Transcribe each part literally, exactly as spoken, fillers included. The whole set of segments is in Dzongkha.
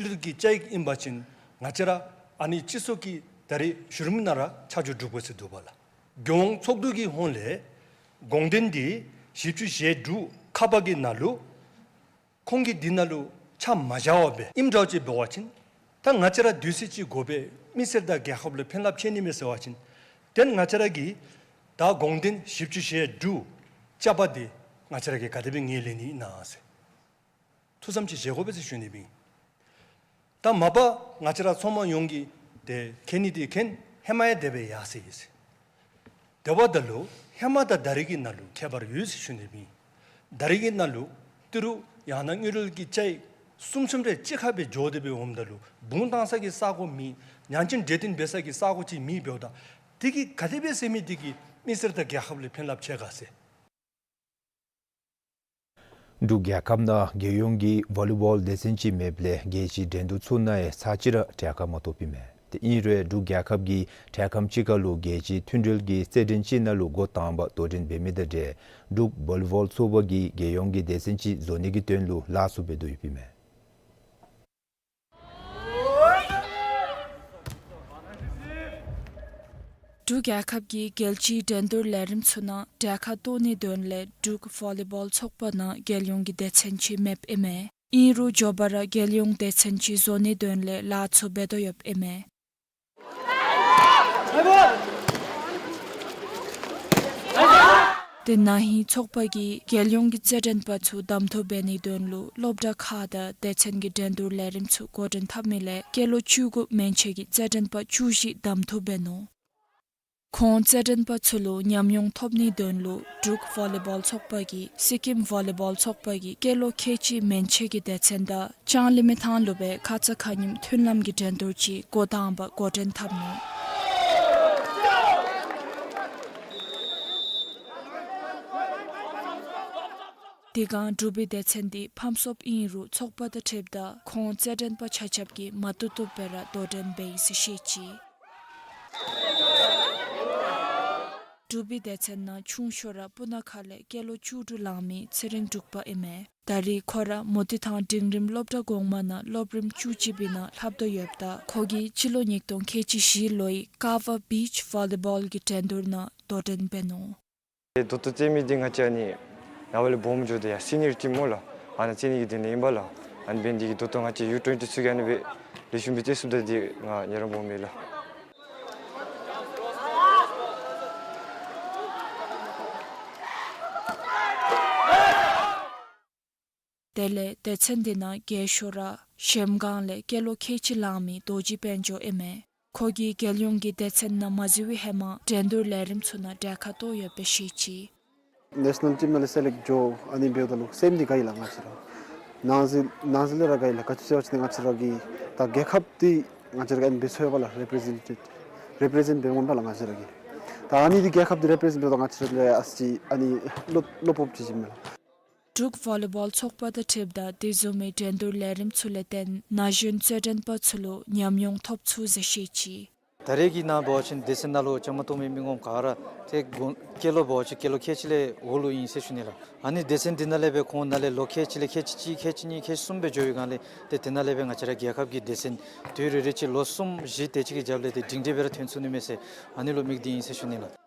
དངུལ་རིན་གྱི་བཅའ་ཡིག་ཨིན་པ་ཅིན་ང་བཅས་ར་ཨ་ནི་སྤྱི་ཚོགས་ཀྱི་ད་རེས་གཞི་རིམ་ནང་ར་ཆ་འཇོག་གྲུབ་དགོ་ཟེར་འདུག་པ་ལགས། རྒྱལ་ཡོངས་ཚོགས་འདུ་གི་ཧོངས་ལས་དགོངས་དོན་འདི་བཞི་བཅུ་ཞེ་དྲུག་ཁ་པ་གི་ནང་ལུ་ཁོང་གིས་འདི་ནང་ལུ་ཆ་མ་བཞག་པར་སྦེ་ཨིནམ་འདྲཝ་ཅིག་འབད་བ་ཅིན་ད་ང་བཅས་ར་དུས་ཚོད་ཅིག་དགོ་པས་མི་སེར་དང་རྒྱལ་ཁབ་ལུ་ཕན་རླབས་ཆེ་ནི་མས་ཟེར་བ་ཅིན་དེ་ང་བཅས་ར་གིས་ད་དགོངས་དོན་བཞི་བཅུ་ཞེ་དྲུག་བཅའ་པ་འདི་ང་བཅས་ར་གིས་ག་དེ་སྦེ་ངོས་ལེན་ནི་ཨིན་ན་ཟེར། ཐུགས་བསམ་ཅིག་བཞེས་དགོ་པས་ཟེར་ཞུ་ནི་སྦེ་ཨིན། ད་མ་པ་ང་བཅས་ར་ཚོང་པ་ཡོངས་ཀྱིས་ཏེ་མཁྱེན་ནི་འདི་མཁྱེན། ཧེ་མ་ཡང་དེ་སྦེ་ཡར་སོ་ཡི་ཟེར། དེ་འབདཝ་ད་ལུ་ཧེ་མ་དང་ད་རེས་ཀྱི་ནང་ལུ་ཁྱད་པར་ཡོད་ཟེར་ཞུ་ནི་སྦེ་ཨིན། ད་རེས་ཀྱི་ནང་ལུ་ཏི་རུ་ཡང་ན་དངུལ་རིན་གྱི་བཅའ་ཡིག་གསུམ་གསུམ་རེ་གཅིག་ཁར་སྦེ་འགྱོ་སྟེ་སྦེ་འོངམ་ད་ལུ་བུང་བཏང་ས་གི་ས་གོ་མེད། ཉང་ཅིང་འབྲས་ལྡན་འབད་ས་གི་ས་གོ་ཅིག་མེདཔ་འབདཝ་ད་དེ་གིས་ག་དེ་སྦེ་ཟེར་མི་དེ་གིས་མི་སེར་དང་རྒྱལ་ཁབ་ལུ་ཕན་རླབས་ཆེ་ག་ཟེར། འབྲུག་རྒྱལ་ཁབ་ནང་རྒྱལ་ཡོངས་ཀྱི་ཝོ་ལི་བོལ་སྡེ་ཚན་ཅིག་མེདཔ་ལས་རྒྱལ་སྤྱིའི་འགྲན་བསྡུར་ཚུ་ནང་ཡང་ཚར་གཅིག་ར་གྲལ་ཁར་མ་གཏོགས་ཕུལ་མས། དེ་ཨིན་རུང་འབྲུག་རྒྱལ་ཁབ་ཀྱིས་གྲལ་ཁར་ཅིག་ཁར་ལུ་རྒྱལ་སྤྱིའི་མཐུན་འབྲེལ་གྱི་རྩེད་འགྲན་ཅིག་ནང་ལུ་འགོ་དང་པ་དོ་འགྲན་འབད་མི་དང་འབྲེལ་འབྲུག་ཝོ་ལི་བོལ་ཚོགས་པ་གིས་རྒྱལ་ཡོངས་ཀྱི་སྡེ་ཚན་ཅིག་བཟོ་ནི་གི་དོན་ལུ་ལཱ་ཚུ་འབད་དོ་ཡོདཔ་ཨིན་མས། འབྲུག་རྒྱལ་ཁབ་ཀྱིས་རྒྱལ་སྤྱིའི་འགྲན་བསྡུར་ལས་རིམ་ཚུ་ནང་གྲལ་ཁར་གཏོགས་ནིའི་དོན་ལས་འབྲུག་ཝོ་ལི་བོལ་ཚོགས་པ་ནང་རྒྱལ་ཡོངས་ཀྱི་སྡེ་ཚན་ཅིག་མེདཔ་ཨིན་མས། ཨིན་རུང་མགྱོགས་པ་ར་རྒྱལ་ཡོངས་སྡེ་ཚན་ཅིག་བཟོ་ནིའི་དོན་ལས་ལཱ་ཚུ་འབད་དོ་ཡོདཔ་ཨིན་མས། དེ་ན་ཧིང་ཚོགས་པ་གིས་རྒྱལ་ཡོངས་ཀྱི་རྩེད་འགྲན་པ་ཚུ་གདམ་འཐུ་འབད་ནིའི་དོན་ལུ་སློབ་གྲྭ་ཁག་དང་སྡེ་ཚན་གྱི་འགྲན་བསྡུར་ལས་རིམ་ཚུ་འགོ་འདྲེན་འཐབ་མི་ལས་སྐྱེས་ལོ་བཅུ་དགུ་མན་ཆད་ཀྱི་རྩེད་འགྲན་པ་བཅུ་བཞི་གདམ་འཐུ་འབད་ནུག། ཁོང་རྩེད་འགྲན་པ་ཚུ་ལུ་ཉམས་མྱོང་ཐོབ་ནིའི་དོན་ལུ་འབྲུག་ཝོ་ལི་བོལ་ཚོགས་པ་གིས་སི་ཀིམ་ཝོ་ལི་བོལ་ཚོགས་པ་གི་སྐྱེས་ལོ་ཁལ་གཅིག་མན་ཆད་ཀྱི་སྡེ་ཚན་དང་ལྕང་གླིང་མི་ཐང་ལུ་སྦེ་ཁ་ཙ་ཁ་ཉིནམ་མཐུན་ལམ་གྱི་འགྲན་བསྡུར་ཅིག་འགོ་དང་པ་འགོ་འདྲེན་འཐབ་ནུག། དེ་སྒང་འབྲུག་པའི་སྡེ་ཚན་འདི་ཕམ་སོངམ་ཨིན་རུང་ཚོགས་པ་དང་འཁྲིལཝ་ད་ཁོང་རྩེད་འགྲན་པ་ཆ་ཁྱབ་ཀྱིས་མ་བཏུབ་བཏུབ་སྦེ་ར་དོ་འགྲན་འབད་ཡི་ཟེར་བཤད་ཅི། འབྲུག་པའི་སྡེ་ཚན་ནང་ཆུང་ཤོས་ར་སྤུ་ན་ཁ་ལས་སྐྱེས་ལོ་བཅུ་དྲུག་ལང་མི་ཚེ་རིང་འབྲུག་པ་ཨིན་མས། ད་རེས་ཁོ་ར་མུ་ཏིག་ཐང་འབྲིང་རིམ་སློབ་གྲྭ་གོང་མ་ནང་སློབ་རིམ་བཅུ་གཅིག་པའི་ནང་ལྷབ་དོ་ཡོདཔ་ད་ཁོ་གིས་སྤྱི་ལོ་ཉིས་སྟོང་ཁལ་གཅིག་བཞི་ལོའི་ཀ་བ་བིཆ་ཝོ་ལི་བོལ་གྱི་འགྲན་བསྡུར་ནང་དོ་འགྲན་འབད་ནུག། ཏེ་ད་ལྟོ་རྩེད་མི་འདི་ང་བཅས་ཨ་ནི་ནངས་པ་ལས་སྦོམ་འགྱོ་སྟེ་ཡར་སི་ནི་ཡར་ཊིམ་སྨོ་ལགས། ཨ་ནཱ་རྩེད་ནི་གི་དོན་ལས་ཨིན་པས་ལགས། ཨ་ནི་འབད་ནི་འདི་གིས་ད་ལྟོ་ང་བཅས་ཡུ་ཊུ་ཝེན་ཊི་ཚུ་གིས་ཨ་ནི་སྦེ་ལེགས་ཤོམ་སྦེ་རྩེད་ཚུགསཔ་ད་འདི་ང་ཉེ་རང་སྦོམ་མས་ལགས། དེ་ལས་སྡེ་ཚན་འདི་ནང་རྒས་ཤོས་ར་གཞལམ་སྒང་ལས་སྐྱེས་ལོ་ཁལ་གཅིག་ལང་མི་རྡོ་རྗེ་དཔལ་འབྱོར་ཨིན་མས། ཁོ་གིས་རྒྱལ་ཡོངས་ཀྱི་སྡེ་ཚན་ནང་མ་འཛུལ་བའི་ཧེ་མ་འགྲན་བསྡུར་ལས་རིམ་ཚུ་ནང་གྲལ་ཁར་གཏོགས་ཡོདཔ་སྦེ་བཤད་ཅི། ནེ་ཤ་ནཱལ་ཊིམ་ནང་ལས་སེ་ལེཀཊ་འགྱོ་ཨ་ནི་འབདཝ་ད་ལུ་སེམས་འདི་དགའ་ཡི་ལགས་ང་བཅས་ར། ནང་འཛུལ་ནང་འཛུལ་ལས་ར་དགའ་ཡི་ལགས། ག་ཅི་ཟེར་བ་ཅིན་ང་བཅས་ར་གི་ད་རྒྱལ་ཁབ་འདི་ང་བཅས་ར་གིས་ཨ་ནི་འབད་ཚུགས་པས་ལགས། རེ་པི་རི་ཛེན་ཊེཌ་རེ་པི་རི་ཛེནཊ་འབད་འོང་པས་ལགས་ང་བཅས་ར་གིས། ད་ཨ་ནི་འདི་རྒྱལ་ཁབ་འདི་རེ་པི་རི་ཛེནཊ་འབདཝ་ད་ང་བཅས་ར་ལུ་ཡང་ཨ་ཙི་ཅིག་ཨ་ནི་བློ་བློ་སྤོབས་ཅིག་ཨིན་མས་ལགས། འབྲུག་ཝོ་ལི་བོལ་ཚོགས་པ་དང་འཁྲིལཝ་ད་དེ་བཟུམ་མའི་འགྲན་བསྡུར་ལས་རིམ་ཚུ་ལས་བརྟེན་ན་གཞོན་རྩེད་འགྲན་པ་ཚུ་ལུ་ཉམས་མྱོང་ཐོབ་ཚུགས་ཟེར་བཤད་ཅི། ད་རེས་ཀྱི་ནང་འབད་བ་ཅིན་སྡེ་ཚན་ནང་ལུ་བཅའ་མར་གཏོགས་མི་མི་ངོམ་ག་ར་ཏེ་དགུང་སྐྱེས་ལོ་འབད་བ་ཅིན་སྐྱེས་ལོ་ཁལ་གཅིག་ལས་འོག་ལུ་ཨིན་ཟེར་ཞུ་ནི་ལགས། ཨ་ནི་སྡེ་ཚན་འདི་ནང་ལས་སྦེ་ཁོང་ནང་ལས་ལོ་ཁལ་གཅིག་ལས་ཁལ་གཅིག་གཅིག་ཁལ་གཅིག་གཉིས་ཁལ་གསུམ་སྦེ་འགྱོ་བའི་སྒང་ལས་ཏེ་དེ་ནང་ལས་སྦེ་ང་བཅས་ར་རྒྱལ་ཁབ་ཀྱི་སྡེ་ཚན་དུས་རེ་རེ་ཅིག་ལོ་གསུམ་བཞི་དེ་ཅིག་གི་རྒྱབ་ལས་ཏེ་སྒྲིང་སྒྲི་སྦེ་ར་ཐོན་ཚུགས་ནི་མས་ཟེར་ཨ་ནི་ལུ་དམིགས་ཏེ་ཨིན་ཟེར་ཞུ་ནི་ལགས།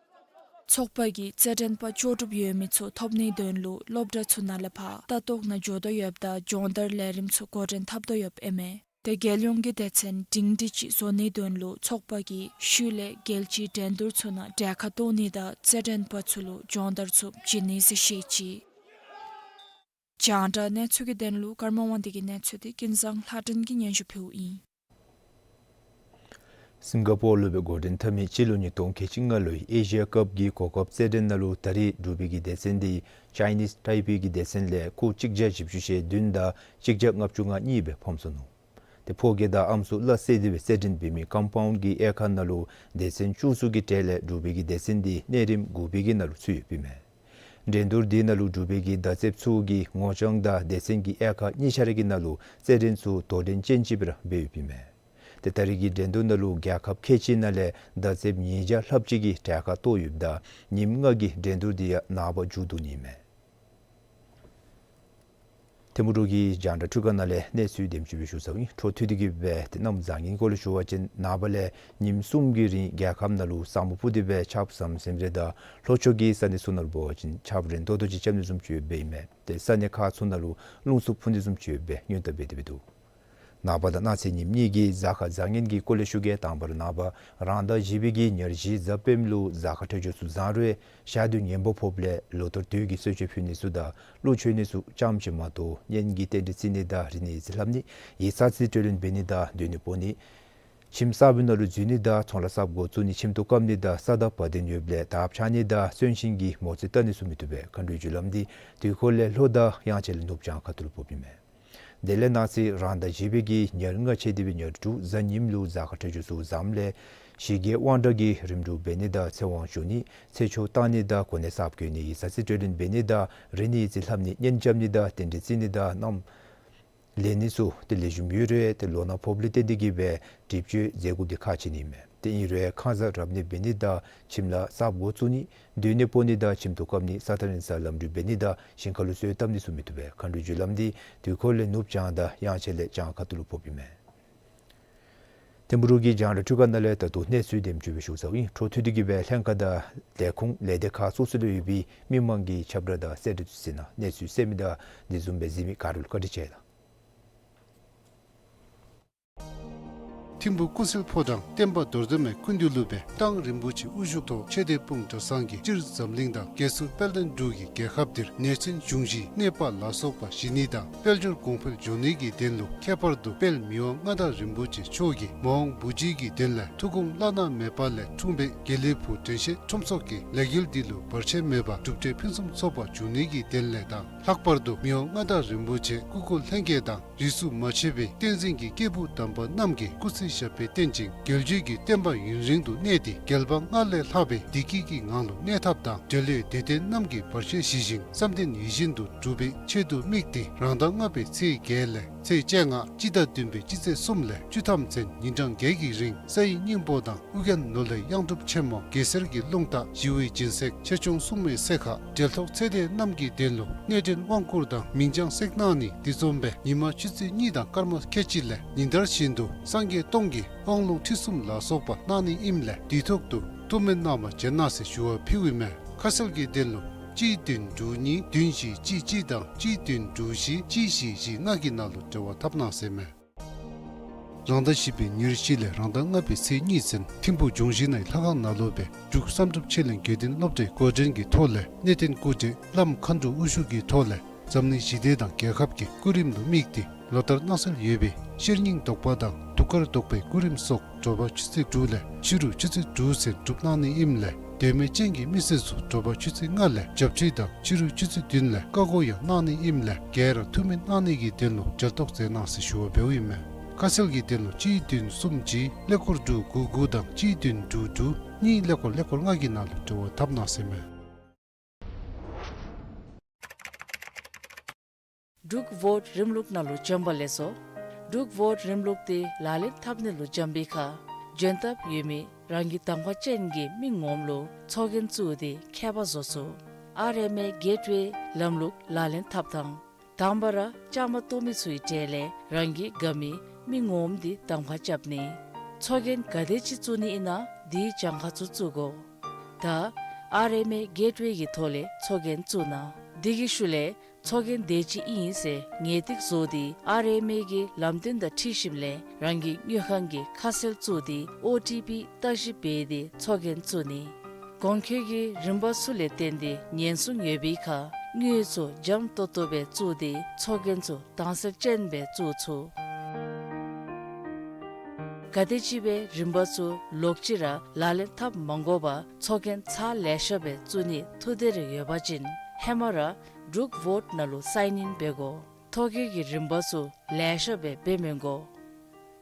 ཚོགས་པ་གིས་རྩེད་འགྲན་པ་ལྕོགས་གྲུབ་ཡོད་མི་ཚུ་ཐོབ་ནིའི་དོན་ལུ་སློབ་གྲྭ་ཚུ་ནང་ལས་ཕར་ལྟ་རྟོག་ནང་འགྱོ་དོ་ཡོདཔ་ད་སྦྱོང་བརྡར་ལས་རིམ་ཚུ་འགོ་འདྲེན་འཐབ་དོ་ཡོདཔ་ཨིན་མས། ཏེ་རྒྱལ་ཡོངས་ཀྱི་སྡེ་ཚན་སྒྲིང་སྒྲི་ཅིག་བཟོ་ནིའི་དོན་ལུ་ཚོགས་པ་གིས་ཤུལ་ལས་རྒྱལ་སྤྱིའི་འགྲན་བསྡུར་ཚུ་ནང་གྲལ་ཁར་གཏོགས་ནི་དང་རྩེད་འགྲན་པ་ཚུ་ལུ་སྦྱོང་བརྡར་ཚུ་བྱིན་ནི་ཟེར་བཤད་ཅི། རྒྱང་བསྒྲགས་གནས་ཚུལ་གྱི་དོན་ལུ་ཀརྨ་དབང་འདུས་ཀྱི་གནས་ཚུལ་འདི་ཀུན་བཟང་ལྷ་སྒྲོན་གྱིས་སྙན་ཞུ་ཕུལཝ་ཨིན། སིང་ག་པོར་ལུ་སྦེ་འགོ་འདྲེན་འཐབ་མི་སྤྱི་ལོ་ཉིས་སྟོང་ཁལ་གཅིག་ལྔ་ལོའི་ཨེ་ཤི་ཡ་ཀབ་ཀྱི་གོ་སྐབས་རྩེད་འགྲན་ནང་ལུ་ད་རེས་འབྲུག་པའི་གི་སྡེ་ཚན་འདི་ཅའི་ནིས་ཊའི་པེ་གི་སྡེ་ཚན་ལས་སྐུགས་གཅིག་བརྒྱ་བཞི་བཅུ་ཞེ་བདུན་དང་གཅིག་བརྒྱ་ལྔ་བཅུ་ང་གཉིས་སྦེ་ཕམ་སོ་ནུག། ཏེ་ཕོ་སྐྱེས་དང་ཨམ་སྲུ་སླ་བསྲེ་སྟེ་སྦེ་རྩེད་འགྲན་འབད་མི་ཀམ་པའུནཌ་གི་དབྱེ་ཁག་ནང་ལུ་སྡེ་ཚན་བཅུ་གསུམ་གྱི་གྲས་ལས་འབྲུག་པའི་གི་སྡེ་ཚན་འདི་གནས་རིམ་དགུ་པའི་གི་ནང་ལུ་ཚུད་ཡོདཔ་ཨིན་མས། འགྲན་བསྡུར་འདི་ནང་ལུ་འབྲུག་པའི་གི་མདའ་རྩེདཔ་ཚུ་གིས་ངོ་རྐྱང་དང་སྡེ་ཚན་གྱི་དབྱེ་ཁག་གཉིས་ཆ་ར་གི་ནང་ལུ་རྩེད་འགྲན་ཚུ་དོ་འགྲན་ཅན་ཅིག་སྦེ་ར་འབད་ཡོདཔ་ཨིན་མས། ཏེ་ད་རེས་ཀྱི་འགྲན་བསྡུར་ནང་ལུ་རྒྱལ་ཁབ་ཁལ་གཅིག་ནང་ལས་མདའ་རྩེདཔ་ཉིས་བརྒྱ་ལྷགཔ་ཅིག་གིས་གྲལ་ཁར་གཏོགས་ཡོདཔ་ད་ཉིནམ་ལྔ་གི་འགྲན་བསྡུར་འདི་ཡང་ནངས་པ་མཇུག་བསྡུ་ནི་ཨིན་མས། ཐིམ་ཕུ་འབྲུག་གི་རྒྱང་བསྒྲགས་ཁྲི་ཁང་ནང་ལས་གནས་ཚུལ་འདེམས་སྤྱོད་འབད་ཞུ་ཚརཝ་ཨིན། འཕྲོ་མཐུད་དེ་གིས་སྦེ་ཏེ་གནམ་བཟང་ངན་སྐོར་ལས་ཞུ་བ་ཅིན་ནངས་པ་ལས་ཉིནམ་གསུམ་གྱི་རིང་རྒྱལ་ཁབ་ནང་ལུ་ས་སྨུག་སྤུབས་ཏེ་སྦེ་ཆརཔ་ཟམ་ཟིམ་རེ་དང་ལྷོ་ཕྱོགས་ཀྱི་ས་གནས་ཚུ་ནང་ལུ་འབད་བ་ཅིན་ཆརཔ་རན་ཏོག་ཏོ་ཅིག་རྐྱབ་ནི་བཟུམ་ཅིག་ཡོདཔ་ཨིན་མས། ཏེ་ས་གནས་ཁག་ཚུ་ནང་ལུ་རླུང་འཚུབ་འཕུ་ནི་བཟུམ་ཅིག་ཡོདཔ་སྦེ་སྔོན་བརྡ་འབད་དེ་སྦེ་འདུག། ནངས་པ་དང་གནངས་ཚེ་ཉིནམ་གཉིས་ཀྱི་གཟའ་སྐར་བཟང་ངན་གྱི་སྐོར་ལས་ཞུ་གེ། དང་པ་ར་ནངས་པ་རང་ཟླ་བཞི་པའི་གི་ཉེར་བཞི་གཟའ་སྤེནམ་ལུ་གཟའ་སྐར་འཕྲོད་སྦྱོར་ཚུ་བཟང་རུང་ཞག་དུས་ངན་པ་ཕོགཔ་ལས་ལོ་ལྟར་དུས་ཀྱི་གསོལ་མཆོད་ཕུལ་ནི་ཚུ་དང་གླུ་མཆོད་ནི་ཚུ་ཙམ་ཅིག་མ་གཏོགས་གཉེན་གྱི་རྟེན་འབྲེལ་བརྩི་ནི་དང་རིག་གནས་ཡིག་རྩིས་ལྷབ་ནི་ཡིག་ཚང་རྩིས་སྤྲོད་ལེན་འབད་ནི་དང་སྡོད་གནས་སྤོ་ནི་ཁྱིམ་གསརཔ་ནང་ལུ་འཛུལ་ནི་དང་ཚོང་ལཱ་གསརཔ་འགོ་བཙུགས་ནི་ཁྱིམ་ཐོག་བཀབ་ནི་དང་ས་དང་བ་དན་ཡོདཔ་ལས་དར་འཕྱར་ནི་དང་གསོན་གཤིན་གྱི་མོ་རྩིས་བལྟ་ནི་ཚུ་མི་བཏུབ་པས། མཁའ་འགྲོའི་རྒྱུ་ལམ་འདི་དུས་འཁོར་ལས་ལྷོ་དང་དབྱངས་འཆར་ལས་ནུབ་བྱང་ཁ་ཐུག་ལུ་ཕོགཔ་ཨིན་མས། དེ་ལས་གནངས་ཚེ་རང་ཟླ་བཞི་པའི་གི་ཉེར་ལྔ་ཚེས་བདུན་པའི་ཉེར་དྲུག་གཟའ་ཉིམ་ལུ་གཟའ་སྐར་འཕྲོད་སྦྱོར་ཚུ་བཟངམ་ལས་ཞི་རྒོལ་དབང་དྲག་གི་རིམ་གྲོ་འབད་ནི་དང་ཚེ་དབང་ཞུ་ནི་ཚེ་ཆོག་བཏང་ནི་དང་གོ་གནས་གསརཔ་བསྐོ་ནི་ཡིག་ཚང་རྩིས་སྤྲོད་ལེན་འབད་ནི་དང་རིག་གནས་ཡིག་རྩིས་ལྷབ་ནི་གཉེན་རྐྱབ་ནི་དང་རྟེན་འབྲེལ་བརྩི་ནི་དང་གནམ་ལེན་ནི་ཚུ་ཏེ་ལེགས་ཤོམ་ཡོད་རུང་ཏེ་ལོ་ན་ཕོགཔ་ལས་བརྟེན་ཏེ་གིས་སྦེ་སྒྲིབ་སྦྱོར་མཛད་དགོཔ་འདི་ཁག་ཆེ་ནི་ཨིན་མས། ཏེ་ཨིན་རུང་ཁང་གསར་རབ་གནས་འབད་ནི་དང་ཁྱིམ་ལཱ་གསརཔ་འགོ་བཙུགས་ནི་སྡོད་གནས་སྤོ་ནི་དང་ཁྱིམ་ཐོག་བཀབ་ནི་ས་ཐག་རིང་སར་ལམ་འགྲུལ་འབད་ནི་དང་ཞིང་ཁ་ལུ་སོ་བཏབ་ནི་ཚུ་མི་བཏུབ་པས། མཁའ་འགྲོའི་རྒྱུ་ལམ་འདི་དུས་འཁོར་ལས་ནུབ་བྱང་དང་དབྱངས་འཆར་ལས་བྱང་ཁ་ཐུག་ལུ་ཕོགཔ་ཨིན་མས། ཐིམ་ཕུ་འབྲུག་གི་རྒྱང་བསྒྲགས་ཁྲི་ཁང་ནང་ལས་ད་ལྟོ་གནས་ཚུལ་འདེམས་སྤྱོད་འབད་ཞུ་ཚརཝ་ཨིན། འཕྲོ་མཐུད་དེ་གིས་སྦེ་ལྷན་ཁག་དང་ལས་ཁུངས་ལས་སྡེ་ཁག་སོ་སོ་ལུ་ཡོད་པའི་མི་མང་གི་ཁྱབ་བསྒྲགས་དང་གསལ་འགྲེལ་ཚུ་གཟིགས་གནང་། གནས་ཚུལ་གསར་མི་དང་དེ་བཟུམ་སྦེ་གཟིགས་མི་ག་ར་ལུ་བཀའ་དྲིན་ཆེ་ལགས། ཐིམ་ཕུ་ཀུན་གསལ་ཕོ་བྲང་བསྟན་པ་རྡོར་གདན་མའི་སྐུ་མདུན་ལུ་སྦེ་གདང་རིན་པོ་ཆེ་དབུ་བཞུགས་ཐོག་ཆོས་སྡེ་དཔུང་གྲྭ་ཚང་གིས་སྤྱིར་འཛམ་གླིང་དང་རྒྱལ་སྲུང་དཔལ་ལྡན་འབྲུག་གི་རྒྱལ་ཁབ་འདིར་ནད་གཅོད་འབྱུང་བཞིའི་གནོད་པ་ལ་སོགས་པ་ཞི་ནི་དང་དཔལ་འབྱོར་གོང་འཕེལ་འགྱོ་ནི་གི་དོན་ལུ་ཁྱད་པར་དུ་དཔལ་མི་དབང་མངའ་བདག་རིན་པོ་ཆེ་མཆོག་གིས་མ་འོངས་བུ་བརྒྱུད་ཀྱི་དོན་ལས་ཐུགས་དགོངས་བླ་ན་མེད་པ་ལས་འཁྲུངས་པའི་དགེ་ལེགས་ཕུག་དྲན་ཤེས་ཁྲོམ་ཚོགས་ཀྱི་ལས་འགུལ་འདི་ལུ་བར་ཆད་མེད་པར་གྲུབ་འབྲས་ཕུན་སུམ་ཚོགས་པ་འབྱུང་ནི་གི་དོན་ལས་དང་ལྷག་པར་དུ་མི་དབང་མངའ་བདག་རིན་པོ་ཆེ་སྐུ་འཁོར་ལྷན་རྒྱས་དང་རིས་སུ་མ་ཆད་པའི་བསྟན་འཛིན་གྱི་སྐྱེས་བུ་དམ་པ་རྣམས་ཀྱིས་སྐུ་ཚེ་ཞབས་པད་བརྟན་ཅིང་རྒྱལ་བརྒྱུད་ཀྱི་བསྟན་པ་ཡུན་རིང་དུ་གནས་ཏེ་རྒྱལ་བ་སྔར་ལས་ལྷག་པའི་བདེ་སྐྱིད་ཀྱི་ངང་ལུ་གནས་ཐབས་དང་འབྲེལ་ཡོད་སྡེ་བདུན་རྣམས་ཀྱི་བར་ཆད་ཞི་ཞིང་བསམ་དོན་ཡིད་བཞིན་དུ་འགྲུབ་པའི་ཆེད་དུ་དམིགས་ཏེ་རང་ཟླ་ལྔ་པའི་ཚེས་བརྒྱད་ལས་ཚེས་བཅོ་ལྔ་སྤྱི་ཟླ་བདུན་པའི་སྤྱི་ཚེས་གསུམ་ལས་བཅུ་ཐམ་ཚུན་ཉིན་གྲངས་བརྒྱད་ཀྱི་རིང་ས་ཡི་སྙིང་པོ་དང་ཨོ་རྒྱན་ནོར་ལྷའི་གཡང་སྒྲུབ་ཆེན་མོ་གེ་སར་གྱི་རླུང་རྟ་ཞི་བའི་སྦྱིན་སྲེག་ཆེ་ཆུང་སྲུང་མའི་སྲེག་ཁ་འབྲེལ་ཐོགས་ཚེ་འདས་རྣམས་ཀྱི་དོན་ལུ་གནས་འདྲེན་དབང་བསྐུར་དང་མིང་བྱང་བསྲེག་གནང་ནི་འདི་འཛོམས་པའི་ཉི་མ་ཆུ་ཚོད་གཉིས་དང་སྐར་མ་ཁལ་གཅིག་ལས་ཉིན་ལྟར་བཞིན་དུ་སངས་རྒྱས་སྟོང་གི་དབང་ལུང་ཁྲིད་གསུམ་ལ་སོགས་པ་གནང་ནི་ཨིནམ་ལས་དུས་ཐོག་ཏུ་ཐུགས་སྨོན་གནང་བར་བྱོན་གནང་ཟེར་ཞུ་བ་ཕུལཝ་ཨིན་མས། ཁ་གསལ་གྱི་དོན་ལུ་གཅིག་བདུན་དྲུག་གཉིས་བདུན་བཞི་གཅིག་གཅིག་དང་གཅིག་བདུན་དྲུག་བཞི་གཅིག་བཞི་བཞི་ལྔ་གི་ནང་ལུ་འབྲེལ་བ་འཐབ་གནང་ཟེར་མས། རང་ཟླ་བཞི་པའི་ཉེར་བཞི་ལས་རང་ཟླ་ལྔ་པའི་ཚེས་གཉིས་ཚུན་ཐིམ་ཕུ་ལྗོངས་ཞིང་ནང་ལྷ་ཁང་ནང་ལུ་སྦེ་འབྲུག་བསམ་གྲུབ་ཆོས་གླིང་དགེ་ལྡན་སློབ་གྲྭའི་འགོ་འདྲེན་གྱི་ཐོག་ལས་གནས་བརྟན་སྐུ་བགྲེས་བླམ་མཁའ་འགྲོ་དབུ་བཞུགས་ཀྱི་ཐོག་ལས་འཛམ་གླིང་ཞི་བདེ་དང་རྒྱལ་ཁབ་ཀྱི་སྐུ་རིམ་ལུ་དམིགས་ཏེ་ལོ་ལྟར་གནང་སྲོལ་ཡོད་པའི་ཤེར་སྙིང་ཟློག་པ་དང་གདུགས་དཀར་ཟློག་པའི་སྐུ་རིམ་སོགས་དྲོ་པ་ཆུ་ཚོད་དྲུག་ལས་ཕྱི་རུ་ཆུ་ཚོད་དྲུག་ཚུན་སྒྲུབ་གནང་ནི་ཨིནམ་ལས་འདོད་མོས་ཅན་གྱི་མི་སེར་ཚུ་དྲོ་པ་ཆུ་ཚོད་ལྔ་ལས་བྱབས་ཁྲུས་དང་ཕྱི་རུ་ཆུ་ཚོད་བདུན་ལས་བཀའ་བསྒོ་ཡང་གནང་ནི་ཨིནམ་ལས་ག་ར་ཐུགས་སྨོན་གནང་ནི་གི་དོན་ལུ་འབྲེལ་གཏོགས་མཛད་གནང་ཟེར་ཞུ་བ་འབདཝ་ཨིན་མས། ཁ་གསལ་གྱི་དོན་ལུ་གཅིག་བདུན་གསུམ་གཅིག་ཀླད་ཀོར་དྲུག་དགུ་དགུ་དང་གཅིག་བདུན་དྲུག་དྲུག་གཉིས་ཀླད་ཀོར་ཀླད་ཀོར་ལྔ་གི་ནང་ལུ་འབྲེལ་བ་འཐབ་གནང་ཟེར་མས། འབྲུག་བོཊ་རིམ་ལུགས་ནང་ལུ་འབྱོན་པ་ལེགས་སོ། འབྲུག་བོཊ་རིམ་ལུགས་འདི་ལག་ལེན་འཐབ་ནི་ལུ་འབྱོན་པའི་ཁར་འབྱོན་ཐབས་ཡོད་མི་རང་གི་གདམ་ཁ་ཅན་གྱི་མི་ངོམ་ལུ་ཚོགས་རྒྱན་བཙུགས་ཏེ་ཁྱད་པར་བཟོ་ཚུགས། ཨར་ཨེམ་ཨེ་གེཊ་ཝེ་ལམ་ལུགས་ལག་ལེན་འཐབ་ཐངས། དང་པ་ར་བཅའ་མར་གཏོགས་མི་ཚུའི་གྲས་ལས་རང་གི་དགའ་མི་མི་ངོམ་འདི་གདམ་ཁ་རྐྱབ་ནི། ཚོགས་རྒྱན་ག་དེ་ཅིག་བཙུགས་ནི་ཨིན་ན་དེའི་གྱངས་ཁ་ཚུ་བཙུགས་དགོ། ད་ཨར་ཨེམ་ཨེ་གེཊ་ཝེ་གི་ཐོག་ལས་ཚོགས་རྒྱན་བཙུགས་གནང་། དེ་གི་ཤུལ་ལས་ཚོགས་རྒྱན་དེ་ཅིག་ཨིན་ཟེར་ངེས་ཏིག་བཟོ་སྟེ་ཨར་ཨེམ་ཨེ་གི་ལམ་སྟོན་དང་འཁྲིལ་ཞིནམ་ལས་རང་གི་དངུལ་ཁང་གི་ཁ་གསལ་བཙུགས་ཏེ་ཨོ་ཊི་པི་བརྟག་ཞིབ་འབད་དེ་ཚོགས་རྒྱན་བཙུགས་ནི། གོང་འཁོད་ཀྱི་རིམ་པ་ཚུ་ལས་བརྟེན་ཏེ་ཉེན་སྲུང་ཡོད་པའི་ཁར་དངུལ་ཚུ་འཇམ་ཏོང་ཏོ་སྦེ་བཙུགས་ཏེ་ཚོགས་རྒྱན་ཚུ་དྭངས་གསལ་ཅན་སྦེ་བཙུགས་ཚུགས། ག་དེམ་ཅིག་སྦེ་རིམ་པ་ཚུ་ལོག་ཅི་ར་ལག་ལེན་འཐབ་མ་དགོ་པར་ཚོགས་རྒྱན་ཚར་ལེ་ཤ་སྦེ་བཙུགས་ནི་ཐུགས་འདོད་རེ་ཡོད་པ་ཅིན་ཧེ་མ་ར་འབྲུག་བོཊ་ནང་ལུ་སའིན་ཨིན་འབད་དགོ། ཐོ་བཀོད་ཀྱི་རིམ་པ་ཚུ་ལེ་ཤ་སྦེ་འབད་མི་དགོ།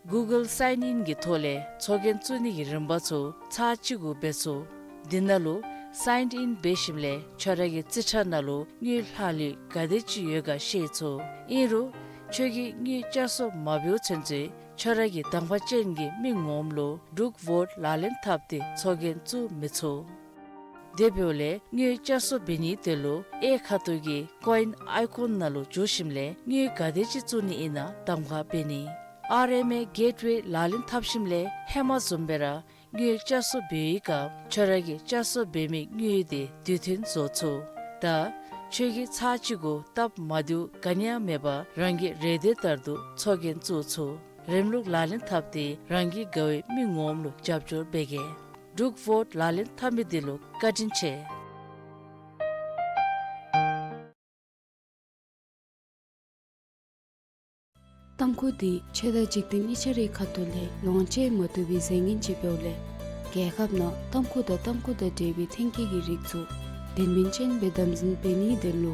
གུ་གཱལ་སའིན་ཨིན་གྱི་ཐོག་ལས་ཚོགས་རྒྱན་བཙུགས་ནི་གི་རིམ་པ་ཚུ་ཚར་གཅིག་གུ་འབད་ཚུགས། འདི་ནང་ལུ་སའིན་ཨིན་འབད་ཞིནམ་ལས་ཁྱོད་ར་གི་རྩིས་ཁྲ་ནང་ལུ་དངུལ་ལྷག་ལུས་ག་དེ་ཅིག་ཡོད་ག་ཤེས་ཚུགས། ཨིན་རུང་ཁྱོད་ཀྱིས་དངུལ་བསྐྱར་གསོ་མ་འབདཝ་ཚུན་ཚོད་ཁྱོད་ར་གི་གདམ་ཁ་ཅན་གྱི་མི་ངོམ་ལུ་འབྲུག་བོཊ་ལག་ལེན་འཐབ་སྟེ་ཚོགས་རྒྱན་བཙུགས་མི་ཚུགས། དེ་འབདཝ་ལས་དངུལ་བསྐྱར་གསོ་འབད་ནིའི་དོན་ལུ་གཡས་ཁ་ཐུག་གི་ཀོ་ཨིན་ཨའི་ཀོན་ནང་ལུ་འཛུལ་ཞིནམ་ལས་དངུལ་ག་དེ་ཅིག་བཙུགས་ནི་ཨིན་ན་གདམ་ཁ་འབད་ནི། ཨར་ཨེམ་ཨེ་གེཊ་ཝེ་ལག་ལེན་འཐབ་ཞིནམ་ལས་ཧེ་མ་བཟུམ་སྦེ་ར་དངུལ་བསྐྱར་གསོ་འབད་བའི་སྐབས་ཁྱོད་ར་གིས་བསྐྱར་གསོ་འབད་མི་དངུལ་དེ་དུས་མཐུན་བཟོ་ཚུགས། ད་ཁྱོད་ཀྱིས་ཚར་གཅིག་གུ་སྟབས་མ་བདེཝ་ག་ནི་ཡང་མེད་པར་རང་གི་རེ་འདོད་ལྟར་དུ་ཚོགས་རྒྱན་བཙུགས་ཚུགས། རིམ་ལུགས་ལག་ལེན་འཐབ་སྟེ་རང་གི་དགའ་བའི་མི་ངོམ་ལུ་རྒྱབ་སྐྱོར་འབད་གེ། འབྲུག་ཝོཊ་ལག་ལེན་འཐབ་མི་འདི་ལུ་བཀའ་དྲིན་ཆེ། ཏམ་ཁུ་འདི་ཆོས་དང་འཇིག་རྟེན་གཉིས་ཆ་རའི་ཁ་ཐུག་ལས་ལོངས་སྤྱོད་མ་བཏུབ་པའི་རྫས་ངན་ཅིག་འབདཝ་ལས་རྒྱལ་ཁབ་ནང་ཏམ་ཁུ་དང་ཏམ་ཁུ་དང་འབྲེལ་བའི་ཐོན་སྐྱེད་ཀྱི་རིགས་ཚུ་དོན་སྨིན་ཅན་སྦེ་དམ་འཛིན་འབད་ནིའི་དོན་ལུ་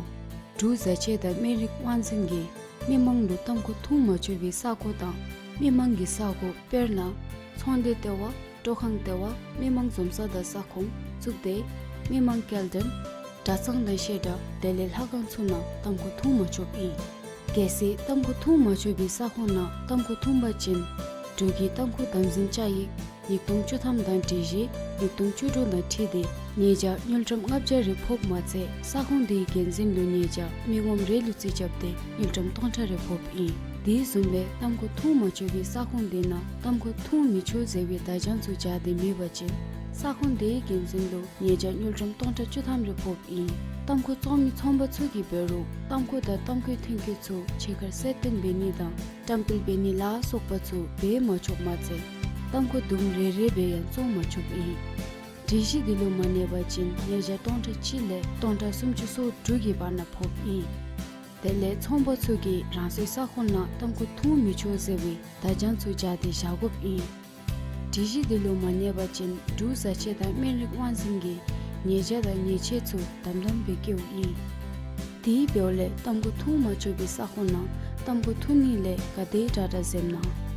འབྲུག་བཟའ་ཆས་དང་སྨན་རིགས་དབང་འཛིན་གྱིས་མི་མང་ལུ་ཏམ་ཁུ་འཐུང་མ་ཆོག་པའི་ས་གོ་དང་མི་མང་གི་ས་གོ་དཔེར་ན་ཚོང་སྡེ་ལྟེ་བ། སྤྲོ་ཁང་ལྟེ་བ། མི་མང་འཛོམས་ས་དང་ས་ཁོངས་བཙུགས་ཏེ་མི་མང་སྐྱེལ་འདྲེན་གྲྭ་ཚང་དང་བཤད་གྲྭ་དེ་ལས་ལྷ་ཁང་ཚུ་ནང་ཏམ་ཁུ་འཐུང་མ་ཆོགཔ་ཨིན། གལ་སྲིད་ཏམ་ཁུ་འཐུང་མ་ཆོག་པའི་ས་ཁོངས་ནང་ཏམ་ཁུ་འཐུང་པ་ཅིན་འབྲུག་གི་ཏམ་ཁུ་དམ་འཛིན་བཅའ་ཡིག་ཉིས་སྟོང་བཅུ་ཐམ་དང་སྒྲིག་གཞི་ཉིས་སྟོང་བཅུ་དྲུག་དང་འཁྲིལ་ཏེ་ཉེས་བྱ་དངུལ་ཀྲམ་ལྔ་བརྒྱ་རེ་ཕོགཔ་མ་ཚད་ས་ཁོངས་དེའི་འགན་འཛིན་ལུ་ཉེས་བྱ་མི་ངོམ་རེ་ལུ་རྩིས་རྐྱབ་སྟེ་དངུལ་ཀྲམ་སྟོང་ཕྲག་རེ་ཕོགཔ་ཨིན། དེ་བཟུམ་སྦེ་ཏམ་ཁུ་འཐུང་མ་ཆོག་པའི་ས་ཁོངས་དེ་ནང་ཏམ་ཁུ་འཐུང་མི་ཆོག་ཟེར་བའི་བརྡ་བྱང་ཚུ་སྦྱར་ཏེ་མེད་པ་ཅིན་ས་ཁོངས་དེའི་འགན་འཛིན་ལུ་ཉེས་བྱ་དངུལ་ཀྲམ་སྟོང་ཕྲག་བཅུ་ཐམ་རེ་ཕོགཔ་ཨིན། ཏམ་ཁུ་བཙོང་མི་ཚོང་པ་ཚུ་གིས་འབད་རུང་ཏམ་ཁུ་དང་ཏམ་ཁུའི་ཐོན་སྐྱེད་ཚུ་ཕྱི་ཁར་གསལ་སྟོན་འབད་ནི་དང་བཀྲམ་སྤེལ་འབད་ནི་ལ་སོགས་པ་ཚུ་འབད་མ་ཆོགཔ་མ་ཚད་ཏམ་ཁུ་དུམ་རེ་རེ་སྦེ་ཡང་བཙོང་མ་ཆོགཔ་ཨིན། སྒྲིག་གཞི་འདི་ལུ་མ་གནས་པ་ཅིན་ཉེས་བྱ་སྟོང་ཕྲག་གཅིག་ལས་སྟོང་ཕྲག་སུམ་ཅུ་སོ་དྲུག་གི་བར་ན་ཕོགཔ་ཨིན། དེ་ལས་ཚོང་པ་ཚུ་གིས་རང་སོའི་ས་ཁོངས་ནང་ཏམ་ཁུ་འཐུང་མི་ཆོག་ཟེར་བའི་བརྡ་བྱང་ཚུ་སྦྱར་ཏེ་བཞག་དགོཔ་ཨིན། སྒྲིག་གཞི་འདི་ལུ་མ་གནས་པ་ཅིན་འབྲུག་བཟའ་ཆས་དང་སྨན་རིགས་དབང་འཛིན་གྱིས་ཉེས་བྱ་དང་ཉེས་ཆད་ཚུ་དམ་དམ་སྦེ་བཀལཝ་ཨིན། དེ་འབདཝ་ལས་ཏམ་ཁུ་འཐུང་མ་ཆོག་པའི་ས་ཁོངས་ནང་ཏམ་ཁུ་འཐུང་ནི་ལས་ག་དེ་དྲག་དྲག་འཛེམ་གནང་།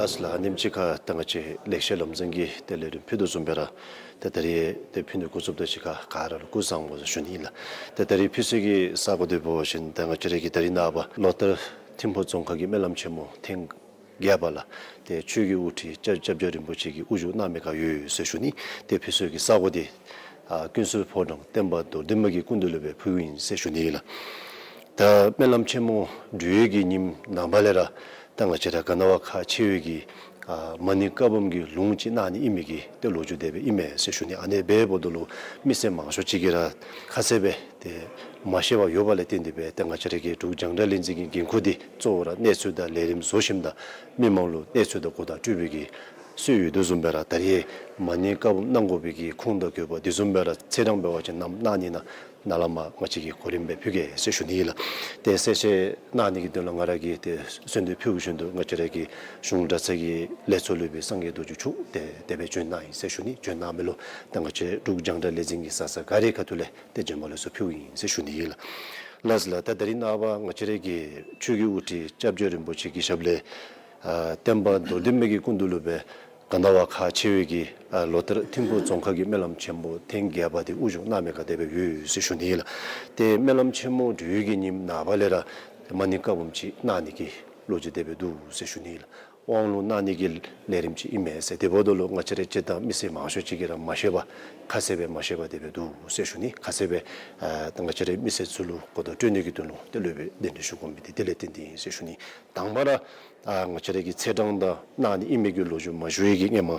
ལགས་ལགས། ཨ་ནེམ་ཅིག་ཁར་ད་ང་བཅས་ལེགས་བཤད་ལམ་འཛིན་གྱིས་ཏེ་ལས་རིམ་ཕུལ་དོ་བཟུམ་སྦེ་ར་ཏེ་ད་རིས་ཏེ་ཕུལ་ནི་འགོ་བཙུགསཔ་ད་ཅིག་ཁར་ག་ར་ལུ་སྐུ་གཟུགས་བཟང་པོ་ཟེར་ཞུ་ནི་ལགས། ཏེ་ད་རིས་ཕུལ་སའི་གི་ས་གོ་འདི་འབད་བ་ཅིན་ད་ང་བཅས་ར་གི་ད་རིས་ནངས་པ་ལོ་ལྟར་ཐིམ་ཕུག་རྫོང་ཁག་གི་སྨོན་ལམ་ཆེན་མོ་ཐེངས་བརྒྱད་པ་ལགས། ཏེ་ཆོས་ཀྱི་དབུ་ཁྲིད་སྐྱབས་སྐྱབས་རྗེ་རིན་པོ་ཆེ་གིས་དབུ་བཞུགས་གནང་མི་ཁར་ཡོད་ཟེར་ཞུ་ནི། ཏེ་ཕུལ་སའི་གི་ས་གོ་འདི་ཨ་ཀུན་གསལ་ཕོ་བྲང་བསྟན་པ་རྡོར་གདན་མ་གི་སྐུ་མདུན་ལུ་སྦེ་ཕུལཝ་ཨིན་ཟེར་ཞུ་ནི་ལགས། ད་སྨོན་ལམ་ཆེན་མོ་གྲོལ་བའི་གི་ཉིནམ་ནངས་པ་ལས་ར་ད་ང་བཅས་ར་ག་ན་བ་ཁག་ཆེ་བའི་གི་ཨ་མ་ཎི་བཀའ་འབུམ་གྱི་ལུང་ཅིག་གནང་ནི་ཨིན་མི་གི་ཏེ་ལོ་རྒྱུས་དེ་སྦེ་ཨིན་མས་ཟེར་ཞུ་ནི། ཨ་ནི་སྦེ་འབདཝ་ད་ལུ་མི་སེར་མང་ཤོས་ཅིག་གིས་ར་ཁ་གསལ་སྦེ་ཏེ་མ་ཤེས་པར་ཡོདཔ་ལས་བརྟེན་ཏེ་སྦེ་ཏེ་ང་བཅས་ར་གི་འབྲུག་རྒྱང་བསྒྲགས་ལས་འཛིན་གྱི་འགན་ཁུར་འདི་གཙོ་བོ་ར་གནས་ཚུལ་དང་ལས་རིམ་བཟོ་ཞིནམ་ད་མི་མང་ལུ་གནས་ཚུལ་དང་གོ་བརྡ་སྤྲོད་པའི་གི་སྲོལ་ཡོད་དོ་བཟུམ་སྦེ་ར་ད་རིས་མ་ཎི་བཀའ་འབུམ་གནང་དགོ་པའི་གི་ཁུངས་དང་དགོས་པ་དེ་བཟུམ་སྦེ་ར་ཚེས་གྲངས་འབད་བ་ཅིན་ནམ་གནང་ནི་ན་ནཱ་ལས་མར་ང་བཅས་ཀྱིས་གོ་རིམ་སྦེ་ཕུལ་གེ་ཟེར་ཞུ་ནི་ལགས། ཏེ་གསལ་བཤད་གནང་ནི་གི་དོན་ལུ་ང་ར་གིས་ཏེ་གསོལ་འདེབས་ཕུལ་བཞིན་དུ་ང་བཅས་ར་གི་གཞུང་གྲྭ་ཚང་གི་ལས་ཚོགས་ལུ་སྦེ་སངས་རྒྱས་རྡོ་རྗེ་འཆང་ཏེ་དེ་སྦེ་བྱོན་གནང་ཡི་ཟེར་ཞུ་ནི། བྱོན་གནང་མི་ལུ་ད་ང་བཅས་འབྲུག་རྒྱང་བསྒྲགས་ལས་འཛིན་གྱི་ས་ས་ག་རའི་ཁ་ཐུག་ལས་ཏེ་བྱོན་པ་ལེགས་སོ་ཕུལཝ་ཨིན་ཟེར་ཞུ་ནི་ཨིན་ལགས། ལགས་ལགས། ད་ད་རིས་ནངས་པ་ང་བཅས་ར་གི་ཆོས་ཀྱི་དབུ་ཁྲིད་སྐྱབས་རྗེ་རིན་པོ་ཆེ་གི་ཞབས་ལས་ཨ་བསྟན་པ་རྡོར་གདན་མ་གི་སྐུ་མདུན་ལུ་སྦེ་ག་ན་བ་ཁག་ཆེ་བའི་གི་ཨ་ལོ་ལྟར་ཐིམ་ཕུག་རྫོང་ཁག་གི་སྨོན་ལམ་ཆེན་མོ་ཐེངས་བརྒྱད་པ་འདི་དབུ་བཞུགས་གནང་མི་ཁར་དེ་སྦེ་ཡོད་ཟེར་ཞུ་ནི་ཨིན་ལགས། ཏེ་སྨོན་ལམ་ཆེན་མོ་གྲོལ་བའི་གི་ཉིནམ་ནངས་པ་ལས་ར་མ་ཎི་བཀའ་འབུམ་ཅིག་གནང་ནི་གི་ལོ་རྒྱུས་དེ་སྦེ་འདུག་ཟེར་ཞུ་ནི་ཨིན་ལགས། དབང་ལུང་གནང་ནི་གི་ལས་རིམ་ཅིག་ཨིན་མས་ཟེར། དེ་འབདཝ་ད་ལུ་ང་བཅས་ར་སྤྱིར་བཏང་མི་སེར་མང་ཤོས་ཅིག་གིས་ར་མ་ཤེས་པར་ཁ་གསལ་སྦེ་མ་ཤེས་པར་དེ་སྦེ་འདུག་ཟེར་ཞུ་ནི། ཁ་གསལ་སྦེ་ཨ་ད་ང་བཅས་ར་མི་སེར་ཚུ་ལུ་གོ་བརྡ་སྤྲོད་ནི་གི་དོན་ལུ་དེ་ལུ་སྦེ་གདན་འདྲེན་ཞུ་དགོ་མི་འདི་དེ་ལས་བརྟེན་ཏེ་ཨིན་ཟེར་ཞུ་ནི། དང་པ་ར་ཨ་ང་བཅས་ར་གི་ཚེས་གྲངས་དང་གནང་ནི་ཨིན་མི་གི་ལོ་རྒྱུས་མ་ཞུ་བའི་གི་སྔོན་མ་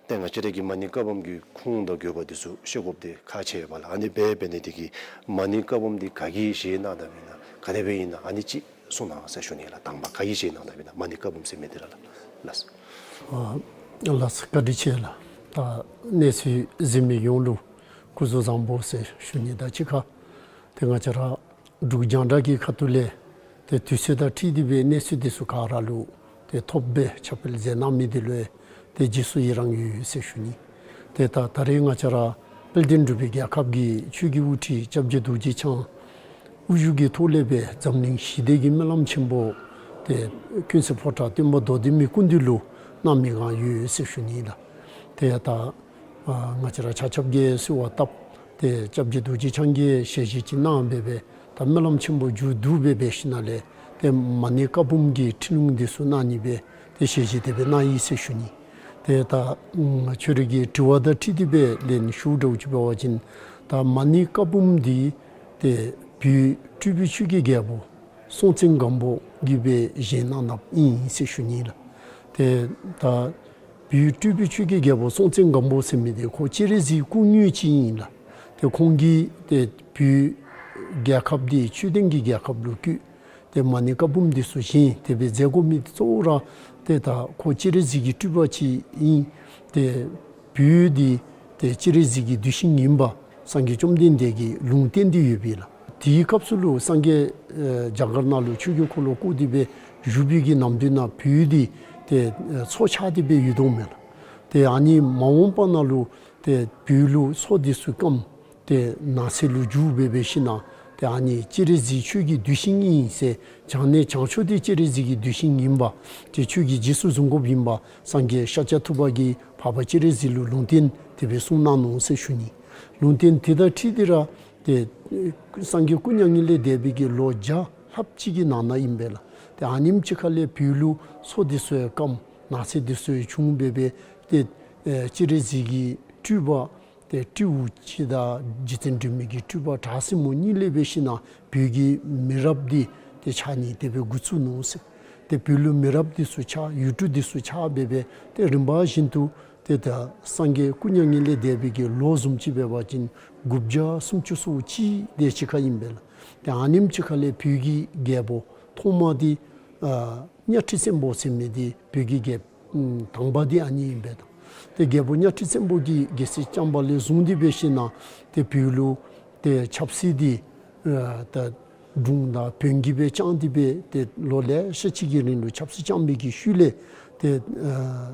ཏེ་ང་བཅས་ར་གི་མ་ཎི་བཀའ་འབུམ་གྱི་ཁུངས་དང་དགོས་པ་འདི་ཚུ་ཤེས་དགོཔ་འདི་ཁག་ཆེ་བས་ལགས། ཨ་ནི་སྦེ་འབད་ནི་འདི་གིས་མ་ཎི་བཀའ་འབུམ་འདི་ག་གིས་བཞེས་གནང་དཔ་ཨིན་ན་ག་དེ་སྦེ་ཨིན་ན་ཨ་ནི་ཅིག་གསུང་གནང་ཟེར་ཞུ་ནི་ལགས། དང་པ་ག་གིས་བཞེས་གནང་དཔ་ཨིན་ན་མ་ཎི་བཀའ་འབུམ་ཟེར་མི་འདི་ར་ལགས། ལགས། ཨ་ལགས་བཀའ་དྲིན་ཆེ་ལགས། ད་གནས་ཚུལ་གཟིགས་མི་ཡོངས་ལུ་ སྐུ་གཟུགས་བཟང་པོ་ཟེར་ཞུ་ནི་དང་གཅིག་ཁར། ཏེ་ང་བཅས་ར་འབྲུག་རྒྱང་བསྒྲགས་ཀྱི་ཁ་ཐུག་ལས་ཏེ་དུས་ཚོད་དང་འཁྲིལ་ཏེ་སྦེ་གནས་ཚུལ་འདི་ཚུ་ག་ར་ལུ་ཏེ་ཐོབ་སྦེ་ཁྱབ་སྤེལ་མཛད་གནང་མི་འདི་ལུ་ཏེ་རྗེས་སུ་ཡི་རང་ཡོད་ཟེར་ཞུ་ནི། ཏེ་ད་ད་རེས་ང་བཅས་ར་དཔལ་ལྡན་འབྲུག་པའི་རྒྱལ་ཁབ་ཀྱི་ཆོས་ཀྱི་དབུ་ཁྲིད་སྐྱབས་རྗེ་རྡོ་རྗེ་འཆང་དབུ་བཞུགས་ཀྱི་ཐོག་ལས་སྦེ་འཛམ་གླིང་ཞི་བདེ་གི་སྨོན་ལམ་ཆེན་པོ་ཏེ་ཀུན་གསལ་ཕོ་བྲང་སྟོན་པ་མདོ་སྡེ་མི་སྐུ་མདུན་ལུ་གནང་མི་གང་ཡོད་ཟེར་ཞུ་ནི་ལགས། ཏེ་ད་ཨ་ང་བཅས་ར་ཆ་ཁྱབ་ཀྱིས་གསོལ་བ་བཏབ། ཏེ་སྐྱབས་རྗེ་རྡོ་རྗེ་འཆང་གིས་ཞལ་བཞེས་ཅིག་གནང་སྦེ་སྦེ་ད་སྨོན་ལམ་ཆེན་པོ་མཇུག་བསྡུ་སྦེ་འབད་ཞིནམ་ལས་ཏེ་མ་ཎི་བཀའ་འབུམ་གྱི་ཁྲིད་ལུང་འདི་ཚུ་གནང་ནི་སྦེ་ཏེ་ཞལ་བཞེས་དེ་སྦེ་གནང་ཡི་ཟེར་ཞུ་ནི། ཏེ་ད་ཨམ་ཁྱོད་རའི་གི་དྲི་བ་དང་འཁྲིལ་ཏེ་སྦེ་ལན་ཞུ་འདྲཝ་ཅིག་འབད་བ་ཅིན་ད་མ་ཎི་བཀའ་འབུམ་འདི་ཏེ་བོད་སྤྲུལ་པའི་ཆོས་ཀྱི་རྒྱལ་པོ་སྲོང་བཙན་སྒམ་པོ་གིས་སྦེ་བཞེངས་གནང་གནངམ་ཨིན་ཟེར་ཞུ་ནི་ལགས། ཏེ་ད་བོད་སྤྲུལ་པའི་ཆོས་ཀྱི་རྒྱལ་པོ་སྲོང་བཙན་སྒམ་པོ་ཟེར་མི་འདི་ཁོ་སྤྱན་རས་གཟིགས་སྐུ་དངོས་ཅིག་ཨིན་ལགས། ཏེ་ཁོང་གིས་ཏེ་བོད་རྒྱལ་ཁབ་འདི་ཆོས་ལྡན་གྱི་རྒྱལ་ཁབ་ལུ་བཀོད། ཏེ་མ་ཎི་བཀའ་འབུམ་འདི་ཚུ་བཞེངས་ཏེ་སྦེ་མཛད་དགོ་མི་འདི་གཙོ་བོ་ར་ཏེ་ད་ཁོ་སྤྱན་རས་གཟིགས་ཀྱི་སྤྲུལ་པ་ཅིག་ཨིན། ཏེ་བོད་འདི་ཏེ་སྤྱན་རས་གཟིགས་ཀྱི་གདུལ་ཞིང་ཨིན་པ་སངས་རྒྱས་བཅོམ་ལྡན་འདས་ཀྱིས་ལུང་བསྟན་ཏེ་ཡོདཔ་ཨིན་ལགས། དེའི་སྐབས་སུ་ལུ་སངས་རྒྱས་ཨེ་རྒྱ་གར་ནང་ལུ་ཆོས་ཀྱི་འཁོར་ལོ་བསྐོར་ཏེ་སྦེ་བཞུགས་པའི་གི་ནམ་དུས་ནང་བོད་འདི་ཏེ་ཨེ་མཚོ་ཆགས་ཏེ་སྦེ་ཡོད་དོ་མས་ལགས། ཏེ་ཨ་ནི་མ་འོངས་པ་ནང་ལུ་ཏེ་བོད་ལུ་མཚོ་འདི་ཚུ་སྐམ། ཏེ་ནགས་ཚལ་ལུ་འགྱུར་སྦེ་འབད་ཞིནམ་ཏེ་ཨ་ནི་སྤྱན་རས་གཟིགས་ཆོས་ཀྱི་གདུལ་ཞིང་ཨིན་ཟེར་བྱང་ནས་བྱང་ཕྱོགས་འདི་སྤྱན་རས་གཟིགས་ཀྱི་གདུལ་ཞིང་ཨིན་པ་ཏེ་ཆོས་ཀྱི་རྗེས་སུ་བཟུང་དགོཔ་ཨིན་པ་སངས་རྒྱས་ཤཱཀྱ་ཐུབ་པ་གིས་འཕགས་པ་སྤྱན་རས་གཟིགས་ལུ་ལུང་བསྟན་དེ་སྦེ་གསུངས་གནང་ནུག་ཟེར་ཞུ་ནི། ལུང་བསྟན་དེ་དང་འཁྲིལ་ཏེ་ར་ཏེ་སངས་རྒྱས་སྐུ་མྱ་ངན་ལས་འདས་པའི་གི་ལོ་བརྒྱ་ལྷགཔ་ཅིག་གི་ནང་ན་ཨིན་པས་ལགས། ཏེ་ཨ་ནེམ་ཅིག་ཁ་ལས་བོད་ལུ་མཚོ་འདི་ཚུ་ཡང་སྐམ། ནགས་ཚལ་འདི་ཚུ་ཡང་བྱུང་སྦེ་སྦེ་ཏེ་ཨེ་སྤྱན་རས་གཟིགས་ཀྱི་སྤྲུལ་པ་ཏེ་སྤྲེའུ་ཅིག་དང་རྗེ་བཙུན་སྒྲོལ་མའི་གི་སྤྲུལ་པ་བྲག་སྲིན་མོ་གཉིས་ལས་འབད་ཞིནམ་བོད་ཀྱི་མི་རབས་འདི་ཏེ་ཆགས་ནི་དེ་སྦེ་འགོ་བཙུགས་ནུག་ཟེར། ཏེ་བོད་ལུ་མི་རབས་འདི་ཚུ་ཆགས། ཡུལ་གྲུ་འདི་ཚུ་ཆགས་སྦེ་སྦེ་ཏེ་རིམ་པ་བཞིན་དུ་ཏེ་ད་སངས་རྒྱས་སྐུ་མྱ་ངན་ལས་འདས་པའི་གི་ལོ་བཟུམ་ཅིག་འབད་བ་ཅིན་དགུ་བརྒྱ་སུམ་ཅུ་སོ་གཅིག་དེ་ཅིག་ཁར་ཨིན་པས་ལགས། ཏེ་ཨ་ནེམ་ཅིག་ཁ་ལས་བོད་ཀྱི་རྒྱལ་པོ་ཐོག་མ་འདི་ཨ་གཉའ་ཁྲི་བཙན་པོ་ཟེར་མི་འདི་བོད་ཀྱི་རྒྱལཔོ་ཨམ་དང་པ་འདི་ཨ་ནི་ཨིན་པས་ད། ཏེ་རྒྱལ་པོ་གཉའ་ཁྲི་བཙན་པོ་གིས་རྒྱལ་སྲིད་བསྐྱངས་པ་ལས་བཟུང་སྟེ་འབད་ཞིནམ་ཏེ་བོད་ལུ་ཏེ་ཆབ་སྲིད་འདི་ཨ་ད་སྒྲུང་དང་བོན་གྱིས་སྦེ་བསྐྱངས་ཏེ་སྦེ་ཏེ་ལོ་ལེ་ཤ་ཅིག་གི་རིང་ལུ་ཆབ་སྲིད་བསྐྱངས་པའི་གི་ཤུལ་ལས་ཏེ་ཨ་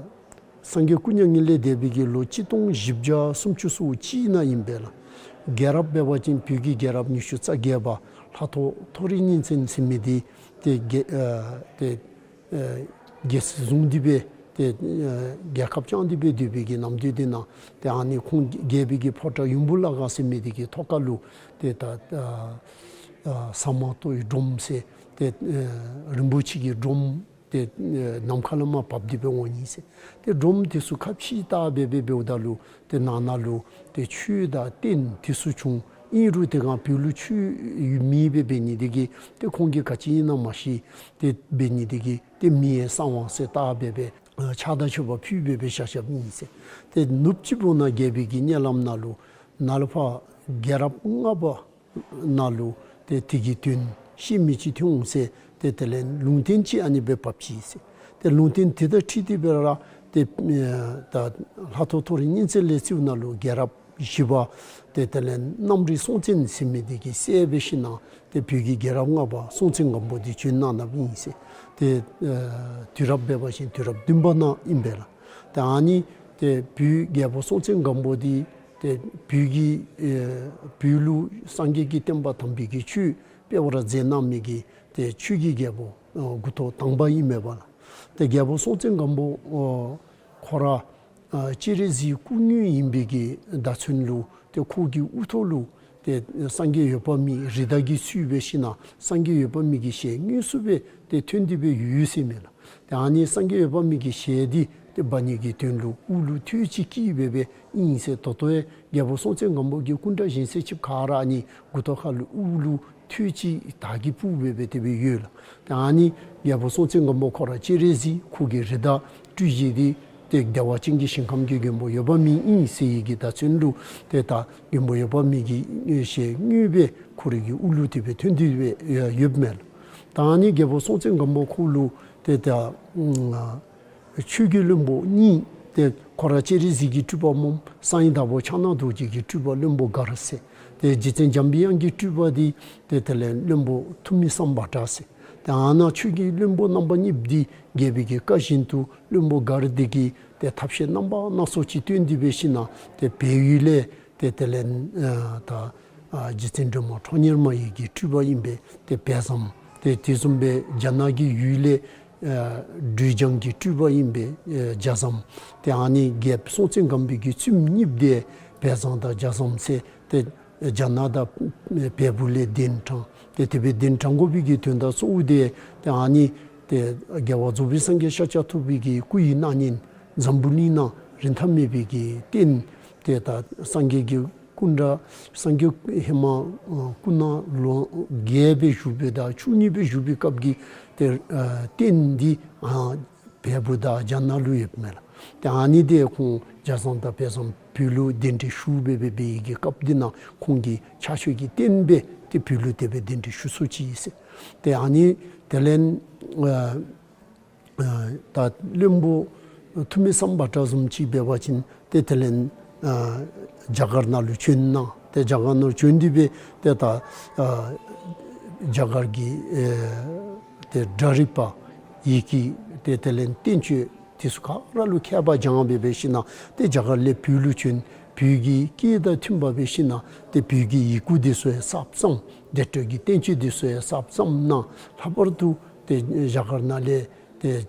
སངས་རྒྱས་སྐུ་མྱ་ངན་ལས་འདས་པའི་གི་ལོ་གཅིག་སྟོང་བཞི་བརྒྱ་སུམ་ཅུ་སོ་གཅིག་ནང་ཨིན་པས་ལགས། རྒྱལ་རབས་འབད་བ་ཅིན་བོད་ཀྱི་རྒྱལ་རབས་ཉི་ཤུ་རྩ་བརྒྱད་པ་ལྷ་ཐོ་ཐོ་རི་གཉན་བཙན་ཟེར་མི་འདི་ཏེ་རྒྱལ་ཨ་ཏེ་ཨ་རྒྱལ་སྲིད་བཟུང་སྟེ་སྦེ་ཏེ་ཨ་རྒྱལ་ཁབ་བསྐྱངས་ཏེ་སྦེ་སྡོད་པའི་གི་ནམ་དུས་འདི་ནང་ཏེ་ཨ་ནི་ཁོང་རྒྱལ་པོའི་གི་ཕོ་བྲང་ཡུམ་བུ་བླ་ག་ཟེར་མི་འདི་གི་ཐོག་ཁ་ལུ་ཏེ་ད་ཨ་ཨ་ཟ་མ་ཏོག་གི་སྒྲོམ་ཟེར་ཏེ་ཨ་རིན་པོ་ཆེ་གི་སྒྲོམ་ཏེ་ཨ་ནམ་མཁའ་ལས་མར་བབས་ཏེ་སྦེ་འོང་ནི་ཟེར། ཏེ་སྒྲོམ་འདི་ཚུ་ཁ་ཕྱེ་བལྟ་སྦེ་སྦེ་འབདཝ་ད་ལུ་ཏེ་ནང་ན་ལུ་ཏེ་ཆོས་དང་རྟེན་འདི་ཚུ་བྱུང་། ཨིན་རུང་དེ་སྒང་བོད་ལུ་ཆོས་མེད་པར་འབད་ནི་དེ་གིས་ཏེ་ཁོང་གིས་ག་ཅི་ཨིན་ན་མ་ཤེས། ཏེ་འབད་ནི་དེ་གིས་ཏེ་མི་ཡི་གསང་བ་ཟེར་བལྟ་སྦེ་སྦེ་ཨ་ཕྱག་དང་མཆོད་པ་ཕུལ་སྦེ་སྦེ་བཞག་བཞགཔ་ཨིན་ཟེར། ཏེ་ནུབ་གཅིག་པོ་ནང་རྒྱལ་པོའི་གི་གཉའ་ལམ་ནང་ལུ་ནཱ་ལས་ཕར་རྒྱལ་རབས་ལྔ་པ་ནང་ལུ་ཏེ་དེ་གི་དོན་ཤེས་མི་ཅིག་ཐོན་འོང་ཟེར། ཏེ་དེ་ལས་ལུང་བསྟན་ཅིག་ཨ་ནི་སྦེ་བབས་ཅི་ཟེར། ཏེ་ལུང་བསྟན་དེ་དང་འཁྲིལ་ཏེ་སྦེ་ར་ཏེ་ཨེ་ད་ལྷ་ཐོ་ཐོ་རི་གཉན་བཙན་ལས་བརྩིཝ་ད་ལུ་རྒྱལ་རབས་བཞི་པ་ཏེ་དེ་ལས་གནམ་རི་སྲོང་བཙན་ཟེར་མི་འདི་གིས་བསད་སྦེ་ཞིནམ་ཏེ་བོད་ཀྱི་རྒྱལ་རབས་ལྔ་པ་སྲོང་བཙན་སྒམ་པོ་འདི་བྱོན་གནང་གནངམ་ཨིན་ཟེར། ཏེ་ཨེ་དུས་རབས་འབད་བ་ཅིན་དུས་རབས་བདུན་པ་ནང་ཨིན་པས་ལགས། ཏེ་ཨ་ནི་ཏེ་བོད་རྒྱལ་པོ་སྲོང་བཙན་སྒམ་པོ་འདི་ཏེ་བོད་ཀྱི་ཨེ་བོད་ལུ་སངས་རྒྱས་ཀྱི་བསྟན་པ་དམ་པའི་གི་ཆོས་སྤེལ་བར་མཛད་གནང་མི་གི་ཏེ་ཆོས་ཀྱི་རྒྱལ་པོ་ཨ་འགོ་ཐོག་དང་པ་ཨིན་མས་པ་ལགས། ཏེ་རྒྱལ་པོ་སྲོང་བཙན་སྒམ་པོ་ཨ་ཁོ་ར་ཨ་སྤྱན་རས་གཟིགས་སྐུ་དངོས་ཨིན་པའི་གི་བརྡ་མཚོན་ལུ་ཏེ་ཁོ་གི་དབུ་ཐོག་ལུ་ཏེ་སངས་རྒྱས་འོད་དཔག་མེད་རི་དྭགས་ཀྱི་ཚུལ་འབད་ཞིནམ་སངས་རྒྱས་འོད་དཔག་མེད་ཀྱི་ཞལ་དངོས་སུ་སྦེ་ཏེ་ཐོན་ཏེ་སྦེ་ཡོད་ཟེར་མས་ལགས། ཏེ་ཨ་ནི་སངས་རྒྱས་འོད་དཔག་མེད་ཀྱི་ཞལ་འདི་ཏེ་འབག་ནི་གི་དོན་ལུ་དབུ་ལུ་ཐོད་ཅིག་དཀྲིས་སྦེ་སྦེ་ཨིན་ཟེར། ད་ལྟོ་ཡང་རྒྱལ་པོ་སྲོང་བཙན་སྒམ་པོ་གི་སྐུ་འདྲ་བཞེངས་ས་ཅིག་ག་ར་ཨ་ནི་མགུ་ཏོ་ཁ་ལུ་དབུ་ལུ་ཐོད་ཅིག་དར་གྱིས་སྤུབས་སྦེ་སྦེ་དེ་སྦེ་ཡོད་ལགས། ཏེ་ཨ་ནི་རྒྱལ་པོ་སྲོང་བཙན་སྒམ་པོ་ཁོ་ར་སྤྱན་རས་གཟིགས་ཁོ་གི་རིགས་བདག་སྤྲུལ་གཞི་འདི་ཏེ་བདེ་བ་ཅན་གྱི་ཞིང་ཁམས་ཀྱི་མགོན་པོ་འོད་དཔག་མེད་ཨིན་ཟེར་བའི་གི་བརྡ་མཚོན་ལུ་ཏེ་ད་མགོན་པོ་འོད་དཔག་མེད་ཀྱི་ཞལ་དངོས་སྦེ་ཁོ་རའི་གི་དབུ་ལུ་དེ་སྦེ་ཐོན་ཏེ་སྦེ་ཡོདཔ་མས་ལགས། ད་ཨ་ནི་རྒྱལ་པོ་སྲོང་བཙན་སྒམ་པོ་ཁོ་ལུ་ཏེ་ད་ཨ་ཆོས་ཀྱི་བློན་པོ་གཉིས་ ཏེ་ཁོ་ར་སྤྱན་རས་གཟིགས་ཀྱི་སྤྲུལ་པ་སྨོ། གསང་བའི་བདག་པོ་ཕྱག་ན་རྡོ་རྗེ་གི་སྤྲུལ་པ་བློན་པོ་མགར་ཟེར། ཏེ་རྗེ་བཙུན་འཇམ་པའི་དབྱངས་ཀྱི་སྤྲུལ་པ་འདི་ཏེ་དེ་ལས་བློན་པོ་ཐུ་མི་སམ་བྷ་ཏ་ཟེར། ཏེ་ཨ་ནཱ་ཆོས་ཀྱི་བློན་པོ་རྣམ་པ་གཉིས་འདི་རྒྱལ་པོའི་གི་བཀའ་བཞིན་དུ་བློན་པོ་མགར་འདི་གིས་ཏེ་ཐབས་ཤེས་རྣམ་པ་སྣ་ཚོགས་ཅིག་བཏོན་ཏེ་འབད་ཞིནམ་ཏེ་བལ་ཡུལ་ལས་ཏེ་དེ་ལས་ཨ་ད་ཨ་རྗེ་བཙུན་སྒྲོལ་མ་ཁྲོ་གཉེར་མ་ཡི་གི་སྤྲུལ་པ་ཨིན་པས་ཏེ་བལ་བཟངམ། ཏེ་དེ་བཟུམ་སྦེ་རྒྱ་ནག་གི་ཡུལ་ལས་ཨ་སྦྲུལ་ལྗང་གི་སྤྲུལ་པ་ཨིན་པས་ཨ་རྒྱ་བཟངམ། ཏེ་ཨ་ནི་རྒྱལཔོ་སྲོང་བཙན་སྒམ་པོའི་གི་བཙུནམོ་གཉིསཔོ་འདི་བལ་བཟང་དང་རྒྱ་བཟངམ་ཟེར་ཏེ་རྒྱ་ནག་དང་བལ་པོ་ལས་གདན་དྲངས། ཏེ་དེ་སྦེ་གདན་དྲངས་དགོ་པའི་གི་དོན་དག་གཙོ་བོ་འདི་ཏེ་ཨ་ནི་ཏེ་རྒྱལ་བ་རྫོགས་པའི་སངས་རྒྱས་ཤཱཀྱ་ཐུབ་པའི་གི་སྐུ་ཡི་སྣང་བརྙན་འཛམ་བུ་གླིང་ནང་རིན་ཐང་མེད་པའི་གི་རྟེན་ཏེ་ད་སངས་རྒྱས་ཀྱི་སྐུ་འདྲ་སངས་རྒྱས་ཧེ་མ་ཨ་སྐུ་ན་ལོ་བརྒྱད་སྦེ་བཞུགས་པའི་དང་བཅུ་གཉིས་སྦེ་བཞུགས་པའི་སྐབས་ཀྱི་ཏེ་ཨ་རྟེན་འདི་ཨ་བལ་པོ་དང་རྒྱ་ནག་ལུ་ཡོདཔ་མས་ལགས། ཏེ་ཨ་ནི་འདི་ཁོང་རྒྱ་བཟང་དང་བལ་བཟང་བོད་ལུ་གདན་འདྲེན་ཞུ་སྦེ་འབད་བའི་གི་སྐབས་འདི་ནང་ཁོང་གིས་ཕྱག་མཆོད་ཀྱི་རྟེན་སྦེ་ཏེ་བོད་ལུ་དེ་སྦེ་གདན་འདྲེན་ཞུ་སོ་ཅི་ཨིན་ཟེར། ཏེ་ཨ་ནི་དེ་ལས་ཨ་ཨ་ད་བློན་པོ་ཐུ་མི་སམ་བྷ་ཏ་བཟུམ་ཅིག་འབད་བ་ཅིན་ཏེ་དེ་ལས་ཨ་རྒྱ་གར་ནང་ལུ་བྱོན་གནང་། ཏེ་རྒྱ་གར་ནང་ལུ་བྱོན་ཏེ་སྦེ་ཏེ་ད་ཨ་རྒྱ་གར་གྱི་ཨེ་ཏེ་སྒྲ་རིག་པ་ཡི་གེ་ཏེ་དེ་ལས་བསྟན་བཅོས་དེ་ཚུ་ག་ར་ལུ་མཁས་པ་སྦྱངས་སྦེ་འབད་ཞིནམ་ཏེ་རྒྱ་གར་ལས་བོད་ལུ་བྱོན། བོད་ཀྱི་སྐད་དང་མཐུན་པ་འབད་ཞིནམ་ཏེ་བོད་ཀྱི་ཡི་གུ་དེ་ཚུ་ཡང་གསརཔ་བརྩམས། བདེ་དྲོད་ཀྱི་བསྟན་བཅོས་དེ་ཚུ་ཡང་གསརཔ་བརྩམས་གནང་། ལྷག་པར་དུ་ཏེ་རྒྱ་གར་ནང་ལས་ཏེ་ཨེ་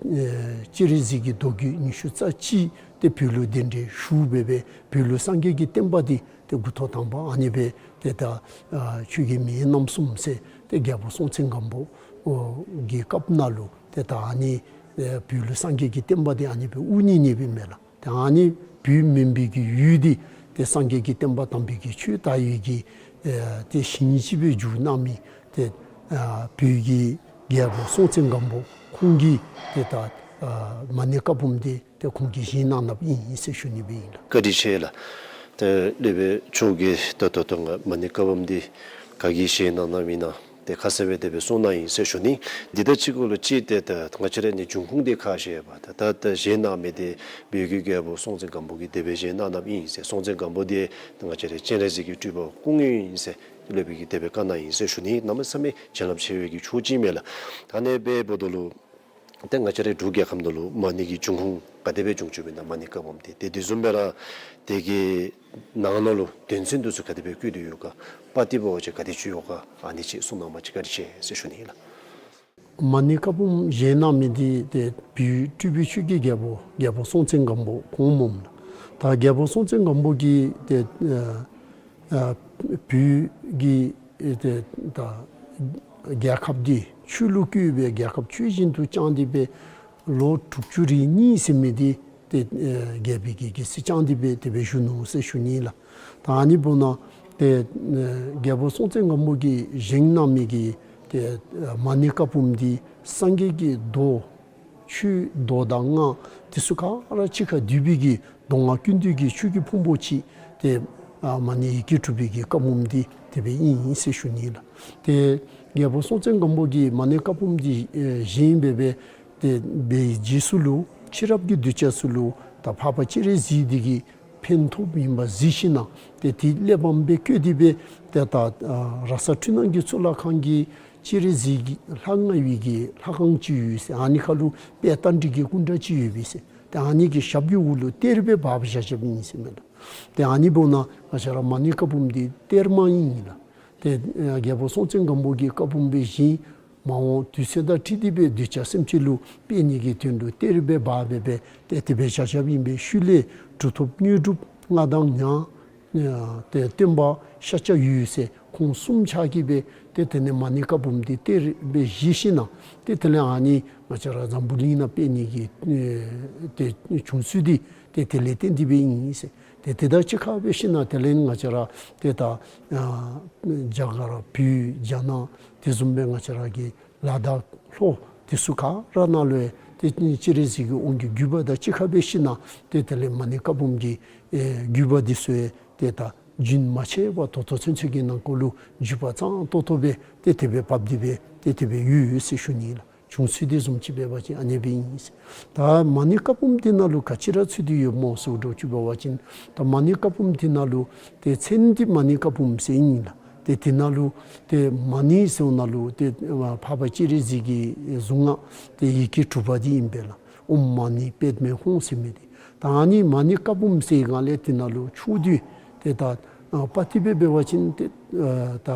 སྤྱན་རས་གཟིགས་ཀྱི་མདོ་རྒྱུད་ཉི་ཤུ་རྩ་གཅིག་ཏེ་བོད་ལུ་གདན་འདྲེན་ཞུ་སྦེ་སྦེ་བོད་ལུ་སངས་རྒྱས་ཀྱི་བསྟན་པ་འདི་ཏེ་འགོ་ཐོག་དང་པ་ཨ་ནི་སྦེ་ཏེ་ད་ཨ་ཆོས་རྒྱལ་མེས་རྣམ་གསུམ་ཟེར་ཏེ་རྒྱལ་པོ་སྲོང་བཙན་སྒམ་པོ་ཨོ་གི་སྐབས་ནང་ལུ་ཏེ་ད་ཨ་ནི་ཨེ་བོད་ལུ་སངས་རྒྱས་ཀྱི་བསྟན་པ་འདི་ཨ་ནི་སྦེ་དབུ་བརྙེས་ནི་སྦེ་མས་ལགས། ཏེ་ཨ་ནི་བོད་མུན་པའི་གི་ཡུལ་འདི་ཏེ་སངས་རྒྱས་ཀྱི་བསྟན་པ་དམ་པའི་གི་ཆོས་དར་བའི་གི་ཨེ་ཏེ་ཞིང་ཅིག་སྦེ་བསྒྱུར་གནང་མི་ཏེ་ཨ་བོད་ཀྱི་རྒྱལ་པོ་སྲོང་བཙན་སྒམ་པོ་ཁོང་གིས་ཏེ་ད་ཨ་མ་ཎི་བཀའ་འབུམ་འདི་ཏེ་ཁོང་གིས་བཞེངས་གནང་གནངམ་ཨིན་ཟེར་ཞུ་ནི་སྦེ་ཨིན་ལགས། བཀའ་དྲིན་ཆེ་ལགས། ཏེ་སློབ་དཔོན་མཆོག་གིས་ད་ལྟོ་ད་ལྟོ་ང་མ་ཎི་བཀའ་འབུམ་འདི་ག་གིས་བཞེངས་གནང་གནངམ་ཨིན་ན་ཏེ་ཁ་གསལ་སྦེ་དེ་སྦེ་གསུངས་གནང་ཡི་ཟེར་ཞུ་ནི། འདི་དང་གཅིག་ཁར་ལུ་ཅིག་ཏེ་ད་ང་བཅས་ར་ནི་འབྱུང་ཁུངས་འདི་ཁ་བཤད་པ་ད་ད་ད་བཞེངས་གནང་མི་འདི་བོད་ཀྱི་རྒྱལ་པོ་སྲོང་བཙན་སྒམ་པོ་གིས་དེ་སྦེ་བཞེངས་གནང་གནངམ་ཨིན་ཟེར། སྲོང་བཙན་སྒམ་པོ་འདི་ང་བཅས་ར་སྤྱན་རས་གཟིགས་ཀྱི་སྤྲུལ་པ་སྐུ་དངོས་ཨིན་ཟེར་སློབ་དཔོན་གྱིས་དེ་སྦེ་བཀའ་གནང་ཡི་ཟེར་ཞུ་ནི། གནམ་མེད་ས་མེད་བྱིན་རླབས་ཆེ་བའི་གི་ཆོས་ཅིག་མས་ལགས། ད་ཨ་ནི་འབདཝ་ད་ལུ་ཏེ་ང་བཅས་རའི་འབྲུག་རྒྱལ་ཁབ་ནང་ལུ་མ་ཎི་གི་འབྱུང་ཁུངས་ག་དེ་སྦེ་བྱུང་བྱུངམ་ཨིན་ན་མ་ཎི་བཀའ་འབུམ་འདི་ཏེ་དེ་བཟུམ་སྦེ་ར་དེ་གི་ནང་ན་ལུ་དོན་ཚན་འདི་ཚུ་ག་དེ་སྦེ་བཀོད་དེ་ཡོད་ག། པར་འདི་འབད་བ་ཅིན་ག་དེ་ཅིག་ཡོད་ག། ཨ་ནི་ཅིག་གསུང་གནང་བ་ཅིན་བཀའ་དྲིན་ཆེ་ཟེར་ཞུ་ནི་ལགས། མ་ཎི་བཀའ་འབུམ་བཞེངས་གནང་མི་འདི་ཏེ་བོད་སྤྲུལ་པའི་ཆོས་ཀྱི་རྒྱལ་པོ་རྒྱལ་པོ་སྲོང་བཙན་སྒམ་པོ་ཁོང་སྨོ་ལགས། ད་རྒྱལ་པོ་སྲོང་བཙན་སྒམ་པོ་གིས་ཏེ་ཨ་ཨ་བོད་ཀྱི་ཨེ་ཏེ་ད་རྒྱལ་ཁབ་འདི་ཆོས་ལུ་བཀོད་སྦེ་རྒྱལ་ཁབ་ཆོས་བཞིན་དུ་བསྐྱངས་ཏེ་སྦེ་ལོ་དྲུག་ཅུ་རེ་གཉིས་ཟེར་མི་འདི་ཏེ་ཨེ་རྒྱལ་པོའི་གི་རྒྱལ་སྲིད་བསྐྱངས་ཏེ་སྦེ་དེ་སྦེ་བཞུགས་ནུག་ཟེར་ཞུ་ནི་ལགས། ད་ཨ་ནི་འབདཝ་ད་ཏེ་ཨེ་རྒྱལ་པོ་སྲོང་བཙན་སྒམ་པོ་གིས་བཞེངས་གནང་མི་གི་ཏེ་ཨེ་མ་ཎི་བཀའ་འབུམ་འདི་སངས་རྒྱས་ཀྱི་མདོ་ཆོས་མདོ་དང་སྔགས་དེ་ཚུ་ག་ར་གཅིག་ཁར་བསྡུས་པའི་གི་མདོ་སྔགས་ཀུན་འདུས་ཀྱི་ཆོས་ཀྱི་ཕུང་པོ་ཅིག་ཏེ་ཨ་མ་ཎི་ཡི་གེ་དྲུག་པའི་གི་བཀའ་འབུམ་འདི་དེ་སྦེ་ཨིན་ཟེར་ཞུ་ནི་ལགས། ཏེ་རྒྱལ་པོ་སྲོང་བཙན་སྒམ་པོ་གིས་མ་ཎི་བཀའ་འབུམ་འདི་ཨེ་བཞེངས་སྦེ་སྦེ་ཏེ་སྦེ་རྗེས་སུ་ལུ་ཕྱི་རབས་ཀྱི་གདུལ་བྱ་ཚུ་ལུ་ད་འཕགས་པ་སྤྱན་རས་གཟིགས་འདི་གིས་ཕན་ཐོགས་ཨིནམ་གཟིགས་ཞིནམ་ཏེ་དེ་གླེགས་བམ་སྦེ་བཀོད་དེ་སྦེ་ཏེ་ད་ཨ་ར་ས་འཕྲུལ་སྣང་གི་གཙུག་ལག་ཁང་གི་སྤྱན་རས་གཟིགས་ཀྱི་ལྷ་མངའ་བའི་གི་ལྷ་ཁང་ཅིག་ཡོད་ཟེར། ཨ་ནི་ཁར་ལུ་དཔལ་རྟ་མགྲིན་གྱི་སྐུ་འདྲ་ཅིག་ཡོད་པས་ཟེར། ཏེ་ཨ་ནི་གི་ཞབས་ཀྱི་འོག་ལུ་གཏེར་སྦེ་སྦ་བཞག་བཞགཔ་ཨིན་ཟེར་མས་ལགས། ཏེ་ཨ་ནི་འབདཝ་ད་ང་བཅས་ར་མ་ཎི་བཀའ་འབུམ་འདི་གཏེར་མ་ཨིན་ལགས། ཏེ་ཨ་རྒྱལ་པོ་སྲོང་བཙན་སྒམ་པོ་གིས་བཀའ་འབུམ་སྦེ་བཞེངས་མ་འོངས་དུས་ཚོད་དང་འཁྲིལ་ཏེ་སྦེ་གདུལ་བྱ་སེམས་ཅན་ལུ་སྤེལ་ནི་གི་དོན་ལུ་གཏེར་སྦེ་སྦ་སྦེ་སྦེ་ཏེ་དེ་སྦེ་བཞག་བཞགཔ་ཨིན་པས། ཤུལ་ལས་གྲུབ་ཐོབ་དངོས་གྲུབ་མངའ་ཐང་མྱང་ཨ་ཏེ་སྟོན་པ་ཤཱཀྱ་འོད་ཟེར་ཁོང་གསུམ་ཆ་གིས་སྦེ་ཏེ་དེ་ལས་མ་ཎི་བཀའ་འབུམ་འདི་གཏེར་སྦེ་བཞེས་ཞིནམ་ཏེ་དེ་ལས་ཨ་ནི་ང་བཅས་ར་འཛམ་བུ་གླིང་ནང་སྤེལ་ནི་གི་ཨེ་ཏེ་བྱུང་ཚུལ་འདི་ཏེ་དེ་ལས་བརྟེན་ཏེ་སྦེ་ཨིན་ཟེར། ཏེ་དེ་དང་གཅིག་ཁར་སྦེ་ཞིནམ་དེ་ལས་ང་བཅས་ར་ཏེ་ད་ཨ་རྒྱ་གར་བོད་རྒྱ་ནག་དེ་བཟུམ་སྦེ་ང་བཅས་ར་གི་ལ་དྭགས་ལྷོ་དེ་ཚུ་ག་ར་ནང་ལུ་ཡང་ཏེ་སྤྱན་རས་གཟིགས་ཀྱི་དབང་གི་བརྒྱུད་པ་དང་གཅིག་ཁར་སྦེ་ཞིནམ་ཏེ་དེ་ལས་མ་ཎི་བཀའ་འབུམ་གྱི་ཨེ་བརྒྱུད་པ་དེ་ཚུ་ཡང་ཏེ་ད་རྒྱུན་མ་ཆད་པར་ད་ལྟོ་ཚུན་ཚོད་ཀྱི་ནང་འཁོད་ལུ་བརྒྱུད་པ་གཙང་ཏོག་ཏོ་སྦེ་ཏེ་དེ་སྦེ་བབས་ཏེ་སྦེ་ཏེ་དེ་སྦེ་ཡོད་ཡོད་ཟེར་ཞུ་ནི་ལགས། བྱུང་ཚུལ་འདི་བཟུམ་ཅིག་འབད་བ་ཅིན་ཨ་ནི་སྦེ་ཨིན་ཟེར། ད་མ་ཎི་བཀའ་འབུམ་འདི་ནང་ལུ་ག་ཅི་ར་ཚུད་དེ་ཡོདཔ་སྨོ་ཟེར་འདྲཝ་ཅིག་འབད་བ་ཅིན་ད་མ་ཎི་བཀའ་འབུམ་འདི་ནང་ལུ་ཏེ་མཚན་འདི་མ་ཎི་བཀའ་འབུམ་ཟེར་ཨིན་ལགས། ཏེ་དེ་ནང་ལུ་ཏེ་མ་ཎི་ཟེརཝ་ནང་ལུ་ཏེ་འཕགས་པ་སྤྱན་རས་གཟིགས་ཀྱི་གཟུངས་སྔགས་ཏེ་ཡི་གེ་དྲུག་པ་འདི་ཨིན་པས་ལགས། ཨོཾ་མ་ཎི་པདྨེ་ཧཱུྃ་ཟེར་མི་འདི། ད་ཨ་ནི་མ་ཎི་བཀའ་འབུམ་ཟེར་སྒང་ལས་དེ་ནང་ལུ་ཆུང་དུས་ཏེ་ད་ཨ་པ་ཏི་སྦེ་འབད་བ་ཅིན་ཏེ་ཨ་ད་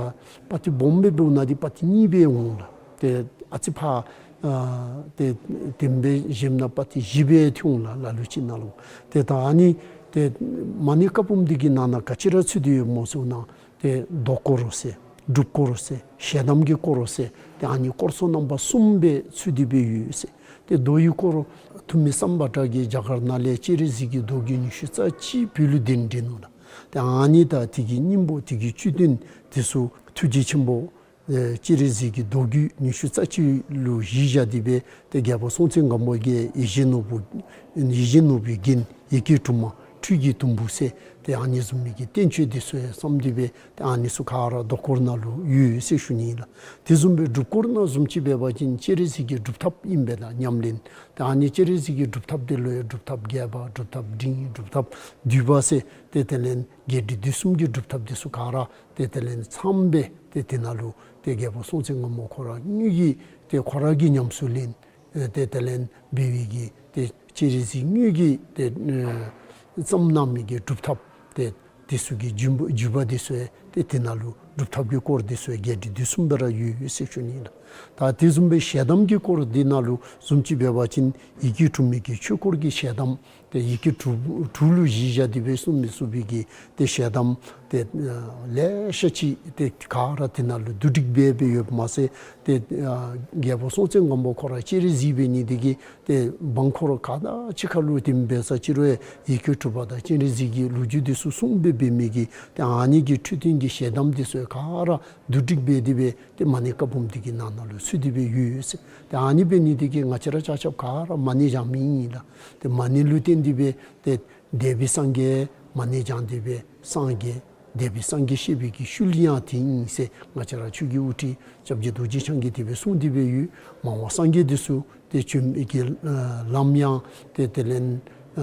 པ་ཏི་སྦོམ་སྦེ་འབདཝ་ད་འདི་པ་ཏི་གཉིས་སྦེ་འོང་ལགས། ཏེ་ཨ་ཙི་ཕར་ཨ་ཏེ་དེམ་སྦེ་བཞེངསམ་ད་པ་ཏི་བཞི་སྦེ་ཐོན་འོང་ལགས། ལ་ལུ་ཅིག་ནང་ལུ་ཏེ་ད་ཨ་ནི་ཏེ་མ་ཎི་བཀའ་འབུམ་འདི་གི་ནང་ན་ག་ཅི་ར་ཚུད་དེ་ཡོདཔ་སྨོ་ཟེར་ན་ཏེ་མདོ་སྐོར་ཟེར་སྒྲུབ་སྐོར་ཟེར་ཞལ་གདམས་ཀྱི་སྐོར་ཟེར་ཏེ་ཨ་ནི་སྐོར་ཚོགས་རྣམ་པ་གསུམ་སྦེ་ཚུད་དེ་སྦེ་ཡོད་ཟེར། ཏེ་མདོ་ཡི་སྐོར་ཐུ་མི་སམ་བྷོ་ཊ་གིས་རྒྱ་གར་ནང་ལས་སྤྱན་རས་གཟིགས་ཀྱི་མདོ་རྒྱུད་ཉི་ཤུ་རྩ་གཅིག་བོད་ལུ་གདན་འདྲེན་ནུག་ལགས། ཏེ་ཨ་ནི་དང་དེ་གི་སྙིང་པོ་དེ་གི་བཅུད་དོན་དེ་ཚུ་ཐུགས་རྗེ་ཆེན་པོ་ཨེ་སྤྱན་རས་གཟིགས་ཀྱི་མདོ་རྒྱུད་ཉི་ཤུ་རྩ་གཅིག་ལུ་གཞི་བཞག་སྟེ་སྦེ་ཏེ་རྒྱལ་པོ་སྲོང་བཙན་སྒམ་པོ་གིས་ཡིད་བཞིན་ནོར་བུ་ཡིད་བཞིན་ནོར་བུའི་རྒྱན་ཡི་གེ་དྲུག་མ་འཕྲུལ་གྱི་དུམ་བུ་ཟེར་ཏེ་ཨ་ནི་བཟུམ་མའི་གི་བསྟན་བཅོས་དེ་ཚུ་ཡང་བརྩམས་ཏེ་སྦེ་ཏེ་ཨ་ནི་ཚུ་ག་ར་མདོ་སྐོར་ནང་ལུ་ཡོད་ཟེར་ཞུ་ནི་ཨིན་ལགས། དེ་བཟུམ་སྦེ་སྒྲུབ་སྐོར་ནང་བཟུམ་ཅིག་འབད་བ་ཅིན་སྤྱན་རས་གཟིགས་ཀྱི་སྒྲུབ་ཐབས་ཨིན་པས་ལགས། ཉམས་ལེན་ཏེ་ཨ་ནི་སྤྱན་རས་གཟིགས་ཀྱི་སྒྲུབ་ཐབས་དེ་ལུ་ཡང་སྒྲུབ་ཐབས་རྒྱས་པ་སྒྲུབ་ཐབས་འབྲིང་སྒྲུབ་ཐབས་བསྡུས་པ་ཟེར་ཏེ་དེ་ལས་བརྒྱད་ཁྲི་བདུན་གསུམ་གྱི་སྒྲུབ་ཐབས་དེ་ཚུ་ག་ར་ཏེ་དེ་ལས་ཚངམ་སྦེ་ཏེ་དེ་ནང་ལུ་ཏེ་རྒྱལ་པོ་སྲོང་བཙན་སྒམ་པོ་ཁོ་ར་དངོས་ཀྱིས་ཏེ་ཁོ་ར་གིས་ཉམས་སུ་ལེན་ཨེ་ཏེ་དེ་ལས་འབད་བའི་གི་ཏེ་སྤྱན་རས་གཟིགས་དངོས་ཀྱིས་ཏེ་ཨེ་བརྩམས་གནང་མི་གི་སྒྲུབ་ཐབས་ཏེ་དེ་ཚུ་གི་བརྒྱུད་པ་བརྒྱུད་པ་དེ་ཚུ་ཡང་ཏེ་དེ་ནང་ལུ་སྒྲུབ་ཐབས་ཀྱི་སྐོར་དེ་ཚུ་ཡང་བརྒྱད་ཁྲི་བདུན་གསུམ་སྦེ་ར་ཡོད་ཡོད་ཟེར་ཞུ་ནི་ཨིན་ལགས། ད་དེ་བཟུམ་སྦེ་ཞལ་གདམས་ཀྱི་སྐོར་དེ་ནང་ལུ་བཟུམ་ཅིག་འབད་བ་ཅིན་ཡི་གེ་དྲུག་མའི་གི་ཆོས་སྐོར་གྱི་ཞལ་གདམས་ཏེ་ཡི་གེ་དྲུག་དྲུག་ལུ་གཞི་བཞག་སྟེ་སྦེ་གསུངས་མི་གསུངས་པའི་གི་ཏེ་ཞལ་གདམས་ཏེ་ཨ་ལེ་ཤ་ཅིག་ཏེ་ག་ར་དེ་ནང་ལུ་བསྡུ་སྒྲིག་འབད་སྦེ་ཡོདཔ་མ་ཚད་ཏེ་ཨ་རྒྱལ་པོ་སྲོང་བཙན་སྒམ་པོ་ཁོ་ར་སྤྱན་རས་གཟིགས་འབད་ནི་དེ་གིས་ཏེ་འབངས་འཁོར་ག་དང་གཅིག་ཁར་ལུ་དེམ་འབད་ས་ཅིག་རུང་ཡི་གེ་དྲུག་པ་དང་སྤྱན་རས་གཟིགས་ཀྱི་ལོ་རྒྱུས་དེ་ཚུ་གསུངས་སྦེ་འབད་མི་གི་ཏེ་ཨ་ནི་གི་འཕྲོས་དོན་གྱི་ཞལ་གདམས་དེ་ཚུ་ག་ར་བསྡུ་སྒྲིག་འབད་དེ་སྦེ་ཏེ་མ་ཎི་བཀའ་འབུམ་དེ་གི་ནང་ན་ལུ་ཚུད་དེ་སྦེ་ཡོད་ཡོད་ཟེར། ཏེ་ཨ་ནི་འབད་ནི་དེ་གིས་ང་བཅས་ར་ཆ་ཁྱབ་ག་ར་མ་ཎི་བགྱང་མི་ཨིན་ལགས། ཏེ་མ་ཎི་ལུ་བརྟེན་ཏེ་སྦེ་ཏེ་འདས་པའི་སངས་རྒྱས་མ་ཎི་བགྱང་སྟེ་སྦེ་སངས་རྒྱས། འདས་པའི་སངས་རྒྱས་གཤེགས་པའི་གི་ཤུལ་ཡང་དེ་ཨིན་ཟེར་ང་བཅས་ར་ཆོས་ཀྱི་དབུ་ཁྲིད་སྐྱབས་རྗེ་རྡོ་རྗེ་འཆང་གིས་དེ་སྦེ་གསུངས་ཏེ་སྦེ་ཡོད། མ་འོངས་སངས་རྒྱས་དེ་ཚུ་ཏེ་བྱོན་པའི་གི་ལམ་ཡང་ཏེ་དེ་ལས་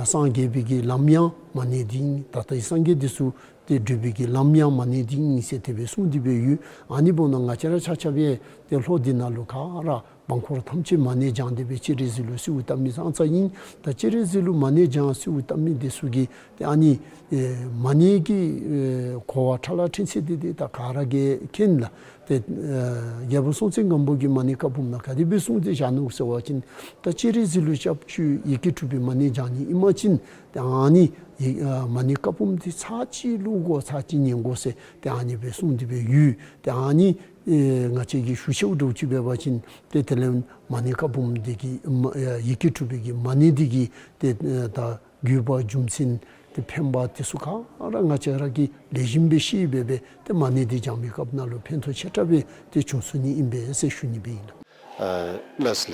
སངས་རྒྱས་པའི་གི་ལམ་ཡང་མ་ཎི་དེ་ཨིན། ད་ལྟའི་སངས་རྒྱས་དེ་ཚུ་ཏེ་སྒྲུབ་པའི་གི་ལམ་ཡང་མ་ཎི་དེ་ཨིན་ཟེར་དེ་སྦེ་གསུངས་ཏེ་སྦེ་ཡོད། ཨ་ནི་འབདཝ་ད་ང་བཅས་ར་ཆ་ཁྱབ་ཡང་ཏེ་ལྷོ་འདི་ནང་ལུ་ག་ར་འབངས་འཁོར་ཐམས་ཅད་མ་ཎི་བགྱང་སྟེ་སྦེ་སྤྱན་རས་གཟིགས་ལུ་གསོལཝ་བཏབ་མི་ཙང་ཙ་ཨིན། ད་སྤྱན་རས་གཟིགས་ལུ་མ་ཎི་བགྱང་གསོལཝ་བཏབ་མི་དེ་ཚུ་གིས་ཏེ་ཨ་ནི་ཨེ་མ་ཎི་གི་ཨེ་གོ་བ་ཕྲ་ལ་ཕྲན་ཚེགས་དེ་དེ་ད་ག་ར་གིས་མཁྱེན་ལགས། ཏེ་ཨེ་རྒྱལ་པོ་སྲོང་བཙན་སྒམ་པོ་གིས་མ་ཎི་བཀའ་འབུམ་ནང་ག་དེ་སྦེ་གསུངས་ཏེ་བཞག་ནུག་ཟེར་བ་ཅིན་ད་སྤྱན་རས་གཟིགས་ལུ་སྐྱབས་བཅོལ་ཡི་གེ་དྲུག་པའི་མ་ཎི་བགྱང་ནི་ཨིན་པ་ཅིན་ཏེ་ཨ་ནི་ཡི་ཨ་མ་ཎི་བཀའ་འབུམ་དེ་ཚར་གཅིག་ཀློག་དགོ་ཚར་གཅིག་ཉན་དགོ་ཟེར་ཏེ་ཨ་ནི་སྦེ་གསུངས་ཏེ་སྦེ་ཡོད། ཏེ་ཨ་ནི་ཨེ་ང་བཅས་ཀྱིས་ཞུ་ཞུཝ་འདྲཝ་ཅིག་འབད་བ་ཅིན་ཏེ་དེ་ལས་མ་ཎི་བཀའ་འབུམ་དེ་གི་མ་ཨེ་ཡི་གེ་དྲུག་པའི་གི་མ་ཎི་དེ་གི་ཏེ་ཨེ་ད་དགོས་པ་རྒྱུ་མཚན་ཏེ་ཕན་པ་དེ་ཚུ་ག་ར་ང་བཅས་ར་གིས་ལེགས་ཤོམ་སྦེ་ཤེས་སྦེ་སྦེ་ཏེ་མ་ཎི་དེ་བགྱང་མི་སྐབས་ནང་ལུ་ཕན་ཐོགས་ཆེ་དྲགས་སྦེ་ཏེ་བྱུང་ཚུགས་ནི་ཨིན་པས་ཟེར་ཞུ་ནི་སྦེ་ཨིན་ལགས། ཨ་ལགས་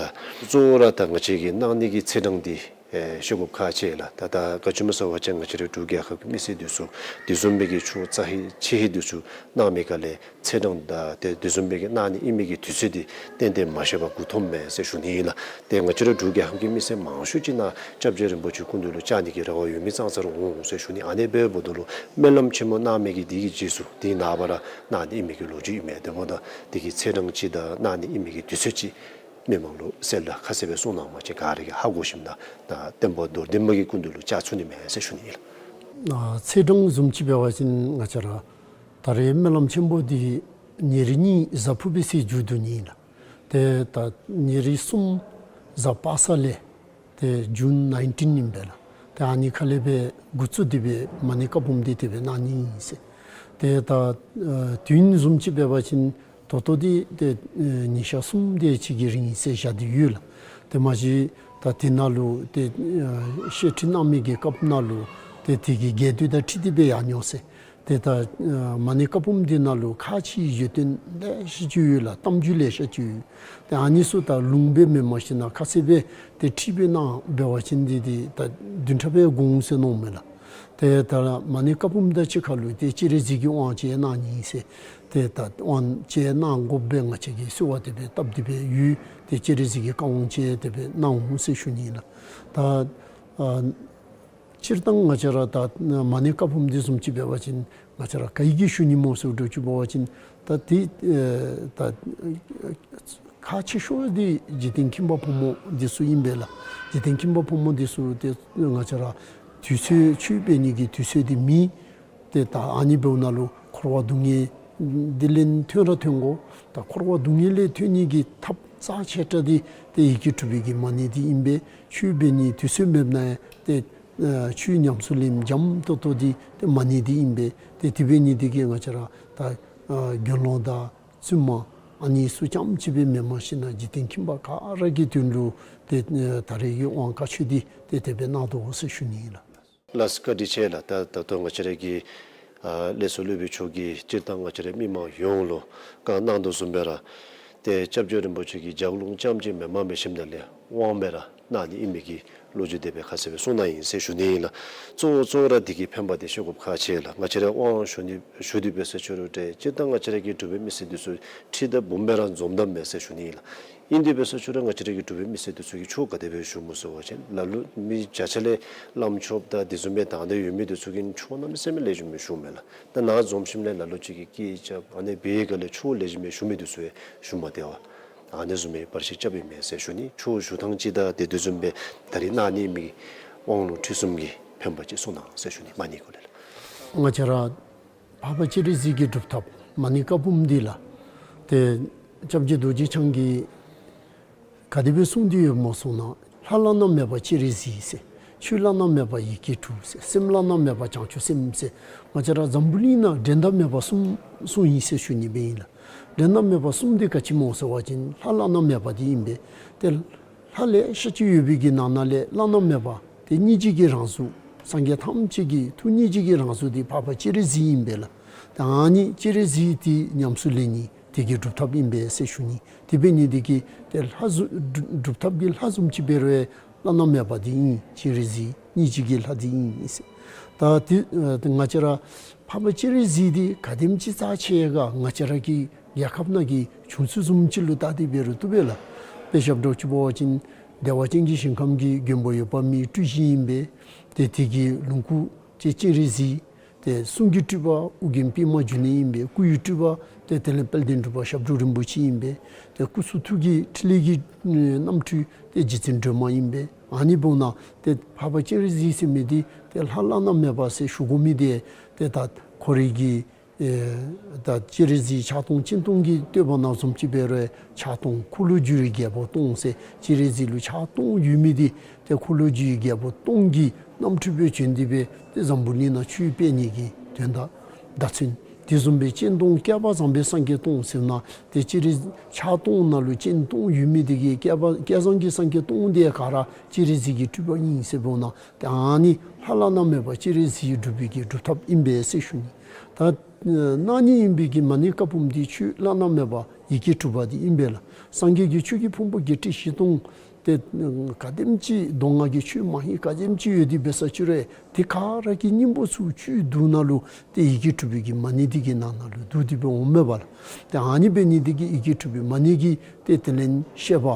སོ་ལགས། གཙོ་བོ་ར་ད་ང་བཅས་ཀྱིས་གནང་ནི་གི་ཚེས་གྲངས་འདི་ཨེ་ཤེས་དགོཔ་ཁག་ཆེ་ལགས། ད་ད་ག་ཅི་སྨོ་ཟེར་བ་ཅིན་ང་བཅས་རའི་འབྲུག་རྒྱལ་ཁབ་ཀྱི་མི་སེར་དེ་ཚུ་དེ་བཟུམ་སྦེ་གི་ཆུ་ཚ་ཧེ་ཆེ་ཧེ་དེ་ཚུ་གནང་མི་སྒང་ལས་ཚེས་གྲངས་དང་ཏེ་དེ་བཟུམ་སྦེ་གི་གནང་ནི་ཨིན་མི་གི་དུས་ཚོད་འདི་གཏན་གཏན་མ་ཤེས་པར་འགོ་ཐོནམ་མས་ཟེར་ཞུ་ནི་ཨིན་ལགས། ཏེ་ང་བཅས་རའི་འབྲུག་རྒྱལ་ཁབ་ཀྱི་མི་སེར་མང་ཤོས་ཅིག་ནང་སྐྱབས་རྗེ་རིན་པོ་ཆེ་སྐུ་མདུན་ལུ་བཅར་ནི་གི་རེ་བ་ཡོད་མི་ཙང་ཙ་ར་འོང་ཟེར་ཞུ་ནི། ཨ་ནི་འབདཝ་ད་ལུ་སྨོན་ལམ་ཆེན་མོ་གནང་མི་གི་དེ་གི་རྗེས་སུ་དེའི་ནངས་པ་ར་གནང་ནི་ཨིན་མི་གི་ལོ་རྒྱུས་ཨིན་མས། དེ་འབདཝ་ད་དེ་གི་ཚེས་གྲངས་ཅིག་དང་གནང་ནི་ཨིན་མི་གི་དུས་ཚོད་ཅིག་མི་མང་ལུ་གསལ་ལ་ཁ་གསལ་སྦེ་གསུང་གནང་བ་ཅིན་ག་ར་གིས་ཧ་གོ་ཞིནམ་ད་ད་བསྟན་པ་རྡོར་གདན་པ་གི་སྐུ་མདུན་ལུ་བཅར་ཚུགས་ནི་མས་ཟེར་ཞུ་ནི་ཨིན་ལགས། ཨ་ཚེས་གྲངས་བཟུམ་ཅིག་འབད་བ་ཅིན་ང་བཅས་ར་ད་རེས་སྨོན་ལམ་ཆེན་པོ་འདི་ཉེར་གཉིས་གཟའ་ཕུར་བུའི་ཚེས་མཇུག་བསྡུ་ནི་ཨིན་ལགས། ཏེ་ད་ཉེར་གསུམ་གཟའ་པ་སངས་ལས་ཏེ་ཇུན་ནའིན་ཊིན་ཨིན་པས་ལགས། ཏེ་ཨ་ནི་ཁ་ལས་སྦེ་འགོ་བཙུགས་ཏེ་སྦེ་མ་ཎི་བཀའ་འབུམ་འདི་དེ་སྦེ་གནང་ནི་ཨིན་ཟེར། ཏེ་ད་ཨ་དུས་ཡུན་བཟུམ་ཅིག་འབད་བ་ཅིན་ད་ལྟོ་འདི་ཏེ་ཨ་ཉིན་ཞག་གསུམ་དེ་ཅིག་གི་རིང་ཟེར་བཞག་སྟེ་ཡོད་ལགས། ཏེ་མ་གཞི་ད་དེ་ནང་ལུ་ཏེ་ཨ་བཤད་ཁྲིད་གནང་མི་གི་སྐབས་ནང་ལུ་ཏེ་དེ་གི་རྒྱས་བསྡུས་དང་འཁྲིལ་ཏེ་སྦེ་ཡར་འགྱོ་ཟེར། ཏེ་ད་ཨ་མ་ཎི་བཀའ་འབུམ་འདི་ནང་ལུ་ཁག་ཆེ་བའི་བརྗོད་དོན་ལེ་ཤ་ཅིག་ཡོད་ལགས། གཏམ་རྒྱུད་ལེ་ཤ་ཅིག་ཡོད། ཏེ་ཨ་ནི་ཚུ་ད་ལུང་སྦེ་མེན་མ་ཤེས་ན་ཁ་གསལ་སྦེ་ཏེ་ཁྲིད་སྦེ་གནང་འབད་བ་ཅིན་འདི་འདི་ད་བདུན་ཕྲག་སྦེ་འགོར་འོང་ཟེར་མནོཝ་མས་ལགས། ཏེ་ད་མ་ཎི་བཀའ་འབུམ་དང་གཅིག་ཁར་ལུ་ཏེ་སྤྱན་རས་གཟིགས་ཀྱི་དབང་ཅིག་གནང་ནི་ཨིན་ཟེར། ཏེ་ད་དབང་ཅིག་གནང་དགོ་པས། ང་བཅས་ཀྱིས་གསོལ་བ་དེ་སྦེ་བཏབ་སྟེ་སྦེ་ཡོད། ཏེ་སྤྱན་རས་གཟིགས་ཀྱིས་བཀའ་དབང་ཅིག་དེ་སྦེ་གནང་འོང་ཟེར་ཞུ་ནི་ལགས། ད་ཨ་སྤྱིར་བཏང་ང་བཅས་ར་ད་མ་ཎི་བཀའ་འབུམ་འདི་བཟུམ་ཅིག་འབད་བ་ཅིན་ང་བཅས་ར་ག་གིས་ཞུ་ནི་སྨོ་ཟེར་འགྱོ་བཅུག་པ་ཅིན་ད་དེ་ཨེ་ད་ཁག་ཆེ་ཤོས་འདི་འཇིག་རྟེན་ཁྱིམ་པ་ཕོ་མོ་འདི་ཚུ་ཨིན་པས་ལགས། འཇིག་རྟེན་ཁྱིམ་པ་ཕོ་མོ་འདི་ཚུ་ཏེ་ང་བཅས་ར་དུས་ཚོད་ཆོས་འབད་ནི་གི་དུས་ཚོད་འདི་མེད། ཏེ་ད་ཨ་ནི་འབདཝ་ད་ལུ་འཁོར་བ་སྡུག་བསྔལ་འདི་ལས་ཐོན་ར་ཐོན་དགོ། ད་འཁོར་བ་སྡུག་བསྔལ་ལས་ཐོན་ནི་གི་ཐབས་རྩ་ཆེ་དྲགས་འདི་ཏེ་ཡི་གེ་དྲུག་པའི་གི་མ་ཎི་འདི་ཨིན་པས། ཆོས་འབད་ནི་དུས་ཚོད་མེདཔ་ན་ཡང་ཏེ་ཨ་ཆོས་ཉམས་སུ་ལེན་འཇམ་ཏོང་ཏོ་འདི་ཏེ་མ་ཎི་འདི་ཨིན་པས། ཏེ་དེ་འབད་ནི་འདི་གིས་ང་བཅས་ར་ད་ཨ་དགེ་སློང་དང་བཙུན་མ་ཨ་ནི་ཚུ་རྐྱངམ་ཅིག་སྦེ་མེནམ་ཞིནམ་ལས་འཇིག་རྟེན་ཁྱིམ་པ་ག་ར་གི་དོན་ལུ་ཏེ་ཨ་ད་རེས་ཀྱི་དབང་བཀའ་ཆོས་འདི་ཏེ་དེ་སྦེ་གནང་དོ་ཟེར་ཞུ་ནི་ཨིན་ལགས། ལགས་བཀའ་དྲིན་ཆེ་ལགས། ད་ད་ལྟོ་ང་བཅས་ར་གི་ཨ་ལས་ཚོགས་སློབ་དཔོན་མཆོག་གིས་སྤྱིར་བཏང་ང་བཅས་ར་མི་མང་ཡོངས་ལུ་བཀའ་གནང་དོ་བཟུམ་སྦེ་ར་ཏེ་སྐྱབས་རྗེ་རིན་པོ་ཆེ་གིས་ལྗགས་ལུང་རྐྱངམ་ཅིག་མེནམ་འབད་ཞིནམ་ལས་དབང་སྦེ་ར་གནང་ནི་ཨིན་མི་གི་ལོ་རྒྱུས་དེ་སྦེ་ཁ་གསལ་སྦེ་གསུངས་གནང་ཡི་ཟེར་ཞུ་ནི་ཨིན་ལགས། གཙོ་བོ་གཙོ་བོ་ར་འདི་གི་ཕན་པ་དེ་ཤེས་དགོཔ་ཁག་ཆེ་ལགས། ང་བཅས་ར་དབང་ཞུ་ནི་ཞུ་དོ་འབད་ས་ཅིག་རུང་ཏེ་སྤྱིར་བཏང་ང་བཅས་ར་གི་འབྲུག་པའི་མི་སེར་འདི་ཚུ་ཁྲི་དང་འབུམ་སྦེ་ར་འཛོམས་དོ་མས་ཟེར་ཞུ་ནི་ཨིན་ལགས། ཨིན་དེ་འབད་ས་ཅིག་རུང་ང་བཅས་ར་གི་འབྲུག་པའི་མི་སེར་འདི་ཚུ་གིས་ཆོས་ག་དེ་སྦེ་ཞུཝ་སྨོ་ཟེར་བ་ཅིན་ལ་ལུ་མི་བརྒྱ་ཆ་ལས་བླམ་ཆོསཔ་དང་དེ་བཟུམ་སྦེ་དང་འདོད་ཡོད་མི་འདི་ཚུ་གིས་ཆོས་གནམ་མེད་ས་མེད་ལེགས་ཤོམ་སྦེ་ཞུཝ་མས་ལགས། ད་ནཱ་འཛོམས་ཞིནམ་ལས་ལ་ལུ་ཅིག་གིས་སྐད་རྐྱབ་ཨ་ནི་སྦེ་ག་ལས་ཆོས་ལེགས་ཤོམ་སྦེ་ཞུ་མི་འདི་ཚུ་ཡང་ཞུ་མ་སྟེར་བར་ཨ་ནི་བཟུམ་སྦེ་བར་ཆད་རྐྱབ་ཨིན་མས་ཟེར་ཞུ་ནི། ཆོས་ཞུ་ཐངས་ཅིག་དང་དེ་དེ་བཟུམ་སྦེ་ད་རེས་གནང་ནི་མི་དབང་ལུང་ཁྲིད་གསུམ་གྱི་ཕན་པ་ཅིག་གསུངས་གནང་ཟེར་ཞུ་ནི། མ་ཎི་སྐོར་ལས་ལགས། ང་བཅས་ར་འཕགས་པ་སྤྱན་རས་གཟིགས་ཀྱི་སྒྲུབ་ཐབས་མ་ཎི་བཀའ་འབུམ་འདི་ལགས། ཏེ་སྐྱབས་རྗེ་རྡོ་རྗེ་འཆང་གིས་ག་དེ་སྦེ་གསུངས་ཏེ་ཡོདཔ་སྨོ་ཟེར་ན། ལྷ་བླ་ན་མེད་པ་སྤྱན་རས་གཟིགས་ཟེར། ཆོས་བླ་ན་མེད་པ་ཡི་གེ་དྲུག་ཟེར། སེམས་བླ་ན་མེད་པ་བྱང་ཆུབ་སེམས་ཟེར། ང་བཅས་ར་འཛམ་བུ་གླིང་ནང་འགྲན་ཟླ་མེད་པ་གསུམ་གསུངས་ཡི་ཟེར་ཞུ་ནི་སྦེ་ཨིན་ལགས། འགྲན་ཟླ་མེད་པ་གསུམ་འདི་ག་ཅི་སྨོ་ཟེར་བ་ཅིན་ལྷ་བླ་ན་མེད་པ་འདི་ཨིན་པས། ཏེ་ལྷ་ལེ་ཤ་ཅིག་ཡོད་པའི་གི་ནང་ན་ལས་བླ་ན་མེད་པ་ཏེ་སྙིང་རྗེ་གི་རང་གཟུགས། སངས་རྒྱས་ཐམས་ཅད་ཀྱི་ཐུགས་སྙིང་རྗེ་གི་རང་གཟུགས་འདི་འཕགས་པ་སྤྱན་རས་གཟིགས་ཨིན་པས་ལགས། ཏེ་ཨ་ནི་སྤྱན་རས་གཟིགས་འདི་ཉམས་སུ་ལེན་ནི་དེ་གི་སྒྲུབ་ཐབས་ཨིན་པས་ཟེར་ཞུ་ནི། དེ་འབད་ནི་འདི་གིས་ཏེ་ལྷ་གཟུགས་སྒྲུབ་སྒྲུབ་ཐབས་ཀྱི་ལྷ་བཟུམ་ཅིག་འབད་རུང་བླ་ན་མེད་པ་འདི་ཨིན། སྤྱན་རས་གཟིགས་སྙིང་རྗེ་གི་ལྷ་འདི་ཨིན་ཟེར། ད་དེ་ཨ་ང་བཅས་ར་འཕགས་པ་སྤྱན་རས་གཟིགས་འདི་ག་དེམ་ཅིག་རྩ་ཆེ་ག་ང་བཅས་ར་གི་རྒྱལ་ཁབ་ནང་གི་བྱུང་ཚུལ་བཟུམ་ཅིག་ལུ་བལྟ་སྟེ་འབད་རུང་བཏུབ་པས་ལགས། དཔེ་བཞག་འགྱོ་བཅུག་པ་ཅིན་བདེ་བ་ཅན་གྱི་ཞིང་ཁམས་ཀྱི་མགོན་པོ་འོད་དཔག་མེད་སྤྲུལ་གཞི་ཨིན་པས། ཏེ་དེ་གི་ལོངས་སྐུ་ཏེ་སྤྱན་རས་གཟིགས། ཏེ་གསུང་གི་སྤྲུལ་པ་ཨོ་རྒྱན་པདྨ་འབྱུང་གནས་ཨིན་པས། སྐུ་ཡི་སྤྲུལ་པ་ཏེ་དེ་ལས་དཔལ་ལྡན་འབྲུག་པ་ཞབས་དྲུང་རིན་པོ་ཆེ་ཨིན་པས། ཏེ་སྐུ་གསུང་ཐུགས་ཀྱི་ཕྲིན་ལས་ཀྱི་རྣམ་འཕྲུལ་ཏེ་རྗེ་བཙུན་སྒྲོལ་མ་ཨིན་པས། ཨ་ནི་འབདཝ་ད་ཏེ་འཕགས་པ་སྤྱན་རས་གཟིགས་ཟེར་མི་འདི་ཏེ་ལྷ་བླ་ན་མེད་པ་ཟེར་ཞུ་དགོ་མི་འདི་ཏེ་ད་ཁོ་རའི་གི་ཨེ་ད་སྤྱན་རས་གཟིགས་ཕྱག་སྟོང་སྤྱན་སྟོང་གི་བསྟོད་པ་ནང་བཟུམ་ཅིག་འབད་རུང་ཕྱག་སྟོང་འཁོར་ལོས་སྒྱུར་བའི་རྒྱལ་པོ་སྟོང་ཟེར། སྤྱན་རས་གཟིགས་ལུ་ཕྱག་སྟོང་ཡོད་མི་འདི་ཏེ་འཁོར་ལོས་སྒྱུར་བའི་རྒྱལ་པོ་སྟོང་གི་རྣམ་འཕྲུལ་སྦེ་བྱོན་ཏེ་སྦེ་ཏེ་འཛམ་བུ་གླིང་ནང་ཆོས་སྤེལ་ནི་གི་དོན་དག་བརྡ་མཚོན། དེ་བཟུམ་སྦེ་སྤྱན་སྟོང་བསྐལ་པ་བཟང་པོའི་སངས་རྒྱས་སྟོང་ཟེར་ན་ཏེ་སྤྱན་རས་ཕྱག་སྟོང་ནང་ལུ་སྤྱན་སྟོང་ཡོད་མི་འདི་གིས་བསྐལ་པ་བསྐལ་བཟང་གི་སངས་རྒྱས་སྟོང་དེ་ག་ར་སྤྱན་རས་གཟིགས་ཀྱི་སྤྲུལ་པ་ཨིན་ཟེར་འབདཝ་ད་ཏེ་ཨ་ནི་ལྷ་བླ་ན་མེད་པ་སྤྱན་རས་གཟིགས་སྒྲུབ་པའི་གི་སྒྲུབ་ཐབས་ཨིན་པས་ཟེར་ཞུ་ནི། ད་གནང་ནི་ཨིན་པའི་གི་མ་ཎི་བཀའ་འབུམ་འདི་ཆོས་བླ་ན་མེད་པ་ཡི་གེ་དྲུག་པ་འདི་ཨིན་པས་ལགས། སངས་རྒྱས་ཀྱི་ཆོས་ཀྱི་ཕུང་པོ་བརྒྱད་ཁྲི་བཞི་སྟོང་ཏེ་ག་དེམ་ཅིག་མདོ་སྔགས་ཀྱི་ཆོས་མ་ཧེ་ག་དེམ་ཅིག་ཡོད་དེ་འབད་ས་ཅིག་རུང་ཏེ་ག་ར་གི་སྙིང་པོ་ཚུ་བཅུད་དུ་ནང་ལུ་ཏེ་ཡི་གེ་དྲུག་པའི་གི་མ་ཎི་འདི་གི་ནང་ན་ལུ་འདུས་ཏེ་སྦེ་འོངམ་མས་པ་ལགས། ཏེ་ཨ་ནི་འབད་ནི་འདི་གིས་ཡི་གེ་དྲུག་པའི་མ་ཎི་གི་ཏེ་དེ་ལས་བཤད་པ་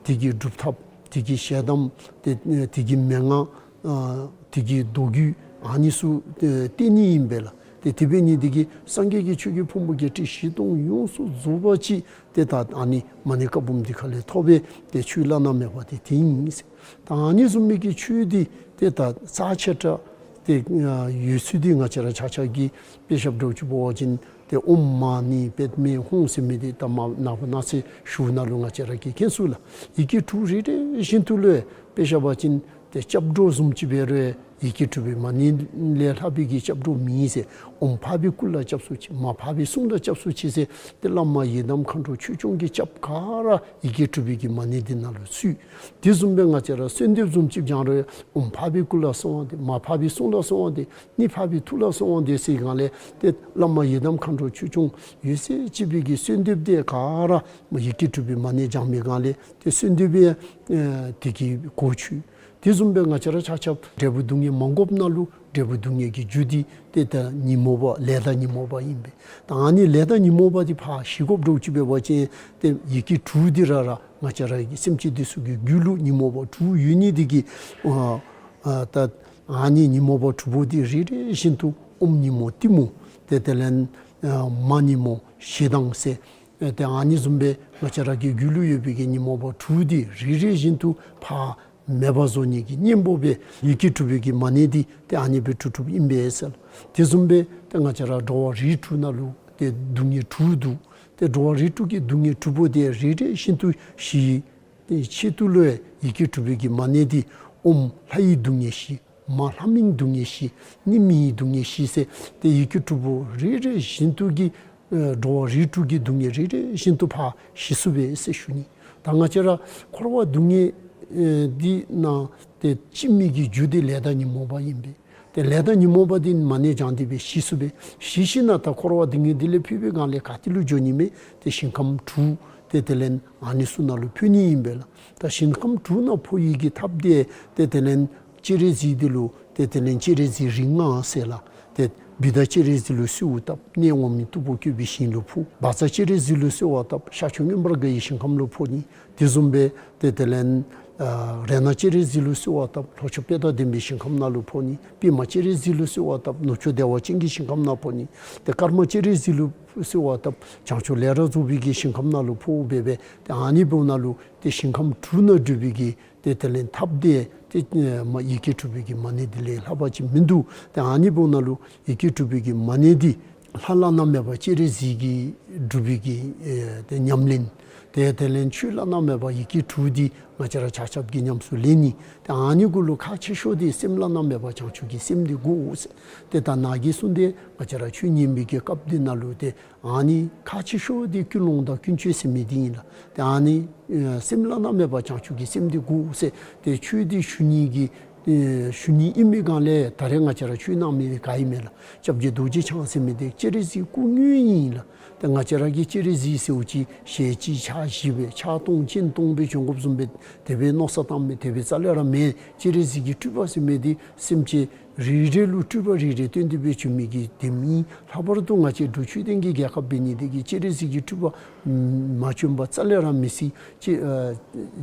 འདི་གི་སྒྲུབ་ཐབས་འདི་གི་ཞལ་གདམས་ཏེ་འདི་གི་མན་ངག་ཨ་འདི་གི་མདོ་རྒྱུད་ཨ་ནི་ཚུ་ཏེ་བསྟན་ནི་ཨིན་པས་ལགས། ཏེ་དེ་འབད་ནི་འདི་གིས་སངས་རྒྱས་ཀྱི་ཆོས་ཀྱི་ཕུང་པོ་བརྒྱད་ཁྲི་བཞི་སྟོང་ཡོངས་སུ་རྫོགས་པ་ཅིག་ཏེ་ད་ཨ་ནི་མ་ཎི་བཀའ་འབུམ་འདི་ཁ་ལས་ཐོབ་པས། ཏེ་ཆོས་བླ་ན་མེད་པ་འདི་དེ་ཨིན་ཟེར། ད་ཨ་ནི་བཟུམ་མའི་གི་ཆོས་འདི་ཏེ་ད་རྩ་ཆེ་དྲགས་ཏེ་ཡོད་ཚུལ་འདི་ང་བཅས་ར་ཆ་ཁྱབ་ཀྱིས་དཔེ་བཞག་འགྱོ་བཅུག་པ་ཅིན་ཏེ་ཨོཾ་མ་ཎི་པདྨེ་ཧཱུྃ་ཟེར་མི་འདི་ད་མ་ནཱ་བུ་ནཱ་ཚེ་ཞུཝ་ནང་ལུ་ང་བཅས་ར་གིས་མཁྱེན་ཚུགས་ལགས། ཡི་གེ་དྲུག་རེ་རེ་བཞིན་དུ་ལུ་དཔེ་བཞག་པ་ཅིན་ཏེ་སྐྱབས་འགྲོ་བཟུམ་ཅིག་འབད་རུང་ཡི་གེ་དྲུག་པའི་མ་ཎི་ལས་ལྷག་པའི་གི་སྐྱབས་འགྲོ་མེད་ཟེར། ཨོཾ་འཕགས་པའི་སྐུ་ལ་སྐྱབས་སུ་མཆི། མ་འཕགས་པའི་གསུང་ལ་སྐྱབས་སུ་མཆི་ཟེར། ཏེ་བླ་མ་ཡི་དམ་མཁའ་འགྲོ་ཆོས་སྐྱོང་གི་སྐྱབས་ག་ར་ཡི་གེ་དྲུག་པའི་གི་མ་ཎི་འདི་ནང་ལུ་ཚུད། དེ་བཟུམ་སྦེ་ང་བཅས་ར་གསོལ་འདེབས་བཟུམ་ཅིག་བགྱང་རུང་ཨོཾ་འཕགས་པའི་སྐུ་ལ་གསོལ་བ་འདེབས། མ་འཕགས་པའི་གསུང་ལ་གསོལ་བ་འདེབས། ནི་འཕགས་པའི་ཐུགས་ལ་གསོལ་བ་འདེབས་ཟེར་སྒང་ལས་ཏེ་བླ་མ་ཡི་དམ་མཁའ་འགྲོ་ཆོས་སྐྱོང་ཡོད་ཚད་ཅིག་པའི་གི་གསོལ་འདེབས་འདི་ག་ར་མ་ཡི་གེ་དྲུག་པའི་མ་ཎི་བགྱང་མི་སྒང་ལས་ཏེ་གསོལ་འདེབས་ཡང་ཨེ་དེ་གི་གོ་ཆོད། དེ་བཟུམ་སྦེ་ང་བཅས་ར་ཆ་ཁྱབ་འབྲས་བུ་སྡུག་བསྔལ་མ་དགོཔ་ནང་ལུ་འབྲས་བུ་སྡུག་བསྔལ་གྱི་རྒྱུ་འདི་ཏེ་ད་ཉོན་མོངས་པ་ལས་དང་ཉོན་མོངས་པ་ཨིན་པས། ད་ཨ་ནི་ལས་དང་ཉོན་མོངས་པ་འདི་ཕར་ཞི་དགོཔ་འདྲཝ་ཅིག་འབད་བ་ཅིན་ཏེ་ཡི་གེ་དྲུག་འདི་ར་ར་ང་བཅས་ར་གི་སེམས་ཅན་འདི་ཚུ་གི་རྒྱུད་ལུ་ཉོན་མོངས་པ་དྲུག་ཡོད་ནི་འདི་གིས་ཨ་ཨ་ད་ཨ་ནི་ཉོན་མོངས་པ་དྲུག་པོ་འདི་རེ་རེ་བཞིན་དུ་ཨོཾ་ཉོན་མོངས་གཏི་མུག་ཏེ་དེ་ལས་ཨ་མ་ཉོན་མོངས་ཞེ་སྡང་ཟེར། ཨེ་ཏེ་ཨ་ནི་བཟུམ་སྦེ་ང་བཅས་ར་གི་རྒྱུད་ལུ་ཡོད་པའི་གི་ཉོན་མོངས་པ་དྲུག་འདི་རེ་རེ་བཞིན་དུ་ཕར་མེད་པར་བཟོ་ནི་གི་གཉེན་པོ་སྦེ་ཡི་གེ་དྲུག་པའི་གི་མ་ཎི་འདི་ཏེ་ཨ་ནི་སྦེ་དཀྲུག་དཀྲུགཔ་ཨིན་པས་ཟེར། དེ་བཟུམ་སྦེ་ཏེ་ང་བཅས་ར་འགྲོ་བ་རིགས་དྲུག་ནང་ལུ་ཏེ་སྡུག་བསྔལ་དྲུག་འདུག། ཏེ་འགྲོ་བ་རིགས་དྲུག་གི་སྡུག་བསྔལ་དྲུག་པོ་འདི་རེ་རེ་བཞིན་དུ་ཞི་ཏེ་ཆེད་དུ་ལུ་ཡི་གེ་དྲུག་པའི་གི་མ་ཎི་འདི་ཨོཾ་ལྷ་ཡི་སྡུག་བསྔལ་ཞི། མ་ལྷ་མིན་སྡུག་བསྔལ་ཞི། ནི་མི་ཡི་སྡུག་བསྔལ་ཞི་ཟེར། ཏེ་ཡི་གེ་དྲུག་པོ་རེ་རེ་བཞིན་དུ་གིས་ཨེ་འགྲོ་བ་རིགས་དྲུག་གི་སྡུག་བསྔལ་རེ་རེ་བཞིན་དུ་ཕར་ཞི་ཚུགས་པས་ཟེར་ཞུ་ནི། ད་ང་བཅས་ར་འཁོར་བ་སྡུག་བསྔལ་ཨེ་འདི་ནང་ཏེ་སྐྱེ་མི་གི་རྒྱུ་འདི་ལས་དང་ཉོན་མོངས་པ་ཨིན་པས། ཏེ་ལས་དང་ཉོན་མོངས་པ་འདི་མ་ཎི་བགྱང་སྟེ་སྦེ་ཞི་ཚུགས་པས། ཞི་ཞིནམ་ད་འཁོར་བ་སྡུག་བསྔལ་འདི་ལས་ཕུད་པའི་སྒང་ལས་ག་ཏེ་ལུ་འགྱོ་ནི་མས། ཏེ་ཞིང་ཁམས་དྲུག་ཏེ་དེ་ལས་ཨ་ནི་ཚུ་ནང་ལུ་འཕོ་ནི་ཨིན་པས་ལགས། ད་ཞིང་ཁམས་དྲུག་ནང་འཕོ་ནི་གི་ཐབས་འདི་ཏེ་དེ་ལས་སྤྱན་རས་གཟིགས་འདི་ལུ་ཏེ་དེ་ལས་སྤྱན་རས་གཟིགས་རིགས་ལྔ་ཟེར་ལགས། ཏེ་བུདྡྷ་སྤྱན་རས་གཟིགས་ལུ་གསོལཝ་བཏབ། གནས་འོག་མིན་སྟུག་པོ་བཀོད་པའི་ཞིང་ལུ་འཕོ། བཛྲ་སྤྱན་རས་གཟིགས་ལུ་གསོལཝ་བཏབ། ཤར་ཕྱོགས་མངོན་པར་དགའ་བའི་ཞིང་ཁམས་ལུ་འཕོ་ནི། དེ་བཟུམ་སྦེ་ཏེ་དེ་ལས་ཨ་རཏྣ་སྤྱན་རས་གཟིགས་ལུ་གསོལཝ་བཏབ། ལྷོ་ཕྱོགས་དཔལ་དང་ལྡན་པའི་ཞིང་ཁམས་ནང་ལུ་འཕོ་ནི། པདྨ་སྤྱན་རས་གཟིགས་ལུ་གསོལཝ་བཏབ། ནུབ་ཕྱོགས་བདེ་བ་ཅན་གྱི་ཞིང་ཁམས་ནང་འཕོ་ནི། ཏེ་ཀརྨ་སྤྱན་རས་གཟིགས་ལུ་གསོལཝ་བཏབ། བྱང་ཕྱོགས་ལས་ར་རྫོགས་པའི་གི་ཞིང་ཁམས་ནང་ལུ་འཕོ་འབད་སྦེ་ཏེ་ཨ་ནི་འབདཝ་ནང་ལུ་ཏེ་ཞིང་ཁམས་དྲུག་ནང་སྒྲུབ་པའི་གི་ཏེ་དེ་ལས་ཐབས་འདི་ཏེ་མ་ཡི་གེ་དྲུག་པའི་གི་མ་ཎི་འདི་ལས་ལྷག་པ་ཅིག་མིན་འདུག། ཏེ་ཨ་ནི་འབདཝ་ནང་ལུ་ཡི་གེ་དྲུག་པའི་གི་མ་ཎི་འདི་ལྷ་བླ་ན་མེད་པ་སྤྱན་རས་གཟིགས་ཀྱིས་སྒྲུབ་པའི་གི་ཨེ་ཏེ་ཉམས་ལེན། ཏེ་དེ་ལས་ཆོས་བླ་ན་མེད་པ་ཡི་གེ་དྲུག་འདི་ང་བཅས་ར་ཆ་ཁྱབ་ཀྱིས་ཉམས་སུ་ལེན་ནི། ཏེ་ཨ་ནི་གུ་ལུ་ཁག་ཆེ་ཤོས་འདི་སེམས་བླ་ན་མེད་པ་བྱང་ཆུབ་ཀྱི་སེམས་འདི་དགོ་ཟེར། ཏེ་ད་ནཱ་གིས་གསུངས་ཏེ་ང་བཅས་ར་ཆོས་ཉན་པའི་གི་སྐབས་འདི་ནང་ལུ་ཏེ་ཨ་ནི་ཁག་ཆེ་ཤོས་འདི་ཀུན་སློང་དང་ཀུན་སྤྱོད་ཟེར་མི་འདི་ཨིན་ལགས། ཏེ་ཨ་ནི་ཨེ་སེམས་བླ་ན་མེད་པ་བྱང་ཆུབ་ཀྱི་སེམས་འདི་དགོ་ཟེར། ཏེ་ཆོས་འདི་ཞུ་ནི་གི་ཨེ་ཞུ་ནི་ཨིན་པའི་སྒང་ལས་ད་རེས་ང་བཅས་ར་ཆོས་གནང་མི་འདི་ག་ཨིན་མས་ལགས། སྐྱབས་རྗེ་རྡོ་རྗེ་འཆང་ཟེར་མི་འདི་སྤྱན་རས་གཟིགས་སྐུ་དངོས་ཨིན་ལགས། ཏེ་ང་བཅས་ར་གིས་སྤྱན་རས་གཟིགས་ཟེརཝ་ཅིག་ཞལ་གཅིག་ཕྱག་བཞི་སྦེ་ཕྱག་སྟོང་སྤྱན་སྟོང་སྦེ་བྱོན་དགོཔ་བཟུམ་སྦེ་དེ་སྦེ་མནོ་བསམ་བཏང་མི་དེ་སྦེ་རྩ་ལས་ར་མེན། སྤྱན་རས་གཟིགས་ཀྱི་སྤྲུལ་པ་ཟེར་མི་འདི་སེམས་ཅན་རེ་རེ་ལུ་སྤྲུལ་པ་རེ་རེ་སྟོན་ཏེ་སྦེ་བྱོན་མི་གི་དེམ་ཨིན། ལྷག་པར་དུ་ང་བཅས་འབྲུག་ཆོས་ལྡན་གྱི་རྒྱལ་ཁབ་འབད་ནི་དེ་གིས་སྤྱན་རས་གཟིགས་ཀྱི་སྤྲུལ་པ་མ་བྱོན་པ་རྩ་ལས་ར་མི་སྲིད། སྤྱན་ཨ་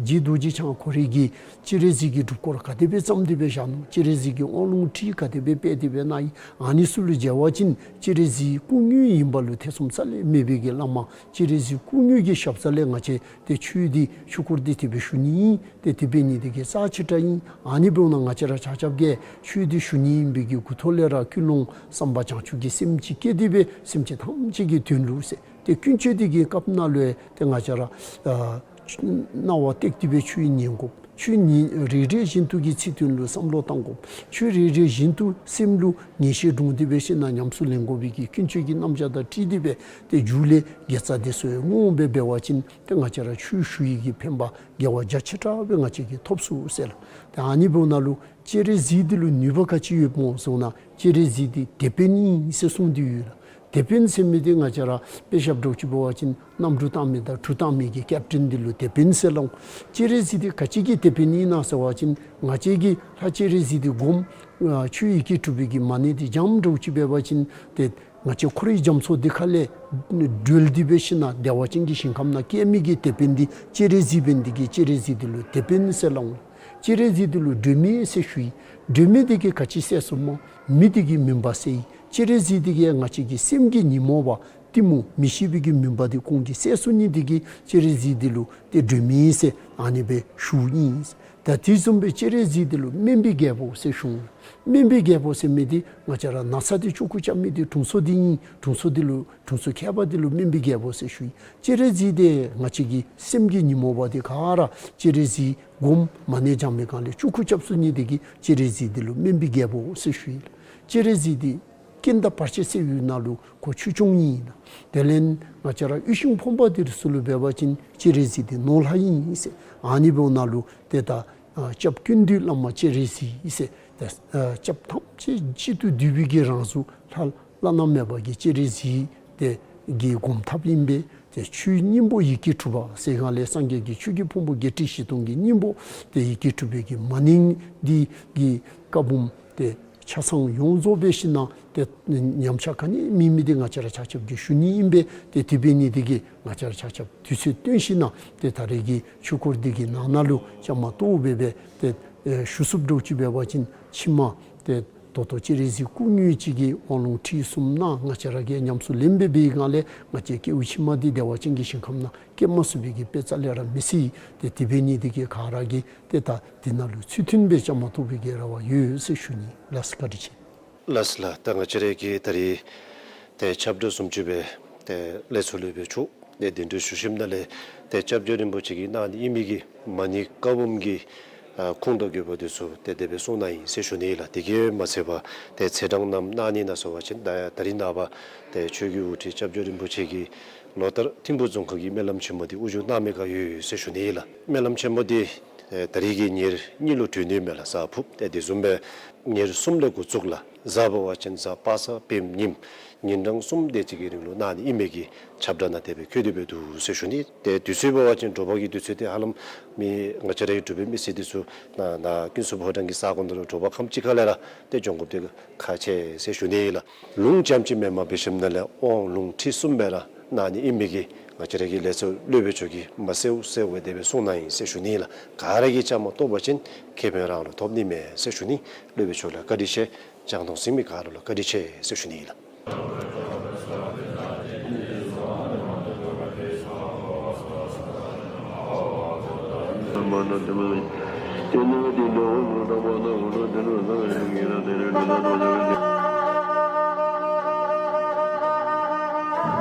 རྗེ་རྡོ་རྗེ་འཆང་ཁོ་རའི་གི་སྤྱན་རས་གཟིགས་ཀྱི་སྒྲུབ་སྐོར་ག་དེ་སྦེ་བརྩམས་ཏེ་སྦེ་བཞག་ནུག། སྤྱན་རས་གཟིགས་ཀྱི་དབང་ལུང་ཁྲིད་ག་དེ་སྦེ་སྤེལ་ཏེ་སྦེ་གནང་ཡི། ཨ་ནི་ཚུ་ལུ་མཇལ་བ་ཅིན་སྤྱན་རས་གཟིགས་སྐུ་དངོས་ཨིན་པ་ལུ་ཐེ་ཚོམ་རྩ་ལས་མེད་པའི་གི་བླ་མ་སྤྱན་རས་གཟིགས་སྐུ་དངོས་ཀྱི་ཞབས་ས་ལས་ང་བཅས་ཏེ་ཆོས་འདི་ཆོས་སྐོར་འདི་དེ་སྦེ་ཞུ་ནི་ཨིན། ཏེ་དེ་འབད་ནི་དེ་གིས་རྩ་ཆེ་དྲགས་ཨིན། ཨ་ནི་འབདཝ་ན་ང་བཅས་ར་ཆ་ཁྱབ་ཀྱིས་ཆོས་འདི་ཞུ་ནི་ཨིན་པའི་གི་འགོ་ཐོག་ལས་ར་ཀུན་སློང་བསམ་པ་བྱང་ཆུབ་ཀྱི་སེམས་ཅིག་བསྐྱེད་དེ་སྦེ་སེམས་ཅན་ཐམས་ཅད་ཀྱི་དོན་ལུ་ཟེར། ཏེ་ཀུན་སྤྱོད་འདི་གི་སྐབས་ནང་ལུ་ཏེ་ང་བཅས་ར་ཨ་རྣ་བ་གཏད་དེ་སྦེ་ཆོས་ཉན་དགོ། ཆོས་ཉན་རེ་རེ་བཞིན་དུ་གི་ཚིག་དོན་ལུ་བསམ་བློ་བཏང་དགོ། ཆོས་རེ་རེ་བཞིན་དུ་སེམས་ལུ་ངེས་ཤེས་འདྲོངས་ཏེ་སྦེ་ཤེས་ན་ཉམས་སུ་ལེན་དགོ་པའི་གི་ཀུན་སྤྱོད་ཀྱི་རྣམ་གཞག་དང་འཁྲིལ་ཏེ་སྦེ་ཏེ་མཇུག་ལས་དགེ་རྩ་དེ་ཚུ་ཡང་བསྔོ་སྦེ་འབད་བ་ཅིན་ཏེ་ང་བཅས་ར་ཆོས་ཞུ་ཡི་གི་ཕན་པ་དགེ་བ་རྒྱ་ཆེ་དྲགས་སྦེ་ང་བཅས་ཀྱིས་ཐོབ་ཚུགས་ཟེར་ལགས། ཏེ་ཨ་ནི་འབདཝ་ནང་ལུ་སྤྱན་རས་གཟིགས་འདི་ལུ་ནུས་པ་ག་ཅི་ཡོདཔ་སྨོ་ཟེར་ན་སྤྱན་རས་གཟིགས་འདི་དེད་དཔོན་ཨིན་ཟེར་གསུངས་ཏེ་ཡོད་ལགས། དེད་དཔོན་ཟེར་མི་འདི་ང་བཅས་ར་དཔེ་བཞག་འདྲཝ་ཅིག་འབད་བ་ཅིན་གནམ་གྲུ་བཏང་མི་དང་གྲུ་བཏང་མི་གི་ཀེབ་ཊེན་འདི་ལུ་དེད་དཔོན་ཟེར་སླབ་འོང་། སྤྱན་རས་གཟིགས་འདི་ག་ཅི་གི་དེད་དཔོན་ཨིན་ན་ཟེར་བ་ཅིན་ང་བཅས་ཀྱིས་ལྷ་སྤྱན་རས་གཟིགས་འདི་སྒོམ་ཨ་ཆོས་ཡི་གེ་དྲུག་པའི་གི་མ་ཎི་འདི་བགྱངམ་འདྲཝ་ཅིག་འབད་བ་ཅིན་ཏེ་ང་བཅས་འཁོར་བའི་རྒྱ་མཚོ་འདི་ཁ་ལས་སྒྲོལ་ཏེ་སྦེ་ཤིན་ན་བདེ་བ་ཅན་གྱི་ཞིང་ཁམས་ནང་སྐྱེ་མི་གི་དེད་དཔོན་འདི་སྤྱན་རས་གཟིགས་འབད་ནི་དེ་གིས་སྤྱན་རས་གཟིགས་འདི་ལུ་དེད་དཔོན་ཟེར་སླབ་འོང་། སྤྱན་རས་གཟིགས་འདི་ལུ་སྒྲོལ་མ་ཟེར་ཞུ་ཡི། སྒྲོལ་མ་འདི་གིས་ག་ཅི་སེལ་ཚུགས་སྨོ། མི་འདི་གི་མུན་པ་སེལ་ཡི། སྤྱན་རས་གཟིགས་འདི་གིས་ང་བཅས་ཀྱི་སེམས་ཀྱི་ཉོན་མོངས་པ་གཏི་མུག་མི་ཤེས་པའི་གི་མུན་པ་འདི་ཁོང་གིས་སེལ་ཚུགས་ནི་དེ་གིས་སྤྱན་རས་གཟིགས་འདི་ལུ་ཏེ་སྒྲོལ་མ་ཟེར་ཨ་ནི་སྦེ་ཞུཝ་ཨིན། ད་དེ་བཟུམ་སྦེ་སྤྱན་རས་གཟིགས་འདི་ལུ་སྨན་པའི་རྒྱལ་པོ་ཟེར་ཞུ་འོང་། སྨན་པའི་རྒྱལ་པོ་ཟེར་མི་འདི་ང་བཅས་ར་ན་ཚ་འདི་ཆུང་ཀུ་རྐྱབ་མི་འདི་དྲུང་འཚོ་འདི་ཨིན། དྲུང་འཚོ་འདི་ལུ་དྲུང་འཚོ་མཁས་པ་འདི་ལུ་སྨན་པའི་རྒྱལ་པོ་ཟེར་ཞུ་ཡི། སྤྱན་རས་གཟིགས་འདི་ང་བཅས་ཀྱི་སེམས་ཀྱི་ཉོན་མོངས་པ་འདི་ག་ར་སྤྱན་རས་གཟིགས་སྒོམ་མ་ཎི་བགྱང་མི་སྒང་ལས་ཆུང་ཀུ་རྐྱབ་ཚུགས་ནི་དེ་གིས་སྤྱན་རས་གཟིགས་འདི་ལུ་སྨན་པའི་རྒྱལ་པོ་ཟེར་ཞུ་ཡི། སྤྱན་རས་གཟིགས་འདི་རྐྱེན་དང་བར་ཆད་སེལ་བའི་ནང་ལུ་ཁོ་ཆོས་སྐྱོང་ཨིན། དེ་ལས་ང་བཅས་ར་དབུལ་ཞིང་ཕོངས་པ་འདི་ཚུ་ལུ་འབད་བ་ཅིན་སྤྱན་རས་གཟིགས་འདི་ནོར་ལྷ་ཨིན་ཟེར། ཨ་ནི་འབདཝ་ནང་ལུ་ཏེ་ད་ཨ་སྐྱབས་ཀུན་འདུས་བླ་མ་སྤྱན་རས་གཟིགས་ཟེར། ཏེ་ཨ་སྐྱབས་ཐམས་ཅད་གཅིག་ཏུ་བསྡུས་པའི་གི་རང་གཟུགས་ལྷ་བླ་ན་མེད་པ་གི་སྤྱན་རས་གཟིགས་དེ་གི་སྒོམ་ཐབས་ཨིན་པས། ཏེ་ཆོས་སྙིང་པོ་ཡི་གེ་དྲུག་པ་ཟེར་སྒང་ལས་སངས་རྒྱས་ཀྱི་ཆོས་ཀྱི་ཕུང་པོ་བརྒྱད་ཁྲི་བཞི་སྟོང་གི་སྙིང་པོ་ཏེ་ཡི་གེ་དྲུག་པའི་གི་མ་ནིང་འདི་གི་བཀའ་འབུམ་ཏེ་ཆ་ཚང་ཡོངས་རྫོགས་འབད་ཞིན་ན་ཏེ་ཉམས་ཆག་ག་ནི་མེད་མི་འདི་ང་བཅས་ར་ཆ་ཁྱབ་ཀྱིས་ཞུ་ནི་ཨིན་པས། ཏེ་དེ་འབད་ནི་འདི་གིས་ང་བཅས་ར་ཆ་ཁྱབ་དུས་ཚོད་བཏོན་ཞིན་ན་ཏེ་ད་རེས་ཀྱི་ཆོས་སྐོར་འདི་གི་ནང་ན་ལུ་བཅའ་མར་གཏོགས་འབད་སྦེ་ཏེ་ཨེ་ཞུ་ཚུགསཔ་འདྲཝ་ཅིག་འབད་བ་ཅིན་ཕྱི་མ་ཏེ་ད་ལྟོ་སྤྱན་རས་གཟིགས་སྐུ་དངོས་ཅིག་གིས་དབང་ལུང་ཁྲིད་གསུམ་གནང་ང་བཅས་ར་གིས་ཉམས་སུ་ལེན་འབད་བའི་སྒང་ལས་ང་བཅས་སྐྱེ་བ་ཕྱི་མ་འདི་བདེ་བ་ཅན་གྱི་ཞིང་ཁམས་ནང་སྐྱེ་མ་ཚུགས་པའི་གི་དཔེ་རྩ་ལས་ར་མི་སྲིད། ཏེ་དེ་འབད་ནི་འདི་གིས་ག་ར་གིས་ཏེ་ད་འདི་ནང་ལུ་ཚུལ་མཐུན་སྦེ་བཅའ་མར་གཏོགས་པའི་གི་རེ་བ་ཡོད་ཟེར་ཞུ་ནི། ལགས་སོ། བཀའ་དྲིན་ཆེ། ལགས་སོ་ལགས། ད་ང་བཅས་ར་གིས་ད་རིས་ཏེ་ཁྱབ་བསྒྲགས་བཟུམ་ཅིག་སྦེ་ཏེ་ལས་ཚོགས་ལུ་སྦེ་ཚོགས་ཏེ་གདན་འདྲེན་ཞུ་ཞིནམ་ལས་ཏེ་སྐྱབས་རྗེ་རིན་པོ་ཆེ་གིས་གནང་ནི་ཨིན་མི་གི་མ་ཎི་བཀའ་འབུམ་གྱི་ཨ་ཁུངས་དང་དགོས་པ་འདི་ཚུ་ཏེ་དེ་སྦེ་གསུངས་གནང་ཡི་ཟེར་ཞུ་ནི་ལགས། དེ་གིས་མ་ཚད་པར་ཏེ་ཚེས་གྲངས་ནམ་གནང་ནི་ན་ཟེར་བ་ཅིན་ད་ད་རིས་ནངས་པ་ཏེ་ཆོས་ཀྱི་དབུ་ཁྲིད་སྐྱབས་རྗེ་རིན་པོ་ཆེ་གིས་ལོ་ལྟར་ཐིམ་ཕུག་རྫོང་ཁག་གི་སྨོན་ལམ་ཆེན་མོ་འདི་དབུ་འབྱེད་གནང་མི་ག་ཡོད་ཟེར་ཞུ་ནི་ལགས། སྨོན་ལམ་ཆེན་མོ་འདི་ཨེ་ད་རིས་ཀྱི་ཉེར་གཉིས་ལུ་གྲོལ་ནི་མས་ལགས། གཟའ་ཕུརཔ། ཏེ་དེ་བཟུམ་སྦེ་ཉེར་གསུམ་ལས་འགོ་བཙུགས་ལགས། གཟའ་འབད་བ་ཅིན་གཟའ་པ་སངས་པའི་ཉིནམ་ཉིན་གྲངས་གསུམ་དེ་ཅིག་གི་རིང་ལུ་གནང་ནི་ཨིན་མི་གི་ཁྱབ་བསྒྲགས་ནང་དེ་སྦེ་བཀོད་དེ་སྦེ་འདུག་ཟེར་ཞུ་ནི། ཏེ་དུས་ཚོད་འབད་བ་ཅིན་དྲོ་པ་གི་དུས་ཚོད་འདི་ཧ་ལམ་མི་ང་བཅས་རའི་འབྲུག་པའི་མི་སེར་འདི་ཚུ་ནཱ་ནཱ་ཀུན་གསལ་ཕོ་བྲང་གི་ས་གོ་ནང་ལུ་དྲོ་པ་ཁམས་ཅིག་ཁ་ལས་ར་ཏེ་འབྱོན་དགོཔ་འདི་ཁག་ཆེ་ཟེར་ཞུ་ནི་ལགས། ལུང་རྐྱངམ་ཅིག་མེནམ་འབད་ཞིནམ་ལས་དབང་ལུང་ཁྲིད་གསུམ་སྦེ་ར་གནང་ནི་ཨིན་མི་གི་ང་བཅས་ར་གི་ལས་ཚོགས་སློབ་དཔོན་མཆོག་གིས་མ་གསལཝ་གསལཝ་སྦེ་དེ་སྦེ་གསུངས་གནང་ཡི་ཟེར་ཞུ་ནི་ལགས། ག་ར་གིས་བཅའ་མར་གཏོགས་པ་ཅིན་ཁེ་ཕན་རང་ལུ་ཐོབ་ནི་མས་ཟེར་ཞུ་ནི། སློབ་དཔོན་མཆོག་ལུ་བཀའ་དྲིན་ཆེ། རྒྱང་མཐོང་གཟིགས་མི་ག་ར་ལུ་བཀའ་དྲིན་ཆེ་ཟེར་ཞུ་ནི་ལགས།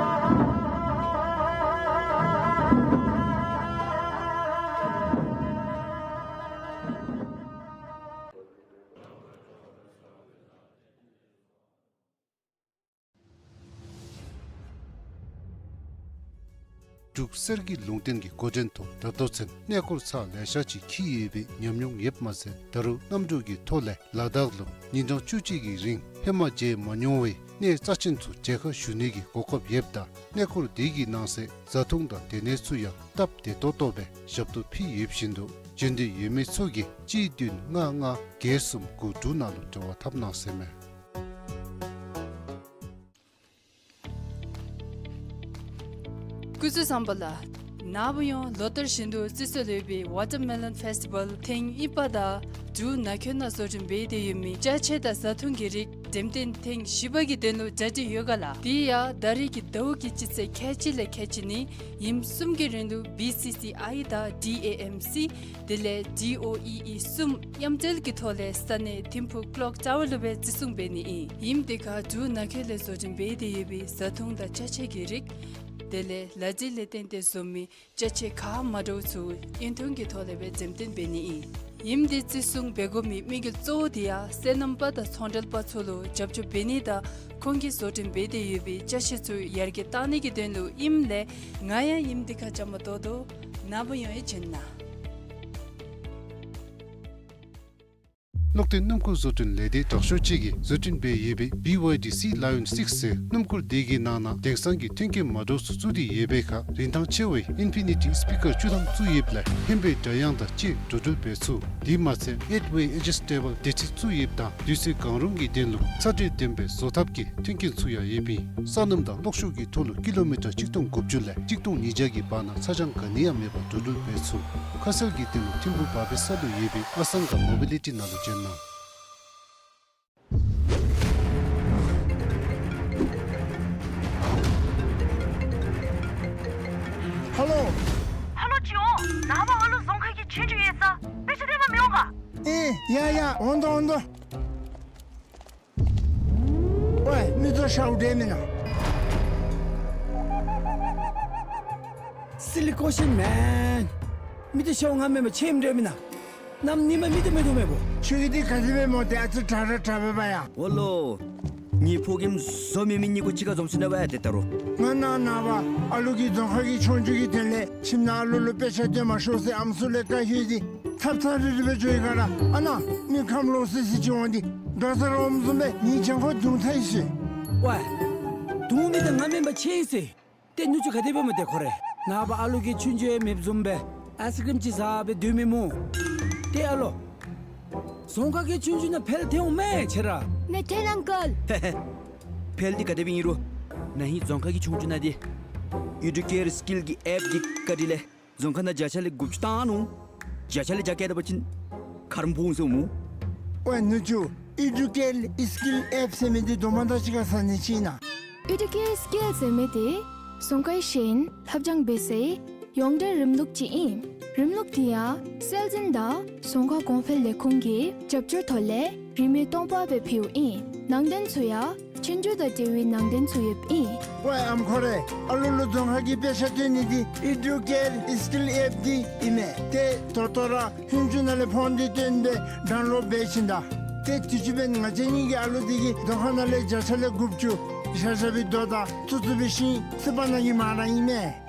འབྲུག་གསེར་གྱི་ལུང་བསྟན་གྱི་འགོ་འདྲེན་ཐོག་ད་ལྟོ་ཚུན་གནས་སྐོར་ཚར་ལེ་ཤ་ཅིག་འཁྱིད་ཡོད་པའི་ཉམས་མྱོང་ཡོདཔ་མ་ཚད་ད་རུང་གནམ་གྲུ་གི་ཐོག་ལས་ལ་དྭགས་ལུ་ཉིན་གྲངས་བཅུ་གཅིག་གི་རིང་ཧེ་མ་མཇལ་མ་མྱོང་བའི་གནས་རྩ་ཆེན་ཚུ་མཇལ་ཁ་ཞུ་ནི་གི་གོ་སྐབས་ཡོདཔ་ད་གནས་སྐོར་འདི་གི་ནང་གསེས་བཟའ་འཐུང་དང་སྡོད་གནས་ཚུ་ཡང་སྟབས་བདེ་ཏོག་ཏོ་སྦེ་ཞབས་ཏོག་ཕུལ་ཡོད་བཞིན་དུ་བྱོན་འདོད་ཡོད་མི་ཚུ་གིས་གཅིག་བདུན་ལྔ་ལྔ་བརྒྱད་གསུམ་དགུ་དྲུག་ནང་ལུ་འབྲེལ་བ་འཐབ་གནང་ཟེར་མས། སྐུ་གཟུགས་བཟང་པོ་ལགས། ནངས་པ་ཡང་ལོ་ལྟར་བཞིན་དུ་བརྩི་སྲོལ་ཡོད་པའི་Watermelon Festival ཐེངས་གཉིས་པ་དང་འབྲུག་ནང་འཁོད་ནང་བཟོ་སྐྲུན་འབད་དེ་ཡོད་མི་ཅ་ཆས་དང་བཟའ་འཐུང་གི་རིགས་འགྲེམས་སྟོན་ཐེངས་བཞི་པ་གི་དོན་ལུ་གྲ་སྒྲིག་ཡོད་ག་ལགས། དེ་ཡང་ད་རེས་ཀྱི་ཟླཝ་གི་སྤྱི་ཚེས་ཁལ་གཅིག་ལས་ཁལ་གཅིག་ནི་ཉིནམ་གསུམ་གྱི་རིང་ལུ་བི་སི་སི་ཨའི་དང་ཌི་ཨེ་ཨེམ་སི་དེ་ལས་ཌི་ཨོ་ཨི་ཨི་གསུམ་མཉམ་འབྲེལ་གྱི་ཐོག་ལས་ས་གནས་ཐིམ་ཕུག་Clock Tower ལུ་སྦེ་བརྩི་སྲུང་འབད་ནི་ཨིན། ཉིནམ་དེ་ཁར་འབྲུག་ནང་འཁོད་ལས་བཟོ་སྐྲུན་འབད་དེ་ཡོད་པའི་བཟའ་འཐུང་དང་ཅ་ཆས་ཀྱི་རིགས་དེ་ལས་ལག་རྗེས་ལས་བརྟེན་ཏེ་བཟོ་མི་ཅ་ཆས་ག་མ་འདྲཝ་ཚུ་དབྱིན་ཐུང་གི་ཐོག་ལས་སྦེ་འགྲེམས་སྟོན་འབད་ནི་ཨིན། ཉིནམ་དེ་བརྩི་སྲུང་འབད་དགོ་མི་དམིགས་ཡུལ་གཙོ་བོ་དེ་ཡང་སོ་ནམ་པ་དང་ཚོང་འབྲེལ་པ་ཚུ་ལུ་རྒྱབ་སྐྱོར་འབད་ནི་དང་ཁོང་གིས་བཟོ་སྐྲུན་འབད་དེ་ཡོད་པའི་ཅ་ཆས་ཚུ་ཡར་རྒྱས་གཏང་ནི་གི་དོན་ལུ་ཨིནམ་ལས་ང་ཡང་ཉིནམ་དེ་ཁར་བཅའ་མར་གཏོགས་དོ། ནངས་པ་ཡང་ཡང་བྱོན་གནང་། ལུང་བསྟན་སྣུམ་འཁོར་བཟོ་སྐྲུན་ལས་སྡེ་དྲག་ཤོས་ཅིག་གིས་བཟོ་སྐྲུན་འབད་ཡོད་པའི་བི་ཝའི་ཌི་སི་ལ་ཡོན་སིཀསི་ཟེར་སྣུམ་འཁོར་དེ་གི་ནང་ན་དེང་སང་གི་མཐུན་རྐྱེན་མ་འདྲཝ་ཚུ་བཙུགས་ཏེ་ཡོད་པའི་ཁར་རིན་ཐང་ཆེ་བའི་ཨིན་ཕི་ནི་ཊི་སི་པི་ཀར་བཅུ་ཐམ་བཙུགས་ཡོདཔ་ལས་ཧེ་མའི་སྒྲ་དབྱངས་དང་བཅས་འགྲོ་འགྲུལ་འབད་ཚུགས། དེ་མ་ཚད་ཨེཊ་ཝེ་ཨེ་ཇི་སི་ཊེ་བཱལ་སྡེར་ཁྲི་བཙུགས་ཡོདཔ་ད་དུས་ཚོད་གང་རུང་གི་དོན་ལུ་ཚ་དྲོད་ལྡན་པའི་བཟོ་ཐབས་ཀྱི་མཐུན་རྐྱེན་ཚུ་ཡང་ཡོདཔ་ཨིན། སོ་ནམ་དང་གློག་ཤུགས་ཀྱི་ཐོག་ལུ་ཀི་ལོ་མི་ཊར་གཅིག་སྟོང་དགུ་བཅུ་ལས་གཅིག་སྟོང་ཉིས་བརྒྱ་གི་བར་ན་ཚ་གྱང་ག་ནི་ཡང་མེད་པར་འགྲོ་འགྲུལ་འབད་ཚུགས། ཁ་གསལ་གྱི་དོན་ལུ་ཐིམ་ཕུག་བ་པེ་ས་ལུ་ཡོད་པའི་ཨ་སང་ག་མོ་བི་ལི་ཊི་ནང་ལུ་བྱོན་གནང་། ཧ་ལོ། ཧ་ལོ་ཅིག་འོང་། ནངས་པ་ཨ་ལུ་རྫོང་ཁག་གི་ཆོས་རྒྱུགས་ཡོད་ས། དཔེ་ཆ་སྟོན་པར་མི་འོང་ག། ཨེ་ཡ་ཡ་འོང་དོ་འོང་དོ། ཝའི་མི་ཚུ་ཤཝ་འདྲས་མེན་ན། Silly question man. མི་ཚུ་ཤཝ་ང་མེན་པར་ཁྱོད་ཨིནམ་འདྲས་མེན་ན། གནམ་ཉིནམ་མི་ཚུ་མེད་དོ་མེད་པོ། ཁྱོད་ཀྱིས་འདི་ག་ཅི་སྦེ་སྨོ། ཏེ་ཨ་ཙི་དྲག་ར་དྲག་པས་པ་ཡ། འོ་ལོ། ངེའི་ཕོ་རྒནམ་བཟོ་མེད་མི་གཉིས་ཀོ་གཅིག་ཁར་འཛོམས་ཞིན་ན་ཝའི་ཏེ་ད་རུང་། ང་ནཱ་ནངས་པ་ཨ་ལུ་གི་རྫོང་ཁག་གི་ཆོས་རྒྱུགས་ཀྱི་དོན་ལས་ཁྱིམ་ནང་ཨ་ལུ་ལུ་དཔེ་ཆ་སྟོན་མ་ཤོག་ཟེར་ཨམ་སྲུ་ལས་བཀའ་ལྷོད་དེ་ཐབ་ཚང་རི་རི་སྦེ་འགྱོ་ཡི་ག་ར། ཨ་ནཱ་མི་ཁམས་ལོག་སི་སི་ཅིག་འོང་སྟེ་དགའ་ས་ར་འོངམ་བཟུམ་སྦེ་ངེའི་གྱང་ཁར་རྡུང་ཚར་ཡི་ཟེར། ཝའི། རྡུང་མི་འདི་ང་མེན་པར་ཁྱོད་ཨིན་ཟེར། ཏེ་ནུ་གཅུང་ག་དེ་སྦེ་སྨོ་ཏེ་ཁོ་རེ། ནངས་པ་ཨ་ལོ་གིས་ཆོས་རྒྱུགས་ཡང་མེདཔ་བཟུམ་སྦེ་ཨའིསི་ཀྲིམ་ཅིག་བཟའ་སྦེ་སྡོད་མི་སྨོ། ཏེ་ཨ་ལོ། རྫོང་ཁག་གི་ཆོས་རྒྱུགས་ནང་འཕེལ་ཐལ་འོང་མས་ཁྱེད་ར། མེད་ཐལ་ཨང་ཀལ། འཕེལ་འདི་ག་དེ་སྦེ་ཨིན་རུང་། ན་ཧིང་རྫོང་ཁག་གི་ཆོས་རྒྱུགས་ནང་འདི་ཨི་ཌུ་ཀེར་སི་ཀིལ་གྱི་ཨེཔ་འདི་བཀའ་དྲིན་ལས་རྫོང་ཁག་ནང་བརྒྱ་ཆ་ལས་དགུ་བཅུ་བཏང་ནུག། བརྒྱ་ཆ་ལས་བརྒྱ་བཀལ་ད་པ་ཅིན་ཁ་རོག་ཕོག་འོང་ཟེར་སྨོ། ཝའེ་ནུ་གཅུང་ཨི་ཌུ་ཀེར་སི་ཀིལ་ཨེཔ་ཟེར་མི་འདི་དོ་མ་དང་གཅིག་ཁར་ཟ་ནི་ཅིག་ཨིན་ན། ཨི་ཌུ་ཀེར་སི་ཀིལ་ཟེར་མི་འདི་རྫོང་ཁག་གཞན་ལྷབ་སྦྱང་འབད་སའི་ཡོངས་འབྲེལ་རིམ་ལུགས་ཅིག་ཨིན། རིམ་ལུགས་འདི་ཡང་སྲོལ་འཛིན་དང་རྫོང་ཁག་གོང་འཕེལ་ལས་ཁུངས་ཀྱི་རྒྱབ་སྐྱོར་ཐོག་ལས་རིན་མེད་སྟོང་པ་སྦེ་ཕུལཝ་ཨིན། ནང་དོན་ཚུ་ཡང་ཆོས་རྒྱུགས་དང་འབྲེལ་བའི་ནང་དོན་ཚུ་ཡོདཔ་ཨིན། ཝའེ་ཨམ་ཁོ་རེ། ཨ་ལོ་ལུ་རྫོང་ཁག་གི་དཔེ་ཆ་སྟོན་ནི་འདི་ཨི་ཌུ་ཀེར་སི་ཀིལ་ཨེཔ་འདི་ཨིན་མས། ཏེ་ད་ལྟོ་ར་ཧུན་ཅུ་ནང་ལས་ཕོན་འདི་བཏོན་སྦེ་ཌའུན་ལོཌ་འབད་ཞིནམ་ད། ཏེ་དུས་ཅི་འབདན་ང་བཅས་གཉིས་ཀྱི་ཨ་ལོ་འདི་གིས་རྫོང་ཁག་ནང་ལས་བརྒྱ་ཆ་ལས་དགུ་བཅུ་བཞག་བཞག་པའི་རྡོ་དང་བཙུགས་བཙུགས་པའི་ཤིང་སི་པ་ནང་གི་མ་ར་ཨིན་མས།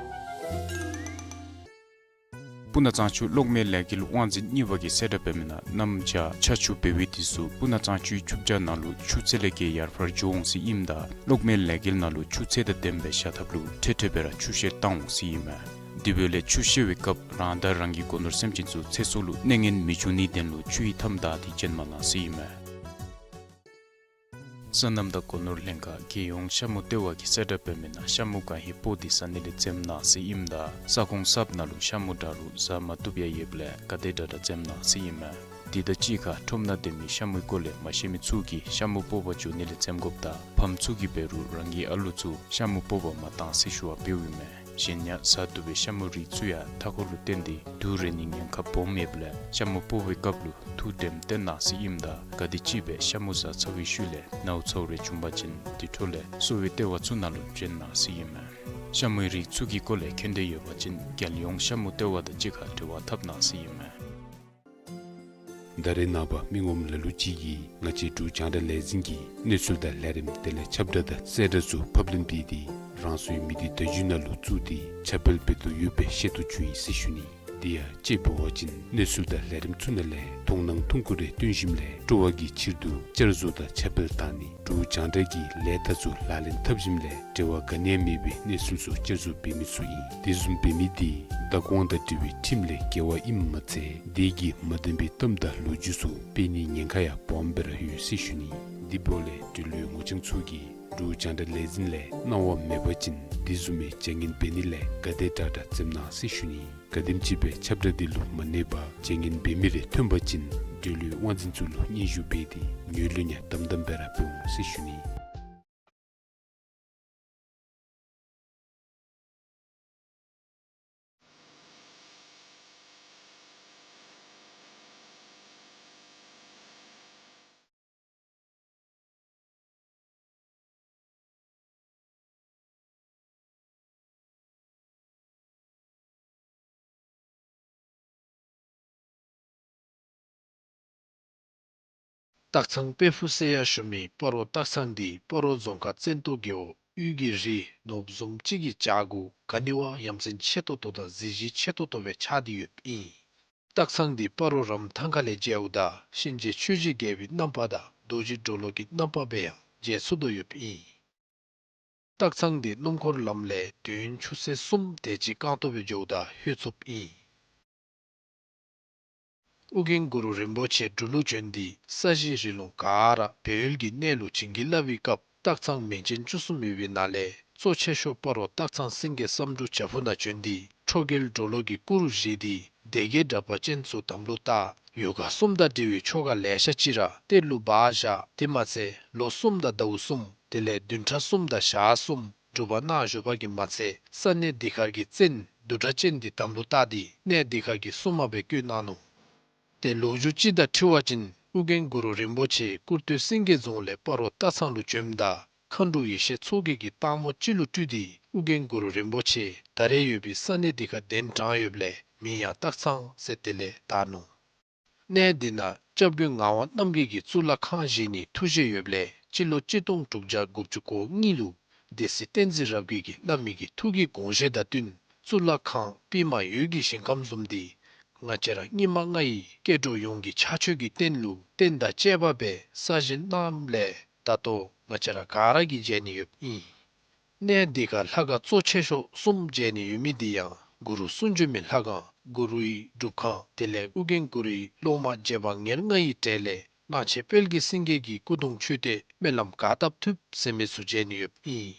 སྤུ་ན་གཙང་ཆུ་གློག་མེའི་ལས་འགུལ་དབང་འཛིན་གཉིས་པ་གིས་གསལ་བསྒྲགས་འབད་མི་ནང་གནམ་བྱཱར་ཆར་ཆུ་འབེལ་བའི་དུས་སུ་སྤུ་ན་གཙང་ཆུའི་ཆུ་བྱཱར་ནང་ལུ་ཆུ་ཚད་ལས་བརྒལ་ཡར་འཕར་འགྱོ་འོང་ཟེར་ཨིནམ་ད་གློག་མེའི་ལས་འགུལ་ནང་ལུ་ཆུ་ཚད་དང་ལྡནམ་སྦེ་བཞག་ཐབས་ལུ་འཕྲལ་འཕྲལ་སྦེ་ར་ཆུ་བཤལ་བཏང་འོང་ཟེར་ཨིན་མས། དེ་འབདཝ་ལས་ཆུ་བཤལ་བའི་སྐབས་རང་དང་རང་གི་སྒོ་ནོར་སེམས་ཅན་ཚུ་ཚེ་སྲོག་ལུ་གནོད་ཉེན་མི་འབྱུང་ནིའི་དོན་ལུ་ཆུའི་མཐའམ་བདའ་སྟེ་བྱོན་མ་གནང་ཟེར་ཨིན་མས། སོ་ནམ་དང་སྒོ་ནོར་ལྷན་ཁག་རྒྱལ་ཡོངས་ཤ་མུ་ལྟེ་བ་གིས་གསལ་བསྒྲགས་འབད་མི་ནང་ཤ་མུ་གང་ཧེ་སྤོ་སྟེ་ཟ་ནི་ལས་འཛེམ་གནང་ཟེར་ཨིནམ་ད་ས་ཁོངས་གསརཔ་ནང་ལུ་ཤ་མུ་འདྲ་རུང་ཟ་མ་བཏུབ་ཡང་ཡོདཔ་ལས་ག་དེ་དྲག་དྲག་འཛེམ་གནང་ཟེར་ཨིན་མས། དེ་དང་གཅིག་ཁར་ཁྲོམ་ནང་སྡོད་མི་ཤ་མུའི་སྐོར་ལས་མ་ཤེས་མི་ཚུ་གིས་ཤ་མུ་སྤོ་བར་འགྱོ་ནི་ལས་འཛེམ་དགོཔ་དང་ཕམ་ཚུ་གིས་འབད་རུང་རང་གི་ཨ་ལོ་ཚུ་ཤ་མུ་སྤོ་བར་མ་གཏང་ཟེར་ཞུ་བ་འབདཝ་ཨིན་མས། གཞན་ཡང་ཟ་བཏུབ་པའི་ཤ་མུའི་རིགས་ཚུ་ཡང་མཐའ་འཁོར་ལུ་བརྟེན་ཏེ་དུག་རེག་ནིའི་ཉེན་ཁ་སྦོམ་ཡོདཔ་ལས་ཤ་མུ་སྤོ་བའི་སྐབས་ལུ་ཐུགས་དྲནམ་བཏོན་གནང་ཟེར་ཨིནམ་ད་ག་དེམ་ཅིག་སྦེ་ཤ་མུ་ཟ་ཚར་བའི་ཤུལ་ལས་ནཝ་ཚཝ་རེ་བྱུང་པ་ཅིན་དེ་འཕྲོ་ལས་གསོ་བའི་ལྟེ་བ་ཚུ་ནང་ལུ་བྱོན་གནང་ཟེར་ཨིན་མས། ཤ་མུའི་རིགས་ཚུ་གི་སྐོར་ལས་མཁྱེན་འདོད་ཡོད་པ་ཅིན་རྒྱལ་ཡོངས་ཤ་མུ་ལྟེ་བ་དང་གཅིག་ཁར་འབྲེལ་བ་འཐབ་གནང་ཟེར་ཨིན་མས། ད་རེས་ནངས་པ་མི་ངོམ་ལ་ལུ་ཅིག་གིས་ང་བཅས་འབྲུག་རྒྱང་བསྒྲགས་ལས་འཛིན་གྱི་གནས་ཚུལ་དང་ལས་རིམ་དེ་ལས་ཁྱབ་བསྒྲགས་དང་གསལ་བསྒྲགས་ཚུ་ཕབ་ལེན་འབད་དེ་རང་སོའི་མི་སྡེ་བརྡ་བརྒྱུད་ནང་ལུ་བཙུགས་ཏེ་ཁྱབ་སྤེལ་འབད་དོ་ཡོདཔ་སྦེ་ཤེས་རྟོགས་བྱུང་ཡི་ཟེར་ཞུ་ནི། དེ་ཡང་དཔྱེ་འབད་བ་ཅིན་གནས་ཚུལ་དང་ལས་རིམ་ཚུ་ནང་ལས་མཐོང་སྣང་ཐུང་ཀུ་རེ་སྟོན་ཞིནམ་ལས་སྤྲོ་བ་གི་ཕྱིར་དུ་བསྐྱར་བཟོ་དང་ཁྱབ་སྤེལ་བཏང་ནི། འབྲུག་རྒྱང་བསྒྲགས་ཀྱི་ལས་རྟགས་ཚུ་ལག་ལེན་འཐབ་ཞིནམ་ལས་འབྲེལ་བ་ག་ནི་ཡང་མེད་པའི་གནས་ཚུལ་ཚུ་བསྐྱར་བཟོ་འབད་མི་ཚུ་ཨིན། དེ་བཟུམ་འབད་མི་དེ་བདག་དབང་དང་འབྲེལ་བའི་ཁྲིམས་ལས་འགལ་བ་ཨིནམ་མ་ཚད་དེ་གིས་མ་བདེན་པའི་གཏམ་དང་ལོ་རྒྱུས་ཚུ་སྤེལ་ནིའི་ཉེན་ཁ་ཡང་སྦོམ་སྦེ་ར་ཡོད་ཟེར་ཞུ་ནི། དེ་འབདཝ་ལས་འབྲེལ་ཡོད་ངོ་རྐྱང་ཚུ་གིས་འབྲུག་རྒྱང་བསྒྲགས་ལས་འཛིན་ལས་གནང་བ་མེད་པ་ཅིན་དེ་བཟུམ་མའི་བྱ་ངན་འབད་ནི་ལས་ག་དེ་དྲག་དྲག་འཛེམ་གནང་ཟེར་ཞུ་ནི། ག་དེམ་ཅིག་སྦེ་ཁྱབ་བསྒྲགས་དེ་ལུ་མ་གནས་པར་བྱ་ངན་འབད་མི་རེ་ཐོན་པ་ཅིན་འབྲེལ་ཡོད་དབང་འཛིན་ཚུ་ལུ་སྙན་ཞུ་འབད་དེ་ངོས་ལེན་ཡང་དམ་དམ་སྦེ་ར་འབད་འོང་ཟེར་ཞུ་ནི། སྟག་ཚང་དཔལ་ཕུག་ཟེར་ཡང་ཞུ་མི་སྤ་རོ་སྟག་ཚང་འདི་སྤ་རོ་རྫོང་ཁག་བཙན་ཏོ་རྒེད་འོག་དབུས་ཀྱི་རི་ནོར་བུ་བཟུམ་ཅིག་གི་བྱག་གུ་ག་ནི་བ་ཡ་མཚན་ཆེ་ཏོག་ཏོ་དང་གཟི་བརྗིད་ཆེ་ཏོག་ཏོ་སྦེ་ཆགས་ཏེ་ཡོདཔ་ཨིན། སྟག་ཚང་འདི་སྤ་རོ་རམ་ཐང་ཁ་ལས་མཇལཝ་ད་གཤིན་རྗེ་ཆོས་ཀྱི་རྒྱལ་པོའི་རྣམ་པ་དང་རྡོ་རྗེ་གྲོ་ལོད་ཀྱི་རྣམ་པ་སྦེ་ཡང་མཇལ་ཚུགས་དོ་ཡོདཔ་ཨིན། སྟག་ཚང་འདི་སྣུམ་འཁོར་ལམ་ལས་དུས་ཡུན་ཆུ་ཚོད་གསུམ་དེ་ཅིག་རྐང་སྟོང་སྦེ་འགྱོཝ་ད་ལྷོད་ཚུགསཔ་ཨིན། ཨོ་རྒྱན་གུ་རུ་རིན་པོ་ཆེ་འབྲུག་ལུ་བྱོན་ཏེ་ས་གཞི་རི་ལུང་ག་ར་སྦས་ཡུལ་གྱི་གནས་ལུ་བྱིན་གྱིས་བརླབས་པའི་སྐབས་སྟག་ཚང་མིང་ཅན་བཅུ་གསུམ་ཡོད་པའི་ནང་ལས་གཙོ་ཆེ་ཤོས་སྤ་རོ་སྟག་ཚང་སེང་གེ་བསམ་འགྲུབ་བྱག་ཕུག་ནང་བྱོན་ཏེ་ཁྲོ་རྒྱལ་གྲོ་ལོད་ཀྱི་སྐུ་རུ་བཞེངས་ཏེ་སྡེ་བརྒྱད་དྲེགས་པ་ཅན་ཚུ་དམ་ལུ་བཏགས། ཡོ་ག་གསུམ་དང་འབྲེལ་བའི་ཆོ་ག་ལེ་ཤ་ཅིག་ར་གཏེར་ལུ་སྦ་བཞག། དེ་མ་ཚད་ལོ་གསུམ་དང་ཟླཝ་གསུམ་དེ་ལས་བདུན་ཕྲག་གསུམ་དང་ཞག་གསུམ་སྒྲུབ་པ་གནང་བཞུགས་པ་གིས་མ་ཚད་ས་གནས་འདི་ཁར་གྱི་བཙན་བདུད་དྲེགས་ཅན་འདི་དམ་ལུ་བཏགས་ཏེ་གནས་འདི་ཁར་གྱི་སྲུང་མ་སྦེ་བསྐོས་གནང་ནུག། ཏེ་ལོ་རྒྱུས་ཅིག་དང་འཁྲིལ་བ་ཅིན་ཨོ་རྒྱན་གུ་རུ་རིན་པོ་ཆེ་སྐུར་སྟོད་སེང་གེ་རྫོང་ལས་སྤ་རོ་སྟག་ཚང་ལུ་བྱོནམ་ད་མཁའ་འགྲོ་ཡེ་ཤེས་མཚོ་རྒྱལ་གྱིས་སྟག་མོ་ཅིག་ལུ་སྤྲུལ་ཏེ་ཨོ་རྒྱན་གུ་རུ་རིན་པོ་ཆེ་ད་རེས་ཡོད་པའི་ས་གནས་འདི་ཁར་གདན་དྲངས་ཡོདཔ་ལས་མིང་ཡང་སྟག་ཚང་ཟེར་དེ་ལས་བཏགས་ནུག། གནས་འདི་ནང་སྐྱབས་མགོན་ངག་དབང་རྣམ་རྒྱལ་གྱིས་གཙུག་ལག་ཁང་བཞེངས་ནིའི་ཐུགས་བཞེད་ཡོདཔ་ལས་སྤྱི་ལོ་གཅིག་སྟོང་དྲུག་བརྒྱ་དགུ་བཅུ་གོ་གཉིས་ལུ་སྡེ་སྲིད་བསྟན་འཛིན་རབ་རྒྱས་ཀྱིས་བླ་མའི་གི་ཐུགས་ཀྱི་དགོངས་བཞེད་དང་བསྟུན་གཙུག་ལག་ཁང་པདྨ་འོད་ཀྱི་ཞིང་ཁམས་བཟུམ་འདི་ང་བཅས་ར་སྙིགས་མ་ལྔ་ཡི་སྐྱེ་འགྲོ་ཡོངས་ཀྱི་ཕྱག་མཆོད་ཀྱི་རྟེན་ལུ་རྟེན་དང་བཅས་པ་སྦེ་གསར་བཞེངས་གནངམ་ལས་ད་ལྟོ་ང་བཅས་ར་ག་ར་གིས་མཇལ་ནི་ཡོདཔ་ཨིན། གནས་འདི་ཁར་ལྷ་ཁང་གཙོ་ཆེ་ཤོས་གསུམ་མཇལ་ནི་ཡོད་མི་འདི་ཡང་གུ་རུ་གསུང་བྱོན་མའི་ལྷ་ཁང་གུ་རུའི་སྒྲུབ་ཁང་དེ་ལས་ཨོ་རྒྱན་གུ་རུའི་སློབ་མ་རྗེ་འབངས་ཉེར་ལྔ་ཡི་གྲས་ལས་གླང་ཆེན་དཔལ་གྱི་སེང་གེ་གི་སྐུ་གདུང་མཆོད་རྟེན་སྨོན་ལམ་ག་བཏབ་ཐུབ་ཟེར་མི་ཚུ་མཇལ་ནི་ཡོདཔ་ཨིན།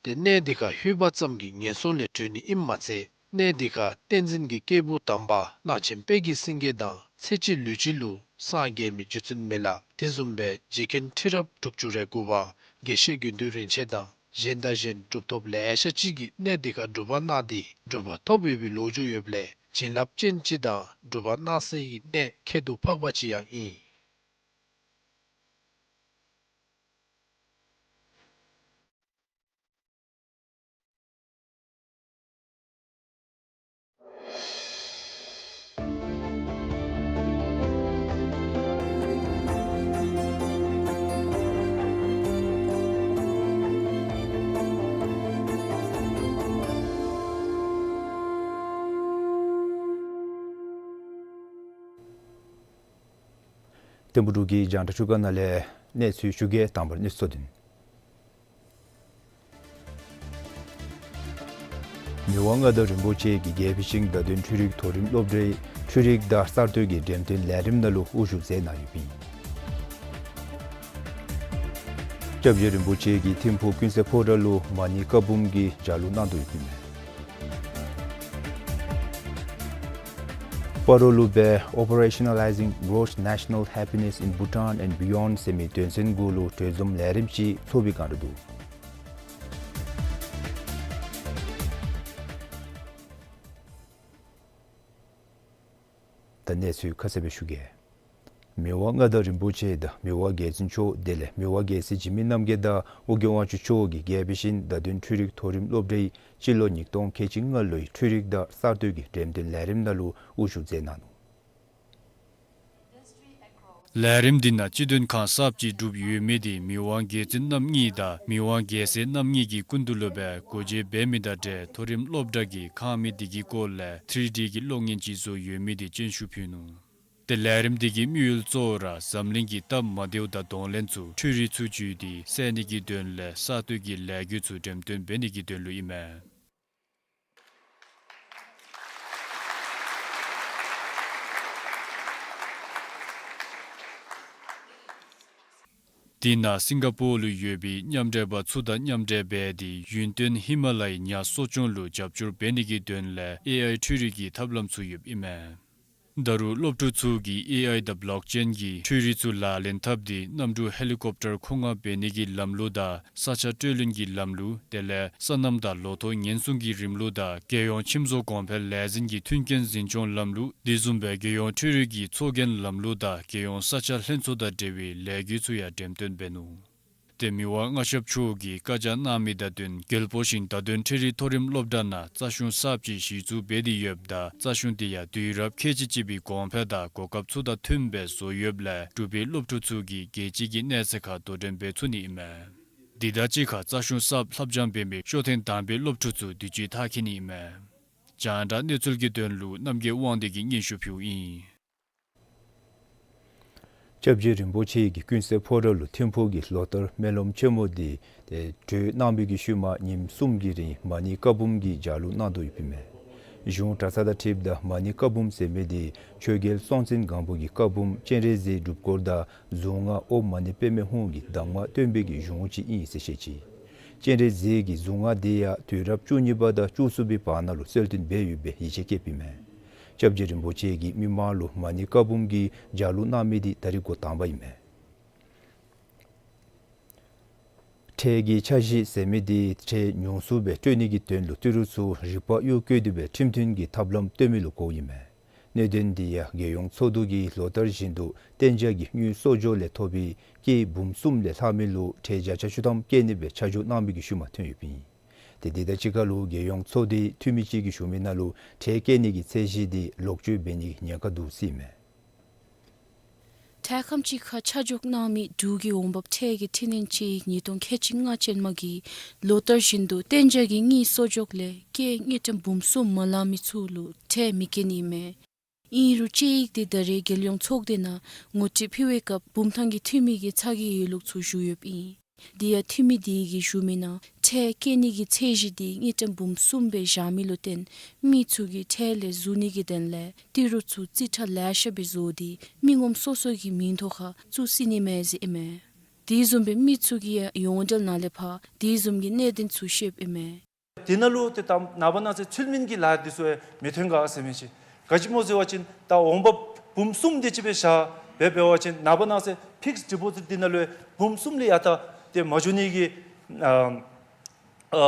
ཏེ་གནས་འདི་ཁར་ལྷོད་པ་ཙམ་གྱིས་ངན་སོང་ལས་གྲོལ་ནི་ཨིནམ་མ་ཚད་གནས་འདི་ཁར་བསྟན་འཛིན་གྱི་སྐྱེས་བུ་དམ་པ་གླང་ཆེན་དཔལ་གྱི་སེང་གེ་དང་ཚེ་གཅིག་ལུས་གཅིག་ལུ་སངས་རྒྱས་མི་རྗེ་བཙུན་མི་ལ་དེ་བཟུམ་སྦེ་རྗེ་མཁན་ཁྲི་རབས་དྲུག་ཅུ་རེ་དགུ་པ་དགེ་བཤེས་དགེ་འདུན་རིན་ཆེན་དང་གཞན་དང་གཞན་གྲུབ་ཐོབ་ལེ་ཤ་ཅིག་གིས་གནས་འདི་ཁར་སྒྲུབ་པ་གནང་སྟེ་གྲུབ་པ་ཐོབ་ཡོད་པའི་ལོ་རྒྱུས་ཡོདཔ་ལས་བྱིན་རླབས་ཅན་ཅིག་དང་སྒྲུབ་པ་གནང་སའི་གནས་ཁྱད་དུ་འཕགས་པ་ཅིག་ཡང་ཨིན། ཐིམ་ཕུག་འབྲུག་གི་རྒྱང་བསྒྲགས་ཁང་ནང་ལས་གནས་ཚུལ་ཞུ་གེ། དང་པ་ར་གནས་ཚུལ་གཙོ་དོན། མི་དབང་མངའ་བདག་རིན་པོ་ཆེ་གིས་རྒྱལ་པོའི་ཞིང་བརྡ་དོན་འཕྲུལ་རིག་མཐོ་རིམ་སློབ་གྲྭའི་འཕྲུལ་རིག་དང་གསར་གཏོད་ཀྱི་འགྲེམས་སྟོན་ལས་རིམ་ནང་ལུ་དབུ་བཞུགས་མཛད་གནང་ཡོདཔ་ཨིན། སྐྱབས་རྗེ་རིན་པོ་ཆེ་གིས་ཐིམ་ཕུག་ཀུན་གསལ་ཕོ་བྲང་ལུ་མ་ཎི་བཀའ་འབུམ་གྱི་ལྗགས་ལུང་གནང་དོ་ཡོདཔ་ཨིན། སྤ་རོ་ལུ་སྦེ་Operationalizing Gross National Happiness in Bhutan and Beyond ཟེར་མི་དོན་ཚན་གུ་ལུ་གྲོས་འཛོམས་ལས་རིམ་ཅིག་ཚོགས་པའི་བསྒང་ར་འདུག། ད་གནས་ཚུལ་ཁ་གསལ་སྦེ་ཞུ་གེ། མི་དབང་མངའ་བདག་རིན་པོ་ཆེ་དང་མི་དབང་རྒྱལ་བཙུན་མཆོག་དེ་ལས་མི་དབང་རྒྱལ་སྲས་འཇིགས་མེད་རྣམ་རྒྱལ་དང་ཨོ་རྒྱན་དབང་ཕྱུག་མཆོག་གིས་རྒྱལ་པོའི་ཞིང་བརྡ་དོན་འཕྲུལ་རིག་མཐོ་རིམ་སློབ་གྲྭའི་སྤྱི་ལོ་ཉིས་སྟོང་ཁལ་གཅིག་ལྔ་ལོའི་འཕྲུལ་རིག་དང་གསར་གཏོད་ཀྱི་འགྲེམས་སྟོན་ལས་རིམ་ནང་ལུ་དབུ་བཞུགས་མཛད་གནང་ནུག། ལས་རིམ་འདི་ནང་སྤྱི་དོན་ཁང་གསརཔ་ཅིག་གྲུབ་ཡོད་མི་འདི་མི་དབང་རྒྱལ་བཙུན་རྣམ་གཉིས་དང་མི་དབང་རྒྱལ་སྲས་རྣམ་གཉིས་ཀྱི་སྐུ་མདུན་ལུ་སྦེ་སྒོ་འབྱེད་འབད་མི་དང་འབྲེལ་མཐོ་རིམ་སློབ་གྲྭ་གིས་ཁང་མིག་འདི་གི་སྐོར་ལས་ཐི་རི་ཌི་གི་གློག་བརྙན་ཅིག་བཟོ་ཡོད་མི་འདི་སྤྱན་ཤུགས་ཕུལ་ནུག། ཏེ་ལས་རིམ་འདི་གི་དམིགས་ཡུལ་གཙོ་བོ་ར་འཛམ་གླིང་གི་སྟབས་མ་བདེཝ་དང་གདོང་ལེན་ཚུ་འཕྲུལ་རིག་ཚུ་བརྒྱུད་དེ་སེལ་ནི་གི་དོན་ལས་གསར་གཏོད་ཀྱི་ལས་འགུལ་ཚུ་འགྲེམས་སྟོན་འབད་ནི་གི་དོན་ལུ་ཨིན་མས། དེ་ནང་སིང་ག་པོར་ལུ་ཡོད་པའི་མཉམ་འབྲེལ་པ་ཚུ་དང་མཉམ་འབྲེལ་འབད་དེ་ཡུན་བརྟན་ཧི་མ་ལ་ཡའི་ཉ་གསོ་སྐྱོང་ལུ་རྒྱབ་སྐྱོར་འབད་ནི་གི་དོན་ལས་ཨེ་ཨའི་འཕྲུལ་རིག་གི་ཐབས་ལམ་ཚུ་ཡོདཔ་ཨིན་མས། ད་རུང་སློབ་ཕྲུག་ཚུ་གིས་ཨེ་ཨའི་དང་བློག་ཅེན་གྱི་འཕྲུལ་རིག་ཚུ་ལག་ལེན་འཐབ་སྟེ་གནམ་གྲུ་ཧེ་ལི་ཀོབ་ཊར་འཁོར་ངར་འབད་ནི་གི་ལམ་ལུགས་དང་ས་ཆ་སྤྲོད་ལེན་གྱི་ལམ་ལུགས་དེ་ལས་སོ་ནམ་དང་ལོ་ཐོག་ཉེན་སྲུང་གི་རིམ་ལུགས་དང་རྒྱལ་ཡོངས་ཁྱིམ་བཟོ་གོང་འཕེལ་ལས་འཛིན་གྱི་མཐུན་རྐྱེན་འཛིན་སྐྱོང་ལམ་ལུགས་དེ་བཟུམ་སྦེ་རྒྱལ་ཡོངས་འཕྲུལ་རིག་གི་ཚོགས་རྒྱན་ལམ་ལུགས་དང་རྒྱལ་ཡོངས་ས་ཆ་ལྷན་ཚོགས་དང་འབྲེལ་བའི་ལས་འགུལ་ཚུ་ཡང་འགྲེམས་སྟོན་འབད་ནུག། ཏེ་མི་དབང་མངའ་ཞབས་མཆོག་གིས་བཀའ་རྒྱ་གནང་མི་དང་བསྟུན་རྒྱལ་པོ་ཞིང་བརྡ་དོན་འཕྲུལ་རིག་མཐོ་རིམ་སློབ་གྲྭ་ནང་རྩ་གཞུང་གསརཔ་ཅིག་གཞི་བཙུགས་འབད་དེ་ཡོདཔ་ད་རྩ་གཞུང་དེ་ཡང་དུས་རབས་ཁལ་གཅིག་གཅིག་པའི་གོང་འཕེལ་དང་གོ་སྐབས་ཚུ་དང་མཐུནམ་སྦེ་བཟོ་ཡོདཔ་ལས་འབྲུག་པའི་སློབ་ཕྲུག་ཚུ་གིས་རྒྱལ་སྤྱི་གི་གནས་ཚད་ཁར་དོ་འགྲན་འབད་ཚུགས་ནི་ཨིན་མས། དེ་དང་གཅིག་ཁར་རྩ་གཞུང་གསརཔ་ལྷབ་སྦྱང་འབད་མི་ཤོག་ཐེངས་དང་པའི་སློབ་ཕྲུག་ཚུ་དུས་ཅི་མཐར་འཁྱོལ་ནི་ཨིན་མས། རྒྱང་བསྒྲགས་གནས་ཚུལ་གྱི་དོན་ལུ་རྣམ་རྒྱལ་དབང་འདུས་ཀྱིས་སྙན་ཞུ་ཕུལཝ་ཨིན། སྐྱབས་རྗེ་རིན་པོ་ཆེ་གིས་ཀུན་གསལ་ཕོ་བྲང་ལུ་ཐིམ་ཕུག་གི་ལོ་ལྟར་སྨོན་ལམ་ཆེན་མོ་འདི་གྲོལ་གནང་བའི་གི་ཤུལ་མ་ཉིནམ་གསུམ་གྱི་རིང་མ་ཎི་བཀའ་འབུམ་གྱི་ལྗགས་ལུང་གནང་དོ་ཡོདཔ་ཨིན་མས། གཞུང་གྲྭ་ཚང་དང་འཁྲིལཝ་ད་མ་ཎི་བཀའ་འབུམ་ཟེར་མི་འདི་ཆོས་རྒྱལ་སྲོང་བཙན་སྒམ་པོ་གི་བཀའ་འབུམ་སྤྱན་རས་གཟིགས་སྒྲུབ་སྐོར་དང་གཟུངས་སྔགས་ཨོཾ་མ་ཎི་པདྨེ་ཧཱུྃ་གི་གདམས་ངག་སྟོན་པའི་གི་གཞུང་ཅིག་ཨིན་ཟེར་བཤད་ཅི། སྤྱན་རས་གཟིགས་ཀྱི་གཟུངས་སྔགས་འདི་ཡང་དུས་རབས་བཅུ་གཉིས་པ་དང་བཅུ་གསུམ་པའི་བར་ན་ལུ་གསལ་སྟོན་འབད་ཡོད་པའི་ཡིད་ཆེས་བསྐྱེདཔ་ཨིན་མས། སྐྱབས་རྗེ་རིན་པོ་ཆེ་གིས་མི་མང་ལུ་མ་ཎི་བཀའ་འབུམ་གྱི་ལྗགས་ལུང་གནང་མི་འདི་ད་རིས་འགོ་དང་པ་ཨིན་མས། ཁྲལ་གྱི་འཆར་གཞི་ཟེར་མི་འདི་ཁྲལ་ཉུང་སུ་སྦེ་སྤྲོད་ནི་གི་དོན་ལུ་ཏི་རུ་ཚུ་རིག་པ་གཡུག་བཀོལ་ཏེ་སྦེ་ཁྲིམས་མཐུན་གྱི་ཐབས་ལམ་སྟོན་མི་ལུ་གོཝ་ཨིན་མས། གནད་དོན་འདི་ཡང་རྒྱལ་ཡོངས་ཚོགས་འདུ་གིས་ལོ་ལྟར་བཞིན་དུ་གཏན་འཇགས་ཀྱི་དངུལ་གསོག་འཇོག་ལས་ཐོབ་པའི་སྐྱེད་འབུམ་གསུམ་ལས་ལྷག་མི་ལུ་ཁྲལ་བརྒྱ་ཆ་བཅུ་ཐམ་བཀལ་ནི་སྦེ་ཆ་འཇོག་གནང་མི་གི་ཤུལ་མ་ཐོན་ཡོདཔ་ཨིན། ཏེ་འདི་དང་གཅིག་ཁར་ལུ་རྒྱལ་ཡོངས་ཚོགས་སྡེའི་འཐུས་མི་ཅིག་གིས་ཞུ་མི་ནང་ལུ་ཁྲལ་བཀལ་ནི་གི་ཚད་གཞི་འདི་ལོག་སྤྱོད་འབད་ནི་གི་ཉེན་ཁ་འདུག་ཟེར་ཨིན་མས། འཕྲལ་ཁམས་ཅིག་ཁར་ཆ་འཇོག་གནང་མི་འབྲུག་གི་འོང་འབབ་ཁྲལ་གྱི་འཕྲི་སྣོན་དཔྱད་ཡིག་ཉིས་སྟོང་ཁལ་གཅིག་ལྔ་ཅན་མ་གིས་ལོ་ལྟར་བཞིན་དུ་གཏན་འཇགས་ཀྱི་དངུལ་གསོག་འཇོག་ལས་སྐྱེད་དངུལ་ཀྲམ་འབུམ་གསུམ་མ་ལང་མི་ཚུ་ལུ་ཁྲལ་མི་བཀལ་ནི་ཨིན་མས། ཨིན་རུང་དཔྱད་ཡིག་འདི་ད་རེས་རྒྱལ་ཡོངས་ཚོགས་སྡེ་ནང་ངོ་སྤྲོད་ཕུལ་བའི་སྐབས་བུམ་ཐང་གི་འཐུས་མི་གིས་ཚ་གྱང་ཡོད་ལུགས་ཚུ་ཞུ་ཡོདཔ་ཨིན། དེ་ཡང་འཐུས་མི་དེ་གིས་ཞུ་མི་ནང་ཁྲལ་བཀལ་ནི་གི་ཚད་གཞི་དེ་དངུལ་ཀྲམ་འབུམ་གསུམ་སྦེ་བཞག་མི་ལུ་བརྟེན་མི་ཚུ་གིས་ཁྲལ་ལས་ཟུར་ནི་གི་དོན་ལས་ཏི་རུ་ཚུ་རྩིས་ཁྲ་ལེ་ཤ་སྦེ་བཟོ་སྟེ་མི་ངོམ་སོ་སོ་གི་མིང་ཐོག་ཁར་བཙུགས་ཟེར་ནི་མས་ཟེར་ཨིན་མས། དེ་བཟུམ་སྦེ་མི་ཚུ་གིས་ཡང་ཡོངས་འབྲེལ་ནང་ལས་ཕར་དེ་བཟུམ་གྱི་གནད་དོན་ཚུ་བཤདཔ་ཨིན་མས། དེ་ནང་ལུ་ཏེ་ད་ནངས་པ་གནངས་ཚེ་ཚུལ་མིན་གྱི་ལཱ་འདི་ཚུ་ཡང་མི་ཐོན་ག་ཟེར་མི་ཅིག། ག་ཅི་སྨོ་ཟེར་བ་ཅིན་ད་འོང་འབབ་འབུམ་གསུམ་དེ་ཅིག་སྦེ་བཞག་སྦེ་འབད་བ་ཅིན་ནངས་པ་གནངས་ཚེ་ཕིགསི་ཌི་པོ་ཛིཊ་འདི་ནང་ལུ་ཡང་འབུམ་གསུམ་ལས་ཡར་ད་ཏེ་མ་འགྱོ་ནི་གི་ཨ་ཨ་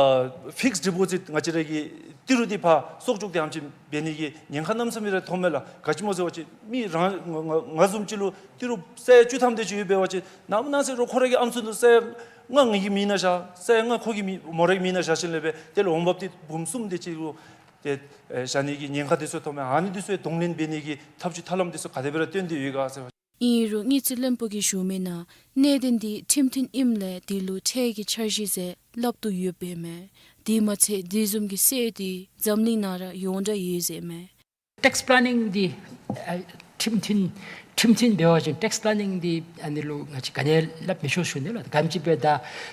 ཕིགསི་ཌི་པོ་ཛིཊ་ང་བཅས་ར་གི་ཏི་རུ་འདི་ཕར་གསོག་འཇོག་དེ་ཨམ་ཅིག་འབད་ནི་གི་ཉེན་ཁ་གནམ་མེད་ས་མེད་ར་མཐོངམ་མས་ལགས། ག་ཅི་སྨོ་ཟེར་བ་ཅིན་མི་རང་ང་ང་ང་བཟུམ་ཅིག་ལུ་ཏི་རུ་ས་ཡ་བཅུ་ཐམ་དེ་ཅིག་ཡོད་པ་འབད་བ་ཅིན་ནངས་པ་གནངས་ཚེ་རོགས་ཁོ་ར་གི་ཨམ་སྲུ་ལུ་ས་ཡ་ལྔ་ངེ་གི་མིང་ནང་བཞག། ས་ཡ་ལྔ་ཁོ་གི་མིང་མོ་ར་གི་མིང་ནང་བཞག་ཞིནམ་ལས་སྦེ་དེ་ལས་འོང་འབབ་འདི་འབུམ་གསུམ་དེ་ཅིག་ལུ་ཏེ་ཨེ་བཞག་ནི་གི་ཉེན་ཁ་དེ་ཚུ་མཐོངམ་མས། ཨ་ནི་དེ་ཚུ་ཡང་གདོང་ལེན་འབད་ནི་གི་ཐབས་བྱུས་ཐབས་ལམ་དེ་ཚུ་ག་དེ་སྦེ་ར་བཏོན་ཏེ་ཡོད་ག་ཟེར་བ། ཨིན་རུང་དངུལ་རྩིས་བློན་པོ་གིས་ཞུ་མི་ནང་གནད་དོན་འདི་ཁྲིམས་མཐུན་ཨིནམ་ལས་དེ་ལུ་ཁྲལ་གྱི་འཆར་གཞི་ཟེར་སླབ་སྟེ་ཡོདཔ་ཨིན་མས། དེ་མ་ཚད་དེ་བཟུམ་གྱི་སྲོལ་དེ་འཛམ་གླིང་ནང་ར་ཡོངས་གྲགས་ཡོད་ཟེར་ཨིན་མས། ཊེགསི་པི་ལེ་ནིང་འདི་ཨ་ཁྲིམས་མཐུན་ཁྲིམས་མཐུན་འབད་བ་ཅིན་ཊེགསི་པི་ལེ་ནིང་འདི་ཨ་ནི་ལུ་ང་བཅས་ག་ནི་ཡང་སླབ་མི་ཆོག་ཞུ་ནི་ལགས། ག་ཅི་འབད་ད་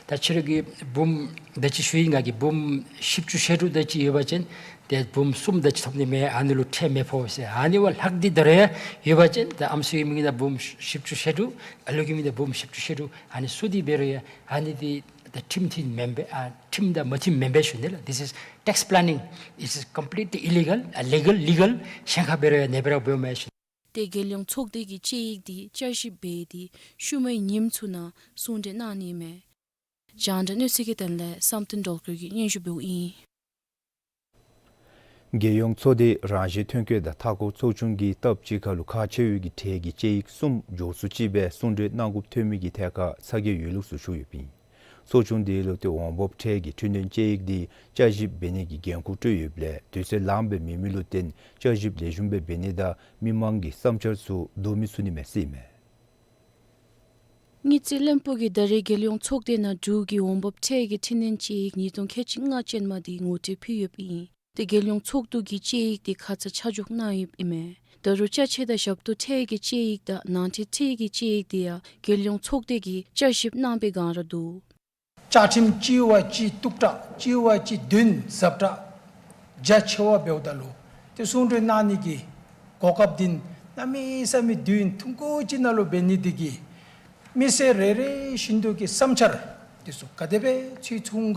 ད་ཁྱོད་ར་གི་འབུམ་ད་ཅི་ཞུ་ཡི་ང་གིས་འབུམ་བཞི་བཅུ་ཞེ་དྲུག་ད་ཅི་ཡོད་པ་ཅིན་ཏེ་འབུམ་གསུམ་ད་ཅི་ཐོབ་ནི་མས། ཨ་ནི་ལུ་ཁྲལ་མི་ཕོག་ཟེར། ཨ་ནི་བ་ལྷག་སྟེ་ད་རུང་ཡོད་པ་ཅིན་ད་ཨམ་སྲུ་གི་མིང་ནང་འབུམ་བཞི་བཅུ་ཞེ་དྲུག་ཨ་ལུ་གི་མིང་ནང་འབུམ་བཞི་བཅུ་ཞེ་དྲུག་ཨ་ནི་བཙུགས་ཏེ་འབད་རུང་ཡང་ཨ་ནི་འདི་ད་ཁྲིམས་མཐུན་མེན་པས། ཨ་ཁྲིམས་དང་མ་མཐུན་མེན་པས་ཞུ་ནི་ལགས། This is tax planning. It's completely illegal, illegal, illegal. གཞན་ཁར་འབད་རུང་ཡང་ནེ་སྦེ་ར་འབདཝ་མས་ཞུ། ཏེ་རྒྱལ་ཡོངས་ཚོགས་སྡེ་གིས་དཔྱད་ཡིག་འདི་བསྐྱར་ཞིབ་འབད་དེ་ཤུལ་མའི་ཉིནམ་ཚུ་ནང་གསུང་གྲོས་གནང་ནི་མས། རྒྱང་བསྒྲགས་གནས་ཚུལ་གྱི་དོན་ལས་བསམ་གཏན་སྒྲོལ་དཀར་གྱིས་སྙན་ཞུ་འབདཝ་ཨིན། རྒྱལ་ཡོངས་ཚོགས་སྡེ་རང་བཞིན་ཐོན་སྐྱེད་དང་མཐའ་འཁོར་ཚོགས་ཆུང་གིས་སྟབས་གཅིག་ཁར་ལུ་ཁག་ཆེ་བའི་གི་ཁྲལ་གྱི་དཔྱད་ཡིག་གསུམ་མགྱོགས་སུ་ཅིག་སྦེ་གསུང་གྲོས་གནང་དགོཔ་ཐོན་མི་གི་ཐད་ཁར་ཚ་གྱང་ཡོད་ལུགས་སུ་ཞུ་ཡོདཔ་ཨིན། ཚོགས་ཆུང་དེ་ལུ་ཏེ་འོང་འབབ་ཁྲལ་གྱི་འཕྲི་སྣོན་དཔྱད་ཡིག་དེ་བསྐྱར་ཞིབ་འབད་ནི་གི་འགན་ཁུར་སྤྲོད་ཡོདཔ་ལས་དུས་ཚོད་ལངམ་སྦེ་མེད་མི་ལུ་བརྟེན་བསྐྱར་ཞིབ་ལེགས་ཤོམ་སྦེ་འབད་ནི་དང་མི་མང་གི་བསམ་འཆར་ཚུ་བསྡུ་མི་ཚུགས་ནི་མས་ཟེར་ཨིན་མས། དངུལ་རྩིས་བློན་པོ་གིས་ད་རེས་རྒྱལ་ཡོངས་ཚོགས་སྡེ་ནང་འབྲུག་གི་འོང་འབབ་ཁྲལ་གྱི་འཕྲི་སྣོན་དཔྱད་ཡིག་ཉིས་སྟོང་ཁལ་གཅིག་ལྔ་ཅན་མ་དེ་ངོ་སྤྲོད་ཕུལ་ཡོདཔ་ཨིན། ཏེ་རྒྱལ་ཡོངས་ཚོགས་འདུ་གིས་དཔྱད་ཡིག་དེ་ཁ་ཙ་ཆ་འཇོག་གནང་ཡོདཔ་ཨིན་མས། ད་རུང་ཅ་ཆས་དང་ཞབས་ཏོག་ཁྲལ་གྱི་དཔྱད་ཡིག་དང་ནང་ཁྲལ་ཁྲལ་གྱི་དཔྱད་ཡིག་དེ་ཡང་རྒྱལ་ཡོངས་ཚོགས་སྡེ་གིས་བསྐྱར་ཞིབ་གནང་པའི་བསྒང་ར་འདུག། བཅའ་ཁྲིམས་གཅིག་བ་གཅིག་གཏུག་དྲགས་གཅིག་བ་གཅིག་བདུན་ཟབ་དྲགས་རྒྱ་ཆེ་བ་འབདཝ་ད་ལུ་ཏེ་གསུང་གྲོས་གནང་ནི་གི་གོ་སྐབས་འདི་གནམ་མེད་ས་མེད་དུས་ཡུན་ཐུང་ཀུ་ཅིག་ནང་ལུ་འབད་ནི་དེ་གིས་མི་སེར་རེ་རེ་བཞིན་དུ་གི་བསམ་འཆར་དེ་ཚུ་ག་དེ་སྦེ་ཚུད་ཚུགས་ག།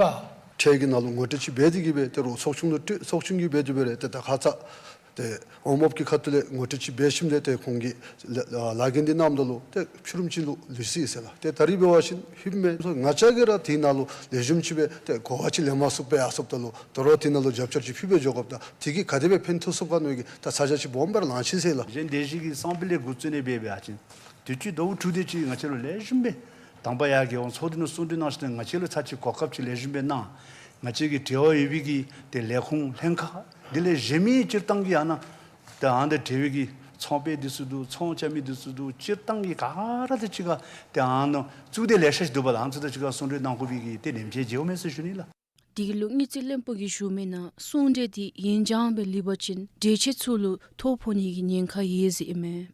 ཁྲལ་གྱི་ནང་ལུ་ངོ་སྤྲོད་ཅིག་འབད་དེ་གིས་སྦེ་ཏེ་རོགས་ཚོགས་ཆུང་ལུ་སྤྲོད་ཚོགས་ཆུང་གིས་འབད་དེ་འབད་རུང་ཏེ་ད་ཁ་ཙ་ཏེ་འོང་འབབ་ཀྱི་ཁ་ཐུག་ལས་ངོ་སྤྲོད་ཅིག་འབད་ཞིནམ་ལས་ཏེ་ཁོང་གིས་ལ་ལ་ལཱ་འགན་འདི་གནངམ་ད་ལུ་ཏེ་ཕྱི་རུ་ཅིག་ལུ་ལུས་སོ་ཡི་ཟེར་ལགས། ཏེ་ད་རིས་འབད་བ་ཅིན་ཧིང་མེད་ང་བཅས་ཀྱིས་ར་དེ་ནང་ལུ་ལེགས་ཤོམ་ཅིག་སྦེ་ཏེ་གོ་བ་ཅིག་ལེན་མ་ཚུགས་པས། ཨ་ཚུགསཔ་ད་ལུ་ད་རུང་དེ་ནང་ལུ་རྒྱབ་སྐྱོར་ཅིག་ཕུལ་སྦེ་འགྱོ་དགོཔ་ད་དེ་གིས་ག་དེ་སྦེ་ཕན་ཐོགས་ཚུགས་ག་མནོ་གི་ད་ཚ་གྱང་ཅིག་སྦོམ་སྦེ་ར་ལང་ཅི་ཟེར་ལགས། གཞན་སྡེ་བཞི་གི་གསང་སྤེལ་ལས་འགོ་བཙུགས་ནི་འབད་བ་ཅིན་དུས་ཅི་ཟླཝ་དྲུག་དེ་ཅིག་ང་བཅས་ལུ་ལེགས་ཤོམ་སྦེ་དང་པ་ཡར་རྒྱལ་ཡོངས་ཚོགས་སྡེ་ནང་གསུང་གྲོས་གནང་ཞིནམ་ལས་ང་བཅས་ལུ་ཚར་གཅིག་གོ་སྐབས་ཅིག་ལེགས་ཤོམ་སྦེ་གནང་། ང་བཅས་ཀྱི་འབྲེལ་བ་ཡོད་པའི་གི་ཏེ་ལས་ཁུངས་ལྷན་ཁག་དེ་ལས་གཞན་མི་སྤྱིར་བཏང་གི་ཨ་ནཱ་ཏེ་ཨ་ནཱ་འབྲེལ་བའི་གི་ཚོང་པའི་འདི་ཚུ་འདུག། ཚོང་རྐྱབ་མི་འདི་ཚུ་འདུག། སྤྱིར་བཏང་གི་ག་ར་དང་གཅིག་ཁར་ཏེ་ཨ་ནཱ་གཙུག་སྡེ་ལེ་ཤ་ཅིག་འདུག་པ་ལགས། ཨ་ནི་ཚུ་དང་གཅིག་ཁར་གསུང་གྲོས་གནང་དགོ་པའི་གི་ཏེ་ལེགས་ཤོམ་མཇལཝ་མས་ཟེར་ཞུ་ནི་ལགས། དེ་གི་ལུ་དངུལ་རྩིས་བློན་པོ་གིས་ཞུ་མི་ནང་གསུང་གྲོས་དེ་ཡུན་འགྱངས་སྦེ་ལུས་པ་ཅིན་འབྲེལ་ཆད་ཚུ་ལུ་ཐོ་ཕོག་ནི་གི་ཉེན་ཁ་ཡོད་ཟེར་ཨིན་མས།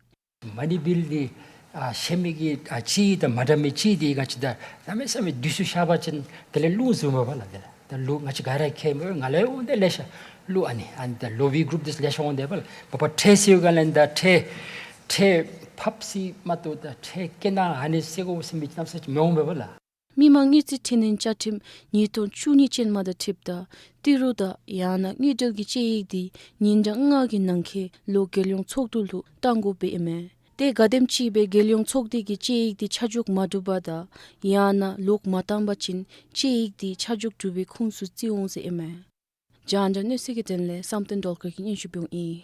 མ་ཎི་བིལ་འདི་ཨ་ཤེས་མི་གི་ཨ་ཅིག་དང་མ་འདྲ་མི་ཅིག་འདི་ང་བཅས་ད་གནམ་མེད་ས་མེད་དུས་སུ་བཞག་པ་ཅིན་དེ་ལས་ལུ་བཟུམ་མས་པ་ལགས། དེ་ལས་ད་ལུ་ང་བཅས་ག་ར་མཁྱེན་མས། ང་ལས་འོང་དེ་ལེ་ཤ་ལུ་ཨ་ནི་ཨ་ནི་ད་ལོ་བི་གུ་རུབ་འདི་ལེ་ཤ་འོང་དེ་པ་ལགས། མ་པ་ཁྲལ་སེལ་ག་ལས་ད་ཁྲལ་ཁྲལ་ཕབ་ས་མ་གཏོགས་ད་ཁྲལ་བཀལ་ནི་ཨ་ནི་ཟེར་དགོ་ཟེར་མི་གནམ་མེད་ས་མེད་མི་འོང་པས་པ་ལགས། མི་དམངས་དངུལ་རྩིས་འཕྲི་སྣོན་བཅའ་ཁྲིམས་ཉིས་སྟོང་བཅུ་གཉིས་ཅན་མ་དང་འཁྲིལཝ་ད་ཏི་རུ་དང་ཡང་ན་དངུལ་འབྲེལ་གྱི་དཔྱད་ཡིག་འདི་ཉིན་གྲངས་ལྔ་གི་ནང་འཁོད་ལུ་རྒྱལ་ཡོངས་ཚོགས་འདུ་ལུ་གཏང་དགོཔ་ཨིན་མས། ཏེ་ག་དེམ་ཅིག་སྦེ་རྒྱལ་ཡོངས་ཚོགས་སྡེ་གིས་དཔྱད་ཡིག་འདི་ཆ་འཇོག་མ་གྲུབ་པ་དང་ཡང་ན་ལོག་མ་བཏང་པ་ཅིན་དཔྱད་ཡིག་འདི་ཆ་འཇོག་གྲུབ་པའི་ཁུངས་སུ་བརྩིཝ་འོང་ཟེར་ཨིན་མས། རྒྱང་བསྒྲགས་གནས་ཚུལ་གྱི་དོན་ལས་བསམ་གཏན་སྒྲོལ་དཀར་གྱིས་སྙན་ཞུ་འབདཝ་ཨིན།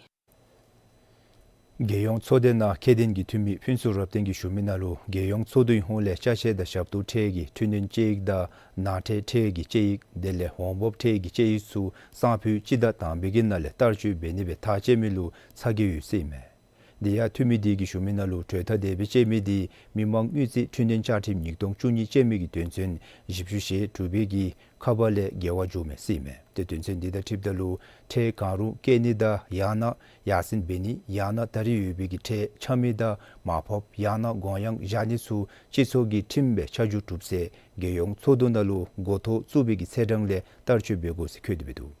རྒྱལ་ཡོངས་ཚོགས་སྡེ་ནང་ཁྱད་ལྡན་གྱི་འཐུས་མི་ཕུན་ཚོགས་རབ་བརྟན་གྱིས་ཞུ་མི་ནང་ལུ་རྒྱལ་ཡོངས་ཚོགས་འདུའི་ཧོངས་ལས་ཅ་ཆས་དང་ཞབས་ཏོག་ཁྲལ་གྱི་འཕྲི་སྣོན་དཔྱད་ཡིག་དང་ནང་ཁྲལ་ཁྲལ་གྱི་དཔྱད་ཡིག་དེ་ལས་འོང་འབབ་ཁྲལ་གྱི་དཔྱད་ཡིག་ཚུ་གསང་ཕུད་སྤྱི་ཟླ་དང་པའི་གི་ནང་ལས་བསྟར་སྤྱོད་འབད་ནི་སྦེ་ཐག་བཅད་མི་ལུ་ཚ་གྱང་ཡོད་ཟེར་ཨིན་མས། དེ་ཡང་འཐུས་མི་དེ་གིས་ཞུ་མི་ནང་ལུ་གྲོས་ཐག་དེ་སྦེ་བཅད་མི་དེ་མི་མང་དངུལ་རྩིས་འཕྲི་སྣོན་བཅའ་ཁྲིམས་ཉིས་སྟོང་བཅུ་གཉིས་ཅན་མའི་གི་དོན་ཚན་བཞི་བཅུ་ཞེ་དྲུག་པའི་གི་ཁ་པ་ལས་འགལ་བ་འགྱོཝ་མས་ཟེར་ཨིན་མས། ཏེ་དོན་ཚན་འདི་དང་འཁྲིལཝ་ད་ལུ་ཁྲལ་གང་རུང་བཀལ་ནི་དང་ཡང་ན་ཡར་སེང་འབད་ནི་ཡང་ན་ད་རིས་ཡོད་པའི་གི་ཁྲལ་འཆང་མི་དང་མར་ཕབ་ཡང་ན་དགོངས་ཡངས་བཞག་ནི་ཚུ་སྤྱི་ཚོགས་ཀྱི་ཁྲིམས་སྦེ་ཆ་འཇོག་གྲུབ་ཚེ་རྒྱལ་ཡོངས་ཚོགས་འདུ་ནང་ལུ་འགོ་ཐོག་བཙུགས་པའི་གི་ཚེས་གྲངས་ལས་བསྟར་སྤྱོད་འབད་དགོ་ཟེར་འཁོད་དེ་སྦེ་འདུག།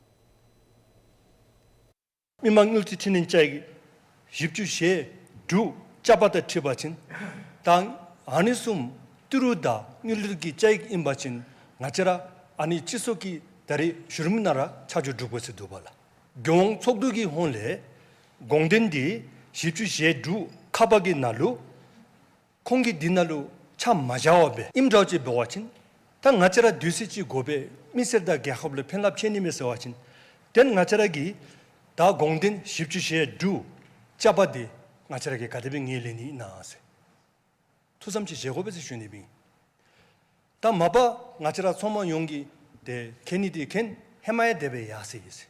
མི་མང་དངུལ་རྩིས་འཕྲི་སྣོན་བཅའ་ཡིག་བཞི་བཅུ་ཞེ་དྲུག་ཅ་པ་དང་འཁྲིལ་བ་ཅིན་ད་ཨ་ནི་བཟུམ་ཏི་རུ་དང་དངུལ་རྩིས་ཀྱི་བཅའ་ཡིག་ཨིན་པ་ཅིན་ང་བཅས་ར་ཨ་ནི་སྤྱི་ཚོགས་ཀྱི་ད་རིས་བཞུགས་མི་ནང་ར་ཆ་འཇོག་གྲུབ་དགོ་ཟེར་འདུག་པ་ལགས། རྒྱལ་ཡོངས་ཚོགས་འདུ་གི་ཧོངས་ལས་དགོངས་དོན་འདི་བཞི་བཅུ་ཞེ་དྲུག་ཁ་པ་གི་ནང་ལུ་ཁོང་གིས་འདི་ནང་ལུ་ཆ་མ་བཞག་པར་སྦེ་ཨིནམ་འདྲཝ་ཅིག་འབད་བ་ཅིན་ད་ང་བཅས་ར་དུས་ཚོད་ཅིག་དགོ་པས་མི་སེར་དང་རྒྱལ་ཁབ་ལུ་ཕན་རླབས་ཆེ་ནི་མས་ཟེར་བ་ཅིན་དེ་ང་བཅས་ར་གིས་ད་དགོངས་དོན་བཞི་བཅུ་ཞེ་དྲུག་ཅ་པ་འདི་ང་བཅས་ར་གིས་ག་དེ་སྦེ་ངོས་ལེན་ནི་ཨིན་ན་ཟེར་ཐུགས་བསམ་ཅིག་བཞེས་དགོ་པས་ཟེར་ཞུ་ནི་ཨིན། ད་མ་པ་ང་བཅས་ར་ཚོང་མ་ཡོངས་ཀྱིས་ཏེ་མཁྱེན་ནི་འདི་མཁྱེན། ཧེ་མ་ཡང་དེ་སྦེ་ཡར་སོང་ཡི་ཟེར།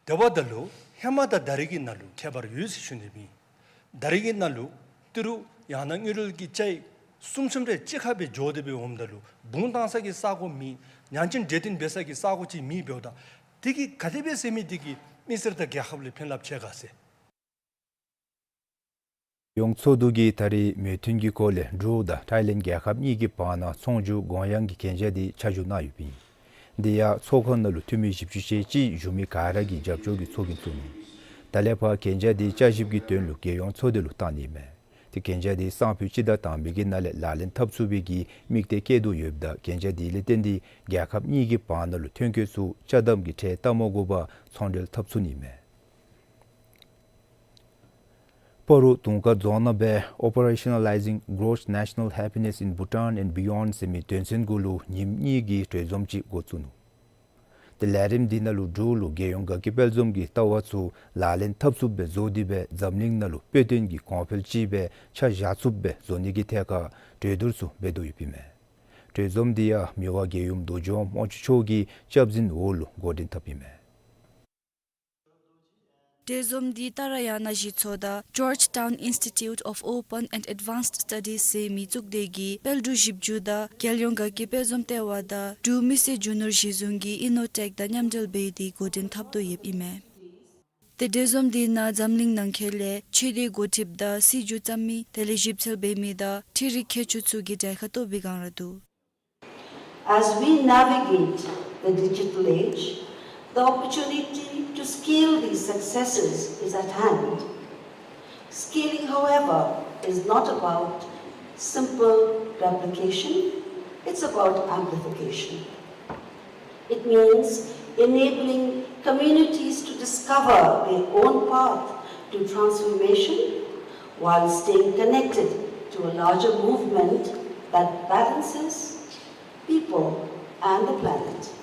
དེ་འབདཝ་ད་ལུ་ཧེ་མ་དང་ད་རིས་ཀྱི་ནང་ལུ་ཁྱད་པར་ཡོད་ཟེར་ཞུ་ནི་ཨིན། ད་རིས་ཀྱི་ནང་ལུ་ཏི་རུ་ཡང་ན་དངུལ་རྩིས་ཀྱི་བཅའ་ཡིག་གསུམ་གསུམ་རེ་གཅིག་ཁར་སྦེ་འགྱོ་སྟེ་སྦེ་འོངམ་ད་ལུ་བུང་བཏང་ས་གི་ས་གོ་མེད། ཉང་ཅིན་འབྲས་ལྡན་འབད་ས་གི་ས་གོ་ཅིག་མེདཔ་འབདཝ་ད་དེ་གིས་ག་དེ་སྦེ་ཟེར་མི་དེ་གིས་མི་སེར་དང་རྒྱལ་ཁབ་ལུ་ཕན་རླབས་ཆེ་ག་ཟེར། ཡོངས་ཚོགས་འདུ་གིས་ད་རིས་མོས་མཐུན་གྱི་སྐོར་ལས་འབྲུག་དང་ཐའི་ལེནཌ་རྒྱལ་ཁབ་གཉིས་ཀྱི་བར་ན་ཚོང་འགྱུར་དགོངས་ཡངས་ཀྱི་གན་རྒྱ་དེ་ཆ་འཇོག་གནང་ཡོདཔ་ཨིན། དེ་ཡང་ཚོགས་ཁང་ནང་ལུ་འཐུས་མི་བཞི་བཅུ་ཞེ་གཅིག་བཞུགས་མི་ག་ར་གིས་རྒྱབ་སྐྱོར་གྱི་ཚོགས་རྒྱན་བཙུགས་ནུག། ད་ལས་ཕར་གན་རྒྱ་དེ་བསྐྱར་ཞིབ་ཀྱི་དོན་ལུ་རྒྱལ་ཡོངས་ཚོགས་སྡེ་ལུ་བཏང་ནི་ཨིན་མས། ཏེ་གན་རྒྱ་དེ་སང་ཕོད་སྤྱི་ཟླ་དང་པའི་གི་ནང་ལས་ལག་ལེན་འཐབ་ཚུགས་པའི་གི་དམིགས་གཏད་བསྐྱེད་དོ་ཡོདཔ་ད་གན་རྒྱ་དེ་ལས་བརྟེན་ཏེ་རྒྱལ་ཁབ་གཉིས་ཀྱི་བར་ན་ལུ་ཐོན་སྐྱེད་ཚུ་ཅ་དམ་གྱི་ཁྲལ་བཏབ་མ་དགོ་པར་ཚོང་འབྲེལ་འཐབ་ཚུགས་ནི་ཨིན་མས། སྤ་རོ་དུང་དཀར་རྫོང་ནང་སྦེ་Operationalizing Gross National Happiness in Bhutan and Beyond ཟེར་མི་དོན་ཚན་གུ་ལུ་ཉིནམ་གཉིས་ཀྱི་གྲོས་འཛོམས་ཅིག་འགོ་བཙུགས་ནུག། ཏེ་ལས་རིམ་འདི་ནང་ལུ་འབྲུག་ལུ་རྒྱལ་ཡོངས་དགའ་སྐྱིད་དཔལ་འཛོམས་ཀྱི་ལྟ་བ་ཚུ་ལག་ལེན་འཐབ་ཚུགསཔ་སྦེ་བཟོ་སྟེ་སྦེ་འཛམ་གླིང་ནང་ལུ་དཔེ་སྟོན་གྱི་གོང་འཕེལ་ཅིག་སྦེ་ཆ་བཞག་ཚུགསཔ་སྦེ་བཟོ་ནི་གི་ཐད་ཁར་གྲོས་བསྡུར་ཚུ་འབད་དོ་ཡོདཔ་ཨིན་མས། གྲོས་འཛོམས་འདི་ཡང་མི་དབང་རྒྱལ་ཡུམ་རྡོ་རྗེ་དབང་དབང་ཕྱུག་མཆོག་གི་སྐྱབས་འཛིན་འོག་ལུ་འགོ་འདྲེན་འཐབ་ཨིན་མས། གྲོས་འཛོམས་འདི་ཏཱ་ར་ཡ་ན་གཞི་ཚོགས་དང་Georgetown Institute of Open and Advanced Studies ཟེར་མི་གཙུག་སྡེ་གི་དཔལ་འབྲུག་ཞིབ་འཇུག་དང་རྒྱལ་ཡོངས་དགའ་སྐྱིད་དཔལ་འཛོམས་ལྟེ་བ་དང་འབྲུག་མི་སེར་རྒྱུ་ནོར་གཞི་བཟུང་གི་ཨིན་ནོ་ཊེཀ་དང་མཉམ་འབྲེལ་འབད་དེ་འགོ་འདྲེན་འཐབ་དོ་ཡོདཔ་ཨིན་མས། ཏེ་གྲོས་འཛོམས་འདི་ནང་འཛམ་གླིང་ནང་འཁོད་ལས་ཆོས་སྡེ་འགོ་ཁྲིདཔ་དང་སྲིད་བྱུས་བརྩམ་མི་དེ་ལས་ཞིབ་འཚོལ་འབད་མི་དང་འཕྲུལ་རིག་མཁས་མཆོག་ཚུ་གིས་གྲལ་ཁར་གཏོགས་པའི་སྒང་ར་འདུག། As we navigate the digital age, the opportunity to scale these successes is at hand. Scaling, however, is not about simple replication, it's about amplification. It means enabling communities to discover their own path to transformation while staying connected to a larger movement that balances people and the planet.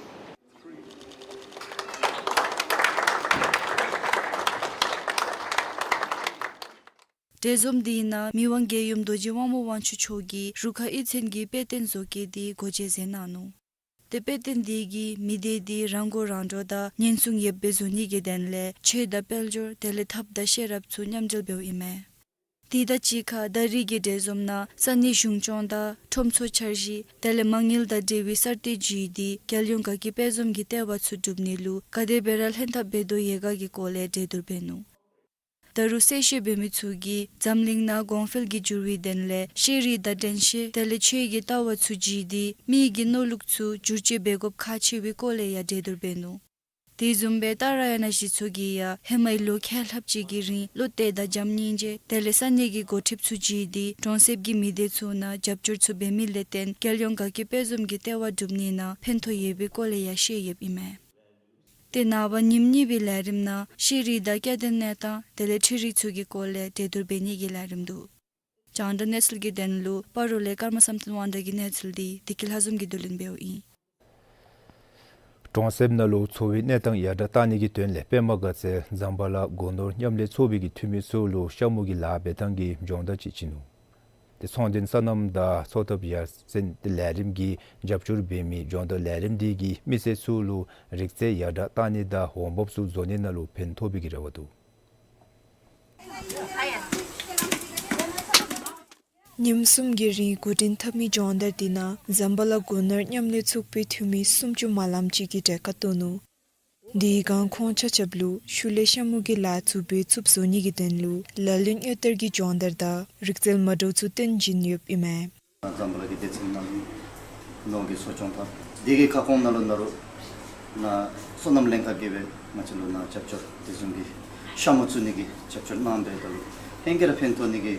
གྲོས་འཛོམས་འདི་ནང་མི་དབང་རྒྱལ་ཡུམ་རྡོ་རྗེ་དབང་མོ་དབང་ཕྱུག་མཆོག་གིས་རུ་ཁག་ཨི་ཚན་གྱི་དཔེ་སྟོན་བཟོ་བཀོད་འདི་སྒོ་འབྱེད་མཛད་གནང་ནུག། ཏེ་དཔེ་སྟོན་འདི་གིས་མི་སྡེ་འདི་རང་མགོ་རང་འདྲོངས་དང་ཉེན་སྲུང་ཡོདཔ་སྦེ་བཟོ་ནི་གི་དོན་ལས་ཆོས་དང་དཔལ་འབྱོར་དེ་ལས་ཐབས་དང་ཤེས་རབ་ཚུ་མཉམ་འབྲེལ་འབདཝ་ཨིན་མས། དེ་དང་གཅིག་ཁར་ད་རིས་ཀྱི་གྲོས་འཛོམས་ནང་ས་གནས་གཞུང་སྐྱོང་དང་ཁྲོམ་ཚོགས་འཆར་གཞི་དེ་ལས་མ་དངུལ་དང་འབྲེལ་བའི་གསར་གཏོད་བརྒྱུད་དེ་རྒྱལ་ཡོངས་དགའ་སྐྱིད་དཔལ་འཛོམས་ཀྱི་ལྟེ་བ་ཚུ་སྒྲུབ་ནི་ལུ་ག་དེ་སྦེ་ར་ལྷན་ཐབས་འབད་དོ་ཡོད་ག་གི་སྐོར་ལས་གྲོས་བསྡུར་འབད་ནུག། ད་རུང་གསལ་བཤད་འབད་མི་ཚུ་གིས་འཛམ་གླིང་ནང་གོང་འཕེལ་གྱི་འགྱུར་བའི་དོན་ལས་ཤེས་རིག་དང་དྲན་ཤེས་དེ་ལས་ཆོས་ཀྱི་ལྟ་བ་ཚུ་བརྒྱུད་དེ་མི་གི་མནོ་ལུགས་ཚུ་བསྒྱུར་བཅོས་འབད་དགོཔ་ཁག་ཆེ་བའི་སྐོར་ལས་ཡང་གྲོས་བསྡུར་འབད་ནུག། དེ་བཟུམ་སྦེ་ཏཱ་ར་ཡ་ན་གཞི་ཚོགས་ཀྱིས་ཡང་ཧེ་མའི་ལོ་ཁལ་ལྷགཔ་ཅིག་གི་རིང་བློ་གཏད་དང་བྱམས་སྙིང་རྗེ་དེ་ལས་ས་གནས་ཀྱི་འགོ་ཁྲིདཔ་ཚུ་བརྒྱུད་དེ་གྲོང་གསེབ་ཀྱི་མི་སྡེ་ཚུ་ནང་རྒྱབ་སྐྱོར་ཚུ་འབད་མི་ལས་བརྟེན་རྒྱལ་ཡོངས་དགའ་སྐྱིད་དཔལ་འཛོམས་ཀྱི་ལྟེ་བ་སྒྲུབ་ནི་ནང་ཕན་ཐོགས་ཡོད་པའི་སྐོར་ལས་ཡང་བཤད་ཡོདཔ་ཨིན་མས། ཏེ་ནངས་པ་ཉིནམ་གཉིས་པའི་ལས་རིམ་ནང་ཤེས་རིག་དང་སྐྱེ་ལྡན་གནས་སྟངས་དེ་ལས་འཕྲུལ་རིག་ཚུ་གི་སྐོར་ལས་གྲོས་བསྡུར་འབད་ནི་གི་ལས་རིམ་འདུག། རྒྱང་བསྒྲགས་གནས་ཚུལ་གྱི་དོན་ལུ་སྤ་རོ་ལས་ཀརྨ་བསམ་གཏན་དབང་གྲགས་ཀྱི་གནས་ཚུལ་འདི་བདེ་སྐྱིད་ལྷ་འཛོམས་ཀྱིས་བསྡུ་ལེན་འབདཝ་ཨིན། གྲོང་གསེབ་ནང་ལུ་འཚོ་བའི་གནས་སྟངས་ཡར་དྲག་གཏང་ནི་གི་དོན་ལས་པདྨ་དགའ་ཚལ་ཛམ་བྷ་ལ་སྒོ་ནོར་མཉམ་ལས་ཚོགས་པའི་གི་འཐུས་མི་ཚུ་ལུ་ཤ་མུ་གི་ལཱ་འབད་ཐངས་ཀྱི་སྦྱོང་བརྡར་ཅིག་བྱིན་ནུག། ཏེ་ཚོང་དོན་སོ་ནམ་དང་འཚོ་ཐབས་ཡར་སེང་ཏེ་ལས་རིམ་གྱི་རྒྱབ་སྐྱོར་འབད་མི་སྦྱོང་བརྡར་ལས་རིམ་འདི་གིས་མི་སེར་ཚུ་ལུ་རིག་རྩལ་ཡར་དྲག་གཏང་ནི་དང་འོང་འབབ་ཚུ་བཟོ་ནི་ནང་ལུ་ཕན་ཐོགས་པའི་གི་རེ་བ་འདུག། ཉིནམ་གསུམ་གྱི་རིང་འགོ་འདྲེན་འཐབ་མི་སྦྱོང་བརྡར་འདི་ནང་ཛམ་བྷ་ལ་སྒོ་ནོར་མཉམ་ལས་ཚོགས་པའི་འཐུས་མི་སུམ་ཅུ་མ་ལངམ་ཅིག་གིས་གྲལ་ཁར་གཏོགས་ནུག། དེའི་སྒང་ཁོང་ཆ་ཁྱབ་ལུ་ཤུལ་ལས་ཤ་མུ་གི་ལཱ་ཚུ་འབད་ཚུགསཔ་བཟོ་ནི་གི་དོན་ལུ་ལག་ལེན་དངོས་བསྟར་གྱི་སྦྱོང་བརྡར་དང་རིག་རྩལ་མ་འདྲཝ་ཚུ་སྟོན་བྱིན་ཡོདཔ་ཨིན་མས། ཛམ་བྷ་ལ་གི་སྡེ་ཚན་ནང་ལུ་ནོར་གྱི་གསོ་སྐྱོང་འཐབ། དེ་གི་ཁ་སྐོང་ནང་ལུ་ནཱ་རུ་ནཱ་སོ་ནམ་ལྷན་ཁག་གིས་སྦེ་ང་བཅས་ལུ་ནཱ་རྒྱབ་སྐྱོར་དེ་བཟུམ་གྱི་ཤ་མུ་བཙུགས་ནི་གི་རྒྱབ་སྐྱོར་གནང་སྦེ་ད་ལུ་ཧེང་སྐལ་ར་ཕན་ཐོགས་ནི་གི་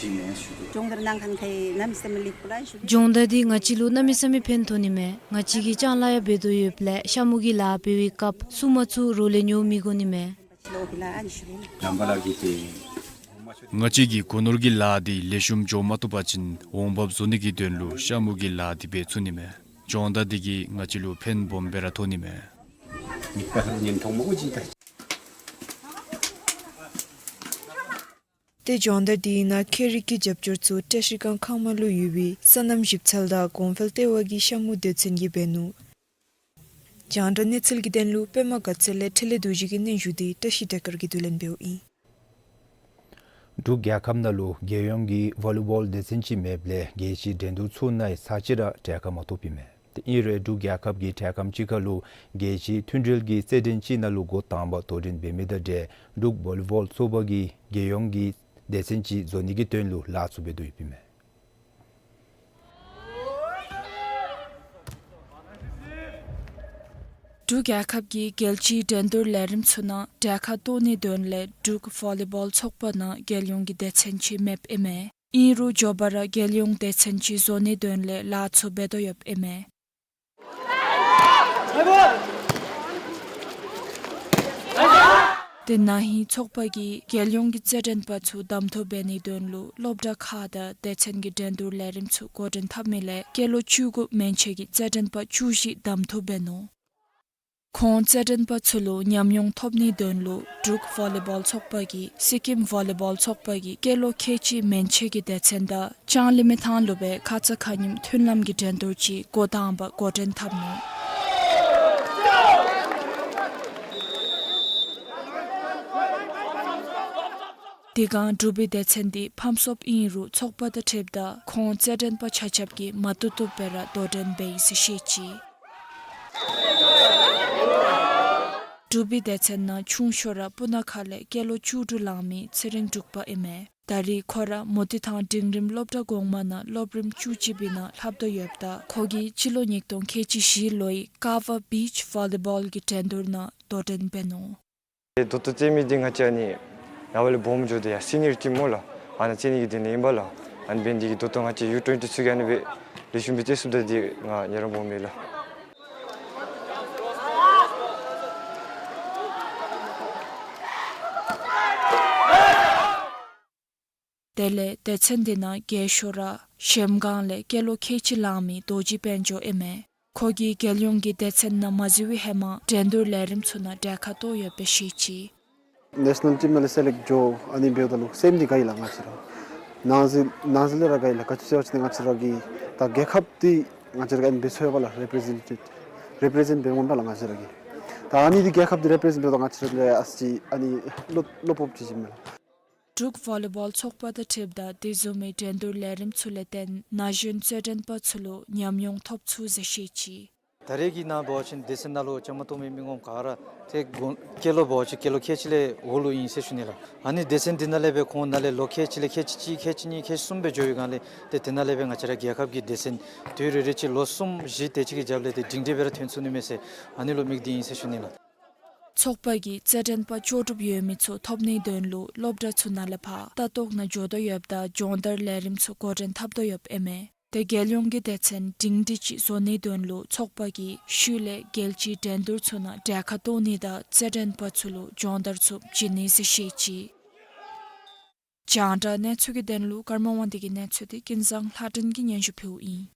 ཅིག་ཨིན་ཟེར་ཞུ་དོ། སྦྱོང་བརྡར་གནང་མཁན་གྱིས་གནམ་མེད་ས་མེད་ལེགས་པོ་ལགས་ཞུ། སྦྱོང་བརྡར་འདི་ང་བཅས་ལུ་གནམ་མེད་ས་མེད་ཕན་ཐོགས་ནི་མས། ང་བཅས་ཀྱིས་ཅང་ལཱ་ཡང་འབད་དོ་ཡོདཔ་ལས་ཤ་མུ་གི་ལཱ་འབད་བའི་སྐབས་སྲུང་མ་ཚུ་རོགས་ལས་ཉོ་མི་དགོ་ནི་མས། ང་བཅས་ཀྱིས་སྒོ་ནོར་གྱི་ལཱ་འདི་ལེགས་ཤོམ་འགྱོ་མ་བཏུབ་པ་ཅིན་འོང་འབབ་བཟོ་ནི་གི་དོན་ལུ་ཤ་མུ་གི་ལཱ་འདི་འབད་ཚུགས་ནི་མས། སྦྱོང་བརྡར་འདི་གིས་ང་བཅས་ལུ་ཕན་སྦོམ་སྦེ་ར་ཐོགས་ནི་མས། ཏེ་སྦྱོང་བརྡར་འདི་ནང་ཁྱད་རིག་གི་རྒྱབ་སྐྱོར་ཚུ་བཀྲ་ཤིས་སྒང་ཁང་མ་ལུ་ཡོད་པའི་སོ་ནམ་ཞིབ་འཚོལ་དང་གོང་འཕེལ་ལྟེ་བ་གི་ཤ་མུ་སྡེ་ཚན་གྱིས་འབད་ནུག། རྒྱང་བསྒྲགས་གནས་ཚུལ་གྱི་དོན་ལུ་པདྨ་དགའ་ཚལ་ལས་འཕྲིན་ལས་རྡོ་རྗེ་གི་སྙན་ཞུ་འདི་བཀྲ་ཤིས་བདེ་སྐར་གྱིས་བསྡུ་ལེན་འབདཝ་ཨིན། འབྲུག་རྒྱལ་ཁབ་ནང་ལུ་རྒྱལ་ཡོངས་ཀྱི་ཝོ་ལི་བོལ་སྡེ་ཚན་ཅིག་མེདཔ་ལས་རྒྱལ་སྤྱིའི་འགྲན་བསྡུར་ཚུ་ནང་ཡང་ཚར་གཅིག་ར་གྲལ་ཁར་མ་གཏོགས་པའི་མས། དེ་ཨིན་རུང་འབྲུག་རྒྱལ་ཁབ་ཀྱི་གྲལ་ཁམས་ཅིག་ཁར་ལུ་རྒྱལ་སྤྱིའི་མཐུན་འབྲེལ་གྱི་རྩེད་འགྲན་ཅིག་ནང་ལུ་འགོ་དང་པ་དོ་འགྲན་འབད་མི་དང་འབྲེལ་འབྲུག་ཝོ་ལི་བོལ་ཚོགས་པ་གིས་རྒྱལ་ཡོངས་ཀྱི་སྡེ་ཚན་ཅིག་བཟོ་ནི་གི་དོན་ལུ་ལཱ་ཚུ་འབད་དོ་ཡོདཔ་ཨིན་མས། འབྲུག་རྒྱལ་ཁབ་ཀྱིས་རྒྱལ་སྤྱིའི་འགྲན་བསྡུར་ལས་རིམ་ཚུ་ནང་གྲལ་ཁར་གཏོགས་ནིའི་དོན་ལས་འབྲུག་ཝོ་ལི་བོལ་ཚོགས་པ་ནང་རྒྱལ་ཡོངས་ཀྱི་སྡེ་ཚན་ཅིག་མེདཔ་ཨིན་མས། ཨིན་རུང་མགྱོགས་པ་ར་རྒྱལ་ཡོངས་སྡེ་ཚན་ཅིག་བཟོ་ནིའི་དོན་ལས་ལཱ་ཚུ་འབད་དོ་ཡོདཔ་ཨིན་མས། དེ་ནང་ཧིང་ཚོགས་པ་གིས་རྒྱལ་ཡོངས་ཀྱི་རྩེད་འགྲན་པ་ཚུ་གདམ་འཐུ་འབད་ནིའི་དོན་ལུ་སློབ་གྲྭ་ཁག་དང་སྡེ་ཚན་གྱི་འགྲན་བསྡུར་ལས་རིམ་ཚུ་འགོ་འདྲེན་འཐབ་མི་ལས་སྐྱེས་ལོ་བཅུ་དགུ་མན་ཆད་ཀྱི་རྩེད་འགྲན་པ་བཅུ་བཞི་གདམ་འཐུ་འབད་ནུག། ཁོང་རྩེད་འགྲན་པ་ཚུ་ལུ་ཉམས་མྱོང་ཐོབ་ནིའི་དོན་ལུ་འབྲུག་ཝོ་ལི་བོལ་ཚོགས་པ་གིས་སི་ཀིམ་ཝོ་ལི་བོལ་ཚོགས་པ་གི་སྐྱེས་ལོ་ཁལ་གཅིག་མན་ཆད་ཀྱི་སྡེ་ཚན་དང་ལྕང་གླིང་མི་ཐང་ལུ་སྦེ་ཁ་ཙ་ཁ་ཉིནམ་མཐུན་ལམ་གྱི་འགྲན་བསྡུར་ཅིག་འགོ་དང་པ་འགོ་འདྲེན་འཐབ་ནུག། དེ་སྒང་འབྲུག་པའི་སྡེ་ཚན་འདི་ཕམ་སོངམ་ཨིན་རུང་ཚོགས་པ་དང་འཁྲིལཝ་ད་ཁོང་རྩེད་འགྲན་པ་ཆ་ཁྱབ་ཀྱིས་མ་བཏུབ་བཏུབ་སྦེ་ར་དོ་འགྲན་འབད་ཡི་ཟེར་བཤད་ཅི། འབྲུག་པའི་སྡེ་ཚན་ནང་ཆུང་ཤོས་ར་སྤུ་ན་ཁ་ལས་སྐྱེས་ལོ་བཅུ་དྲུག་ལང་མི་ཚེ་རིང་འབྲུག་པ་ཨིན་མས། ད་རེས་ཁོ་ར་མུ་ཏིག་ཐང་འབྲིང་རིམ་སློབ་གྲྭ་གོང་མ་ནང་སློབ་རིམ་བཅུ་གཅིག་པའི་ནང་ལྷབ་དོ་ཡོདཔ་ད་ཁོ་གིས་སྤྱི་ལོ་ཉིས་སྟོང་ཁལ་གཅིག་བཞི་ལོའི་ཀ་བ་བིཆ་ཝོ་ལི་བོལ་གྱི་འགྲན་བསྡུར་ནང་དོ་འགྲན་འབད་ནུག། ད་ལྟོ་རྩེད་མི་འདི་ང་བཅས་ཨ་ནི་ནཱ་ལས་སྦོམ་འགྱོ་སྟེ་ཡར་སི་ནི་ཡར་ཊིམ་སྨོ་ལགས། ཨ་ནཱ་རྩེད་ནི་གི་དོན་ལས་ཨིན་པས་ལགས། ཨ་ནི་འབད་ནི་འདི་གིས་ད་ལྟོ་ང་བཅས་ཡུ་ཊུ་ཝེན་ཊི་ཚུ་གིས་ཨ་ནི་སྦེ་ལེགས་ཤོམ་སྦེ་རྩེད་ཚུགསཔ་ད་འདི་ང་ཡ་རབས་སྦོམ་མས་ལགས། དེ་ལས་སྡེ་ཚན་འདི་ནང་རྒས་ཤོས་ར་གཞལམ་སྒང་ལས་སྐྱེས་ལོ་ཁལ་གཅིག་ལང་མི་རྡོ་རྗེ་དཔལ་འབྱོར་ཨིན་མས། ཁོ་གིས་རྒྱལ་ཡོངས་ཀྱི་སྡེ་ཚན་ནང་མ་འཛུལ་བའི་ཧེ་མ་འགྲན་བསྡུར་ལས་རིམ་ཚུ་ནང་གྲལ་ཁར་གཏོགས་ཡོདཔ་སྦེ་བཤད་ཅི། ནེ་ཤ་ནཱལ་ཊིམ་ནང་ལས་སེ་ལེཀཊ་འགྱོ་ཨ་ནི་འབདཝ་ད་ལུ་སེམས་འདི་དགའ་ཡི་ལགས། ང་བཅས་ར་ནང་འཛུལ་ནང་འཛུལ་ལས་ར་དགའ་ཡི་ལགས། ག་ཅི་ཟེར་བ་ཅིན་ང་བཅས་ར་གི་ད་རྒྱལ་ཁབ་འདི་ང་བཅས་ར་གིས་ཨ་ནི་འབད་ཚུགས་པས་ལགས། རེ་པི་རི་ཛེན་ཊེཌ་རེ་པི་རི་ཛེནཊ་འབད་འོང་པས་ལགས་ང་བཅས་ར་གིས། ད་ཨ་ནི་འདི་རྒྱལ་ཁབ་འདི་རེ་པི་རི་ཛེནཊ་འབདཝ་ད་ང་བཅས་ར་ལུ་ཡང་ཨ་ཙི་ཨ་ནི་བློ་བློ་སྤོབས་ཅིག་ཨིན་མས་ལགས། འབྲུག་ཝོ་ལི་བོལ་ཚོགས་པ་དང་འཁྲིལཝ་ད་དེ་བཟུམ་མའི་འགྲན་བསྡུར་ལས་རིམ་ཚུ་ལས་བརྟེན་ན་གཞོན་རྩེད་འགྲན་པ་ཚུ་ལུ་ཉམས་མྱོང་ཐོབ་ཚུགས་ཟེར་བཤད་ཅི། ད་རེས་ཀྱི་ནང་འབད་བ་ཅིན་སྡེ་ཚན་ནང་ལུ་བཅའ་མར་གཏོགས་མི་མི་ངོམ་ག་ར་ཏེ་གོང་སྐྱེས་ལོ་འབད་བ་ཅིན་སྐྱེས་ལོ་ཁལ་གཅིག་ལས་འོག་ལུ་ཨིན་ཟེར་ཞུ་ནི་ལགས། ཨ་ནི་སྡེ་ཚན་འདི་ནང་ལས་སྦེ་ཁོང་ནཱ་ལས་ལོ་ཁལ་གཅིག་ལས་ཁལ་གཅིག་གཅིག་ཁལ་གཅིག་གཉིས་ཁལ་གསུམ་སྦེ་འགྱོ་བའི་སྒང་ལས་ཏེ་དེ་ནང་ལས་སྦེ་ང་བཅས་ར་རྒྱལ་ཁབ་ཀྱི་སྡེ་ཚན་དེ་རེ་རེ་ཅིག་ལོ་གསུམ་བཞི་དེ་ཅིག་གི་རྒྱབ་ལས་ཏེ་སྒྲིང་སྒྲི་སྦེ་ར་ཐོན་ཚུགས་ནི་མས་ཟེར་ཨ་ནི་ལུ་དམིགས་ཏེ་ཨིན་ཟེར་ཞུ་ནི་ལགས། ཚོགས་པ་གིས་རྩེད་འགྲན་པ་ལྕོགས་གྲུབ་ཡོད་མི་ཚུ་ཐོབ་ནིའི་དོན་ལུ་སློབ་གྲྭ་ཚུ་ནང་ལས་ཕར་ལྟ་རྟོག་ནང་འགྱོ་དོ་ཡོདཔ་ད་སྦྱོང་བརྡར་ལས་རིམ་ཚུ་འགོ་འདྲེན་འཐབ་དོ་ཡོདཔ་ཨིན་མས། ཏེ་རྒྱལ་ཡོངས་ཀྱི་སྡེ་ཚན་སྒྲིང་སྒྲི་ཅིག་བཟོ་ནིའི་དོན་ལུ་ཚོགས་པ་གིས་ཤུལ་ལས་རྒྱལ་སྤྱིའི་འགྲན་བསྡུར་ཚུ་ནང་གྲལ་ཁར་གཏོགས་ནི་དང་རྩེད་འགྲན་པ་ཚུ་ལུ་སྦྱོང་བརྡར་ཚུ་བྱིན་ནི་ཟེར་བཤད་ཅི། རྒྱང་བསྒྲགས་གནས་ཚུལ་གྱི་དོན་ལུ་ཀརྨ་དབང་འདུས་ཀྱི་གནས་ཚུལ་འདི་ཀུན་བཟང་ལྷ་སྒྲོན་གྱིས་སྙན་ཞུ་ཕུལཝ་ཨིན།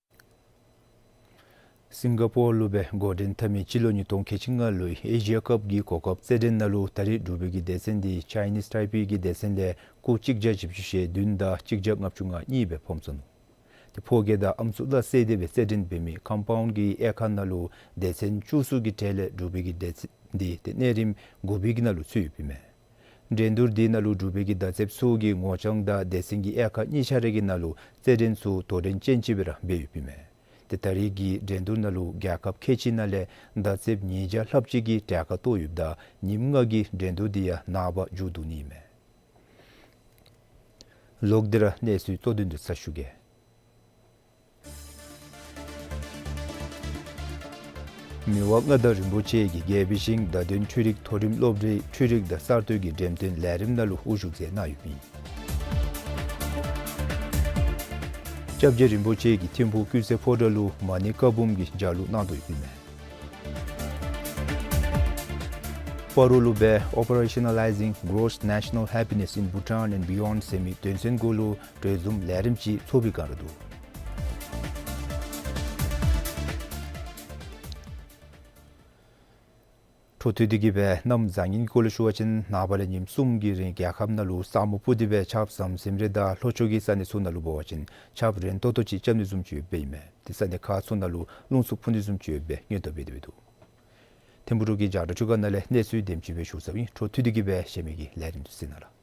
སིང་ག་པོར་ལུ་སྦེ་འགོ་འདྲེན་འཐབ་མི་སྤྱི་ལོ་ཉིས་སྟོང་ཁལ་གཅིག་ལྔ་ལོའི་ཨེ་ཤི་ཡ་ཀབ་ཀྱི་གོ་སྐབས་རྩེད་འགྲན་ནང་ལུ་ད་རེས་འབྲུག་པའི་གི་སྡེ་ཚན་འདི་ཅའི་ནིས་ཊའི་པེ་གི་སྡེ་ཚན་ལས་སྐུགས་གཅིག་བརྒྱ་བཞི་བཅུ་ཞེ་བདུན་དང་གཅིག་བརྒྱ་ལྔ་བཅུ་ང་གཉིས་སྦེ་ཕམ་སོ་ནུག། ཏེ་ཕོ་སྐྱེས་དང་ཨམ་སྲུ་ལ་བསད་དེ་སྦེ་རྩེད་འགྲན་འབད་མི་ཀམ་པའུནཌ་གི་དབྱེ་ཁག་ནང་ལུ་སྡེ་ཚན་བཅུ་གསུམ་གྱི་གྲས་ལས་འབྲུག་པའི་གི་སྡེ་ཚན་འདི་ཏེ་གནས་རིམ་དགུ་པའི་གི་ནང་ལུ་ཚུད་ཡོདཔ་ཨིན་མས། འགྲན་བསྡུར་འདི་ནང་ལུ་འབྲུག་པའི་གི་མདའ་རྩེདཔ་ཚུ་གིས་ངོ་རྐྱང་དང་སྡེ་ཚན་གྱི་དབྱེ་ཁག་གཉིས་ཆ་ར་གི་ནང་ལུ་རྩེད་འགྲན་ཚུ་དོ་འགྲན་ཅན་ཅིག་སྦེ་ར་འབད་ཡོདཔ་ཨིན་མས། ཏེ་ད་རེས་ཀྱི་འགྲན་བསྡུར་ནང་ལུ་རྒྱལ་ཁབ་ཁལ་གཅིག་ནང་ལས་མདའ་རྩེདཔ་ཉིས་བརྒྱ་ལྷགཔ་ཅིག་གིས་གྲལ་ཁར་གཏོགས་ཡོདཔ་ད་ཉིནམ་ལྔ་གི་འགྲན་བསྡུར་འདི་ཡང་ནངས་པ་མཇུག་བསྡུ་ནི་ཨིན་མས། ལོག་སྟེ་ར་གནས་ཚུལ་གཙོ་དོན་འདི་ཚར་ཞུ་གེ། མི་དབང་མངའ་བདག་རིན་པོ་ཆེ་གིས་དགེ་བའི་ཤིང་བརྡ་དོན་འཕྲུལ་རིག་མཐོ་རིམ་སློབ་གྲྭའི་འཕྲུལ་རིག་དང་གསར་གཏོད་ཀྱི་འགྲེམས་སྟོན་ལས་རིམ་ནང་ལུ་དབུ་བཞུགས་མཛད་གནང་ཡོདཔ་ཨིན། སྐྱབས་རྗེ་རིན་པོ་ཆེ་གིས་ཐིམ་ཕུག་ཀུན་གསལ་ཕོ་བྲང་ལུ་མ་ཎི་བཀའ་འབུམ་གྱི་ལྗགས་ལུ་གནང་དོ་ཡོདཔ་ཨིན་མས། སྤ་རོ་ལུ་སྦེ་Operationalizing Gross National Happiness in Bhutan and Beyond ཟེར་མི་དོན་ཚན་གུ་ལུ་གྲོས་འཛོམས་ལས་རིམ་ཅིག་ཚོགས་པའི་བསྒང་ར་འདུག། འཕྲོ་མཐུད་དེ་གིས་སྦེ་གནམ་བཟང་ངན་གྱི་སྐོར་ལས་ཞུ་བ་ཅིན་ནངས་པ་ལས་ཉིནམ་གསུམ་གྱི་རིང་རྒྱལ་ཁབ་ནང་ལུ་ས་སྨུག་སྤུབས་ཏེ་སྦེ་ཆརཔ་ཟམ་ཟིམ་རེ་དང་ལྷོ་ཕྱོགས་ཀྱི་ས་གནས་ཚུ་ནང་ལུ་འབད་བ་ཅིན་ཆརཔ་རན་ཏོག་ཏོ་ཅིག་རྐྱབ་ནི་བཟུམ་ཅིག་ཡོདཔ་ཨིན་མས། ཏེ་ས་གནས་ཁག་ཚུ་ནང་ལུ་རླུང་འཚུབ་འཕུ་ནི་བཟུམ་ཅིག་ཡོདཔ་སྦེ་སྔོན་བརྡ་འབད་དེ་སྦེ་འདུག། ཐིམ་ཕུག་རུ་གི་རྒྱང་བསྒྲགས་ཅུ་ག་ནང་ལས་གནས་ཚུལ་དེམ་ཅིག་སྦེ་ཞུ་ཚརཝ་ཨིན། འཕྲོ་མཐུད་དེ་གིས་སྦེ་ཤུལ་མའི་གི་ལས་རིམ་ཚུ་གཟིགས་གནང་ལགས།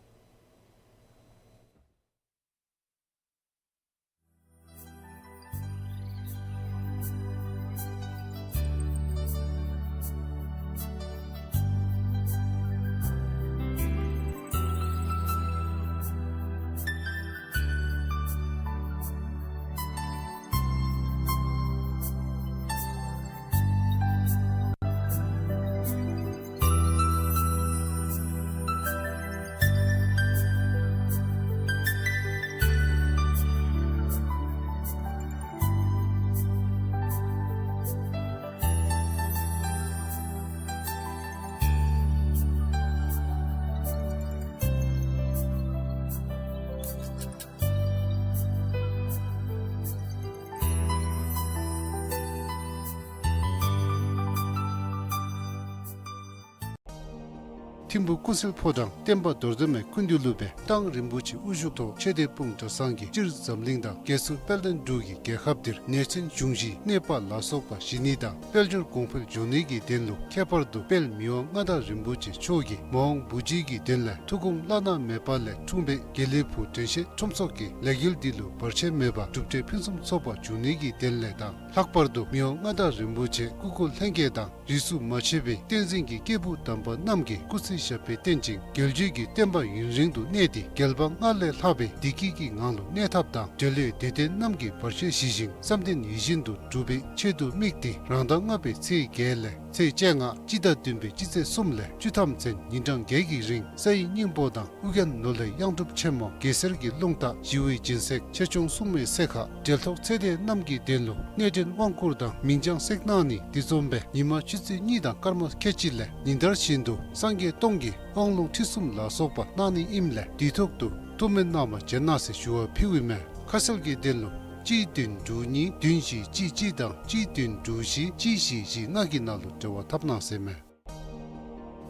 ཐིམ་ཕུག་ཀུན་གསལ་ཕོ་བྲང་བསྟན་པ་རྡོར་གདན་མའི་སྐུ་མདུན་ལུ་སྦེ་གཙང་རིན་པོ་ཆེ་དབུ་བཞུགས་ཐོག་ཆོས་སྡེ་སྤུངས་གྲྭ་ཚང་གིས་སྤྱིར་འཛམ་གླིང་དང་རྒྱལ་སྲུང་དཔལ་ལྡན་འབྲུག་གི་རྒྱལ་ཁབ་འདིར་ནད་ཆེན་འབྱུང་བཞིའི་གནོད་པ་ལ་སོགས་པ་ཞི་ནི་དང་དཔལ་འབྱོར་གོང་འཕེལ་འགྱོ་ནི་གི་དོན་ལུ་ཁྱད་པར་དུ་དཔལ་མི་དབང་མངའ་བདག་རིན་པོ་ཆེ་མཆོག་གིས་མ་འོངས་བུ་བརྒྱུད་ཀྱི་དོན་ལས་ཐུགས་དགོངས་བླ་ན་མེད་པ་ལས་འཁྲུངས་པའི་དགེ་ལེགས་ཕུག་དྲན་ཤེས་ཁྲོམ་ཚོགས་ཀྱིས་ལས་འགུལ་འདི་ལུ་བར་ཆད་མེད་པར་གྲུབ་འབྲས་ཕུན་སུམ་ཚོགས་པ་འབྱུང་ནི་གི་དོན་ལས་དང་ལྷག་པར་དུ་མི་དབང་མངའ་བདག་རིན་པོ་ཆེ་སྐུ་འཁོར་ལྷན་རྒྱས་དང་རིས་སུ་མ་ཆད་པའི་བསྟན་འཛིན་གྱི་སྐྱེས་བུ་དམ་པ་རྣམས་ཀྱིས་སྐུ་ཚེ་ཞབས་པད་བརྟན་ཅིང་རྒྱལ་བརྒྱུད་ཀྱི་བསྟན་པ་ཡུན་རིང་དུ་གནས་ཏེ་རྒྱལ་བ་སྔར་ལས་ལྷག་པའི་བདེ་སྐྱིད་ཀྱི་ངང་ལུ་གནས་ཐབས་དང་འབྲེལ་ལྷོད་དད་ལྡན་རྣམས་ཀྱི་བར་ཆད་ཞི་ཞིང་བསམ་དོན་ཡིད་བཞིན་དུ་འགྲུབ་པའི་ཆེད་དུ་དམིགས་ཏེ་རང་ཟླ་ལྔ་པའི་ཚེས་བརྒྱད་ལས་ཚེས་བཅོ་ལྔ་སྤྱི་ཟླ་བདུན་པའི་སྤྱི་ཚེས་གསུམ་ལས་བཅུ་ཐམ་ཚུན་ཉིན་གྲངས་བརྒྱད་ཀྱི་རིང་ས་ཡི་སྙིང་པོ་དང་ཨོ་རྒྱན་ནོར་ལྷའི་གཡང་སྒྲུབ་ཆེན་མོ་གེ་སར་གྱི་རླུང་རྟ་ཞི་བའི་སྦྱིན་སྲེག་ཆེ་ཆུང་སྲུང་མའི་སྲེག་ཁ་འབྲེལ་ཐོགས་ཚེ་འདས་རྣམས་ཀྱི་དོན་ལུ་གནས་འདྲེན་དབང་བསྐུར་དང་མིང་བྱང་སྲེག་གནང་ནི་དེ་བཟུམ་སྦེ་ཉི་མ་ཆུ་ཚོད་གཉིས་དང་སྐར་མ་ཁལ་གཅིག་ལས་ཉིན་ལྟར་བཞིན་དུ་སངས་རྒྱས་སྟོང་གི་དབང་ལུང་ཁྲིད་གསུམ་ལ་སོགས་པ་གནང་ནི་ཨིནམ་ལས་དུས་ཐོག་ཏུ་ཐུགས་སྨོན་གནང་བར་བྱོན་གནང་ཟེར་ཞུ་བ་ཕུལཝ་ཨིན་མས། ཁ་གསལ་གྱི་དོན་ལུ་གཅིག་བདུན་དྲུག་གཉིས་བདུན་བཞི་གཅིག་གཅིག་དང་གཅིག་བདུན་དྲུག་བཞི་གཅིག་བཞི་བཞི་ལྔ་གི་ནང་ལུ་འབྲེལ་བ་འཐབ་གནང་ཟེར་མས།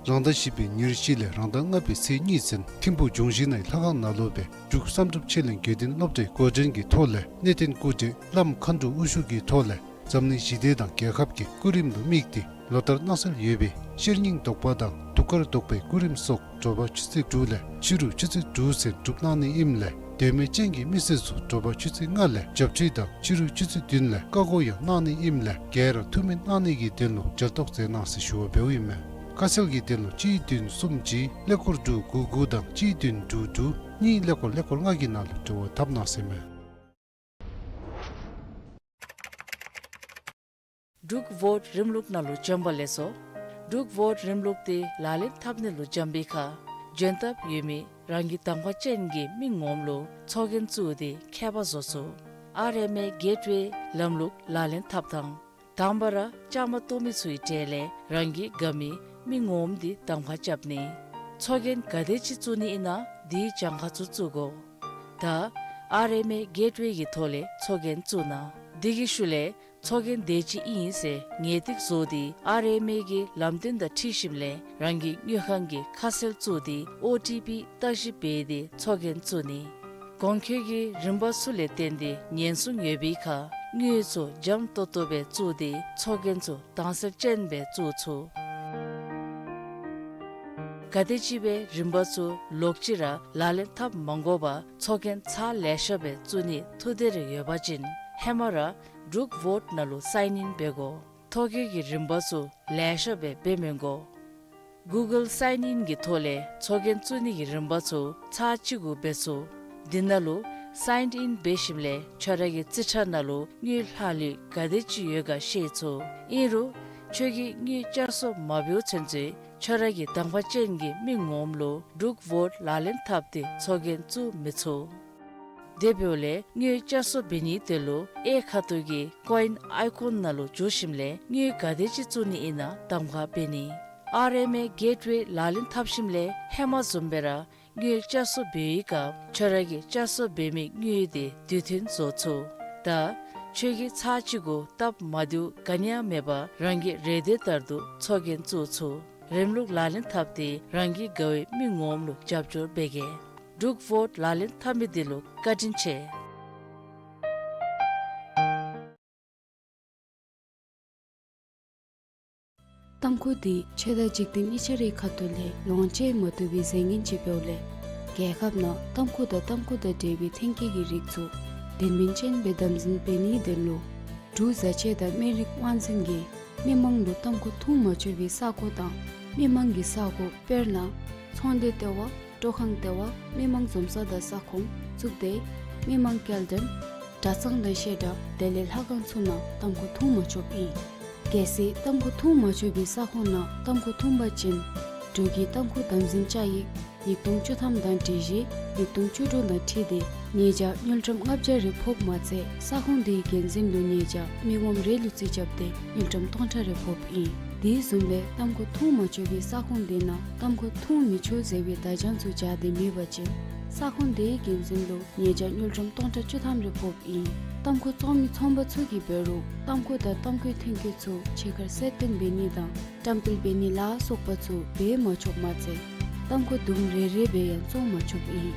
རང་ཟླ་བཞི་པའི་ཉེར་བཞི་ལས་རང་ཟླ་ལྔ་པའི་ཚེས་གཉིས་ཚུན་ཐིམ་ཕུག་འབྱུང་བཞི་ནའི་ལྷ་ཁང་ནང་ལུ་སྦེ་འབྲུག་བསམ་གྲུབ་ཆོས་གླིང་དགེ་ལྡན་སློབ་གྲྭའི་འགོ་འདྲེན་གྱི་ཐོག་ལས་གནས་བརྟན་སྐུ་བགྲེས་བླམ་མཁའ་འགྲོ་དབུ་བཞུགས་ཀྱི་ཐོག་ལས་འཛམ་གླིང་ཞི་བདེ་དང་རྒྱལ་ཁབ་ཀྱི་སྐུ་རིམ་ལུ་དམིགས་ཏེ་ལོ་ལྟར་གནང་སྲོལ་ཡོད་པའི་ཤེར་སྙིང་ཟློག་པ་དང་གདུགས་དཀར་ཟློག་པའི་སྐུ་རིམ་སོགས་དྲོ་པ་ཆུ་ཚོད་དྲུག་ལས་ཕྱི་རུ་ཆུ་ཚོད་དྲུག་ཚུན་སྒྲུབ་གནང་ནི་ཨིནམ་ལས་དད་མོས་ཅན་གྱི་མི་སེར་ཚུ་དྲོ་པ་ཆུ་ཚོད་ལྔ་ལས་བྱབས་ཁྲུས་དང་ཕྱི་རུ་ཆུ་ཚོད་བདུན་ལས་བཀའ་བསྒོ་ཡང་གནང་ནི་ཨིནམ་ལས་ག་ར་ཐུགས་སྨོན་གནང་ནི་གི་དོན་ལུ་མཇལ་གཏོགས་མཛད་གནང་ཟེར་ཞུ་བ་འབདཝ་ཨིན་མས། ཁ་གསལ་གྱི་དོན་ལུ་གཅིག་བདུན་གསུམ་གཅིག་ཀླད་ཀོར་དྲུག་དགུ་དགུ་དང་གཅིག་བདུན་དྲུག་དྲུག་གཉིས་ཀླད་ཀོར་ཀླད་ཀོར་ལྔ་གི་ནང་ལུ་འབྲེལ་བ་འཐབ་གནང་ཟེར་མས། འབྲུག་བོཊ་རིམ་ལུགས་ནང་ལུ་བྱོན་པ་ལེགས་སོ། འབྲུག་བོཊ་རིམ་ལུགས་འདི་ལག་ལེན་འཐབ་ནི་ལུ་བྱོན་པའི་ཁར་འབྱོན་ཐབས་ཡོད་མི་རང་གི་གདམ་ཁ་ཅན་གྱི་མི་ངོམ་ལུ་ཚོགས་རྒྱན་བཙུགས་ཏེ་ཁྱད་པར་བཟོ་ཚུགས། ཨར་ཨེམ་ཨེ་གེཊ་ཝེ་ལམ་ལུགས་ལག་ལེན་འཐབ་ཐངས། དང་པ་ར་བཅའ་མར་གཏོགས་མི་ཚུའི་གྲས་ལས་རང་གི་དགའ་མི་མི་ངོམ་འདི་གདམ་ཁ་རྐྱབ་ནི། ཚོགས་རྒྱན་ག་དེ་ཅིག་བཙུགས་ནི་ཨིན་ན་དེའི་གྱངས་ཁ་ཚུ་བཙུགས་དགོ། ད་ཨར་ཨེམ་ཨེ་གེཊ་ཝེ་གི་ཐོག་ལས་ཚོགས་རྒྱན་བཙུགས་གནང་། དེ་གི་ཤུལ་ལས་ཚོགས་རྒྱན་དེ་ཅིག་ཨིན་ཟེར་ངེས་ཏིག་བཟོ་སྟེ་ཨར་ཨེམ་ཨེ་གི་ལམ་སྟོན་དང་འཁྲིལ་ཞིནམ་ལས་རང་གི་དངུལ་ཁང་གི་ཁ་གསལ་བཙུགས་ཏེ་ཨོ་ཊི་པི་བརྟག་ཞིབ་འབད་དེ་ཚོགས་རྒྱན་བཙུགས་ནི། གོང་འཁོད་ཀྱི་རིམ་པ་ཚུ་ལས་བརྟེན་ཏེ་ཉེན་སྲུང་ཡོད་པའི་ཁར་དངུལ་ཚུ་འཇམ་ཏོག་ཏོ་སྦེ་བཙུགས་ཏེ་ཚོགས་རྒྱན་ཚུ་དྭངས་གསལ་ཅན་སྦེ་བཙུགས་ཚུགས། ག་དེམ་ཅིག་སྦེ་རིམ་པ་ཚུ་ལོག་ཅི་ར་ལག་ལེན་འཐབ་མ་དགོ་པར་ཚོགས་རྒྱན་ཚར་ལེ་ཤ་སྦེ་བཙུགས་ནིའི་ཐུགས་འདོད་རེ་ཡོད་པ་ཅིན་ཧེ་མ་ར་འབྲུག་ཝོཊ་ནང་ལུ་སའིན་ཨིན་འབད་དགོ། ཐོ་བཀོད་ཀྱི་རིམ་པ་ཚུ་ལེ་ཤ་སྦེ་འབད་མི་དགོ། གུ་གཱལ་སའིན་ཨིན་གྱི་ཐོག་ལས་ཚོགས་རྒྱན་བཙུགས་ནི་གི་རིམ་པ་ཚུ་ཚར་གཅིག་གུ་འབད་ཚུགས། དེ་ནང་ལུ་སའིན་ཨིན་འབད་ཞིནམ་ལས་ཁྱོད་ར་གི་རྩིས་ཁྲ་ནང་ལུ་དངུལ་ལྷག་ལུས་ག་དེམ་ཅིག་ཡོད་ག་ཤེས་ཚུགས། ཨིན་རུང་ཁྱོད་ཀྱིས་དངུལ་བསྐྱར་གསོ་མ་འབདཝ་ཚུན་ཚོད་ཁྱོད་ར་གི་དང་པ་ཅན་གྱི་མི་ངོམ་ལུ་འབྲུག་ཝོཊ་ལག་ལེན་འཐབ་སྟེ་ཚོགས་རྒྱན་བཙུགས་མི་ཚུགས། དེ་འབདཝ་ལས་དངུལ་བསྐྱར་གསོ་འབད་ནིའི་དོན་ལུ་གཡས་ཁ་ཐུག་གི་ཀོ་ཨིན་ཨའི་ཀོན་ནང་ལུ་འཛུལ་ཞིནམ་ལས་དངུལ་ག་དེམ་ཅིག་བཙུགས་ནི་ཨིན་ན་གདམ་ཁ་འབད་ནི། ཨར་ཨེམ་ཨེ་གེཊ་ཝེ་ལག་ལེན་འཐབ་ཞིནམ་ལས་ཧེ་མ་བཟུམ་སྦེ་ར་དངུལ་བསྐྱར་གསོ་འབད་བའི་སྐབས་ཁྱོད་ར་གིས་བསྐྱར་གསོ་འབད་མི་དངུལ་དེ་དུས་མཐུན་བཟོ་ཚུགས། ད་ཁྱོད་ཀྱིས་ཚར་གཅིག་གུ་སྟབས་མ་བདེཝ་ག་ནི་ཡང་མེད་པར་རང་གི་རེ་འདོད་ལྟར་དུ་ཚོགས་རྒྱན་བཙུགས་ཚུགས། རིམ་ལུགས་ལག་ལེན་འཐབ་སྟེ་རང་གི་དགའ་བའི་མི་ངོམ་ལུ་རྒྱབ་སྐྱོར་འབད་གེ། འབྲུག་ཝོཊ་ལག་ལེན་འཐབ་མི་འདི་ལུ་བཀའ་དྲིན་ཆེ། ཏམ་ཁུ་འདི་ཆོས་དང་འཇིག་རྟེན་གཉིས་ཆ་རའི་ཁ་ཐུག་ལས་ལོངས་སྤྱོད་མ་བཏུབ་པའི་རྫས་ངན་ཅིག་འབདཝ་ལས་རྒྱལ་ཁབ་ནང་ཏམ་ཁུ་དང་ཏམ་ཁུ་དང་འབྲེལ་བའི་ཐོན་སྐྱེད་ཀྱི་རིགས་ཚུ་དུས་མིན་ཅན་སྦེ་དམ་འཛིན་འབད་ནིའི་དོན་ལུ་འབྲུག་བཟའ་ཆས་དང་སྨན་རིགས་དབང་འཛིན་གྱིས་མི་མང་ལུ་ཏམ་ཁུ་འཐུང་མ་ཆོག་པའི་ས་གོ་དང་མི་མང་གི་ས་གོ་དཔེར་ན་ཚོང་སྡེ་ལྟེ་བ། སྤྲོ་ཁང་ལྟེ་བ། མི་མང་འཛོམས་ས་དང་ས་ཁོངས། གཙུག་སྡེ། མི་མང་སྐྱེལ་འདྲེན། གྲྭ་ཚང་དང་བཤད་གྲྭ། དེ་ལས་ལྷ་ཁང་ཚུ་ནང་ཏམ་ཁུ་འཐུང་མ་ཆོགཔ་ཨིན། གལ་སྲིད་ཏམ་ཁུ་འཐུང་མ་ཆོག་པའི་ས་ཁོངས་ནང་ཏམ་ཁུ་འཐུང་པ་ཅིན་འབྲུག་གི་ཏམ་ཁུ་དམ་འཛིན་བཅའ་ཡིག་ཉིས་སྟོང་བཅུ་ཐམ་དང་སྒྲིག་གཞི་ཉིས་སྟོང་བཅུ་དྲུག་དང་འཁྲིལ་ཏེ་ཉེས་བྱ་དངུལ་ཀྲམ་ལྔ་བརྒྱ་རེ་ཕོགཔ་མ་ཚད་ས་ཁོངས་དེའི་འགན་འཛིན་ལུ་ཉེས་བྱ་མི་ངོམ་རེ་ལུ་རྩིས་རྐྱབ་སྟེ་དངུལ་ཀྲམ་སྟོང་ཕྲག་རེ་ཕོགཔ་ཨིན། དེ་བཟུམ་སྦེ་ཏམ་ཁུ་འཐུང་མ་ཆོག་པའི་ས་ཁོངས་དེ་ནང་ཏམ་ཁུ་འཐུང་མི་ཆོག་ཟེར་བའི་བརྡ་བྱང་ཚུ་སྦྱར་ཏེ་མེད་པ་ཅིན་ས་ཁོངས་དེའི་འགན་འཛིན་ལུ་ཉེས་བྱ་དངུལ་ཀྲམ་སྟོང་ཕྲག་བཅུ་ཐམ་རེ་ཕོགཔ་ཨིན། ཏམ་ཁུ་བཙོང་མི་ཚོང་པ་ཚུ་གིས་འབད་རུང་ཏམ་ཁུ་དང་ཏམ་ཁུའི་ཐོན་སྐྱེད་ཚུ་ཕྱི་ཁར་གསལ་སྟོན་འབད་ནི་དང་བཀྲམ་སྤེལ་འབད་ནི་ལ་སོགས་པ་ཚུ་འབད་མ་ཆོགཔ་མ་ཚད་ཏམ་ཁུ་དུམ་རེ་རེ་སྦེ་ཡང་བཙོང་མ་ཆོགཔ་ཨིན།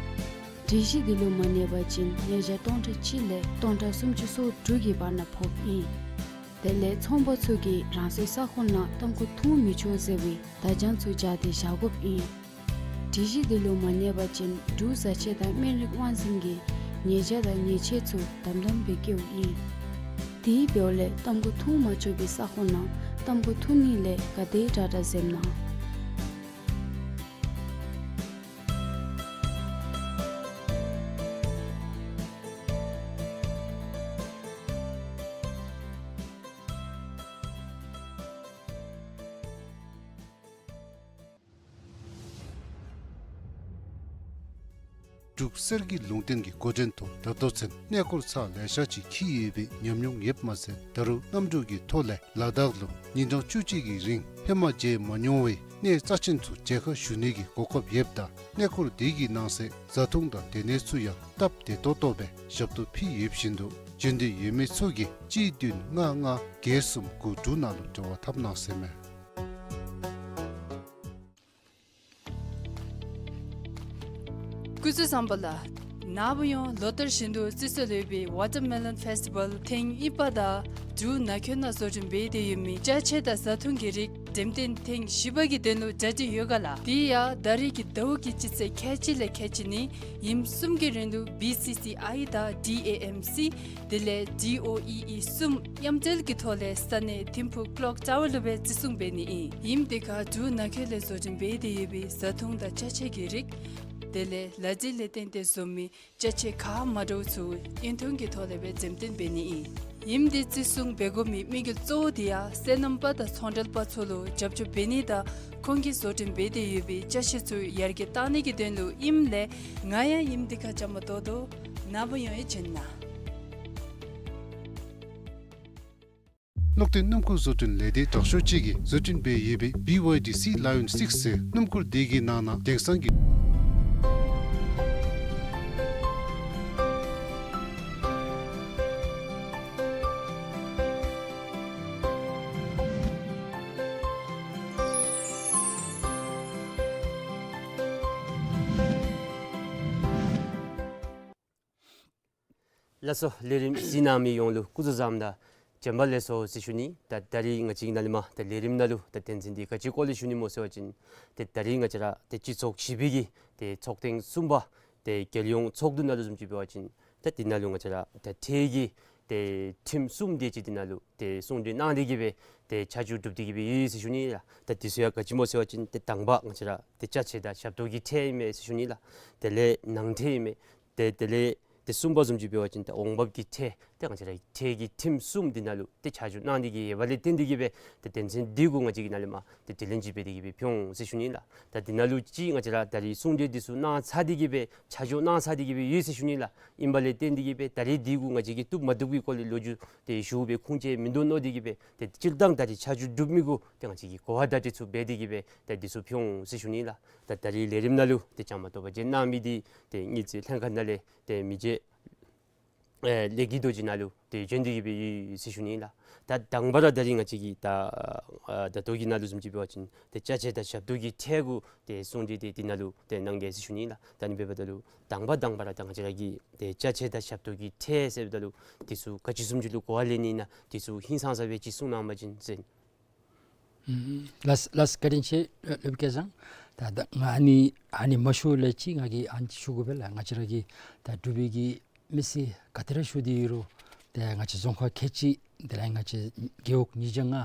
སྒྲིག་གཞི་འདི་ལུ་མ་གནས་པ་ཅིན་ཉེས་བྱ་སྟོང་ཕྲག་གཅིག་ལས་སྟོང་ཕྲག་སུམ་ཅུ་སོ་དྲུག་གི་བར་ན་ཕོགཔ་ཨིན། དེ་ལས་ཚོང་པ་ཚུ་གིས་རང་སོའི་ས་ཁོངས་ནང་ཏམ་ཁུ་འཐུང་མི་ཆོག་ཟེར་བའི་བརྡ་བྱང་ཚུ་སྦྱར་ཏེ་བཞག་དགོཔ་ཨིན། སྒྲིག་གཞི་འདི་ལུ་མ་གནས་པ་ཅིན་འབྲུག་བཟའ་ཆས་དང་སྨན་རིགས་དབང་འཛིན་གྱིས་ཉེས་བྱ་དང་ཉེས་ཆད་ཚུ་དམ་དམ་སྦེ་བཀལཝ་ཨིན། དེ་འབདཝ་ལས་ཏམ་ཁུ་འཐུང་མ་ཆོག་པའི་ས་ཁོངས་ནང་ཏམ་ཁུ་འཐུང་ནི་ལས་ག་དེ་དྲག་དྲག་འཛེམ་གནང་། འབྲུག་གསེར་གྱི་ལུང་བསྟན་གྱི་འགོ་འདྲེན་ཐོག་ད་ལྟོ་ཚུན་གནས་སྐོར་ཚར་ལེ་ཤ་ཅིག་འཁྱིད་ཡོད་པའི་ཉམས་མྱོང་ཡོདཔ་མ་ཚད་ད་རུང་གནམ་གྲུ་གི་ཐོག་ལས་ལ་དྭགས་ལུ་ཉིན་གྲངས་བཅུ་གཅིག་གི་རིང་ཧེ་མ་མཇལ་མ་མྱོང་བའི་གནས་རྩ་ཆེན་ཚུ་མཇལ་ཁ་ཞུ་ནི་གི་གོ་སྐབས་ཡོདཔ་ད་གནས་སྐོར་དེ་གི་ནང་གསེས་བཟའ་འཐུང་དང་སྡོད་གནས་ཚུ་ཡང་སྟབས་བདེ་ཏོག་ཏོ་སྦེ་ཞབས་ཏོག་ཕུལ་ཡོདཔ་བཞིན་དུ་འབྱོན་འདོད་ཡོད་མི་ཚུ་གིས་གཅིག་བདུན་ལྔ་ལྔ་བརྒྱད་གསུམ་དགུ་དྲུག་ནང་ལུ་འབྲེལ་བ་འཐབ་གནང་ཟེར་མས། སྐུ་གཟུགས་བཟང་པོ་ལགས། ནཱ་བུ་ཡང་ལོ་ལྟར་བཞིན་དུ་རྩིས་སྲོལ་ཡོད་པའི་ཝ་ཊར་མེ་ལོན་ཕེསི་ཊི་བཱལ་ཐེངས་གཉིས་པ་དང་འབྲུག་ནང་འཁོད་ནང་བཟོ་སྐྲུན་འབད་དེ་ཡོད་མི་ཅ་ཆས་དང་བཟའ་འཐུང་གི་རིགས་འགྲེམས་སྟོན་ཐེངས་བཞི་པ་གི་དོན་ལུ་གྲ་སྒྲིག་ཡོད་ག་ལགས། དེ་ཡང་ད་རེས་ཀྱི་ཟླཝ་གི་སྤྱི་ཚེས་ཁལ་གཅིག་ལས་ཁལ་གཅིག་ནི་ཉིནམ་གསུམ་གྱི་རིང་ལུ་བི་སི་སི་ཨའི་དང་ཌི་ཨེ་ཨེམ་སི་དེ་ལས་ཌི་ཨོ་ཨི་ཨི་གསུམ་མཉམ་འབྲེལ་གྱི་ཐོག་ལས་ས་གནས་ཐིམ་ཕུག་ཀློག་ཊ་ཝར་ལུ་སྦེ་བརྩི་སྲུང་འབད་ནི་ཨིན། ཉིནམ་དེ་ཁར་འབྲུག་ནང་འཁོད་ལས་བཟོ་སྐྲུན་འབད་དེ་ཡོད་པའི་བཟའ་འཐུང་དང་ཅ་ཆས་ཀྱི་རིགས་དེ་ལས་ལག་རྗེས་ལས་བརྟེན་ཏེ་བཟོ་མི་ཅ་ཆས་ཁག་མ་འདྲཝ་ཚུ་ཡུན་ཐུང་གི་ཐོག་ལས་སྦེ་འགྲེམས་སྟོན་འབད་ནི་ཨིན། ཉིནམ་དེ་བརྩི་སྲུང་འབད་དགོ་མི་དམིགས་ཡུལ་གཙོ་བོ་དེ་ཡང་སོ་ནམ་པ་དང་ཚོང་འབྲེལ་པ་ཚུ་ལུ་རྒྱབ་སྐྱོར་འབད་ནི་དང་ཁོང་གིས་བཟོ་སྐྲུན་འབད་དེ་ཡོད་པའི་ཅ་ཆས་ཚུ་ཡར་རྒྱས་གཏང་ནི་གི་དོན་ལུ་ཨིནམ་ལས་ང་ཡང་ཉིནམ་དེ་ཁར་བཅའ་མར་གཏོགས་དོ། ནཱ་བུ་ཡང་ཡང་བྱོན་གནང་། ལུང་བསྟན་སྣུམ་འཁོར་བཟོ་སྐྲུན་ལས་སྡེ་དྲག་ཤོས་ཅིག་གིས་བཟོ་སྐྲུན་འབད་ཡོད་པའི་བི་ཝའི་ཌི་སི་ལ་ཡོན་སིགསི་ཟེར་སྣུམ་འཁོར་དེ་གི་ནང་ན་དེང་སང་གི་ལགས་སོ། ལས་རིམ་གཟིགས་གནང་མི་ཡོངས་ལུ་སྐུ་གཟུགས་བཟང་པོ་དང་ བྱོན་པ་ལེགས་སོ་ཟེར་ཞུ་ནི། ད་ད་རིས་ང་བཅས་ཀྱི་ནཱ་ལས་མར་ད་ལས་རིམ་ནང་ལུ་ད་དོན་ཚན་འདི་ག་ཅི་སྐོར་ལས་ཞུ་ནི་སྨོ་ཟེར་བ་ཅིན་ཏེ་ད་རིས་ང་བཅས་ར་ཏེ་སྤྱི་ཚོགས་བཞི་པའི་གི་ཏེ་ཚོགས་ཐེངས་གསུམ་པ་ཏེ་རྒྱལ་ཡོངས་ཚོགས་འདུ་ནང་ལུ་བཟུམ་ཅིག་འབད་བ་ཅིན་ད་འདི་ནང་ལུ་ང་བཅས་ར་ད་ཁྲལ་གྱི་ཏེ་ཁྲིམས་གསུམ་དེ་ཅིག་འདི་ནང་ལུ་ཏེ་གསུང་གྲོས་གནང་སྟེ་གི་སྦེ་ཏེ་ཆ་འཇོག་གྲུབ་སྟེ་གི་སྦེ་ཡོད་ཟེར་ཞུ་ནི་ལགས། ད་འདི་ཚུ་ཡང་ག་ཅི་སྨོ་ཟེར་བ་ཅིན་ཏེ་དང་པ་ང་བཅས་ར་ཏེ་ཅ་ཆས་དང་ཞབས་ཏོག་གི་ཁྲལ་ཨིན་མས་ཟེར་ཞུ་ནི་ལགས། དེ་ལས་ནང་ཁྲལ་ཨིན་མས། ཏེ་དེ་ལས་ཏེ་གསུམ་པ་བཟུམ་ཅིག་འབད་བ་ཅིན་ཏེ་འོང་འབབ་ཀྱི་ཁྲལ། ཏེ་ང་བཅས་ར་ཁྲལ་གྱི་ཁྲིམས་གསུམ་འདི་ནང་ལུ་ཏེ་ཆ་འཇོག་གནང་སྟེ་གི་ཡོདཔ་ལས་བརྟེན་ཏེ་གི་སྦེ་ཏེ་དོན་ཚན་འདི་གུ་ང་བཅས་ཀྱིས་ནཱ་ལས་མར་ཏེ་དྲི་ལན་ཅིག་འབད་དེ་གི་སྦེ་ཕུལ་འོང་ཟེར་ཞུ་ནི་ལགས། ད་འདི་ནང་ལུ་ཅིག་ང་བཅས་ར་ད་རིས་གསུང་གྲོས་འདི་ཚུ་གནང་ཚར་ཏེ་གི་སྦེ་ཆ་འཇོག་གནང་ཚར་ཏེ་གི་སྦེ་ཡོད་ཟེར་ཞུ་ནི་ལགས། ཨིནམ་ལས་བརྟེན་ཏེ་གི་སྦེ་ད་རིས་འདི་གུ་ང་བཅས་ཀྱིས་བཏུབ་མ་བཏུབ་ཀྱི་སྐོར་ལས་ལོ་རྒྱུས་ཏེ་ཞུ་སྦེ་ཁུངས་བཅད་མིན་འདུག་མནོ་སྟེ་གི་སྦེ་ཏེ་སྤྱིར་བཏང་ད་རིས་ཆ་འཇོག་གྲུབ་མི་གུ་ཏེ་ང་བཅས་ཀྱིས་གོ་བ་བརྡ་སྤྲོད་ཚུ་འབད་དེ་གི་སྦེ་ཏེ་འདི་ཚུ་ཕུལ་འོང་ཟེར་ཞུ་ནི་ལགས། ད་ད་རིས་ལས་རིམ་ནང་ལུ་ཏེ་བཅའ་མར་གཏོགས་པར་བྱོན་གནང་མི་འདི་ཏེ་དངུལ་རྩིས་ལྷན་ཁག་ནང་ལས་ཏེ་མི་རྗེ་ཨེ་ལས་ཀྱི་རྡོ་རྗེ་ནཱ་ལུ་ཏེ་བྱོན་ཏེ་གི་སྦེ་ཡོད་ཟེར་ཞུ་ནི་ལགས། ད་དང་པ་ར་ད་རིས་ང་བཅས་ཀྱིས་ད་ཨ་ད་ལྟོ་གི་ནང་ལུ་བཟུམ་ཅིག་འབད་བ་ཅིན་ཏེ་ཅ་ཆས་དང་ཞབས་ཏོག་གི་ཁྲལ་གུ་ཏེ་གསུང་གྲོས་འདི་འདི་ནང་ལུ་ཏེ་གནང་གེ་ཟེར་ཞུ་ནི་ལགས། ད་ཨ་ནི་འབདཝ་ད་ལུ་དང་པ་དང་པ་ར་ད་ང་བཅས་ར་གི་ཏེ་ཅ་ཆས་དང་ཞབས་ཏོག་གི་ཁྲལ་ཟེརཝ་ད་ལུ་འདི་ཚུ་ག་ཅི་བཟུམ་ཅིག་ལུ་གོ་བ་ལེན་ནི་ཨིན་ན་འདི་ཚུ་ཧིང་སངས་ས་སྦེ་ཅིག་གསུང་གནང་བ་ཅིན་ཟེར། ཨུམ་ལགས་ལགས། བཀའ་དྲིན་ཆེ་སློབ་དཔོན་སྐལ་བཟང་། ད་ད་ང་ཨ་ནི་ཨ་ནི་མ་ཞུ་ལས་ཅིག་ང་གིས་ཨ་ནི་ཞུ་དགོ་པས་ལགས། ང་བཅས་ར་གི་ད་འབྲུག་པའི་གི་མི་སེར་ག་དེ་ར་བཞུགས་ཏེ་ཡོད་རུང་ཏེ་ང་བཅས་རྫོང་ཁག་ཁལ་གཅིག་དེ་ལས་ང་བཅས་རྒེད་འོག་ཉིས་བརྒྱ་ལྔ་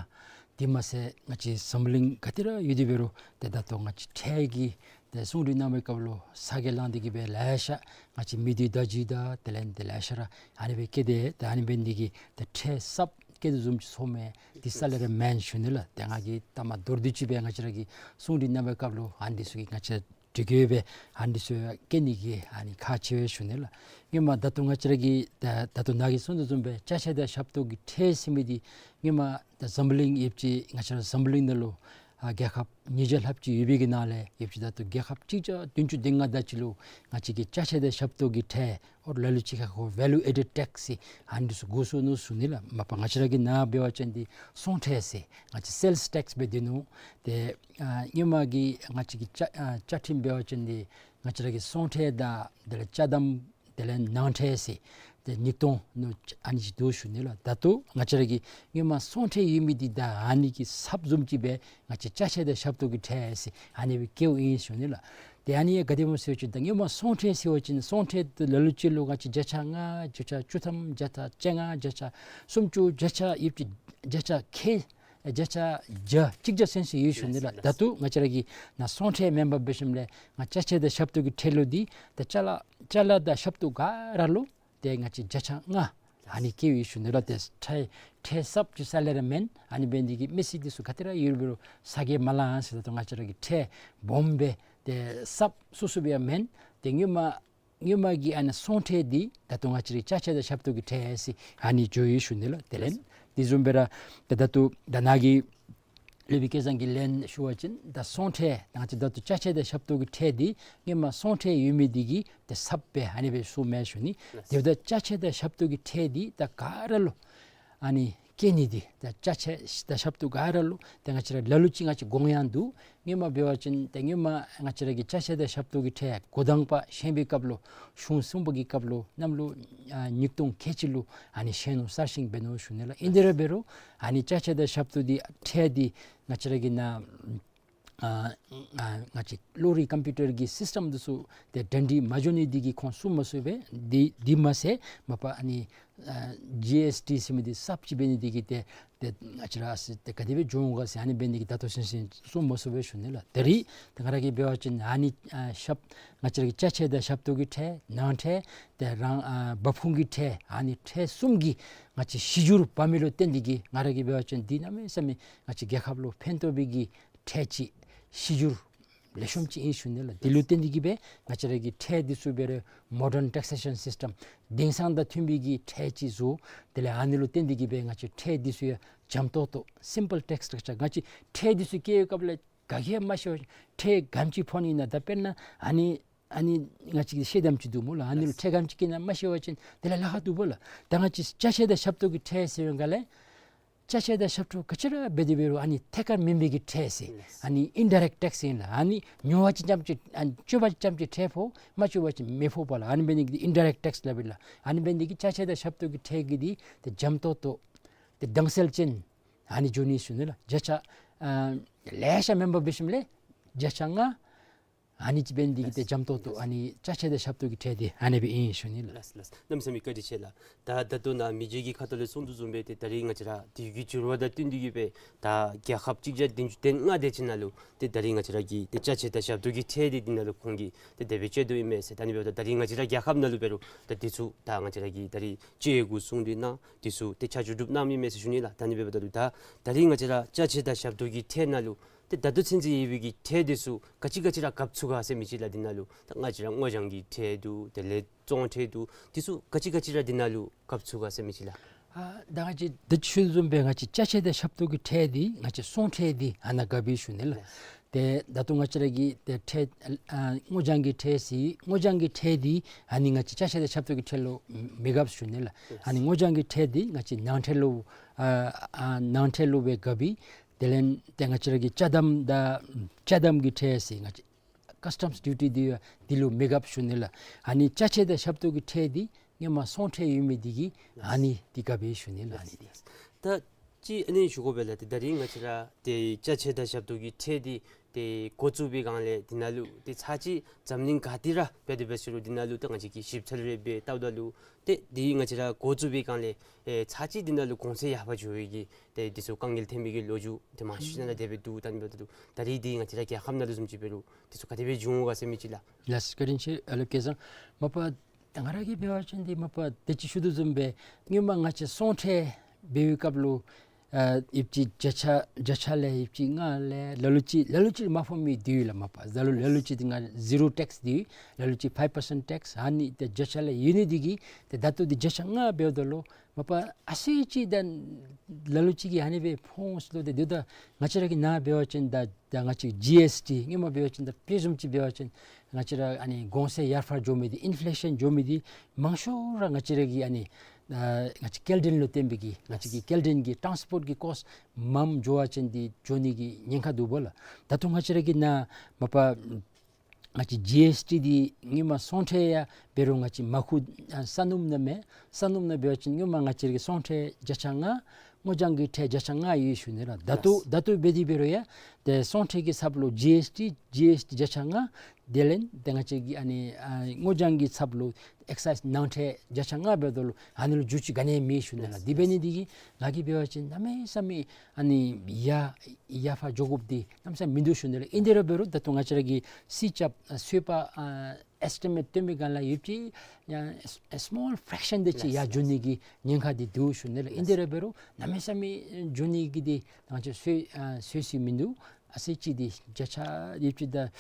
དེ་མ་ཚད་ང་བཅས་འཛམ་གླིང་ག་དེ་ར་ཡོད་དེ་འབད་རུང་ཏེ་ད་ལྟོ་ང་བཅས་ཁྲལ་གྱི་ཏེ་གསུང་གྲོས་གནང་བའི་སྐབས་ལུ་ས་གོ་ལངས་ཏེ་གི་སྦེ་ལེ་ཤ་ང་བཅས་མི་སྡེ་བརྡ་བརྒྱུད་དང་དེ་ལས་ཏེ་ལེ་ཤ་ར་ཨ་ནི་སྦེ་བཀལ་ཏེ་ཏེ་ཨ་ནི་འབད་ནི་འདི་གིས་ཏེ་ཁྲལ་གསརཔ་བཀལ་དོ་བཟུམ་ཅིག་ཚོརཝ་མས། འདི་རྩ་ལས་ར་མེན་ཞུ་ནི་ལགས། ཏེ་ང་གིས་ད་མ་མདོར་བསྡུས་ཅིག་སྦེ་ང་བཅས་ར་གིས་གསུང་གྲོས་གནང་བའི་སྐབས་ལུ་ཨ་ནི་འདི་ཚུ་གི་ང་བཅས་འབྲི་དགོ་པས། ཨ་ནི་འདི་ཚུ་བཀལ་ནི་གི་ཨ་ནི་ཁག་ཆེ་བས་ཞུ་ནི་ལགས། སྔོན་མ་ད་ལྟོ་ང་བཅས་ར་གི་ད་ད་ལྟོ་ནཱ་གིས་གསུངས་དོ་བཟུམ་སྦེ་ཅ་ཆས་དང་ཞབས་ཏོག་གི་ཁྲལ་ཟེར་མི་འདི་སྔོན་མ་ད་འཛམ་གླིང་ཡོདཔ་ཅིག་ང་བཅས་ར་འཛམ་གླིང་ནང་ལུ་ཨ་རྒྱལ་ཁབ་ཉིས་བརྒྱ་ལྷགཔ་ཅིག་ཡོད་པའི་གི་ནང་ལས་ཡོདཔ་ཅིག་ད་ལྟོ་རྒྱལ་ཁབ་གཅིག་བརྒྱ་བདུན་ཅུ་དོན་ལྔ་དེ་ཅིག་ལུ་ང་བཅས་ཀྱིས་ཅ་ཆས་དང་ཞབས་ཏོག་གི་ཁྲལ་ཨོ་ལ་ལུ་ཅིག་ཁར་ཁོ་ཝེ་ལུ་ཨེ་ཌེཌ་ཊེགསི་ཟེར་ཨ་ནི་འདི་ཚུ་དགོ་སོ་ནུག་ཞུ་ནི་ལགས། མ་པ་ང་བཅས་ར་གི་ནཱ་འབད་བ་ཅིན་འདི་སོང་ཁྲལ་ཟེར་ང་བཅས་སེལསི་ཊེགསི་སྦེ་འདི་ནུག། ཏེ་ཨ་སྔོན་མ་གི་ང་བཅས་ཀྱི་བཅའ་ཨ་བཅའ་ཁྲིམས་འབད་བ་ཅིན་འདི་ང་བཅས་ར་གི་སོང་ཁྲལ་དང་དེ་ལས་ཅ་དམ་དེ་ལས་ནང་ཁྲལ་ཟེར་ཏེ་ཉིས་སྟོང་ནང་ཨ་ནི་ཅིག་འདུག་ཞུ་ནི་ལགས། ད་ལྟོ་ང་བཅས་ར་གི་སྔོན་མ་སོང་ཁྲལ་ཡོད་མི་འདི་ད་ཨ་ནི་གི་ཚབ་བཟུམ་ཅིག་སྦེ་ང་བཅས་ཅ་ཆས་དང་ཞབས་ཏོག་གི་ཁྲལ་ཟེར་ཨ་ནི་སྦེ་བཀལཝ་ཨིན་ཞུ་ནི་ལགས། ཏེ་ཨ་ནི་ག་དེ་སྨོ་ཟེར་བ་ཅིན་ད་སྔོན་མ་སོང་ཁྲལ་ཟེར་བ་ཅིན་སོང་ཁྲལ་དེ་ལ་ལུ་ཅིག་ལུ་ང་བཅས་བརྒྱ་ཆ་ལྔ་བརྒྱ་ཆ་བཅུ་ཐམ་བརྒྱ་ཆ་བཅོ་ལྔ་བརྒྱ་ཆ་སུམ་ཅུ་བརྒྱ་ཆ་ཡོདཔ་ཅིག་བརྒྱ་ཆ་ཁལ་བརྒྱ་ཆ་བརྒྱ་གཅིག་བརྒྱ་ཚུན་ཚོད་ཡོད་ཞུ་ནི་ལགས། ད་ལྟོ་ང་བཅས་ར་གི་ནཱ་སོང་ཁྲལ་མེན་པར་འབད་ཞིནམ་ལས་ང་ཅ་ཆས་དང་ཞབས་ཏོག་གི་ཁྲལ་ལུ་འདི་ད་ཅ་ལ་ཅ་ལ་དང་ཞབས་ཏོག་ག་ར་ལུ་ཏེ་ང་བཅས་བརྒྱ་ཆ་ལྔ་ཨ་ནི་བཀལ་ཡོད་ཞུ་ནི་ལགས། ཏེ་ཁྲལ་ཁྲལ་གསརཔ་ཅིག་རྩ་ལས་ར་མེན། ཨ་ནི་འབད་ནི་འདི་གིས་མི་སེར་འདི་ཚུ་ག་དེ་ར་ཡོད་རུང་ས་གོ་མ་ལངས་ཟེར་ད་ལྟོ་ང་བཅས་ར་གི་ཁྲལ་སྦོམ་སྦེ་ཏེ་གསརཔ་སོ་སོ་སྦེ་ཡང་མེན། ཏེ་སྔོན་མ་སྔོན་མ་གི་ཨ་ནི་སོང་ཁྲལ་འདི་ད་ལྟོ་ང་བཅས་ར་ཅ་ཆས་དང་ཞབས་ཏོག་གི་ཁྲལ་ཟེར་ཨ་ནི་འགྱོ་ཡོད་ཞུ་ནི་ལགས། དེ་ལས་དེ་བཟུམ་སྦེ་ར་ད་ད་ལྟོ་ད་ནཱ་གི་སློབ་དཔོན་སྐལ་བཟང་གིས་ལན་ཞུ་བ་ཅིན་ད་སོང་ཁྲལ་ང་བཅས་ད་ལྟོ་ཅ་ཆས་དང་ཞབས་ཏོག་གི་ཁྲལ་འདི་སྔོན་མ་སོང་ཁྲལ་ཡོད་མི་འདི་གིས་ཏེ་ཚབ་སྦེ་ཨ་ནི་སྦེ་གསུངམ་མས་ཞུ་ནི། དེ་འབདཝ་ད་ཅ་ཆས་དང་ཞབས་ཏོག་གི་ཁྲལ་འདི་ད་ག་ར་ལུ་ཨ་ནི་བཀལ་ནི་འདི་ད་ཅ་ཆས་དང་ཞབས་ཏོག་ག་ར་ལུ་ཏེ་ང་བཅས་ར་ལ་ལུ་ཅིག་ང་བཅས་དགོངས་ཡངས་འདུག། སྔོན་མ་འབད་བ་ཅིན་ཏེ་སྔོན་མ་ང་བཅས་ར་གི་ཅ་ཆས་དང་ཞབས་ཏོག་གི་ཁྲལ་འགོ་དང་པ་བཞེངས་པའི་སྐབས་ལུ་གཞུང་གསུམ་པ་གི་སྐབས་ལུ་གནམ་ལོ་ཨ་ཉིས་སྟོང་ཁལ་གཅིག་ལུ་ཨ་ནི་བཞེངས་ནུག། གསར་བཞེངས་འབད་ནུག་ཞུ་ནི་ལགས། ཨིན་དེ་ར་འབད་རུང་ཨ་ནི་ཅ་ཆས་དང་ཞབས་ཏོག་འདི་ཁྲལ་འདི་ང་བཅས་ར་གི་ནཱ་ཨ་ཨ་ང་བཅས་གློག་རིག་ཀམ་པིའུ་ཊར་གྱི་སིསི་ཊམ་འདི་ཚུ་ཏེ་གྲ་སྒྲིག་མ་འགྱོ་ནི་འདི་གིས་ཁོང་གསུང་མ་ཚུགས་པས། འདི་འདི་མ་ཚད་མ་པ་ཨ་ནི་ཨ་ཇི་ཨེསི་ཊི་ཟེར་མི་འདི་གསརཔ་ཅིག་འབད་ནི་འདི་གིས་ཏེ་ཏེ་ང་བཅས་ར་ཨ་ཙི་ཏེ་ག་དེ་སྦེ་འགྱོ་འོང་ག་ཟེར་ཨ་ནི་འབད་ནི་འདི་གིས་ད་ལྟོ་ཚུན་ཚོད་གསུང་མ་ཚུགས་པས་ཞུ་ནི་ལགས། ད་རིས་ཏེ་ང་ར་གིས་འབད་བ་ཅིན་ཨ་ནི་ཨ་ཞབས་ང་བཅས་ར་གི་ཅ་ཆས་དང་ཞབས་ཏོག་གི་ཁྲལ་ནང་ཁྲལ་ཏེ་རང་ཨ་འབབ་ཁུངས་ཀྱི་ཁྲལ་ཨ་ནི་ཁྲལ་གསུམ་གྱི་ང་བཅས་གཞི་འགྱུར་འབག་མི་ལུ་བརྟེན་ཏེ་གིས་ང་ར་གིས་འབད་བ་ཅིན་འདི་གནམ་མེད་ས་མེད་ང་བཅས་རྒྱལ་ཁབ་ལུ་ཕན་ཐོགས་པའི་གི་ཁྲལ་ཅིག་གཞི་འགྱུར་ལེགས་ཤོམ་ཅིག་ཨིན་ཞུ་ནི་ལགས། འདི་ལུ་བརྟེན་ཏེ་གིས་སྦེ་ང་བཅས་ར་གི་ཁྲལ་འདི་ཚུ་འབད་རུང་མོ་ཌརན་ཊེག་སེ་ཤཱན་སིསི་ཊམ་དེང་སང་དང་མཐུན་པའི་གི་ཁྲལ་ཅིག་བཟོ། དེ་ལས་ཨ་ནི་ལུ་བརྟེན་ཏེ་གིས་སྦེ་ང་བཅས་ཁྲལ་འདི་ཚུ་ཡང་འཇམ་ཏོག་ཏོ་སིམ་པཱལ་ཊེགསི་སི་ཊྲག་ཅར་ང་བཅས་ཁྲལ་འདི་ཚུ་བཀལ་བའི་སྐབས་ལས་ག་གིས་ཡང་མ་ཤེས་པར་ཁྲལ་ག་དེམ་ཅིག་ཕོག་ནི་ཨིན་ན། ད་དཔེར་ན་ཨ་ནི་ཨ་ནི་ང་བཅས་ཀྱིས་ཤེས་དམ་ཅིག་འདུག་སྨོ་ལགས། ཨ་ནི་ལུ་ཁྲལ་ག་དེམ་ཅིག་བཀལ་ན་མ་ཤེས་པ་ཅིན་དེ་ལས་ལཱ་ཁག་འདུག་སྨོ་ལགས། ད་ང་བཅས་ཅ་ཆས་དང་ཞབས་ཏོག་གི་ཁྲལ་ཟེར་བའི་སྒང་ལས་ཅ་ཆས་དང་ཞབས་ཏོག་ག་ཅི་ར་འབད་དེ་འབད་རུང་ཨ་ནི་ཐད་ཀར་མེན་པའི་གི་ཁྲལ་ཟེར་ཨ་ནི་ཨིན་ཌའི་རེཀཊ་ཊེགསི་ཨིན་ལགས། ཨ་ནི་ཉོ་བ་ཅིན་རྐྱངམ་ཅིག་ཨ་ནི་སྤྱོད་པ་ཅིན་རྐྱངམ་ཅིག་ཁྲལ་ཕོག། མ་སྤྱོད་པ་ཅིན་མི་ཕོག་པས་ལགས། ཨ་ནི་འབད་ནི་གི་ཨིན་ཌའི་རེཀཊ་ཊེགསི་སླབ་ཨིན་ལགས། ཨ་ནི་འབད་ནི་གི་ཅ་ཆས་དང་ཞབས་ཏོག་གི་ཁྲལ་གྱི་འདི་ཏེ་འཇམ་ཏོག་ཏོ་ ཏེ་དྭངས་གསལ་ཅན་ཨ་ནི་འགྱོ་ནི་ཞུ་ནི་ལགས། བརྒྱ་ཆ་ཨ་ལེ་ཤ་མེན་པར་འབད་ཞིནམ་ལས་བརྒྱ་ཆ་ལྔ་ཨ་ནི་ཅིག་འབད་ནི་འདི་གིས་ཏེ་འཇམ་ཏོང་ཏོ་ཨ་ནི་ཅ་ཆས་དང་ཞབས་ཏོག་གི་ཁྲལ་འདི་ཨ་ནི་སྦེ་ཨིན་ཞུ་ནི་ལགས། ལགས་ལགས། གནམ་མེད་ས་མེད་བཀའ་དྲིན་ཆེ་ལགས། ད་ད་ལྟོ་ནཱ་མི་རྗེ་གིས་ཁ་ཐུག་ལས་གསུང་དོ་བཟུམ་སྦེ་ཏེ་ད་རིས་ང་བཅས་ར་དུས་ཀྱི་འགྱུར་བ་དང་བསྟུན་ཏེ་གིས་སྦེ་ད་རྒྱལ་ཁབ་གཅིག་བརྒྱ་བདུན་ཅུ་དོན་ལྔ་དེ་ཅིག་ནང་ལུ་ཏེ་ད་རིས་ང་བཅས་ར་གི་ཏེ་ཅ་ཆས་དང་ཞབས་ཏོག་གི་ཁྲལ་འདི་འདི་ནང་ལུ་ཁོང་གིས་ཏེ་དེ་སྦེ་བཅད་དོ་ཨིན་མས་ཟེར། ད་ཨ་ནི་འབདཝ་ད་ད་རིས་ང་བཅས་ར་རྒྱལ་ཁབ་ནང་ལུ་འབད་རུང་ད་འདི་ཚུ་ད་ང་བཅས་ར་གི་ད་རིས་དཔྱད་ཡིག་གུ་བཟུང་སྟེ་ནཱ་འདི་ཚུ་ཏེ་ཆ་འཇོག་གྲུབ་གནངམ་ཨིན་མས་ཟེར་ཞུ་ནི་ལགས། ད་ཨ་ནི་འབདཝ་ད་ལུ་ད་ད་རིས་ང་བཅས་ར་ཅ་ཆས་དང་ཞབས་ཏོག་གི་ཁྲལ་ནང་ལུ་ཏེ་ད་ལྟོ་ཚུན་ཚོད་ཡོད་པའི་གི་ཁྲལ་འདི་ཚུ་ག་ཅི་ག་ཅི་ར་བཀབ་ཚུགས་ག་ཟེར་མི་ཅིག་ལགས། འདི་ནང་ལུ་ད་ང་བཅས་ར་སྔོ་ལྗང་གི་ཁྲལ་འདུག། དེ་ལས་བཙོང་ཁྲལ་འདུག། འདི་ཚུ་ག་ཅི་ག་ཅི་ར་འདི་ནང་ལུ་བཀབ་ཚུགས་ག་ཟེར་མི་ཅིག་ལགས། ཨ་ད་ང་བཅས་ད་ཅི་ཞུ་དོ་བཟུམ་སྦེ་ང་བཅས་ཅ་ཆས་དང་ཞབས་ཏོག་གི་ཁྲལ་འདི་ང་བཅས་བཙོང་ཁྲལ་འདི་ཨ་ནཱ་བཀབ་ཨིན་ཞུ་ནི་ལགས། ཏེ་ད་ལྟོ་ང་བཅས་ར་གི་ཏེ་ཁྲལ་ཨ་སྔོ་ལྗང་གི་ཁྲལ་ཟེར་སྔོ་ལྗང་གི་ཁྲལ་འདི་ཨ་ནི་ང་བཅས་ཅ་ཆས་དང་ཞབས་ཏོག་གི་ཁྲལ་ལུ་མི་བཀབ་ཞུ་ནི་ལགས། ཨ་ནི་སྔོ་ལྗང་གི་ཁྲལ་འདི་ང་བཅས་ནང་ཁྲལ་ལུ་ཨ་ཨ་ནང་ཁྲལ་ལུ་སྦེ་བཀབ་ཨིན། དེ་ལས་ཏེ་ང་བཅས་ར་གི་ཅ་དམ་དང་ཅ་དམ་གྱི་ཁྲལ་ཟེར་ང་བཅས་ཀཱས་ཊམས་ཌིའུ་ཊི་འདི་འདི་ལུ་མི་བཀབ་ཞུ་ནི་ལགས། ཨ་ནི་ཅ་ཆས་དང་ཞབས་ཏོག་གི་ཁྲལ་འདི་ཧེ་མ་བཙོང་ཁྲལ་ཡོད་མི་འདི་གིས་ཨ་ནི་འདི་བཀབ་ཨིན་ཞུ་ནི་ལགས། ཨ་ནི་འདི་ད་ཅི་ཨ་ནི་ཞུ་དགོ་པས་ལགས། ཏེ་ད་རིས་ང་བཅས་ར་ཏེ་ཅ་ཆས་དང་ཞབས་ཏོག་གི་ཁྲལ་འདི་ཏེ་འགོ་བཙུགས་པའི་སྒང་ལས་འདི་ནང་ལུ་ཏེ་ཚར་གཅིག་འཛམ་གླིང་ག་ཏེ་ར་འབད་དེ་འབད་ཟེར་རུང་འདི་ནང་ལུ་ཏེ་ང་བཅས་ཀྱིས་ཞིབ་འཚོལ་རེ་འབད་བལྟཝ་ད་ལུ་ཏེ་འདི་ང་བཅས་ར་འགོ་བཙུགས་པའི་སྒང་ལས་ཨེ་ཚར་གཅིག་འདི་ནང་ལུ་གོང་ཚད་ཡར་འཕར་འགྱོ་བའི་གི་ཏེ་འདི་ཚུ་དཀའ་ངལ་ཐོན་མི་གི་ལོ་རྒྱུས་ཏེ་མང་ཤོས་ནང་ལས་དེ་སྦེ་འདུག། ད་ཨ་ནི་འབདཝ་ད་ལུ་ད་རིས་འདི་ང་བཅས་ར་རྒྱལ་ཁབ་ནང་ལུ་བཟུམ་ཅིག་འབད་རུང་འདི་ཚུ་ག་དེ་སྦེ་འབྱུང་འོང་ག་ཟེར་མི་ཅིག་ལགས། ལགས་བཀའ་དྲིན་ཆེ། ཨ་ལོ་སྐལ་བཟང་མ་པ་ད་ང་ར་གིས་འབད་བ་ཅིན་འདི་མ་པ་ད་ཅི་ཞུ་དོ་བཟུམ་སྦེ་སྔོན་མ་ང་བཅས་བཙོང་ཁྲལ་འབད་བའི་སྐབས་ལུ་ཨ་ཡོདཔ་ཅིག་བརྒྱ་ཆ་བརྒྱ་ཆ་ལས་ཡོདཔ་ཅིག་ལྔ་ལས་ལ་ལུ་ཅིག་ལ་ལུ་ཅིག་མ་ཕོག་མི་འདི་ཡོད་ལགས། མ་པ་ལ་ལུ་ལ་ལུ་ཅིག་འདི་ང་ཟི་རོ་ཊེགསི་འདི་ཡོད། ལ་ལུ་ཅིག་ཕའིབ་པར་སེནཊ་ཊེགསི། ཨ་ནི་ཏེ་བརྒྱ་ཆ་ལས་ཡོད་ནི་འདི་གིས་ཏེ་ད་ལྟོ་འདི་བརྒྱ་ཆ་ལྔ་འབདཝ་ད་ལུ་མ་པ་ཨ་ཙི་ཅིག་ད་ལ་ལུ་ཅིག་གིས་ཨ་ནི་སྦེ་ཕོག་འོང་ཟེར་ལོ། ཏེ་འདི་ད་ང་བཅས་ར་གི་ནཱ་འབད་བ་ཅིན་ད་ད་ང་བཅས་ཇི་ཨེསི་ཊི་སྔོན་མ་འབད་བ་ཅིན་ད་དཔེ་བཟུམ་ཅིག་འབད་བ་ཅིན་ང་བཅས་ར་ཨ་ནི་གོང་ཚད་ཡར་འཕར་འགྱོ་མི་འདི་ཨིན་ཕི་ལེ་ཤཱན་འགྱོ་མི་འདི་མང་ཤོས་ར་ང་བཅས་ར་གི་ཨ་ནི་ཨ་ང་བཅས་སྐྱེལ་འདྲེན་ལུ་བརྟེན་པའི་གི་ང་བཅས་ཀྱི་སྐྱེལ་འདྲེན་གྱི་ཊཱནསི་པོཊ་གི་ཀོསཊ་མངམ་འགྱོ་བ་ཅིན་འདི་འགྱོ་ནི་གི་ཉེན་ཁ་འདུག་པ་ལགས། ད་ལྟོ་ང་བཅས་ར་གི་ནཱ་མ་པ་ང་བཅས་ཇི་ཨེསི་ཊི་འདི་སྔོན་མ་བཙོང་ཁྲལ་ཡང་འབད་རུང་ང་བཅས་མར་ཁུ་ཨ་ས་སྣུམ་ནང་མས། ས་སྣུམ་ནང་འབད་བ་ཅིན་སྔོན་མ་ང་བཅས་ར་གི་བཙོང་ཁྲལ་བརྒྱ་ཆ་ལྔ་སྔོ་ལྗང་གི་ཁྲལ་བརྒྱ་ཆ་ལྔ་ཡོད་ཞུ་ནི་ལགས། ད་ལྟོ་ལགས། ད་ལྟོ་འབད་དེ་འབད་རུང་ཡང་ཏེ་བཙོང་ཁྲལ་གྱི་ཚབ་ལུ་ཇི་ཨེསི་ཊི་ཇི་ཨེསི་ཊི་བརྒྱ་ཆ་ལྔ། དེ་ལས་ཏེ་ང་བཅས་ཀྱི་ཨ་ནི་ཨ་སྔོ་ལྗང་གི་ཚབ་ལུ་ཨེག་སའིཛ་ནང་ཁྲལ་བརྒྱ་ཆ་ལྔ་འབདཝ་ད་ལུ་ཨ་ནི་ལུ་འགྱུར་བཅོས་ག་ནི་ཡང་མེད་ཞུ་ནི་ལགས། ལགས། དེ་འབད་ནི་འདི་གིས་ང་གིས་འབད་བ་ཅིན་གནམ་མེད་ས་མེད་ཨ་ནི་ཡར་ཡར་འཕར་འགྱོ་དགོཔ་འདི་གནམ་མེད་ས་མེད་མིན་འདུག་ཞུ་ནི་ལགས། ཨིན་ཏེ་ར་འབད་རུང་ད་ལྟོ་ང་བཅས་ར་གིས་སྲིད་ཆབ་ཨ་ཚོད་དཔག་ཨ་ཨེསི་ཊི་མེཊ་སྟོན་པའི་སྒང་ལས་ཡོདཔ་ཅིག་ཡང་ཨེ་སི་མོལ་ཕེརེག་ཤཱན་དེ་ཅིག་ཡར་ལགས། འགྱོ་ནི་གི་ཉེན་ཁ་འདི་འདུག་ཞུ་ནི་ལགས། ཨིན་ཏེ་ར་འབད་རུང་གནམ་མེད་ས་མེད་འགྱོ་ནི་གི་འདི་ང་བཅས་ཚོད་ཨ་ཚོད་བསྲེ་མིན་འདུག། ཨ་ཙི་ཅིག་འདི་བརྒྱ་ཆ་ཡོདཔ་ཅིག་ད་ཨ་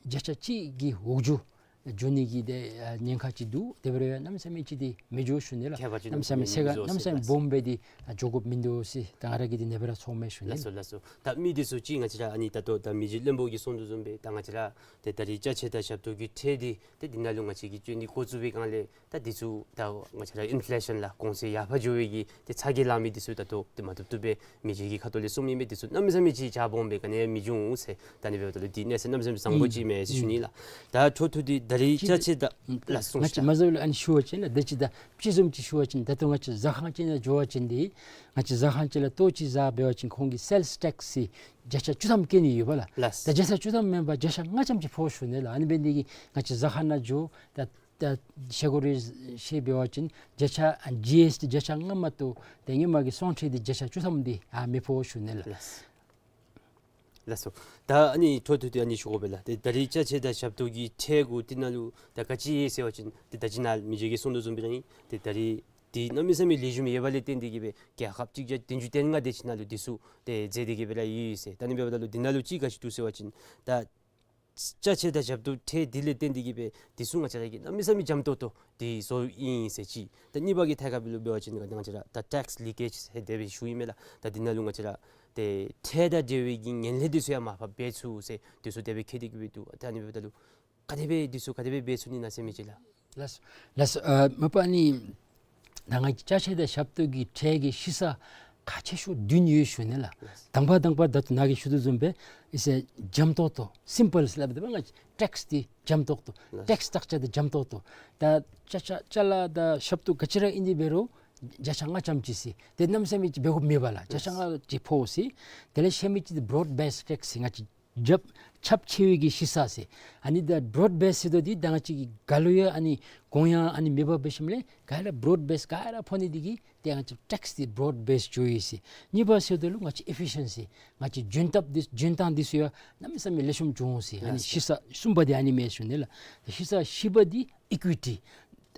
བརྒྱ་ཆ་གཅིག་གི་འོག་འགྱོ་འགྱོ་ནི་གི་འདི་ཨ་ཉེན་ཁ་ཅིག་འདུག། དེ་འབད་རུང་ཡང་གནམ་མེད་ས་མེད་ཅིག་འདི་མི་འགྱོ་ཞུ་ནི་ལགས། ཁྱད་པར་ཅིག་གནམ་མེད་ས་མེད་ཚད་ག་གནམ་མེད་ས་མེད་སྦོམ་སྦེ་འདི་ཨ་འགྱོ་དགོཔ་མིན་འདུག་ཟེར་ད་ང་ར་གིས་འདི་ནཱ་སྦེ་ར་ཚོརཝ་མས་ཞུ་ནི། ལགས་སོ་ལགས་སོ། ད་མི་འདི་ཚུ་ཅིག་ང་བཅས་ར་ཨ་ནི་ད་ལྟོ་ད་མི་རྗེ་བློན་པོ་གིས་གསུངས་དོ་བཟུམ་སྦེ་ད་ང་བཅས་ར་ཏེ་ད་རིས་ཅ་ཆས་དང་ཞབས་ཏོག་གི་ཁྲལ་འདི་ཏེ་འདི་ནང་ལུ་ང་བཅས་ཀྱིས་བཅོས་ནི་འགོ་བཙུགས་པའི་སྒང་ལས་ད་འདི་ཚུ་ད་ང་བཅས་ར་ཨིན་ཕི་ལེ་ཤཱན་ལགས་གོང་ཚད་ཡར་འཕར་འགྱོ་བའི་གི་ཏེ་ཚ་གྱང་ལང་མི་འདི་ཚུ་ད་ལྟོ་ཏེ་མ་བཏུབ་བཏུབ་སྦེ་མི་རྗེ་གི་ཁ་ཐུག་ལས་གསུངམ་ཨིན་པས། འདི་ཚུ་གནམ་མེད་ས་མེད་ཅིག་ཆ་སྦོམ་སྦེ་ག་ནི་ཡང་མི་འབྱུང་ཟེར། ད་ཨ་ནི་འབདཝ་ད་ལུ་འདི་གནས་ཚུལ་གནམ་མེད་ས་མེད་བཟང་པོ་ཅིག་མས་ཟེར་ཞུ་ནི་ལགས། ད་འཕྲོ་མཐུད་དེ་ད་རིས་ཅ་ཆས་དང་ལགས་སོ་ལགས། ང་བཅས་མ་ཟད་ལུ་ཨ་ནི་ཞུ་བ་ཅིན་ལགས་ད་ཅི་ད་དཔྱེ་བཟུམ་ཅིག་ཞུ་བ་ཅིན་ད་ལྟོ་ང་བཅས་ཟ་ཁང་ཅིག་ནང་འགྱོ་བ་ཅིན་འདི་ང་བཅས་ཟ་ཁང་ཅིག་ལས་ལྟོ་ཅིག་ཟ་འབད་བ་ཅིན་ཁོང་གིས་སེལསི་ཊེགསི་བརྒྱ་ཆ་བཅུ་ཐམ་བཀལ་ནི་ཡོད་པ་ལགས། ལགས། ད་བརྒྱ་ཆ་བཅུ་ཐམ་མེན་པར་བརྒྱ་ཆ་ལྔ་ཙམ་ཅིག་ཕོག་ཞུ་ནི་ལགས། ཨ་ནི་འབད་ནི་འདི་གིས་ང་བཅས་ཟ་ཁང་ནང་འགྱོ་ད་ད་ཤེ་གོ་རེ་ཤེས་འབད་བ་ཅིན་བརྒྱ་ཆ་ཨ་ཇི་ཨེསི་ཊི་བརྒྱ་ཆ་ལྔ་མ་གཏོགས་ཏེ་སྔོན་མ་གི་བཙོང་ཁྲལ་འདི་བརྒྱ་ཆ་བཅུ་ཐམ་འདི་ཨ་མི་ཕོག་ཞུ་ནི་ལགས། ལགས། ལགས་སོ། ད་ཨ་ནི་འཕྲོ་མཐུད་དེ་ཨ་ནི་ཞུ་དགོ་པས་ལགས། ཏེ་ད་རིས་ཅ་ཆས་དང་ཞབས་ཏོག་གི་ཁྲལ་གུ་འདི་ནང་ལུ་ད་ག་ཅི་ཡོད་ཟེར་བ་ཅིན་ཏེ་ད་ཅི་ནཱ་མི་རྗེ་གིས་གསུངས་དོ་བཟུམ་སྦེ་ར་ཨིན། ཏེ་ད་རིས་འདི་གནམ་མེད་ས་མེད་ལེགས་ཤོམ་ཡོད་པ་ལས་བརྟེན་ཏེ་གིས་སྦེ་རྒྱལ་ཁབ་གཅིག་བརྒྱ་བདུན་ཅུ་དོན་ལྔ་དེ་ཅིག་ནང་ལུ་འདི་ཚུ་ཏེ་མཛད་དེ་གིས་སྦེ་ར་ཡོད་ཟེར། ད་ཨ་ནི་འབདཝ་ད་ལུ་འདི་ནང་ལུ་ཅིག་ག་ཅི་འདུག་ཟེར་བ་ཅིན་ད་ཅ་ཆས་དང་ཞབས་ཏོག་ཁྲལ་འདི་ལས་བརྟེན་ཏེ་གིས་སྦེ་འདི་ཚུ་ང་བཅས་ར་གིས་གནམ་མེད་ས་མེད་འཇམ་ཏོང་ཏོ་འདི་བཟོ་ཡི་ཟེར་ཅིག། ད་གཉིས་པ་གི་ཐད་ཁར་ལུ་འབད་བ་ཅིན་ང་བཅས་ར་ད་ཊེགསི་ལི་ཀེཇ་ཟེར་དེ་སྦེ་ཞུ་ཡི་མས་ལགས། ད་འདི་ནང་ལུ་ང་བཅས་ར་ཏེ་ཁྲལ་དང་འབྲེལ་བའི་གི་ངན་ལྷད་འདི་ཚུ་ཡང་མར་ཕབ་འབད་ཚུགས་ཟེར་འདི་ཚུ་དེ་སྦེ་བཀོད་དེ་གིས་སྦེ་འདུག། ད་ཨ་ནི་འབདཝ་ད་ལུ་ག་དེ་སྦེ་འདི་ཚུ་ག་དེ་སྦེ་འབད་ཚུགས་ནི་ན་ཟེར་མི་ཅིག་ལགས། ལགས་སོ། ལགས་སོ། ཨ་མ་པ་ཨ་ནི་ད་ང་གིས་ཅ་ཆས་དང་ཞབས་ཏོག་གི་ཁྲལ་གྱི་ཞིབ་ས་ཁག་ཆེ་ཤོས་བདུན་ཡོད་ཞུ་ནི་ལགས། ལགས་སོ། དང་པ་དང་པ་ད་ལྟོ་ནཱ་གིས་ཞུ་དོ་བཟུམ་སྦེ་ཨིན་ཟེར་འཇམ་ཏོང་ཏོ་སིམ་པཱལ་ཟེར་སླབ་དེ་འབད་ང་བཅས་ཊེགསི་འདི་འཇམ་ཏོང་ཏོ། ལགས་སོ། ཊེགསི་སི་ཊག་ཅར་འདི་འཇམ་ཏོང་ཏོ། ད་ཅ་ཅ་ཅ་ལ་དང་ཞབས་ཏོག་ག་ཅི་ར་ཨིན་དེ་འབད་རུང་ བརྒྱ་ཆ་ལྔ་ཙམ་ཅིག་ཟེར། དེ་གནམ་མེད་ས་མེད་ཅིག་འབད་དགོཔ་མེད་པས་ལགས། བརྒྱ་ཆ་ལྔ་ཅིག་ཕོག་ཟེར། དེ་ལས་ཤེས་མི་ཅིག་འདི་བྲོཌ་བེསི་ཊེགསི་ཟེར། ང་བཅས་རྒྱབ་ཁྱབ་ཆེ་བའི་གི་ཤི་ས་ཟེར། ཨ་ནི་ད་བྲོཌ་བེསི་ཊེགསི་ཟེར་དོ་འདི་ད་ང་བཅས་ཀྱི་ག་ལུ་ཡང་ཨ་ནི་གོང་ཡང་ཨ་ནི་མེད་པར་འབད་ཞིནམ་ལས་ག་ར་བྲོཌ་བེསི་ག་ར་ཕོག་ནི་འདི་གིས་ཏེ་ང་བཅས་ཊེགསི་འདི་བྲོཌ་བེསི་ཊེགསི་ཡོད་ཟེར། གཉིས་པ་ཟེར་དོ་ལུ་ང་བཅས་ཨི་ཕི་ཤན་སི་ང་བཅས་འཇོན་ཐབས་འདི་འཇོན་ཐངས་འདི་ཚུ་ཡང་གནམ་མེད་ས་མེད་ལེགས་ཤོམ་འགྱོ་འོང་ཟེར། ཨ་ནི་ལགས་སོ། ཤི་ས་གསུམ་པ་འདི་ཨ་ནི་མས་ཞུ་ནི་ལགས། ཤི་ས་བཞི་པ་འདི་ཨི་ཀུའི་ཊི་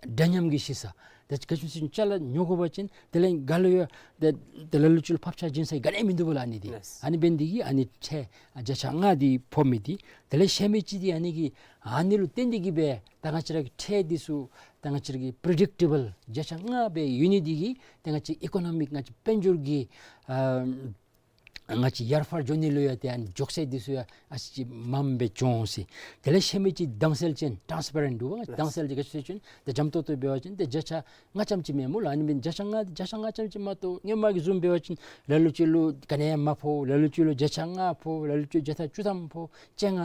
འདྲ་མཉམ་གྱི་ཤི་ས། ད་ག་ཅི་སྨོ་ཟེར་བ་ཅིན་ཅ་ལ་ཉོ་དགོ་པ་ཅིན་དེ་ལས་ག་ལུ་ཡང་དེ་དེ་ལ་ལུ་ཅིག་ལུ་ཕབ་ཆག་བྱིན་ས་ག་ནི་མིན་འདུག་པ་ལགས། ཨ་ནི་འདི་ལགས་སོ། ཨ་ནི་འབད་ནི་འདི་གིས་ཨ་ནི་ཁྲལ་བརྒྱ་ཆ་ལྔ་འདི་ཕོག་མི་འདི། དེ་ལས་ཤེས་མི་ཅིག་འདི་ཨ་ནི་གི་ཨ་ནི་ལུ་བརྟེན་ཏེ་གིས་སྦེ་ད་ང་བཅས་ར་གི་ཁྲལ་འདི་ཚུ་ད་ང་བཅས་ར་གི་པི་རི་ཌིག་ཊེ་བཱལ་བརྒྱ་ཆ་ལྔ་སྦེ་ཡོད་ནི་འདི་གིས་ད་ང་བཅས་ཨི་ཀོ་ནོ་མིག་ང་བཅས་དཔལ་འབྱོར་གྱི་ཨ་ང་བཅས་ཡར་འཕར་འགྱོ་ནི་ལུ་ཡང་ཏེ་ཨ་ནི་མགྱོགས་ཚད་འདི་ཚུ་ཡང་ཨ་ཙི་ཅིག་མངམ་སྦེ་འགྱོ་འོང་ཟེར། དེ་ལས་ཤེས་མི་ཅིག་དྭངས་གསལ་ཅན་ཊཱནསི་པེ་རེནཊ་འདུག་པ། དྭངས་གསལ་ཅན་ག་ཅི་སྨོ་ཟེར་བ་ཅིན་ཏེ་བརྒྱ་ཆ་ལྔ་ཙམ་ཅིག་མས་སྨོ་ལགས། ཨ་ནི་འབད་བརྒྱ་ཆ་ལྔ་བརྒྱ་ཆ་ལྔ་ཙམ་ཅིག་མ་གཏོགས་སྔོན་མ་གི་བཟུམ་འབད་བ་ཅིན་ལ་ལུ་ཅིག་ལུ་ག་ནི་ཡང་མ་ཕོག། ལ་ལུ་ཅིག་ལུ་བརྒྱ་ཆ་ལྔ་ཕོག། ལ་ལུ་ཅིག་བརྒྱ་ཆ་བཅུ་ཐམ་ཕོག། བཅོ་ལྔ་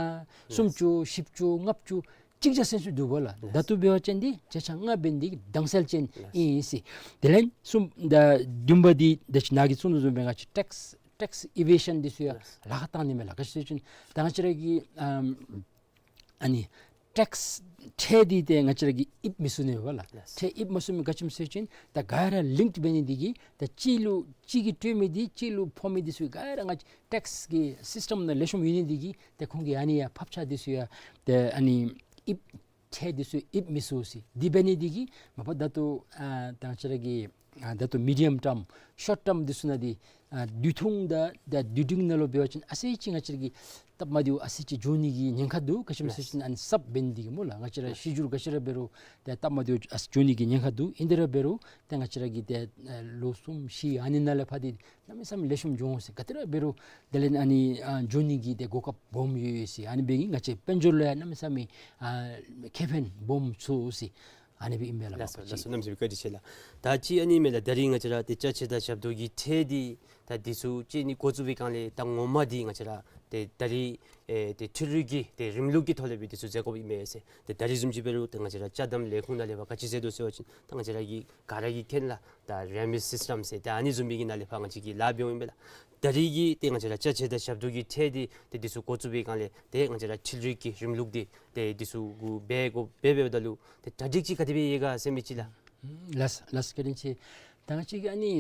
སུམ་ཅུ་བཞི་བཅུ་ལྔ་བཅུ་ཅིག་ཅིག་ཟེར་ཚུ་འདུག་པ་ལགས། ད་ལྟོ་འབད་བ་ཅིན་འདི་བརྒྱ་ཆ་ལྔ་འབད་ནི་འདི་དྭངས་གསལ་ཅན་ཨིན་ཟེར། དེ་ལས་གསུམ་ད་བདུན་པ་འདི་ད་ཅི་ནཱ་གིས་གསུངས་དོ་བཟུམ་སྦེ་ང་བཅས་ཊེགསི་ཊེགསི་ཨི་ཝེ་ཤཱན་འདི་ཚུ་ཡང་ལགས་སོ། ལཱ་ཁག་བཏང་ནི་མས་ལགས། ག་ཅི་སྨོ་ཟེར་བ་ཅིན་ད་ང་བཅས་ར་གི་ཨམ་ཨ་ནི་ཊེགསི་ཁྲལ་འདི་ཏེ་ང་བཅས་ར་གིས་ཡིབ་མི་ཚུགས་ནི་མས་པ་ལགས། ལགས་སོ། ཁྲལ་ཡིབ་མ་ཚུགས་མི་ག་ཅི་སྨོ་ཟེར་བ་ཅིན་ད་ག་ར་ལིངཀ་འབད་ནི་འདི་གིས་ད་གཅིག་ལུ་གཅིག་གིས་སྤྲོད་མི་འདི་གཅིག་ལུ་ཕོག་མི་འདི་ཚུ་ག་ར་ང་བཅས་ཊེགསི་གི་སིསི་ཊེམ་ནང་ལེགས་ཤོམ་ཡོད་ནི་འདི་གིས་ཏེ་ཁོང་གིས་ཨ་ནི་ཡང་ཕབ་ཆག་འདི་ཚུ་ཡང་ཏེ་ཨ་ནི་ཡིབ་ཁྲལ་འདི་ཚུ་ཡིབ་མི་ཚུགས་ཟེར། དེ་འབད་ནི་འདི་གིས་མ་པ་ད་ལྟོ་ཨ་ད་ང་བཅས་ར་གི་ཨ་ད་ལྟོ་མི་ཌི་ཡམ་ཊརམ་ཤོཊ་ཊརམ་འདི་ཚུ་ནང་འདི་ཨ་དུས་ཐུང་དང་ད་དུས་འབྲིང་ནང་ལུ་འབད་བ་ཅིན་ཨ་ཙི་ཅིག་ང་བཅས་ར་གི་སྟབས་མ་བདེཝ་ཨ་ཙི་ཅིག་འབྱུང་ནི་གི་ཉེན་ཁ་འདུག། ག་ཅི་སྨོ་ཟེར་བ་ཅིན་ཨ་ནི་སབ་འབད་ནི་འདི་གིས་སྨོ་ལགས། ང་བཅས་ར་ཤེས་སྒྱུར་ག་ཅི་ར་འབད་རུང་ཏེ་སྟབས་མ་བདེཝ་ཨ་ཙི་འབྱུང་ནི་གི་ཉེན་ཁ་འདུག། ཨིན་དེ་ར་འབད་རུང་ཏེ་ང་བཅས་ར་གི་ཏེ་ཨ་ལོ་གསུམ་བཞི་ཨ་ནི་ནང་ལས་ཕར་འདི་གནམ་མེད་ས་མེད་ལེགས་ཤོམ་འགྱོ་འོང་ཟེར། ག་དེ་ར་འབད་རུང་དེ་ལས་ཨ་ནི་ཨ་འབྱུང་ནི་གི་ཏེ་གོ་སྐབས་སྦོམ་ཡོད་ཡོད་ཟེར། ཨ་ནི་འབད་ནི་ང་བཅས་དཔལ་འབྱོར་ལུ་ཡང་གནམ་མེད་ས་མེད་ཨ་ཁེ་ཕན་སྦོམ་ཚུགས་ཟེར། ཨ་ནི་སྦེ་ཨིན་པས་ལགས། ལགས་སོ། ལགས་སོ། གནམ་མེད་ས་མེད་བཀའ་དྲིན་ཆེ་ལགས། ད་ཅི་ཨ་ནི་མས་ལགས། ད་རིས་ང་བཅས་ར་ཏེ་ཅ་ཆས་དང་ཞབས་ཏོག་གི་ཁྲལ་འདི་ད་འདི་ཚུ་ཅིག་ནི་འགོ་བཙུགས་པའི་སྒང་ལས་ད་ངོ་མ་འདི་ང་བཅས་ར་ཏེ་ད་རིས་ཨེ་ཏེ་འཕྲུལ་རིག་གི་ཏེ་རིམ་ལུགས་ཀྱི་ཐོག་ལས་སྦེ་འདི་ཚུ་མཛད་དགོཔ་ཨིན་མས་ཟེར། ཏེ་ད་རིས་བཟུམ་ཅིག་འབད་རུང་ཏེ་ང་བཅས་ར་ཅ་དམ་ལས་ཁུངས་ནང་ལས་ཕར་ག་ཅི་མཛད་དོ་ཟེར་བ་ཅིན་ད་ང་བཅས་ར་གི་ག་ར་གིས་མཁྱེན་ལགས། ད་རེ་མིཊ་སིསི་ཊེམ་ཟེར་ཏེ་ཨ་ནི་བཟུམ་མའི་གི་ནང་ལས་ཕར་ང་བཅས་ཀྱིས་ལཱ་འབད་འོང་ཨིན་པས་ལགས། ད་རིས་ཀྱི་ཏེ་ང་བཅས་ར་ཅ་ཆས་དང་ཞབས་ཏོག་གི་ཁྲལ་འདི་ཏེ་འདི་ཚུ་འགོ་བཙུགས་པའི་སྒང་ལས་ཏེ་ང་བཅས་ར་འཕྲུལ་རིག་གི་རིམ་ལུགས་འདི་ཏེ་འདི་ཚུ་གུ་འབད་དགོ་འབད་འབདཝ་ད་ལུ་ཏེ་གྲ་སྒྲིག་ཅིག་ག་དེ་སྦེ་ཡོད་ག་ཟེར་མི་ཅིག་ལགས། ལགས་ལགས་བཀའ་དྲིན་ཆེ། ད་ང་བཅས་ཀྱིས་ཨ་ནི་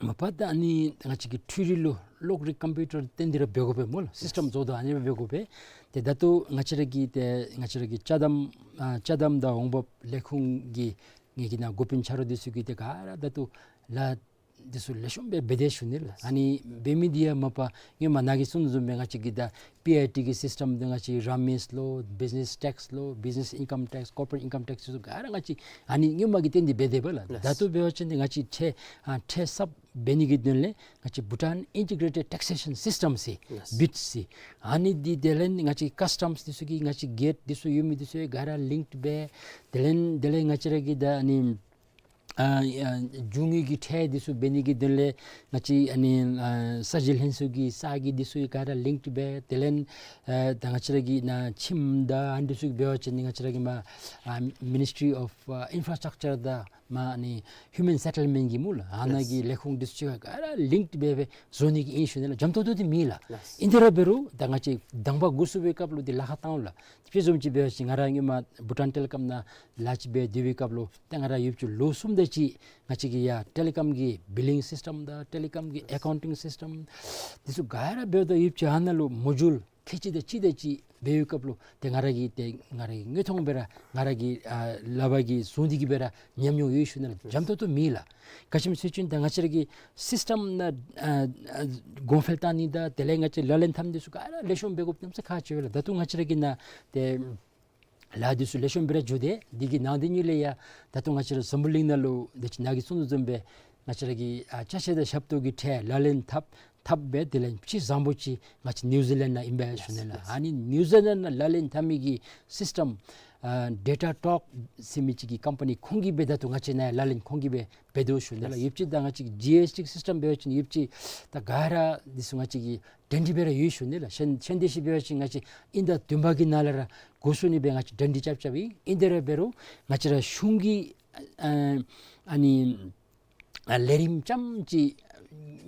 མ་པ་ད་ཨ་ནི་ང་བཅས་ཀྱི་འཕྲུལ་རིག་ལུ་གློག་རིག་ཀམ་པིའུ་ཊར་བརྟེན་ཏེ་ར་འབད་དགོ་པས་སྨོ་ལགས། སིསི་ཊེམ་བཟོ་དོ་ཨ་ནི་སྦེ་འབད་དགོ་པས། ཏེ་ད་ལྟོ་ང་བཅས་ར་གི་ཏེ་ང་བཅས་ར་གི་ཅ་དམ་ཨ་ཅ་དམ་དང་འོང་འབབ་ལས་ཁུངས་ཀྱི་ངེ་གི་ནཱ་འགོ་དཔོན་ཆ་རོགས་འདི་ཚུ་གིས་ཏེ་ག་ར་ད་ལྟོ་ལཱ་འདི་ཚུ་ལེགས་ཤོམ་སྦེ་འབད་དེ་ཞུ་ནི་ལགས། ཨ་ནི་འབད་མི་འདི་ཡང་མ་པ་ཧེ་མ་ནཱ་གིས་གསུངས་དོ་བཟུམ་སྦེ་ང་བཅས་ཀྱི་ད་པི་ཨའི་ཊི་གི་སིསི་ཊེམ་འདི་ང་བཅས་རེ་མིཊ་ལོ་བིཛི་ནེསི་ཊེགསི་ལོ་བིཛི་ནེསི་ཨིན་ཀམ་ཊེགསི་ཀོར་པོ་རེཊ་ཨིན་ཀམ་ཊེགསི་ཚུ་ག་ར་ང་བཅས་ཨ་ནི་ཧེ་མ་གི་སྟེང་འདི་འབད་དེ་འབདཝ་ལགས། ལགས། ད་ལྟོ་འབད་བ་ཅིན་ཏེ་ང་བཅས་ཁྲལ་ཨ་ཁྲལ་གསརཔ་འབད་ནི་གི་དོན་ལས་ང་བཅས་བྷུ་ཊཱན་ཨིན་ཊི་གྲེ་ཊེཌ་ཊེག་སེ་ཤཱན་སིསི་ཊེམ་ཟེར། ལགས། བིཊ་ཟེར། ཨ་ནི་འདི་དེ་ལས་ང་བཅས་ཀསི་ཊམསི་འདི་ཚུ་གི་ང་བཅས་གེཊ་འདི་ཚུ་ཡོད་མི་འདི་ཚུ་ག་ར་ལིངཀ་འབད། དེ་ལས་དེ་ལས་ང་བཅས་ར་གི་ད་ཨ་ནི་ཨ་ཨ་རྒྱུ་དངོས་ཀྱི་ཁྲལ་འདི་ཚུ་འབད་ནི་གི་དོན་ལས་ང་བཅས་ཨ་ནི་ཨ་ས་གཞི་ལྷན་ཚོགས་ཀྱི་ས་གི་འདི་ཚུ་ག་ར་ལིངཀ་འབད། དེ་ལས་ཨ་ད་ང་བཅས་ར་གི་ནཱ་ཁྱིམ་དང་ཨ་འདི་ཚུ་གི་འབད་བ་ཅིན་ནི་ང་བཅས་ར་གི་མར་ཨ་མི་ནིསི་ཊི་རི་ཨོཕ་ཨ་ཨིན་ཕ་ར་སི་ཊག་ཅར་དང་མར་ཨ་ནི་ཧིའུ་མཱན་སེ་ཊལ་མེནཊ་གི་སྨོ་ལགས། ཨ་ནཱ་གི་ལས་ཁུངས་འདི་ཚུ་ག་ར་ལིངཀ་འབད་སྦེ་བཟོ་ནི་གི་ཨིན་ཞུ་ནི་ལགས། འཇམ་ཏོག་ཏོ་འདི་མེད་ལགས། ལགས། ཨིན་དེ་ར་འབད་རུང་ད་ང་བཅས་དང་པ་འགོ་བཙུགས་པའི་སྐབས་ལུ་འདི་ལཱ་ཁག་བཏང་ལགས། དཔེ་བཟུམ་ཅིག་འབད་བ་ཅིན་ང་ར་ཧེ་མ་བྷུ་ཊཱན་ཊེ་ལི་ཀོམ་ནང་ལཱ་ཅིག་འབད་སྡོད་པའི་སྐབས་ལུ་ཏེ་ང་ར་ཡུདཔ་ཅིག་ལོ་གསུམ་དེ་ཅིག་ང་བཅས་ཀྱིས་ཡར་ཊེ་ལི་ཀོམ་གྱི་བིལ་ལིང་སིསི་ཊེམ་དང་ཊེ་ལི་ཀོམ་གྱི་ཨེ་ཀའུན་ཊིང་སིསི་ཊེམ་འདི་ཚུ་ག་ར་འབདཝ་ད་ཡུདཔ་ཅིག་ཨ་ནཱ་ལུ་མོ་ཌིའུལ་ཁལ་གཅིག་དང་གཅིག་དང་གཅིག་འབད་བའི་སྐབས་ལུ་ཏེ་ང་ར་གི་ཏེ་ང་ར་གི་དངོས་མཐོང་སྦེ་ར་ང་ར་གི་ཨ་ལག་པ་གིས་བཟུང་སྟེ་གིས་སྦེ་ར་ཉམས་མྱོང་ཡོད་ཞུ་ནི་ལགས། འཇམ་ཏོག་ཏོ་མེད་ལགས། ག་ཅི་སྨོ་ཟེར་བ་ཅིན་ད་ང་བཅས་ར་གི་སིསི་ཊེམ་ནང་ཨ་ཨ་གོང་འཕེལ་བཏང་ནི་དང་དེ་ལས་ང་བཅས་ལག་ལེན་འཐབ་ནི་འདི་ཚུ་ག་ར་ལེགས་ཤོམ་འབད་དགོཔ་གནམ་མེད་ས་མེད་ཁག་ཆེ་བས་ལགས། ད་ལྟོ་ང་བཅས་ར་གི་ནཱ་ཏེ་ལཱ་འདི་ཚུ་ལེགས་ཤོམ་སྦེ་ར་འགྱོ་སྟེ་འདི་གི་ནང་དེ་ཉིད་ལས་ཡང་ད་ལྟོ་ང་བཅས་ར་འཛམ་བུ་གླིང་ནང་ལུ་དེ་ཅིག་ནཱ་གིས་གསུངས་དོ་བཟུམ་སྦེ་ང་བཅས་ར་གི་ཨ་ཅ་ཆས་དང་ཞབས་ཏོག་གི་ཁྲལ་ལག་ལེན་འཐབ་འཐབ་སྦེ་དེ་ལས་ཕྱི་བཟང་པོ་ཅིག་ང་བཅས་ནིའུ་ཛི་ལེནཌ་ནང་ཨིན་པས་ཞུ་ནི་ལགས། ལགས། ཨ་ནི་ནིའུ་ཛི་ལེནཌ་ནང་ལག་ལེན་འཐབ་མི་གི་སིསི་ཊེམ་ཨ་ཌེ་ཊ་ཊོཀ་ཟེར་མི་ཅིག་གི་ཀམ་པ་ནི་ཁོང་གིས་སྦེ་ད་ལྟོ་ང་བཅས་ནཱ་ལག་ལེན་ཁོང་གིས་སྦེ་འབད་དོ་ཞུ་ནི་ལགས། ལགས། ཡུདཔ་ཅིག་ད་ང་བཅས་ཀྱི་ཇི་ཨེསི་ཊི་སིསི་ཊེམ་འབད་བ་ཅིན་ཡུདཔ་ཅིག་ད་ག་ར་འདི་ཚུ་ང་བཅས་ཀྱིས་གྲ་སྒྲིག་འབད་ར་ཡོད་ཞུ་ནི་ལགས། ཤན་ཤན་ཏེ་ཤི་འབད་བ་ཅིན་ང་བཅས་དབྱིན་ཟླ་བདུན་པ་གི་ནང་ལས་ར་འགོ་བཙུགས་ནི་སྦེ་ང་བཅས་གྲ་སྒྲིག་རྐྱབ་རྐྱབ་ཨིན། ཨིན་དེ་ར་འབད་རུང་ང་བཅས་ར་གཞུང་གི་ཨ་ཨ་ནི་ ཨ་ལས་རིམ་རྐྱངམ་ཅིག་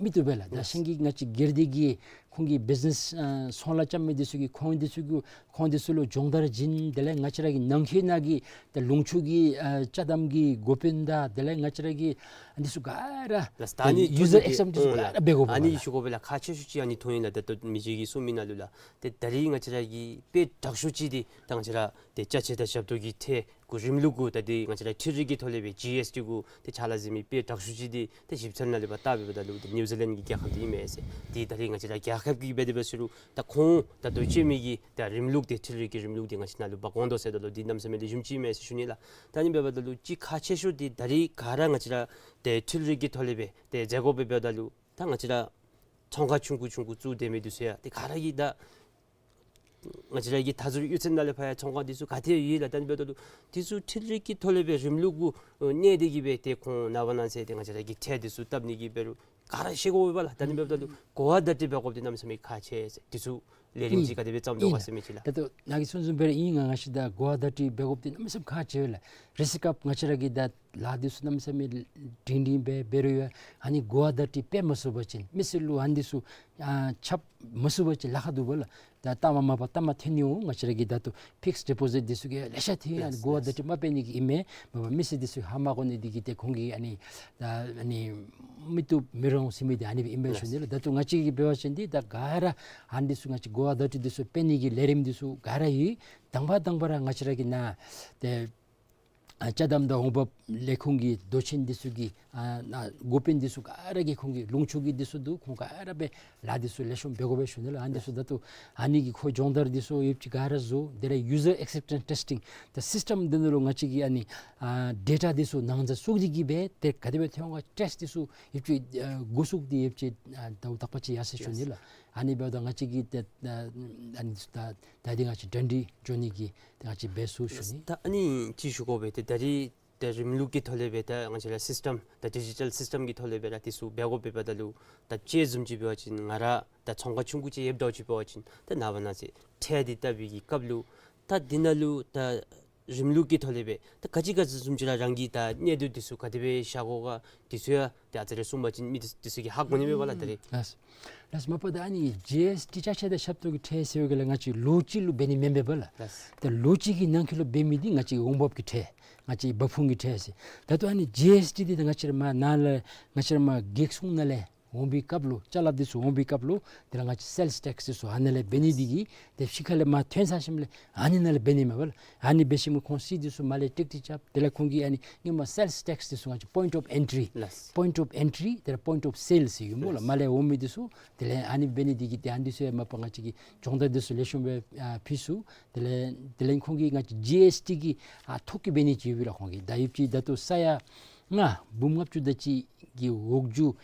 མི་བཏུབ་པས་ལགས། ད་ལགས། ཤིང་གི་ང་བཅས་སྒེར་སྡེ་གི་ཁོང་གི་བིཛ་ནེས་ཨ་ཚོང་ལཱ་རྐྱབ་མི་འདི་ཚུ་གིས་ཁོང་འདི་ཚུ་གུ་ཁོང་འདི་ཚུ་ལུ་སྦྱོང་བརྡར་བྱིན། དེ་ལས་ང་བཅས་ར་གི་ནང་འཁོད་ནང་གི་ད་ལུང་ཕྱོགས་ཀྱི་ཨ་ཅ་དམ་གྱི་འགོ་དཔོན་དང་དེ་ལས་ང་བཅས་ར་གི་འདི་ཚུ་ག་ར་ལགས། ད་ཨ་ནི་ཡུ་ཟར་ཨེག་སེབ་འདི་ཚུ་ཨོ་ག་ར་འབད་དགོ་པས་ཨ་ནི་ལགས། ཞུ་དགོ་པས་ལགས། ཁག་ཆེ་ཤོས་ཅིག་ཨ་ནི་མཐོང་ཡི་ལགས། ད་ལྟོ་མི་རྗེ་གིས་གསུངས་མི་ནང་ལུ་ལགས། ཏེ་ད་རིས་ང་བཅས་ར་གི་དཔེ་དྲག་ཤོས་ཅིག་འདི་ད་ང་བཅས་ར་ཏེ་ཅ་ཆས་དང་ཞབས་ཏོག་གི་ཁྲལ་གུ་རིམ་ལུགས་གུ་ད་འདི་ང་བཅས་ར་འཕྲུལ་རིག་གི་ཐོག་ལས་སྦེ་ཇི་ཨེསི་ཊི་གུ་ཏེ་ཕྱག་ལཱ་མཛད་མི་དཔེ་དྲག་ཤོས་ཅིག་འདི་ཏེ་ཞིབ་འཚོལ་ནང་ལས་ཕར་བལྟ་འབདཝ་ད་ལུ་ཏེ་ནིའུ་ཛི་ལེནཌ་གི་རྒྱལ་ཁབ་འདི་ཨིན་མས་ཟེར། ཏེ་ད་རིས་ང་བཅས་ར་རྒྱལ་ཁབ་ཀྱི་འབད་དེ་འབད་ཟེར་རུང་ད་ཁོང་ད་ལྟོ་སྤྱོད་མི་གི་ད་རིམ་ལུགས་འདི་འཕྲུལ་རིག་གི་རིམ་ལུགས་འདི་ང་བཅས་ནང་ལུ་འབག་འོང་དོ་ཟེརཝ་ད་ལུ་འདི་གནམ་མེད་ས་མེད་ལེགས་ཤོམ་ཅིག་ཨིན་མས་ཟེར་ཞུ་ནི་ལགས། ད་ཨ་ནི་འབདཝ་ད་ལུ་ཅིག་ཁག་ཆེ་ཤོས་འདི་ད་རིས་ག་ར་ང་བཅས་ར་ཏེ་འཕྲུལ་རིག་གི་ཐོག་ལས་སྦེ་ཏེ་མཛད་དགོ་པས། འབདཝ་ད་ལུ་ད་ང་བཅས་ར་ཚོང་ཁང་ཆུང་ཀུ་ཆུང་ཀུ་བཙུགས་སྡོད་མི་འདི་ཚུ་ཡང་ཏེ་ག་ར་གིས་ད་ང་བཅས་ར་གི་མཐའ་ཟུར་གཡུས་ཚན་ནང་ལས་ཕར་ཡང་ཚོང་ཁང་འདི་ཚུ་ག་ཏེ་ཡོད་ལགས། ད་ཨ་ནི་འབདཝ་ད་ལུ་འདི་ཚུ་འཕྲུལ་རིག་གི་ཐོག་ལས་སྦེ་རིམ་ལུགས་གུ་གནས་ཏེ་གིས་སྦེ་ཏེ་ཁོང་ནངས་པ་གནངས་ཚེ་ཏེ་ང་བཅས་ར་གི་ཁྲལ་འདི་ཚུ་བཏབ་ནི་གི་འབད་རུང་ག་ར་ཤེས་དགོ་པས་ལགས། ད་ཨ་ནི་འབདཝ་ད་ལུ་གོ་བ་བརྡ་སྤྲོད་འབད་དགོཔ་འདི་གནམ་མེད་ས་མེད་ཁག་ཆེ་ཟེར། འདི་ཚུ་ལས་རིམ་ཨིན། ཅིག་ག་དེ་སྦེ་བརྩམ་དོ་ག་ཨིན་ཟེར་མི་ཅིག་ལགས། ད་ལྟོ་ནཱ་གིས་གསུངས་གསུངསམ་སྦེ་ར་ཨིན། ང་ང་བཅས་ད་གོ་བ་བརྡ་སྤྲོད་འབད་དགོཔ་འདི་གནམ་མེད་ས་མེད་ཁག་ཆེ་བས་ལགས། རེས་སྐབས་ང་བཅས་ར་གིས་ད་ལཱ་འདི་ཚུ་གནམ་མེད་ས་མེད་སྒྲིང་སྒྲིང་སྦེ་འབད་རུང་ཡང་ཨ་ནི་གོ་བ་བརྡ་སྤྲོད་འབད་མ་ཚུགས་པ་ཅིན་མི་སེར་ལུ་ཨ་ནི་འདི་ཚུ་ཨ་ཁྱབ་མ་ཚུགས་པ་ཅིན་ལཱ་ཁག་འདུག་པས་ལགས། ད་ལྟ་མ་མ་པ་ལྟ་མ་ཐོན་ནི་འོང་། ང་བཅས་ར་གི་ད་ལྟོ་ཕིགསཌ་ཌི་པོ་ཟིཊ་འདི་ཚུ་གི་ལེ་ཤ་ཐོན་ཡི། ཨ་ནི་ལགས་གོ་བ་བརྡ་ལགས། སྤྲོད་མ་འབད་ནི་གི་ཨིན་མས། མ་པ་མི་སེར་འདི་ཚུ་ཧ་མ་གོ་ནི་འདི་གིས་ཏེ་ཁོང་གིས་ཨ་ནི་ད་ཨ་ནི་མི་བཏུབ་མི་རུང་ཟེར་མི་འདི་ཨ་ནི་སྦེ་ཨིན་པས་ཞུ་ནི་ལགས། ལགས། ད་ལྟོ་ང་བཅས་ཀྱིས་འབད་བ་ཅིན་འདི་ད་ག་ར་ཨ་ནི་འདི་ཚུ་ང་བཅས་གོ་བ་བརྡ་སྤྲོད་འདི་ཚུ་འབད་ནི་གི་ལས་རིམ་འདི་ཚུ་ག་ར་ཡོད། དང་པ་དང་པ་ར་ང་བཅས་ར་གི་ནཱ་ཏེ་ཨ་ཅ་དམ་དང་འོང་འབབ་ལས་ཁུངས་ཀྱི་མདོ་ཆེན་འདི་ཚུ་གི་ཨ་ནཱ་འགོ་དཔོན་འདི་ཚུ་ག་ར་གིས་ཁོང་གི་ལུང་ཕྱོགས་ཀྱི་འདི་ཚུ་འདུག། ཁོང་ག་ར་སྦེ་ལཱ་འདི་ཚུ་ལེགས་ཤོམ་འབད་དགོ་པས་ཞུ་ནི་ལགས། ཨ་ནི་འདི་ཚུ་ད་ལྟོ་ཨ་ནི་གི་ཁོ་སྦྱོང་བརྡར་འདི་ཚུ་ཡོདཔ་ཅིག་ག་ར་བཟོ། དེ་ལས་ཡུ་ཟར་ཨེག་སེབ་ཊེནསི་ཊེསི་ཊིང་ད་སིསི་ཊེམ་འདི་ནང་ལུ་ང་བཅས་ཀྱིས་ཨ་ནི་ཨ་ཌེ་ཊ་འདི་ཚུ་ནང་ཟ་བཙུགས་ཏེ་གིས་སྦེ་ཏེ་ག་དེ་སྦེ་ཐོན་ག་ཊེསཊ་འདི་ཚུ་ཡོདཔ་ཅིག་ཨ་འགོ་བཙུགས་ཏེ་ཡོདཔ་ཅིག་ཨ་ད་ལྟོ་དག་པ་ཅིག་ཡར་སོང་ཞུ་ནི་ལགས། ཨ་ནི་འབདཝ་ད་ང་བཅས་ཀྱིས་ཏེ་ཨ་ཨ་ནི་ད་ད་འདི་ང་བཅས་གྲ་སྒྲིག་འགྱོ་ནི་གི་ཏེ་ང་བཅས་འབད་ཚུགས་ཞུ་ནི། ད་ཨ་ནི་ཅིག་ཞུ་དགོ་པས། ཏེ་ད་རིས་ད་རིམ་ལུགས་ཀྱི་ཐོག་ལས་སྦེ་ད་ང་བཅས་ར་སིསི་ཊེམ་ད་ཌི་ཇི་ཊལ་སིསི་ཊེམ་གྱི་ཐོག་ལས་སྦེ་ར་འདི་ཚུ་འབད་དགོ་པས། འབདཝ་ད་ལུ་ད་དཔྱེ་བཟུམ་ཅིག་འབད་བ་ཅིན་ང་ར་ད་ཚོང་ཁང་ཆུང་ཀུ་ཅིག་ཡོདཔ་འདྲཝ་ཅིག་འབད་བ་ཅིན་ད་ནངས་པ་གནངས་ཚེ་ཁྲལ་འདི་བཏབ་པའི་གི་སྐབས་ལུ་ད་འདི་ནང་ལུ་ད་རིམ་ལུགས་ཀྱི་ཐོག་ལས་སྦེ་ད་ག་ཅི་ག་ཅི་བཟུམ་ཅིག་ར་རང་གི་ད་གནས་སྡོད་འདི་ཚུ་ག་དེ་སྦེ་བཞག་དགོ་ག་འདི་ཚུ་ཡང་ཏེ་ཨ་ཙི་རེ་གསུངས་པ་ཅིན་མི་འདི་འདི་ཚུ་གིས་ཧ་གོ་ནི་མས་པ་ལགས། ད་རེས་ལགས། ལགས་མ་པ་ད་ཨ་ནི་ཇི་ཨེསི་ཊི་ཅ་ཆས་དང་ཞབས་ཏོག་གི་ཁྲལ་ཟེར་བའི་གི་ལགས་ང་བཅས་ལོ་གཅིག་ལུ་འབད་ནི་མེན་པས་པ་ལགས། ལགས། ད་ལོ་གཅིག་གི་ནང་འཁོད་ལུ་འབད་མི་འདི་ང་བཅས་འོང་འབབ་ཀྱི་ཁྲལ་ང་བཅས་འབབ་ཁུངས་ཀྱི་ཁྲལ་ཟེར། ད་ལྟོ་ཨ་ནི་ཇི་ཨེསི་ཊི་འདི་ད་ང་བཅས་ར་མར་ནཱ་ལས་ང་བཅས་ར་མར་རྒེད་སོ་ནང་ལས་འོང་པའི་སྐབས་ལུ་ཅ་ལ་འདི་ཚུ་འོང་པའི་སྐབས་ལུ་དེ་ལས་ང་བཅས་སེལསི་ཊེགསི་འདི་ཚུ་ཨ་ནཱ་ལས་འབད་ནི་འདི་གིས་ཏེ་ཕྱི་ཁ་ལས་མར་ཐོན་ཚར་ཞིནམ་ལས་ཨ་ནི་ནང་ལས་འབད་ནི་མས་པ་ལགས། ཨ་ནི་འབད་ཞིནམ་ཁོང་རྩིས་འདི་ཚུ་མར་ལས་ཀྲིག་ཀྲི་རྐྱབ། དེ་ལས་ཁོང་གིས་ཨ་ནི་སྔོན་མ་སེལསི་ཊེགསི་འདི་ཚུ་ང་བཅས་པོའིནཊ་ཨོཕ་ཨེན་ཊི་རི་ལགས། པོའིནཊ་ཨོཕ་ཨེན་ཊི་རི་དེ་ལས་པོའིནཊ་ཨོཕ་སེལསི་ཡོད་སྨོ་ལགས། ལགས། མར་ལས་འོང་མི་འདི་ཚུ་དེ་ལས་ཨ་ནི་འབད་ནི་འདི་གིས་ཏེ་ཨ་ནི་འདི་ཚུ་ཡང་མ་པ་ང་བཅས་ཀྱིས་སྦྱོང་བརྡར་འདི་ཚུ་ལེགས་ཤོམ་སྦེ་ཨ་ཕུལ་ཚུགས། དེ་ལས་དེ་ལས་ཁོང་གིས་ང་བཅས་ཇི་ཨེསི་ཊི་གི་ཨ་ཐོག་གི་འབད་ནི་ཅིག་ཡོད་པས་ལགས། ཁོང་གིས་ད་ཡོདཔ་ཅིག་ད་ལྟོ་ས་ཡ་ལྔ་འབུམ་ལྔ་བཅུ་དེ་ཅིག་གི་འོག་འགྱོ་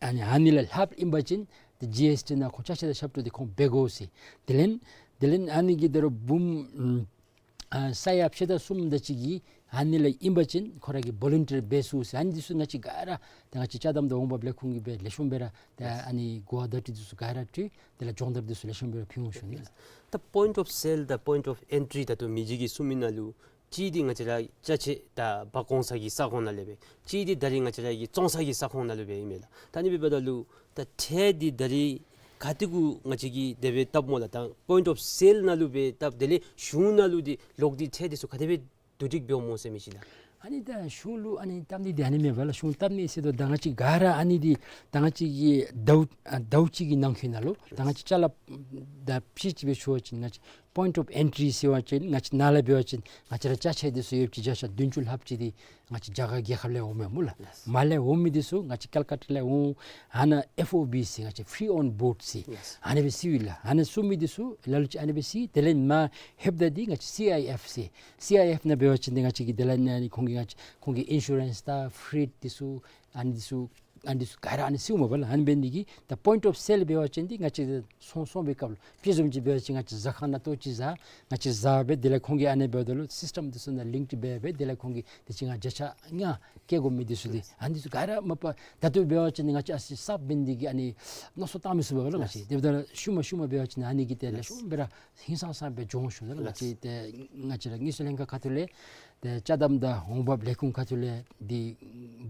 ཨ་ནི་ཨ་ནི་ལས་ལྷགཔ་ཨིན་པ་ཅིན་ཏེ་ཇི་ཨེསི་ཊི་ནང་ཁོང་ཅ་ཆས་དང་ཞབས་ཏོག་འདི་ཁོང་འབད་དགོ་ཟེར། དེ་ལས་དེ་ལས་ཨ་ནི་གི་དོ་རུང་འབུམ་ཨ་ས་ཡ་ཕྱེད་དང་གསུམ་དེ་ཅིག་གིས་ཨ་ནི་ལས་ཨིན་པ་ཅིན་ཁོང་ར་གིས་བོ་ལུན་ཊི་རི་འབད་ཚུགས་ཟེར། ཨ་ནི་འདི་ཚུ་ང་བཅས་ག་ར་ད་ང་བཅས་ཅ་དམ་དང་འོང་འབབ་ལས་ཁུངས་ཀྱིས་སྦེ་ལེགས་ཤོམ་སྦེ་ར་ད་ཨ་ནི་གོ་བ་བརྡ་སྤྲོད་འདི་ཚུ་ག་ར་སྤྲོད། དེ་ལས་སྦྱོང་བརྡར་འདི་ཚུ་ལེགས་ཤོམ་སྦེ་ར་ཕུལ་འོང་ཞུ་ནི་ལགས། ད་པོའིནཊ་ཨོཕ་སེལ་དང་པོའིནཊ་ཨོཕ་ཨེན་ཊི་རི་ད་ལྟོ་མི་རྗེ་གིས་གསུངས་མི་ནང་ལུ་གཅིག་འདི་ང་བཅས་ར་ཅ་ཆས་ད་འབག་འོང་ས་གི་ས་ཁོངས་ནང་ལས་སྦེ། གཅིག་འདི་ད་རིས་ང་བཅས་ར་གི་བཙོང་ས་གི་ས་ཁོངས་ནང་ལུ་སྦེ་ཨིན་མས་ལགས། ད་ཨ་ནི་འབདཝ་ད་ལུ་ད་ཁྲལ་འདི་ད་རིས་ག་ཏེ་གུ་ང་བཅས་ཀྱིས་དེ་སྦེ་བཏབ་སྨོ་ལགས། ད་པོའིནཊ་ཨོཕ་སེལ་ནང་ལུ་སྦེ་བཏབ། དེ་ལས་གཞུང་ནང་ལུ་འདི་ལོག་སྟེ་ཁྲལ་འདི་ཚུ་ག་དེ་སྦེ་བསྡུ་སྒྲིག་འབདཝ་སྨོ་ཟེར་མི་ཅིག་ལགས། ཨ་ནི་ད་གཞུང་ལུ་ཨ་ནི་བཏབ་ནི་འདི་ཨ་ནི་མེན་པ་ལགས། གཞུང་བཏབ་ནི་ཟེརཝ་ད་ད་ང་བཅས་ག་ར་ཨ་ནི་འདི་ད་ང་བཅས་ཀྱི་ཟླཝ་ཨ་ཟླཝ་གཅིག་གི་ནང་འཁོད་ནང་ལུ་ད་ང་བཅས་ཅ་ལ་ད་ཕྱེད་ཅིག་སྦེ་ཞུ་བ་ཅིན་ང་བཅས་པོའིནཊ་ཨོཕ་ཨེན་ཊི་རི་ཟེར་བ་ཅིན་ང་བཅས་ནཱ་ལས་འབད་བ་ཅིན་ང་བཅས་ར་ཅ་ཆས་འདི་ཚུ་ཡོདཔ་ཅིག་བརྒྱ་ཆ་བདུན་ཅུ་ལྷགཔ་ཅིག་འདི་ང་བཅས་རྒྱ་གར་རྒྱལ་ཁབ་ལས་འོངམ་མས་སྨོ་ལགས། ལགས། མར་ལས་འོང་མི་འདི་ཚུ་ང་བཅས་ཀལ་ཀ་ཏ་ལས་འོང་། ཨ་ནཱ་ཨེཕ་ཨོ་བི་ཟེར་ང་བཅས་ཕི་རི་ཨོན་བོརཌ་ཟེར། ལགས། ཨ་ནི་སྦེ་བཙུགས་ཡི་ལགས། ཨ་ནི་བཙུགས་མི་འདི་ཚུ་ལ་ལུ་ཅིག་ཨ་ནི་སྦེ་བཙུགས། དེ་ལས་མར་ལྷོདཔ་ད་འདི་ང་བཅས་སི་ཨའི་ཨེཕ་ཟེར། སི་ཨའི་ཨེཕ་ནང་འབད་བ་ཅིན་འདི་ང་བཅས་ཀྱི་དེ་ལས་ཨ་ནི་ཁོང་གི་ང་བཅས་ཁོང་གི་ཨིན་ཤུ་རེནསི་དང་ཕི་རི་འདི་ཚུ་ཨ་ནི་འདི་ཚུ་ཨ་ནི་འདི་ཚུ་ག་ར་ཨ་ནི་བཙུགས་མས་པ་ལགས། ཨ་ནི་འབད་ནི་འདི་གིས་ད་པོའིནཊ་ཨོཕ་སེལ་འབད་བ་ཅིན་འདི་ང་བཅས་ཚོང་བཙོང་པའི་སྐབས་ལུ་དཔེ་བཟུམ་ཅིག་འབད་བ་ཅིན་ང་བཅས་ཟ་ཁང་ནང་ལྟོ་ཅིག་ཟ། ང་བཅས་ཟ་སྦེ་དེ་ལས་ཁོང་གིས་ཨ་ནི་འབདཝ་ད་ལུ་སིསི་ཊེམ་འདི་ཚུ་ནང་ལིངཀ་འབད་སྦེ་དེ་ལས་ཁོང་གིས་དེ་ཅིག་ང་བརྒྱ་ཆ་ལྔ་བཀལ་དགོ་མི་འདི་ཚུ་འདི་ཨ་ནི་འདི་ཚུ་ག་ར་མ་པ་ད་ལྟོ་འབད་བ་ཅིན་ང་བཅས་ཨ་ཙི་གསརཔ་འབད་ནི་འདི་གིས་ཨ་ནི་མནོ་བསམ་བཏང་མི་ཚུགས་པས་ལགས། ང་བཅས་དེ་འབདཝ་ད་ཤུལ་མ་ཤུལ་མ་འབད་བ་ཅིན་ཨ་ནི་གིས་ཏེ་ལེགས་ཤོམ་སྦེ་ར་ཧིང་སངས་ས་སྦེ་འགྱོ་འོང་ཞུ་ནི་ལགས། ང་བཅས་ཏེ་ང་བཅས་ར་དངུལ་རྩིས་ལྷན་ཁག་ཁ་ཐུག་ལས་ ཏེ་ཅ་དམ་དང་འོང་འབབ་ལས་ཁུངས་ཁ་ཐུག་ལས་འདི་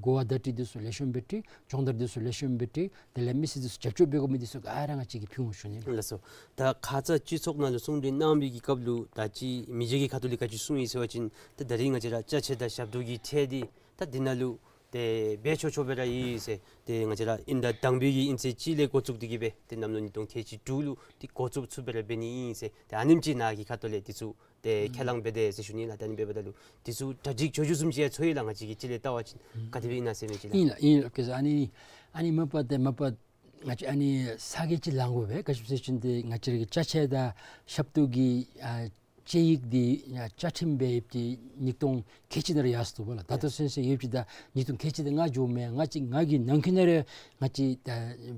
གོ་བ་བརྡ་སྤྲོད་འདི་ཚུ་ལེགས་ཤོམ་སྦེ་སྤྲོད། སྦྱོང་བརྡར་འདི་ཚུ་ལེགས་ཤོམ་སྦེ་སྤྲོད། དེ་ལས་མི་སེར་འདི་ཚུ་རྒྱབ་སྐྱོར་འབད་དགོ་མི་འདི་ཚུ་ག་ར་ང་བཅས་ཀྱིས་ཕུལ་འོང་ཞུ་ནི་ལགས། ལགས་སོ། ད་ཁ་ཙ་སྤྱི་ཚོགས་ནང་ལུ་གསུང་གྲོས་གནང་བའི་གི་སྐབས་ལུ་ད་ཅི་མི་རྗེ་གི་ཁ་ཐུག་ལས་ག་ཅི་གསུངས་ཡི་ཟེར་བ་ཅིན་ད་ད་རིས་ང་བཅས་ར་ཅ་ཆས་དང་ཞབས་ཏོག་གི་ཁྲལ་འདི་ད་འདི་ནང་ལུ་ཏེ་འབད་ཆོག་ཆོག་སྦེ་ར་ཡོད་ཟེར། ཏེ་ང་བཅས་ར་དབྱིན་ཟླ་དང་པའི་གི་དབྱིན་ཚེས་གཅིག་ལས་འགོ་བཙུགས་ཏེ་གི་སྦེ་ཏེ་གནམ་ལོ་ཉིས་སྟོང་ཁལ་གཅིག་དྲུག་ལུ་ཏེ་འགོ་བཙུགས་ཚུགསཔ་སྦེ་ར་འབད་ནི་ཨིན་ཟེར། ཏེ་ཨ་ནེམ་ཅིག་ནཱ་གི་ཁ་ཐུག་ལས་འདི་ཚུ་ཏེ་ཁས་བླངས་འབད་དེ་ཟེར་ཞུ་ནི་ལགས། ད་ཨ་ནི་འབདཝ་ད་ལུ་འདི་ཚུ་གྲ་སྒྲིག་ཆོག་ཆོག་བཟུམ་ཅིག་ཡང་ཚོར་ཡི་ལགས། ང་བཅས་ཀྱིས་ཅིག་ལས་བལྟ་བ་ཅིན་ག་དེ་སྦེ་ཨིན་ན་ཟེར་མི་ཅིག་ལགས། ཨིན་ལགས། ཨིན་ལགས། ཨོ་ཁེ་ཟེར། ཨ་ནི་ཨ་ནི་མ་པ་ཏེ་མ་པ་ང་བཅས་ཨ་ནི་ས་གོ་ཅིག་ལེན་དགོ་པས། ག་ཅི་སྨོ་ཟེར་བ་ཅིན་ཏེ་ང་བཅས་ར་གི་ཅ་ཆས་དང་ཞབས་ཏོག་གི་ཨ་དཔྱད་ཡིག་འདི་ཨ་བཅའ་ཁྲིམས་སྦེ་ཡོདཔ་ཅིག་ཉིས་སྟོང་ཁལ་གཅིག་ནང་ར་ཡར་སོང་དོ་བ་ལགས། ད་ལྟོ་ཚུན་ཚོད་ཡོདཔ་ཅིག་ད་ཉིས་སྟོང་ཁལ་གཅིག་དང་ལྔ་འགྱོཝ་མས། ང་བཅས་ང་གི་ནང་འཁོད་ནང་ར་ང་བཅས་ད་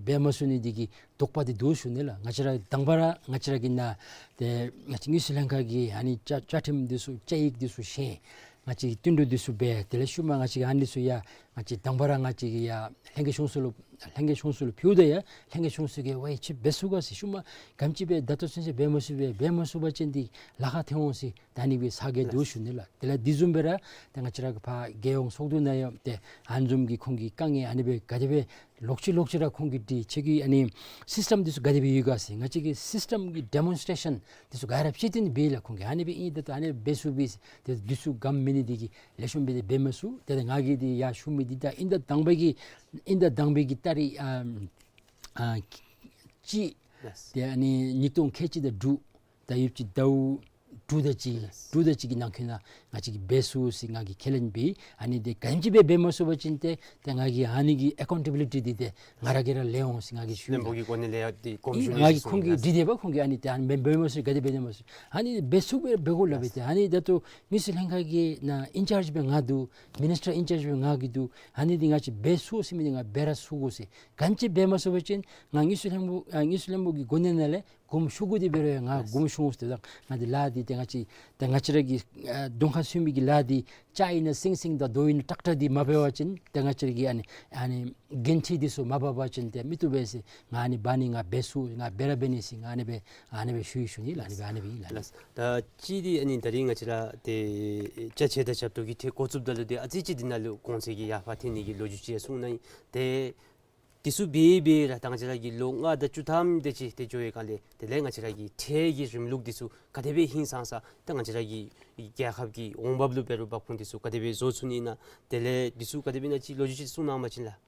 འབད་མ་ཚུགས་ནི་འདི་གི་དོགས་པ་འདི་འདུག་ཞུ་ནི་ལགས། ང་བཅས་ར་དང་པ་ར་ང་བཅས་ར་གི་ནཱ་ཏེ་ང་བཅས་དངུལ་རྩིས་ལྷན་ཁག་གི་ཨ་ནི་བཅའ་བཅའ་ཁྲིམས་འདི་ཚུ་དཔྱད་ཡིག་འདི་ཚུ་བཞེངས། ང་བཅས་ཀྱིས་བསྟུན་གྲོས་འདི་ཚུ་འབད། དེ་ལས་ཤུལ་མ་ང་བཅས་ཀྱིས་ཨ་ནི་ཚུ་ཡང་ང་བཅས་དང་པ་ར་ང་བཅས་ཀྱིས་ཡར་ལྷན་རྒྱས་གཞུང་ཚོགས་ལུ་ལྷན་རྒྱས་གཞུང་ཚོགས་ལུ་ཕུལཝ་ད་ཡང་ལྷན་རྒྱས་གཞུང་ཚོགས་ཀྱིས་ཝའི་ཅིག་འབད་ཚུགས་ག་ཟེར། ཤུལ་མ་ག་དེམ་ཅིག་སྦེ་ད་ལྟོ་ཚུན་ཚོད་འབད་མ་ཚུགས་པས། འབད་མ་ཚུགས་པ་ཅིན་འདི་ལཱ་ཁག་ཐོན་འོང་ཟེར་ད་ཨ་ནི་སྦེ་ས་གོ་འདུག་ཞུ་ནི་ལགས། དེ་ལས་འདི་བཟུམ་སྦེ་ར་ཏེ་ང་བཅས་ར་གི་ཕར་རྒྱལ་ཡོངས་ཚོགས་འདུ་ནང་ཡང་ཏེ་ཨ་ནི་བཟུམ་གྱི་ཁོང་གི་དཀའ་ངལ་ཨ་ནི་སྦེ་ག་དེ་སྦེ་ལོག་ཅི་ལོག་ཅི་ར་ཁོང་གིས་འདི་ཁྱོད་ཀྱི་ཨ་ནི་སིསི་ཊམ་འདི་ཚུ་ག་དེ་སྦེ་ཡོད་ག་ཟེར་ང་བཅས་ཀྱིས་སིསི་ཊམ་གྱི་ཌེ་མོན་སི་ཊེ་ཤཱན་འདི་ཚུ་ག་ར་བཤད་དེ་ནི་འབད་ལགས། ཁོང་གིས་ཨ་ནི་སྦེ་ཨིན་ད་ལྟོ་ཨ་ནི་སྦེ་འབད་ཚུགས་པས་ཟེར། ཏེ་འདི་ཚུ་ག་མེད་ནི་འདི་གིས་ལེགས་ཤོམ་སྦེ་འདི་འབད་མ་ཚུགས། ཏེ་ད་ང་གིས་འདི་ཡར་ཞུ་མི་འདི་ད་དབྱིན་ཟླ་དང་པའི་གི་དབྱིན་ཟླ་དང་པའི་གི་ཏ་རིག་ཨ་ཨ་གཅིག་ལགས། ཏེ་ཨ་ནི་ཉིས་སྟོང་ཁལ་གཅིག་དང་དྲུག་ད་ཡོདཔ་ཅིག་ཟླཝ་དྲུག་དང་གཅིག་ལགས། དྲུག་དང་གཅིག་གི་ནང་འཁོད་ནང་ང་བཅས་ཀྱིས་འབད་ཚུགས་ཟེར་ང་གིས་ཁས་ལེན་འབད། ཨ་ནི་འདི་ག་དེམ་ཅིག་སྦེ་འབད་མ་ཚུགས་པ་ཅིན་ཏེ་ཏེ་ང་གིས་ཨ་ནི་གི་ཨེ་ཀའུན་ཊེ་བི་ལི་ཊི་འདི་ཏེ་ང་ར་གིས་ར་ལེན་འོང་ཟེར་ང་གིས་ཞུ་ནི་ལགས། བློན་པོ་གི་གོ་གནས་ལས་ཡང་འདི་དགོངསམ་ཞུ་ནི་ང་གིས་ཁོང་གིས་ལགས། འདྲི་དེས་པ། ཁོང་གིས་ཨ་ནི་ཏེ་ཨ་ནི་འབད་མ་ཚུགས་ག་དེ་འབད་དེ་མ་ཚུགས། ཨ་ནི་འབད་ཚུགས་པས་འབད་དགོ་སླབ་པས། ཏེ་ཨ་ནི་ད་ལྟོ་དངུལ་རྩིས་ལྷན་ཁག་གི་ནང་ཨིན་ཅཱརཇ་སྦེ་ང་འདུག། མི་ནིསི་ཊར་ཨིན་ཅཱརཇ་སྦེ་ང་གིས་འདུག། ཨ་ནི་འདི་ང་བཅས་འབད་ཚུགས་ཟེར་མི་འདི་ང་འབད་ར་ཚུགས་དགོ་ཟེར། ག་དེམ་ཅིག་འབད་མ་ཚུགས་པ་ཅིན་ང་དངུལ་རྩིས་ལྷན་པོ་ཨ་དངུལ་རྩིས་ལྷན་པོ་གི་གོ་གནས་ནང་ལས་དགོངསམ་ཞུ་དགོ་སྟེ་འབད་རུང་ཡང་ང་དགོངསམ་ཞུ་འོང་ཟེར། ད་ང་འདི་ལཱ་འདི་ཏེ་ང་བཅས་ད་ང་བཅས་ར་གི་ཨ་གདོང་ཁར་སོན་མི་གི་ལཱ་འདི་ཅ་ཨིན་ན་སིང་སིང་དང་རྡོ་ཨིན་ན་ཏྲག་ཏྲག་འདི་མ་འབད་བ་ཅིན་ཏེ་ང་བཅས་ར་གི་ཨ་ནི་ཨ་ནི་འགན་འཁྲི་འདི་ཚུ་མ་འབག་པ་ཅིན་ཏེ་མི་བཏུབ་པས་ཟེར། ང་ཨ་ནི་འབག་ནི་ང་འབད་ཚུགས། ང་འབད་ར་འབད་ནི་ཟེར་ང་ཨ་ནི་སྦེ་ཨ་ནི་སྦེ་ཞུ་ཡི་ཞུ་ནི་ལགས། ཨ་ནི་སྦེ་ཨ་ནི་སྦེ་ཨིན་ལགས། ལགས། ད་ཅི་འདི་ཨ་ནི་ད་རིས་ང་བཅས་ར་ཏེ་ཅ་ཆས་དང་ཞབས་ཏོག་གི་ཁྲལ་འགོ་བཙུགསཔ་ད་ལུ་ཏེ་ཨ་ཙི་ཅིག་འདི་ནང་ལུ་གོང་ཚད་ཀྱི་ཡར་འཕར་ཐོན་ནི་གི་ལོ་རྒྱུས་ཅིག་ཡང་གསུངས་གནང་ཡི། ཏེ་འདི་ཚུ་འབད་འབད་ར་ད་ང་བཅས་ར་གི་ལོ་ལྔ་དང་བཅུ་ཐམ་དེ་ཅིག་ཏེ་འགྱོ་བའི་སྒང་ལས་དེ་ལས་ང་བཅས་ར་གི་ཁྲལ་གྱི་རིམ་ལུགས་འདི་ཚུ་ག་དེ་སྦེ་ཧིང་སངས་ས་ད་ང་བཅས་ར་གི་རྒྱལ་ཁབ་ཀྱི་འོང་འབབ་ལུ་འབད་རུང་འབབ་ཁུངས་འདི་ཚུ་ག་དེ་སྦེ་བཟོ་ཚུགས་ནི་ཨིན་ན། དེ་ལས་འདི་ཚུ་ག་དེ་སྦེ་ཨིན་ན་ཅིག་ལོ་རྒྱུས་ཅིག་གསུང་གནང་བ་ཅིན་ལགས།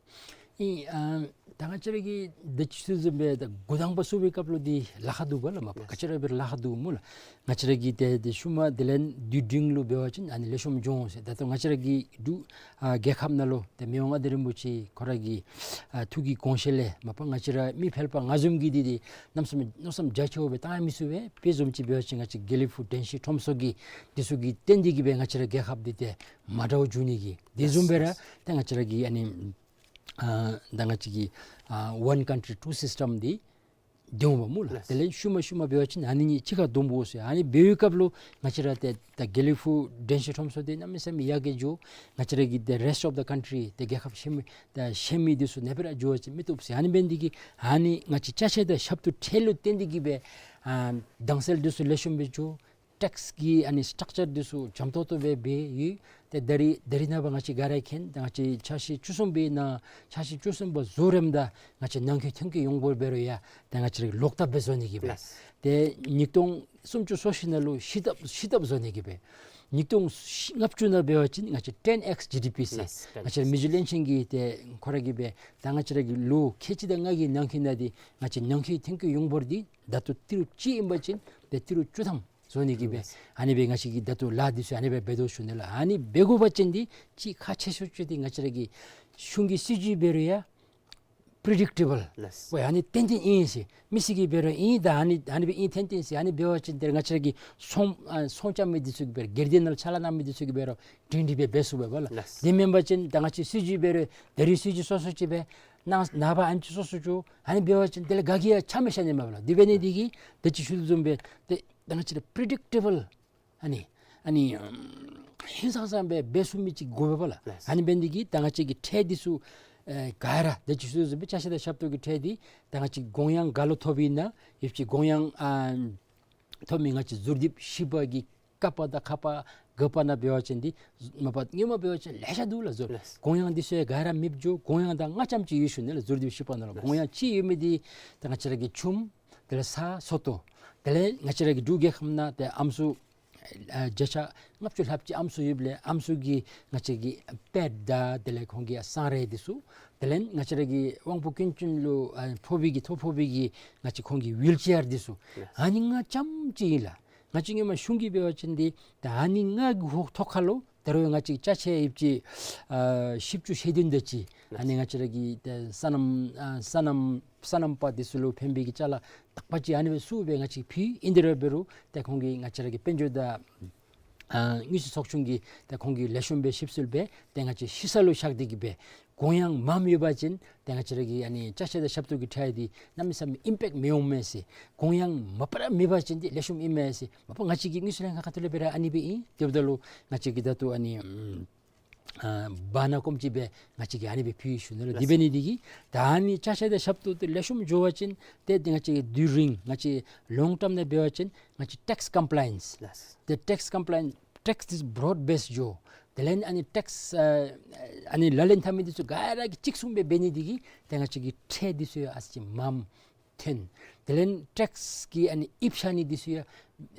ཨིན། ཨ་ད་ང་བཅས་ར་གི་ད་ཅི་ཞུ་དོ་བཟུམ་སྦེ་ད་འགོ་དང་པ་བཙུགས་པའི་སྐབས་ལུ་འདི་ལཱ་ཁག་འདུག་པ་ལགས། མ་པ་ལགས། ག་ཅི་ར་འབད་རུང་ལཱ་ཁག་འདུག་སྨོ་ལགས། ང་བཅས་ར་གི་ཏེ་ཏེ་ཤུལ་མ་དེ་ལས་དུས་འབྲིང་ལུ་འབད་བ་ཅིན་ཨ་ནི་ལེགས་ཤོམ་འགྱོ་འོང་ཟེར། ད་ལྟོ་ང་བཅས་ར་གི་འབྲུག་ཨ་རྒྱལ་ཁབ་ནང་ལུ་ཏེ་མི་དབང་མངའ་བདག་རིན་པོ་ཆེ་ཁོ་ར་གི་ཨ་ཐུགས་ཀྱི་དགོངས་བཞེད་ལས་མ་པ་ང་བཅས་ར་མི་ཕལ་པ་ང་བཟུམ་གྱིས་འདི་ཏེ་གནམ་མེད་ས་མེད་མནོ་བསམ་རྒྱ་ཆེཝ་སྦེ་བཏང་མི་ཚུགས་པས། དཔེ་བཟུམ་ཅིག་འབད་བ་ཅིན་ང་བཅས་དགེ་ལེགས་ཕུག་དྲན་ཤེས་ཁྲོམ་ཚོགས་ཀྱི་འདི་ཚུ་གིས་བརྟེན་ཏེ་གི་སྦེ་ང་བཅས་ར་རྒྱལ་ཁབ་འདི་ཏེ་མ་འདྲཝ་འགྱོ་ནི་གི་འདི་བཟུམ་སྦེ་ར་ཏེ་ང་བཅས་ར་གི་ཨ་ནི་ཨ་ད་ང་བཅས་ཀྱི་ཨ་ཝན་ཀཱན་ཊི་རི་ཊུ་སིསི་ཊམ་འདི་སྡོདཔ་སྨོ་ལགས། ལགས། དེ་ལས་ཤུལ་མ་ཤུལ་མ་འབད་བ་ཅིན་ཨ་ནི་གཉིས་གཅིག་ཁར་བསྡོམ་དགོ་ཟེར། ཨ་ནི་འབད་བའི་སྐབས་ལུ་ང་བཅས་ར་ཏེ་ད་དགེ་ལེགས་ཕུག་དྲན་ཤེས་ཁྲོམ་ཚོགས་འདི་གནམ་མེད་ས་མེད་ཡར་རྒྱས་འགྱོ། ང་བཅས་ར་གི་ཏེ་རེསཊ་ཨོཕ་ད་ཀཱན་ཊི་རི་ཏེ་རྒྱལ་ཁབ་གཞན་མི་ད་གཞན་མི་འདི་ཚུ་ནེ་པེ་ར་འགྱོ་བ་ཅིན་མི་བཏུབ་ཟེར། ཨ་ནི་འབད་ནི་འདི་གིས་ཨ་ནི་ང་བཅས་ཅ་ཆས་དང་ཞབས་ཏོག་ཁྲལ་ལུ་བརྟེན་ཏེ་གི་སྦེ་ཨ་དྭངས་གསལ་འདི་ཚུ་ལེགས་ཤོམ་སྦེ་འགྱོ། ཊེགསི་གི་ཨ་ནི་སི་ཊག་ཅར་འདི་ཚུ་འཇམ་ཏོག་ཏོ་སྦེ་འབད་ཡོད། ཏེ་ད་རིས་ད་རིས་ནངས་པ་ང་བཅས་ག་ར་མཁྱེན། ད་ང་བཅས་འཆར་གཞི་བཅུ་གསུམ་པའི་ནང་འཆར་གཞི་བཅུ་གསུམ་པ་བཟོ་རནམ་ད་ང་བཅས་ནང་འཁོད་ཐོན་སྐྱེད་ཡོངས་འབོར་འབད་རུང་ཡང་ཏེ་ང་བཅས་ར་ལོག་ལྟབ་སྦེ་བཟོ་ནི་གི་སྦེ། ལགས། ཏེ་ཉིས་སྟོང་སུམ་ཅུ་སོ་བཞི་ནང་ལུ་བཞི་ལྟབ་བཞི་ལྟབ་བཟོ་ནི་གི་སྦེ། ཉིས་སྟོང་ལྔ་བཅུ་ནང་འབད་བ་ཅིན་ང་བཅས་ཊེན་ཨེགསི་ཇི་ཌི་པི་ཟེར། ལགས། ང་བཅས་མི་རྗེ་བློན་ཆེན་གྱིས་ཏེ་ཁོ་ར་གིས་སྦེ་ད་ང་བཅས་ར་གི་ལོ་ཁལ་གཅིག་དང་ལྔ་གི་ནང་འཁོད་ནང་འདི་ང་བཅས་ནང་འཁོད་ཐོན་སྐྱེད་ཡོངས་འབོར་འདི་ད་ལྟོ་ཏི་རུ་གཅིག་ཨིན་པ་ཅིན་ཏེ་ཏི་རུ་བཅུ་ཐམ་བཟོ་ནི་གི་སྦེ། ལགས། ཨ་ནི་སྦེ་ང་བཅས་ཀྱིས་ད་ལྟོ་ལཱ་འདི་ཚུ་ཨ་ནི་སྦེ་འབད་དོ་ཞུ་ནི་ལགས། ཨ་ནི་འབད་དགོ་པ་ཅིན་འདི་གཅིག་ཁག་ཆེ་ཤོས་ཅིག་འདི་ང་བཅས་ར་གི་གཞུང་གི་སྲིད་བྱུས་འབད་རུང་ཡང་པི་རི་ཌིག་ཊེ་བཱལ། ལགས། ཝའི་ཨ་ནི་ཏན་ཏན་ཨིན་ཟེར། མི་སེར་གྱིས་འབད་རུང་ཨིན། ད་ཨ་ནི་ཨ་ནི་སྦེ་ཨིན་ཏན་ཏན་ཟེར། ཨ་ནི་འབད་བ་ཅིན་ཏེ་ང་བཅས་ར་གི་ཚོང་ཨ་ཚོང་རྐྱབ་མི་འདི་ཚུ་གིས་འབད་རུང་སྒེར་སྡེ་ནང་ལུ་ཕྱག་ལཱ་གནང་མི་འདི་ཚུ་གིས་འབད་རུང་སྒྲིང་སྒྲིང་སྦེ་འབད་ཚུགས་པས་པ་ལགས། ལགས། དེ་མེན་པ་ཅིན་ད་ང་བཅས་སྲིད་བྱུས་འབད་རུང་ད་རིས་སྲིད་བྱུས་སོ་སོ་ཅིག་སྦེ་ནངས་ནངས་པ་ཨ་ནི་ཅིག་སོ་སོ་ཅིག་ཨ་ནི་འབད་བ་ཅིན་དེ་ལས་ག་གིས་ཡང་ཆ་མི་བཞག་ནི་མས་པ་ལགས། དེ་འབད་ནི་འདི་གིས་ད་ཅི་ཞུ་དོ་བཟུམ་སྦེ་ཏེ་ད་ང་བཅས་ར་པི་རི་ཌིག་ཊེ་བཱལ་ཨ་ནི་ཨ་ནི་ཨམ་ཧིང་སངས་ས་སྦེ་འབད་ཚུགས་མི་ཅིག་དགོ་པས་པ་ལགས། ལགས། ཨ་ནི་འབད་ནི་འདི་གིས་ད་ང་བཅས་ཀྱི་ཁྲལ་འདི་ཚུ་ཨེ་ག་ར་ད་ཅི་ཞུ་དོ་བཟུམ་སྦེ་ཅ་ཆས་དང་ཞབས་ཏོག་གི་ཁྲལ་འདི་ད་ང་བཅས་དགོངས་ཡངས་ག་ལུ་ཐོབ་ཨིན་ན་ཡོད་ཅིག་དགོངས་ཡངས་ཨ་ཐོབ་མི་ང་བཅས་ཟུར་འདེབས་བཞི་པ་གི་ཀ་པ་དང་ཁ་པ་ དགག་པ་ནང་འབད་བ་ཅིན་འདི་མ་པ་སྔོན་མ་འབད་བ་ཅིན་ལེ་ཤ་འདུག་ལགས་ཟེར། ལགས། གོང་ཡང་འདི་ཚུ་ཡང་ག་ར་མེདཔ་འགྱོ། གོང་ཡང་ད་ལྔ་ཙམ་ཅིག་ཡོད་ཞུ་ནི་ལགས་ཟེར། འདི་ཞིབ་པ་ནང་ལུ་ལགས། གོང་ཡང་ཅིག་ཡོད་མི་འདི་ད་ང་བཅས་ར་གི་ཆུམ་དེ་ལས་ས་སོ་ཏོ། དེ་ལས་ང་བཅས་ར་གི་འབྲུག་རྒྱལ་ཁབ་ནང་ཏེ་ཨམ་སྲུ་ཨ་བརྒྱ་ཆ་ལྔ་བཅུ་ལྷགཔ་ཅིག་ཨམ་སྲུ་ཡོདཔ་ལས་ཨམ་སྲུ་གི་ང་བཅས་ཀྱི་པེཌ་དང་དེ་ལས་ཁོང་གི་སྲང་རས་འདི་ཚུ། དེ་ལས་ང་བཅས་ར་གི་དབང་པོ་སྐྱོན་ཅན་ལུ་ཨ་ཕོག་པའི་གི་ཐོ་ཕོག་པའི་གི་ང་བཅས་ཁོང་གི་ཝིལ་ཅེར་འདི་ཚུ། ལགས། ཨ་ནི་ལྔ་ཙམ་ཅིག་ཨིན་ལགས། ང་བཅས་སྔོན་མ་གཞུང་གིས་འབད་བ་ཅིན་འདི་ད་ཨ་ནི་ལྔ་གི་ཧོག་ཐོག་ཁ་ལུ་ད་རུང་ང་བཅས་ཅ་ཆས་ཡོདཔ་ཅིག་ཨ་བཞི་བཅུ་ཞེ་བདུན་དེ་ཅིག། ལགས། ཨ་ནི་ང་བཅས་ར་གི་ཏེ་སོ་ནམ་ཨ་སོ་ནམ་སོ་ནམ་པ་འདི་ཚུ་ལུ་ཕན་པའི་གི་ཅ་ལ་དག་པ་ཅིག་ཨ་ནི་སྦེ་བཙུགས་སྦེ་ང་བཅས་ཕུལ་ཡི། ཨིན་དེ་རུང་འབད་རུང་ཏེ་ཁོང་གིས་ང་བཅས་ར་གི་དཔལ་འབྱོར་དང་ཨ་དངུལ་རྩིས་ཚོགས་ཆུང་གིས་ཏེ་ཁོང་གིས་ལེགས་ཤོམ་སྦེ་ཞིབ་འཚོལ་འབད་ཏེ་ང་བཅས་ཕྱི་ས་ལུ་བཞག་སྟེ་གི་སྦེ་གོང་ཡང་མངམ་ཡོད་པ་ཅིན་ཏེ་ང་བཅས་ར་གི་ཨ་ནི་ཅ་ཆས་དང་ཞབས་ཏོག་གི་ཁྲལ་འདི་གནམ་མེད་ས་མེད་ཨིམ་པེཀཊ་མི་འོང་མས་ཟེར། གོང་ཡང་མ་པ་ར་མེད་པ་ཅིན་འདི་ལེགས་ཤོམ་ཨིན་མས་ཟེར། མ་པ་ང་བཅས་ཀྱི་དངུལ་རྩིས་ལྷན་ཁག་ཁ་ཐུག་ལས་འབད་རུང་ཨ་ནི་སྦེ་ཨིན། དེ་འབདཝ་ད་ལུ་ང་བཅས་ཀྱིས་ད་ལྟོ་ཨ་ནི་ཨམ་ཨ་བར་ན་སྐོར་ཅིག་སྦེ་ང་བཅས་ཀྱིས་ཨ་ནི་སྦེ་ཕུལ་ཡི་ཞུ་ནི་ལགས། དེ་འབད་ནི་འདི་གིས་ད་ཨ་ནི་ཅ་ཆས་དང་ཞབས་ཏོག་འདི་ལེགས་ཤོམ་འགྱོ་བ་ཅིན་ཏེ་འདི་ང་བཅས་ཀྱི་དུས་རིང་ང་བཅས་ལོང་ཊརམ་ནང་འབད་བ་ཅིན་ང་བཅས་ཊེགསི་ཀམ་པ་ལའི་ཡེནསི། ལགས། ཏེ་ཊེགསི་ཀམ་པ་ལའི་ཡེནསི་ཊེགསི་འདི་བྲོཌ་བེསཌ་འགྱོ། དེ་ལས་ཨ་ནི་ཊེགསི་ཨ་ཨ་ནི་ལག་ལེན་འཐབ་མི་འདི་ཚུ་ག་ར་གིས་གཅིག་མཚུངས་སྦེ་འབད་ནི་འདི་གིས་ཏེ་ང་བཅས་ཀྱི་ཁྲལ་འདི་ཚུ་ཡང་ཨ་ཙི་ཅིག་མངམ་ཐོན། དེ་ལས་ཊེགསི་གི་ཨ་ནི་ཨིབ་ཤ་ནི་འདི་ཚུ་ཡང་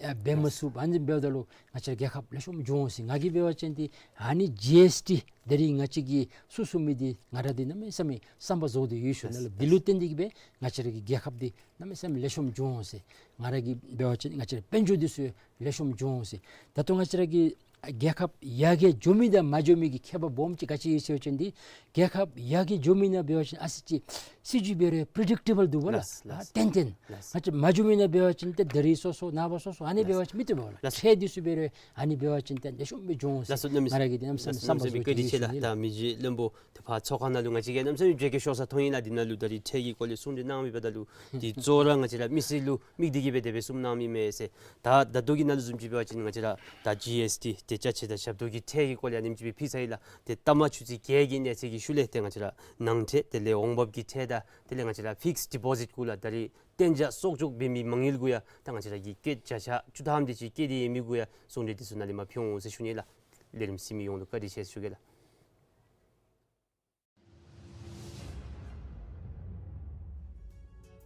ཨ་འབད་མ་ཚུགས། ཨ་ནི་འབདཝ་ད་ལུ་ང་བཅས་རྒྱལ་ཁབ་ལེགས་ཤོམ་འགྱོ་འོང་ཟེར། ང་གིས་འབད་བ་ཅིན་འདི་ཨ་ནི་ཇི་ཨེསི་ཊི་ད་རིས་ང་བཅས་ཀྱིས་བཙུགས་བཙུགས་མི་འདི་ང་ར་འདི་གནམ་མེད་ས་མེད་བསམ་པ་རྫོགས་ཏེ་ཡོད་ཞུ་ནི་ལགས། འདི་ལུ་བརྟེན་ཏེ་གི་སྦེ་ང་བཅས་ར་གི་རྒྱལ་ཁབ་འདི་གནམ་མེད་ས་མེད་ལེགས་ཤོམ་འགྱོ་འོང་ཟེར། ང་ར་གིས་འབད་བ་ཅིན་ང་བཅས་ར་དཔལ་འབྱོར་འདི་ཚུ་ལེགས་ཤོམ་འགྱོ་འོང་ཟེར། ད་ལྟོ་ང་བཅས་ར་གི་རྒྱལ་ཁབ་ཡར་རྒྱས་འགྱོ་མི་དང་མ་འགྱོ་མི་གི་ཁྱད་པར་སྦོམ་ཅིག་ག་ཅི་ཨིན་ཟེར་བ་ཅིན་འདི་རྒྱལ་ཁབ་ཡར་རྒྱས་འགྱོ་མི་ནང་འབད་བ་ཅིན་ཨ་ཙི་ཅིག་སྲིད་བྱུས་འབད་རུང་པི་རི་ཌིཀ་ཊེ་བཱལ་འདུག་པ་ལགས། ལགས། ལགས། ཏན་ཏན། ལགས། ང་བཅས་མ་འགྱོ་མི་ནང་འབད་བ་ཅིན་ཏེ་ད་རིས་སོ་སོ་ནངས་པ་སོ་སོ་ཨ་ནི་འབད་བ་ཅིན་མི་བཏུབ་པས་ལགས། ལགས། ཁྲལ་འདི་ཚུ་འབད་རུང་ཨ་ནི་འབད་བ་ཅིན་ཏེ་ལེགས་ཤོམ་སྦེ་འགྱོ་འོང་ཟེར། ལགས་སོ། གནམ་མེད་ས་མེད་ང་ར་གིས་འདི་གནམ་མེད་ས་མེད་བསམ་པ་རྫོགས་ཏེ་ཡོད་ཞུ་ནི་ལགས། ད་མི་རྗེ་བློན་པོ་ཏེ་ཕར་ཚོགས་ཁང་ནང་ལུ་ང་བཅས་ཀྱིས་གནམ་མེད་ས་མེད་མཇལ་ཁ་ཤོར་ས་མཐོང་ཡི་ལགས། འདི་ནང་ལུ་ད་རིས་ཁྲལ་གྱི་སྐོར་ལས་གསུང་གྲོས་གནང་མི་འབདཝ་ད་ལུ་འདི་གཙོ་བོ་ར་ང་བཅས་ར་མི་སེར་ལུ་དམིགས་ཏེ་གི་སྦེ་དེ་སྦེ་གསུངམ་གནང་མི་མས་ཟེར། ད་ད་ལྟོ་གི་ནང་ལུ་བཟུམ་ཅིག་འབད་བ་ཅིན་ང་བཅས་ར་ད་ཇི་ཨེསི་ཊི་ཏེ་ཅ་ཆས་དང་ཞབས་ཏོག་གི་ཁྲལ་གྱི་སྐོར་ལས་ཨ་ནེམ་ཅིག་སྦེ་ཕུལ་ཚར་ཡི་ལགས། ཏེ་ལྟ་མ་ཆུ་ཚོད་བརྒྱད་ཀྱི་གནས་ཚད་ཀྱི་ཤུལ་ལས་ཏེ་ང་བཅས་ར་ནང་ཁྲལ་དེ་ལས་འོང་འབབ་ཀྱི་ཁྲལ་དང་དེ་ལས་ང་བཅས་ར་ཕིགསི་ཌི་པོ་ཟིཊ་གུ་ལགས་ད་རིས་གཏན་འཇགས་གསོག་འཇོག་འབད་མི་མ་དངུལ་གུ་ཡང་ད་ང་བཅས་ར་གི་བཀོད་བརྒྱ་ཆ་བཅུ་ཐམ་དེ་ཅིག་བཀོད་དེ་ཡོད་མི་གུ་ཡང་གསུང་གྲོས་འདི་ཚུ་ནཱ་ལས་མར་ཕུལ་འོང་ཟེར་ཞུ་ནི་ལགས། ལས་རིམ་གཟིགས་མི་ཡོངས་ལུ་བཀའ་དྲིན་ཆེ་ཞུ་གེ་ལགས།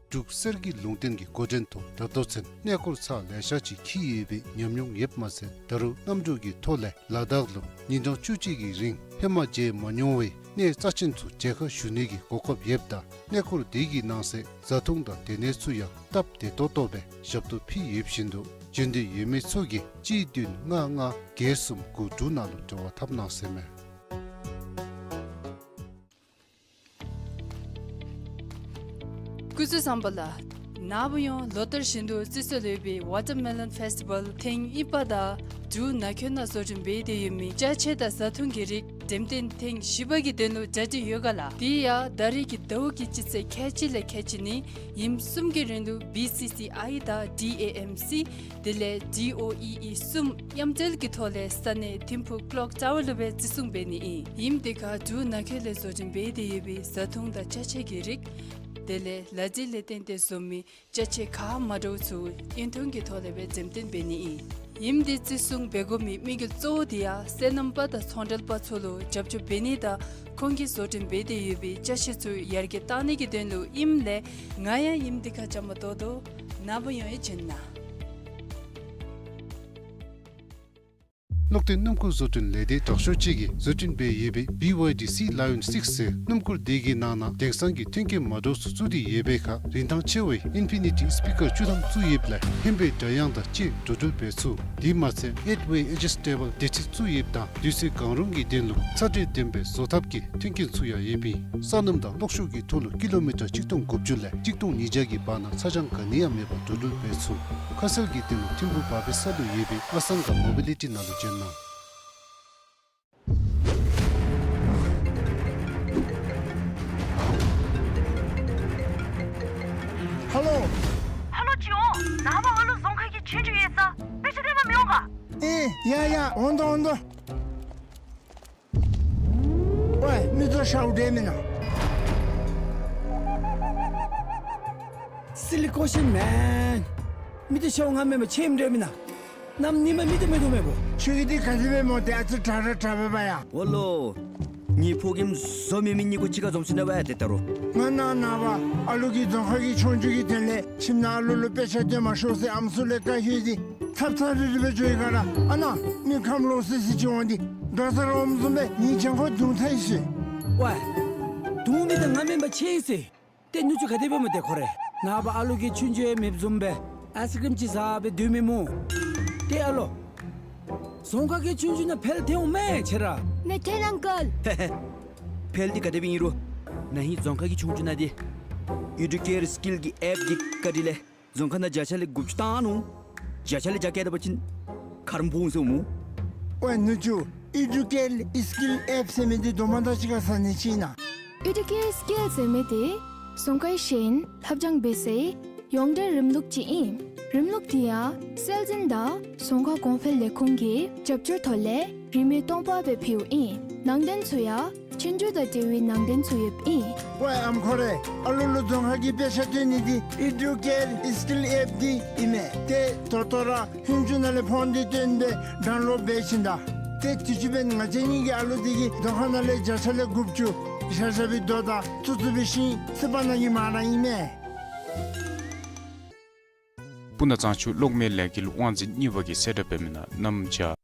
འབྲུག་གསེར་གྱི་ལུང་བསྟན་གྱི་འགོ་འདྲེན་ཐོག་ད་ལྟོ་ཚུན་གནས་སྐོར་ཚར་ལེ་ཤ་ཅིག་འཁྱིད་ཡོད་པའི་ཉམས་མྱོང་ཡོདཔ་མ་ཚད་ད་རུང་གནམ་གྲུ་གི་ཐོག་ལས་ལ་དྭགས་ལུ་ཉིན་གྲངས་བཅུ་གཅིག་གི་རིང་ཧེ་མ་མཇལ་མ་མྱོང་བའི་གནས་རྩ་ཆེན་ཚུ་མཇལ་ཁ་ཞུ་ནི་གི་གོ་སྐབས་ཡོདཔ་ད་གནས་སྐོར་དེ་གི་ནང་གསེས་བཟའ་འཐུང་དང་སྡོད་གནས་ཚུ་ཡང་སྟབས་བདེ་ཏོག་ཏོ་སྦེ་ཞབས་ཏོག་ཕུལ་ཡོད་བཞིན་དུ་འབྱོན་འདོད་ཡོད་མི་ཚུ་གིས་གཅིག་བདུན་ལྔ་ལྔ་བརྒྱད་གསུམ་དགུ་དྲུག་ནང་ལུ་འབྲེལ་བ་འཐབ་གནང་ཟེར་མས། སྐུ་གཟུགས་བཟང་པོ་ལགས། ནངས་པ་ཡང་ལོ་ལྟར་བཞིན་དུ་བརྩི་སྲོལ་ཡོད་པའི་ཝ་ཊར་མེ་ལོན་ཕེསི་ཊི་བཱལ་ཐེངས་གཉིས་པ་དང་འབྲུག་ནང་འཁོད་ནང་བཟོ་སྐྲུན་འབད་དེ་ཡོད་མི་ཅ་ཆས་དང་བཟའ་འཐུང་གི་རིགས་འགྲེམས་སྟོན་ཐེངས་བཞི་པ་གི་དོན་ལུ་གྲ་སྒྲིག་ཡོད་ག་ལགས། དེ་ཡང་ད་རེས་ཀྱི་ཟླཝ་གི་སྤྱི་ཚེས་ཁལ་གཅིག་ལས་ཁལ་གཅིག་ནི་ཉིནམ་གསུམ་གྱི་རིང་ལུ་བི་སི་སི་ཨའི་དང་ཌི་ཨེ་ཨེམ་སི་དེ་ལས་ཌི་ཨོ་ཨི་ཨི་གསུམ་མཉམ་འབྲེལ་གྱི་ཐོག་ལས་ས་གནས་ཐིམ་ཕུག་ཀློག་ཊ་ཝར་ལུ་སྦེ་བརྩི་སྲུང་འབད་ནི་ཨིན། ཉིནམ་དེ་ཁར་འབྲུག་ནང་འཁོད་ལས་བཟོ་སྐྲུན་འབད་དེ་ཡོད་པའི་བཟའ་འཐུང་དང་ཅ་ཆས་ཀྱི་རིགས་དེ་ལས་ལག་རྗེས་ལས་བརྟེན་ཏེ་བཟོ་མི་ཅ་ཆས་ག་མ་འདྲཝ་ཚུ་ཨིན་ཐུང་གི་ཐོག་ལས་སྦེ་འགྲེམས་སྟོན་འབད་ནི་ཨིན། ཉིནམ་དེ་བརྩི་སྲུང་འབད་དགོ་མི་དམིགས་ཡུལ་གཙོ་བོ་དེ་ཡང་སོ་ནམ་པ་དང་ཚོང་འབྲེལ་པ་ཚུ་ལུ་རྒྱབ་སྐྱོར་འབད་ནི་དང་ཁོང་གིས་བཟོ་སྐྲུན་འབད་དེ་ཡོད་པའི་ཅ་ཆས་ཚུ་ཡར་རྒྱས་གཏང་ནི་གི་དོན་ལུ་ཨིནམ་ལས་ང་ཡང་ཉིནམ་དེ་ཁར་བཅའ་མར་གཏོགས་དོ། ནངས་པ་ཡང་ཡང་བྱོན་གནང་། གློག་ལྡན་སྣུམ་འཁོར་བཟོ་སྐྲུན་ལས་སྡེ་དྲག་ཤོས་ཅིག་གིས་བཟོ་སྐྲུན་འབད་ཡོད་པའི་བི་ཝའི་ཌི་སི་ལ་ཡོན་སིགསི་ཟེར་སྣུམ་འཁོར་དེ་གི་ནང་ན་དེང་སང་གི་མཐུན་རྐྱེན་མ་འདྲཝ་ཚུ་བཙུགས་ཏེ་ཡོད་པའི་ཁར་རིན་ཐང་ཆེ་བའི་ཨིན་ཕི་ནི་ཊི་སི་པི་ཀར་བཅུ་ཐམ་བཙུགས་ཡོདཔ་ལས་ཧེ་མའི་སྒྲ་དབྱངས་དང་བཅས་འགྲོ་འགྲུལ་འབད་ཚུགས། དེ་མ་ཚད་ཨེཊ་ཝེ་ཨེ་ཇི་སི་ཊེ་བཱལ་བདེ་ཁྲིད་བཙུགས་ཡོདཔ་ད་དུས་ཚོད་གང་རུང་གི་དོན་ལུ་ཚ་དྲོད་ལྡན་པའི་བཟོ་ཐབས་ཀྱི་མཐུན་རྐྱེན་ཚུ་ཡང་ཡོདཔ་ཨིན། སོ་ནམ་དང་གློག་ཤུགས་ཀྱི་ཐོག་ལུ་ཀི་ལོ་མི་ཊར་གཅིག་སྟོང་དགུ་བཅུ་ལས་གཅིག་སྟོང་ཉིས་བརྒྱ་གི་བར་ན་ཚ་གྱང་ག་ནི་ཡང་མེད་པར་འགྲོ་འགྲུལ་འབད་ཚུགས། ཁ་གསལ་གྱི་དོན་ལུ་ཐིམ་ཕུག་བར་པའི་ས་ལུ་ཡོད་པའི་ཨ་སང་ག་མོ་བི་ལི་ཊི་ནང་ལུ་བྱོན་གནང་། ཧ་ལོ། ཧ་ལོ་ཅི་འོང་། ནངས་པ་ཨ་ལུ་རྫོང་ཁ་གི་ཆོས་རྒྱུགས་ཡོད་ས། དཔེ་ཆ་སྟོན་པར་མི་འོང་ག། ཨེ་ཡ་ཡ་འོང་དོ་འོང་དོ། ཝའི་མི་ཚུ་ཤཝ་འདྲེ་མེན་ན། སི་ལི་ཀོ་ཤིན་མེན། མི་ཚུ་ཤཝ་ང་མེན་པར་ཆེམ་འདྲེ་མེན་ན། གནམ་ཉིམ་མེད་དུ་མེད་དུ་མེད་པོ། ཁྱོད་ཀྱིས་འདི་ག་དེ་སྦེ་སྨོ། ཏེ་ཨ་ཙི་དྲག་ར་དྲག་པས་ཡ། འོ་ལོ། ངེའི་ཕོ་རྒནམ་བཟོ་མི་མི་གཉིས་ཀོ་གཅིག་ཁར་འཛོམས་ཞིནམ་ལས་འབད་ཏེ་ད་རུང་། ང་ནཱ་ནངས་པ་ཨ་ལུ་གིས་རྫོང་ཁ་གི་ཆོས་རྒྱུགས་ཀྱི་དོན་ལས་ཁྱིམ་ནང་ཨ་ལུ་ལུ་དཔེ་ཆ་སྟོན་མ་ཤོག་ཟེར་ཨམ་སྲུ་ལས་བཀའ་ཞུ་སྟེ་ཐབ་ཚང་རི་རི་སྦེ་འགྱོ་ཡི་ག་ར། ཨ་ནཱ་མི་ཁམས་ལོག་སི་སི་ཅིག་འོང་སྟེ་དགའ་ས་ར་འོངམ་བཟུམ་སྦེ་ངེའི་གྱང་ཁར་རྡུང་ཚར་ཡི་ཟེར། ཝའི། རྡུང་མི་དེ་ང་མེན་པར་ཆི་ཟེར། ཏེ་ནུ་གཅུང་ག་དེ་སྦེ་སྨོ་ཏེ་ཁོ་རེ། ནངས་པ་ཨ་ལུ་གིས་ཆོས་རྒྱུགས་ཡང་མེདཔ་བཟུམ་སྦེ་ཨའི་སི་ཀྲིམ་ཅིག་བཟའ་སྦེ་སྡོད་མི་སྨོ། ཏེ་ཨ་ལོ། རྫོང་ཁ་གི་ཆོས་རྒྱུགས་ནང་འཕེལ་ཏེ་འོང་མས་ཁྱེད་ར། མེད་ཏེ་ཨང་ཀལ། འཕེལ་ཏེ་ག་དེ་སྦེ་ཨིན་རུང་ན་ཧིང་རྫོང་ཁ་གི་ཆོས་རྒྱུགས་ནང་འདི་ཨེ་ཌུ་ཀེར་སི་ཀིལ་གྱི་ཨེཔ་འདི་བཀའ་དྲིན་ལས་རྫོང་ཁ་ནང་བརྒྱ་ཆ་ལས་དགུ་བཅུ་བཏང་ནུག། བརྒྱ་ཆ་ལས་བརྒྱ་བཀལ་ད་པ་ཅིན་ཁ་རོག་ཕོག་འོང་ཟེར་སྨོ། ཝའི་ནུ་གཅུང་ཨེ་ཌུ་ཀེར་སི་ཀིལ་ཨེཔ་ཟེར་མི་འདི་དོ་མ་དང་གཅིག་ཁར་ཟ་ནི་ཅིག་ཨིན་ན། ཨེ་ཌུ་ཀེར་སི་ཀིལ་ཟེར་མི་འདི་རྫོང་ཁའི་ཤེས་ཡོན་ལྷབ་སྦྱང་འབད་སའི་ཡོངས་འབྲེལ་རིམ་ལུགས་ཅིག་ཨིན། རིམ་ལུགས་འདི་ཡང་སྲོལ་འཛིན་དང་རྫོང་ཁ་གོང་འཕེལ་ལས་ཁུངས་ཀྱི་རྒྱབ་སྐྱོར་ཐོག་ལས་རིན་མེད་སྟོང་པ་སྦེ་ཕུལཝ་ཨིན། ནང་དོན་ཚུ་ཡང་ཆོས་རྒྱུགས་དང་འབྲེལ་བའི་ནང་དོན་ཚུ་ཡོདཔ་ཨིན། ཝའི་ཨམ་ཁོ་རེ། ཨ་ལུ་ལུ་རྫོང་ཁ་གི་དཔེ་ཆ་སྟོན་ནི་འདི་ཨེ་ཌུ་ཀེར་སི་ཀིལ་ཨེཔ་འདི་ཨིན་མས། ཏེ་ད་ལྟོ་ར་ཧུན་ཅུ་ནང་ལས་ཕོན་འདི་བཏོན་སྦེ་ཌའུན་ལོཌ་འབད་ཞིནམ་ད། ཏེ་དུས་ཅི་འབདན་ང་བཅས་གཉིས་ཀྱིས་ཨ་ལུ་འདི་གི་རྫོང་ཁ་ནང་ལས་བརྒྱ་ཆ་ལས་དགུ་བཅུ་ཤ་ཤ་སྦེ་དོ་དང་ཚུ་ཚུ་སྦེ་ཤིང་བསིལ་བ་ནང་གི་མ་ར་ཨིན་མས། སྤུ་ན་གཙང་ཆུ་གློག་མེ་ལས་འགུལ་དབང་འཛིན་གཉིས་པ་གིས་གསལ་བསྒྲགས་འབད་མི་ནང་གནམ་བྱཱར།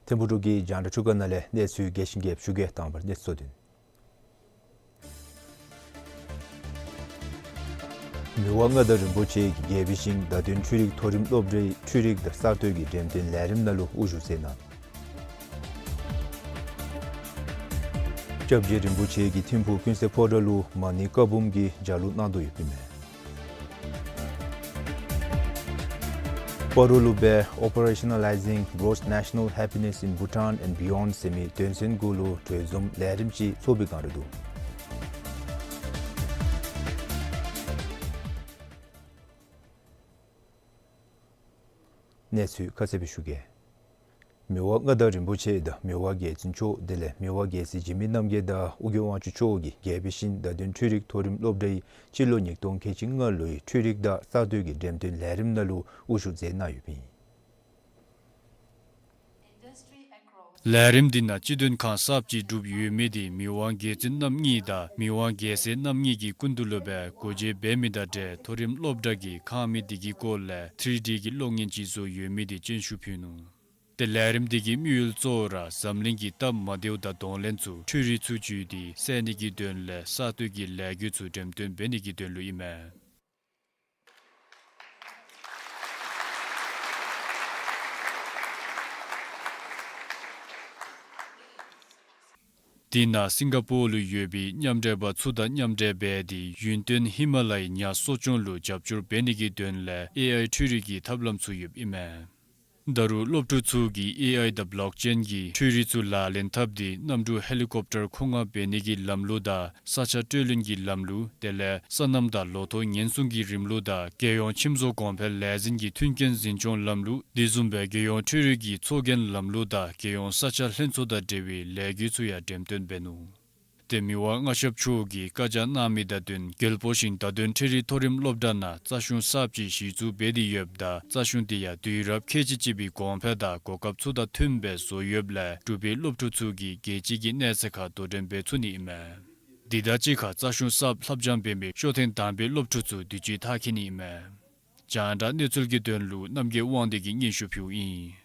ཐིམ་ཕུག་འབྲུག་གི་རྒྱང་བསྒྲགས་ཁྲུ་ཁ་ནང་ལས་གནས་ཚུལ་རྒྱས་ཤིང་རྒྱསཔ་ཞུ་གེ། དང་པ་ར་གནས་ཚུལ་གཙོ་དོན། མི་དབང་མངའ་བདག་རིན་པོ་ཆེ་གིས་རྒྱལ་པོའི་ཞིང་བརྡ་དོན་འཕྲུལ་རིག་མཐོ་རིམ་སློབ་གྲྭའི་འཕྲུལ་རིག་དང་གསར་གཏོད་ཀྱི་འགྲེམས་སྟོན་ལས་རིམ་ནང་ལུ་དབུ་བཞུགས་མཛད་གནང་། སྐྱབས་རྗེ་རིན་པོ་ཆེ་གིས་ཐིམ་ཕུག་ཀུན་གསལ་ཕོ་བྲང་ལུ་མ་ཎི་བཀའ་འབུམ་གྱི་ལྗགས་ལུང་གནང་དོ་ཡོདཔ་ཨིན་མས། སྤ་རོ་ལུ་སྦེ་Operationalizing Gross National Happiness in Bhutan and Beyond ཟེར་མི་དོན་ཚན་གུ་ལུ་གྲོས་འཛོམས་ལས་རིམ་ཅིག་ཚོགས་པའི་བསྒང་ར་འདུག། གནས་ཚུལ་ཁ་གསལ་སྦེ་ཞུ་གེ། མི་དབང་མངའ་བདག་རིན་པོ་ཆེ་དང་མི་དབང་རྒྱལ་བཙུན་མཆོག་དེ་ལས་མི་དབང་རྒྱལ་སྲས་འཇིགས་མེད་རྣམ་རྒྱལ་དང་ཨོ་རྒྱན་དབང་ཕྱུག་མཆོག་གིས་རྒྱལ་པོའི་ཞིང་བརྡ་དོན་འཕྲུལ་རིག་མཐོ་རིམ་སློབ་གྲྭའི་སྤྱི་ལོ་ཉིས་སྟོང་ཁལ་གཅིག་ལྔ་ལོའི་འཕྲུལ་རིག་དང་གསར་གཏོད་ཀྱི་འགྲེམས་སྟོན་ལས་རིམ་ནང་ལུ་དབུ་བཞུགས་མཛད་གནང་ཡོདཔ་ཨིན། ལས་རིམ་འདི་ནང་སྤྱི་དོན་ཁང་གསརཔ་ཅིག་གྲུབ་ཡོད་མི་འདི་མི་དབང་རྒྱལ་བཙུན་རྣམ་གཉིས་དང་མི་དབང་རྒྱལ་སྲས་རྣམ་གཉིས་ཀྱི་སྐུ་མདུན་ལུ་སྦེ་སྒོ་འབྱེད་འབད་མི་དང་འབྲེལ་མཐོ་རིམ་སློབ་གྲྭ་གི་ཁང་མིག་འདི་གི་སྐོར་ལས་ཐི་རི་ཌི་གི་གློག་བརྙན་ཅིག་བཟོ་ཡོད་མི་འདི་སྤྱན་ཞུ་ཕུལ་ནུག། ཏེ་ལས་རིམ་འདི་གི་དམིགས་ཡུལ་གཙོ་བོ་ར་འཛམ་གླིང་གི་སྟབས་མ་བདེཝ་དང་གདོང་ལེན་ཚུ་འཕྲུལ་རིག་ཚུ་བརྒྱུད་དེ་སེལ་ནི་གི་དོན་ལས་གསར་གཏོད་ཀྱི་ལས་འགུལ་ཚུ་འགྲེམས་སྟོན་འབད་ནི་གི་དོན་ལུ་ཨིན་མས། དེ་ནང་སིང་ག་པོར་ལུ་ཡོད་པའི་མཉམ་འབྲེལ་པ་ཚུ་དང་མཉམ་འབྲེལ་འབད་དེ་ཡུན་བརྟན་ཧི་མ་ལ་ཡའི་ཉ་གསོ་སྐྱོང་ལུ་རྒྱབ་སྐྱོར་འབད་ནི་གི་དོན་ལས་ཨེ་ཨའི་འཕྲུལ་རིག་གི་ཐབས་ལམ་ཚུ་ཡོདཔ་ཨིན་མས། ད་རུང་སློབ་ཕྲུག་ཚུ་གིས་ཨེ་ཨའི་དང་བློག་ཅེན་གྱི་འཕྲུལ་རིག་ཚུ་ལག་ལེན་འཐབ་སྟེ་གནམ་གྲུ་ཧེ་ལི་ཀོབ་ཊར་འཁོར་ངང་འབད་ནི་གི་ལམ་ལུགས་དང་ས་ཆ་སྤྲོད་ལེན་གྱི་ལམ་ལུགས་དེ་ལས་སོ་ནམ་དང་ལོ་ཐོག་ཉེན་སྲུང་གི་རིམ་ལུགས་དང་རྒྱལ་ཡོངས་ཁྱིམ་བཟོ་གོང་འཕེལ་ལས་འཛིན་གྱི་མཐུན་རྐྱེན་འཛིན་སྐྱོང་ལམ་ལུགས་དེ་བཟུམ་སྦེ་རྒྱལ་ཡོངས་འཕྲུལ་རིག་གི་ཚོགས་རྒྱན་ལམ་ལུགས་དང་རྒྱལ་ཡོངས་ས་ཆ་ལྷན་ཚོགས་དང་འབྲེལ་བའི་ལས་འགུལ་ཚུ་ཡང་འགྲེམས་སྟོན་འབད་ནུག། ཏེ་མི་དབང་མངའ་ཞབས་མཆོག་གིས་བཀའ་རྒྱ་གནང་མི་དང་བསྟུན་རྒྱལ་པོ་ཞིང་བརྡ་དོན་འཕྲུལ་རིག་མཐོ་རིམ་སློབ་གྲྭ་ནང་རྩ་གཞུང་གསརཔ་ཅིག་གཞི་བཙུགས་འབད་དེ་ཡོདཔ་ད་རྩ་གཞུང་དེ་ཡང་དུས་རབས་ཁལ་གཅིག་གཅིག་པའི་གོང་འཕེལ་དང་གོ་སྐབས་ཚུ་དང་མཐུནམ་སྦེ་བཟོ་ཡོདཔ་ལས་འབྲུག་པའི་སློབ་ཕྲུག་ཚུ་གིས་རྒྱལ་སྤྱི་གི་གནས་ཚད་ཁར་དོ་འགྲན་འབད་ཚུགས་ནི་ཨིན་མས། དེ་དང་གཅིག་ཁར་རྩ་གཞུང་གསརཔ་ལྷབ་སྦྱང་འབད་མི་ཤོ་ཐེངས་དང་པའི་སློབ་ཕྲུག་ཚུ་དུས་ཅི་མཐར་འཁྱོལ་ནི་ཨིན་མས། རྒྱང་བསྒྲགས་གནས་ཚུལ་གྱི་དོན་ལུ་རྣམ་རྒྱལ་དབང་འདུས་ཀྱིས་སྙན་ཞུ་ཕུལཝ་ཨིན།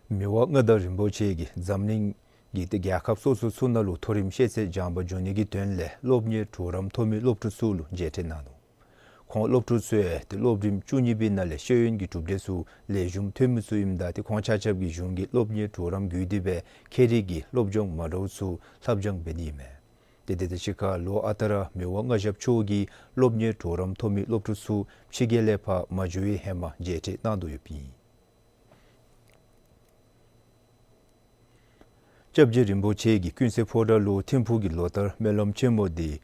མི་དབང་མངའ་བདག་རིན་པོ་ཆེ་གིས་འཛམ་གླིང་གི་རྒྱལ་ཁབ་སོ་སོ་ཚུ་ནང་ལུ་མཐོ་རིམ་ཤེས་ཚད་སྦྱངས་པ་འབྱུང་ནི་གི་དོན་ལས་སློབ་གཉེར་གྲོགས་རམ་ཐོབ་མི་སློབ་ཕྲུག་ཚུ་ལུ་མཇལ་འཕྲད་གནང་ནུག། ཁོང་སློབ་ཕྲུག་ཚུ་ཡང་ཏེ་སློབ་རིམ་བཅུ་གཉིས་པའི་ནང་ལས་ཤེས་ཡོན་གྱི་གྲུབ་འབྲས་ཚུ་ལེགས་ཤོམ་ཐོན་མི་ཚུ་ཨིནམ་ད་ཏེ་ཁོང་ཆ་ཁྱབ་ཀྱིས་གཞུང་གི་སློབ་གཉེར་གྲོགས་རམ་བརྒྱུད་དེ་སྦེ་ཁྱད་རིག་གི་སློབ་སྦྱོང་མ་འདྲཝ་ཚུ་ལྷབ་སྦྱང་འབད་ནི་ཨིན་མས། ཏེ་དེ་དང་གཅིག་ཁར་ལོ་ཨ་རྟག་ར་མི་དབང་མངའ་ཞབས་མཆོག་གིས་སློབ་གཉེར་གྲོགས་རམ་ཐོབ་མི་སློབ་ཕྲུག་ཚུ་ཕྱི་རྒྱལ་ལས་ཕར་མ་འགྱོ་བའི་ཧེ་མ་མཇལ་འཕྲད་གནང་དོ་ཡོདཔ་ཨིན། སྐྱབས་རྗེ་རིན་པོ་ཆེ་གིས་ཀུན་གསལ་ཕོ་བྲང་ལུ་ཐིམ་ཕུག་གི་ལོ་ལྟར་སྨོན་ལམ་ཆེན་མོ་འདི་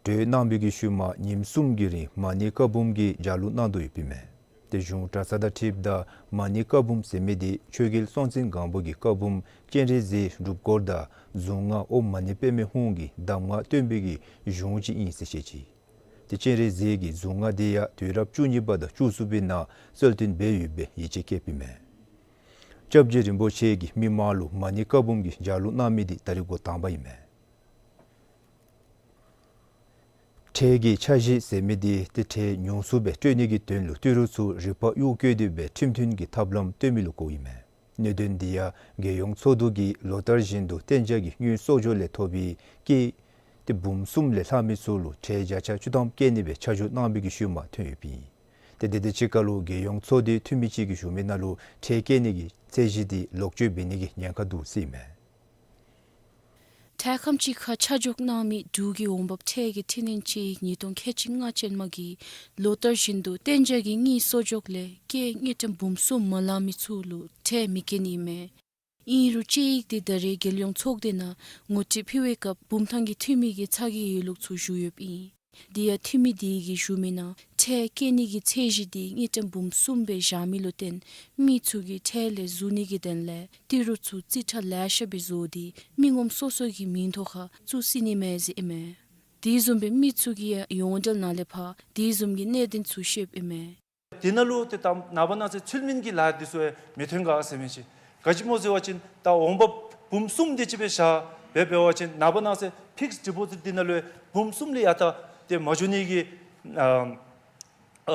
གྲོལ་གནང་བའི་གི་ཤུལ་མ་ཉིནམ་གསུམ་གྱི་རིང་མ་ཎི་བཀའ་འབུམ་གྱི་ལྗགས་ལུང་གནང་དོ་ཡོདཔ་ཨིན་མས། ཏེ་གཞུང་གྲྭ་ཚང་དང་འཁྲིལཝ་ད་མ་ཎི་བཀའ་འབུམ་ཟེར་མི་འདི་ཆོས་རྒྱལ་སྲོང་བཙན་སྒམ་པོ་གི་བཀའ་འབུམ་སྤྱན་རས་གཟིགས་སྒྲུབ་སྐོར་དང་གཟུངས་སྔགས་ཨོཾ་མ་ཎི་པདྨེ་ཧཱུྃ་གི་གདམས་ངག་སྟོན་པའི་གི་གཞུང་ཅིག་ཨིན་ཟེར་བཤད་ཅི། ཏེ་སྤྱན་རས་གཟིགས་ཀྱི་གཟུངས་སྔགས་འདི་ཡང་དུས་རབས་བཅུ་གཉིས་པ་དང་བཅུ་གསུམ་པའི་ནང་གསལ་སྟོན་འབད་ཡོདཔ་སྦེ་ཡིད་ཆེས་བསྐྱེདཔ་ཨིན་མས། སྐྱབས་རྗེ་རིན་པོ་ཆེ་གིས་མི་མང་ལུ་མ་ཎི་བཀའ་འབུམ་གྱི་ལྗགས་ལུང་གནང་མི་འདི་ད་རིས་འགོ་དང་པ་ཨིན་མས། ཁྲལ་གྱི་འཆར་གཞི་ཟེར་མི་འདི་ཏེ་ཁྲལ་ཉུང་སུ་སྦེ་སྤྲོད་ནི་གི་དོན་ལུ་ཏི་རུ་ཚུ་རིག་པ་གཡུག་བཀོལ་ཏེ་སྦེ་ཁྲིམས་མཐུན་གྱི་ཐབས་ལམ་སྟོན་མི་ལུ་གོཝ་ཨིན་མས། གནད་དོན་འདི་ཡང་རྒྱལ་ཡོངས་ཚོགས་འདུ་གིས་ལོ་ལྟར་བཞིན་དུ་གཏན་འཇགས་ཀྱི་དངུལ་གསོག་འཇོག་ལས་ཐོབ་པའི་སྐྱེད་ཏེ་འབུམ་གསུམ་ལས་ལྷག་མི་ཚུ་ལུ་ཁྲལ་བརྒྱ་ཆ་བཅུ་ཐམ་བཀལ་ནི་སྦེ་ཆ་འཇོག་གནང་བའི་གི་ཤུལ་མ་ཐོན་ཡོདཔ་ཨིན། ཏེ་དེ་དང་གཅིག་ཁར་ལུ་རྒྱལ་ཡོངས་ཚོགས་སྡེ་འཐུས་མི་ཅིག་གིས་ཞུ་མི་ནང་ལུ་ཁྲལ་བཀལ་ནི་གི་ཚད་གཞི་འདི་ལོག་སྤྱོད་འབད་ནི་གི་ཉེན་ཁ་འདུག་ཟེར་ཨིན་མས། ཁྲལ་ཁམས་ཅིག་ཁར་ཆ་འཇོག་གནང་མི་འབྲུག་གི་འོང་འབབ་ཁྲལ་གྱི་འཕྲི་སྣོན་དཔྱད་ཡིག་ཉིས་སྟོང་ཁལ་གཅིག་ལྔ་ཅན་མ་གིས་ལོ་ལྟར་བཞིན་དུ་གཏན་འཇགས་ཀྱི་དངུལ་གསོག་འཇོག་ལས་སྐྱེད་དངུལ་ཀྲམ་འབུམ་གསུམ་མ་ལང་མི་ཚུ་ལུ་ཁྲལ་མི་བཀལ་ནི་ཨིན་མས། ཨིན་རུང་དཔྱད་ཡིག་འདི་ད་རེས་རྒྱལ་ཡོངས་ཚོགས་སྡེ་ནང་ངོ་སྤྲོད་ཕུལ་བའི་སྐབས་བུམ་ཐང་གི་འཐུས་མི་གིས་ཚ་གྱང་ཡོད་ལུགས་ཚུ་ཞུ་ཡོདཔ་ཨིན། དེ་ཡང་འཐུས་མི་དེ་གིས་ཞུ་མི་ནང་ཁྲལ་བཀལ་ནི་གི་ཚད་གཞི་དེ་དངུལ་ཀྲམ་འབུམ་གསུམ་སྦེ་བཞག་མི་ལུ་བརྟེན་མི་ཚུ་གིས་ཁྲལ་ལས་འཛུལ་ནི་གི་དོན་ལས་ཏི་རུ་ཚུ་རྩིས་ཁྲ་ལེ་ཤ་སྦེ་བཟོ་སྟེ་མི་ངོམ་སོ་སོ་གི་མིང་ཐོག་ཁར་བཙུགས་ཟེར་ནི་མས་ཟེར་ཨིན་མས། དེ་བཟུམ་སྦེ་མི་ཚུ་གིས་ཡང་ཡོངས་འབྲེལ་ནང་ལས་ཕར་དེ་བཟུམ་གྱི་གནད་དོན་ཚུ་བཤདཔ་ཨིན་མས། དེ་ནང་ལུ་ཏེ་ད་ནངས་པ་གནངས་ཚེ་ཚུལ་མིན་གྱི་ལཱ་འདི་ཚུ་ཡང་མི་ཐོན་ག་ཟེར་མི་ཅིག། ག་ཅི་སྨོ་ཟེར་བ་ཅིན་ད་འོང་འབབ་འབུམ་གསུམ་དེ་ཅིག་སྦེ་བཞག་སྦེ་འབད་བ་ཅིན་ནངས་པ་གནངས་ཚེ་ཕིགསི་ཌི་པོ་ཟིཊ་འདི་ནང་ལུ་འབུམ་གསུམ་ལས་ཡར་ད་ཏེ་མ་འགྱོ་ནི་གི་ཨ་ཨ་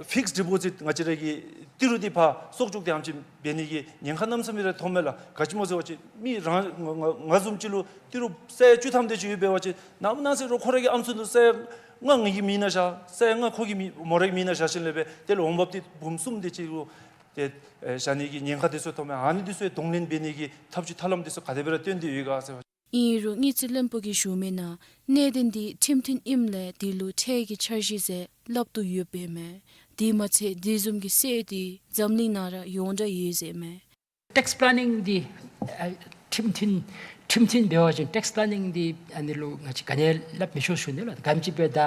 ཕིགསི་ཌི་པོ་ཟིཊ་ང་བཅས་ར་གི་ཏི་རུ་འདི་ཕར་གསོག་འཇོག་འདི་ཨ་ནེམ་ཅིག་འབད་ནི་གི་ཉེན་ཁ་གནམ་མེད་ས་མེད་ར་མཐོངམ་མས་ལགས། ག་ཅི་སྨོ་ཟེར་བ་ཅིན་མི་རང་ང་ང་ང་བཟུམ་ཅིག་ལུ་ཏི་རུ་ས་ཡ་བཅུ་ཐམ་དེ་ཅིག་ཡོད་པ་འབད་བ་ཅིན་ནངས་པ་གནངས་ཚེ་རོགས་ཁོ་ར་གི་ཨམ་སྲུ་ལུ་ས་ཡ་ལྔ་ངེ་གི་མིང་ནང་བཞག། ས་ཡ་ལྔ་ཁོ་གི་མིང་མོ་རའི་མིང་ནང་བཞག་ཞིནམ་ལས་སྦེ་དེ་ལས་འོང་འབབ་འདི་འབུམ་གསུམ་དེ་ཅིག་ལུ་ཏེ་ཨེ་བཞག་ནི་གི་ཉེན་ཁ་དེ་ཚུ་མཐོངམ་མས། ཨ་ནི་དེ་ཚུ་ཡང་གདོང་ལེན་འབད་ནི་གི་ཐབས་བྱུས་ཐབས་ལམ་དེ་ཚུ་ག་དེ་སྦེ་ར་སྟོན་ཏེ་ཡོད་ག་ཟེར་བ། ཨིན་རུང་དངུལ་རྩིས་བློན་པོ་གིས་ཞུ་མི་ནང་གནད་དོན་འདི་ཁྲིམས་མཐུན་ཨིནམ་ལས་དེ་ལུ་ཁྲལ་གྱི་འཆར་གཞི་ཟེར་སླབ་སྟེ་ཡོདཔ་ཨིན་མས། དེ་མ་ཚད་དེ་བཟུམ་གྱི་སྲོལ་འདི་འཛམ་གླིང་ནང་ར་ཡོངས་གྲགས་ཡོད་ཟེར་ཨིན་མས། ཊེགསི་པི་ལེ་ནིང་འདི་ཨ་ཁྲིམས་མཐུན་ཁྲིམས་མཐུན་འབད་བ་ཅིན་ཊེགསི་པི་ལེ་ནིང་འདི་ཨ་ནི་ལུ་ང་བཅས་ག་ནི་ཡང་སླབ་མི་ཆོག་ཞུ་ནི་ལགས། ག་དེམ་ཅིག་སྦེ་ད་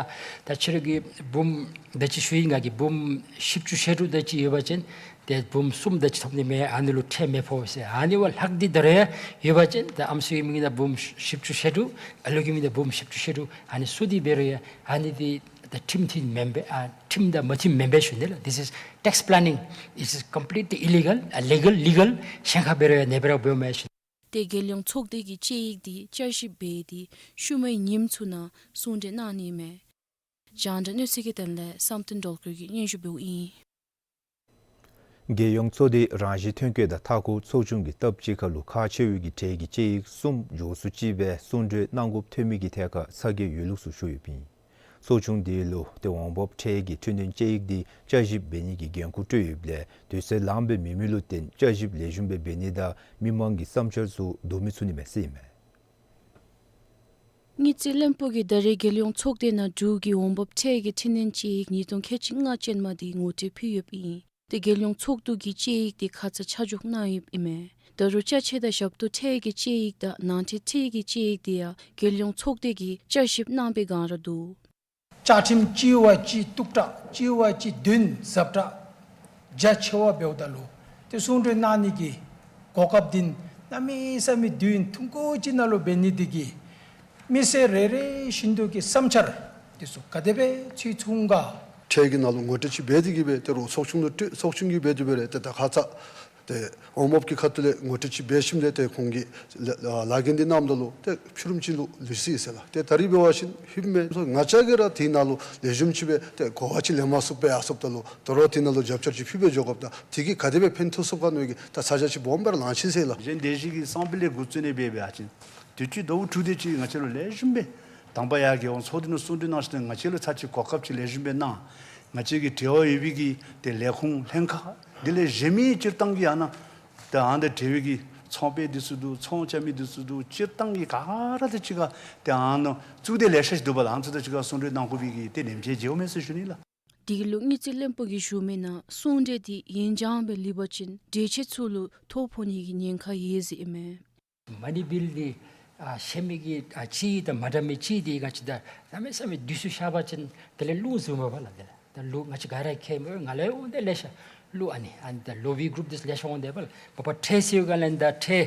ད་ཁྱེད་ར་གིས་འབུམ་ད་ཅི་ཞུ་ཡི་ང་གིས་འབུམ་བཞི་བཅུ་ཞེ་དྲུག་ད་ཅི་ཡོད་པ་ཅིན་ཏེ་འབུམ་གསུམ་ད་ཅི་ཐོབ་ནི་མས། ཨ་ནི་ལུ་ཁྲལ་མི་ཕོག་ཟེར། ཨ་ནི་བ་ལྷག་སྟེ་ད་རུང་ཡོད་པ་ཅིན་ད་ཨམ་སྲུ་གི་མིང་ནང་འབུམ་བཞི་བཅུ་ཞེ་དྲུག་ཨ་ལུ་གི་མིང་ནང་འབུམ་བཞི་བཅུ་ཞེ་དྲུག་ཨ་ནི་བཙུགས་ཏེ་འབད་རུང་ཡང་ཨ་ནི་འདི་ད་ཁྲིམས་མཐུན་མེན་པས། ཨ་ཁྲིམས་དང་མ་མཐུན་མེན་པས་ཞུ་ནི་ལགས། This is tax planning. It is completely illegal, illegal, legal. གཞན་ཁར་འབད་རུང་ཡང་ནེ་སྦེ་ར་འབདཝ་མས་ཞུ། ཏེ་རྒྱལ་ཡོངས་ཚོགས་སྡེ་གིས་དཔྱད་ཡིག་འདི་བསྐྱར་ཞིབ་འབད་དེ་ཤུལ་མའི་ཉིནམ་ཚུ་ནང་གསུང་གྲོས་གནང་ནི་མས། རྒྱང་བསྒྲགས་གནས་ཚུལ་གྱི་དོན་ལས་བསམ་གཏན་སྒྲོལ་དཀར་གྱིས་སྙན་ཞུ་འབདཝ་ཨིན། རྒྱལ་ཡོངས་ཚོགས་སྡེ་རང་བཞིན་ཐོན་སྐྱེད་དང་མཐའ་འཁོར་ཚོགས་ཆུང་གིས་སྟབས་གཅིག་ཁར་ལུ་ཁག་ཆེ་བའི་གི་ཁྲལ་གྱི་དཔྱད་ཡིག་གསུམ་མགྱོགས་སུ་ཅིག་སྦེ་གསུང་གྲོས་གནང་དགོཔ་ཐོན་མི་གི་ཐད་ཁར་ཚ་གྱང་ཡོད་ལུགས་སུ་ཞུ་ཡོདཔ་ཨིན། ཚོགས་ཆུང་དེ་ལུ་ཏེ་འོང་འབབ་ཁྲལ་གྱི་འཕྲི་སྣོན་དཔྱད་ཡིག་འདི་བསྐྱར་ཞིབ་འབད་ནི་གི་འགན་ཁུར་སྤྲོད་ཡོདཔ་ལས་དུས་ཚོད་ལངམ་སྦེ་མེད་མི་ལུ་བརྟེན་བསྐྱར་ཞིབ་ལེགས་ཤོམ་སྦེ་འབད་ནི་དང་མི་མང་གི་བསམ་འཆར་ཚུ་བསྡུ་མི་ཚུགས་ནི་མས་ཟེར་ཨིན་མས། དངུལ་རྩིས་བློན་པོ་གིས་ད་རེས་རྒྱལ་ཡོངས་ཚོགས་སྡེ་ནང་འབྲུག་གི་འོང་འབབ་ཁྲལ་གྱི་འཕྲི་སྣོན་དཔྱད་ཡིག་ཉིས་སྟོང་ཁལ་གཅིག་ལྔ་ཅན་མ་འདི་ངོ་སྤྲོད་ཕུལ་ཡོདཔ་ཨིན། ཏེ་རྒྱལ་ཡོངས་ཚོགས་འདུ་གིས་དཔྱད་ཡིག་དེ་ཁ་ཙ་ཆ་འཇོག་གནང་ཡོདཔ་ཨིན་མས། ད་རུང་ཅ་ཆས་དང་ཞབས་ཏོག་ཁྲལ་གྱི་དཔྱད་ཡིག་དང་ནང་འཁྲུག་ཁྲལ་གྱི་དཔྱད་ཡིག་དེ་ཡང་རྒྱལ་ཡོངས་ཚོགས་སྡེ་གིས་བསྐྱར་ཞིབ་གནང་པའི་བསྒང་ར་འདུག། བཅའ་ཁྲིམས་སྤྱི་ཟླ་གཅིག་གཏུག་དྲགས་སྤྱི་ཟླ་གཅིག་བདུན་ཟབ་དྲགས་རྒྱ་ཆེ་བ་འབདཝ་ད་ལུ་ཏེ་གསུང་གྲོས་གནང་ནི་གི་གོ་སྐབས་འདི་གནམ་མེད་ས་མེད་དུས་ཡུན་ཐུང་ཀུ་ཅིག་ནང་ལུ་འབད་ནི་འདི་གིས་མི་སེར་རེ་རེ་བཞིན་དུ་གི་བསམ་འཆར་འདི་ཚུ་ག་དེ་སྦེ་ཚུད་ཚུགས་ག། ཁྲལ་གྱི་ནང་ལུ་ངོ་སྤྲོད་ཅིག་འབད་དེ་གིས་སྦེ་ཏེ་རོགས་ཚོགས་ཆུང་ལུ་སྤྲོད་ཚོགས་ཆུང་གིས་འབད་དེ་སྦེ་ར་ཏེ་ད་ཁ་ཙ་ཏེ་འོང་འབབ་ཀྱི་ཁ་ཐུག་ལས་ངོ་སྤྲོད་ཅིག་འབད་ཞིནམ་ལས་ཏེ་ཁོང་གིས་ལ་ལཱ་འགན་འདི་གནངམ་ད་ལུ་ཏེ་ཕྱི་རུམ་ཅིག་ལུ་ལུས་སོ་ཡི་ཟེར་ལགས། ཏེ་ད་རིས་འབད་བ་ཅིན་ཧེ་མ་ང་བཅས་ཀྱིས་ར་དེ་ནང་ལུ་ལེགས་ཤོམ་ཅིག་སྦེ་ཏེ་གོ་བ་ཅིག་ལེན་མ་ཚུགསཔ་སྦེ་ཡར་སོངམ་ད་ལུ་ད་རུང་དེ་ནང་ལུ་རྒྱབ་སྐྱོར་ཅིག་ཕུལ་སྦེ་འགྱོ་དགོཔ་ད་དེ་གིས་ག་དེ་སྦེ་ཕན་ཐོགས་ཚུགས་ག་མནོ་གི་ད་ཚ་གྱང་ཅིག་སྦོམ་སྦེ་ར་ལང་ཅི་ཟེར་ལགས། གཞན་སྡེ་བཞི་གི་གསང་སྤེལ་ལས་འགོ་བཙུགས་ནི་འབད་བ་ཅིན་དུས་ཅི་ཟླཝ་དྲུག་དེ་ཅིག་ང་བཅས་ལུ་ལེགས་ཤོམ་སྦེ་དང་པ་ཡར་རྒྱལ་ཡོངས་ཚོགས་སྡེ་ནང་གསུང་གྲོས་གནང་ཞིནམ་ལས་ང་བཅས་ལུ་ཚར་གཅིག་གོ་སྐབས་ཅིག་ལེགས་ཤོམ་སྦེ་གནང་། ང་བཅས་ཀྱི་འབྲེལ་བ་ཡོད་པའི་གི་ཏེ་ལས་ཁུངས་ལྷན་ཁག་དེ་ལས་གཞན་མི་སྤྱིར་བཏང་གི་ཨ་ནཱ་ཏེ་ཨ་ནཱ་འབྲེལ་བའི་གི་ཚོང་པ་འདི་ཚུ་འདུག། ཚོང་རྐྱབ་མི་འདི་ཚུ་འདུག། སྤྱིར་བཏང་གི་ག་ར་དང་གཅིག་ཁར་ཏེ་ཨ་ནཱ་གཙུག་སྡེ་ལེ་ཤ་ཅིག་འདུག་པ་ལགས། ཨ་ནི་ཚུ་དང་གཅིག་ཁར་གསུང་གྲོས་གནང་དགོ་པའི་གི་ཏེ་ལེན་ཆ་ཅིག་ཡོད་མས་ཟེར་ཞུ་ནི་ལགས། དེ་གི་ལུ་དངུལ་རྩིས་བློན་པོ་གིས་ཞུ་མི་ནང་གསུང་གྲོས་འདི་ཡུན་འགྱངས་སྦེ་ལུས་པ་ཅིན་གྲོས་ཆོད་ཚུ་ལུ་ཐོ་ཕོག་ནི་གི་ཉེན་ཁ་ཡོད་ཟེར་ཨིན་མས། མ་ཎི་བིལ་འདི་ཨ་ཤེས་མི་གི་ཨ་ཅིག་དང་མ་འདྲ་མི་ཅིག་འདི་ང་བཅས་ད་གནམ་མེད་ས་མེད་དུས་སུ་ཤར་བ་ཅིན་དེ་ལས་ལུང་བཟུམ་མས་པ་ལགས། དེ་ལས་ད་ལུག་ང་བཅས་ག་ར་མཁྱེན་མས། ང་ལས་འོང་དེ་ལེ་ཤ་ལུག་ཨ་ནི་ཨ་ནི་ད་ལོ་བི་གུ་རུབ་འདི་ལེ་ཤ་འོང་དེ་པ་ལགས། བ་པ་ཁྲལ་ཟེར་ག་ལས་ད་ཁྲལ་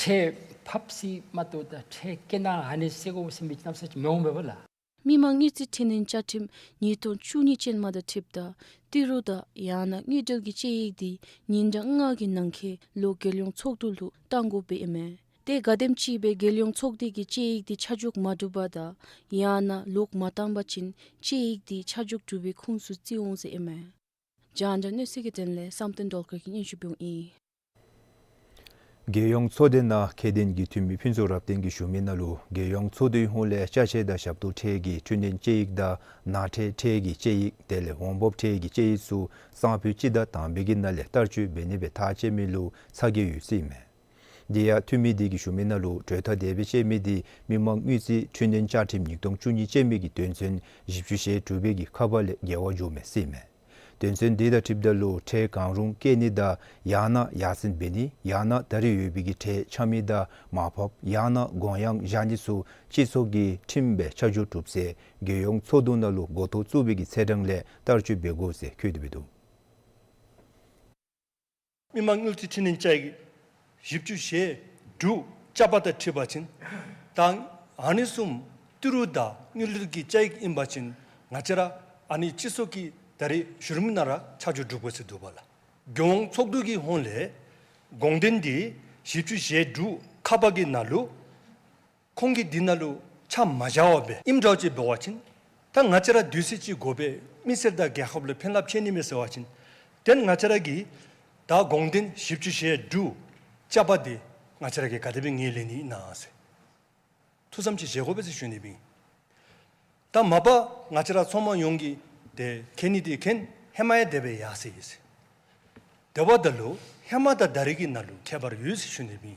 ཁྲལ་ཕབ་ཟེར་མ་གཏོགས་ད་ཁྲལ་སྐྱེ་ན་ཨ་ནི་ཟེར་དགོ་ཟེར་མི་གནམ་མེད་ས་མེད་མི་འོང་མས་པ་ལགས། མི་དམངས་དངུལ་རྩིས་འཕྲི་སྣོན་བཅའ་ཁྲིམས་ཉིས་སྟོང་བཅུ་གཉིས་ཅན་མ་དང་འཁྲིལཝ་ད་ཏི་རུ་དང་ཡང་ན་དངུལ་འབྲེལ་གྱི་དཔྱད་ཡིག་འདི་ཉིན་གྲངས་ལྔ་གི་ནང་འཁོད་ལུ་རྒྱལ་ཡོངས་ཚོགས་འདུ་ལུ་བཏང་དགོཔ་སྦེ་ཨིན་མས། དེ་ག་དེམ་ཅིག་སྦེ་རྒྱལ་ཡོངས་ཚོགས་སྡེ་གི་དཔྱད་ཡིག་འདི་ཆ་འཇོག་མ་གྲུབ་པ་དང་ཡང་ན་ལོག་མ་བཏང་པ་ཅིན་དཔྱད་ཡིག་འདི་ཆ་འཇོག་གྲུབ་པའི་ཁུངས་སུ་བརྩི་འོང་ཟེར་ཨིན་མས། རྒྱང་བསྒྲགས་གནས་ཚུལ་གྱི་དོན་ལས་བསམ་གཏན་སྒྲོལ་དཀར་གྱིས་སྙན་ཞུ་འབདཝ་ཨིན། རྒྱལ་ཡོངས་ཚོགས་སྡེ་ནང་ཁེ་ལྡན་གྱི་འཐུས་མི་ཕུན་ཚོགས་རབ་བརྟན་གྱིས་ཞུ་མི་ནང་ལུ་རྒྱལ་ཡོངས་ཚོགས་འདུའི་ཧོངས་ལས་ཅ་ཆས་དང་ཞབས་ཏོག་ཁྲལ་གྱི་འཕྲི་སྣོན་དཔྱད་ཡིག་དང་ནང་ཁྲལ་ཁྲལ་གྱི་དཔྱད་ཡིག་དེ་ལས་འོང་འབབ་ཁྲལ་གྱི་དཔྱད་ཡིག་ཚུ་སང་ཕོད་སྤྱི་ཟླ་དང་པའི་གི་ནང་ལས་བསྟར་སྤྱོད་འབད་ནི་སྦེ་ཐག་བཅད་མི་ལུ་ཚ་གྱང་ཡོད་ཟེར་ཨིན་མས། དེ་ཡང་འཐུས་མི་དེ་གིས་ཞུ་མི་ནང་ལུ་གྲོས་ཐག་དེ་སྦེ་བཅད་མི་དེ་མི་དམངས་དངུལ་རྩིས་འཕྲི་སྣོན་བཅའ་ཁྲིམས་ཉིས་སྟོང་བཅུ་གཉིས་ཅན་མའི་གི་དོན་ཚན་བཞི་བཅུ་ཞེ་དྲུག་པའི་གི་ཁ་པ་ལས་འགལ་བ་འགྱོཝ་མས་ཟེར་ཨིན་མས། དོན་ཚན་དེ་དང་འཁྲིལཝ་ད་ལུ་ཁྲལ་གང་རུང་བཀལ་ནི་དང་ཡང་ན་ཡར་སེང་འབད་ནི་ཡང་ན་ད་རེས་ཡོད་པའི་གི་ཁྲལ་ཆག་མི་དང་མར་ཕབ་ཡང་ན་དགོངས་ཡངས་བཞག་ནི་ཚུ་སྤྱི་ཚོགས་ཀྱི་ཁྲིམས་སྦེ་ཆ་འཇོག་གྲུབ་ཚེ་རྒྱལ་ཡོངས་ཚོགས་འདུ་ནང་ལུ་འགོ་ཐོག་བཙུགས་པའི་གི་ཚེས་གྲངས་ལས་བསྟར་སྤྱོད་འབད་དགོ་ཟེར་བཀོད་དེ་འབད་དོ། མི་དམངས་དངུལ་རྩིས་འཕྲི་སྣོན་དཔྱད་ཡིག་བཞི་བཅུ་ཞེ་དྲུག་ཅ་པ་དང་འཁྲིལ་བ་ཅིན་ད་ཨ་ནི་བཟུམ་ཏི་རུ་དང་དངུལ་འབྲེལ་གྱི་དཔྱད་ཡིག་ཨིན་པ་ཅིན་ང་བཅས་ར་ཨ་ནི་སྤྱི་ཚོགས་ཀྱི་ད་རེས་བཞུར་མི་ནང་ར་ཆ་འཇོག་གྲུབ་དགོ་ཟེར་འདུག་པ་ལགས། རྒྱལ་ཡོངས་ཚོགས་འདུ་གི་ཧོངས་ལས་དགོངས་དོན་འདི་བཞི་བཅུ་ཞེ་དྲུག་ཁ་པ་གི་ནང་ལུ་ཁོང་གིས་འདི་ནང་ལུ་ཆ་མ་བཞག་པར་སྦེ་ཨིནམ་འདྲཝ་ཅིག་འབད་བ་ཅིན་ད་ང་བཅས་ར་དུས་ཚོད་ཅིག་དགོ་པས། མི་སེར་དང་རྒྱལ་ཁབ་ལུ་ཕན་རླབས་ཆེ་ནི་མས་ཟེར་བ་ཅིན་དེ་ང་བཅས་ར་གིས་ད་དགོངས་དོན་བཞི་བཅུ་ཞེ་དྲུག་ཅ་པ་འདི་ང་བཅས་ར་གིས་ག་དེ་སྦེ་ངོས་ལེན་ནི་ཨིན་ན་ཟེར་ཐུགས་བསམ་ཅིག་བཞེས་དགོ་པས་ཟེར་ཞུ་ནི་ཨིན། ད་མ་པ་ང་བཅས་ར་ཚོང་མ་ཡོངས་ཀྱིས་དེ་མཁྱེན་ནི་དེ་མཁྱེན། ཧེ་མ་ཡང་དེ་སྦེ་ཡར་སོ་ཡི་ཟེར། དེ་འབདཝ་ད་ལུ་ཧེ་མ་དང་ད་རེས་ཀྱི་ནང་ལུ་ཁྱད་པར་ཡོད་ཟེར་ཞུ་ནི་ཨིན།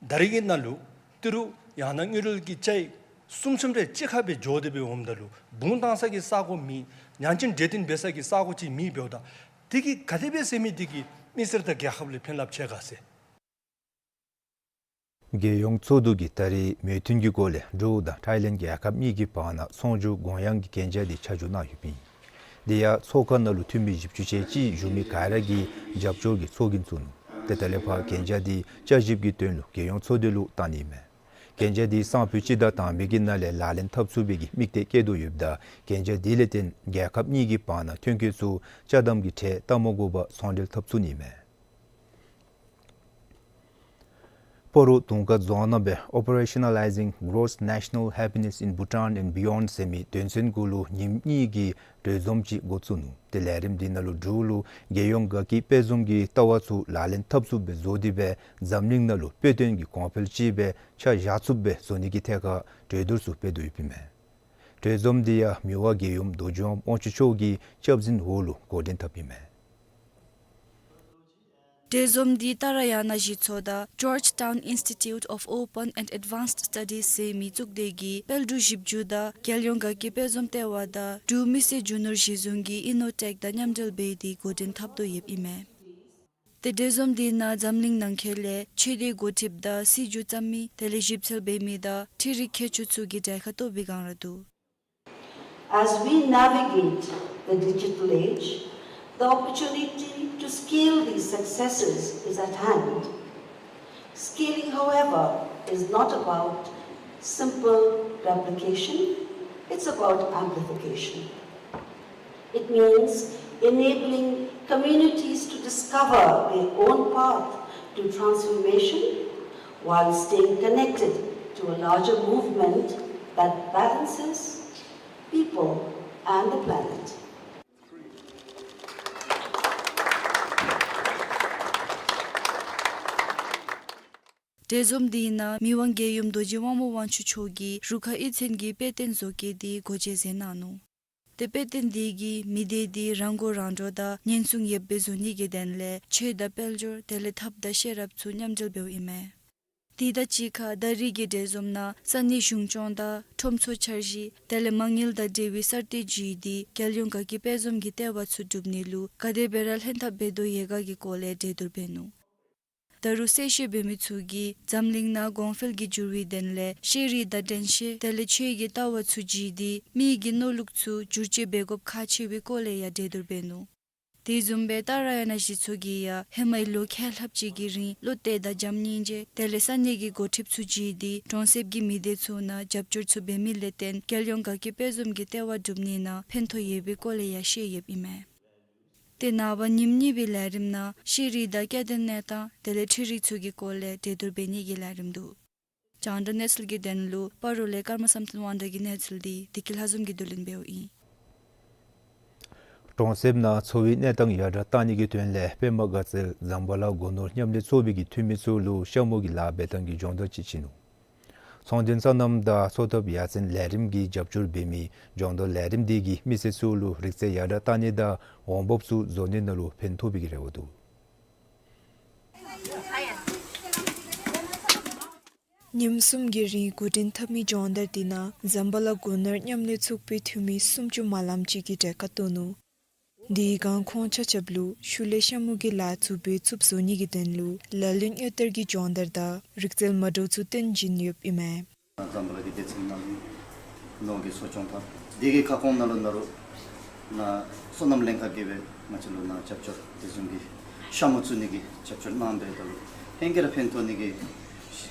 ད་རེས་ཀྱི་ནང་ལུ་ཏི་རུ་ཡང་ན་དངུལ་འབྲེལ་གྱི་དཔྱད་ཡིག་གསུམ་གསུམ་རེ་གཅིག་ཁར་སྦེ་འགྱོ་སྟེ་འབདཝ་ད་ལུ་བུང་བཏང་ས་གི་ས་གོ་མེད། ཉང་ཅིན་འབྲས་ལྡན་འབད་ས་གི་ས་གོ་ཅིག་མེདཔ་འབདཝ་ད་དེ་གིས་ག་དེ་སྦེ་ཟེར་མི་དེ་གིས་མི་སེར་དང་རྒྱལ་ཁབ་ལུ་ཕན་རླབས་ཆེ་ག་ཟེར། རྒྱལ་ཡོངས་ཚོགས་འདུ་གིས་ད་རེས་མོས་མཐུན་གྱི་སྒོ་ལས་འབྲུག་དང་ཐའི་ལེནཌ་རྒྱལ་ཁབ་གཉིས་ཀྱི་བར་ན་ཚོང་སྒྱུར་དགོངས་ཡངས་ཀྱི་གན་རྒྱ་དེ་ཆ་འཇོག་གནང་ཡོདཔ་ཨིན། དེ་ཡང་ཚོགས་ཁང་ནང་ལུ་འཐུས་མི་བཞི་བཅུ་ཞེ་གཅིག་བཞུགས་མི་ག་ར་གིས་རྒྱབ་སྐྱོར་གྱི་ཚོགས་རྒྱན་བཙུགས་ནུག། ཏེ་ད་ལས་ཕར་གན་རྒྱ་དེ་བསྐྱར་ཞིབ་ཀྱི་དོན་ལུ་རྒྱལ་ཡོངས་ཚོགས་སྡེ་ལུ་བཏང་ནི་ཨིན་མས། གན་རྒྱ་དེ་སང་ཕོད་སྤྱི་ཟླ་དང་པའི་གི་ནང་ལས་ལག་ལེན་འཐབ་ཚུགས་པའི་གི་དམིགས་གཏད་བསྐྱེད་དོ་ཡོདཔ་ད་གན་རྒྱ་དེ་ལས་བརྟེན་རྒྱལ་ཁབ་གཉིས་ཀྱི་བར་ན་ཐོན་སྐྱེད་ཚུ་ཅ་དམ་གྱི་ཁྲལ་བཏབ་མ་དགོ་པར་ཚོང་འབྲེལ་འཐབ་ཚུགས་ནི་ཨིན་མས། སྤ་རོ་དུང་དཀར་རྫོང་ནང་སྦེ་Operationalizing Gross National Happiness in Bhutan and Beyond ཟེར་མི་དོན་ཚན་དགུ་ལུ་ཉིནམ་གཉིས་ཀྱི་གྲོས་འཛོམས་ཅིག་འགོ་བཙུགས་ནུག། ཏེ་ལས་རིམ་འདི་ནང་ལུ་འབྲུག་ལུ་རྒྱལ་ཡོངས་དགའ་སྐྱིད་དཔལ་འཛོམས་ཀྱི་ལྟ་བ་ཚུ་ལག་ལེན་འཐབ་ཚུགསཔ་སྦེ་བཟོ་སྟེ་སྦེ་འཛམ་གླིང་ནང་ལུ་དཔེ་སྟོན་གྱི་གོང་འཕེལ་ཅིག་སྦེ་ཆ་བཞག་ཚུགསཔ་སྦེ་བཟོ་ནི་གི་ཐད་ཁར་གྲོས་བསྡུར་ཚུ་འབད་དོ་ཡོདཔ་ཨིན་མས། གྲོས་འཛོམས་འདི་ཡང་མི་དབང་རྒྱལ་ཡུམ་རྡོ་རྗེ་དབང་དབང་ཕྱུག་མཆོག་གི་སྐྱབས་འཛིན་འོག་ལུ་འགོ་འདྲེན་འཐབ་ཨིན་མས། གྲོས་འཛོམས་འདི་ཏཱ་ར་ཡ་ན་གཞི་ཚོགས་དང་Georgetown Institute of Open and Advanced Studies ཟེར་མི་གཙུག་སྡེ་གི་དཔལ་འབྲུག་ཞིབ་འཇུག་དང་རྒྱལ་ཡོངས་དགའ་སྐྱིད་དཔལ་འཛོམས་ལྟེ་བ་དང་འབྲུག་མི་སེར་རྒྱུ་ནོར་གཞི་བཟུང་གི་ཨི་ནོ་ཊེཀ་དང་མཉམ་འབྲེལ་འབད་དེ་འགོ་འདྲེན་འཐབ་དོ་ཡོདཔ་ཨིན་མས། ཏེ་གྲོས་འཛོམས་འདི་ནང་འཛམ་གླིང་ནང་འཁོད་ལས་ཆོས་སྡེ་འགོ་ཁྲིདཔ་དང་སྲིད་བྱུས་བརྩམ་མི་དེ་ལས་ཞིབ་འཚོལ་འབད་མི་དང་འཕྲུལ་རིག་མཁས་མཆོག་ཚུ་གིས་གྲལ་ཁར་གཏོགས་པའི་སྒང་ར་འདུག། As we navigate the digital age, the opportunity to scale these successes is at hand. Scaling, however, is not about simple replication, it's about amplification. It means enabling communities to discover their own path to transformation while staying connected to a larger movement that balances people and the planet. གྲོས་འཛོམས་འདི་ནང་མི་དབང་རྒྱལ་ཡུམ་རྡོ་རྗེ་དབང་མོ་དབང་ཕྱུག་མཆོག་གིས་རུ་ཁག་གཡུས་ཚན་གྱི་དཔེ་སྟོན་བཟོ་བཀོད་འདི་སྒོ་འབྱེད་མཛད་གནང་ནུག། ཏེ་དཔེ་སྟོན་འདི་གིས་མི་སྡེ་འདི་རང་མགོ་རང་འདྲོངས་དང་ཉེན་སྲུང་ཡོདཔ་སྦེ་བཟོ་ནི་གི་དོན་ལས་ཆོས་དང་དཔལ་འབྱོར་དེ་ལས་ཐབས་དང་ཤེས་རབ་ཚུ་མཉམ་འབྲེལ་འབདཝ་ཨིན་མས། དེ་དང་གཅིག་ཁར་ད་རིས་ཀྱི་གྲོས་འཛོམས་ནང་ས་གནས་གཞུང་སྐྱོང་དང་ཁྲོམ་ཚོགས་འཆར་གཞི་དེ་ལས་མ་དངུལ་དང་འབྲེལ་བའི་གསར་གཏོད་བརྒྱུད་དེ་རྒྱལ་ཡོངས་དགའ་སྐྱིད་དཔལ་འཛོམས་ཀྱི་ལྟེ་བ་ཚུ་སྒྲུབ་ནི་ལུ་ག་དེ་སྦེ་ར་ལྷན་ཐབས་འབད་དོ་ཡོད་ག་གི་སྐོར་ལས་གྲོས་བསྡུར་འབད་ནུག། ད་རུང་གསལ་བཤད་འབད་མི་ཚུ་གིས་འཛམ་གླིང་ནང་གོང་འཕེལ་གྱི་འགྱུར་བའི་དོན་ལས་ཤེས་རིག་དང་དྲན་ཤེས་དེ་ལས་ཆོས་ཀྱི་ལྟ་བ་ཚུ་བརྗེས་ཏེ་མི་གི་མནོ་ལུགས་ཚུ་བསྒྱུར་བཅོས་འབད་དགོཔ་ཁག་ཆེ་བའི་སྐོར་ལས་ཡང་གྲོས་བསྡུར་འབད་ནུག། དེ་བཟུམ་སྦེ་ཏཱ་ར་ཡ་ན་གཞིས་ཚོགས་ཀྱིས་ཡང་ཧེ་མའི་ལོ་ཁལ་ལྷགཔ་ཅིག་གི་རིང་བློ་གཏད་དང་བྱམས་སྙིང་རྗེ་དེ་ལས་ས་གནས་ཀྱི་འགོ་ཁྲིདཔ་ཚུ་བརྗེས་ཏེ་གྲོང་གསེབ་ཀྱི་མི་སྡེ་ཚུ་ནང་རྒྱབ་སྐྱོར་ཚུ་འབད་མི་ལས་བརྟེན་རྒྱལ་ཡོངས་དགའ་སྐྱིད་དཔལ་འཛོམས་ཀྱི་ལྟེ་བ་གྲུབ་ནི་ནང་ཕན་ཐོགས་ཡོད་པའི་སྐོར་ལས་ཡང་བཤད་ཡོདཔ་ཨིན་མས། ཏེ་ནངས་པ་ཉིནམ་གཉིས་པའི་ལས་རིམ་ནང་ཤེས་རིག་དང་སྐྱེ་ལྡན་གནས་སྟངས་དེ་ལས་འཕྲུལ་རིག་ཚུ་གི་སྐོར་ལས་གྲོས་བསྡུར་འབད་ནི་གི་ལས་རིམ་འདུག། རྒྱང་བསྒྲགས་གནས་ཚུལ་གྱི་དོན་ལུ་སྤ་རོ་ལས་ཀརྨ་བསམ་གཏན་དབང་གྲགས་ཀྱི་གནས་ཚུལ་འདི་བདེ་སྐྱིད་ལྷ་འཛོམས་ཀྱིས་བསྡུ་ལེན་འབདཝ་ཨིན། གྲོང་གསེབ་ནང་འཚོ་བའི་གནས་སྟངས་ཡར་དྲགས་གཏང་ནི་གི་དོན་ལས་པདྨ་དགའ་ཚལ་ཛམ་བྷ་ལ་སྒོ་ནོར་མཉམ་ལས་ཚོགས་པའི་གི་འཐུས་མི་ཚུ་ལུ་ཤ་མུ་གི་ལཱ་འབད་ཐངས་ཀྱི་སྦྱོང་བརྡར་ཅིག་བྱིན་ནུག། ཚོང་དོན་སོ་ནམ་དང་འཚོ་ཐབས་ཡར་སེང་ལས་རིམ་གྱི་རྒྱབ་སྐྱོར་འབད་མི་སྦྱོང་བརྡར་ལས་རིམ་འདི་གིས་མི་སེར་ཚུ་ལུ་རིག་རྩལ་ཡར་དྲགས་གཏང་ནི་དང་འོང་འབབ་ཚུ་བཟོ་ནི་ནང་ལུ་ཕན་ཐོགས་པའི་གི་རེ་བ་འདུག། ཉིནམ་གསུམ་གྱི་རིང་འགོ་འདྲེན་འཐབ་མི་སྦྱོང་བརྡར་འདི་ནང་ཛམ་བྷ་ལ་སྒོ་ནོར་མཉམ་ལས་ཚོགས་པའི་འཐུས་མི་སུམ་ཅུ་མ་ལངམ་ཅིག་གིས་གྲལ་ཁར་གཏོགས་ནུག། དེའི་སྒང་ཁོང་ཆ་ཁྱབ་ལུ་ཤུལ་ལས་ཤ་མུ་གི་ལཱ་ཚུ་འབད་ཚུགསཔ་བཟོ་ནི་གི་དོན་ལུ་ལག་ལེན་དངོས་བསྟར་གྱི་སྦྱོང་བརྡར་དང་རིག་རྩལ་མ་འདྲཝ་ཚུ་སྟོན་བྱིན་ཡོདཔ་ཨིན་མས། ཛམ་བྷ་ལ་གི་སྡེ་ཚན་ནང་ལུ་ནོར་གྱི་གསོ་སྐྱོང་དང་དེ་གི་ཁ་སྐོང་ནང་ལུ་ནཱ་རུ་ནཱ་སོ་ནམ་ལྷན་ཁག་གིས་སྦེ་ང་བཅས་ལུ་ནཱ་རྒྱབ་སྐྱོར་དེ་བཟུམ་གྱི་ཤ་མུ་བཙུགས་ནི་གི་རྒྱབ་སྐྱོར་གནང་སྦེ་ད་ལུ་ཧེང་སྐལ་ར་ཕན་ཐོགས་ནི་གི་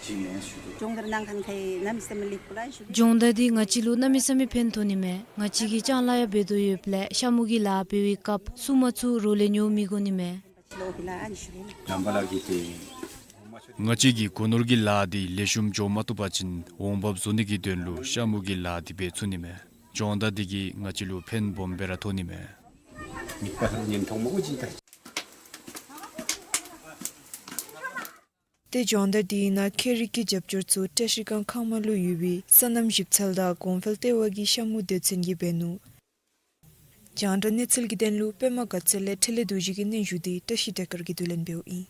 ཅིག་ཨིན་མས་ཞུ་དོ། སྦྱོང་བརྡར་གནང་མཁན་ཁག་གནམ་མེད་ས་མེད་ལེགས་པོ་ལགས་ཞུ། སྦྱོང་བརྡར་འདི་ང་བཅས་ལུ་གནམ་མེད་ས་མེད་ཕན་ཐོགས་ནི་མས། ང་བཅས་ཀྱིས་ཅང་ལཱ་ཡང་འབད་དོ་ཡོདཔ་ལས་ཤ་མུ་གི་ལཱ་འབད་བའི་སྐབས་སྲུང་མ་ཚུ་རོགས་ལས་ཉོ་མི་དགོ་ནི་མས། ང་བཅས་ཀྱིས་སྒོ་ནོར་གྱི་ལཱ་འདི་ལེགས་ཤོམ་འགྱོ་མ་བཏུབ་པ་ཅིན་འོང་འབབ་བཟོ་ནི་གི་དོན་ལུ་ཤ་མུ་གི་ལཱ་འདི་འབད་ཚུགས་ནི་མས། སྦྱོང་བརྡར་འདི་གིས་ང་བཅས་ལུ་ཕན་སྦོམ་སྦེ་ར་ཐོགས་ནི་མས། ཏེ་སྦྱོང་བརྡར་འདི་ནང་ཁྱད་རིག་གི་རྒྱབ་སྐྱོར་ཚུ་བཀྲིས་སྒང་ཁང་མ་ལུ་ཡོད་པའི་སོ་ནམ་ཞིབ་འཚོལ་དང་གོང་འཕེལ་ལྟེ་བ་གི་ཤ་མུ་སྡེ་ཚན་གྱིས་འབད་ནུག། རྒྱང་བསྒྲགས་གནས་ཚུལ་གྱི་དོན་ལུ་པདྨ་དགའ་ཚལ་ལས་འཕྲིན་ལས་རྡོ་རྗེ་གི་སྙན་ཞུ་འདི་བཀྲ་ཤིས་བདེ་དཀར་གྱིས་བསྡུ་ལེན་འབདཝ་ཨིན།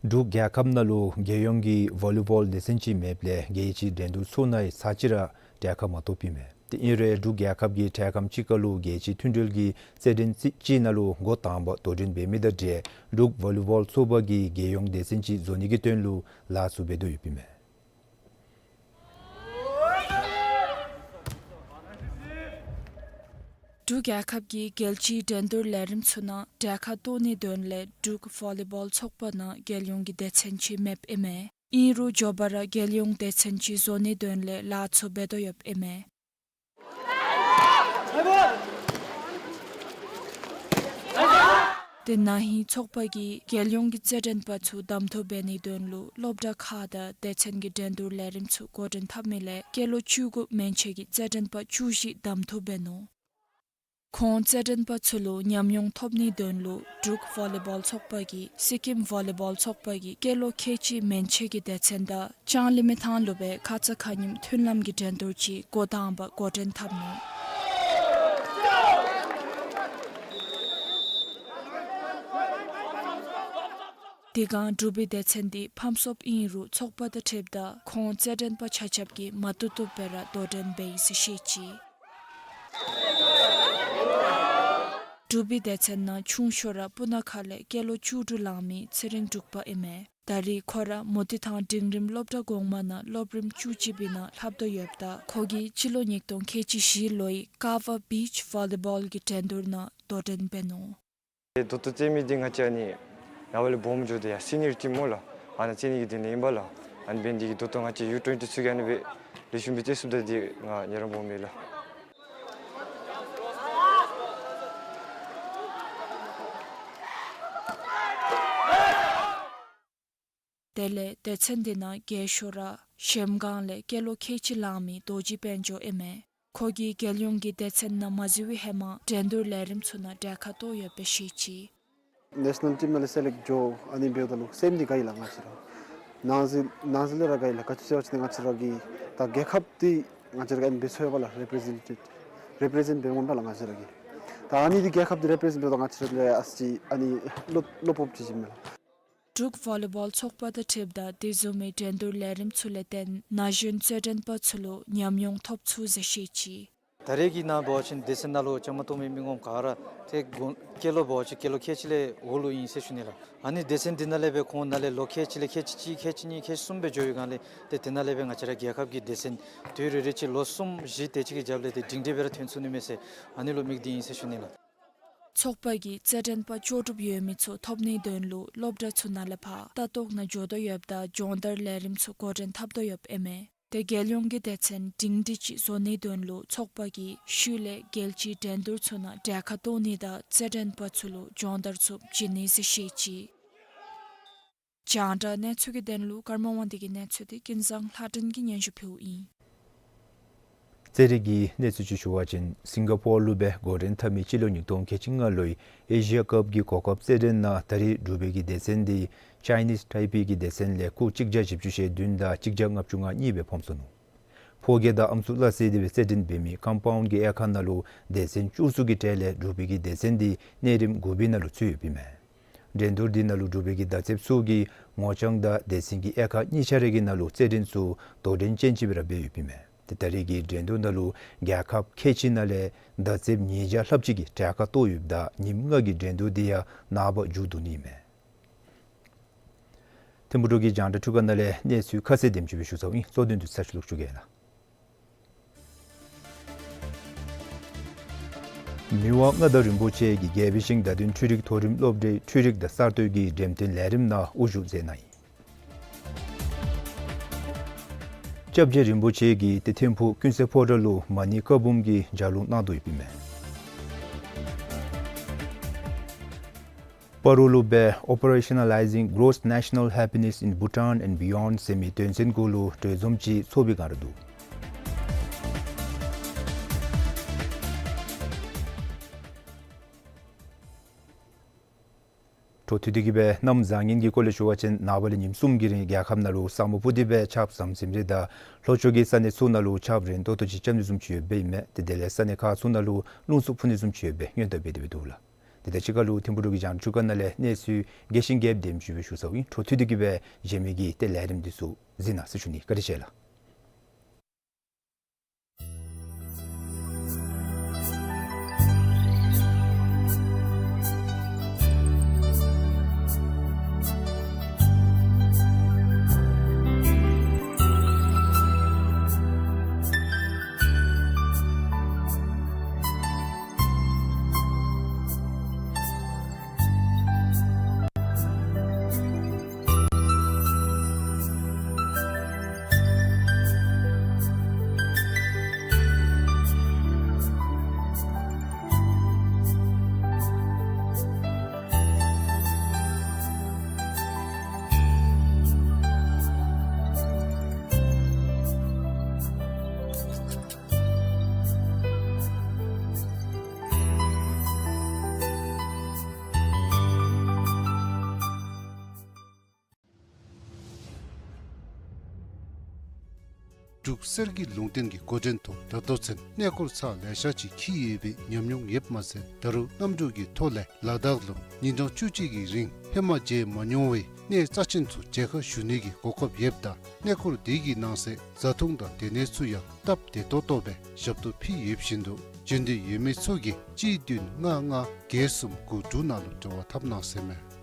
འབྲུག་རྒྱལ་ཁབ་ནང་ལུ་རྒྱལ་ཡོངས་ཀྱི་ཝོ་ལི་བོལ་སྡེ་ཚན་ཅིག་མེདཔ་ལས་རྒྱལ་སྤྱིའི་འགྲན་བསྡུར་ཚུ་ནང་ཡང་ཚར་གཅིག་ར་གྲལ་ཁར་མ་གཏོགས་ཕུལ་མས། དེ་ཨིན་རུང་འབྲུག་རྒྱལ་ཁབ་ཀྱི་གྲལ་ཁར་ཕྱི་ཁ་ལུ་རྒྱལ་སྤྱིའི་མཐུན་འབྲེལ་གྱི་རྩེད་འགྲན་རྩེད་ཅིག་ནང་ལུ་འགོ་དང་པ་དོ་འགྲན་འབད་མི་དང་འབྲེལ་འབྲུག་ཝོ་ལི་བོལ་ཚོགས་པ་གིས་རྒྱལ་ཡོངས་སྡེ་ཚན་ཅིག་བཟོ་ནི་གི་དོན་ལུ་ལཱ་ཚུ་འབད་དོ་ཡོདཔ་ཨིན་མས། འབྲུག་རྒྱལ་ཁབ་ཀྱིས་རྒྱལ་སྤྱིའི་འགྲན་བསྡུར་ལས་རིམ་ཚུ་ནང་གྲལ་ཁར་གཏོགས་ནིའི་དོན་ལས་འབྲུག་ཝོ་ལི་བོལ་ཚོགས་པ་ནང་རྒྱལ་ཡོངས་ཀྱི་སྡེ་ཚན་ཅིག་མེདཔ་ཨིན་མས། ཨིན་རུང་མགྱོགས་པ་ར་རྒྱལ་ཡོངས་སྡེ་ཚན་ཅིག་བཟོ་ནིའི་དོན་ལས་ལཱ་ཚུ་འབད་དོ་ཡོདཔ་ཨིན་མས། དེ་ན་ཧིང་ཚོགས་པ་གིས་རྒྱལ་ཡོངས་ཀྱི་རྩེད་འགྲན་པ་ཚུ་གདམ་འཐུ་འབད་ནིའི་དོན་ལུ་སློབ་གྲྭ་ཁག་དང་སྡེ་ཚན་གྱི་འགྲན་བསྡུར་ལས་རིམ་ཚུ་འགོ་འདྲེན་འཐབ་མི་ལས་སྐྱེས་ལོ་བཅུ་དགུ་མན་ཆད་ཀྱི་རྩེད་འགྲན་པ་བཅུ་བཞི་གདམ་འཐུ་འབད་ནུག། ཁོང་རྩེད་འགྲན་པ་ཚུ་ལུ་ཉམས་མྱོང་ཐོབ་ནིའི་དོན་ལུ་འབྲུག་ཝོ་ལི་བོལ་ཚོགས་པ་གིས་སི་ཀིམ་ཝོ་ལི་བོལ་ཚོགས་པ་གི་སྐྱེས་ལོ་ཁལ་གཅིག་མན་ཆད་ཀྱི་སྡེ་ཚན་དང་ལྕང་གླིང་མི་ཐང་ལུ་སྦེ་ཁ་ཙ་ཁ་ཉིནམ་མཐུན་ལམ་གྱི་འགྲན་བསྡུར་ཅིག་འགོ་དང་པ་འགོ་འདྲེན་འཐབ་ནུག། དེ་སྒང་འབྲུག་པའི་སྡེ་ཚན་འདི་ཕམ་སོཔ་ཨིན་རུང་ཚོགས་པ་དང་འཁྲིལཝ་ད་ཁོང་རྩེད་འགྲན་པ་ཆ་ཁྱབ་ཀྱིས་མ་བཏུབ་བཏུབ་སྦེ་ར་དོ་འགྲན་འབད་ཡི་ཟེར་བཤད་ཅི། འབྲུག་པའི་སྡེ་ཚན་ནང་ཆུང་ཤོས་ར་སྤུ་ན་ཁ་ལས་སྐྱེས་ལོ་བཅུ་དྲུག་ལང་མི་ཚེ་རིང་འབྲུག་པ་ཨིན་མས། ད་རེས་ཁོ་ར་མུ་ཏིག་ཐང་འབྲིང་རིམ་སློབ་གྲྭ་གོང་མ་ནང་སློབ་རིམ་བཅུ་གཅིག་པའི་ནང་ལྷབ་དོ་ཡོདཔ་ད་ཁོ་གིས་སྤྱི་ལོ་ཉིས་སྟོང་ཁལ་གཅིག་བཞི་ལོའི་ཀ་བ་བིཆ་ཝོ་ལི་བོལ་གྱི་འགྲན་བསྡུར་ནང་དོ་འགྲན་འབད་ནུག། ཏེ་ད་ལྟོ་རྩེད་མི་འདི་ང་བཅས་ཨ་ནི་ནངས་པ་ལས་སྦོམ་འགྱོ་སྟེ་ཡར་སི་ནི་ཡར་ཊིམ་སྨོ་ལགས། ཨ་ནཱ་རྩེད་ནི་གི་དོན་ལས་ཨིན་པས་ལགས། ཨ་ནི་འབད་ནི་འདི་གིས་ད་ལྟོ་ང་བཅས་ཡུ་ཊུ་ཝེན་ཊི་ཚུ་གིས་ཨ་ནི་སྦེ་ལེགས་ཤོམ་སྦེ་རྩེད་ཚུགསཔ་ད་འདི་ང་ཉེ་རང་སྦོམ་མས་ལགས། དེ་ལས་སྡེ་ཚན་འདི་ནང་རྒས་ཤོས་ར་གཞལམ་སྒང་ལས་སྐྱེས་ལོ་ཁལ་གཅིག་ལང་མི་རྡོ་རྗེ་དཔལ་འབྱོར་ཨིན་མས། ཁོ་གིས་རྒྱལ་ཡོངས་ཀྱི་སྡེ་ཚན་ནང་མ་འཛུལ་བའི་ཧེ་མ་འགྲན་བསྡུར་ལས་རིམ་ཚུ་ནང་གྲལ་ཁར་གཏོགས་ཡོདཔ་སྦེ་བཤད་ཅི། ནེ་ཤ་ནཱལ་ཊིམ་ནང་ལས་སེ་ལེཀཊ་འགྱོ་ཨ་ནི་འབདཝ་ད་ལུ་སེམས་འདི་དགའ་ཡི་ལགས། ང་བཅས་ར་ནང་འཛུལ་ནང་འཛུལ་ལས་ར་དགའ་ཡི་ལགས། ག་ཅི་ཟེར་བ་ཅིན་ང་བཅས་ར་གི་ད་རྒྱལ་ཁབ་འདི་ང་བཅས་ར་གིས་ཨ་ནི་འབད་ཚུགས་པས་ལགས། རེ་པི་རི་ཛེན་ཊེཌ་རེ་པི་རི་ཛེནཊ་འབད་འོང་པས་ལགས་ང་བཅས་ར་གིས། ད་ཨ་ནི་འདི་རྒྱལ་ཁབ་འདི་རེ་པི་རི་ཛེནཊ་འབདཝ་ད་ང་བཅས་ར་ལུ་ཡང་ཨ་ཙི་ཅིག་ཨ་ནི་བློ་བློ་སྤོབས་ཅིག་བྱིན་མས་ལགས། འབྲུག་ཝོ་ལི་བོལ་ཚོགས་པ་དང་འཁྲིལཝ་ད་དེ་བཟུམ་མའི་འགྲན་བསྡུར་ལས་རིམ་ཚུ་ལས་བརྟེན་ན་གཞོན་རྩེད་འགྲན་པ་ཚུ་ལུ་ཉམས་མྱོང་ཐོབ་ཚུགས་ཟེར་བཤད་ཅི། ད་རེས་ཀྱི་ནང་འབད་བ་ཅིན་སྡེ་ཚན་ནང་ལུ་བཅའ་མར་གཏོགས་མི་མི་ངོམ་ག་ར་ཏེ་དགུང་སྐྱེས་ལོ་འབད་བ་ཅིན་སྐྱེས་ལོ་ཁལ་གཅིག་ལས་འོག་ལུ་ཨིན་ཟེར་ཞུ་ནི་ལགས། ཨ་ནི་སྡེ་ཚན་འདི་ནང་ལས་སྦེ་ཁོང་ནང་ལས་ལོ་ཁལ་གཅིག་ལས་ཁལ་གཅིག་གཅིག་ཁལ་གཅིག་གཉིས་ཁལ་གསུམ་སྦེ་འགྱོ་བའི་སྒང་ལས་ཏེ་དེ་ནང་ལས་སྦེ་ང་བཅས་ར་རྒྱལ་ཁབ་ཀྱི་སྡེ་ཚན་དུས་རེ་རེ་ཅིག་ལོ་གསུམ་བཞི་དེ་ཅིག་གི་རྒྱབ་ལས་ཏེ་སྒྲིང་སྒྲི་སྦེ་ར་ཐོན་ཚུགས་ནི་མས་ཟེར་ཨ་ནི་ལུ་དམིགས་ཏེ་ཨིན་ཟེར་ཞུ་ནི་ལགས། ཚོགས་པ་གིས་རྩེད་འགྲན་པ་ལྕོགས་གྲུབ་ཡོད་མི་ཚུ་ཐོབ་ནིའི་དོན་ལུ་སློབ་གྲྭ་ཚུ་ནང་ལས་ཕར་ལྟ་རྟོག་ནང་འགྱོ་དོ་ཡོདཔ་ད་སྦྱོང་བརྡར་ལས་རིམ་ཚུ་འགོ་འདྲེན་འཐབ་དོ་ཡོདཔ་ཨིན་མས། ཏེ་རྒྱལ་ཡོངས་ཀྱི་སྡེ་ཚན་སྒྲིང་སྒྲི་ཅིག་བཟོ་ནིའི་དོན་ལུ་ཚོགས་པ་གིས་ཤུལ་ལས་རྒྱལ་སྤྱིའི་འགྲན་བསྡུར་ཚུ་ནང་གྲལ་ཁར་གཏོགས་ནི་དང་རྩེད་འགྲན་པ་ཚུ་ལུ་སྦྱོང་བརྡར་ཚུ་བྱིན་ནི་ཟེར་བཤད་ཅི། རྒྱང་བསྒྲགས་གནས་ཚུལ་གྱི་དོན་ལུ་ཀརྨ་དབང་འདུས་ཀྱི་གནས་ཚུལ་འདི་ཀུན་བཟང་ལྷ་སྒྲོན་གྱིས་སྙན་ཞུ་ཕུལཝ་ཨིན། རྩེད་རིགས་ཀྱི་གནས་ཚུལ་ཅིག་ཞུ་བ་ཅིན་སིང་ག་པོར་ལུ་སྦེ་འགོ་འདྲེན་འཐབ་མི་སྤྱི་ལོ་ཉིས་སྟོང་ཁལ་གཅིག་ལྔ་ལོའི་ཨེ་ཤི་ཡ་ཀབ་ཀྱི་གོ་སྐབས་རྩེད་འགྲན་ནང་ད་རེས་འབྲུག་པའི་གི་སྡེ་ཚན་འདི་ཅའི་ནིས་ཊའི་པེ་གི་སྡེ་ཚན་ལས་སྐུགས་གཅིག་བརྒྱ་བཞི་བཅུ་ཞེ་བདུན་དང་གཅིག་བརྒྱ་ལྔ་བཅུ་ང་གཉིས་སྦེ་ཕམ་སོ་ནུག། ཕོ་རྒྱས་དང་ཨམ་སྲུ་སླ་བསྲེ་སྟེ་སྦེ་རྩེད་འགྲན་འབད་མི་ཀམ་པའུནཌ་གི་དབྱེ་ཁག་ནང་ལུ་སྡེ་ཚན་བཅུ་གསུམ་གྱི་གྲས་ལས་འབྲུག་པའི་གི་སྡེ་ཚན་འདི་གནས་རིམ་དགུ་པའི་ནང་ལུ་ཚུད་ཡོདཔ་ཨིན་མས། འགྲན་བསྡུར་འདི་ནང་ལུ་འབྲུག་པའི་གི་མདའ་རྩེདཔ་ཚུ་གིས་ངོ་རྐྱང་དང་སྡེ་ཚན་གྱི་དབྱེ་ཁག་གཉིས་ཆ་ར་གི་ནང་ལུ་རྩེད་འགྲན་ཚུ་དོ་འགྲན་ཅན་ཅིག་སྦེ་ར་འབད་ཡོདཔ་ཨིན་མས། ཏེ་ད་རེས་ཀྱི་འགྲན་བསྡུར་ནང་ལུ་རྒྱལ་ཁབ་ཁལ་གཅིག་ནང་ལས་མདའ་རྩེདཔ་ཉིས་བརྒྱ་ལྷགཔ་ཅིག་གིས་གྲལ་ཁར་གཏོགས་ཡོདཔ་ད་ཉིནམ་ལྔ་གི་འགྲན་བསྡུར་འདི་ཡང་ནངས་པ་མཇུག་བསྡུ་ནི་ཨིན་མས། ཐིམ་ཕུག་འབྲུག་གི་རྒྱང་བསྒྲགས་ཁྲི་ཁང་ནང་ལས་གནས་ཚུལ་ཁ་གསལ་དེམ་ཅིག་སྦེ་ཞུ་ཚརཝ་ཨིན། གཙོ་དོན་དུ་ཚར་ཅིག་ལོག་ཞུ་གེ་ལགས། མི་དབང་མངའ་བདག་རིན་པོ་ཆེ་གིས་དགེ་བའི་ཤིང་བརྡ་དོན་འཕྲུལ་རིག་མཐོ་རིམ་སློབ་གྲྭའི་འཕྲུལ་རིག་དང་གསར་གཏོད་ཀྱི་འགྲེམས་སྟོན་ལས་རིམ་ནང་དབུ་བཞུགས་མཛད་གནང་ཡི། སྐྱབས་རྗེ་རིན་པོ་ཆེ་གིས་ཏེ་ཐིམ་ཕུག་ཀུན་གསལ་ཕོ་བྲང་ལུ་མ་ཎི་བཀའ་འབུམ་གྱི་ལྗགས་ལུང་གནང་དོ་ཡོདཔ་ཨིན་མས། སྤ་རོ་ལུ་སྦེ་Operationalizing Gross National Happiness in Bhutan and Beyond ཟེར་མི་དོན་ཚན་གུ་ལུ་གྲོས་འཛོམས་ཅིག་ཚོགས་པའི་སྒང་ར་འདུག། འཕྲོ་མཐུད་དེ་གི་སྦེ་གནམ་བཟང་ངན་གྱི་སྐོར་ལས་ཞུ་བ་ཅིན་ནངས་པ་ལས་ཉིནམ་གསུམ་གྱི་རིང་རྒྱལ་ཁབ་ནང་ལུ་ས་སྨུག་སྤུབས་ཏེ་སྦེ་ཆརཔ་ཟམ་ཟིམ་རེ་དང་ལྷོ་ཕྱོགས་ཀྱི་ས་གནས་ཚུ་ནང་ལུ་ཆརཔ་རན་ཏོག་ཏོ་ཅིག་རྐྱབ་ནི་བཟུམ་ཅིག་ཡོདཔ་ཨིན་མས། ཏེ་དེ་ལས་ས་གནས་ཁག་ཚུ་ནང་ལུ་རླུང་འཚུབ་འཕུ་ནི་བཟུམ་ཅིག་ཡོདཔ་སྦེ་སྔོན་བརྡ་འབད་དེ་སྦེ་འདུག་ལགས། དེ་དང་གཅིག་ཁར་ལུ་ཐིམ་ཕུག་འབྲུག་གི་རྒྱང་བསྒྲགས་ཁྲི་ཁང་ནང་ལས་གནས་ཚུལ་རྒྱས་ཤིང་རྒྱསཔ་དེམ་ཅིག་སྦེ་ཞུ་ཚརཝ་ཨིན། འཕྲོ་མཐུད་དེ་གི་སྦེ་གཞན་མི་གི་ཏེ་ལས་རིམ་འདི་ཚུ་གཟིགས་གནང་ཟེར་ཞུ་ནི། བཀའ་དྲིན་ཆེ་ལགས། འབྲུག་གསེར་གྱི་ལུང་བསྟན་གྱི་འགོ་འདྲེན་ཐོག་ད་ལྟོ་ཚུན་གནས་སྐོར་ཚར་ལེ་ཤ་ཅིག་འཁྱིད་ཡོད་པའི་ཉམས་མྱོང་ཡོདཔ་མ་ཚད་ད་རུང་གནམ་གྲུ་གི་ཐོག་ལས་ལ་དྭགས་ལུ་ཉིན་གྲངས་བཅུ་གཅིག་གི་རིང་ཧེ་མ་མཇལ་མ་མྱོང་བའི་གནས་རྩ་ཆེན་ཚུ་མཇལ་ཁ་ཞུ་ནི་གི་གོ་སྐབས་ཡོདཔ་ད་གནས་སྐོར་དེ་གི་ནང་གསེས་བཟའ་འཐུང་དང་སྡོད་གནས་ཚུ་ཡང་སྟབས་བདེ་ཏོག་ཏོ་སྦེ་ཞབས་ཏོག་ཕུལ་ཡོད་བཞིན་དུ་འབྱོན་འདོད་ཡོད་མི་ཚུ་གིས་གཅིག་བདུན་ལྔ་ལྔ་བརྒྱད་གསུམ་དགུ་དྲུག་ནང་ལུ་འབྲེལ་བ་འཐབ་གནང་ཟེར་མས།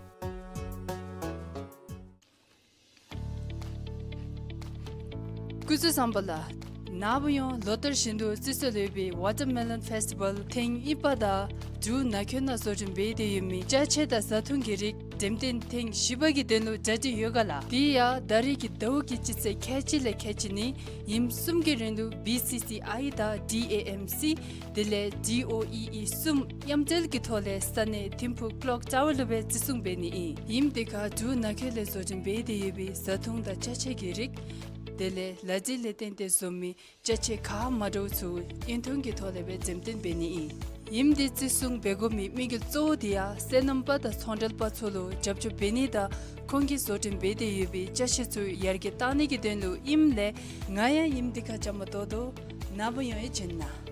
སྐུ་གཟུགས་བཟང་པོ་ལགས། ནངས་པ་ཡང་ལོ་ལྟར་བཞིན་དུ་བརྩི་སྲོལ་ཡོད་པའི་Watermelon Festival ཐེངས་གཉིས་པ་དང་འབྲུག་ནང་འཁོད་ནང་བཟོ་སྐྲུན་འབད་དེ་ཡོད་མི་ཅ་ཆས་དང་བཟའ་འཐུང་གི་རིགས་འགྲེམས་སྟོན་ཐེངས་བཞི་པ་གི་དོན་ལུ་གྲ་སྒྲིག་ཡོད་ག་ལགས། དེ་ཡང་ད་རེས་ཀྱི་ཟླ་བ་གི་སྤྱི་ཚེས་ཁལ་གཅིག་ལས་ཁལ་གཅིག་ནི་ཉིནམ་གསུམ་གྱི་རིང་ལུ་བི་སི་སི་ཨའི་དང་ཌི་ཨེ་ཨེམ་སི་དེ་ལས་ཌི་ཨོ་ཨི་ཨི་གསུམ་མཉམ་འབྲེལ་གྱི་ཐོག་ལས་ས་གནས་ཐིམ་ཕུག་ཀློག་ཊ་ཝར་ལུ་སྦེ་བརྩི་སྲུང་འབད་ནི་ཨིན། ཉིནམ་དེ་ཁར་འབྲུག་ནང་འཁོད་ལས་བཟོ་སྐྲུན་འབད་དེ་ཡོད་པའི་བཟའ་འཐུང་དང་ཅ་ཆས་ཀྱི་རིགས་དེ་ལས་ལག་རྗེས་ལས་བརྟེན་ཏེ་བཟོ་མི་ཅ་ཆས་ཁག་མ་འདྲཝ་ཚུ་དབྱིན་ཐུང་གི་ཐོག་ལས་སྦེ་འགྲེམས་སྟོན་འབད་ནི་ཨིན། ཉིནམ་དེ་བརྩི་སྲུང་འབད་དགོ་མི་དམིགས་ཡུལ་གཙོ་བོ་དེ་ཡང་སོ་ནམ་པ་དང་ཚོང་འབྲེལ་པ་ཚུ་ལུ་རྒྱབ་སྐྱོར་འབད་ནི་དང་ཁོང་གིས་བཟོ་སྐྲུན་འབད་དེ་ཡོད་པའི་ཅ་ཆས་ཚུ་ཡར་རྒྱས་གཏང་ནི་གི་དོན་ལུ་ཨིནམ་ལས་ང་ཡང་ཉིནམ་དེ་ཁར་བཅའ་མར་གཏོགས་དོ། ནངས་པ་ཡང་ཡང་བྱོན་གནང་།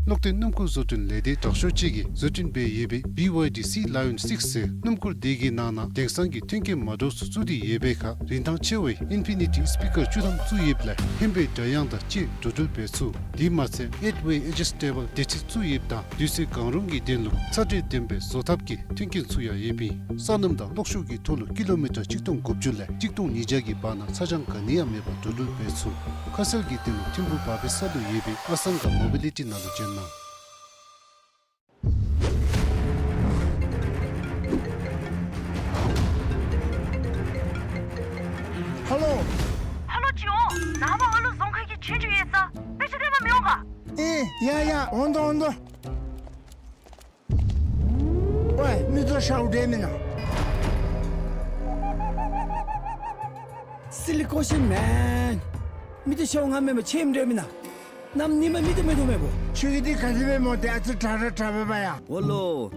གློག་འཐེན་སྣུམ་འཁོར་བཟོ་སྐྲུན་ལས་སྡེ་དྲག་ཤོས་ཅིག་གིས་བཟོ་སྐྲུན་འབད་ཡོད་པའི་བི་ཝའི་ཌི་སི་ལ་ཡོན་སིགསི་ཟེར་སྣུམ་འཁོར་དེ་གི་ནང་ན་དེང་སང་གི་མཐུན་རྐྱེན་མ་འདྲཝ་ཚུ་བཙུགས་ཏེ་ཡོད་པའི་ཁར་རིན་ཐང་ཆེ་བའི་ཨིན་ཕི་ནི་ཊི་སི་པི་ཀར་བཅུ་ཐམ་བཙུགས་ཡོདཔ་ལས་ཧེང་བའི་སྒྲ་དབྱངས་དང་བཅས་འགྲོ་འགྲུལ་འབད་ཚུགས། དེ་མ་ཚད་ཨེཊ་ཝེ་ཨེ་ཇི་སི་ཊེ་བཱལ་བདེ་ཚིལ་བཙུགས་ཡོདཔ་དང་དུས་ཚོད་གང་རུང་གི་དོན་ལུ་ཚ་དྲོད་ལྡན་པའི་བཟོ་ཐབས་ཀྱི་མཐུན་རྐྱེན་ཚུ་ཡང་ཡོདཔ་ཨིན། སོ་ནམ་དང་གློག་ཤུགས་ཀྱི་ཐོག་ལུ་ཀི་ལོ་མི་ཊར་གཅིག་སྟོང་དགུ་བཅུ་ལས་གཅིག་སྟོང་ཉིས་བརྒྱ་གི་བར་ན་ཚ་གྱང་ག་ནི་ཡང་མེད་པར་འགྲོ་འགྲུལ་འབད་ཚུགས། ཁ་གསལ་གྱི་དོན་ལུ་ཐིམ་ཕུག་བར་སྦེ་ས་ལུ་ཡོད་པའི་ཨ་སང་ག་མོ་བི་ལི་ཊི་ནང་ལུ་བྱོན་གནང་། ཧེ་ལོ། ཧེ་ལོ་ཅིག་འོང་། ནངས་པ་ཨ་ལུ་རྫོང་ཁག་གི་ཆོས་རྒྱུགས་ཡོད་ས། དཔེ་ཆ་སྟོན་པར་མི་འོང་ག། ཨེ་ཡ་ཡ་འོང་དོ་འོང་དོ། ཝའི་མི་ཚུ་ཤཝ་འདྲེ་མེན་ན། སི་ལི་ཀོ་ཤིན་མེན། མི་ཚུ་ཤཝ་ང་མེན་པར་ཆེམ་འདྲེ་མེན་ན། གནམ་ཉིནམ་མི་ཚུ་མེད་དོ་མེད་པོ། ཁྱོད་ཀྱིས་འདི་ག་དེ་སྦེ་སྨོ། ཏེ་ཨ་ཙི་དྲག་དྲག་དྲག་སྦེ་འབད་ཡ། འོ་ལོ།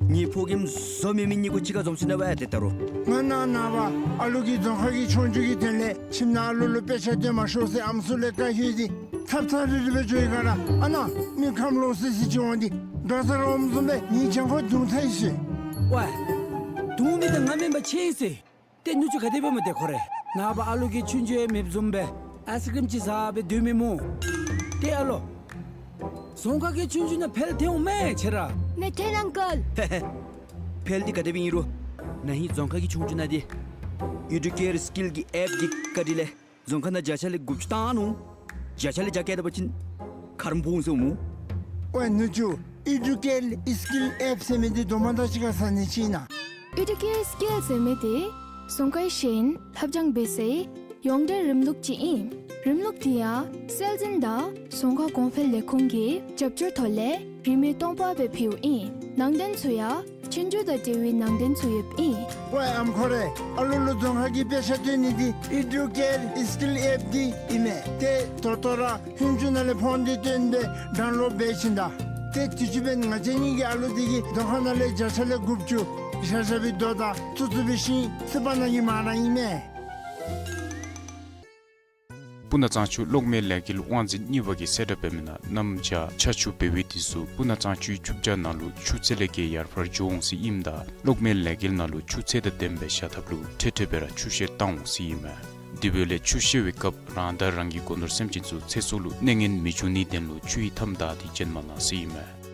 ངེའི་ཕོ་རྒནམ་བཟོ་མེད་མི་གཉིས་ཀོ་གཅིག་ཁར་འཛོམས་ཞིནམ་ལས་འབད་ཡ། ཏེ་ད་རུང་ང་ནཱ་ནངས་པ་ཨ་ལུ་གི་རྫོང་ཁག་གི་ཆོས་རྒྱུགས་ཀྱི་དོན་ལས་ཁྱིམ་ནང་ཨ་ལུ་ལུ་དཔེ་ཆ་སྟོན་མ་ཤོག་ཟེར་ཨམ་སྲུ་ལས་བཀའ་ཞུ་སྟེ་ཚབ་ཚབ་རི་རི་སྦེ་འགྱོ་ཡི་ག་ར། ཨ་ནཱ་མི་ཁམས་ལོག་སི་སི་ཅིག་འོང་སྟེ་འདྲོག་ས་ར་འོངམ་བཟུམ་སྦེ་ངེའི་གྱང་ཁར་བརྡུང་ཚར་ཡི་ཟེར། ཝའི་བརྡུང་མི་འདི་ང་མེན་པར་ཆེ་ཡི་ཟེར། ཏེ་ནུ་གཅུང་ག་དེ་སྦེ་སྨོ་ཏེ་ཁོ་རེ། ནངས་པ་ཨ་ལུ་གི་ཆོས་རྒྱུགས་ཡང་མེདཔ་བཟུམ་སྦེ་ཨའི་སི་ཀྲིམ་ཅིག་བཟའ་སྦེ་སྡོད་མི་སྨོ། ཏེ་ཨ་ལོ། རྫོང་ཁག་གི་ཆོས་རྒྱུགས་ནང་འཕེལ་ཐོན་འོང་མས་ཁྱེད་ར། མེད་ཐོན་ཨང་ཀལ། འཕེལ་འདི་ག་དེ་སྦེ་ཨིན་རུང་ན་ཧིང་རྫོང་ཁག་གི་ཆོས་རྒྱུགས་ནང་འདི་ཨི་ཌུ་ཀེར་སི་ཀིལ་གྱི་ཨེཔ་འདི་བཀའ་དྲིན་ལས་རྫོང་ཁག་ནང་བརྒྱ་ཆ་ལས་དགུ་བཅུ་བཏང་ནུག། བརྒྱ་ཆ་ལས་བརྒྱ་བཀལ་ད་པ་ཅིན་ཁ་རོག་འབོ་འོང་ཟེར་སྨོ། ཝའི་ནུ་གཅུང་ཨི་ཌུ་ཀེར་སི་ཀིལ་ཨེཔ་ཟེར་མི་འདི་དོ་མ་དང་གཅིག་ཁར་ཟ་ནི་ཅིག་ཨིན་ན། ཨི་ཌུ་ཀེར་སི་ཀིལ་ཟེར་མི་འདི་རྫོང་ཁའི་ཤེས་ཡོན་ལྷབ་སྦྱང་འབད་སའི་ཡོངས་འབྲེལ་རིམ་ལུགས་ཅིག་ཨིན། རིམ་ལུགས་འདི་ཡང་སྲོལ་འཛིན་དང་རྫོང་ཁ་གོང་འཕེལ་ལས་ཁུངས་ཀྱི་རྒྱབ་སྐྱོར་ཐོག་ལས་རིན་མེད་སྟོང་པ་སྦེ་ཕུལཝ་ཨིན། ནང་དོན་ཚུ་ཡང་ཆོས་རྒྱུགས་དང་འབྲེལ་བའི་ནང་དོན་ཚུ་ཡོདཔ་ཨིན། ཝའི་ཨམ་ཁོ་རེ། ཨ་ལུ་ལུ་རྫོང་ཁག་གི་དཔེ་ཆ་སྟོན་ནི་འདི་ཨི་ཌུ་ཀེར་སི་ཀིལ་ཨེཔ་འདི་ཨིན་མས། ཏེ་ད་ལྟོ་ར་ཧུན་ཅུ་ནང་ལས་ཕོན་འདི་བཏོན་སྦེ་ཌའུན་ལོཌ་འབད་ཞིནམ་ད། ཏེ་དུས་ཅི་འབདན་ང་བཅས་གཉིས་ཀྱི་ཨ་ལུ་འདི་གིས་རྫོང་ཁ་ནང་ལས་བརྒྱ་ཆ་ལས་དགུ་བཅུ་བཞག་བཞག་པའི་དོ་དང་ཚུ་ཚུ་འབད་ཞིནམ་སི་པ་ནང་གི་མ་ར་ཨིན་མས། སྤུ་ན་གཙང་ཆུ་གློག་མེ་ལས་འགུལ་དབང་འཛིན་གཉིས་པ་གིས་གསལ་བསྒྲགས་འབད་མི་ནང་གནམ་བྱཱར་ཆར་ཆུ་འབེལ་བའི་དུས་སུ་སྤུ་ན་གཙང་ཆུའི་ཆུ་བྱཱར་ནང་ལུ་ཆུ་ཚད་ལས་བརྒལ་ཡར་འཕར་འགྱོ་འོང་ཟེར་ཨིནམ་ད་གློག་མེ་ལས་འགུལ་ནང་ལུ་ཆུ་ཚད་དང་ལྡནམ་སྦེ་བཞག་ཐབས་ལུ་འཕྲལ་འཕྲལ་སྦེ་ར་ཆུ་བཤལ་བཏང་འོང་ཟེར་ཨིན་མས། དེ་འབདཝ་ལས་ཆུ་བཤལ་བའི་སྐབས་རང་དང་རང་གི་སྒོ་ནོར་སེམས་ཅན་ཚུ་ཚེ་སྲོག་ལུ་གནོད་ངན་མི་འབྱུང་ནིའི་དོན་ལུ་ཆུ་ཡི་མཐའམ་བདའ་སྟེ་བྱོན་མ་གནང་ཟེར་ཨིན་མས།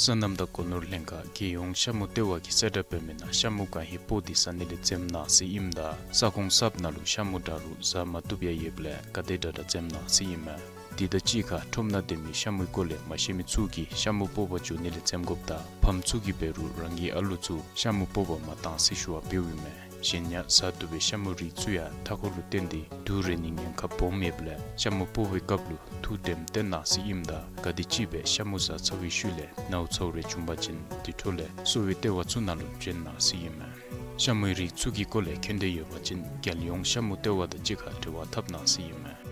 སོ་ནམ་དང་སྒོ་ནོར་ལྷན་ཁག་རྒྱལ་ཡོངས་ཤ་མུ་ལྟེ་བ་གིས་གསལ་བསྒྲགས་འབད་མི་ནང་ཤ་མུ་གང་ཧེ་སྤོ་སྟེ་ཟ་ནི་ལས་འཛེམ་གནང་ཟེར་ཨིནམ་ད་ས་ཁོངས་གསརཔ་ནང་ལུ་ཤ་མུ་འདྲ་རུང་བཟའ་མ་བཏུབ་ཡང་ཡོདཔ་ལས་ག་དེ་དྲག་དྲག་འཛེམ་གནང་ཟེར་ཨིན་མས། དེ་དང་གཅིག་ཁར་ཁྲོམ་ནང་སྡོད་མི་ཤ་མུའི་སྐོར་ལས་མ་ཤེས་མི་ཚུ་གིས་ཤ་མུ་སྤོ་བར་འགྱོ་ནི་ལས་འཛེམ་དགོཔ་དང་ཕམ་ཚུ་གིས་འབད་རུང་རང་གི་ཨ་ལུ་ཚུ་ཤ་མུ་སྤོ་བར་མ་གཏང་ཟེར་ཞུ་བ་འབདཝ་ཨིན་མས། གཞན་ཡང་བཟའ་བཏུབ་པའི་ཤ་མུ་རིགས་ཚུ་ཡང་མཐའ་འཁོར་ལུ་བརྟེན་ཏེ་དུག་རེག་ནིའི་ཉེན་ཁ་སྦོམ་ཡོདཔ་ལས་ཤ་མུ་སྤོ་བའི་སྐབས་ལུ་ཐུགས་དྲནམ་བཏོན་གནང་ཟེར་ཨིནམ་ད་ག་དེམ་ཅིག་སྦེ་ཤ་མུ་བཟའ་ཚར་བའི་ཤུལ་ལས་ནཝ་ཚཝ་རེ་བྱུང་པ་ཅིན་དེ་འཕྲོ་ལས་གསོ་བའི་ལྟེ་བ་ཚུ་ནང་ལུ་བྱོན་གནང་ཟེར་ཨིན་མས། ཤ་མུའི་རིགས་ཚུ་གི་སྐོར་ལས་མཁྱེན་འདོད་ཡོད་པ་ཅིན་རྒྱལ་ཡོངས་ཤ་མུ་ལྟེ་བ་དང་གཅིག་ཁར་འབྲེལ་བ་འཐབ་གནང་ཟེར་ཨིན་མས།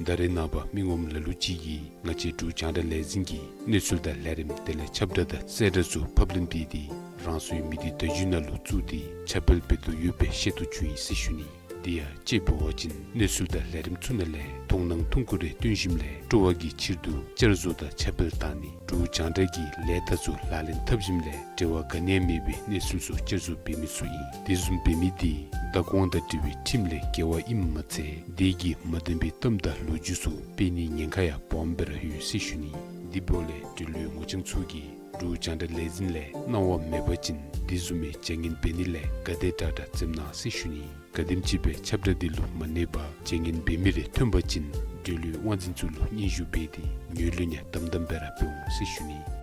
ད་རེས་ནངས་པ་མི་ངོམ་ལ་ལུ་ཅིག་གིས་ང་བཅས་འབྲུག་རྒྱང་བསྒྲགས་ལས་འཛིན་གྱི་གནས་ཚུལ་དང་ལས་རིམ་དེ་ལས་ཁྱབ་བསྒྲགས་དང་གསལ་བསྒྲགས་ཚུ་ཕབ་ལེན་འབད་དེ་རང་སོའི་མི་སྡེ་བརྡ་བརྒྱུད་ནང་ལུ་བཙུགས་ཏེ་ཁྱབ་སྤེལ་འབད་དོ་ཡོདཔ་སྦེ་ཤེས་རྟོགས་བྱུང་ཡི་ཟེར་ཞུ་ནི། དེ་ཡང་དཔྱེ་འབད་བ་ཅིན་གནས་ཚུལ་དང་ལས་རིམ་ཚུ་ནང་ལས་མཐོང་སྣང་ཐུང་ཀུ་རེ་སྟོན་ཞིནམ་ལས་སྤྲོ་བ་གི་ཕྱིར་དུ་བསྐྱར་བཟོ་དང་ཁྱབ་སྤེལ་བཏང་ནི་འབྲུག་རྒྱང་བསྒྲགས་ཀྱི་ལས་རྟགས་ཚུ་ལག་ལེན་འཐབ་ཞིནམ་ལས་འབྲེལ་བ་ག་ནི་ཡང་མེད་པའི་གནས་ཚུལ་ཚུ་བསྐྱར་བཟོ་འབད་མི་ཚུ་ཨིན། དེ་བཟུམ་འབད་མི་དེ་བདག་དབང་དང་འབྲེལ་བའི་ཁྲིམས་ལས་འགལ་བ་ཨིནམ་མ་ཚད་དེ་གིས་མ་བདེན་པའི་གཏམ་དང་ལོ་རྒྱུས་ཚུ་སྤེལ་ནིའི་ཉེན་ཁ་ཡང་སྦོམ་སྦེ་ར་ཡོད་ཟེར་ཞུ་ནི། དེ་འབདཝ་ལས་འབྲེལ་ཡོད་ངོ་རྐྱང་ཚུ་གིས་འབྲུག་རྒྱང་བསྒྲགས་ལས་འཛིན་ལས་གནང་བ་མེད་པ་ཅིན་དེ་བཟུམ་མའི་བྱ་ངན་འབད་ནི་ལས་ག་དེ་དྲག་དྲག་འཛེམ་གནང་ཟེར་ཞུ་ནི། ག་དེམ་ཅིག་སྦེ་ཁྱབ་བསྒྲགས་འདི་ལུ་མ་གནས་པར་བྱ་ངན་འབད་མི་རེ་ཐོན་པ་ཅིན་འབྲེལ་ཡོད་དབང་འཛིན་ཚུ་ལུ་སྙན་ཞུ་འབད་དེ་ངོས་ལེན་ཡང་དམ་དམ་སྦེ་ར་འབད་འོང་ཟེར་ཞུ་ནི།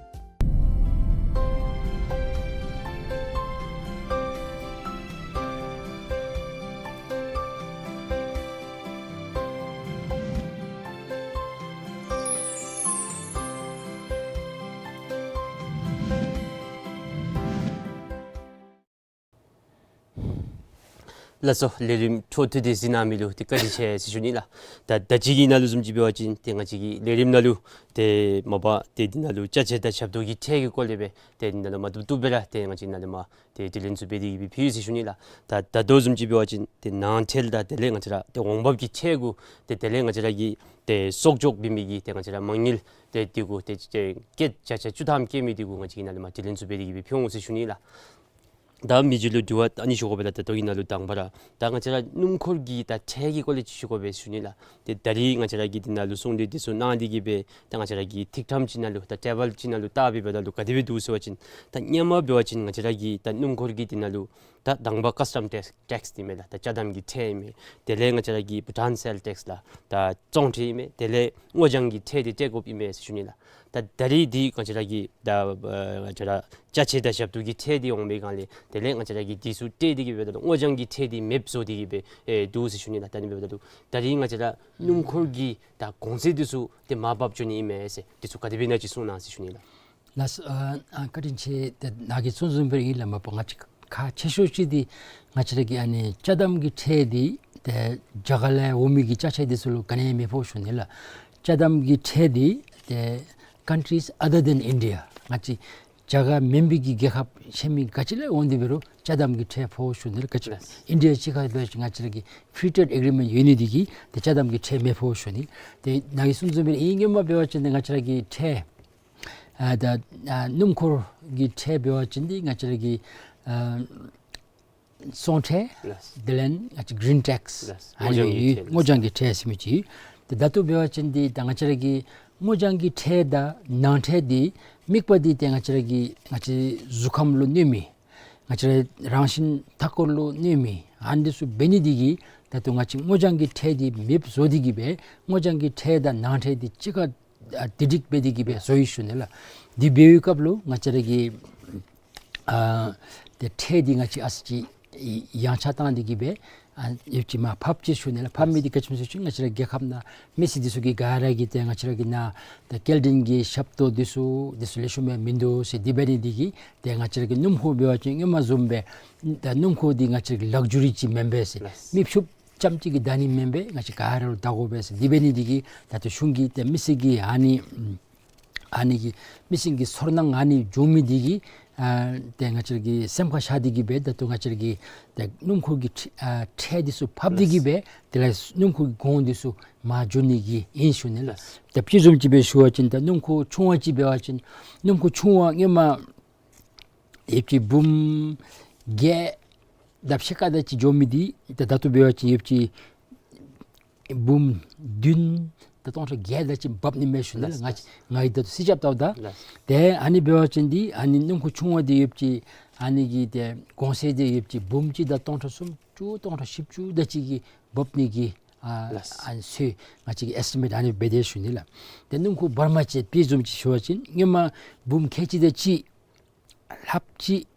ལགས་སོ། ལས་རིམ་འཕྲོ་མཐུད་དེ་གཟིགས་གནང་མི་ལུ་ཏེ་བཀའ་དྲིན་ཆེ་ཟེར་ཞུ་ནི་ལགས། ད་ད་ཅི་གི་ནང་ལུ་བཟུམ་ཅིག་འབད་བ་ཅིན་ཏེ་ང་བཅས་ཀྱི་ལས་རིམ་ནང་ལུ་ཏེ་མ་པ་ཏེ་འདི་ནང་ལུ་ཅ་ཆས་དང་ཞབས་ཏོག་གི་ཁྲལ་གྱི་སྐོར་ལས་སྦེ་ཏེ་འདི་ནང་ལུ་མ་བཏུབ་བཏུབ་སྦེ་ར་ཏེ་ང་བཅས་ནཱ་ལས་མར་ཏེ་དྲི་ལན་ཚུ་འབད་དེ་གི་སྦེ་ཕུལ་ཡི་ཟེར་ཞུ་ནི་ལགས། ད་ད་ལྟོ་བཟུམ་ཅིག་འབད་བ་ཅིན་ཏེ་ནང་ཁྲལ་དང་དེ་ལས་ང་བཅས་ར་ཏེ་འོང་འབབ་ཀྱི་ཁྲལ་གུ་ཏེ་དེ་ལས་ང་བཅས་ར་གི་ཏེ་གསོག་འཇོག་འབད་མི་གི་ཏེ་ང་བཅས་ར་མ་དངུལ་ཏེ་འདི་གུ་ཏེ་ཏེ་བརྒྱ་ཆ་བཅུ་ཐམ་བཀལ་མི་འདི་གུ་ང་བཅས་ཀྱིས་ནཱ་ལས་མར་དྲི་ལན་ཚུ་འབད་དེ་གི་སྦེ་ཕུལ་འོང་ཟེར་ཞུ་ནི་ལགས། ད་མི་རྗེ་ལུ་དྲི་བ་ཨ་ནི་ཞུ་དགོ་པས་ལགས། ད་ལྟོ་གི་ནང་ལུ་དང་པ་ར་ད་ང་བཅས་ར་སྣུམ་འཁོར་གྱི་ད་ཁྲལ་གྱི་སྐོར་ལས་ཅིག་ཞུ་དགོ་པས་ཟེར་ཞུ་ནི་ལགས། ཏེ་ད་རིས་ང་བཅས་ར་གིས་འདི་ནང་ལུ་གསུང་གྲོས་འདི་ཚུ་གནང་སྟེ་གི་སྦེ་ད་ང་བཅས་ར་གི་ཐིག་ཕྲེང་ཅིག་ནང་ལུ་ད་ཊེ་བཱལ་ཅིག་ནང་ལུ་བལྟ་སྦེ་འབདཝ་ད་ལུ་ག་དེ་སྦེ་འདུག་ཟེར་བ་ཅིན་ད་སྔོན་མ་འབད་བ་ཅིན་ང་བཅས་ར་གི་ད་སྣུམ་འཁོར་གྱི་འདི་ནང་ལུ་ད་དང་པ་ཀཱས་ཊམ་ཊེགསི་ཊེགསི་འདི་ཨིན་མས་ལགས། ད་ཅ་དམ་གྱི་ཁྲལ་ཨིན་མས། དེ་ལས་ང་བཅས་ར་གི་བྷུ་ཊཱན་སེལ་ཊེགསི་ལགས། ད་བཙོང་ཁྲལ་ཨིན་མས། དེ་ལས་སྔོ་ལྗང་གི་ཁྲལ་འདི་སྤྲོད་དགོཔ་ཨིན་མས་ཟེར་ཞུ་ནི་ལགས། ད་ད་རིས་འདི་ང་བཅས་ར་གི་ད་ཨ་ང་བཅས་ར་ཅ་ཆས་དང་ཞབས་ཏོག་གི་ཁྲལ་འདི་འོང་པའི་སྒང་ལས་དེ་ལས་ང་བཅས་ར་གིས་འདི་ཚུ་སྤྲོད་དེ་གི་སྦེ་ད་སྔོ་ལྗང་གི་ཁྲལ་འདི་མེདཔ་བཟོ་སྟེ་གི་སྦེ་ཨེ་འདུག་ཟེར་ཞུ་ནི་ལགས། ད་ཨ་ནི་འབདཝ་ད་ལུ་ད་རིས་ང་བཅས་ར་སྣུམ་འཁོར་གྱི་ད་གོང་ཚད་འདི་ཚུ་ཏེ་མར་བབས་འགྱོ་ནི་ཨིན་མས་ཟེར་འདི་ཚུ་ག་དེ་སྦེ་ཨིན་ན་ཅིག་གསུང་གནང་ཟེར་ཞུ་ནི་ལགས། ལགས་སོ། ཨ་ཨ་བཀའ་དྲིན་ཆེ། ཏེ་ནཱ་གིས་གསུངས་བཟུམ་སྦེ་ཨིན་ལགས། མ་པ་ང་བཅས་ཁག་ཆེ་ཤོས་ཅིག་འདི་ང་བཅས་ར་གི་ཨ་ནི་ཅ་དམ་གྱི་ཁྲལ་འདི་ཏེ་རྒྱ་གར་ལས་འོང་མི་གི་ཅ་ཆས་འདི་ཚུ་ལུ་ག་ནི་ཡང་མི་ཕོག་ཞུ་ནི་ལགས། ཅ་དམ་གྱི་ཁྲལ་འདི་ཏེ་countries other than India ང་བཅས་རྒྱ་གར་མེན་པའི་གི་རྒྱལ་ཁབ་ཤེས་མི་ག་ཅི་ལས་འོང་སྟེ་འབད་རུང་ཅ་དམ་གྱི་ཁྲལ་ཕོག་ཞུ་ནི་ལགས། ག་ཅི་ལགས། ཨིན་ཌི་ཡ་གཅིག་ཁར་འབད་བ་ཅིན་ང་བཅས་ར་གི་ཕི་རི་ཊེཌ་ཨེག་རི་མེནཊ་ཡོད་ནི་འདི་གིས་ཏེ་ཅ་དམ་གྱི་ཁྲལ་མི་ཕོག་ཞུ་ནི། ཏེ་ནཱ་གིས་གསུངས་བཟུམ་སྦེ་ཨིན། སྔོན་མ་འབད་བ་ཅིན་ཏེ་ང་བཅས་ར་གི་ཁྲལ་ཨ་ད་ཨ་སྣུམ་འཁོར་གྱི་ཁྲལ་འབད་བ་ཅིན་འདི་ང་བཅས་ར་གི་ཨ་བཙོང་ཁྲལ། ལགས། དེ་ལས་ང་བཅས་གི་རིན་ཊེགསི། ལགས། ཨ་ནི་སྔོ་ལྗང་གི་ཁྲལ། སྔོ་ལྗང་གི་ཁྲལ་ཟེར་མི་ཅིག། ཏེ་ད་ལྟོ་འབད་བ་ཅིན་འདི་ད་ང་བཅས་ར་གི་སྔོ་ལྗང་གི་ཁྲལ་དང་ནང་ཁྲལ་འདི་དམིགས་པ་འདི་ཏེ་ང་བཅས་ར་གི་ང་བཅས་གཟུགས་ཁམས་ལུ་གནོད་མི་ང་བཅས་ར་རང་བཞིན་མཐའ་འཁོར་ལུ་གནོད་མི་ཨ་ནི་འདི་ཚུ་འབད་ནི་འདི་གིས་ད་ལྟོ་ང་བཅས་སྔོ་ལྗང་གི་ཁྲལ་འདི་མེདཔ་བཟོ་སྟེ་གི་སྦེ་སྔོ་ལྗང་གི་ཁྲལ་དང་ནང་ཁྲལ་འདི་གཅིག་ཁར་ཨ་དེ་སྒྲིག་འབད་དེ་གི་སྦེ་བཟོ་ཡི་ཞུ་ནི་ལགས། འདི་འབད་བའི་སྐབས་ལུ་ང་བཅས་ར་གི་ཨ་ཏེ་ཁྲལ་འདི་ང་བཅས་ཨ་ཙི་ཅིག་ཡངས་ཆག་བཏང་སྟེ་གི་སྦེ་ཨ་ཡོདཔ་ཅིག་མར་ཕབ་ཅི་ཞུ་ནི་ལགས། ཕབ་མི་འདི་ག་ཅི་སྨོ་ཟེར་བ་ཅིན་ང་བཅས་ར་རྒྱལ་ཁབ་ནང་མི་སེར་འདི་ཚུ་གིས་ག་ར་གིས་ཏེ་ང་བཅས་ར་གི་ནཱ་ཏེ་སྐྱེལ་འདྲེན་གྱི་ཞབས་ཏོག་འདི་ཚུ་འདི་ཚུ་ལེགས་ཤོམ་སྦེ་མིན་འདུག་ཟེར། དེ་འབད་ནི་འདི་གིས་ཏེ་ང་བཅས་ར་གི་སྣུམ་འཁོར་འབད་བ་ཅིན་སྔོན་མ་བཟུམ་སྦེ་ད་སྣུམ་འཁོར་འདི་ང་བཅས་ར་གི་ལག་ཇུ་རི་ཅིག་མེན་པས་ཟེར། ལགས། མི་ཕྱུགཔོ་རྐྱངམ་ཅིག་གིས་བདའ་ནི་མེན་པས། ང་བཅས་ག་ར་ལུ་བདའ་དགོ་པས་ཟེར། དེ་འབད་ནི་འདི་གིས་ད་ལྟོ་གཞུང་གིས་ཏེ་མི་སེར་གྱི་ཨ་ནི་ཨ་ནི་གི་མི་སེར་གྱི་ཚོར་སྣང་ཨ་ནི་བྱུང་མི་འདི་གིས་ཨ་ཏེ་ང་བཅས་ར་གིས་སེམས་ཁར་བཞག་སྟེ་གི་སྦེ་ད་ལྟོ་ང་བཅས་ར་གི་ཏེ་སྣུམ་འཁོར་གྱི་ཁྲི་ཨ་ཁྲལ་འདི་ཚུ་ཕབ་སྟེ་གི་སྦེ་དེ་ལས་སྣུམ་འཁོར་གྱི་གོང་འདི་ཚུ་མར་འགྱོ་ནི་གི་ཨིན་ཞུ་ནི་ལགས། ད་དཔྱེ་བཟུམ་ཅིག་སྦེ་ཞུ་བ་ཅིན་ད་སྣུམ་འཁོར་ཆུང་བ་ཅིག་འབད་བ་ཅིན་སྣུམ་འཁོར་ཆུང་བ་སྔོན་མ་ཡོདཔ་ཅིག་འབུམ་བརྒྱད་དང་ཕྱེད་ཀ་དེ་ཅིག་འགྱོ་མི་འདི་ད་ད་ལྟོ་འབད་བ་ཅིན་ཡོདཔ་ཅིག་འབུམ་བདུན་དང་སྟོང་ཕྲག་བརྒྱད་དེ་ཅིག་འབབ་ནི་མས་ཞུ་ནི་ལགས། ལགས། ང་ང་གིས་ད་ལྟོ་རྩིས་རྐྱབ་བལྟཝ་ད། ལགས། ཏེ་ཨ་ནི་འབད་བ་ཅིན་འདི་ཨ་ནི་སྣུམ་འཁོར་ཆུང་བ་འདི་ཡོདཔ་ཅིག་ཨ་ནི་གི་ཏེ་གོང་ཚད་འདི་ཡོདཔ་ཅིག་འབུམ་གཅིག་དང་སྟོང་ཕྲག་སུམ་ཅུ་སྟོང་ཕྲག་བཞི་བཅུ་དེ་ཅིག་གི་འབབ་ནི་གི་ཨ་ལགས། ཨ་ནི་ཚུ་ང་བཅས་ཀྱིས་ཨེས་ཊི་མེཊ་ཨ་ནི་འབད་དེ་ཞུ་ནི་ལགས། ཏེ་སྣུམ་འཁོར་བར་མ་ཅིག་དཔྱེ་བཟུམ་ཅིག་ཞུ་བ་ཅིན་སྔོན་མ་འབུམ་ཁལ་གཅིག་དེ་ཅིག་ལྷགཔ་ཅིག་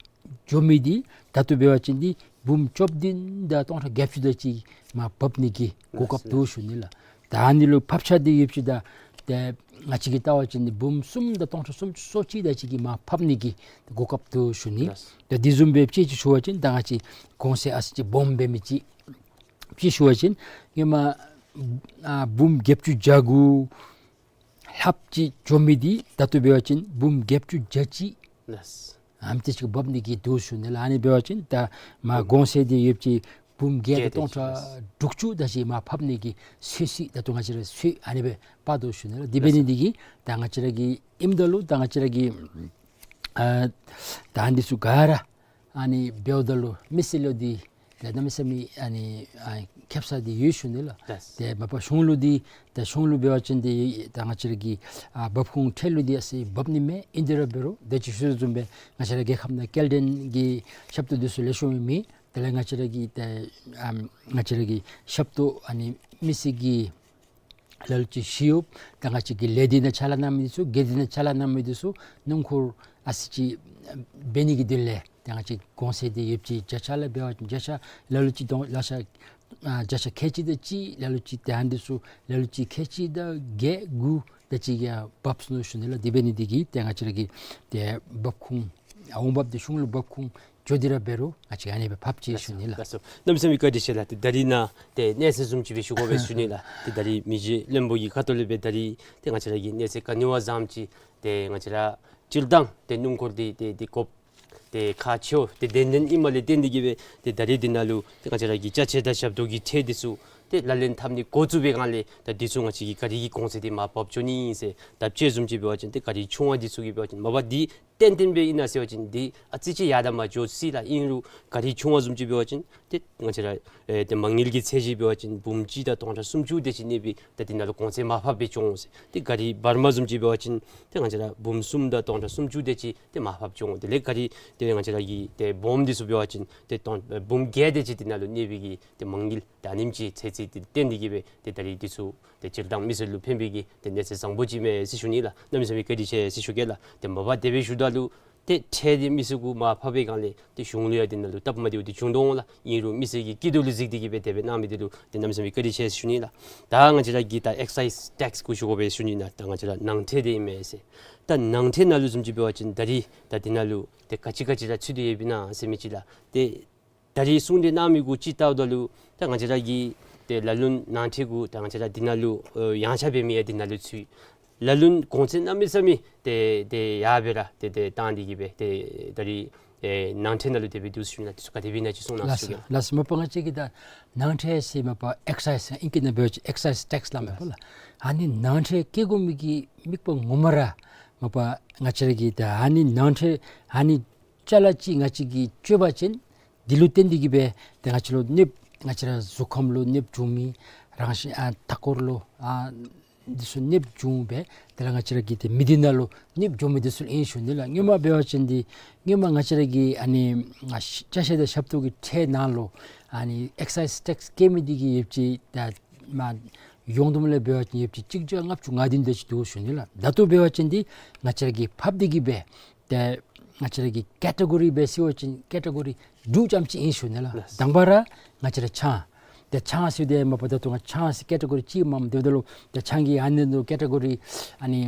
འགྱོ་མི་འདི་ད་ལྟོ་འབད་བ་ཅིན་འདི་འབུམ་བཅུ་བདུན་དང་སྟོང་ཕྲག་བརྒྱད་ཅུ་དེ་ཅིག་མར་འབབ་ནི་གི་གོ་སྐབས་འདུག་ཞུ་ནི་ལགས། ད་ཨ་ནི་ལུ་ཕབ་ཆག་འདི་ཡོདཔ་ཅིག་ད་ཏེ་ང་བཅས་ཀྱིས་བལྟ་བ་ཅིན་འདི་འབུམ་གསུམ་དང་སྟོང་ཕྲག་སུམ་ཅུ་སོ་གཅིག་དེ་ཅིག་གི་མར་ཕབ་ནི་གི་གོ་སྐབས་འདུག་ཞུ་ནི། ལགས། ད་འདི་བཟུམ་སྦེ་དཔྱེ་ཅིག་ཞུ་བ་ཅིན་ད་ང་བཅས་གོང་ཚད་ཨ་ཙི་ཅིག་སྦོམ་འབད་མི་ཅིག་དཔྱེ་ཞུ་བ་ཅིན་སྔོན་མ་ཨ་འབུམ་བརྒྱད་ཅུ་གྱ་དགུ་ལྷགཔ་ཅིག་འགྱོ་མི་འདི་ད་ལྟོ་འབད་བ་ཅིན་འབུམ་བརྒྱད་ཅུ་གྱ་གཅིག། ལགས། ཨ་ནི་དེ་ཅིག་འབབ་ནི་གི་འདུག་ཞུ་ནི་ལགས། ཨ་ནི་འབད་བ་ཅིན་ད་མར་གོང་ཚད་འདི་ཡོདཔ་ཅིག་འབུམ་བརྒྱད་དང་སྟོང་ཕྲག་དྲུག་ཅུ་དེ་ཅིག་མར་ཕབ་ནི་གི་ཚོད་ཅིག་ད་ལྟོ་ང་བཅས་ར་ཚོད་ཨ་ནི་སྦེ་འབད་དོ་ཞུ་ནི་ལགས། དེ་འབད་ནི་འདི་གིས་ད་ང་བཅས་ར་གི་ཨིནམ་ད་ལུ་ད་ང་བཅས་ར་གི་ཨ་ད་ཨ་ནི་ཚུ་ག་ར་ཨ་ནི་འབདཝ་ད་ལུ་མི་སེར་ལུ་འདི་ད་གནམ་མེད་ས་མེད་ཨ་ནི་ཨ་ཁེབ་ས་འདི་ཡོད་ཞུ་ནི་ལགས། ལགས། ཏེ་མ་པ་གཞུང་ལུ་འདི་ད་གཞུང་ལུ་འབད་བ་ཅིན་འདི་ད་ང་བཅས་ར་གི་ཨ་འབབ་ཁུངས་ཁྲལ་ལུ་འདི་ཨ་ཙི་འབབ་ནི་མས། ཨིན་ཏེ་ར་འབད་རུང་ད་ཅི་ཞུ་དོ་བཟུམ་སྦེ་ང་བཅས་ར་རྒྱལ་ཁབ་ནང་སྐྱེལ་འདྲེན་གྱི་ཞབས་ཏོག་འདི་ཚུ་ལེགས་ཤོམ་མེད། དེ་ལས་ང་བཅས་ར་གི་ད་ཨམ་ང་བཅས་ར་གི་ཞབས་ཏོག་ཨ་ནི་མི་སེར་གྱི་ལ་ལུ་ཅིག་ཞི་གཡོགཔ་ད་ང་བཅས་ཀྱི་ལས་སྡེ་ནང་ཕྱག་ལཱ་གནང་མི་འདི་ཚུ་སྒེར་སྡེ་ནང་ཕྱག་ལཱ་གནང་མི་འདི་ཚུ་སྣུམ་འཁོར་ཨ་ཙི་ཅིག་འབད་ནི་གི་དོན་ལས་ད་ང་བཅས་གོང་ཚད་འདི་ཡོདཔ་ཅིག་བརྒྱ་ཆ་ལས་འབད་བ་བརྒྱ་ཆ་ལ་ལུ་ཅིག་དང་ལ་ཤ་ཨ་བརྒྱ་ཆ་ཁལ་གཅིག་དང་གཅིག་ལ་ལུ་ཅིག་ཏེ་ཨ་ནི་འདི་ཚུ་ལ་ལུ་ཅིག་ཁལ་གཅིག་དང་བརྒྱད་དགུ་དེ་ཅིག་ཡང་འབབ་སོང་ནུག་ཞུ་ནི་ལགས། དེ་འབད་ནི་འདི་གིས་ཏེ་ང་བཅས་ར་གི་ཏེ་འབབ་ཁུངས་ཨ་འོང་འབབ་འདི་གཞུང་ལུ་འབབ་ཁུངས་ འགྱོ་སྟེ་ར་འབད་རུང་ང་བཅས་ཨ་ནི་སྦེ་ཕབ་ཅི་ཞུ་ནི་ལགས། ལགས་སོ། གནམ་མེད་ས་མེད་བཀའ་དྲིན་ཆེ་ལགས། ཏེ་ད་རིས་ནཱ་ཏེ་གནས་ཚུལ་བཟུམ་ཅིག་སྦེ་ཞུ་དགོ་པས་ཞུ་ནི་ལགས། ཏེ་ད་རིས་མི་རྗེ་བློན་པོ་གི་ཁ་ཐུག་ལས་སྦེ་ད་རིས་ཏེ་ང་བཅས་ར་གི་གནས་ཚུལ་ག་ནི་བ་བཟུམ་ཅིག་ཏེ་ང་བཅས་ར་སྤྱིར་བཏང་ཏེ་སྣུམ་འཁོར་འདི་ཏེ་འདི་དགོཔ་ཏེ་ཁག་ཆེཝ་ཏེ་ཏན་ཏན་ཨིནམ་ལས་བརྟེན་ཏེ་གིས་སྦེ་ཏེ་ད་རིས་འདི་ནང་ལུ་ཏེ་ང་བཅས་ར་གི་ཅ་ཆས་དང་ཞབས་ཏོག་གི་ཁྲལ་འདི་ཚུ་ཏེ་ལག་ལེན་འཐབ་ནི་འགོ་བཙུགས་པའི་སྒང་ལས་ད་འདི་ཚུ་ང་བཅས་ཀྱི་ག་རི་གི་གོང་ཚད་འདི་མར་ཕབ་འགྱོ་ནི་ཨིན་ཟེར། ད་དཔྱེ་བཟུམ་ཅིག་འབད་བ་ཅིན་ཏེ་ག་རི་ཆུང་བ་འདི་ཚུ་གིས་འབད་བ་ཅིན་མ་པ་འདི་ཏན་ཏན་སྦེ་ཨིན་ན་ཟེར་བ་ཅིན་འདི་ཨ་ཙི་ཅིག་ཡར་དང་མར་འགྱོ་སྲིད་ལགས། ཨིན་རུང་ག་རི་ཆུང་བ་བཟུམ་ཅིག་འབད་བ་ཅིན་ཏེ་ང་བཅས་ར་ཨེ་ཏེ་མ་དངུལ་གྱི་ཚད་གཞི་འབད་བ་ཅིན་འབུམ་གཅིག་དང་སྟོང་ཕྲག་སུམ་ཅུ་དེ་ཅིག་གནས་པའི་ད་འདི་ནང་ལུ་གོང་ཚད་མར་ཕབ་སྦེ་འགྱོ་འོང་ཟེར། ཏེ་ག་རི་བར་མ་བཟུམ་ཅིག་འབད་བ་ཅིན་ཏེ་ང་བཅས་ར་འབུམ་གསུམ་དང་སྟོང་ཕྲག་སུམ་ཅུ་དེ་ཅིག་ཏེ་མར་ཕབ་འགྱོ་འོང་། དེ་ལས་ག་རི་ཏེ་ང་བཅས་ར་གི་ཏེ་སྦོམ་འདི་ཚུ་འབད་བ་ཅིན་ཏེ་སྟོང་འབུམ་བརྒྱད་དེ་ཅིག་འདི་ནང་ལུ་གནས་པའི་གི་ཏེ་མ་དངུལ་ད་ཨ་ནེམ་ཅིག་ཚད་ཚད་འདི་བརྟེན་ཏེ་གིས་སྦེ་ཏེ་ད་རིས་འདི་ཚུ་ཏེ་སྤྱིར་བཏང་མི་སེར་ལུ་ཕན་པའི་གི་ཏེ་གནས་ཚུལ་བཟང་པོ་ཅིག་མས་ཟེར་ཞུ་ནི་ལགས། གནམ་མེད་ས་མེད་བཀའ་དྲིན་ཆེ་ཟེར་ཞུ་གེ་ལགས། ཏེ་མ་པ་དེ་སྦེ་ཞུཝ་ད་ལུ་ཏེ་ཁྲལ་འདི་མི་སེར་གུ་མར་ཕབ་པའི་སྒང་ལས་ཏེ་གཞུང་ལུ་ཡང་འདི་ནང་ལུ་སྟབས་མ་བདེཝ་འདི་བྱུང་དོ་འོང་ལགས། ཨིན་རུང་མི་སེར་གྱི་སྐྱིད་སྡུག་ལུ་གཟིགས་ཏེ་གིས་སྦེ་དེ་སྦེ་གནང་མི་འདི་ལུ་ཏེ་གནམ་མེད་ས་མེད་བཀའ་དྲིན་ཆེ་ཟེར་ཞུ་ནི་ལགས། ད་ང་བཅས་ར་གི་ད་ཨེག་སའིཛ་ཊེགསི་གུ་ཞུ་དགོ་པས་ཞུ་ནི་ན་ད་ང་བཅས་ར་ནང་ཁྲལ་འདི་ཨིན་མས་ཟེར། ད་ནང་ཁྲལ་ནང་ལུ་བཟུམ་ཅིག་འབད་བ་ཅིན་ད་རིས་ད་འདི་ནང་ལུ་ཏེ་ག་ཅི་ག་ཅི་ར་ཚུད་དེ་ཡོདཔ་ཨིན་ན་ཟེར་མི་ཅིག་ལགས། ཏེ་ད་རིས་གསུང་སྟེ་གནང་མི་གུ་ཅིག་བལྟཝ་ད་ལུ་ད་ང་བཅས་ར་གི་ཏེ་ལ་ལུ་ནང་ཁྲལ་གུ་ད་ང་བཅས་ར་འདི་ནང་ལུ་ཨེ་ཡངས་ཆག་འབད་མི་ཡང་འདི་ནང་ལུ་ཚུད། ལ་ལུ་གོང་ཚད་གནམ་མེད་ས་མེད་ཏེ་ཏེ་ཡར་སྦེ་ར་ཏེ་ཏེ་བཏང་སྟེ་གིས་སྦེ་ཏེ་ད་རིས་ཨེ་ནང་ཁྲལ་ནང་ལུ་དེ་སྦེ་འདུག་ཟེར་ཞུ་ནི་ལགས། དེ་ཚུ་ག་དེ་སྦེ་ཨིན་ན་ཅིག་གསུང་གནང་ཟེར་ཞུ་གེ་ལགས། ལགས་སོ། མ་པ་ང་བཅས་ཀྱིས་ད་ནང་ཁྲལ་ཟེར་མ་པ་ཨེག་སའིཛ་ཨིང་སྐད་ནང་འབད་བ་ཅིན་ཨེག་སའིཛ་ཊེགསི་སླབ་མས་པ་ལགས། ཨ་ནི་ནང་ཁྲལ་བཀལ་དགོ་མི་གི་དམིགས་པ་ངོ་མ་ར་མ་པ་ང་བཅས་ར་གི་ད་ཨ་ནི་ནང་ཁྲལ་ཨ་ནི་ཅ་ལ་ཅིག་ང་བཅས་ཀྱིས་སྤྱོད་པ་ཅིན་འདི་ལུ་བརྟེན་ཏེ་གིས་སྦེ་ཏེ་ང་བཅས་ལུ་གནོདཔ་ང་བཅས་ར་གཟུགས་ཁམས་ལུ་གནོདཔ་འབྱུང་མི་རང་བཞིན་ཨ་མཐའ་འཁོར་ལུ་ཨ་འདི་ཚུ་གནོདཔ་འབྱུང་སྦེ་དེ་ལས་ང་བཅས་ར་གི་ཏེ་མི་སྡེ་ནང་ལུ་གནོདཔ་འབྱུང་མི་འདི་ཚུ་ཨིན་ཞུ་ནི་ལགས། སྔོན་མ་འབད་བ་ཅིན་འདི་སྔོན་མ་ང་བཅས་ར་གི་ཨ་ནི་ཨ་ཅ་ཆས་དང་ཞབས་ཏོག་གི་ཁྲལ་ནང་ལུ་ཨ་ནི་ཨེག་སའིཛ་ཊེགསི་བཀལ་མི་འདི་གི་ཡོདཔ་ཅིག་ད་མ་ཡོངས་བསྡོམས་ལས་འབད་བ་ཅིན་ཡོདཔ་ཅིག་གཅིག་བརྒྱ་ལྔ་བཅུ་ང་བདུན་དེ་ཅིག་འདུག་ཞུ་ནི་ལགས། ད་ལྟོ་འབད་བ་ཅིན་འདི་ང་བཅས་ར་གིས་ཕབ་སྟེ་གིས་སྦེ་ཏེ་ང་བཅས་ར་གི་ཀེ་ཊེ་གོ་རི་སྦེ་ཟེར་བ་ཅིན་ཀེ་ཊེ་གོ་རི་དྲུག་ཙམ་ཅིག་ཨིན་ཞུ་ནི་ལགས། ལགས། དང་པ་ར་ང་བཅས་ར་ཆང་། ཏེ་ཆང་ཟེར་དེ་མ་པ་ད་ལྟོ་ང་ཆང་ཟེར་ཀེ་ཊེ་གོ་རི་གཅིག་མམ་དེ་འབདཝ་ད་ལུ་ཏེ་ཆང་གི་ཨ་ནི་ནང་ཀེ་ཊེ་གོ་རི་ཨ་ནི་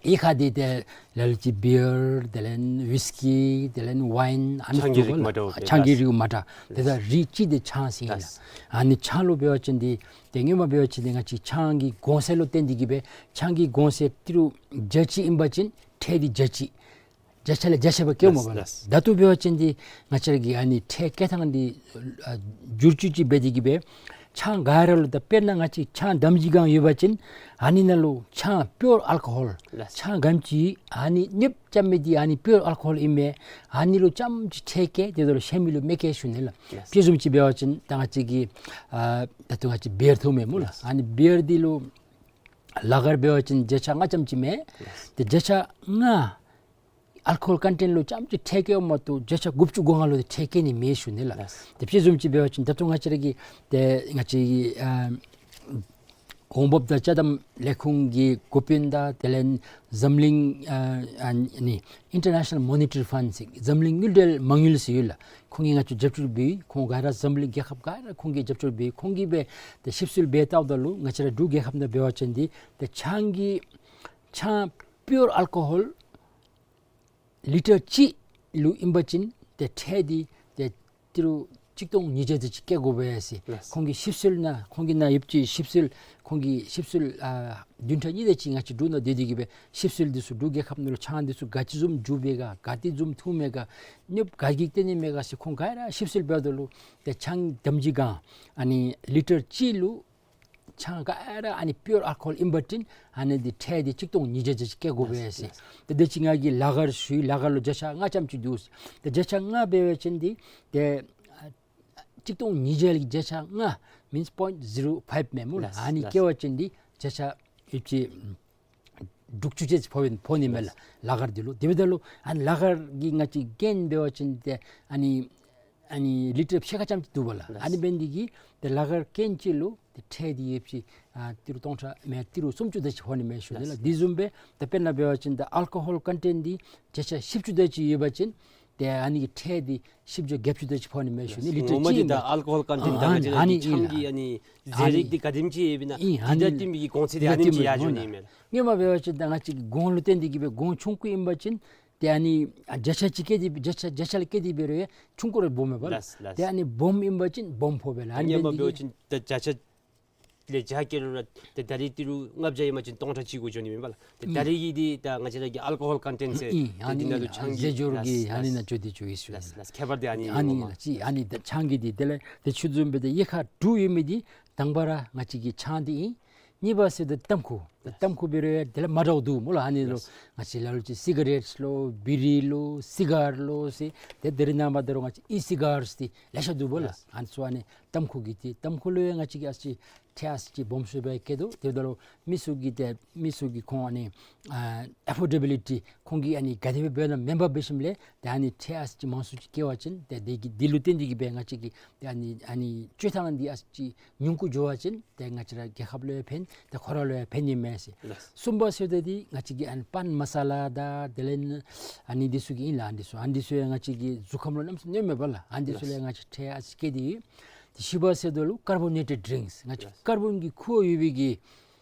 གཡས་ཁ་འདི་ཏེ་ལ་ལུ་ཅིག་བི་ཡར་དེ་ལས་ཝིསི་ཀི་དེ་ལས་ཝའིན་ཨ་ནི་ཆང་གི་ཚུ་རིགས་མ་འདྲཝ་ཆང་གི་རིགས་མ་འདྲཝ་ཏེ་ད་རིགས་གཅིག་འདི་ཆང་ཟེར་ཨིན་ལགས། ཨ་ནི་ཆང་ལུ་འབད་བ་ཅིན་འདི་ཏེ་སྔོན་མ་འབད་བ་ཅིན་འདི་ང་བཅས་ཆང་གི་གོང་ཚད་ལུ་བརྟེན་ཏེ་གིས་སྦེ་ཆང་གི་གོང་ཚད་ཏི་རུ་བརྒྱ་ཅིག་ཨིན་པ་ཅིན་ཁྲལ་འདི་བརྒྱ་ཅིག་བརྒྱ་ཆ་ལས་བརྒྱ་ཆ་སྦེ་བཀལཝ་མས་པ་ལགས། ལགས། ད་ལྟོ་འབད་བ་ཅིན་འདི་ང་བཅས་ར་གི་ཨ་ནི་ཁྲལ་བཀལ་ཐངས་འདི་ཨ་བསྒྱུར་བཅོས་ཅིག་འབད་དེ་གིས་སྦེ་ཆང་ག་ར་ལུ་ད་དཔེར་ན་ང་བཅས་ཆང་དམ་སྦྱིས་སྒང་ཡོད་པ་ཅིན་ཨ་ནི་ནང་ལུ་ཆང་པིའུར་ཨལ་ཀོ་ཧོལ་ལགས། ཆང་ག་ཅི་ཨ་ནི་གནོདཔ་རྐྱབ་མི་འདི་ཨ་ནི་པིའུར་ཨལ་ཀོ་ཧོལ་ཨིན་མས། ཨ་ནི་ལུ་རྐྱངམ་ཅིག་ཁྲལ་བཀལ། དེ་དོ་ལུ་གཞན་མི་ལུ་མི་བཀལ་ཞུ་ནི་ལགས། ལགས། དཔེ་བཟུམ་ཅིག་འབད་བ་ཅིན་ད་ང་བཅས་ཀྱི་ཨ་ད་ལྟོ་ང་བཅས་བི་ཡར་འཐུང་མས་སྨོ་ལགས། ལགས། ཨ་ནི་བི་ཡར་འདི་ལུ་ལ་གར་འབད་བ་ཅིན་བརྒྱ་ཆ་ལྔ་ཙམ་ཅིག་མས། ལགས། ཏེ་བརྒྱ་ཆ་ལྔ་ཨལ་ཀོ་ཧོལ་ཀོན་ཊེནཊ་ལུ་རྐྱངམ་ཅིག་ཁྲལ་བཀལཝ་མ་གཏོགས་བརྒྱ་ཆ་དགུ་བཅུ་གོ་ལྔ་ལུ་ཏེ་ཁྲལ་བཀལ་ནི་མེད་ཞུ་ནི་ལགས། ལགས། ཏེ་དཔེ་བཟུམ་ཅིག་འབད་བ་ཅིན་ད་ལྟོ་ང་བཅས་ར་གི་ཏེ་ང་བཅས་ཀྱི་ཨ་གོང་འབབ་དང་ཅ་དམ་ལས་ཁུངས་ཀྱི་འགོ་དཔོན་དང་དེ་ལས་འཛམ་གླིང་ཨ་ཨ་ནི་ཨིན་ཊར་ནེ་ཤ་ནཱལ་མོ་ནི་ཊར་ཕཱནཌ་ཟེར་འཛམ་གླིང་དངུལ་འབྲེལ་མ་དངུལ་ཟེར་ཡོད་ལགས། ཁོང་གིས་ང་བཅས་རྒྱབ་སྐྱོར་འབད་ཡི། ཁོང་ག་ར་འཛམ་གླིང་རྒྱལ་ཁབ་ག་ར་ཁོང་གིས་རྒྱབ་སྐྱོར་འབད་ཡི། ཁོང་གིས་སྦེ་ཏེ་ཞིབ་འཚོལ་འབད་བལྟཝ་ད་ལུ་ང་བཅས་ར་འབྲུག་རྒྱལ་ཁབ་ནང་འབད་བ་ཅིན་འདི་ཏེ་ཆང་གི་ཆང་པིའུར་ཨལ་ཀོ་ཧོལ་ལི་ཊར་གཅིག་ལུ་ཨིན་པ་ཅིན་ཏེ་ཁྲལ་འདི་ཏེ་ཏི་རུ་གཅིག་སྟོང་ཉིས་བརྒྱ་དེ་ཅིག་བཀལ་དགོ་པས་ཟེར། ལགས། ཁོང་གིས་ཞིབ་འཚོལ་ནང་ཁོང་གི་ནང་ཡོདཔ་ཅིག་ཞིབ་འཚོལ་ཁོང་གིས་ཞིབ་འཚོལ་ཨ་བདུན་ཕྲག་གཉིས་དེ་ཅིག་ང་བཅས་འབྲུག་ནང་སྡོད་དེ་གིས་སྦེ་ཞིབ་འཚོལ་འདི་ཚུ་འབྲུག་རྒྱལ་ཁབ་ནང་ལུ་ཆང་འདི་ཚུ་ག་ཅི་བཟུམ་འགྱོ་བས་ག་ག་ཏེ་བཟུམ་འཐུང་མས་ག་གནོདཔ་ག་གིས་བསྟེན་ནི་མས་ག་ཟེར་ཁོང་ག་ར་ཞིབ་འཚོལ་འབདཝ་ད་ལུ་ཏེ་ཆང་དམ་སྦྱིས་སྒང་ཨ་ནི་ལི་ཊར་གཅིག་ལུ་ཆང་ག་ར་ཨ་ནི་པིའུར་ཨལ་ཀོ་ཧོལ་ཨིན་པ་ཅིན་ཨ་ནི་འདི་ཁྲལ་འདི་གཅིག་སྟོང་ཉིས་བརྒྱ་དེ་ཅིག་བཀལ་དགོ་པས་ཟེར། ལགས། ཏེ་དེ་ཅིག་ང་གིས་ལ་གར་ཞུ་ཡི། ལ་གར་ལུ་བརྒྱ་ཆ་ལྔ་ཙམ་ཅིག་འདུག་ཟེར། ཏེ་བརྒྱ་ཆ་ལྔ་འབད་བ་ཅིན་འདི་ཏེ་གཅིག་སྟོང་ཉིས་བརྒྱ་ལས་བརྒྱ་ཆ་ལྔ་མིནསི་པོའིནཊ་ཛི་རོ་ཕའིབ་མས་སྨོ་ལགས། ལགས། ཨ་ནི་ལགས། བཀལ་བ་ཅིན་འདི་བརྒྱ་ཆ་ཡོདཔ་ཅིག་དྲུག་ཅུ་ཅིག་ཕོག་ཕོག་ནི་མས་ལགས། ལགས། ལ་གར་འདི་ལུ་དེ་འབདཝ་ད་ལུ་ཨ་ནི་ལ་གར་གྱི་ང་བཅས་རྐྱེན་འབད་བ་ཅིན་ཏེ་ཨ་ནི་ཨ་ནི་ལི་ཊར་ཕྱེད་ཀ་ཙམ་ཅིག་འདུག་པ་ལགས། ལགས། ཨ་ནི་འབད་ནི་འདི་གིས་ཏེ་ལ་གར་རྐྱེན་གཅིག་ལུ་ཏེ་ཁྲལ་འདི་ཡོདཔ་ཅིག་ཨ་ཏི་རུ་སྟོང་ཕྲག་མེན་ཏི་རུ་སུམ་ཅུ་དེ་ཅིག་ཕོག་ནི་མས་ཞུ་ནི་ལགས། ལགས། འདི་བཟུམ་སྦེ་ད་དཔེར་ན་འབད་བ་ཅིན་ད་ཨལ་ཀོ་ཧོལ་ཀོན་ཊེནཊ་འདི་བརྒྱ་ཆ་བཞི་བཅུ་དེ་ཅིག་ཡོད་པ་ཅིན་ཏེ་ཨ་ནི་གི་ཁྲལ་འདི་བཞི་བཅུ་བརྒྱད་ཅུ་དེ་ཅིག་ཕོག་ནི་མས་ཞུ་ནི། ལི་ཊར་ངོ་མ་འདི་གཅིག་ད་ཨལ་ཀོ་ཧོལ་ཀོན་ཊེནཊ་ཨ་ད་ང་བཅས་ཨ་ནི་ཨིན་ཆང་ལགས། གི་ཨ་ནི་ཨ་ཟས་རིགས་འདི་ག་དེམ་ཅིག་ཡོདཔ་ཨིན་ན་ཨིན་ཨ་འདི་ནི་དང་བསྟུན་པའི་གི་གོང་ཚད་འདི་ཨ་ནེམ་ཅིག་ཡར་འགྱོ་ནི་མས་ལགས། སྔོན་མ་འབད་བ་ཅིན་ད་ང་བཅས་ཀྱི་གོང་ལུ་བརྟེན་ཏེ་གིས་སྦེ་གོང་ཆུང་ཀུ་ཨིན་པ་ཅིན་ ཏེ་ཨ་ནི་ཨ་བརྒྱ་ཆ་ཅིག་བཀལ་ཏེ་བརྒྱ་ཆ་བརྒྱ་ཆ་ལུ་བཀལ་ཏེ་འབད་རུང་ཡང་ཆུང་ཀུ་ར་སྦོམ་མས་པ་ལགས། ལགས་ལགས། ཏེ་ཨ་ནི་སྦོམ་ཨིན་པ་ཅིན་སྦོམ་ཕོག་པས་ལགས། ཨ་ནི་སྔོན་མ་འབདཝ་ཅིན་ཏེ་བརྒྱ་ཆ་ལས་བརྒྱ་བཀལ་རུང་ར་ཏེ་ད་རིས་ཏི་རུ་ལྔ་བརྒྱ་ཨིན་པ་ཅིན་སྟོང་ཕྲག་གཅིག་གུ་འགྱོ་ནི་མས་པ་ལགས། ཏེ་ད་རིས་ཀྱི་འདི་ད་ང་བཅས་ར་གི་ཨལ་ཀོ་ཧོལ་ཀོན་ཊེནཊ་ཟེར་ཨིན། ཏེ་ཨ་འདི་ནང་ལུ་ཆང་གི་རྫས་སྦྱོར་གྱི་ཨ་ནི་ནང་འགྱོ་སྟེ་འགྱོཝ་ཨིན་ཟེར་ལགས། ལགས་ལགས། ཁྱད་པར་འདི་ཨ་ནི་ཨ་ནི་ཨིན་མས། ལགས་ཅི་ཨ་ནི་ད་ཆང་གི་འདི་དེ་ལས་ཏེ་ཞུ་དོ་བཟུམ་སྦེ་ཏེ་དབྱེ་ཁག་དྲུག་ཡོད་མི་འདི་དང་པ་ར་ང་བཅས་ཀྱི་ཆང་འདི་ཨིན། གཉིས་པ་ཟེར་ཏེ་ཏམ་ཁུ། ཏམ་ཁུ་འབད་རུང་ཡང་དེ་ལས་མ་འདྲཝ་འདུག་སྨོ་ལགས། ཨ་ནི་ལུ་ལགས། ང་བཅས་ལ་ལུ་ཅིག་སི་ག་རེཊ་ལོ་བི་རི་ལོ་སི་གར་ལོ་ཟེར་ཏེ་དེ་རེ་ནངས་པ་འདི་རུང་ང་བཅས་ཨི་སི་གར་ཟེར་ཏེ་ལེ་ཤ་འདུག་སྨོ་ལགས། ལགས། ཨ་ནི་ཚུ་ཨ་ནི་ཏམ་ཁུ་གི་འདི་ཏམ་ཁུ་ལུ་ཡང་ང་བཅས་ཀྱིས་ཨ་ཙི་ཁྲལ་ཨ་ཙི་སྦོམ་ཤོས་སྦེ་བཀལ་དོ། དེ་འབདཝ་ད་ལུ་མི་ཚུ་གིས་ཏེ་མི་ཚུ་གིས་ཁོང་ཨ་ནི་ཨ་ཨེ་ཕོར་ཌེ་བི་ལི་ཊི་ཁོང་གིས་ཨ་ནི་ག་དེ་སྦེ་འབད་ན་མེན་པར་འབད་ཞིནམ་ལས་ཏེ་ཨ་ནི་ཁྲལ་ཨ་ཙི་མང་སུ་ཅིག་བཀལ་བ་ཅིན་ཏེ་དེ་གི་འདི་ལུ་བརྟེན་ཏེ་གིས་སྦེ་ང་བཅས་ཀྱི་ཏེ་ཨ་ནི་ཨ་ནི་སྤྱོད་ཐངས་འདི་ཨ་ཙི་ཉུང་ཀུ་འགྱོ་བ་ཅིན་ཏེ་ང་བཅས་ར་རྒྱལ་ཁབ་ལུ་ཡང་ཕན་ཏེ་ཁོ་ར་ལུ་ཡང་ཕན་ནི་མས་ཟེར། ལགས། གསུམ་པ་ཟེརཝ་ད་འདི་ང་བཅས་ཀྱི་ཨ་ནི་པཱན་མ་ས་ལ་དང་དེ་ལས་ཨ་ནི་འདི་ཚུ་གི་ཨིན་ལགས། ཨ་ནི་འདི་ཚུ་ཨ་ནི་འདི་ཚུ་ཡང་ང་བཅས་ཀྱི་གཟུགས་ཁམས་ལུ་གནམ་མེད་ས་མེད་གནོདཔ་མས་པ་ལགས། ཨ་ནི་འདི་ཚུ་ལུ་ཡང་ལགས། ང་བཅས་ཁྲལ་ཨ་ཙི་བཀལ་ཏེ་ཡོད། ཏེ་བཞི་པ་ཟེརཝ་ད་ལུ་ཀར་བོ་ནེ་ཊེཌ་ཌི་རིངསི་ང་བཅས་ལགས། ཀར་བོན་གྱི་ཁུ་ཡོད་པའི་གི་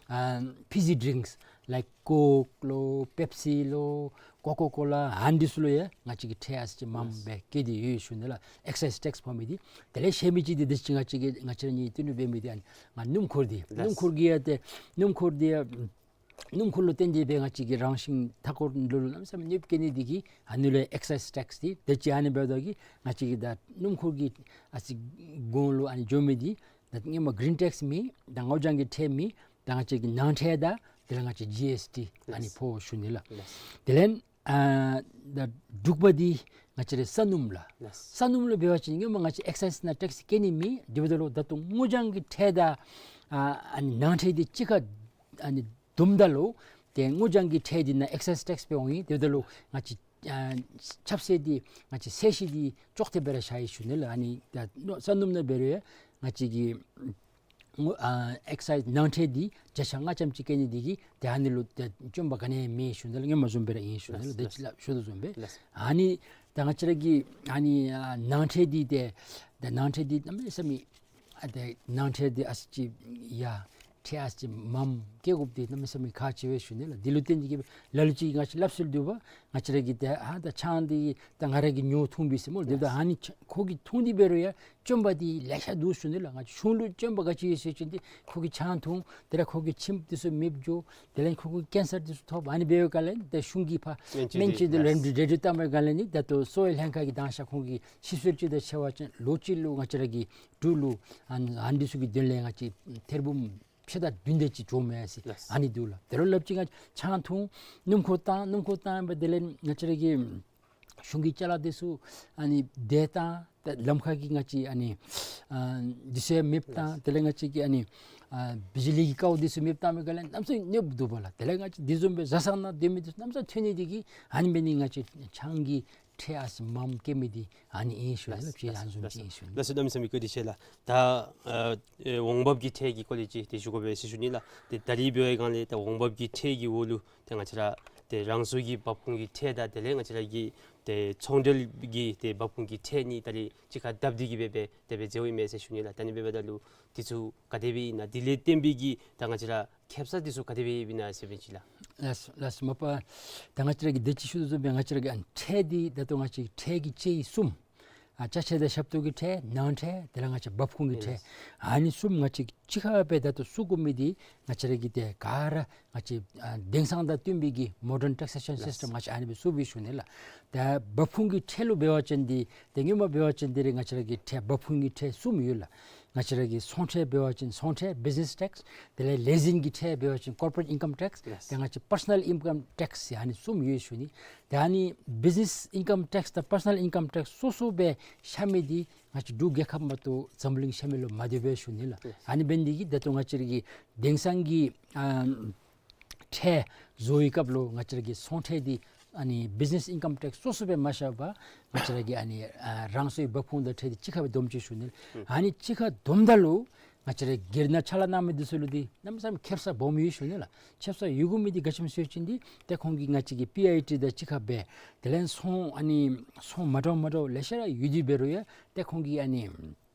ཨ་ཕི་ཟི་ཌི་རིངསི་ལའིཀ་ཀོཀ་ལོ་པེབ་སི་ལོ་ཀོ་ཀོ་ཀོ་ལ་ཨ་ནི་འདི་ཚུ་ལུ་ཡང་ང་བཅས་ཀྱིས་ཁྲལ་ཨ་ཙི་མངམ་སྦེ་བཀལ་ཏེ་ཡོད་ཞུ་ནི་ལགས། ཨེག་སའིཛ་ཊེགསི་ཕོག་མི་འདི། དེ་ལས་ཤེས་མི་ཅིག་འདི་འདི་ཅིག་ང་བཅས་ཀྱིས་ང་བཅས་ར་གཉིས་བསྟུན་གྲོས་འབད་མི་འདི་ཨ་ནི་ང་སྣུམ་འཁོར་འདི། ལགས། སྣུམ་འཁོར་གྱི་ཡང་ཏེ་སྣུམ་འཁོར་འདི་ཡང་སྣུམ་འཁོར་ལུ་བརྟེན་ཏེ་སྦེ་ང་བཅས་ཀྱི་རང་བཞིན་མཐའ་འཁོར་ལུ་གནམ་མེད་ས་མེད་གནོདཔ་བཀལ་ནི་འདི་གིས་ཨ་ནི་ལུ་ཨེག་སའིཛ་ཊེགསི་འདི་དེ་ཅིག་ཨ་ནི་འབདཝ་ད་གིས་ང་བཅས་ཀྱི་ད་སྣུམ་འཁོར་གྱི་ཨ་ཙི་གོང་ལུ་ཨ་ནི་འགྱོ་མི་འདི་ད་སྔོན་མ་གི་རིན་ཊེགསི་མེད་ད་སྔོ་ལྗང་གི་ཁྲལ་མེད་ད་ང་བཅས་ཀྱི་ནང་ཁྲལ་དང་དེ་ལས་ང་བཅས་ཇི་ཨེསི་ཊི་ཨ་ནི་ལགས། ཕོག་ཞུ་ནི་ལགས། ལགས། དེ་ལས་ཨ་ད་དྲུག་པ་འདི་ང་བཅས་རའི་ས་སྣུམ་ལགས། ལགས། ས་སྣུམ་ལུ་འབད་བ་ཅིན་སྔོན་མ་ང་བཅས་ཨེག་སའིཛ་ནང་ཊེགསི་བཀལ་ནི་མེད། དེ་འབདཝ་ད་ལུ་ད་ལྟོ་སྔོ་ལྗང་གི་ཁྲལ་དང་ཨ་ཨ་ནི་ནང་ཁྲལ་འདི་གཅིག་ཁར་ཨ་ནི་བསྡོམས་ད་ལུ་ཏེ་སྔོ་ལྗང་གི་ཁྲལ་འདི་ནང་ཨེག་སའིཛ་ཊེགསི་སྦེ་འོང་ཡི། དེ་འབདཝ་ད་ལུ་ང་བཅས་ཨ་ཆབ་སྲིད་འདི་ང་བཅས་ཚད་གཞི་འདི་ཅོག་འཐདཔ་སྦེ་ར་བཞག་ཡི་ཞུ་ནི་ལགས། ཨ་ནི་ད་ས་སྣུམ་ནང་འབད་རུང་ཡང་ང་བཅས་ཀྱི་སྔོ་ཨ་ཨེག་སའིཛ་ནང་ཁྲལ་འདི་བརྒྱ་ཆ་ལྔ་ཙམ་ཅིག་བཀལ་ནི་འདི་གིས་ཏེ་ཨ་ནི་ལུ་ཏེ་སྐྱོན་པ་ག་ནི་ཡང་མེད་ཞུ་ནི་ལགས། སྔོན་མ་བཟུམ་སྦེ་ར་ཨིན་ཞུ་ནི་ལགས། ལགས། དེ་ཅིག་ལགས། ཞུ་དོ་བཟུམ་སྦེ། ལགས། ཨ་ནི་ད་ང་བཅས་ར་གི་ཨ་ནི་ཨ་ནང་ཁྲལ་འདི་ཏེ་ད་ནང་ཁྲལ་འདི་གནམ་མེད་ས་མེད་ཨ་ཏེ་ནང་ཁྲལ་འདི་ཨ་ཙི་ཡ་ཁྲལ་ཨ་ཙི་མངམ་བཀལ་དགོཔ་འདི་གནམ་མེད་ས་མེད་ཁག་ཆེ་བས་ཞུ་ནི་ལགས། འདི་ལུ་བརྟེན་ཏེ་གིས་ལ་ལུ་ཅིག་ང་བཅས་སླབ་སྲོལ་འདུག་པ། ང་བཅས་ར་གི་ཏེ་ཨ་ད་ཆང་འདི་ད་ང་ར་གིས་ཉོ་འཐུང་པས་ཟེར་སྨོ། དེ་ད་ཨ་ནི་ཆ་ཁོ་གིས་འཐུང་སྟེ་འབད་རུང་ཡང་སྐྱོན་པ་འདི་ལེ་ཤ་འདུག་ཞུ་ནི་ལགས། ང་བཅས་གཞུང་ལུ་སྐྱོན་པ་ག་ཅི་ཡོད་ཟེར་བ་ཅིན་འདི་ཁོ་གིས་ཆང་འཐུང་དེ་ལས་ཁོ་གི་ཁྱིམ་འདི་ཚུ་མེདཔ་འགྱོ། དེ་ལས་ཁོ་གིས་ཀེན་སར་འདི་ཚུ་ཐོབ། ཨ་ནི་འབད་བའི་སྐབས་ལས་ད་གཞུང་གིས་ཕར་སྨན་བཅོས་འདི་ལན་འདི་རེ་འདུན་བཏངམ་སྦེ་སྒང་ལས་ནི་ད་ལྟོ་གསོ་བའི་ལྷན་ཁག་གིས་དང་ཤ་ཁོང་གི་ཞིབ་འཚོལ་ཅིག་དང་ཕྱད་པ་ཅིན་ལོ་གཅིག་ལུ་ང་བཅས་ར་གི་འབྲུག་ལུ་ཨ་ཨ་ནི་འདི་ཚུ་གི་དོན་ལས་ང་བཅས་ཐེར་འབུམ་ཕྱེད་དང་བདུན་དེ་ཅིག་འགྱོཝ་མས་ཟེར། ལགས། ཨ་ནི་འདུག་ལགས། དེ་ལུ་སླབ་ཅིག་ང་ཆང་འཐུང་སྣུམ་འཁོར་བཏང་སྣུམ་འཁོར་བཏང་སྦེ་དེ་ལས་ང་བཅས་ར་གི་གཞུང་གི་ཅ་ལ་འདི་ཚུ་ཨ་ནི་དེ་བཏང་ད་ལམ་ཁ་གི་ང་བཅས་ཨ་ནི་ཨ་འདི་ཚུ་ཡང་མེདཔ་བཏང་། ལགས། དེ་ལས་ང་བཅས་ཀྱི་ཨ་ནི་ཨ་བི་ཇི་ལི་གི་ཀཝ་འདི་ཚུ་མེདཔ་བཏངམ་སྦེ་སྒང་ལས་གནམ་མེད་ས་མེད་གནོདཔ་འདུག་པ་ལགས། དེ་ལས་ང་བཅས་འདི་བཟུམ་སྦེ་བཟའ་ཚང་ནང་སྡོད་མི་འདི་ཚུ་གནམ་མེད་ས་མེད་འཐོན་ནི་འདི་གིས་ཨ་ནི་འབད་ནི་ང་བཅས་ཆང་གི་ཁྲལ་ཨ་ཙི་མངམ་བཀལ་མི་འདི་ཨ་ནི་ཨིན་ཞུ་ནི་ལགས། ལགས། ཕྱེད་ཨ་ནི་བཟུམ་ཅིག་ཨིན་ཞུ་ནི། ལགས་སོ། གནམ་མེད་ས་མེད་བཀའ་དྲིན་ཆེ་ལགས། ད་ཨ་ཨེ་འོང་འབབ་ཀྱི་ཁྲལ་གྱི་སྐོར་ལས་ཅིག་ཏེ་ཞུ་དགོ་པས་ཟེར་ཞུ་ནི་ལགས། ཏེ་ད་རིས་འབད་བའི་སྒང་ལས་ད་འོང་འབབ་ཀྱི་ཁྲལ་གྱི་འོག་ལུ་ཏེ་ང་བཅས་ར་ཏེ་རང་སོའི་གི་འབབ་ཁུངས་ཀྱི་ཁྲལ་དང་དེ་ལས་ང་བཅས་ར་གི་ཏེ་ཚོང་འབྲེལ་གྱི་ཏེ་འབབ་ཁུངས་ཀྱི་ཁྲལ་གཉིས་ད་རིས་གཅིག་ཁར་བརྡབ་སྟེ་གིས་སྦེ་སྦེ་དེ་སྦེ་འཛོལཝ་ཨིན་མས་ཟེར་ཞུ་ནི་ལགས། ད་ཨ་ནི་འབདཝ་ད་ལུ་འདི་ཚུ་ག་དེ་སྦེ་ཨིན་ན་འདི་ལས་བརྟེན་པའི་གི་ད་ང་བཅས་ར་ཁེབ་ས་འདི་ཚུ་ག་དེ་སྦེ་ཨིན་ན་ཟེར་བ་ཅིན་ལགས། ལགས་སོ་ལགས་སོ་མ་པ། ད་ང་བཅས་ར་གིས་དེ་ཅིག་ཞུ་དོ་བཟུམ་སྦེ་ང་བཅས་ར་གི་ཨ་ནི་ཁྲལ་འདི་ད་ལྟོ་ང་བཅས་ཁྲལ་གྱི་དཔྱད་ཡིག་གསུམ། ཨ་ཅ་ཆས་དང་ཞབས་ཏོག་གི་ཁྲལ་ནང་ཁྲལ་དེ་ལས་ང་བཅས་འབབ་ཁུངས་ཀྱི་ཁྲལ། ཨ་ནི་གསུམ་ང་བཅས་གཅིག་ཁར་སྦེ་ད་ལྟོ་བཙུགས་དགོ་མི་འདི་ང་བཅས་ར་གི་ཏེ་ག་ར་ང་བཅས་ཨ་དེང་སང་དང་བསྟུན་པའི་གི་མོ་ཌརན་ཊེག་སེ་ཤཱན་སིསི་ཊམ་ང་བཅས་ཨ་ནི་སྦེ་བཙུགས་པས་ཞུ་ནི་ལགས། ད་འབབ་ཁུངས་ཀྱི་ཁྲལ་ལུ་འབད་བ་ཅིན་འདི་ཏེ་སྔོན་མ་འབད་བ་ཅིན་འདི་ར་ང་བཅས་ར་གི་ཁྲལ་འབབ་ཁུངས་ཀྱི་ཁྲལ་གསུམ་ཡོད་ལགས། ང་བཅས་ར་གི་ཚོང་ཁྲལ་འབད་བ་ཅིན་ཚོང་ཁྲལ་བིཛ་ནེས་ཊེགསི། དེ་ལས་ལས་འཛིན་གྱི་ཁྲལ་འབད་བ་ཅིན་ཀོར་པོ་རེཊ་ཨིན་ཀམ་ཊེགསི། ལགས། ཏེ་ང་བཅས་པར་སོ་ནཱལ་ཨིན་ཀམ་ཊེགསི་ཟེར་ཨ་ནི་གསུམ་ཡོད་ཞུ་ནི། ཏེ་ཨ་ནི་བིཛ་ནེས་ཨིན་ཀམ་ཊེགསི་དང་པར་སོ་ནཱལ་ཨིན་ཀམ་ཊེགསི་སོ་སོ་སྦེ་ཤ་མི་འདི་ང་བཅས་འབྲུག་རྒྱལ་ཁབ་མ་གཏོགས་འཛམ་བུ་གླིང་ཤ་མི་ལུ་མ་འདོད་པས་ཞུ་ནི་ལགས། ལགས། ཨ་ནི་འབད་ནི་འདི་གིས་ད་ལྟོ་ང་བཅས་ར་གི་དེང་སང་གི་ཨ་ཁྲལ་བཟོ་བའི་སྐབས་ལུ་ང་བཅས་ར་གི་ཚོང་ཁྲལ་འདི་ཨ་ནི་བིཛ་ནེས་ཨིན་ཀམ་ཊེགསི་སོ་སོ་སྦེ་མ་བཞག་པར་ང་བཅས་ར་གི་ཨ་ནི་ཨ་རང་སོའི་འབབ་ཁུངས་དང་ཁྲལ་འདི་གཅིག་ཁར་སྦེ་བསྡོམས་ཅིག་ཞུ་ནི། ཨ་ནི་གཅིག་ཁར་བསྡོམས་ད་ལུ་ང་བཅས་ར་སྒེར་ནང་ཕྱག་ལཱ་གནང་མི་འདི་ཚུ་ལུ་འདི་གནམ་མེད་ས་མེད་ཁེབ་ས་སྦོམ་ཡོད་ཞུ་ནི་ལགས། ཁེབ་ས་ཡོད་དགོ་མི་འདི་ག་ཅི་སྨོ་ཟེར་བ་ཅིན་འདི་ཏེ་ཁོང་གིས་ང་བཅས་ཀྱི་པི་ཨའི་ཊི་དང་གཅིག་ཁར་སྦེ་དེ་ལས་ཚོང་ཨ་ནི་ཚོང་མ་འདྲཝ་མ་འདྲཝ་ལེ་ཤ་ར་ཡོད་དེ་འབད་རུང་ཡང་ཏེ་ཁོང་གིས་ཨ་ནི་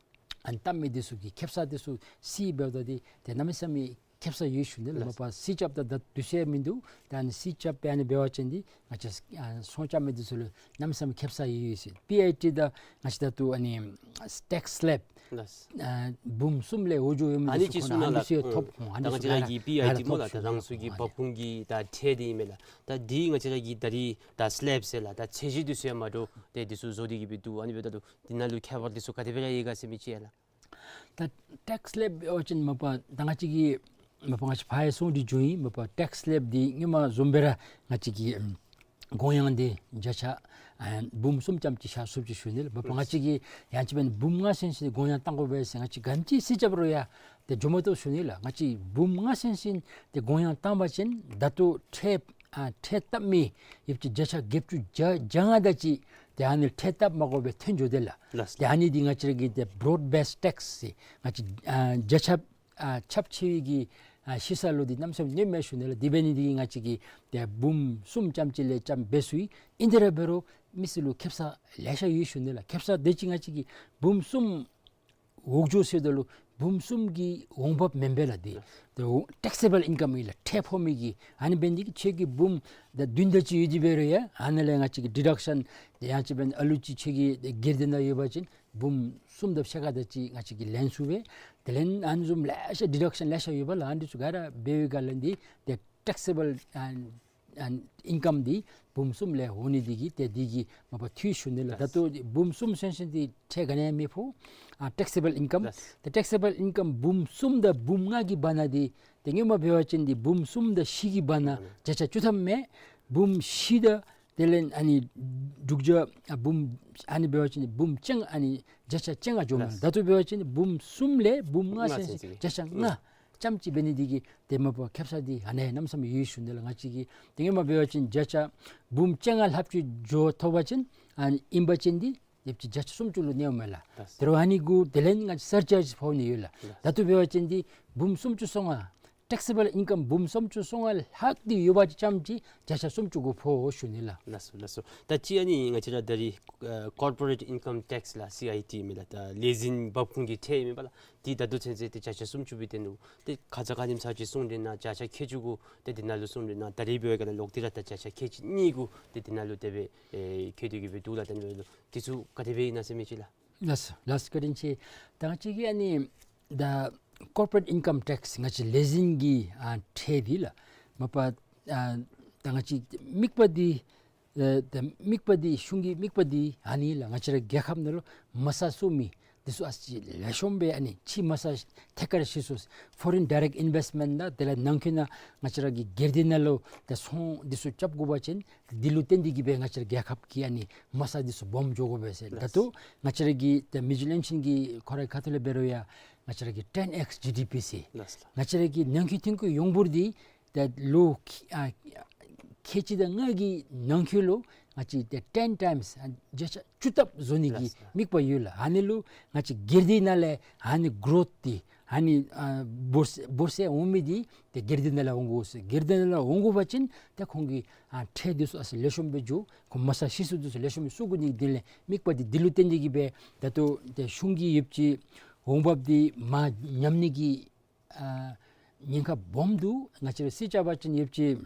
ཨ་ནི་བཏབ་མི་འདི་ཚུ་གི་ཁེབ་ས་འདི་ཚུ་བསྲེ་འབདཝ་ད་འདི་ཏེ་གནམ་མེད་ས་མེད་ ཁེབ་ས་ཡོད་ཞུ་ནི་ལགས། མ་པ་སི་ཅབ་དང་ད་དུས་ཚོད་མིན་འདུག། ད་ཨ་ནི་སི་ཅབ་སྦེ་ཨ་ནི་འབད་བ་ཅིན་འདི་ང་བཅས་ཨ་སོང་ཅ་མི་འདི་ཚུ་ལུ་གནམ་མེད་ས་མེད་ཁེབ་ས་ཡོད་ཡོད་ཟེར། པི་ཨའི་ཊི་དང་ང་བཅས་ད་ལྟོ་ཨ་ནི་ཊེགསི་སི་ལེབ་ལགས། ཨ་འབུམ་གསུམ་ལས་འོག་འགྱོ་ཡོད་མི་ཨ་ནི་འདི་ཚུ་ཅིག་ཁོ་ན་གསུང་ཨ་ནི་གནང་ལགས། འདི་ཚུ་ཡང་ཐོབ། ཨ་ནི་ད་ང་བཅས་ར་གི་པི་ཨའི་ཊི་སྨོ་ལགས། ད་རང་སོའི་གི་འབབ་ཁུངས་ཀྱི་ད་ཁྲལ་འདི་ཨིན་མས་ལགས། ད་འདི་ང་བཅས་ར་གི་ད་རིས་ད་སི་ལེབ་ཟེར་ལགས། ད་ཚད་གཞི་འདི་ཚུ་ཡང་མ་འདྲཝ་ཏེ་འདི་ཚུ་བཟོ་སྟེ་གི་སྦེ་འདུག། ཨ་ནི་འབདཝ་ད་ལུ་འདི་ནང་ལུ་ཁྱད་པར་འདི་ཚུ་ག་དེ་སྦེ་ར་ཡོད་ག་ཟེར་མི་ཅིག་ཡ་ལགས། ད་ཊེགསི་ལེབ་འབད་བ་ཅིན་མ་པ་ད་ང་བཅས་ཀྱིས་མ་པ་ང་བཅས་ཕར་ཡང་གསུངས་ཏེ་འགྱོ་ཡི། མ་པ་ཊེགསི་ལེབ་འདི་སྔོན་མ་བཟུམ་སྦེ་ར་ང་བཅས་ཀྱིས་ཨམ་དགོངས་ཡངས་འདི་བརྒྱ་ཆ་ཨ་འབུམ་གསུམ་ཙམ་ཅིག་བཞག་ཚུགསཔ་ཅིག་ཞུ་ནི་ལགས། མ་པ་ང་བཅས་ཀྱིས་ཡང་ཅིན་འབད་འབུམ་ལྔ་ཟེར་ཟེར་དགོངས་ཡངས་བཏང་དགོ་པས་ཟེར་ང་བཅས་ག་དེམ་ཅིག་སི་ཅབ་རུང་ཡང་ཏེ་འགྱོ་མ་བཏུབ་ཞུ་ནི་ལགས། ང་བཅས་འབུམ་ལྔ་ཟེར་ཟེར་ཏེ་དགོངས་ཡངས་བཏང་པ་ཅིན་ད་ལྟོ་ཁྲལ་ཨ་ཁྲལ་བཏབ་མི་ཡོདཔ་ཅིག་བརྒྱ་ཆ་བརྒྱད་ཅུ་གྱ་གྱ་ལྔ་དེ་ཅིག་ཏེ་ཨ་ནི་ཁྲལ་བཏབ་མ་དགོ་པར་ཐོན་འགྱོ་དེས་ལགས། ལགས། ཏེ་ཨ་ནི་འདི་ང་བཅས་ར་གི་ཏེ་བྲོཌ་བེསི་ཊེགསི་ཟེར་ང་བཅས་ཨ་བརྒྱ་ཆ་ཨ་ཁྱབ་ཆེ་བའི་གི་ཨ་ཤི་ས་ལུ་འདི་གནམ་མེད་ས་མེད་ཉེསཔ་མས་ཞུ་ནི་ལགས། དེ་འབད་ནི་འདི་གིས་ང་བཅས་ཀྱིས་ཏེ་འབུམ་གསུམ་ཙམ་ཅིག་ལས་ཙམ་འབད་ཚུགས་ཡི། ཨིན་དེ་ར་འབད་རུང་མི་སེར་ལུ་ཁེབ་ས་ལེ་ཤ་ཡོད་ཞུ་ནི་ལགས། ཁེབ་ས་དེ་ཅིག་ང་བཅས་ཀྱིས་འབུམ་གསུམ་འོག་འགྱོ་ཟེརཝ་ད་ལུ་འབུམ་གསུམ་གྱི་འོང་འབབ་མེན་པས་ལགས། འདི་ཏེ་ཊེགསི་སེ་བཱལ་ཨིན་ཀམ་ཨིན་ལགས། ཁྲལ་ཕོག་མི་གི། ཨ་ནི་འབད་ནི་འདི་གིས་ཁྱོད་ཀྱིས་འབུམ་ད་བདུན་དེ་ཅིག་ཡོད་དེ་འབད་རུང་ཡང་ཨ་ནཱ་ལས་ང་བཅས་ཀྱིས་ཌི་ཌག་ཤཱན་ཡང་ཅིན་འབད་ཨ་ལུ་ཅིག་ཁྱོད་ཀྱི་སྒེར་སྡེ་ནང་ཡོད་པ་ཅིན་འབུམ་གསུམ་དང་ཕྱེད་ཀ་དེ་ཅིག་ང་བཅས་ཀྱིས་ལེན་ཚུགས་པས། དེ་ལས་ཨ་ནི་བཟུམ་ལེ་ཤ་ཌི་ཌག་ཤཱན་ལེ་ཤ་ཡོད་པས་ལགས། ཨ་ནི་འདི་ཚུ་ག་ར་འབད་བའི་སྒང་ལས་འདི་ཏེ་ཊེགསི་སེ་བཱལ་ཨ་ཨ་ཨིན་ཀམ་འདི་འབུམ་གསུམ་ལས་འོང་ནི་འདི་གིས་ཏེ་འདི་གིས་མ་པ་འཐུས་ཞུ་ནི་ལགས། ད་ལྟོ་འབུམ་གསུམ་ཟེར་ཟེར་འདི་ཁྲལ་ག་ནི་ཡང་མི་ཕོག། ཨ་ཊེགསི་སེ་བཱལ་ཨིན་ཀམ། ལགས། ཏེ་ཊེགསི་སེ་བཱལ་ཨིན་ཀམ་འབུམ་གསུམ་དང་འབུམ་ལྔ་གི་བར་ན་འདི་ཏེ་སྔོན་མ་འབད་བ་ཅིན་འདི་འབུམ་གསུམ་དང་བཞི་གི་བར་ན་བརྒྱ་ཆ་བཅུ་ཐམ་མས། འབུམ་བཞི་དང་དེ་ལས་ཨ་ནི་དྲུག་བརྒྱ་ཨ་འབུམ་ཨ་ནི་འབད་བ་ཅིན་འབུམ་བཅོ་ལྔ་ཨ་ནི་བརྒྱ་ཆ་བཅོ་ལྔ་འགྱོཝ་མས། ལགས། ད་ལྟོ་འབད་བ་ཅིན་འབུམ་གསུམ་ལས་འབུམ་ལྔ་ལྔ་ཟེར་ཟེར་བརྒྱ་ཆ་ལྔ་ལྔ་ཙམ་ཅིག་འབད་ནི་འདི་གིས་ཏེ་མ་པ་ཁེབ་ས་འདི་ཨ་ནི་གནམ་མེད་ས་མེད་ཡོད་ཞུ་ནི་ལགས། ང་བཅས་ཀྱིས་ཏེ་སྔོན་མ་འབད་བ་ཅིན་བརྒྱ་ཆ་འབུམ་བཅོ་ལྔ་ལྷགཔ་ཅིག་འགྱོ་ཐོབ་པ་ཅིན་ཨ་ནི་ཨིན་པ་ཅིན་འདི་ཡོདཔ་ཅིག་བརྒྱ་ཆ་སུམ་ཅུ་ལུ་གནསཔ་མས་ལགས། ལགས། དེ་རུང་ཨ་ནི་གུ་དེ་ལས་ང་བཅས་སར་ཅཱརཇ་ཕོག་ནི་ཡོད་ལགས། ལགས། ད་ལྟོ་འབད་བ་ཅིན་འདི་འབུམ་སུམ་ཅུ་སོ་ལྔ་ཊེགསི་སེ་བཱལ་ཨིན་ཀམ་འབུམ་སུམ་ཅུ་སོ་ལྔ་ལྷག་སྟེ་ཡོད་པ་ཅིན་ཙམ་ཅིག་བརྒྱ་ཆ་སུམ་ཅུ་གུ་ཕོག་ཞུ་ནི་ལགས། ལགས་སོ་ལགས་སོ། ད་ཅི་ཨ་ནི་ང་བཅས་ར་ད་རིས་ཨ་ཀོར་པོ་རེཊ་ཨིན་ཀམ་ཊེགསི་ལགས་སི་ཨའི་ཊི་ཨིན་མས་ལགས། ད་ལས་འཛིན་འབབ་ཁུངས་ཀྱི་ཁྲལ་ཨིན་མས་པ་ལགས། འདི་ད་ལྟོ་ཚུན་ཚོད་ཏེ་བརྒྱ་ཆ་སུམ་ཅུ་སྦེ་བཏོན་ནུག། ཏེ་ཁ་ཙ་ཁ་ཉིནམ་ཚར་ཅིག་གསུངས་དེ་ནང་བརྒྱ་ཆ་ཁལ་གཅིག་གུ་ཏེ་འདི་ནང་ལུ་གསུངས་དེ་ནང་ད་རིས་འབད་བའི་སྒང་ལས་ལོག་སྟེ་ར་ད་བརྒྱ་ཆ་ཁལ་གཅིག་གཉིས་གུ་ཏེ་འདི་ནང་ལུ་དེ་སྦེ་ཨེ་བཀོད་དེ་གི་སྦེ་འདུག་ལགས། ད་ཨ་ནི་འབདཝ་ད་འདི་ཚུ་ག་དེ་སྦེ་ཨིན་ན་ཟེར་མི་ཅིག་ལགས། ལགས་སོ་ལགས་སོ། བཀའ་དྲིན་ཆེ། ད་ང་བཅས་ཀྱི་ཨ་ནི་ད་ཀོར་པོ་རེཊ་ཨིན་ཀམ་ཊེགསི་ང་བཅས་ལས་འཛིན་གྱི་ཨ་ཁྲལ་འདི་ལགས། མ་པ་ཨ་ད་ང་བཅས་དམིགས་པ་འདི་ཨེ་ད་དམིགས་པ་འདི་གཞུང་གི་དམིགས་པ་འདི་ཨ་ནི་ལགས། ང་བཅས་ར་རྒྱལ་ཁབ་ནང་ལུ་མ་རྩ་བཙུགས་མི་འདི་ཚུ་ཨ་ཙི་ལེགས་ཤོམ་སྦེ་ཨ་ནི་ཕྱི་མ་རྩ་ཐད་ཀར་ཤེས་སོ་ཕོ་རིན་ཌའི་རེཀཊ་ཨིན་བེསཊ་མེནཊ་དང་དེ་ལས་ནང་འཁོད་ནང་ང་བཅས་ར་གི་སྒེར་སྡེ་ནང་ལུ་ད་ཚོང་འདི་ཚུ་རྐྱབ་དགོ་པ་ཅིན་འདི་ལུ་བརྟེན་ཏེ་གི་སྦེ་ང་བཅས་ར་རྒྱལ་ཁབ་ཀྱི་ཨ་ནི་མ་རྩ་འདི་ཚུ་སྦོམ་འགྱོ་དགོ་པས་ཟེར། ད་ལྟོ་ང་བཅས་ར་གི་ད་མིས་ཇུ་ལེན་ཤིན་གྱི་ཁོ་རའི་ཁ་ཐུག་ལས་འབད་རུང་ཡང་ང་བཅས་ར་གི་ཊེན་ཨེགསི་ཇི་ཌི་པི་ཟེར། ལགས་སོ་ལགས། ང་བཅས་ར་གི་ནང་འཁོད་ཐོན་ཁུངས་ཡོངས་འབོར་འདི་ད་ལོ་ཁལ་ཨ་ཁལ་གཅིག་དང་ལྔ་གི་ནང་འཁོད་ལུ་ང་བཅས་ཏེ་ཊེན་ཊའིམསི་ཨ་བརྒྱ་ཆ་བཅུ་ལྷགཔ་བཟོ་ནི་གི་ལགས་སོ་ལགས། དམིགས་པ་ཡོད་ལགས། ཨ་ནི་ལུ་ང་བཅས་སྒེར་སྡེ་ནང་ལས་ཨ་ནི་གོ་རོཐ་འདི་ཨ་ནི་ཨ་འབོར་འབོར་ཚད་འོང་མི་འདི་ཏེ་སྒེར་སྡེ་ནང་ལས་འོང་དགོ་ཟེར། སྒེར་སྡེ་ནང་ལས་འོང་དགོ་པ་ཅིན་ཏེ་ཁོང་གི་ཨ་ཁྲལ་འདི་ཚུ་ཨ་ཙི་ལེགས་ཤོམ་སྦེ་འགྱོ། ཁོང་མ་རྩ་ཤེས་སོ་འདི་ཚུ་ལེགས་ཤོམ་སྦེ་བཙུགས་དགོ་ནི་འདི་ལས་དམིགས་པ་འདི་འདི་ལུ་བརྟེན་ཏེ་གི་སྦེ་ད་ལྟོ་ཏེ་གཞུང་གི་ཡོདཔ་ཅིག་འོང་འབབ་འདི་མར་ཉམས་ནི་གི་ཨ་ཉེན་ཁ་སྦོམ་འདུག། ང་བཅས་ར་རྩིས་རྐྱབ་པ་ཅིན་ཡོདཔ་ཅིག་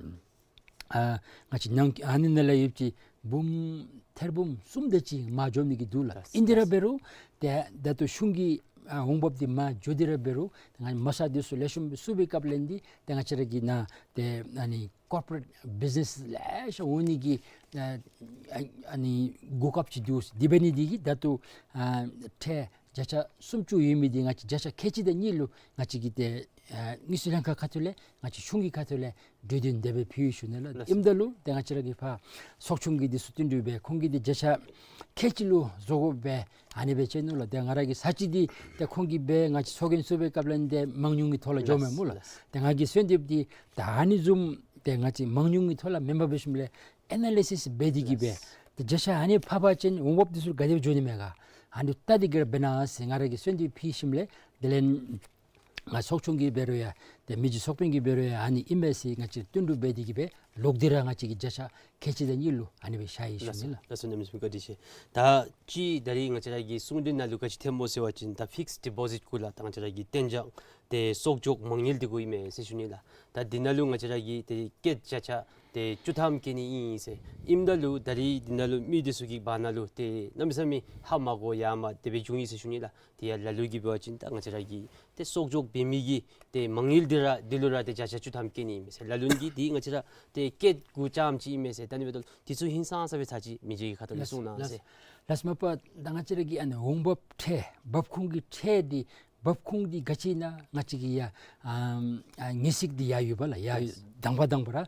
ཨ་ང་བཅས་ནང་ཨ་ནི་ནང་ལས་ཡོདཔ་ཅིག་འབུམ་ཐེར་འབུམ་གསུམ་དེ་ཅིག་མར་འགྱོ་ནི་གི་འདུག་ལགས། ལགས་ཨིན་དེ་ར་ལགས། འབད་རུང་ཏེ་ད་ལྟོ་གཞུང་གི་ཨ་འོང་འབབ་འདི་མར་འགྱོ་དེ་ར་འབད་རུང་ང་མ་རྩ་འདི་ཚུ་ལེགས་ཤོམ་བཙུགས་པའི་སྐབས་ལས་འདི་ཏེ་ང་བཅས་ར་གི་ནང་ཏེ་ཨ་ནི་ཀོར་པོ་རེཊ་བིཛ་ནེསི་ལེ་ཤ་འོང་ནི་གི་ཨ་ཨ་ཨ་ནི་གོ་སྐབས་ཅིག་འདུག། དེ་འབད་ནི་འདི་གིས་ད་ལྟོ་ཨ་ཁྲལ་བརྒྱ་ཆ་སུམ་ཅུ་ཡོད་མི་འདི་ང་བཅས་བརྒྱ་ཆ་ཁལ་གཅིག་དང་གཉིས་ལུ་ང་བཅས་ཀྱིས་ཏེ་ཨ་དངུལ་རྩིས་ལྷན་ཁག་ཁ་ཐུག་ལས་ང་བཅས་གཞུང་གི་ཁ་ཐུག་ལས་གྲོས་དོན་དེ་སྦེ་ཕུལ་ཡི་ཞུ་ནི་ལགས། ལགས་སོ། ཨིནམ་ད་ལུ་ཏེ་ང་བཅས་ར་གི་ཕར་ཚོགས་ཆུང་གི་འདི་ཚུ་བསྟུན་གྲོས་འབད་ཁོང་གིས་འདི་བརྒྱ་ཆ་ཁལ་གཅིག་ལུ་བཟོ་དགོ་པས་ཨ་ནི་སྦེ་བྱིན་ནུག་ལགས། ཏེ་ང་ར་གི་ས་ཅིག་འདི་ཏེ་ཁོང་གིས་སྦེ་ང་བཅས་ཚོགས་རྒྱན་བཙུགས་པའི་སྐབས་ལས་འདི་མང་ཉུང་གི་ཐོག་ལས་འགྱོཝ་མས་སྨོ་ལགས། ལགས་སོ། ཏེ་ང་གིས་གསོལ་འདེབས་འདི་ད་ཨ་ནི་བཟུམ་ཏེ་ང་བཅས་མང་ཉུང་གི་ཐོག་ལས་མེན་པར་འབད་ཞིནམ་ལས་ཨེ་ན་ལི་སིསི་འབད་དེ་གི་སྦེ། ལགས་སོ། ཏེ་བརྒྱ་ཆ་ཨ་ནི་ཕབ་པ་ཅིན་འོང་འབབ་འདི་ཚུ་ག་དེ་སྦེ་འགྱོ་ནི་མས་ག། ཨ་ནི་བལྟ་སྟེ་གི་ར་འབད་གནང་ཟེར་ང་ར་གིས་གསོལ་འདེབས་ཕུལ་ཞིནམ་ལས་དེ་ལས་ ང་ཚོགས་ཆུང་གིས་འབད་རུང་ཡང་ཏེ་མི་རྗེ་ཚོགས་དཔོན་གྱིས་འབད་རུང་ཡང་ཨ་ནི་ཨིན་མས་ཟེར་ང་བཅས་བསྟུན་གྲོས་འབད་དེ་གིས་སྦེ་ལོག་སྟེ་ར་ང་བཅས་ཀྱིས་བརྒྱ་ཆ་ཁལ་གཅིག་དང་གཉིས་ལུ་ཨ་ནི་སྦེ་བཞག་ཡི་ཞུ་ནི་ལགས། ལགས་སོ་གནམ་མེད་ས་མེད་བཀའ་དྲིན་ཆེ། ད་ཅི་ད་རིས་ང་བཅས་ར་གི་གསུང་གྲོས་ནང་ལུ་ག་ཅི་ཐོནམ་སྨོ་ཟེར་བ་ཅིན་ད་ཕིགསི་ཌི་པོ་ཟིཊ་གུ་ལགས་ད་ང་བཅས་ར་གི་གཏན་འཇགས་ཏེ་གསོག་འཇོག་མ་དངུལ་འདི་གུ་ཨིན་མས་ཟེར་ཞུ་ནི་ལགས། ད་འདི་ནང་ལུ་ང་བཅས་ར་གིས་ཏེ་སྐྱེད་བརྒྱ་ཆ་ཏེ་བཅུ་ཐམ་བཀལ་ནི་ཨིན་ཟེར། ཨིནམ་ད་ལུ་ད་རིས་འདི་ནང་ལུ་མི་འདི་ཚུ་གི་བར་ན་ལུ་ཏེ་གནམ་མེད་ས་མེད་ཧ་མ་གོ་ཡ་མ་དེ་སྦེ་བྱུང་ཡི་ཟེར་ཞུ་ནི་ལགས། དེ་ཡང་ལ་ལུ་གིས་འབད་བ་ཅིན་ད་ང་བཅས་ར་གི་ཏེ་གསོག་འཇོག་འབད་མི་གི་ཏེ་མ་དངུལ་འདི་ར་འདི་ལུ་ར་ཏེ་བརྒྱ་ཆ་བཅུ་ཐམ་བཀལ་ནི་ཨིན་མས་ཟེར། ལ་ལུ་གིས་འདི་ང་བཅས་ར་ཏེ་སྐྱེད་གུ་རྐྱངམ་ཅིག་ཨིན་མས་ཟེར། ད་ཨ་ནི་འབདཝ་ད་ལུ་འདི་ཚུ་ཧིང་སངས་ས་སྦེ་ཚར་ཅིག་མི་རྗེ་གི་ཁ་ཐུག་ལས་གསུང་གནང་ཟེར། ལགས་སོ་མ་པ་ད་ང་བཅས་ར་གི་ཨ་ནི་འོང་འབབ་ཁྲལ་འབབ་ཁུངས་ཀྱི་ཁྲལ་འདི་འབབ་ཁུངས་འདི་ག་ཅི་ཨིན་ན་ང་བཅས་ཀྱི་ཡ་ཨ་ཨ་ངེས་ཤེས་འདི་ཡང་ཡོད་པ་ལགས། ཡ་ལགས། དང་པ་དང་པ་ར་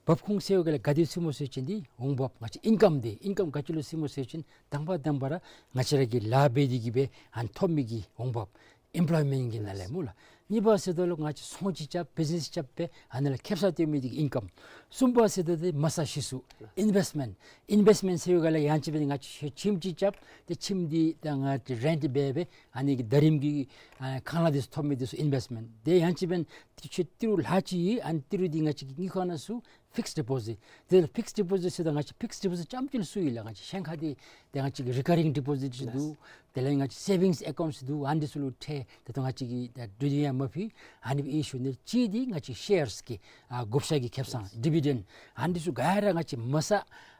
འབབ་ཁུངས་ཟེར་བའི་སྒང་ལས་ག་དེ་ཚུ་སྨོ་ཟེར་བ་ཅིན་འདི་འོང་འབབ་ང་བཅས་ཨིན་ཀམ་འདི་ཨིན་ཀམ་ག་ཅི་ལུ་ཟེར་སྨོ་ཟེར་བ་ཅིན་དང་པ་དང་པ་ར་ང་བཅས་ར་གིས་ལཱ་འབད་དེ་གིས་སྦེ་ཨ་ནི་ཐོབ་མི་གི་འོང་འབབ་ཨེམ་པོལོའི་མེནཊ་གི་ནང་ལས་ལགས། སྨོ་ལགས། གཉིས་པ་ཟེརཝ་ད་ལུ་ང་བཅས་ཚོང་ཅིག་རྐྱབ་བིཛ་ནེསི་རྐྱབ་སྦེ་ཨ་ནཱ་ལས་ཁེ་སང་བཏོན་མི་འདི་གི་ཨིན་ཀམ། གསུམ་པ་ཟེརཝ་ད་འདི་མ་རྩ་གཞི་བཙུགས་ཨིན་ཝེསཊ་མེནཊ། ཨིན་ཝེསཊ་མེནཊ་ཟེར་བའི་སྒང་ལས་ཡང་ཅིན་འབད་ང་བཅས་ཁྱིམ་ཅིག་རྐྱབ་ཏེ་ཁྱིམ་འདི་ད་ང་བཅས་རེནཊ་འབད་སྦེ་ཨ་ནི་གི་ཟླ་རིམ་གྱི་ཨ་ཁང་གླ་འདི་ཚུ་ཐོབ་མི་འདི་ཚུ་ཨིན་ཝེསཊ་མེནཊ། དེ་ཡང་ཅིན་འབད་ཏེ་ཁྱོད་ཏི་རུ་ལྷག་ཅི་ཨ་ནི་ཏི་རུ་འདི་ང་བཅས་ཀྱི་དངུལ་ཁང་ནང་ཚུ་ཕིགསི་ཌི་པོ་ཟིཊ། དེ་ལས་ཕིགསི་ཌི་པོ་ཟིཊ་ཟེརཝ་ད་ང་བཅས་ཕིགསི་ཌི་པོ་ཟིཊ་རྐྱངམ་ཅིག་ལུ་ཚུད་ཡི་ལགས། ང་བཅས་གཞན་ཁར་འདི་ཏེ་ང་བཅས་ཀྱི་རི་ཀ་རིང་ཌི་པོ་ཟིཊ་ཡེས་འདུག། དེ་ལས་ང་བཅས་སེ་བིངསི་ཨེ་ཀའུནཊ་འདུག། ཨ་ནི་འདི་ཚུ་ལུ་ཁྲལ་ཏེ་ད་ང་བཅས་ཀྱིས་ད་འབྲུ་དོན་ཡང་མ་ཕུལ། ཨ་ནི་སྦེ་ཨིན་ཞུ་ནི། གཅིག་འདི་ང་བཅས་ཤེརསི་གི་ཨ་བགོ་བཤའ་གི་ཁེ་སང་ཌི་བི་ཌེནཊ་ཨ་ནི་འདི་ཚུ་ག་ར་ང་བཅས་མ་རྩ་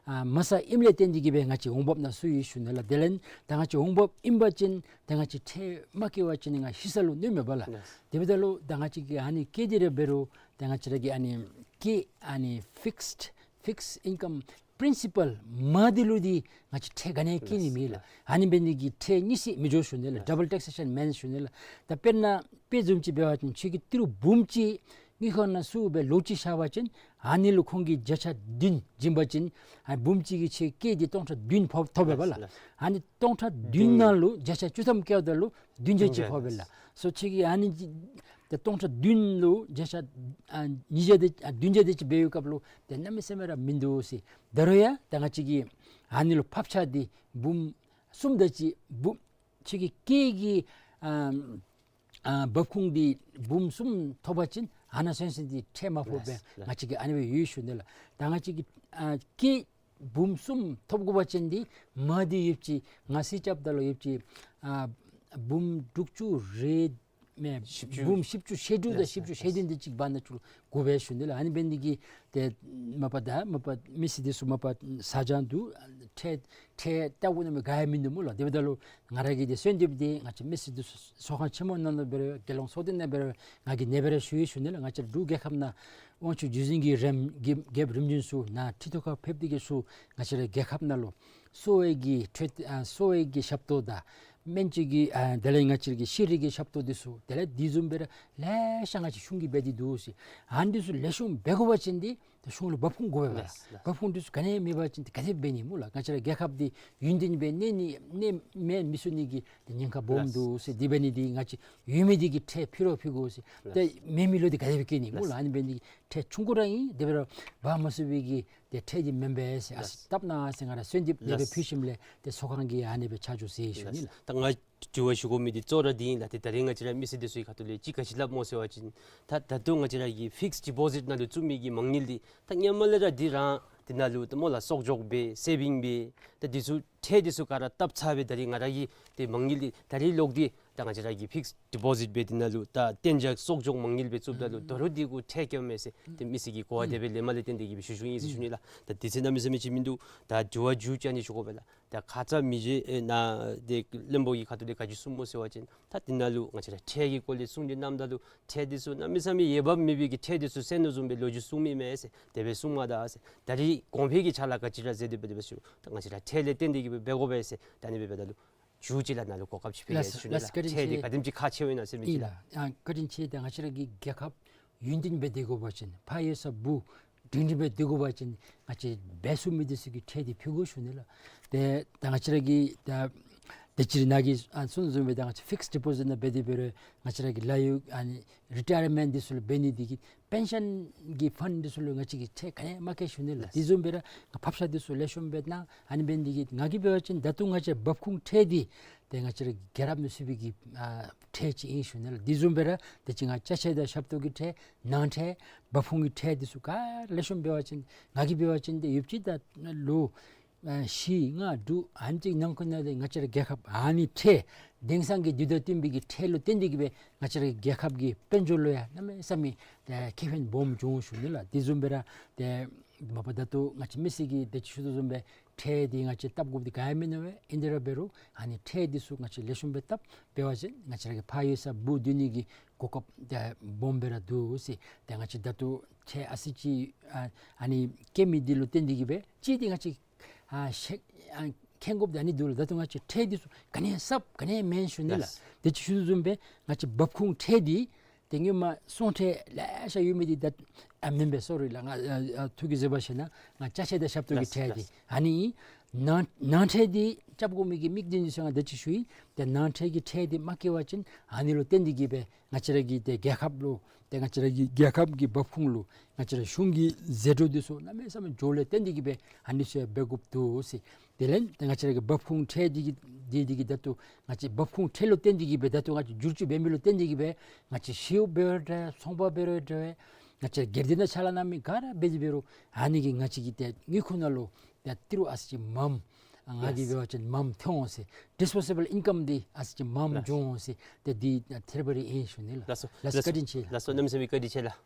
ཨ་མ་རྩ་ཨིནམ་ལས་བརྟེན་ཏེ་གིས་སྦེ་ང་བཅས་འོང་འབབ་ནང་ཚུད་ཡི་ཞུ་ནི་ལགས། དེ་ལས་ད་ང་བཅས་འོང་འབབ་ཨིན་པ་ཅིན་ད་ང་བཅས་ཁྲལ་མ་བཀལ་བ་ཅིན་ང་བཅས་ཤི་ས་ལུ་གནོདཔ་མས་པ་ལགས། ལགས། དེ་འབདཝ་ད་ལུ་ད་ང་བཅས་ཀྱིས་ཨ་ནི་བཀལ་ཏེ་ར་འབད་རུང་ད་ང་བཅས་ར་གི་ཨ་ནི་བཀལ་ཨ་ནི་ཕིགསི་ཕིགསི་ཨིན་ཀམ་པི་རིན་སི་པཱལ་མ་འདི་ལུ་འདི་ང་བཅས་ཁྲལ་ག་ནི་ཡང་བཀལ་ནི་མེད་ལགས། ཨ་ནི་འབད་ནི་འདི་གིས་ཁྲལ་གཉིས་ཤིག་མི་འགྱོ་ཞུ་ནི་ལགས། ལགས། ཌབ་བཱལ་ཊེགསི་ཨེ་ཤཱན་མེན་ཞུ་ནི་ལགས། ད་དཔེར་ན་དཔེ་བཟུམ་ཅིག་འབད་བ་ཅིན་ཁྱོད་ཀྱིས་ཏི་རུ་འབུམ་གཅིག་དངུལ་ཁང་ནང་ཚུད་སྦེ་ལོག་ཅི་བཞག་པ་ཅིན་ཨ་ནི་ལུ་ཁོང་གིས་བརྒྱ་ཆ་བདུན་བྱིན་པ་ཅིན་ཨ་འབུམ་གཅིག་གི་ཁྱོད་སྐྱེད་འདི་སྟོང་ཕྲག་བདུན་ཕོག་ཐོབ་པས་པ་ལགས། ལགས། ཨ་ནི་སྟོང་ཕྲག་བདུན་ནང་ལུ་བརྒྱ་ཆ་བཅུ་ཐམ་བཀལཝ་ད་ལུ་བདུན་བརྒྱ་ཅིག་ཕོག་པས་ལགས། སོ་ཁྱོད་ཀྱིས་ཨ་ནི་ཏེ་སྟོང་ཕྲག་བདུན་ལུ་བརྒྱ་ཆ་ཨ་ཉིས་བརྒྱ་དེ་ཨ་བདུན་བརྒྱ་དེ་ཅིག་འབད་བའི་སྐབས་ལུ་ཏེ་གནམ་མེད་ས་མེད་ར་མིན་འདུག་ཟེར། ད་རུང་ཡང་ད་ང་བཅས་ཀྱིས་ཨ་ནི་ལུ་ཕབ་ཆག་འདི་འབུམ་གསུམ་དེ་ཅིག་འབུམ་ཁྱོད་ཀྱི་སྐྱེད་ཀྱི་ཨ་ཨ་འབབ་ཁུངས་འདི་འབུམ་གསུམ་ཐོབ་པ་ཅིན་ཨ་ནཱ་སོང་སོང་འདི་ཁྲལ་མ་ཕོག་པས། ལགས། ལགས། ང་བཅས་ཀྱིས་ཨ་ནི་སྦེ་ཡོད་ཞུ་ནི་ལགས། ད་ང་བཅས་ཀྱིས་ཨ་སྐྱེད་འབུམ་གསུམ་ཐོབ་དགོ་པ་ཅིན་འདི་མ་འདི་ཡོདཔ་ཅིག་ང་བསྲེ་རྐྱབ་ད་ལུ་ཡོདཔ་ཅིག་ཨ་འབུམ་དྲུག་ཅུ་རེ་མེན། བཞི་བཅུ། འབུམ་བཞི་བཅུ་ཞེ་དྲུག་དང་ལགས། བཞི་བཅུ་ཞེ་བདུན་དེ་ཅིག་བར་ན་ཚུ་དགོ་པས་ཞུ་ནི་ལགས། ཨ་ནི་འབད་ནི་འདི་གིས་ཏེ་མ་པ་ད་མ་པ་མི་སེར་འདི་ཚུ་མ་པ་ཟ་སྦྱང་འདུག། ཁྲལ་ཁྲལ་བལྟ་དགོ་ནི་མི་ག་ཡང་མིན་འདུག་སྨོ་ལགས། དེ་འབདཝ་ད་ལུ་ང་ར་གིས་ཏེ་གསོལ་འདེབས་འདི་ང་བཅས་མི་སེར་འདི་ཚུ་ཚོགས་ཁང་ཆེན་མོ་ནང་ལུ་འབད་རུང་རྒྱལ་ཡོངས་ཚོགས་སྡེ་ནང་འབད་རུང་ང་གིས་ནེ་སྦེ་ར་ཞུ་ཡི་ཞུ་ནི་ལགས། ང་བཅས་འབྲུག་རྒྱལ་ཁབ་ནང་དབང་ཕྱུག་བརྒྱུད་འཛིན་གྱི་རིམ་རྒྱལ་རྒྱལཔོ་རིམ་བྱོན་ཚུ་ནཱ་ཁྲི་ཐོག་ཁར་ཕེབས་ཏེ་གིས་ཚུ་ང་བཅས་ར་རྒྱལ་ཁབ་ནང་ལུ་གསོ་བའི་གི་འཕྲོད་ཨ་གསོ་བའི་གི་ཞབས་ཏོག་དང་སྨན་བཅོས་ཀྱི་ཨ་དེ་ལས་ང་བཅས་ཀྱི་ཤེས་རིག་གི་ཞབས་ཏོག་འདི་ཚུ་དེ་ལས་འདི་བཟུམ་སྦེ་ར་ལེ་ཤ་ང་བཅས་གཞུང་གིས་འབད་དེ་འདུག་ཟེར། ཨ་ནི་འདི་ཚུ་ལེགས་ཤོམ་འབད་དགོ་པ་ཅིན་འདི་ད་གཞུང་ལུ་འབབ་ཁུངས་དགོ་པས་པ་ལགས། ལགས། འབབ་ཁུངས་འདི་ཚུ་ག་ནི་ཡང་མེད་པ་ཅིན་འདི་ག་དེ་འབད་ནི་སྨོ་ལགས། ང་བཅས་ར་རྒྱལ་ཁབ་འདི་ཡུན་བརྟན་སྦེ་གནས་ནི་གནས་མི་ཚུགས་ནི་གི་འདི་ཉེན་ཁ་སྦོམ་འདུག་ཟེར། དེ་འབད་ནི་འདི་ང་བཅས་ཡོད་མི་འདི་གིས་ཁྲལ་ཕུལ་རོགས་ཕུལ་དགོ་ཟེར། ལགས། ཏེ་མེད་མི་ལུ་འདི་ག་དེ་སྦེ་བཀལ་ནི་སྨོ་ལགས། ལགས། ཨ་ནི་འབད་ནི་འདི་ཁྲལ་ཆུང་ཀུ་ར་ཨིན། དེ་འབད་རུང་འབག་མ་ཚུགས་པའི་གི་ཏེ་ཁྲལ་འདི་མེན་པས་ཟེར། ཨ་ལགས། སྟབས་ན་ཟེར་ང་ར་གསོལ་འདེབས་དེ་སྦེ་ལགས། ཕུལ་ཞིནམ་ལས་ཏེ་ཚོགས་ཁང་གིས་ཨ་ནི་སྦེ་ཆ་འཇོག་ཟེར་ཞུ་ནི་ལགས། ད་ང་དྲི་བ་ཞུ་དགོ་མི་འདི་གཙོ་བོ་ར་འདི་ཨིན་ལགས། ཏེ་ད་རིས་ང་བཅས་ར་མི་སེར་འདི་ཚུ་གི་ཁ་ཐུག་ལས་ཅིག་ག་ཅི་སླབ་སྨོ་ཟེར་བ་ཅིན་ད་ད་ལྟོ་ང་བཅས་ར་གི་ཕིགསི་ཌི་པོ་ཟིཊ་ནང་ལུ་བཙུགས་མི་གི་མ་དངུལ་འདི་ད་སྔོན་མ་ལས་ར་འདི་རང་འདི་ནང་ལུ་ད་སྨོ་ལགས་གསོག་འཇོག་འབད་སེ་བིང་འབད་ད་འདི་ཚུ་ཁྲལ་འདི་ཚུ་ག་ར་བཏབ་ཚར་སྦེ་ད་རིས་ང་ར་གིས་ཏེ་མ་དངུལ་འདི་ད་རིས་ལོག་སྟེ་ད་ང་བཅས་ར་གི་ཕིགསི་ཌི་པོ་ཟིཊ་འབད་འདི་ནང་ལུ་ད་གཏན་འཇགས་གསོག་འཇོག་མ་དངུལ་སྦེ་བཙུགསཔ་ད་ལུ་ད་རུང་འདི་གུ་ཁྲལ་བཀལཝ་མས་ཟེར་ཏེ་མི་སེར་གྱི་གོ་བ་དེ་སྦེ་ལེན་མ་ལེན་བརྟེན་ཏེ་གིས་སྦེ་ཞུ་ཞུཝ་ཨིན་ཟེར་ཞུ་ནི་ལགས། ད་དུས་ཚོད་གནམ་མེད་ས་མེད་ཅིག་མིན་འདུག། ད་དྲི་བ་མཇུག་ཅིག་ཨ་ནི་ཞུ་དགོ་པས་ལགས། ད་ཁ་ཙ་མི་རྗེ་ཨེ་ནཱ་ཏེ་བློན་པོ་གི་ཁ་ཐུག་ལས་ག་ཅི་གསུངས་སྨོ་ཟེར་བ་ཅིན་ད་འདི་ནང་ལུ་ང་བཅས་ར་ཁྲལ་གྱི་སྐོར་ལས་གསུང་གྲོས་གནངམ་ད་ལུ་ཁྲལ་འདི་ཚུ་གནམ་མེད་ས་མེད་འོས་འབབ་མེད་པའི་གི་ཁྲལ་འདི་ཚུ་སེལ་ནི་བཟུམ་སྦེ་ལོ་རྒྱུས་གསུངས་མི་མས་ཟེར། དེ་སྦེ་གསུངམ་མས་ད་ཟེར། ད་རིས་གོང་འཕེལ་གྱི་ཆ་ལ་ག་ཅི་ར་ཟེར་དེ་སྦེ་དེ་སྦེ་ཞུ། ད་ང་བཅས་ར་ཁྲལ་ལས་བརྟེན་ཏེ་གིས་སྦེ་འབད་དགོ་པས་ཟེར། ད་ཨ་ནི་སྦེ་འབདཝ་ད་ལུ་མཇུག་ཅིག་ལགས་ནཱ་ལུ་གོ་སྐབས་ཅིག་ཕུལ་གེ་ཟེར་ཞུ་ནི་ལགས། ལགས་སོ། བཀའ་དྲིན་ཆེ། ཁྲལ་འདི་ག་དེམ་ཅིག་ཁག་ཆེཝ་ཨིན་ན་ཟེར་མི་ཅིག་ལགས། ཨིན་ལགས། ཨ་བཀའ་དྲིན་ཆེ། ད་ང་བཅས་ར་གི་རྒྱལ་ཁབ་ཡུན་བརྟན་སྦེ་སྡོད་དགོ་པ་ཅིན་ཕར་གཡུག་ས་སྦུག་སྒྲིང་སྒྲིང་སྦེ་སྡོད་དགོ་པ་ཅིན་ང་བཅས་འབད་ཚུགས་མི་འདི་ཚུ་གིས་ཁྲལ་འདི་ཕུལ་དགོ་ཞུ་ནི་ལགས། ཏེ་ད་ང་བཅས་ར་གི་ད་དེ་ཅིག་ནཱ་གིས་ཨ་གསུངས་བཟུམ་སྦེ་ད་ང་བཅས་ཕིགསི་ཌི་པོ་ཟིཊ་ནང་འབད་དེ་འབད་རུང་ང་བཅས་ར་གི་ལཱ་གཡོག་ཨ་ནི་རི་ཊ་ཡར་མེནཊ་འདི་ཚུ་ལུ་འབད་ནི་འདི་གིས་པེན་ཤཱན་གྱི་ཕཱནཌ་འདི་ཚུ་ལུ་ང་བཅས་ཀྱིས་ཁྲལ་ག་ནི་ཡང་མ་བཀལ་ཞུ་ནི་ལགས། དེ་བཟུམ་སྦེ་ར་ཕབ་ཆག་འདི་ཚུ་ལེགས་ཤོམ་སྦེ་གནང་། ཨ་ནི་འབད་ནི་འདི་གིས་ང་གིས་འབད་བ་ཅིན་ད་ལྟོ་ང་བཅས་འབབ་ཁུངས་ཁྲལ་འདི་ ཏེ་ང་བཅས་ར་རྒྱལ་རབས་ནང་ཚུད་པའི་གི་ཨ་ཁྲལ་ཅིག་ཨིན་ཞུ་ནི་ལགས། དེ་བཟུམ་སྦེ་ར་ཏེ་ཅིག་ང་ཅ་ཆས་དང་ཞབས་ཏོག་གི་ཁྲལ་ནང་ཁྲལ་འབབ་ཁུངས་ཀྱི་ཁྲལ་འདི་ཚུ་ག་ར་ལེགས་ཤོམ་འབད་བ་ཅིན་ང་གིས་འབད་བ་ཅིན་ཏེ་ཡོདཔ་ཅིག་ད་ལོ་ཨ་བཞི་ལྔ་དྲུག་ཨ་ནི་ཅིག་ནང་འཁོད་ནང་ལས་ང་བཅས་ར་རྒྱལ་ཁབ་ཨ་ནི་ཁྲལ་དེང་སང་གི་དུས་དང་བསྟུན་པའི་གི་ཁྲལ་ལུ་བརྟེན་ཏེ་གིས་སྦེ་ང་བཅས་ར་རྒྱལ་ཁབ་ཀྱི་དཔལ་འབྱོར་ལུ་ཡང་གནམ་མེད་ས་མེད་ཏེ་ཁེ་ཕན་སྦོམ་བྱུང་ཞུ་ནི་ལགས། དེ་བཟུམ་སྦེ་ར་ཏེ་མ་པ་ད་ལྟོ་ང་བཅས་མི་སེར་གྱིས་དེ་ཅིག་ཞུ་དོ་བཟུམ་སྦེ་ཁྲལ་འདི་ང་བཅས་བཏབ་དགོཔ་འདི་ག་ཡང་མིན་འདུག་པས། ཨིན་དེ་ར་འབད་རུང་ཨ་ནི་ཁྲལ་འདི་ཚུ་ང་བཅས་ལེགས་ཤོམ་སྦེ་བཏབ་འབད་བ་ཅིན་ང་བཅས་ར་གི་ཕར་ཡོད་ས་འབུ་བསྡུ་ནི་གི་གོ་སྐབས་ཏེ་སྦོམ་སྦེ་ར་འདུག་ཟེར། ཏེ་ང་བཅས་ད་ལྟོ་ཁྲལ་ཨ་ཙི་ཅིག་ཨ་ཨ་ནི་བཀལ་མི་འདི་ལུ་བརྟེན་ཏེ་གིས་སྦེ་གཅིག་འདི་ང་བཅས་ཨ་ཤེས་ཨ་མཁྱེན་དགོཔ་འདི་ཨ་ནི་འདུག་ལགས། ད་ལྟོ་ང་བཅས་ཁྲལ་འདི་ཚུ་ག་ནི་ཡང་གསརཔ་ག་ནི་ཡང་མེན་ཞུ་ནི་ལགས། ལགས། དེ་ཅིག་ཞུ་དོ་བཟུམ་སྦེ་ང་བཅས་འབབ་ཁུངས་ཁྲལ་འདི་ཏེ་སྔོན་མ་སོང་ཁྲལ་ལེ་ཤ་ཡོད་མི་འདི་ད་ཨ་མེན་པས། སོ་རི་ལགས། ང་ཨ་ཨ་ཐུགས་ཀྱིས་བཟོད་པ་བཞེས་གནང་། ང་ཅ་ཆས་དང་ཞབས་ཏོག་གི་ལགས་ཁྲལ་འདི། ལགས། ཨ་ནི་ནང་ནང་ཁྲལ་འདི་རྐྱབ་དགོ་མི་གི་དམིགས་དོན་འདི་ཚུ་ང་དེ་ཅིག་ཞུ་ཡི། ཏེ་ནང་ཁྲལ་གྱི་ཁྲལ་འདི་མ་བཀལ་བ་ཅིན་ཨ་ནི་ལུ་བརྟེན་ཏེ་གིས་སྦེ་ང་བཅས་ར་གི་ཏེ་རྒྱལ་ཁབ་ལུ་ཏེ་ང་བཅས་ར་གི་རྒྱལ་ཁབ་ཀྱི་འབབ་ཁུངས་ལུ་ང་བཅས་ར་གཞུང་གི་ཟད་འགྲོ་འདི་ཚུ་གནམ་མེད་ས་མེད་འགྱོཝ་ལས་བརྟེན་ཏེ་གིས་སྦེ་ཨ་ནི་ཚུ་ཡང་འབད་དགོཔ་འདུག་ཟེར། དེ་ལས་ཏེ་ང་བཅས་ར་གི་འབབ་ཁུངས་ཁྲལ་འདི་གི་འདི་འདི་གིས་ད་ལྟོ་ང་བཅས་འབབ་ཁུངས་ཁྲལ་ལུ་བརྟེན་ཏེ་གིས་སྦེ་ད་ལྟོ་ང་བཅས་བསྒྱུར་བཅོས་འབད་མི་ལུ་བརྟེན་ཏེ་གིས་སྦེ་ང་བཅས་ཤེའུ་འབད་རུང་འདྲ་ཚོང་པ་འབད་རུང་འདྲ་ང་བཅས་སྒེར་སྡེ་ནང་ཕྱག་ལཱ་གནང་མི་ག་ར་འབད་དེ་འབད་རུང་ཨ་ནི་གིས་ང་བཅས་ཀྱི་ཏེ་དངུལ་ཁུག་ནང་ལུ་ཏེ་ཏི་རུ་ཨ་ཙི་ཅིག་མངམ་ང་གིས་ལགས། འབད་བ་ཅིན་མངམ་ཐོན་འོང་ཟེར། ཌིསཔོ་ཟེ་བཱལ་ཨིན་ཀམ་འདི་ཨ་ཙི་ཅིག་མངམ་ལགས། འགྱོ་འོང་ཟེར། ཏེ་འདི་ཐད་རི་བ་རི་ཨིན་ཞུ་ནི་ལགས། ལགས་སོ། ལགས་སོ། ལགས་སོ། བཀའ་དྲིན་ཆེ་ལགས། ལགས་སོ། གནམ་མེད་ས་མེད་བཀའ་དྲིན་ཆེ་ལགས།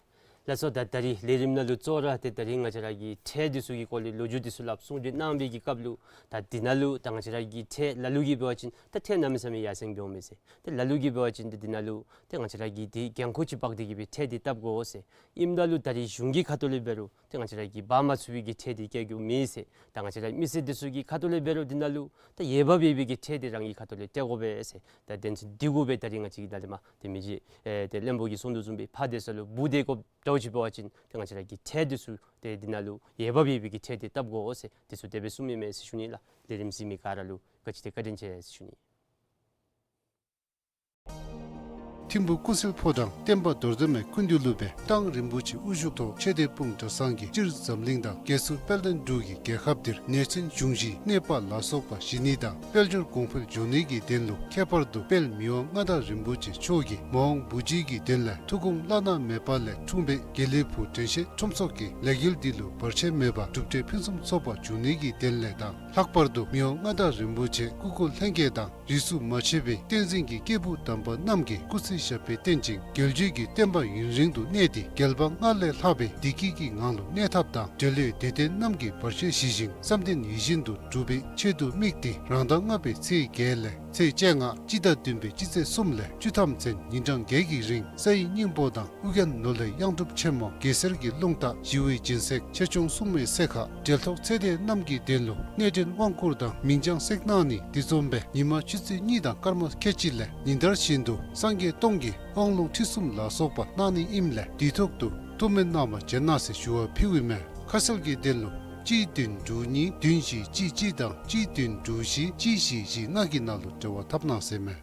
ལགས་སོ། ད་ད་རིས་ལས་རིམ་ནང་ལུ་གཙོ་བོ་ར་ཏེ་ད་རིས་ང་བཅས་ར་གི་ཁྲལ་འདི་ཚུ་གི་སྐོར་ལས་ལོ་རྒྱུས་འདི་ཚུ་སླབ་གསུང་བཤད་གནང་བའི་གི་སྐབས་ལུ་ད་འདི་ནང་ལུ་ད་ང་བཅས་ར་གི་ཁྲལ་ལ་ལུ་གིས་འབད་བ་ཅིན་ད་ཁྲལ་གནམ་མེད་ས་མེད་ཡར་སེང་འགྱོཝ་མས་ཟེར། ཏེ་ལ་ལུ་གིས་འབད་བ་ཅིན་ཏེ་འདི་ནང་ལུ་ཏེ་ང་བཅས་ར་གི་འདི་འགན་ཁུར་ཅིག་འབག་སྟེ་གིས་སྦེ་ཁྲལ་འདི་བཏབ་དགོ་ཟེར། ཨིནམ་ད་ལུ་ད་རིས་གཞུང་གི་ཁ་ཐུག་ལས་འབད་རུང་ཏེ་ང་བཅས་ར་གིས་འབག་མ་ཚུགས་པའི་གི་ཁྲལ་འདི་བཀལ་རྒྱུ་མེད་ཟེར། ད་ང་བཅས་ར་མི་སེར་འདི་ཚུ་གི་ཁ་ཐུག་ལས་འབད་རུང་འདི་ནང་ལུ་ད་འོས་འབབ་ཡོད་པའི་གི་ཁྲལ་འདི་རང་གི་ཁ་ཐུག་ལས་སྤྲོད་དགོ་པས་ཟེར། ད་དོན་ཚན་འདི་གུ་སྦེ་ད་རིས་ང་བཅས་ཀྱིས་ད་ལས་མར་ཏེ་མི་རྗེ་ཨེ་ཏེ་བློན་པོ་གིས་གསུང་དོ་བཟུམ་སྦེ་ཕར་སྡོད་ས་ལུ་འབུ་སྡོད་དགོཔ་འདྲཝ་ཅིག་འབད་བ་ཅིན་ཏེ་ང་བཅས་ར་གི་ཁྲལ་འདི་ཚུ་ཏེ་འདི་ནང་ལུ་འོས་འབབ་ཡོད་པའི་གི་ཁྲལ་འདི་བཏབ་དགོ་ཟེར་འདི་ཚུ་དེ་སྦེ་གསུངམ་ཨིན་མས་ཟེར་ཞུ་ནི་ལགས། ལས་རིམ་གཟིགས་མི་ག་ར་ལུ་ག་ཅི་ཏེ་བཀའ་དྲིན་ཆེ་ཟེར་ཞུ་ནི། ཐིམ་ཕུག་ཀུན་གསལ་ཕོ་བྲང་བསྟན་པ་རྡོར་གདན་མའི་སྐུ་མདུན་ལུ་སྦེ་ཏང་རིན་པོ་ཆེ་དབུ་བཞུགས་ཐོག་ཆོས་སྡེ་སྤུངས་གྲྭ་ཚང་གིས་སྤྱིར་འཛམ་གླིང་དང་རྒྱལ་སྲུང་དཔལ་ལྡན་འབྲུག་གི་རྒྱལ་ཁབ་འདིར་ནད་ཚན་འབྱུང་བཞིའི་གནས་པ་ལ་སོགས་པ་ཞི་ནི་དང་དཔལ་འབྱོར་གོང་འཕེལ་འགྱོ་ནི་གི་དོན་ལུ་ཁྱད་པར་དུ་དཔལ་མི་དབང་མངའ་བདག་རིན་པོ་ཆེ་མཆོག་གིས་མ་འོངས་བུ་རྒྱུད་ཀྱི་དོན་ལས་ཐུགས་དགོངས་བླ་ན་མེད་པ་ལས་འཁྲུངས་པའི་དགེ་ལེགས་ཕུག་དྲན་ཤེས་ཁྲོམ་ཚོགས་ཀྱི་ལས་འགུལ་འདི་ལུ་བར་ཆད་མེད་པར་གྲུབ་འབྲས་ཕུན་སུམ་ཚོགས་པ་འབྱུང་ནི་གི་དོན་ལས་དང་ལྷག་པར་དུ་མི་དབང་མངའ་བདག་རིན་པོ་ཆེ་སྐུ་འཁོར་ལྷན་རྒྱས་དང་རིས་སུ་མ་ཆད་པའི་བསྟན་འཛིན་གྱི་སྐྱེས་བུ་དམ་པ་རྣམས་ཀྱིས་སྐུ་ཚེ་ཞབས་པད་བརྟན་ཅིང་རྒྱལ་བརྒྱུད་ཀྱི་བསྟན་པ་ཡུན་རིང་དུ་གནས་ཏེ་རྒྱལ་བ་སྔར་ལས་ལྷག་པའི་བདེ་སྐྱིད་ཀྱི་ངང་ལུ་གནས་ཐབས་དང་འབྲེལ་ཡོད་དད་ལྡན་རྣམས་ཀྱི་བར་ཆད་ཞི་ཞིང་བསམ་དོན་ཡིད་བཞིན་དུ་འགྲུབ་པའི་ཆེད་དུ་དམིགས་ཏེ་རང་ཟླ་ལྔ་པའི་ཚེས་བརྒྱད་ལས་ཚེས་བཅོ་ལྔ་སྤྱི་ཟླ་བདུན་པའི་སྤྱི་ཚེས་གསུམ་ལས་བཅུ་ཐམ་ཚུན་ཉིན་གྲངས་བརྒྱད་ཀྱི་རིང་སའི་སྙིང་པོ་དང་ཨོ་རྒྱན་ནོར་གླིང་གཡང་སྒྲུབ་ཆེན་མོ་གེ་སར་གྱི་རླུང་རྟ་ཞི་བའི་སྦྱིན་སྲེག་ཆེ་ཆུང་སྲུང་མའི་སྲེག་ཁ་འབྲེལ་ཐོགས་ཚེ་འདས་རྣམས་ཀྱི་དོན་ལུ་གནས་འདྲེན་དབང་བསྐུར་དང་མིང་བྱང་སྲེག་གནང་ནི་འདི་འཛོམས་པའི་ཉི་མ་ཆུ་ཚོད་གཉིས་དང་སྐར་མ་ཁལ་གཅིག་ལས་ཉིན་ལྟར་བཞིན་དུ་སངས་རྒྱས་སྟོང་གི་དབང་ལུང་ཁྲིད་གསུམ་ལ་སོགས་པ་གནང་ནི་ཨིནམ་ལས་དུས་ཐོག་ཏུ་ཐུགས་སྨོན་གནང་བར་བྱོན་གནང་ཟེར་ཞུ་བ་ཕུལཝ་ཨིན་མས། ཁ་གསལ་གྱི་དོན་ལུ་གཅིག་བདུན་དྲུག་གཉིས་བདུན་བཞི་གཅིག་གཅིག་དང་གཅིག་བདུན་དྲུག་བཞི་གཅིག་བཞི་བཞི་ལྔ་གི་ནང་ལུ་འབྲེལ་བ་འཐབ་གནང་ཟེར་མས།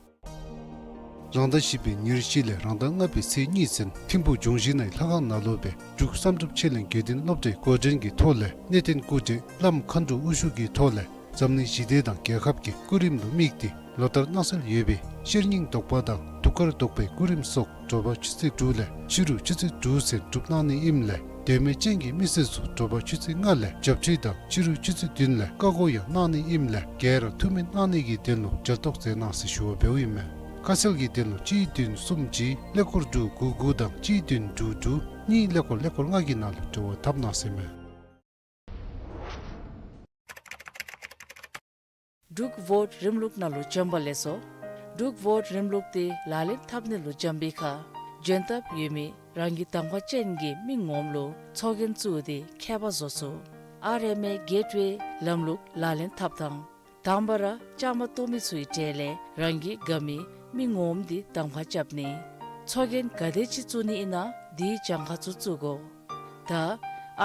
རང་ཟླ་བཞི་པའི་ཉེར་བཞི་ལས་རང་ཟླ་ལྔ་པའི་ཚེས་གཉིས་ཚུན་ཐིམ་ཕུག་འབྱུང་བཞི་ནའི་ལྷ་ཁང་ནང་ལུ་སྦེ་འབྲུག་བསམ་གྲུབ་ཆོས་གླིང་དགེ་ལྡན་སློབ་གྲྭའི་འགོ་འདྲེན་གྱི་ཐོག་ལས་གནས་བརྟན་སྐུ་བགྲེས་བླམ་མཁའ་འགྲོ་དབུ་བཞུགས་ཀྱི་ཐོག་ལས་འཛམ་གླིང་ཞི་བདེ་དང་རྒྱལ་ཁབ་ཀྱི་སྐུ་རིམ་ལུ་དམིགས་ཏེ་ལོ་ལྟར་གནང་སྲོལ་ཡོད་པའི་ཤེར་སྙིང་ཟློག་པ་དང་གདུགས་དཀར་ཟློག་པའི་སྐུ་རིམ་སོགས་དྲོ་པ་ཆུ་ཚོད་དྲུག་ལས་ཕྱི་རུ་ཆུ་ཚོད་དྲུག་ཚུན་སྒྲུབ་གནང་ནི་ཨིནམ་ལས་དད་མོས་ཅན་གྱི་མི་སེར་ཚུ་དྲོ་པ་ཆུ་ཚོད་ལྔ་ལས་བྱབས་ཁྲུས་དང་ཕྱི་རུ་ཆུ་ཚོད་བདུན་ལས་བཀའ་བསྒོ་ཡང་གནང་ནི་ཨིནམ་ལས་ག་ར་ཐུགས་སྨོན་གནང་ནི་གི་དོན་ལུ་འབྲེལ་ཐོགས་མཛད་གནང་ཟེར་ཞུ་བ་འབདཝ་ཨིན་མས། ཁ་གསལ་གྱི་དོན་ལུ་གཅིག་བདུན་གསུམ་གཅིག་ཀླད་ཀོར་དྲུག་དགུ་དགུ་དང་གཅིག་བདུན་དྲུག་དྲུག་གཉིས་ཀླད་ཀོར་ཀླད་ཀོར་ལྔ་གི་ནང་ལུ་འབྲེལ་བ་འཐབ་གནང་ཟེར་མས། འབྲུག་བོཊ་རིམ་ལུགས་ནང་ལུ་བྱོན་པ་ལེགས་སོ། འབྲུག་བོཊ་རིམ་ལུགས་འདི་ལག་ལེན་འཐབ་ནི་ལུ་བྱོན་པའི་ཁར་འབྱོན་ཐབས་ཡོད་མི་རང་གི་གདམ་ཁ་ཅན་གྱི་མི་ངོམ་ལུ་ཚོགས་རྒྱན་བཙུགས་ཏེ་ཁྱད་པར་བཟོ་ཚུགས། ཨར་ཨེམ་ཨེ་གེཊ་ཝེ་ལམ་ལུགས་ལག་ལེན་འཐབ་དང་། དང་པ་ར་བཅའ་མར་གཏོགས་མི་ཚུའི་གྲས་ལས་རང་གི་དགའ་མི་མི་ངོམ་འདི་གདམ་ཁ་རྐྱབ་ནི། ཚོགས་རྒྱན་ག་དེ་ཅིག་བཙུགས་ནི་ཨིན་ན་དེའི་གྱངས་ཁ་ཚུ་བཙུགས་དགོ། ད་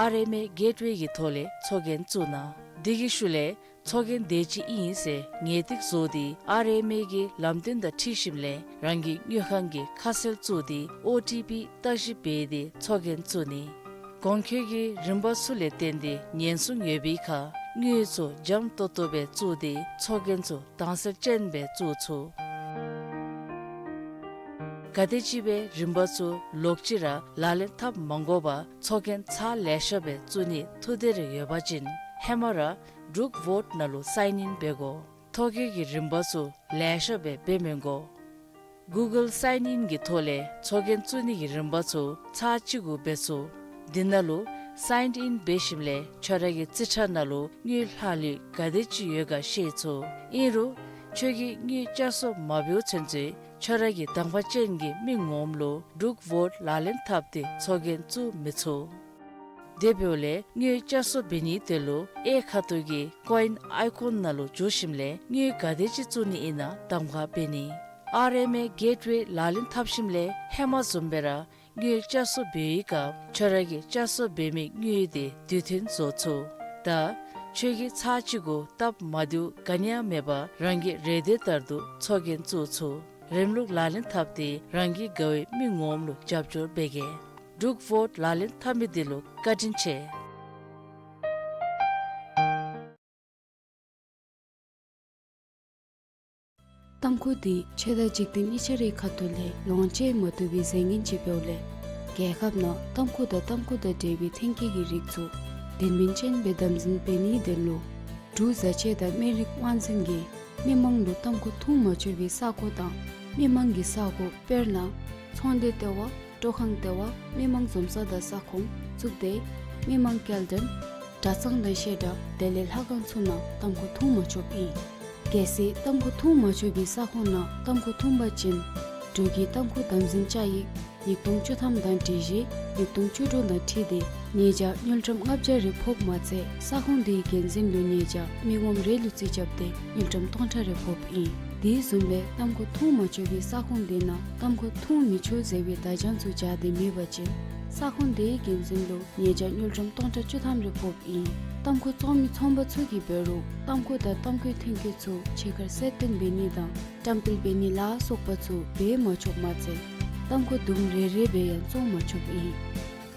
ཨར་ཨེམ་ཨེ་གེཊ་ཝེ་གི་ཐོག་ལས་ཚོགས་རྒྱན་བཙུགས་གནང་། དེ་གི་ཤུལ་ལས་ཚོགས་རྒྱན་དེ་ཅིག་ཨིན་ཟེར་ངེས་ཏིག་བཟོ་སྟེ་ཨར་ཨེམ་ཨེ་གི་ལམ་སྟོན་དང་འཁྲིལ་ཞིནམ་ལས་རང་གི་དངུལ་ཁང་གི་ཁ་གསལ་བཙུགས་ཏེ་ཨོ་ཊི་པི་བརྟག་ཞིབ་འབད་དེ་ཚོགས་རྒྱན་བཙུགས་ནི། གོང་འཁོད་ཀྱི་རིམ་པ་ཚུ་ལས་བརྟེན་ཏེ་ཉེན་སྲུང་ཡོད་པའི་ཁར་ དངུལ་ཚུ་འཇམ་ཏོང་ཏོ་སྦེ་བཙུགས་ཏེ་ཚོགས་རྒྱན་ཚུ་དྭངས་གསལ་ཅན་སྦེ་བཙུགས་ཚུགས། ག་དེམ་ཅིག་སྦེ་རིམ་པ་ཚུ་ལོག་ཅི་ར་ལག་ལེན་འཐབ་མ་དགོ་པར་ཚོགས་རྒྱན་ཚར་ལེ་ཤ་སྦེ་བཙུགས་ནིའི་ཐུགས་འདོད་རེ་ཡོད་པ་ཅིན་ཧེ་མ་ར་འབྲུག་ཝོཊ་ནང་ལུ་སའིན་ཨིན་འབད་དགོ། ཐོ་བཀོད་ཀྱི་རིམ་པ་ཚུ་ལེ་ཤ་སྦེ་འབད་མི་དགོ། གུ་གཱལ་སའིན་ཨིན་གྱི་ཐོག་ལས་ཚོགས་རྒྱན་བཙུགས་ནི་གི་རིམ་པ་ཚུ་ཚར་གཅིག་གུ་འབད་ཚུགས། འདི་ནང་ལུ་སའིན་ཨིན་འབད་ཞིནམ་ལས་ཁྱོད་ར་གི་རྩིས་ཁྲ་ནང་ལུ་དངུལ་ལྷག་ལུས་ག་དེ་ཅིག་ཡོད་ག་ཤེས་ཚུགས། ཨིན་རུང་ཁྱོད་ཀྱིས་དངུལ་བསྐྱར་གསོ་མ་འབདཝ་ཚུན་ཚོད་ཁྱོད་ར་གི་དང་པ་ཅན་གྱི་མི་ངོམ་ལུ་འབྲུག་ཝོཊ་ལག་ལེན་འཐབ་སྟེ་ཚོགས་རྒྱན་བཙུགས་མི་ཚུགས། དེ་འབདཝ་ལས་དངུལ་བསྐྱར་གསོ་འབད་ནིའི་དོན་ལུ་གཡས་ཁ་ཐུག་གི་ཀོ་ཨིན་ཨའི་ཀོན་ནང་ལུ་འཛུལ་ཞིནམ་ལས་དངུལ་ག་དེ་ཅིག་བཙུགས་ནི་ཨིན་ན་གདམ་ཁ་འབད་ནི། ཨར་ཨེམ་ཨེ་གེཊ་ཝེ་ལག་ལེན་འཐབ་ཞིནམ་ལས་ཧེ་མ་བཟུམ་སྦེ་ར་དངུལ་བསྐྱར་གསོ་འབད་བའི་སྐབས་ཁྱོད་ར་གིས་བསྐྱར་གསོ་འབད་མི་དངུལ་དེ་དུས་མཐུན་བཟོ་ཚུགས། ད་ཁྱོད་ཀྱིས་ཚར་གཅིག་གུ་སྟབས་མ་བདེཝ་ག་ནི་ཡང་མེད་པར་རང་གི་རེ་འདོད་ལྟར་དུ་ཚོགས་རྒྱན་བཙུགས་ཚུགས། རིམ་ལུགས་ལག་ལེན་འཐབ་སྟེ་རང་གི་དགའ་བའི་མི་ངོམ་ལུ་རྒྱབ་སྐྱོར་འབད་གེ། འབྲུག་ཝོཊ་ལག་ལེན་འཐབ་མི་འདི་ལུ་བཀའ་དྲིན་ཆེ། ཏམ་ཁུ་འདི་ཆོས་དང་འཇིག་རྟེན་གཉིས་ཆ་རའི་ཁ་ཐུག་ལས་ལོངས་སྤྱོད་མ་བཏུབ་པའི་རྫས་ངན་ཅིག་འབདཝ་ལས་རྒྱལ་ཁབ་ནང་ཏམ་ཁུ་དང་ཏམ་ཁུ་དང་འབྲེལ་བའི་ཐོན་སྐྱེད་ཀྱི་རིགས་ཚུ་དོན་སྨིན་ཅན་སྦེ་དམ་འཛིན་འབད་ནིའི་དོན་ལུ་འབྲུག་བཟའ་ཆས་དང་སྨན་རིགས་དབང་འཛིན་གྱིས་མི་མང་ལུ་ཏམ་ཁུ་འཐུང་མ་ཆོག་པའི་ས་གོ་དང་མི་མང་གི་ས་གོ་དཔེར་ན་ཚོང་སྡེ་ལྟེ་བ། སྤྲོ་ཁང་ལྟེ་བ། མི་མང་འཛོམས་ས་དང་ས་ཁོངས། གཙུག་སྡེ། མི་མང་སྐྱེལ་འདྲེན། གྲྭ་ཚང་དང་བཤད་གྲྭ། དེ་ལས་ལྷ་ཁང་ཚུ་ནང་ཏམ་ཁུ་འཐུང་མ་ཆོགཔ་ཨིན། གལ་སྲིད་ཏམ་ཁུ་འཐུང་མ་ཆོག་པའི་ས་ཁོངས་ནང་ཏམ་ཁུ་འཐུང་པ་ཅིན་འབྲུག་གི་ཏམ་ཁུ་དམ་འཛིན་བཅའ་ཡིག་ཉིས་སྟོང་བཅུ་ཐམ་དང་སྒྲིག་གཞི་ཉིས་སྟོང་བཅུ་དྲུག་དང་འཁྲིལ་ཏེ་ཉེས་བྱ་དངུལ་ཀྲམ་ལྔ་བརྒྱ་རེ་ཕོགཔ་མ་ཚད་ས་ཁོངས་དེའི་འགན་འཛིན་ལུ་ཉེས་བྱ་མི་ངོམ་རེ་ལུ་རྩིས་རྐྱབ་སྟེ་དངུལ་ཀྲམ་སྟོང་ཕྲག་རེ་ཕོགཔ་ཨིན། དེ་བཟུམ་སྦེ་ཏམ་ཁུ་འཐུང་མ་ཆོག་པའི་ས་ཁོངས་དེ་ནང་ཏམ་ཁུ་འཐུང་མི་ཆོག་ཟེར་བའི་བརྡ་བྱང་ཚུ་སྦྱར་ཏེ་མེད་པ་ཅིན་ས་ཁོངས་དེའི་འགན་འཛིན་ལུ་ཉེས་བྱ་དངུལ་ཀྲམ་སྟོང་ཕྲག་བཅུ་ཐམ་རེ་ཕོགཔ་ཨིན། ཏམ་ཁུ་བཙོང་མི་ཚོང་པ་ཚུ་གིས་འབད་རུང་ཏམ་ཁུ་དང་ཏམ་ཁུའི་ཐོན་སྐྱེད་ཚུ་ཕྱི་ཁར་གསལ་སྟོན་འབད་ནི་དང་བཀྲམ་སྤེལ་འབད་ནི་ལ་སོགས་པ་ཚུ་འབད་མ་ཆོགཔ་མ་ཚད་ཏམ་ཁུ་དུམ་རེ་རེ་སྦེ་ཡང་བཙོང་མ་ཆོགཔ་ཨིན།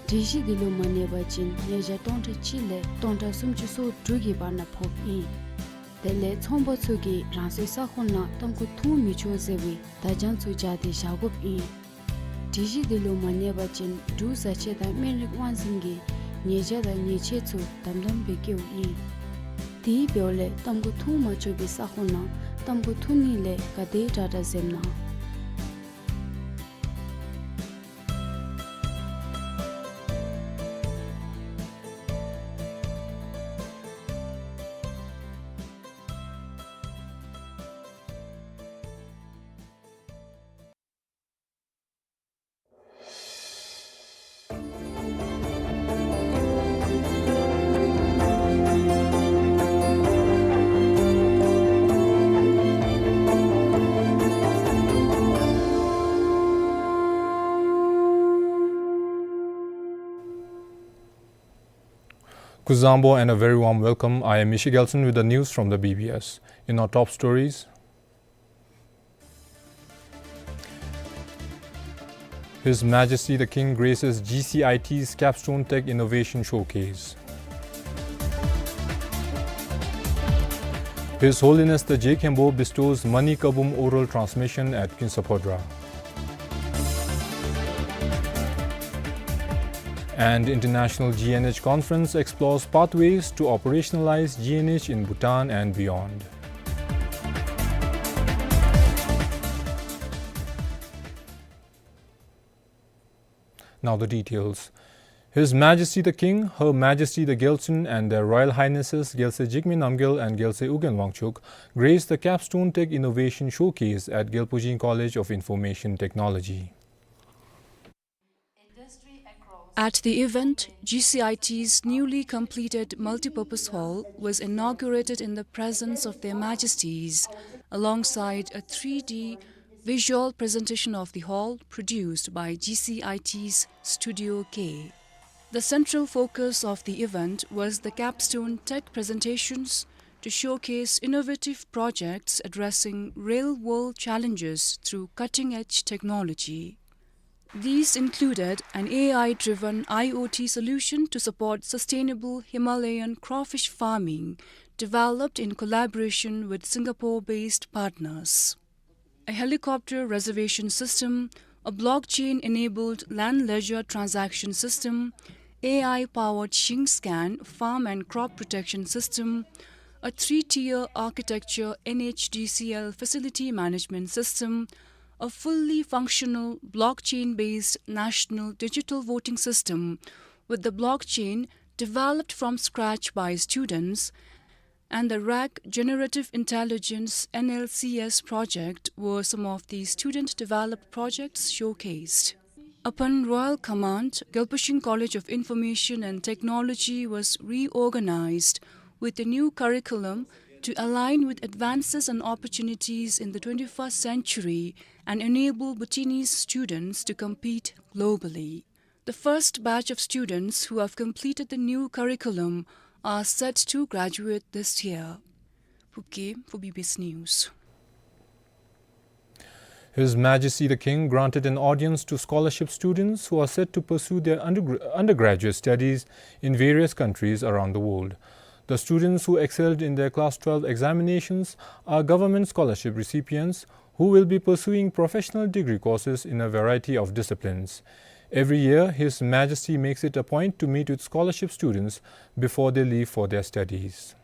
སྒྲིག་གཞི་འདི་ལུ་མ་གནས་པ་ཅིན་ཉེས་བྱ་སྟོང་ཕྲག་གཅིག་ལས་སྟོང་ཕྲག་སུམ་ཅུ་སོ་དྲུག་གི་བར་ན་ཕོགཔ་ཨིན། དེ་ལས་ཚོང་པ་ཚུ་གིས་རང་སོའི་ས་ཁོངས་ནང་ཏམ་ཁུ་འཐུང་མི་ཆོག་ཟེར་བའི་བརྡ་བྱང་ཚུ་སྦྱར་ཏེ་བཞག་དགོཔ་ཨིན། སྒྲིག་གཞི་འདི་ལུ་མ་གནས་པ་ཅིན་འབྲུག་བཟའ་ཆས་དང་སྨན་རིགས་དབང་འཛིན་གྱིས་ཉེས་བྱ་དང་ཉེས་ཆད་ཚུ་དམ་དམ་སྦེ་བཀལཝ་ཨིན། དེ་འབདཝ་ལས་ཏམ་ཁུ་འཐུང་མ་ཆོག་པའི་ས་ཁོངས་ནང་ཏམ་ཁུ་འཐུང་ནི་ལས་ག་དེ་དྲག་དྲག་འཛེམ་གནང་། Kuzuzangpo and a very warm welcome. I am Mishi Gelson with the news from the B B S. In our top stories, His Majesty the King graces G C I T's Capstone Tech Innovation Showcase. His Holiness the Je Khenpo bestows Mani Kabum oral transmission at Kinsaphodra. And International G N H Conference explores pathways to operationalize G N H in Bhutan and beyond. Now the details. His Majesty the King, Her Majesty the Gyaltsuen, and Their Royal Highnesses Gyaltsuen Jigme Namgyal and Gyaltsuen Ugyen Wangchuck graced the Capstone Tech Innovation Showcase at Gyalpo Jin College of Information Technology. At the event, G C I T's newly completed multipurpose hall was inaugurated in the presence of Their Majesties, alongside a three D visual presentation of the hall produced by G C I T's Studio K. The central focus of the event was the capstone tech presentations to showcase innovative projects addressing real-world challenges through cutting-edge technology. These included an A I-driven I O T solution to support sustainable Himalayan crawfish farming, developed in collaboration with Singapore-based partners. A helicopter reservation system, a blockchain-enabled land leisure transaction system, A I-powered ShingScan farm and crop protection system, a three-tier architecture N H D C L facility management system, a fully functional blockchain-based national digital voting system with the blockchain developed from scratch by students, and the RAG Generative Intelligence, N L C S, project were some of the student-developed projects showcased. Upon royal command, Gyalpashing College of Information and Technology was reorganized with a new curriculum to align with advances and opportunities in the twenty-first century and enable Bhutanese students to compete globally. The first batch of students who have completed the new curriculum are set to graduate this year. Phuket for B B S News. His Majesty the King granted an audience to scholarship students who are set to pursue their undergra-, undergraduate studies in various countries around the world. The students who excelled in their Class twelve examinations are government scholarship recipients who will be pursuing professional degree courses in a variety of disciplines. Every year, His Majesty makes it a point to meet with scholarship students before they leave for their studies.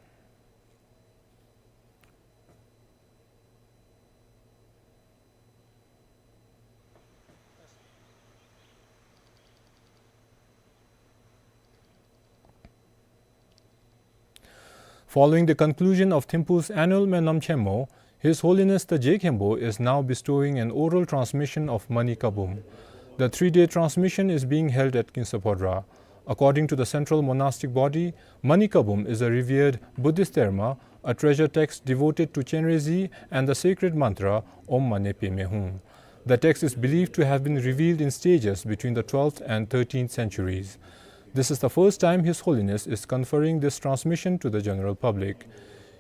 Following the conclusion of Thimphu's annual Menam Chenmo, His Holiness the Je Khenpo is now bestowing an oral transmission of Mani Kabum. The three-day transmission is being held at Kinsaphodra. According to the central monastic body, Mani Kabum is a revered Buddhist terma, a treasure text devoted to Chenrezig, and the sacred mantra Om Mane Padme Hum. The text is believed to have been revealed in stages between the twelfth and thirteenth centuries. This is the first time His Holiness is conferring this transmission to the general public.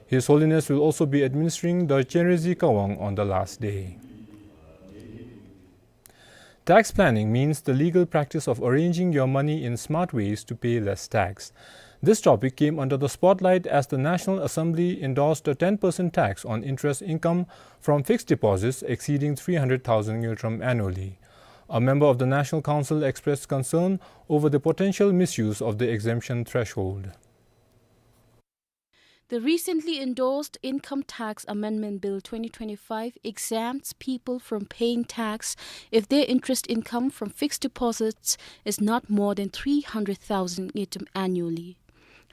His Holiness will also be administering the Chenrezig Kawang on the last day. Tax planning means the legal practice of arranging your money in smart ways to pay less tax. This topic came under the spotlight as the National Assembly endorsed a ten percent tax on interest income from fixed deposits exceeding three hundred thousand ngultrum annually. A member of the National Council expressed concern over the potential misuse of the exemption threshold. The recently endorsed Income Tax Amendment Bill twenty twenty-five exempts people from paying tax if their interest income from fixed deposits is not more than three hundred thousand ngultrum annually.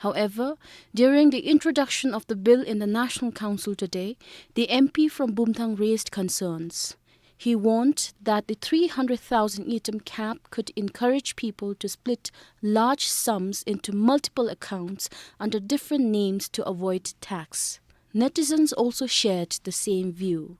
However, during the introduction of the bill in the National Council today, the M P from Bumthang raised concerns. He warned that the three hundred thousand ngultrum cap could encourage people to split large sums into multiple accounts under different names to avoid tax. Netizens also shared the same view.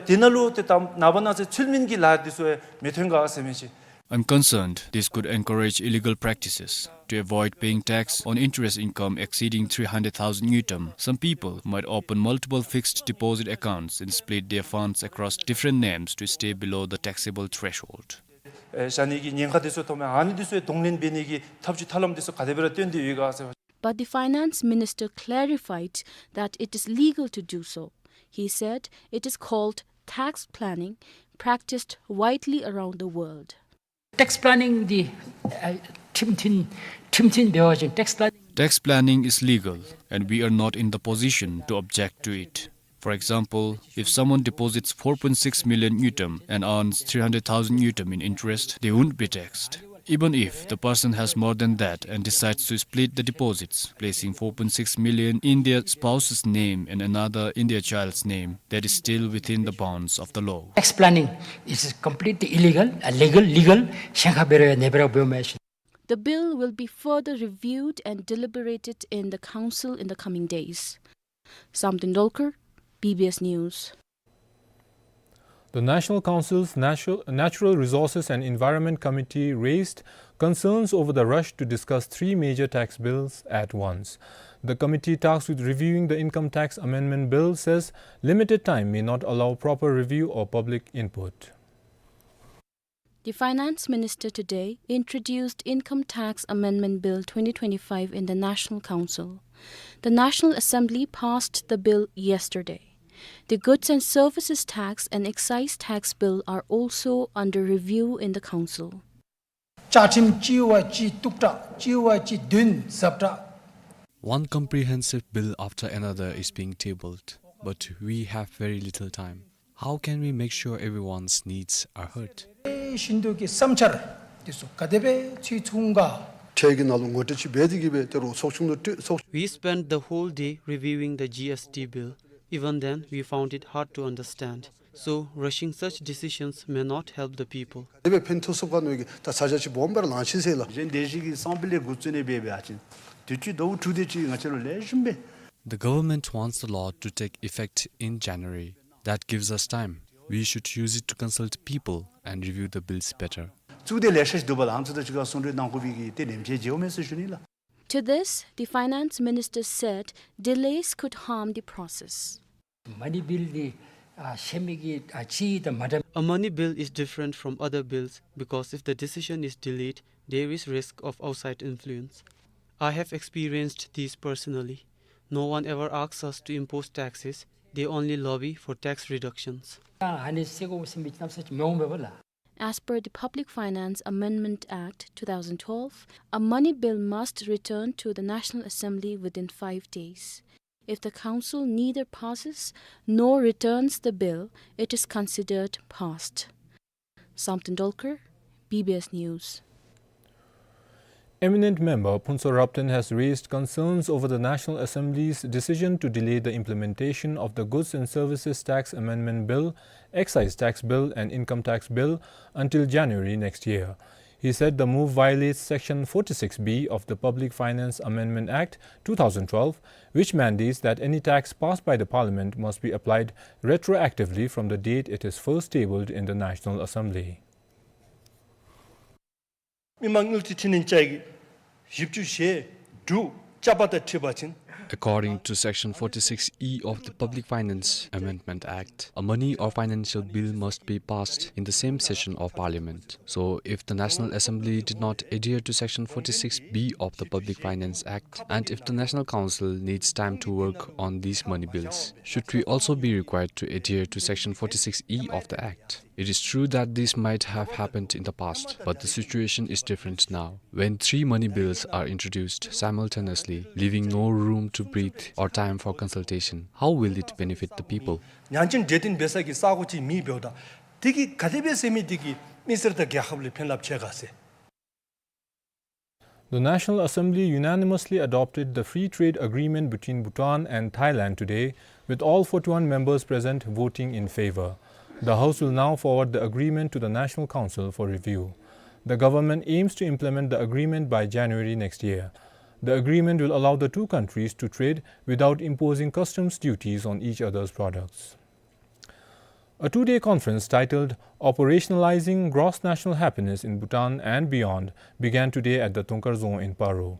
དེ་ནང་ལུ་ཏེ་ད་ནངས་པ་གནངས་ཚེ་ཚུལ་མིན་གྱི་ལཱ་འདི་ཚུ་ཡང་མི་འཐོན་ག་ཟེར་མི་ཅིག། I'm concerned this could encourage illegal practices. To avoid paying tax on interest income exceeding three hundred thousand ngultrum, some people might open multiple fixed deposit accounts and split their funds across different names to stay below the taxable threshold. ཨེ་ཞ་ནི་གི་ཉེན་ཁ་འདི་ཚུ་ཐོབ་མས། ཨ་ནི་འདི་ཚུ་ཡང་གདོང་ལེན་འབད་ནི་གི་ཐབས་ཇུས་ཐབས་ལམ་འདི་ཚུ་ག་དེ་སྦེ་ར་བཏོན་ཏེ་ཡོད་ག་ཟེར་བ། But the finance minister clarified that it is legal to do so. He said it is called tax planning, practiced widely around the world. Tax planning འདི་ཨ་ཁྲིམས་མཐུན་ཁྲིམས་མཐུན་འབད་བ་ཅིན་tax planning. Tax planning is legal, and we are not in the position to object to it. For example, if someone deposits four point six million ngultrum and earns three hundred thousand ngultrum in interest, they won't be taxed. Even if the person has more than that and decides to split the deposits, placing four point six million in their spouse's name and another in their child's name, that is still within the bounds of the law. Tax planning is completely illegal, uh, legal, legal. ཤེས་ཁ་འབད་རུང་ཡང་ནེ་སྦེ་ར་འབདཝ་མས་ཤིག། The bill will be further reviewed and deliberated in the council in the coming days. Samten Dolkar, B B S News. The National Council's Natu-, Natural Resources and Environment Committee raised concerns over the rush to discuss three major tax bills at once. The committee tasked with reviewing the Income Tax Amendment Bill says limited time may not allow proper review or public input. The Finance Minister today introduced Income Tax Amendment Bill twenty twenty-five in the National Council. The National Assembly passed the bill yesterday. The Goods and Services Tax and Excise Tax Bill are also under review in the Council. བཅའ་ཁྲིམས་གཅིག་བ་གཅིག་གཏུག་དྲག་གཅིག་བ་གཅིག་བདུན་ཟབ་དྲག One comprehensive bill after another is being tabled, but we have very little time. How can we make sure everyone's needs are heard? བཞིན་དུ་གི་བསམ་འཆར་དེ་ཚུ་ག་དེ་སྦེ་ཚུད་ཚུགས་ག། ཁྲལ་གྱི་ནང་ལུ་ངོ་སྤྲོད་ཅིག་འབད་དེ་གི་སྦེ་ཏེ་རོགས་ཚོགས་ཆུང་ལུ་སྤྲོད་ཚོགས། We spent the whole day reviewing the G S T bill. Even then, we found it hard to understand. So, rushing such decisions may not help the people. དེ་སྦེ་ཕན་ཐོགས་སུ་ག་ནོ་གི་ད་ཚ་གྱང་ཅིག་སྦོམ་སྦེ་ར་ལང་ཅི་ཟེར་ལགས། གཞན་སྡེ་བཞི་གི་སང་ཕོད་ལས་འགོ་བཙུགས་ནི་འབད་འབད་ཨ་ཅིན་དུས་ཅི་ཟླཝ་དྲུག་དེ་ཅིག་ང་བཅས་ལུ་ལེགས་ཤོམ་སྦེ། The government wants the law to take effect in January. That gives us time. We should use it to consult people and review the bills better. གཙུག་སྡེ་ལེ་ཤ་ཅིག་འདུག་པ་ལགས། ཨ་ནི་ཚུ་དང་གཅིག་ཁར་གསུང་གྲོས་གནང་དགོ་པའི་གི་ཏེ་ལེན་ཆེ་བྱེཝ་མས་ཟེར་ཞུ་ནི་ལགས། To this, the finance minister said delays could harm the process. མ་ཎི་བིལ་འདི་ཨ་ཤེས་མི་གི་ཨ་ཅིག་དང་མ་འདྲ། A money bill is different from other bills because if the decision is delayed, there is risk of outside influence. I have experienced these personally. No one ever asks us to impose taxes, they only lobby for tax reductions. ཨ་ནི་སེ་གོ་སེམས་ཅན་ནམ་སེ་མི་འོང་པས་ལགས། As per the Public Finance Amendment Act two thousand twelve, a money bill must return to the National Assembly within five days. If the council neither passes nor returns the bill, it is considered passed. Samten Dolkar, B B S News. Eminent member Phuntsho Rabten has raised concerns over the National Assembly's decision to delay the implementation of the Goods and Services Tax Amendment Bill, Excise Tax Bill and Income Tax Bill until January next year. He said the move violates Section forty-six B of the Public Finance Amendment Act two thousand twelve, which mandates that any tax passed by the Parliament must be applied retroactively from the date it is first tabled in the National Assembly. མི་དམངས་དངུལ་རྩིས་ཁྲིམས་ནང་བཅའ་ཡིག་བཞི་བཅུ་ཞེ་དྲུག་ཅ་པ་དང་འཁྲིལ་བ་ཅིན། According to Section forty-six E of the Public Finance Amendment Act, a money or financial bill must be passed in the same session of Parliament. So, if the National Assembly did not adhere to Section forty-six B of the Public Finance Act, and if the National Council needs time to work on these money bills, should we also be required to adhere to Section forty-six E of the Act? It is true that this might have happened in the past, but the situation is different now, when three money bills are introduced simultaneously, leaving no room to breathe or time for consultation. How will it benefit the people? ཉན་ཅིང་འབྲེལ་བསྟུན་འབད་ས་གི་ས་གོ་ཅིག་མེད་འབདཝ་ད་དེ་གིས་ག་དེ་སྦེ་ཟེར་མི་དེ་གིས་མི་སེར་དང་རྒྱལ་ཁབ་ལུ་ཕན་རླབས་ཆེ་ག་ཟེར། The National Assembly unanimously adopted the Free Trade Agreement between Bhutan and Thailand today, with all forty-one members present voting in favor. The House will now forward the agreement to the National Council for review. The government aims to implement the agreement by January next year. The agreement will allow the two countries to trade without imposing customs duties on each other's products. A two-day conference titled Operationalizing Gross National Happiness in Bhutan and Beyond began today at the Thongkar Dzong in Paro.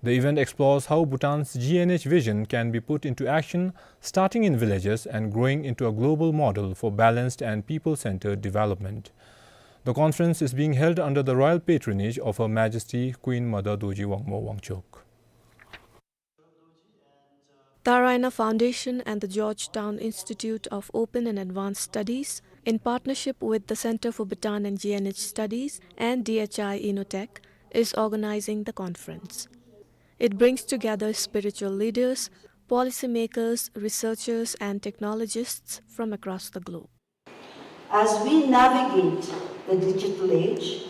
The event explores how Bhutan's G N H vision can be put into action, starting in villages and growing into a global model for balanced and people-centered development. The conference is being held under the royal patronage of Her Majesty Queen Mother Dorji Wangmo Wangchuck. Taraina Foundation and the Georgetown Institute of Open and Advanced Studies, in partnership with the Center for Bhutan and G N H Studies and D H I Inotech, is organizing the conference. It brings together spiritual leaders, policymakers, researchers, and technologists from across the globe. As we navigate the digital age,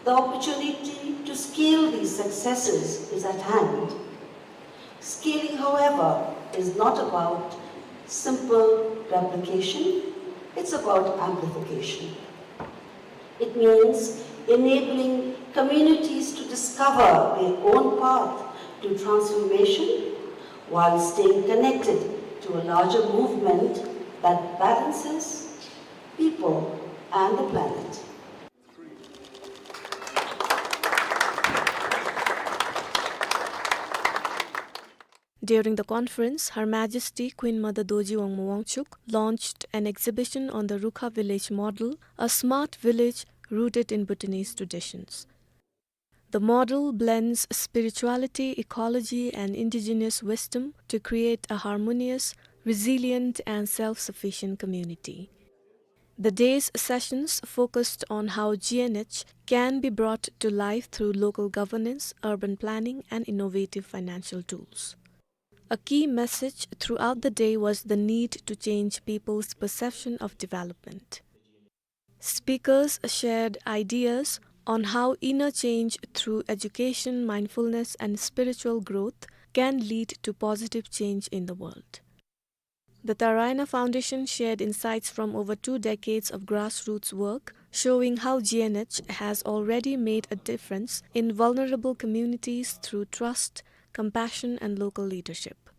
the opportunity to scale these successes is at hand. Scaling, however, is not about simple replication, it's about amplification. It means enabling communities to discover their own path to transformation while staying connected to a larger movement that balances people and the planet. During the conference, Her Majesty Queen Mother Dorji Wangmo Wangchuck launched an exhibition on the Rukha village model, a smart village rooted in Bhutanese traditions. The model blends spirituality, ecology, and indigenous wisdom to create a harmonious, resilient, and self-sufficient community. The day's sessions focused on how G N H can be brought to life through local governance, urban planning, and innovative financial tools. A key message throughout the day was the need to change people's perception of development. Speakers shared ideas on how inner change through education, mindfulness, and spiritual growth can lead to positive change in the world. The Taraina Foundation shared insights from over two decades of grassroots work, showing how G N H has already made a difference in vulnerable communities through trust, compassion, and local leadership.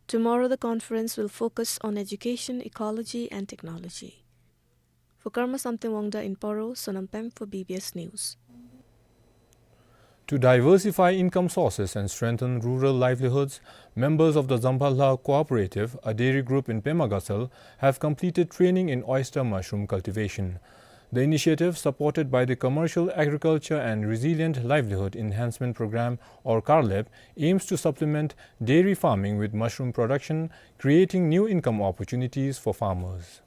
Tomorrow, the conference will focus on education, ecology, and technology. For Karma Samten Wangda in Paro, Sonam Pem for B B S News. To diversify income sources and strengthen rural livelihoods, members of the Zambala Cooperative, a dairy group in Pemagasal, have completed training in oyster mushroom cultivation. The initiative, supported by the Commercial Agriculture and Resilient Livelihood Enhancement Program, or CARLEP, aims to supplement dairy farming with mushroom production, creating new income opportunities for farmers.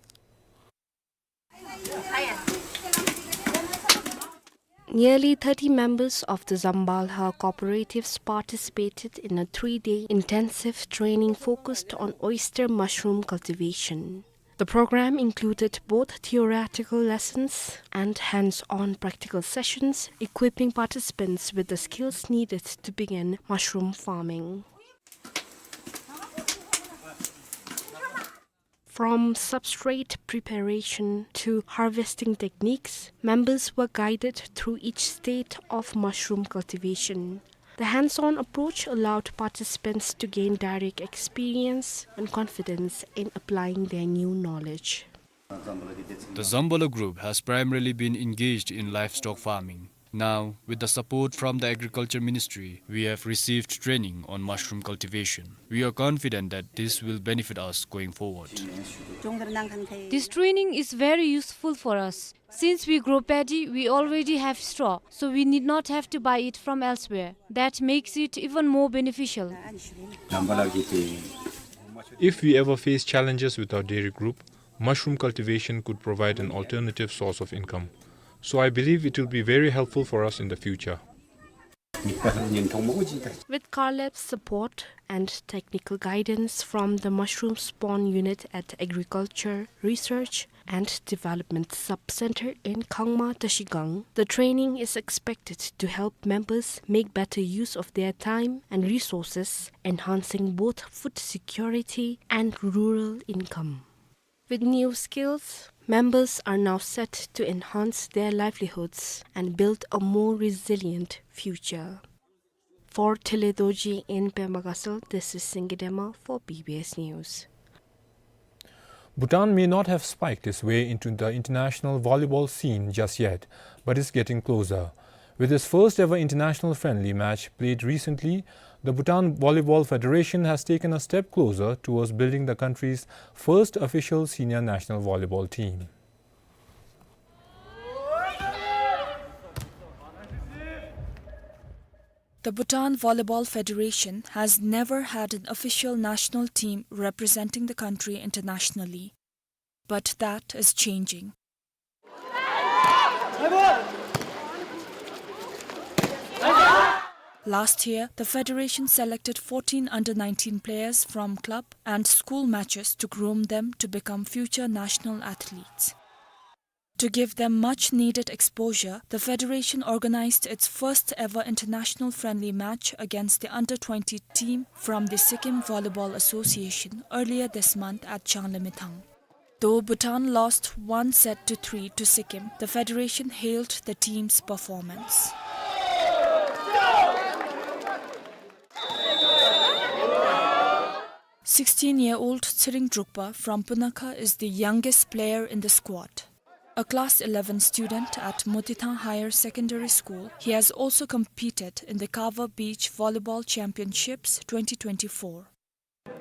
Nearly thirty members of the Zambalha cooperatives participated in a three-day intensive training focused on oyster mushroom cultivation. The program included both theoretical lessons and hands-on practical sessions, equipping participants with the skills needed to begin mushroom farming. From substrate preparation to harvesting techniques, members were guided through each stage of mushroom cultivation. The hands-on approach allowed participants to gain direct experience and confidence in applying their new knowledge. The Zambala group has primarily been engaged in livestock farming. Now, with the support from the Agriculture Ministry, we have received training on mushroom cultivation. We are confident that this will benefit us going forward. This training is very useful for us. Since we grow paddy, we already have straw, so we need not have to buy it from elsewhere. That makes it even more beneficial. If we ever face challenges with our dairy group, mushroom cultivation could provide an alternative source of income. So I believe it will be very helpful for us in the future. With CARLEP's support and technical guidance from the Mushroom Spawn Unit at Agriculture Research and Development Sub-Center in Khangma Tashigang, the training is expected to help members make better use of their time and resources, enhancing both food security and rural income. With new skills, members are now set to enhance their livelihoods and build a more resilient future. For Tele Dorji in Pemba Gatshel, this is Singye Dema for B B S News. Bhutan may not have spiked its way into the international volleyball scene just yet, but is getting closer. With its first ever international friendly match played recently, the Bhutan Volleyball Federation has taken a step closer towards building the country's first official senior national volleyball team. The Bhutan Volleyball Federation has never had an official national team representing the country internationally, but that is changing. Last year, the federation selected fourteen under nineteen players from club and school matches to groom them to become future national athletes. To give them much needed exposure, the federation organized its first ever international friendly match against the under twenty team from the Sikkim Volleyball Association earlier this month at Changlimithang. Though Bhutan lost one set to three to Sikkim, the federation hailed the team's performance. Sixteen-year-old Tshering Drukpa from Punakha is the youngest player in the squad. A class eleven student at Motithang Higher Secondary School, he has also competed in the Kavar Beach Volleyball Championships twenty twenty-four.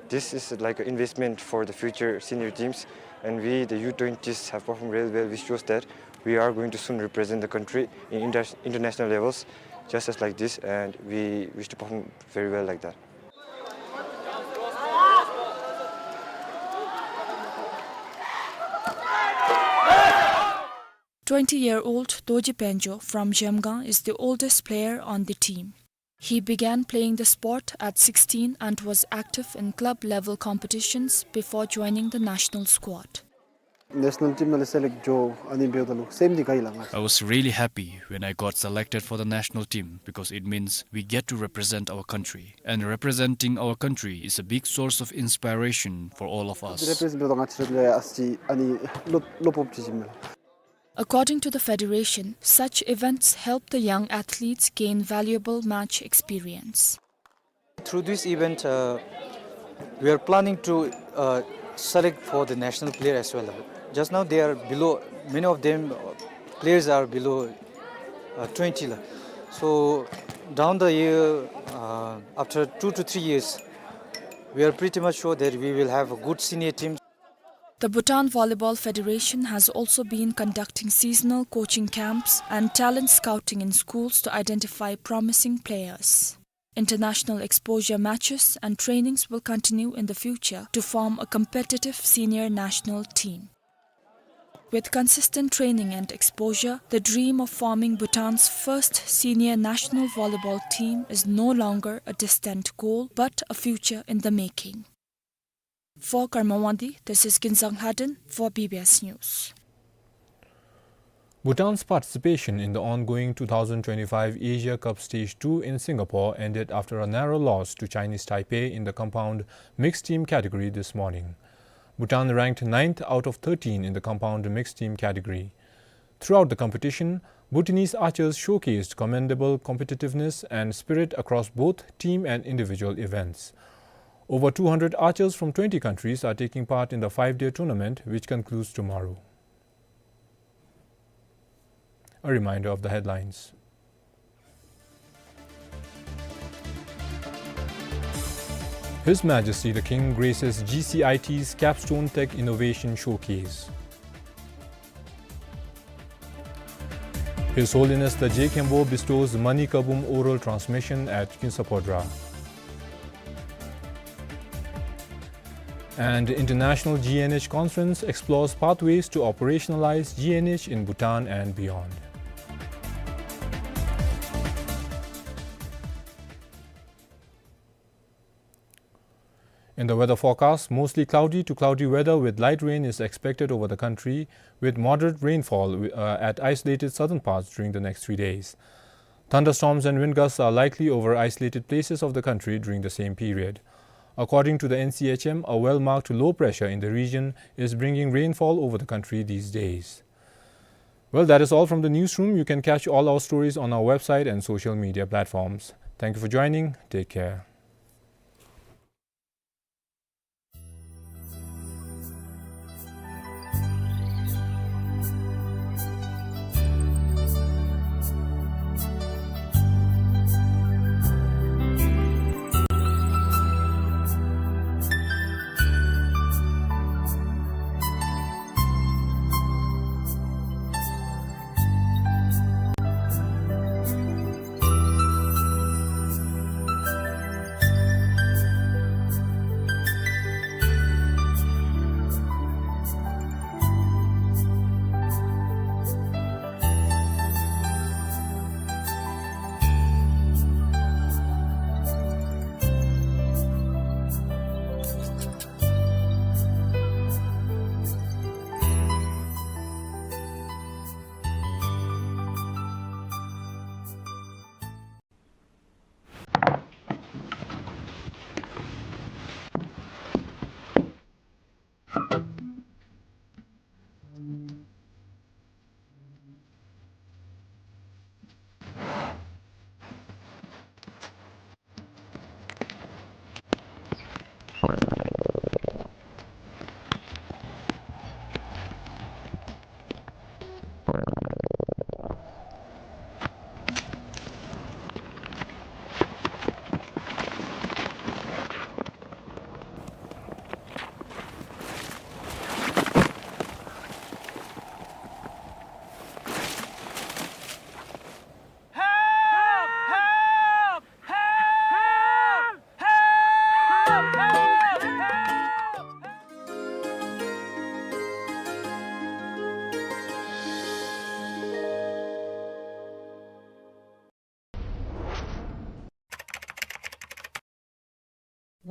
This is like an investment for the future senior teams, and we, the U twenties, have performed really well, which shows that We are going to soon represent the country in inter-, international levels, just as like this, and we wish to perform very well like that. Twenty-year-old Dorji Pangyo from Zhemgang is the oldest player on the team. He began playing the sport at sixteen and was active in club level competitions before joining the national squad. National team ནང་ལས་སེ་ལེཀཊ་འགྱོ་ཨ་ནི་འབདཝ་ད་ལུ་སེམས་འདི་དགའ་ཡི་ལགས། I was really happy when I got selected for the national team because it means we get to represent our country. And representing our country is a big source of inspiration for all of us. རེ་པི་རེ་ཛེནཊ་འབདཝ་ད་ང་བཅས་ར་ལུ་ཡང་ཨ་ཙི་ཨ་ནི་བློ་བློ་སྤོབས་ཅིག་བྱིནམ་མས་ལགས། According to the federation, such events help the young athletes gain valuable match experience. Through this event, uh, we are planning to, uh, select for the national player as well. Just now, they are below, many of them, uh, players are below, uh, twenty. So, down the year, uh, after two to three years, we are pretty much sure that we will have a good senior team. The Bhutan Volleyball Federation has also been conducting seasonal coaching camps and talent scouting in schools to identify promising players. International exposure matches and trainings will continue in the future to form a competitive senior national team. With consistent training and exposure, the dream of forming Bhutan's first senior national volleyball team is no longer a distant goal, but a future in the making. For Karma Wangdi, this is Kinzang Lhaden for B B S News. Bhutan's participation in the ongoing two thousand twenty-five Asia Cup Stage two in Singapore ended after a narrow loss to Chinese Taipei in the compound mixed team category this morning. Bhutan ranked ninth out of thirteen in the compound mixed team category. Throughout the competition, Bhutanese archers showcased commendable competitiveness and spirit across both team and individual events. Over two hundred archers from twenty countries are taking part in the five-day tournament, which concludes tomorrow. A reminder of the headlines. His Majesty the King graces G C I T's Capstone Tech Innovation Showcase. His Holiness the Je Khenpo bestows Mani Kabum oral transmission at Kinsapodra. And International G N H Conference explores pathways to operationalize G N H in Bhutan and beyond. In the weather forecast, mostly cloudy to cloudy weather with light rain is expected over the country, with moderate rainfall, uh, at isolated southern parts during the next three days. Thunderstorms and wind gusts are likely over isolated places of the country during the same period. According to the N C H M, a well-marked low pressure in the region is bringing rainfall over the country these days. Well, that is all from the newsroom. You can catch all our stories on our website and social media platforms. Thank you for joining. Take care.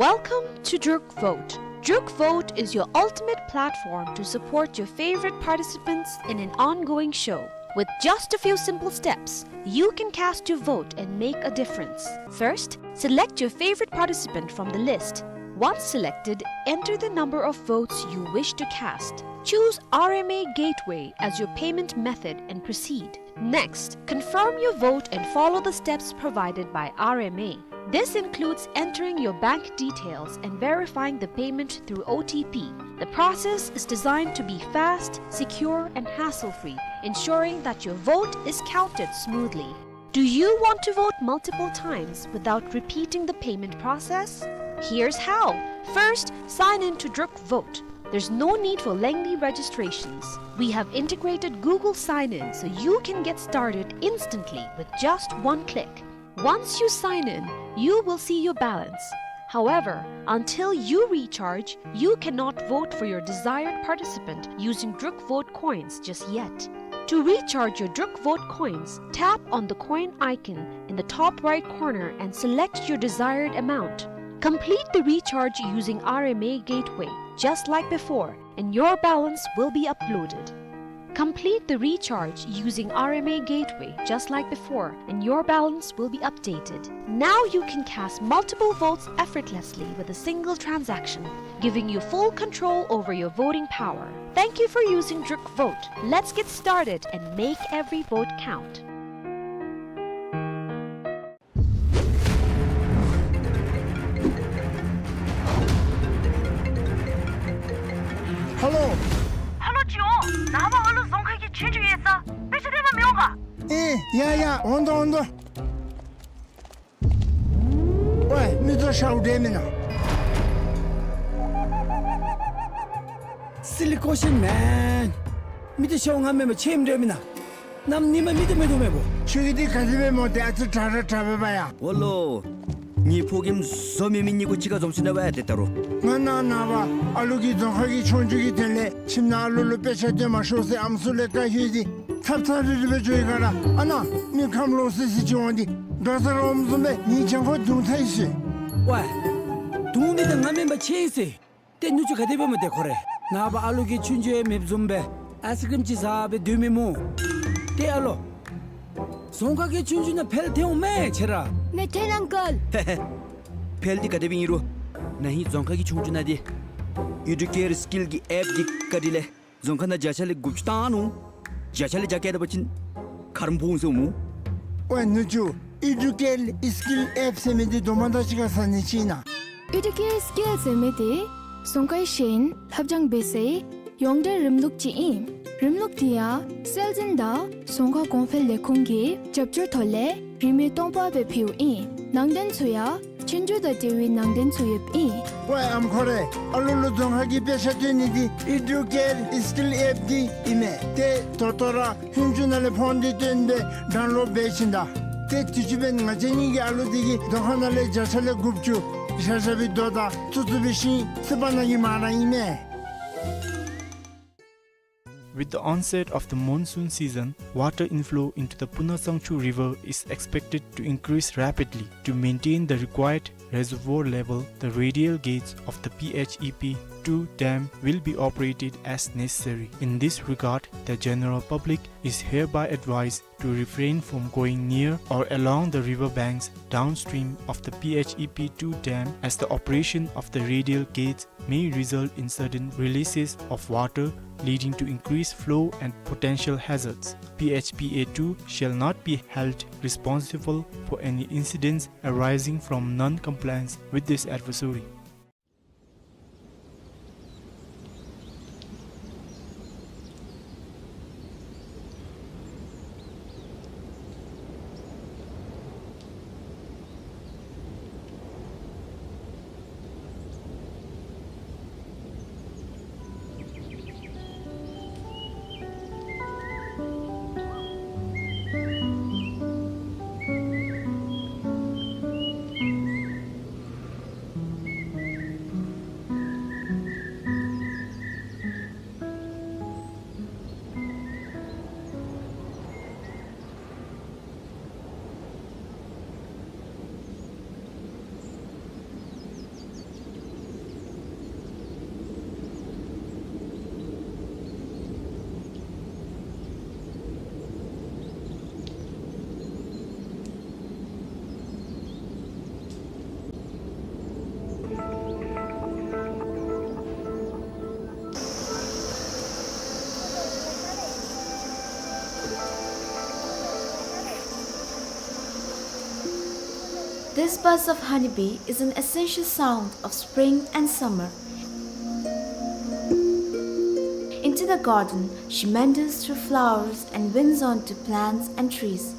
Welcome to Druk Vote. Druk Vote is your ultimate platform to support your favorite participants in an ongoing show. With just a few simple steps, you can cast your vote and make a difference. First, select your favorite participant from the list. Once selected, enter the number of votes you wish to cast. Choose R M A Gateway as your payment method and proceed. Next, confirm your vote and follow the steps provided by R M A. This includes entering your bank details and verifying the payment through O T P. The process is designed to be fast, secure, and hassle-free, ensuring that your vote is counted smoothly. Do you want to vote multiple times without repeating the payment process? Here's how. First, sign in to Druk Vote. There's no need for lengthy registrations. We have integrated Google Sign-In so you can get started instantly with just one click. Once you sign in, you will see your balance. However, until you recharge, you cannot vote for your desired participant using Druk Vote coins just yet. To recharge your Druk Vote coins, tap on the coin icon in the top right corner and select your desired amount. Complete the recharge using R M A Gateway, just like before, and your balance will be uploaded. Complete the recharge using R M A Gateway, just like before, and your balance will be updated. Now you can cast multiple votes effortlessly with a single transaction, giving you full control over your voting power. Thank you for using Druk Vote. Let's get started and make every vote count. ཧ་ལོ། ཧ་ལོ་ཅི་འོང་། ནངས་པ་ཨ་ལུ་རྫོང་ཁ་གི་ཆོས་རྒྱུགས་ཡོད་ས། དཔེ་ཆ་སྟོན་པར་མི་འོང་ག། ཨེ་ཡ་ཡ་འོང་དོ་འོང་དོ། ཝེ་མི་ཚོ་ཤཝ་འདྲེ་མིན་ན། Silly question man. མི་ཚོ་ཤཝ་ང་མེན་པར་ཁྱོད་འདྲེ་མིན་ན། གནམ་ཉི་མ་མི་དེ་མེད་དོ་མེད་པོ། ཁྱོད་ཀྱིས་འདི་ག་དེ་སྦེ་སྨོ། ཏེ་ཨ་ཙི་དྲག་ར་དྲག་པས་པ་ཡ། འོ་ལོ། ངེའི་ཕོ་རྒནམ་བཟོ་མི་མི་གཉིས་པོ་གཅིག་ཁར་འཛོམས་ཞིནམ་ལས་ཏེ་ད་རུང་། ང་ནངས་པ་ཨ་ལུ་གི་རྫོང་ཁ་གི་ཆོས་རྒྱུགས་ཀྱི་དོན་ལས་ཁྱིམ་ནང་ཨ་ལུ་ལུ་དཔེ་ཆ་སྟོན་མ་ཤོག་ཟེར་ཨམ་སྲུ་ལས་བཀའ་ཞུ་ཡི། འདི་ཚབ་ཚབ་རིལ་རི་སྦེ་འགྱོ་ཡི་ག་ར། ཨ་ནཱ་མི་ཁམས་ལོག་སི་སི་ཅིག་འོང་སྟེ་འགྲོ་ས་ར་འོངམ་བཟུམ་སྦེ་ངེའི་གྱང་ཁོག་བརྡུང་ཚར་ཡི་ཟེར། ཝེ། བརྡུང་མི་དེ་ང་མེན་པར་ཁྱོད་ཨིན་ཟེར། ཏེ་ནུ་གཅུང་ག་དེ་སྦེ་སྨོ་ཏེ་ཁོ་རེ། ནངས་པ་ཨ་ལུ་གི་ཆོས་རྒྱུགས་ཡང་མེདཔ་བཟུམ་སྦེ་ཨའི་སི་ཀྲིམ་ཅིག་བཟའ་སྦེ་སྡོད་མི་སྨོ། ཏེ་ཨ་ལོ། རྫོང་ཁ་གི་ཆོས་རྒྱུགས་ནང་འཕེལ་ཐོན་འོང་མས་ཁྱོད་ར། མེད་ཐོན་ཨང་ཀལ། འཕེལ་འདི་ག་དེ་སྦེ་ཨིན་རུང་ནཱ་ཧིང་རྫོང་ཁ་གི་ཆོས་རྒྱུགས་ནང་འདི་ཨེ་ཌུ་ཀེར་སི་ཀིལ་གྱི་ཨེཔ་འདི་བཀའ་དྲིན་ལས་རྫོང་ཁ་ནང་བརྒྱ་ཆ་ལས་དགུ་བཅུ་བཏང་ནུག། བརྒྱ་ཆ་ལས་བརྒྱ་བཀལ་ད་པ་ཅིན་ཁ་རོག་འབོ་འོང་ཟེར་སྨོ། ཝེ་ནུ་གཅུང་ཨེ་ཌུ་ཀེར་སི་ཀིལ་ཨེཔ་ཟེར་མི་འདི་དོ་མ་དང་གཅིག་ཁར་ཟ་ནི་ཅིག་ཨིན་ན། ཨེ་ཌུ་ཀེར་སི་ཀིལ་ཟེར་མི་འདི་རྫོང་ཁའི་ཤེས་ཡོན་ལྷབ་སྦྱང་འབད་སའི་ཡོངས་འབྲེལ་རིམ་ལུགས་ཅིག་ཨིན། རིམ་ལུགས་འདི་ཡང་སྲོལ་འཛིན་དང་རྫོང་ཁ་གོང་འཕེལ་ལས་ཁུངས་ཀྱི་རྒྱབ་སྐྱོར་ཐོག་ལས་རིན་མེད་སྟོང་པ་སྦེ་ཕུལཝ་ཨིན། ནང་དོན་ཚུ་ཡང་ཆོས་རྒྱུགས་དང་འབྲེལ་བའི་ནང་དོན་ཚུ་ཡོདཔ་ཨིན། ཝེ་ཨམ་ཁོ་རེ། ཨ་ལུ་ལུ་རྫོང་ཁ་གི་དཔེ་ཆ་སྟོན་ནི་འདི་ཨེ་ཌུ་ཀེར་སི་ཀིལ་ཨེཔ་འདི་ཨིན་མས། ཏེ་ད་ལྟོ་ར་ཧུན་ཅུ་ནང་ལས་ཕོན་འདི་བཏོན་སྦེ་ཌའུན་ལོཌ་འབད་ཞིནམ་ད། ཏེ་དུས་ཅི་འབདན་ང་བཅས་གཉིས་ཀྱི་ཨ་ལུ་འདི་གིས་རྫོང་ཁ་ནང་ལས་བརྒྱ་ཆ་ལས་དགུ་བཅུ་བཞག་བཞག་པའི་རྡོ་དང་བཙུགས་བཙུགས་པའི་ཤིང་སི་པ་ནང་གི་མ་ར་ཨིན་མས། With the onset of the monsoon season, water inflow into the Punasangchu River is expected to increase rapidly. To maintain the required reservoir level, the radial gates of the P H E P two dam will be operated as necessary. In this regard, the general public is hereby advised to refrain from going near or along the river banks downstream of the P H E P two dam, as the operation of the radial gates may result in sudden releases of water, leading to increased flow and potential hazards. P H P A two shall not be held responsible for any incidents arising from non-compliance with this advisory. This buzz of honeybee is an essential sound of spring and summer. Into the garden, she meanders through flowers and winds onto plants and trees.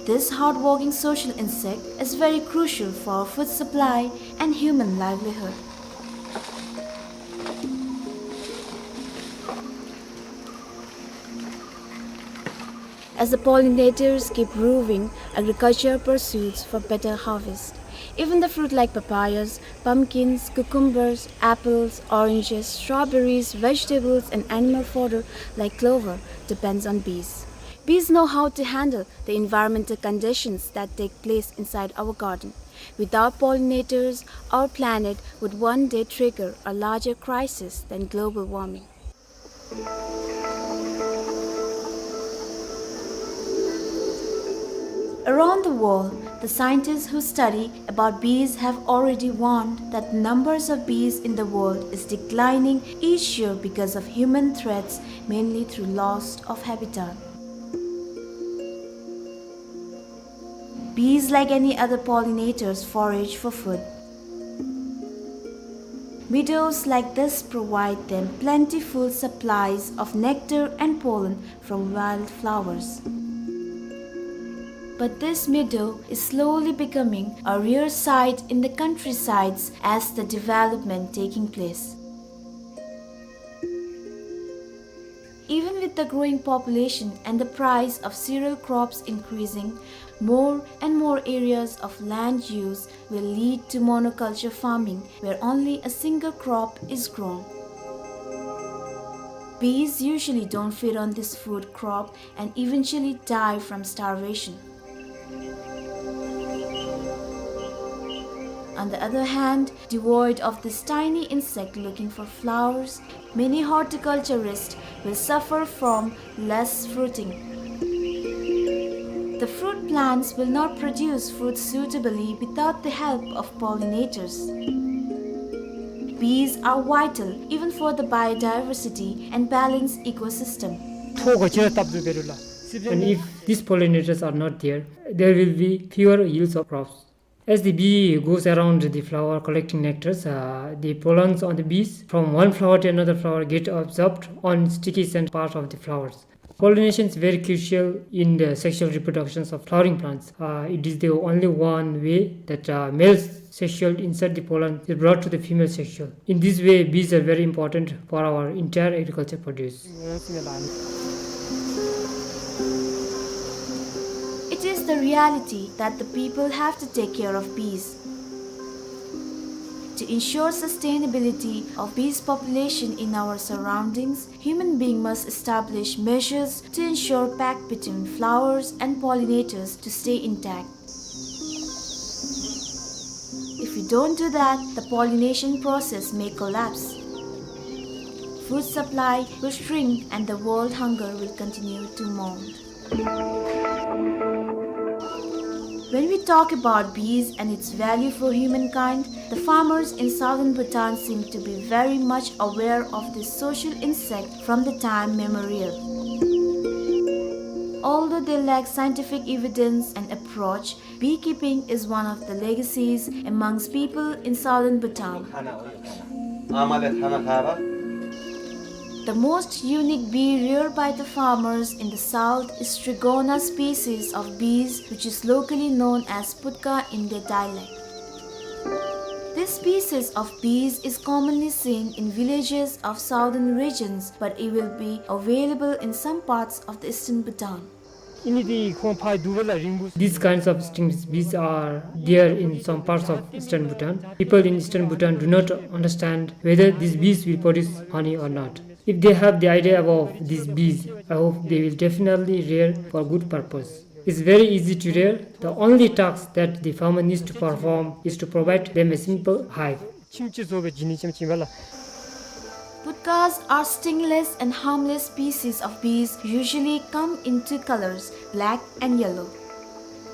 This hardworking social insect is very crucial for food supply and human livelihood. As the pollinators keep roving, agriculture pursues for better harvest. Even the fruit like papayas, pumpkins, cucumbers, apples, oranges, strawberries, vegetables, and animal fodder like clover depends on bees. Bees know how to handle the environmental conditions that take place inside our garden. Without pollinators, our planet would one day trigger a larger crisis than global warming. Around the world, the scientists who study about bees have already warned that the numbers of bees in the world is declining each year because of human threats, mainly through loss of habitat. Bees, like any other pollinators, forage for food. Meadows like this provide them plentiful supplies of nectar and pollen from wildflowers. But this meadow is slowly becoming a rare sight in the countrysides as the development taking place. Even with the growing population and the price of cereal crops increasing, more and more areas of land use will lead to monoculture farming, where only a single crop is grown. Bees usually don't feed on this food crop and eventually die from starvation. On the other hand, devoid of this tiny insect looking for flowers, many horticulturists will suffer from less fruiting. The fruit plants will not produce fruit suitably without the help of pollinators. Bees are vital even for the biodiversity and balanced ecosystem. ཐོག་ག་ཅི་ར་སྟབས་བདེ་རུ་ལ། And if these pollinators are not there, there will be fewer yields of crops. As the bee goes around the flower collecting nectars, uh, the pollens on the bees from one flower to another flower get absorbed on sticky scent part of the flowers. Pollination is very crucial in the sexual reproductions of flowering plants. Uh, it is the only one way that, uh, male sexual insert the pollen is brought to the female sexual. In this way, bees are very important for our entire agriculture produce. It is the reality that the people have to take care of bees. To ensure sustainability of bees population in our surroundings, human being must establish measures to ensure pact between flowers and pollinators to stay intact. If we don't do that, the pollination process may collapse. Food supply will shrink and the world hunger will continue to mount. When we talk about bees and its value for humankind, the farmers in southern Bhutan seem to be very much aware of this social insect from the time memorial. Although they lack scientific evidence and approach, beekeeping is one of the legacies amongst people in southern Bhutan. The most unique bee reared by the farmers in the south is Strigona species of bees, which is locally known as putka in their dialect. This species of bees is commonly seen in villages of southern regions, but it will be available in some parts of the eastern Bhutan. These kinds of stinging bees are there in some parts of eastern Bhutan. People in eastern Bhutan do not understand whether these bees will produce honey or not. If they have the idea about these bees, I hope they will definitely rear for good purpose. It's very easy to rear. The only task that the farmer needs to perform is to provide them a simple hive. Putkas are stingless and harmless species of bees, usually come in two colors, black and yellow.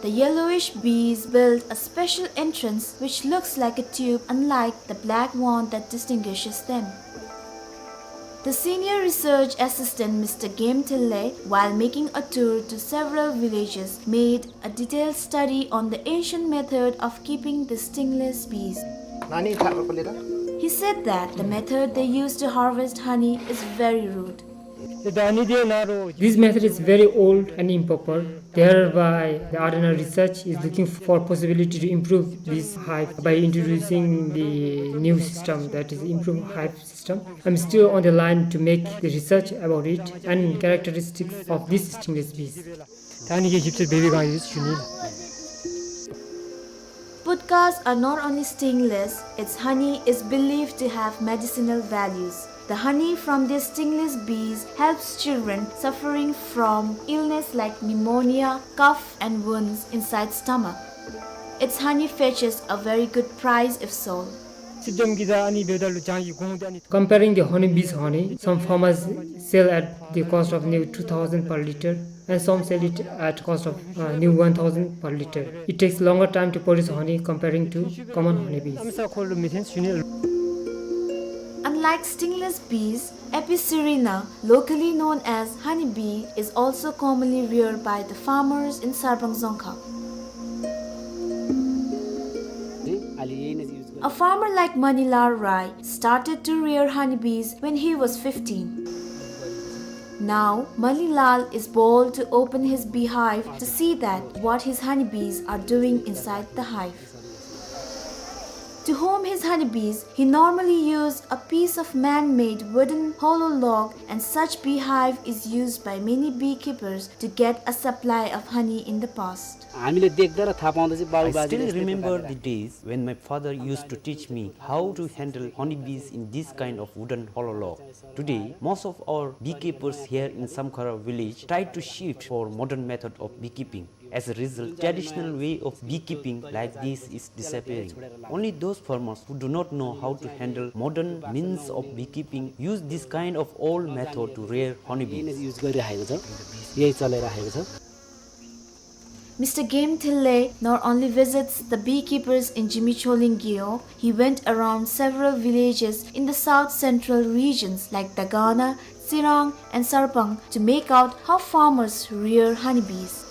The yellowish bees build a special entrance which looks like a tube, unlike the black one that distinguishes them. The senior research assistant, Mister Game Thille, while making a tour to several villages, made a detailed study on the ancient method of keeping the stingless bees. He said that the method they used to harvest honey is very rude. This method is very old and improper. Thereby, the R N R research is looking for possibility to improve this hive by introducing the new system, that is improved hive system. I'm still on the line to make the research about it and characteristics of these stingless bees. ད་ཨ་ནི་གི་ཞིབ་འཚོལ་འབད་བའི་སྒང་ཡོད་ཞུ་ནི། Putkas are not only stingless, its honey is believed to have medicinal values. The honey from these stingless bees helps children suffering from illness like pneumonia, cough, and wounds inside stomach. Its honey fetches a very good price if sold. Comparing the honeybees' honey, some farmers sell at the cost of new two thousand per liter, and some sell it at cost of, uh, new one thousand per liter. It takes longer time to produce honey comparing to common honeybees. Unlike stingless bees, Apicerina, locally known as honeybee, is also commonly reared by the farmers in Sarpang Dzongkha. A farmer like Manilal Rai started to rear honeybees when he was fifteen. Now, Manilal is bold to open his beehive to see that what his honeybees are doing inside the hive. To home his honeybees, he normally used a piece of man-made wooden hollow log, and such beehive is used by many beekeepers to get a supply of honey in the past. I still remember the days when my father used to teach me how to handle honeybees in this kind of wooden hollow log. Today, most of our beekeepers here in Samkhara village try to shift for modern method of beekeeping. As a result, traditional way of beekeeping like this is disappearing. Only those farmers who do not know how to handle modern means of beekeeping use this kind of old method to rear honeybees. Mister Game Thille not only visits the beekeepers in Jimicholing Gewog, he went around several villages in the south central regions like Dagana, Tsirang, and Sarpang to make out how farmers rear honeybees.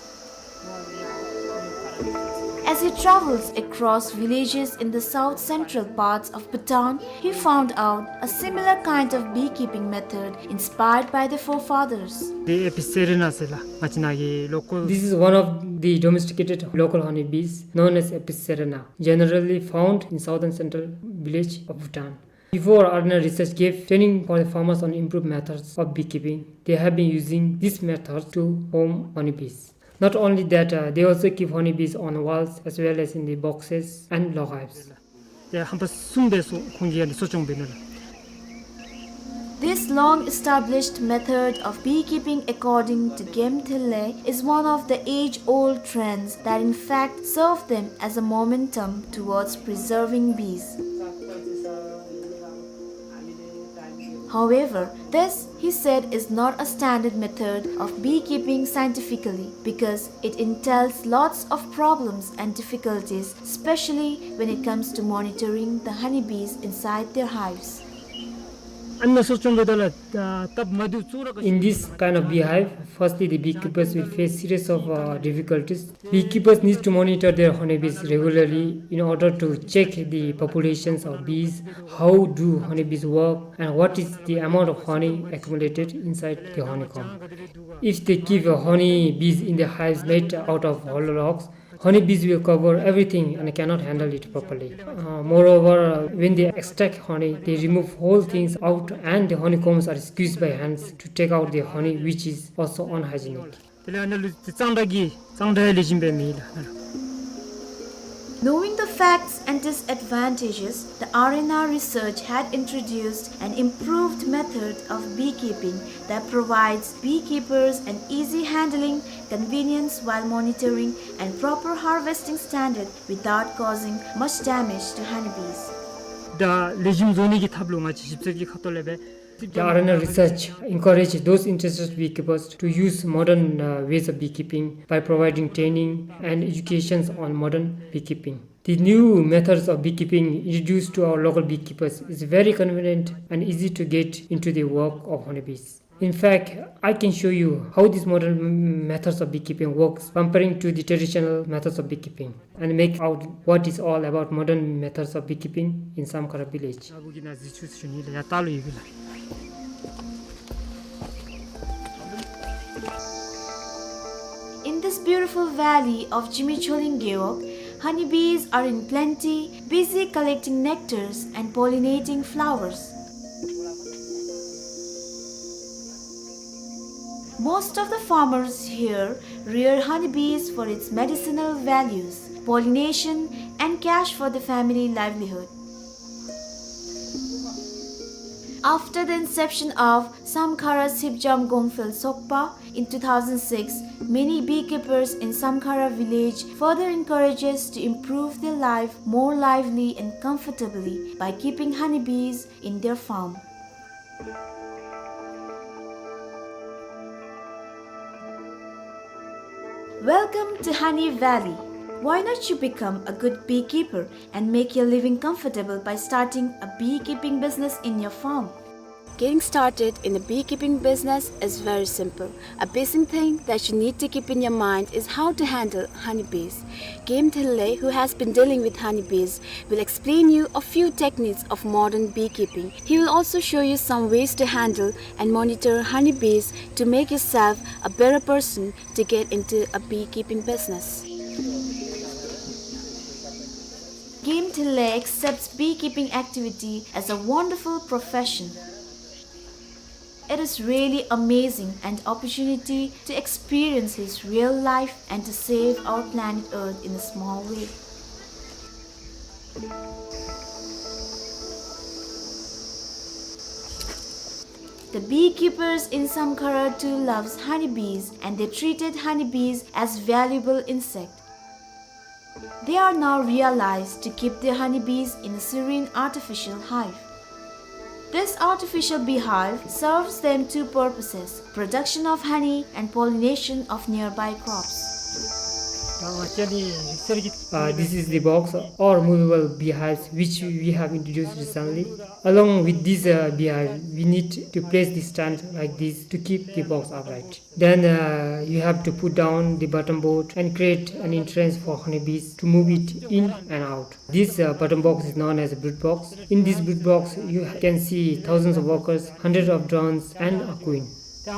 As he travels across villages in the south central parts of Bhutan, he found out a similar kind of beekeeping method inspired by the forefathers. This is one of the domesticated local honeybees known as Apicerina, generally found in southern central village of Bhutan. Before, R N R research gave training for the farmers on improved methods of beekeeping. They have been using this method to home honeybees. Not only that, uh, they also keep honeybees on walls as well as in the boxes and log hives. This long-established method of beekeeping, according to Game Thille, is one of the age-old trends that in fact serve them as a momentum towards preserving bees. However, this, he said, is not a standard method of beekeeping scientifically because it entails lots of problems and difficulties, especially when it comes to monitoring the honeybees inside their hives. In this kind of beehive, firstly, the beekeepers will face series of, uh, difficulties. Beekeepers need to monitor their honeybees regularly in order to check the populations of bees, how do honeybees work, and what is the amount of honey accumulated inside the honeycomb. If they keep, uh, honeybees in the hives made out of hollow logs, honeybees will cover everything and cannot handle it properly. Uh, moreover, uh, when they extract honey, they remove whole things out and the honeycombs are squeezed by hands to take out the honey, which is also unhygienic. དེ་ལས་ཨ་ནཱ་ལུ་གཙང་སྦྲ་གི་གཙང་སྦྲ་ལེགས་ཤོམ་སྦེ་མེད་ལགས། Knowing the facts and disadvantages, the R N R research had introduced an improved method of beekeeping that provides beekeepers an easy handling, convenience while monitoring, and proper harvesting standard without causing much damage to honeybees. ད་ལེགས་ཤོམ་བཟོ་ནི་གི་ཐབས་ལུ་ང་བཅས་ཞིབ་འཚོལ་གྱི་ཁ་ཐུག་ལས་སྦེ། The R N R research encourage those interested beekeepers to use modern, uh, ways of beekeeping by providing training and educations on modern beekeeping. The new methods of beekeeping introduced to our local beekeepers is very convenient and easy to get into the work of honeybees. In fact, I can show you how these modern m-, methods of beekeeping works comparing to the traditional methods of beekeeping and make out what is all about modern methods of beekeeping in Samkhara village. In this beautiful valley of Jimi Choling Gewog, honeybees are in plenty, busy collecting nectars and pollinating flowers. Most of the farmers here rear honeybees for its medicinal values, pollination, and cash for the family livelihood. After the inception of Samkhara Sipjam Gongphel Sokpa in two thousand six, many beekeepers in Samkhara village further encourages to improve their life more lively and comfortably by keeping honeybees in their farm. Welcome to Honey Valley. Why not you become a good beekeeper and make your living comfortable by starting a beekeeping business in your farm? Getting started in a beekeeping business is very simple. A basic thing that you need to keep in your mind is how to handle honeybees. Game Thille, who has been dealing with honeybees, will explain you a few techniques of modern beekeeping. He will also show you some ways to handle and monitor honeybees to make yourself a better person to get into a beekeeping business. Game Thille accepts beekeeping activity as a wonderful profession. It is really amazing an opportunity to experience his real life and to save our planet Earth in a small way. The beekeepers in Samkhara too loves honeybees and they treated honeybees as valuable insect. They are now realized to keep their honeybees in a serene artificial hive. This artificial beehive serves them two purposes, production of honey and pollination of nearby crops. Uh, this is the box or movable beehives which we have introduced recently. Along with this, uh, beehive, we need to place the stand like this to keep the box upright. Then, uh, you have to put down the bottom board and create an entrance for honeybees to move it in and out. This, uh, bottom box is known as a brood box. In this brood box, you can see thousands of workers, hundreds of drones, and a queen. Uh,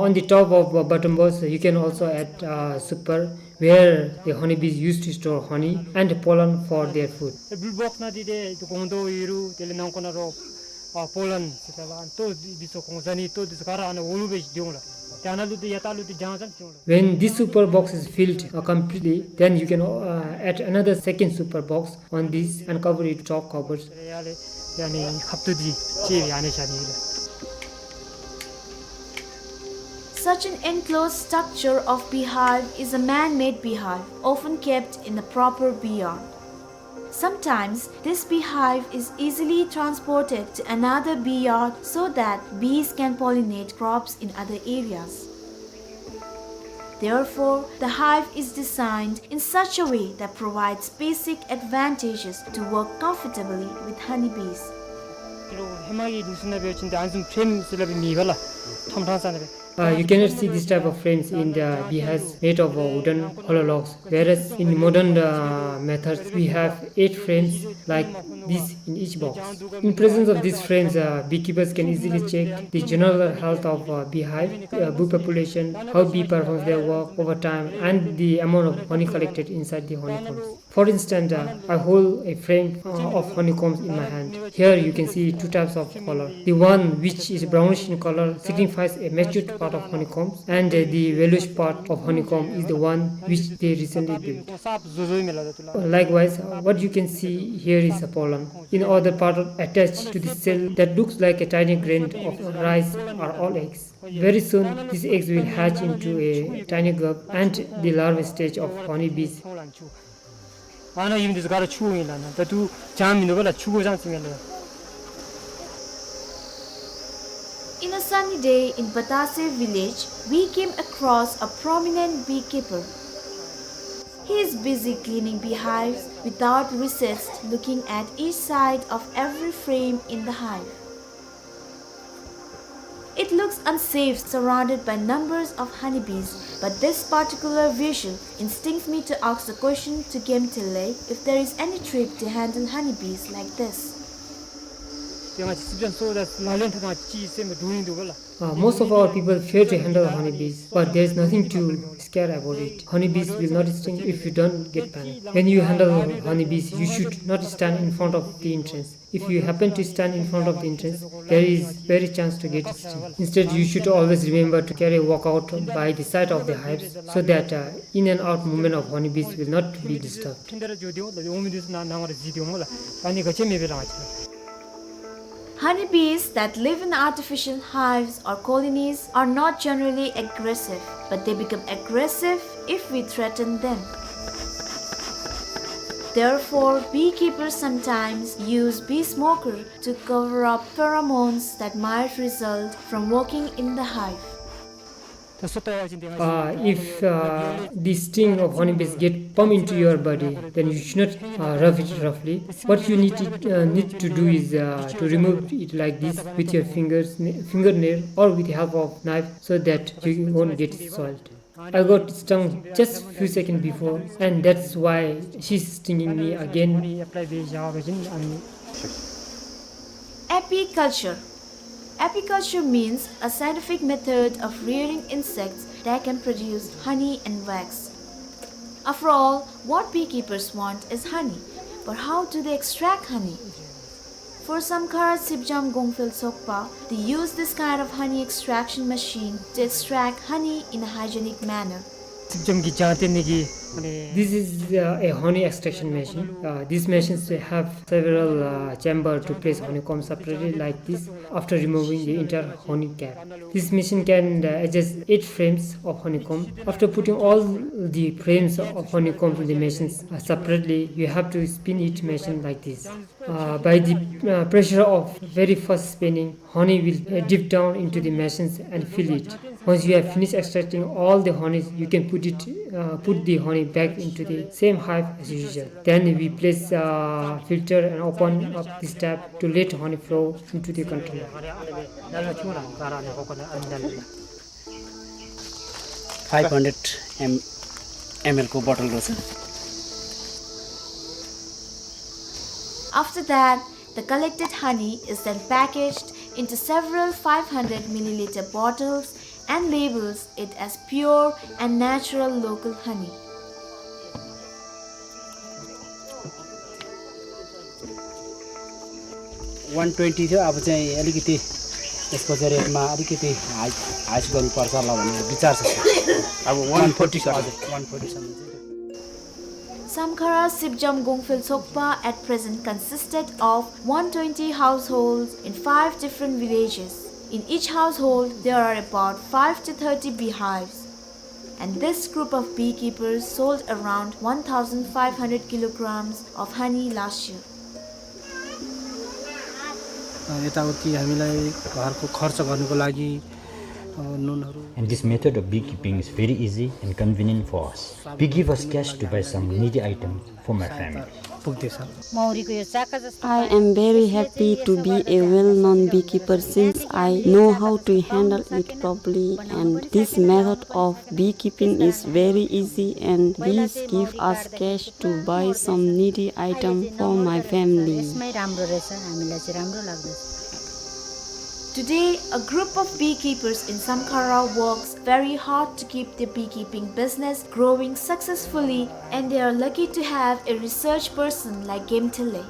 on the top of, uh, bottom box, you can also add, uh, super, where the honeybees used to store honey and pollen for their food. ཨེ་བུལ་བོགསི་ནང་འདི་ཏེ་ཏེ་སྒོང་རྡོག་ཡོད་རུང་དེ་ལས་ནང་ཁོག་ནང་རོ་ཨ་པོ་ལན་ཟེར་ད་ལགས། ཨ་ལྟོ་འདི་ཚུ་གོང་ས་ནི་ལྟོ་འདི་ཚུ་ག་ར་ཨ་ནཱ་འོག་ལུ་སྦེ་སྡོད་འོང་ལགས། ཏེ་ཨ་ནཱ་ལུ་ཏེ་ཡར་ལྟག་ལུ་ཏེ་རྒྱང་ཙམ་སྡོད་འོང་ལགས། When this super box is filled, uh, completely, then you can, uh, add another second super box on this and cover it top covers. ཡ་ལས་ཡ་ནི་ཁབ་ཏོ་འདི་ཅིག་ཡ་ནི་བཞག་ནི་ལགས། Such an enclosed structure of beehive is a man-made beehive, often kept in a proper bee yard. Sometimes, this beehive is easily transported to another bee yard so that bees can pollinate crops in other areas. Therefore, the hive is designed in such a way that provides basic advantages to work comfortably with honeybees. ཧེ་མ་གི་ནུས་ན་འབད་བ་ཅིན་ཏེ་ཨ་ནི་བཟུམ་ཕྲེམ་ཟེར་སླབ་མེད་པ་ལགས། ཐོམ་ཕྲང་ས་ནང་སྦེ། Uh, you cannot see this type of frames in the beehives made of, uh, wooden hollow logs, whereas in modern, uh, methods we have eight frames like this in each box. In presence of these frames, uh, beekeepers can easily check the general health of, uh, beehive, uh, bee population, how bee performs their work over time, and the amount of honey collected inside the honeycombs. For instance, uh, I hold a frame, uh, of honeycombs in my hand. Here you can see two types of color. The one which is brownish in color signifies a matured part of honeycombs, and, uh, the yellowish part of honeycomb is the one which they recently built. Likewise, uh, what you can see here is a pollen. In other part attached to the cell that looks like a tiny grain of rice are all eggs. Very soon, these eggs will hatch into a tiny grub and the larval stage of honeybees. ཨ་ནཱ་ཡུམ་འདི་ཚུ་ག་ར་ཕྱུ་གུ་ཨིན་ལགས། ཨ་ནཱ་ད་ལྟོ་ལྗང་མིན་འདུག་པ་ལགས། ཕྱུ་གུ་ཙང་ཙང་ཨིན་ལགས། In a sunny day in Batase village, we came across a prominent beekeeper. He is busy cleaning beehives without recess, looking at each side of every frame in the hive. It looks unsafe surrounded by numbers of honeybees, but this particular visual instincts me to ask the question to Gemtele if there is any trick to handle honeybees like this. དེ་ང་ཅིག་སིབ་ཇམ་སོ་ད་ལག་ལེན་འཐབ་ན་ཅིག་སེམས་སྡུག་ཡིན་འདུག་ག་ལགས། Uh, most of our people fear to handle honeybees, but there is nothing to scare about it. Honeybees will not sting if you don't get panic. When you handle honeybees, you should not stand in front of the entrance. If you happen to stand in front of the entrance, there is very chance to get stung. Instead, you should always remember to carry a walkout by the side of the hives so that, uh, in and out movement of honeybees will not be disturbed. Honeybees that live in artificial hives or colonies are not generally aggressive, but they become aggressive if we threaten them. Therefore, beekeepers sometimes use bee smoker to cover up pheromones that might result from working in the hive. Uh, if, uh, the sting of honeybees get pump into your body, then you should not, uh, rub it roughly. What you need to, uh, need to do is, uh, to remove it like this with your fingers, n-, fingernail, or with the help of knife, so that you won't get soiled. I got stung just few seconds before, and that's why she's stinging me again. Apiculture. Apiculture means a scientific method of rearing insects that can produce honey and wax. After all, what beekeepers want is honey. But how do they extract honey? For Samkhara Sibjam Gongphel Sokpa, they use this kind of honey extraction machine to extract honey in a hygienic manner. སིབ་ཇམ་གྱི་ལྗང་ཏེ་ནི་གི། This is, uh, a honey extraction machine. Uh, these machines have several, uh, chamber to place honeycomb separately like this after removing the entire honey cap. This machine can, uh, adjust eight frames of honeycomb. After putting all the frames of honeycomb in the machines, uh, separately, you have to spin each machine like this. Uh, by the, uh, pressure of very fast spinning, honey will, uh, dip down into the machines and fill it. Once you have finished extracting all the honey, you can put it, uh, put the honey back into the same hive as usual. Then we place, uh, filter and open up this tap to let honey flow into the container. Five hundred M-, M L को बोतल रहेछ। After that, the collected honey is then packaged into several five hundred milliliter bottles and labels it as pure and natural local honey. One twenty थियो, अब चाहिँ अलिकति यसको चाहिँ रेटमा अलिकति हाई, हाइस्ट गर्नुपर्छ होला भन्ने विचार छ, सर। अब one forty, सर। हजुर, one forty सम्म चाहिँ। Samkhara Sibjam Gongphel Sokpa at present consisted of one twenty households in five different villages. In each household, there are about five to thirty beehives. And this group of beekeepers sold around one thousand five hundred kilograms of honey last year. अ, यताउति हामीलाई घरको खर्च गर्नको लागि, अ, नुनहरू। And this method of beekeeping is very easy and convenient for us. We give us cash to buy some needy items for my family. पुग्दैछ। मौरीको यो चाका जस्तो I am very happy to be a well-known beekeeper since I know how to handle it properly, and this method of beekeeping is very easy, and please give us cash to buy some needy item for my family. यसमै राम्रो रहेछ, हामीलाई चाहिँ राम्रो लाग्दछ। Today, a group of beekeepers in Samkhara works very hard to keep their beekeeping business growing successfully, and they are lucky to have a research person like Gemtele.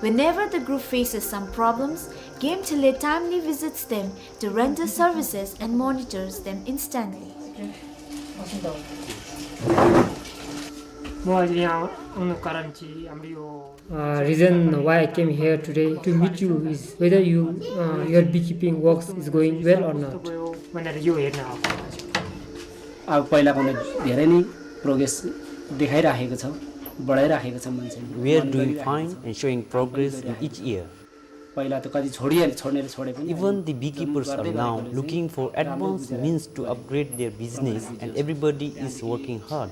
Whenever the group faces some problems, Gemtele timely visits them to render services and monitors them instantly. म अहिले यहाँ आउनुको कारण चाहिँ हाम्रो यो Uh, reason why I came here today to meet you is whether you, uh, your beekeeping works is going well or not. भनेर यो हेर्न आएको। अब पहिलाभन्दा धेरै नै प्रोग्रेस देखाइराखेको छ, बढाइराखेको छ मान्छेले। We are doing fine and showing progress in each year. पहिला त कति छोडिहाले, छोड्नेले छोडे पनि Even the beekeepers are now looking for advanced means to upgrade their business, and everybody is working hard.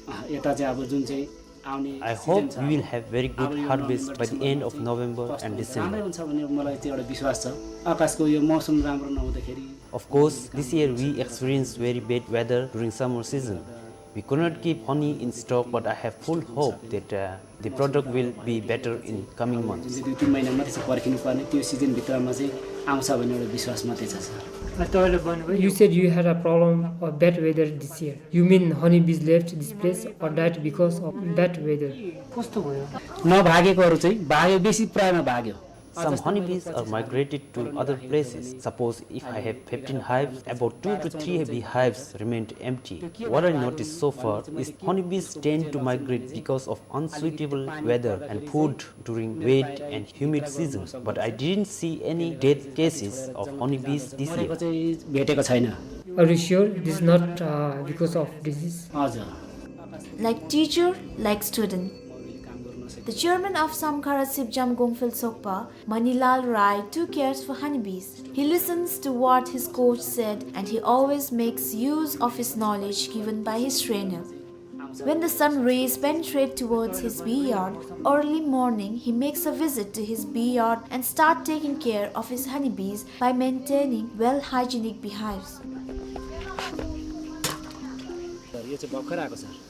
अँ, यता चाहिँ अब जुन चाहिँ आउने I hope we will have very good harvest by the end of November and December. राम्रै हुन्छ भन्ने मलाई चाहिँ एउटा विश्वास छ। आकाशको यो मौसम राम्रो नहुँदाखेरि Of course, this year we experienced very bad weather during summer season. We could not keep honey in stock, but I have full hope that, uh, the product will be better in coming months. जुन चाहिँ दुई तिन महिना मात्रै छ पर्खिनु पर्ने, त्यो सिजनभित्रमा चाहिँ आउँछ भन्ने एउटा विश्वास मात्रै छ, सर। अँ, तपाईँले भन्नुभयो You said you had a problem of bad weather this year. You mean honeybees left this place or died because of bad weather? कस्तो भयो? नभागेकोहरू चाहिँ भाग्यो, बेसी प्रायमा भाग्यो। Some honeybees are migrated to other places. Suppose if I have fifteen hives, about two to three beehives remained empty. What I noticed so far is honeybees tend to migrate because of unsuitable weather and food during wet and humid seasons. But I didn't see any death cases of honeybees this year. मरेको चाहिँ भेटेको छैन। Are you sure this is not, uh, because of disease? हजुर। Like teacher, like student. The chairman of Samkhara Sipjam Gongphel Sokpa, Manilal Rai, too cares for honeybees. He listens to what his coach said and he always makes use of his knowledge given by his trainer. When the sun rays penetrate towards his bee yard, early morning he makes a visit to his bee yard and start taking care of his honeybees by maintaining well hygienic beehives. Sir, यो चाहिँ भर्खर आएको, sir.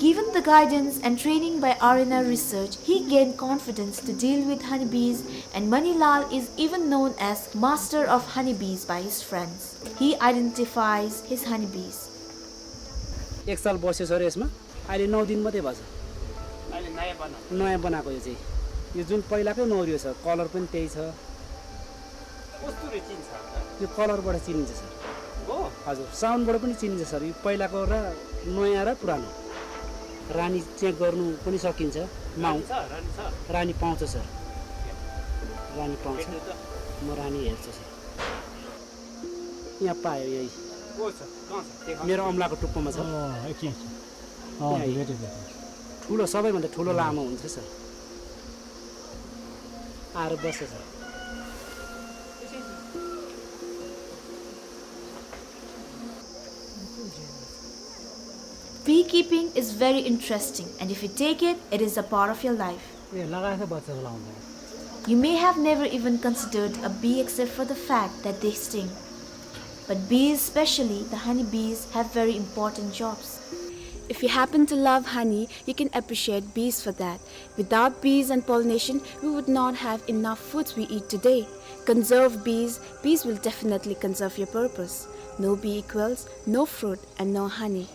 Given the guidance and training by R N R Research, he gained confidence to deal with honeybees, and Manilal is even known as master of honeybees by his friends. He identifies his honeybees. एक साल बस्यो सर यसमा, अहिले नौ दिन मात्रै भएको छ। अहिले नयाँ बनाएको। नयाँ बनाएको यो चाहिँ। यो जुन पहिलाकै नौरियो छ, कलर पनि त्यही छ। कस्तुरी चिन्छ? यो कलरबाट चिनिन्छ सर। हो? हजुर, साउन्डबाट पनि चिनिन्छ सर। यो पहिलाको र नयाँ र पुरानो। रानी चेक गर्नु पनि सकिन्छ। माउ- रानी छ, रानी छ। रानी पाउँछ सर। रानी पाउँछ। भेट्नु त। म रानी हेर्छु सर। यहाँ पायो यही। को छ? कहाँ छ? देखा। मेरो अम्लाको टुप्पोमा छ। अँ, एकछिन, एकछिन। अँ, यहाँ भेटेँ, भेटेँ। ठुलो, सबैभन्दा ठुलो लामो हुन्छ सर। आएर बस्छ sir. Beekeeping is very interesting, and if you take it, it is a part of your life. ए, लगाएछ बच्चा लाउँदा। You may have never even considered a bee except for the fact that they sting. But bees, especially the honey bees, have very important jobs. If you happen to love honey, you can appreciate bees for that. Without bees and pollination, we would not have enough foods we eat today. Conserve bees, bees will definitely conserve your purpose. No bee equals no fruit and no honey.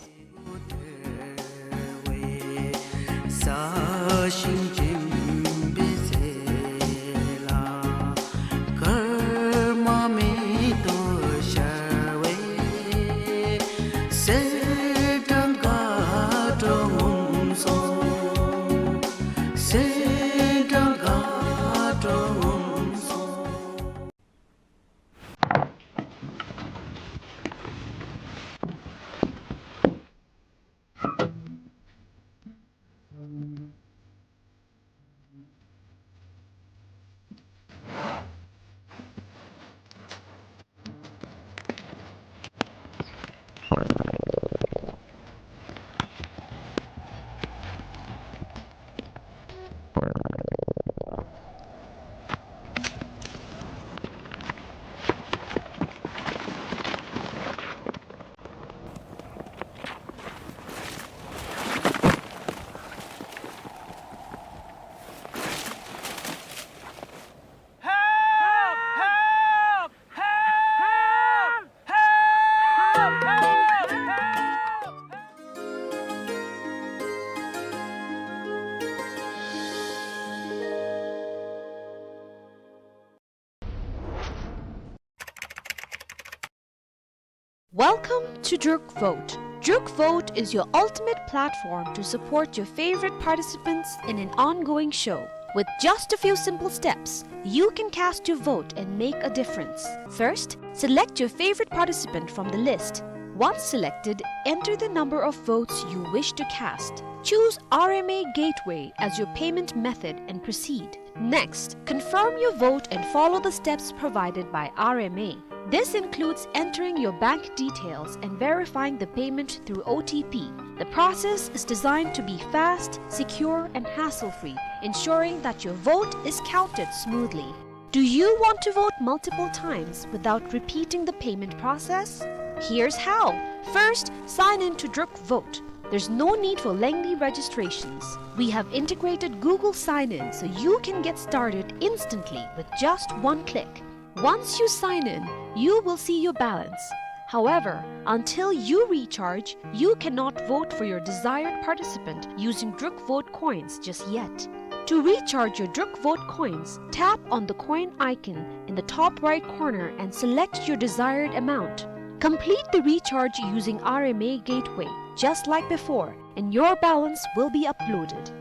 Welcome to Druk Vote. Druk Vote is your ultimate platform to support your favorite participants in an ongoing show. With just a few simple steps, you can cast your vote and make a difference. First, select your favorite participant from the list. Once selected, enter the number of votes you wish to cast. Choose R M A Gateway as your payment method and proceed. Next, confirm your vote and follow the steps provided by R M A. This includes entering your bank details and verifying the payment through O T P. The process is designed to be fast, secure, and hassle-free, ensuring that your vote is counted smoothly. Do you want to vote multiple times without repeating the payment process? Here's how. First, sign in to Druk Vote. There's no need for lengthy registrations. We have integrated Google Sign-In, so you can get started instantly with just one click. Once you sign in, you will see your balance. However, until you recharge, you cannot vote for your desired participant using Druk Vote coins just yet. To recharge your Druk Vote coins, tap on the coin icon in the top right corner and select your desired amount. Complete the recharge using R M A Gateway, just like before, and your balance will be uploaded.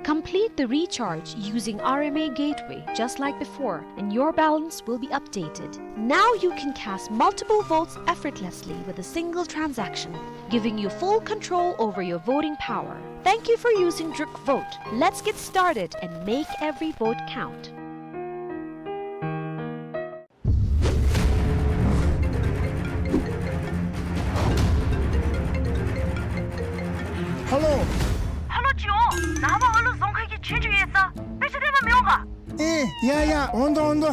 Complete the recharge using R M A Gateway, just like before, and your balance will be updated. Now you can cast multiple votes effortlessly with a single transaction, giving you full control over your voting power. Thank you for using Druk Vote. Let's get started and make every vote count. ཧ་ལོ། ཧ་ལོ་ཅིག་འོང་། ནངས་པ་ཨ་ལུ་རྫོང་ཁ་གི་ཆོས་རྒྱུགས་ཡོད་ས། དཔེ་ཆ་སྟོན་པར་མི་འོང་ག། ཨེ་ཡ་ཡ། འོང་དོ་འོང་དོ།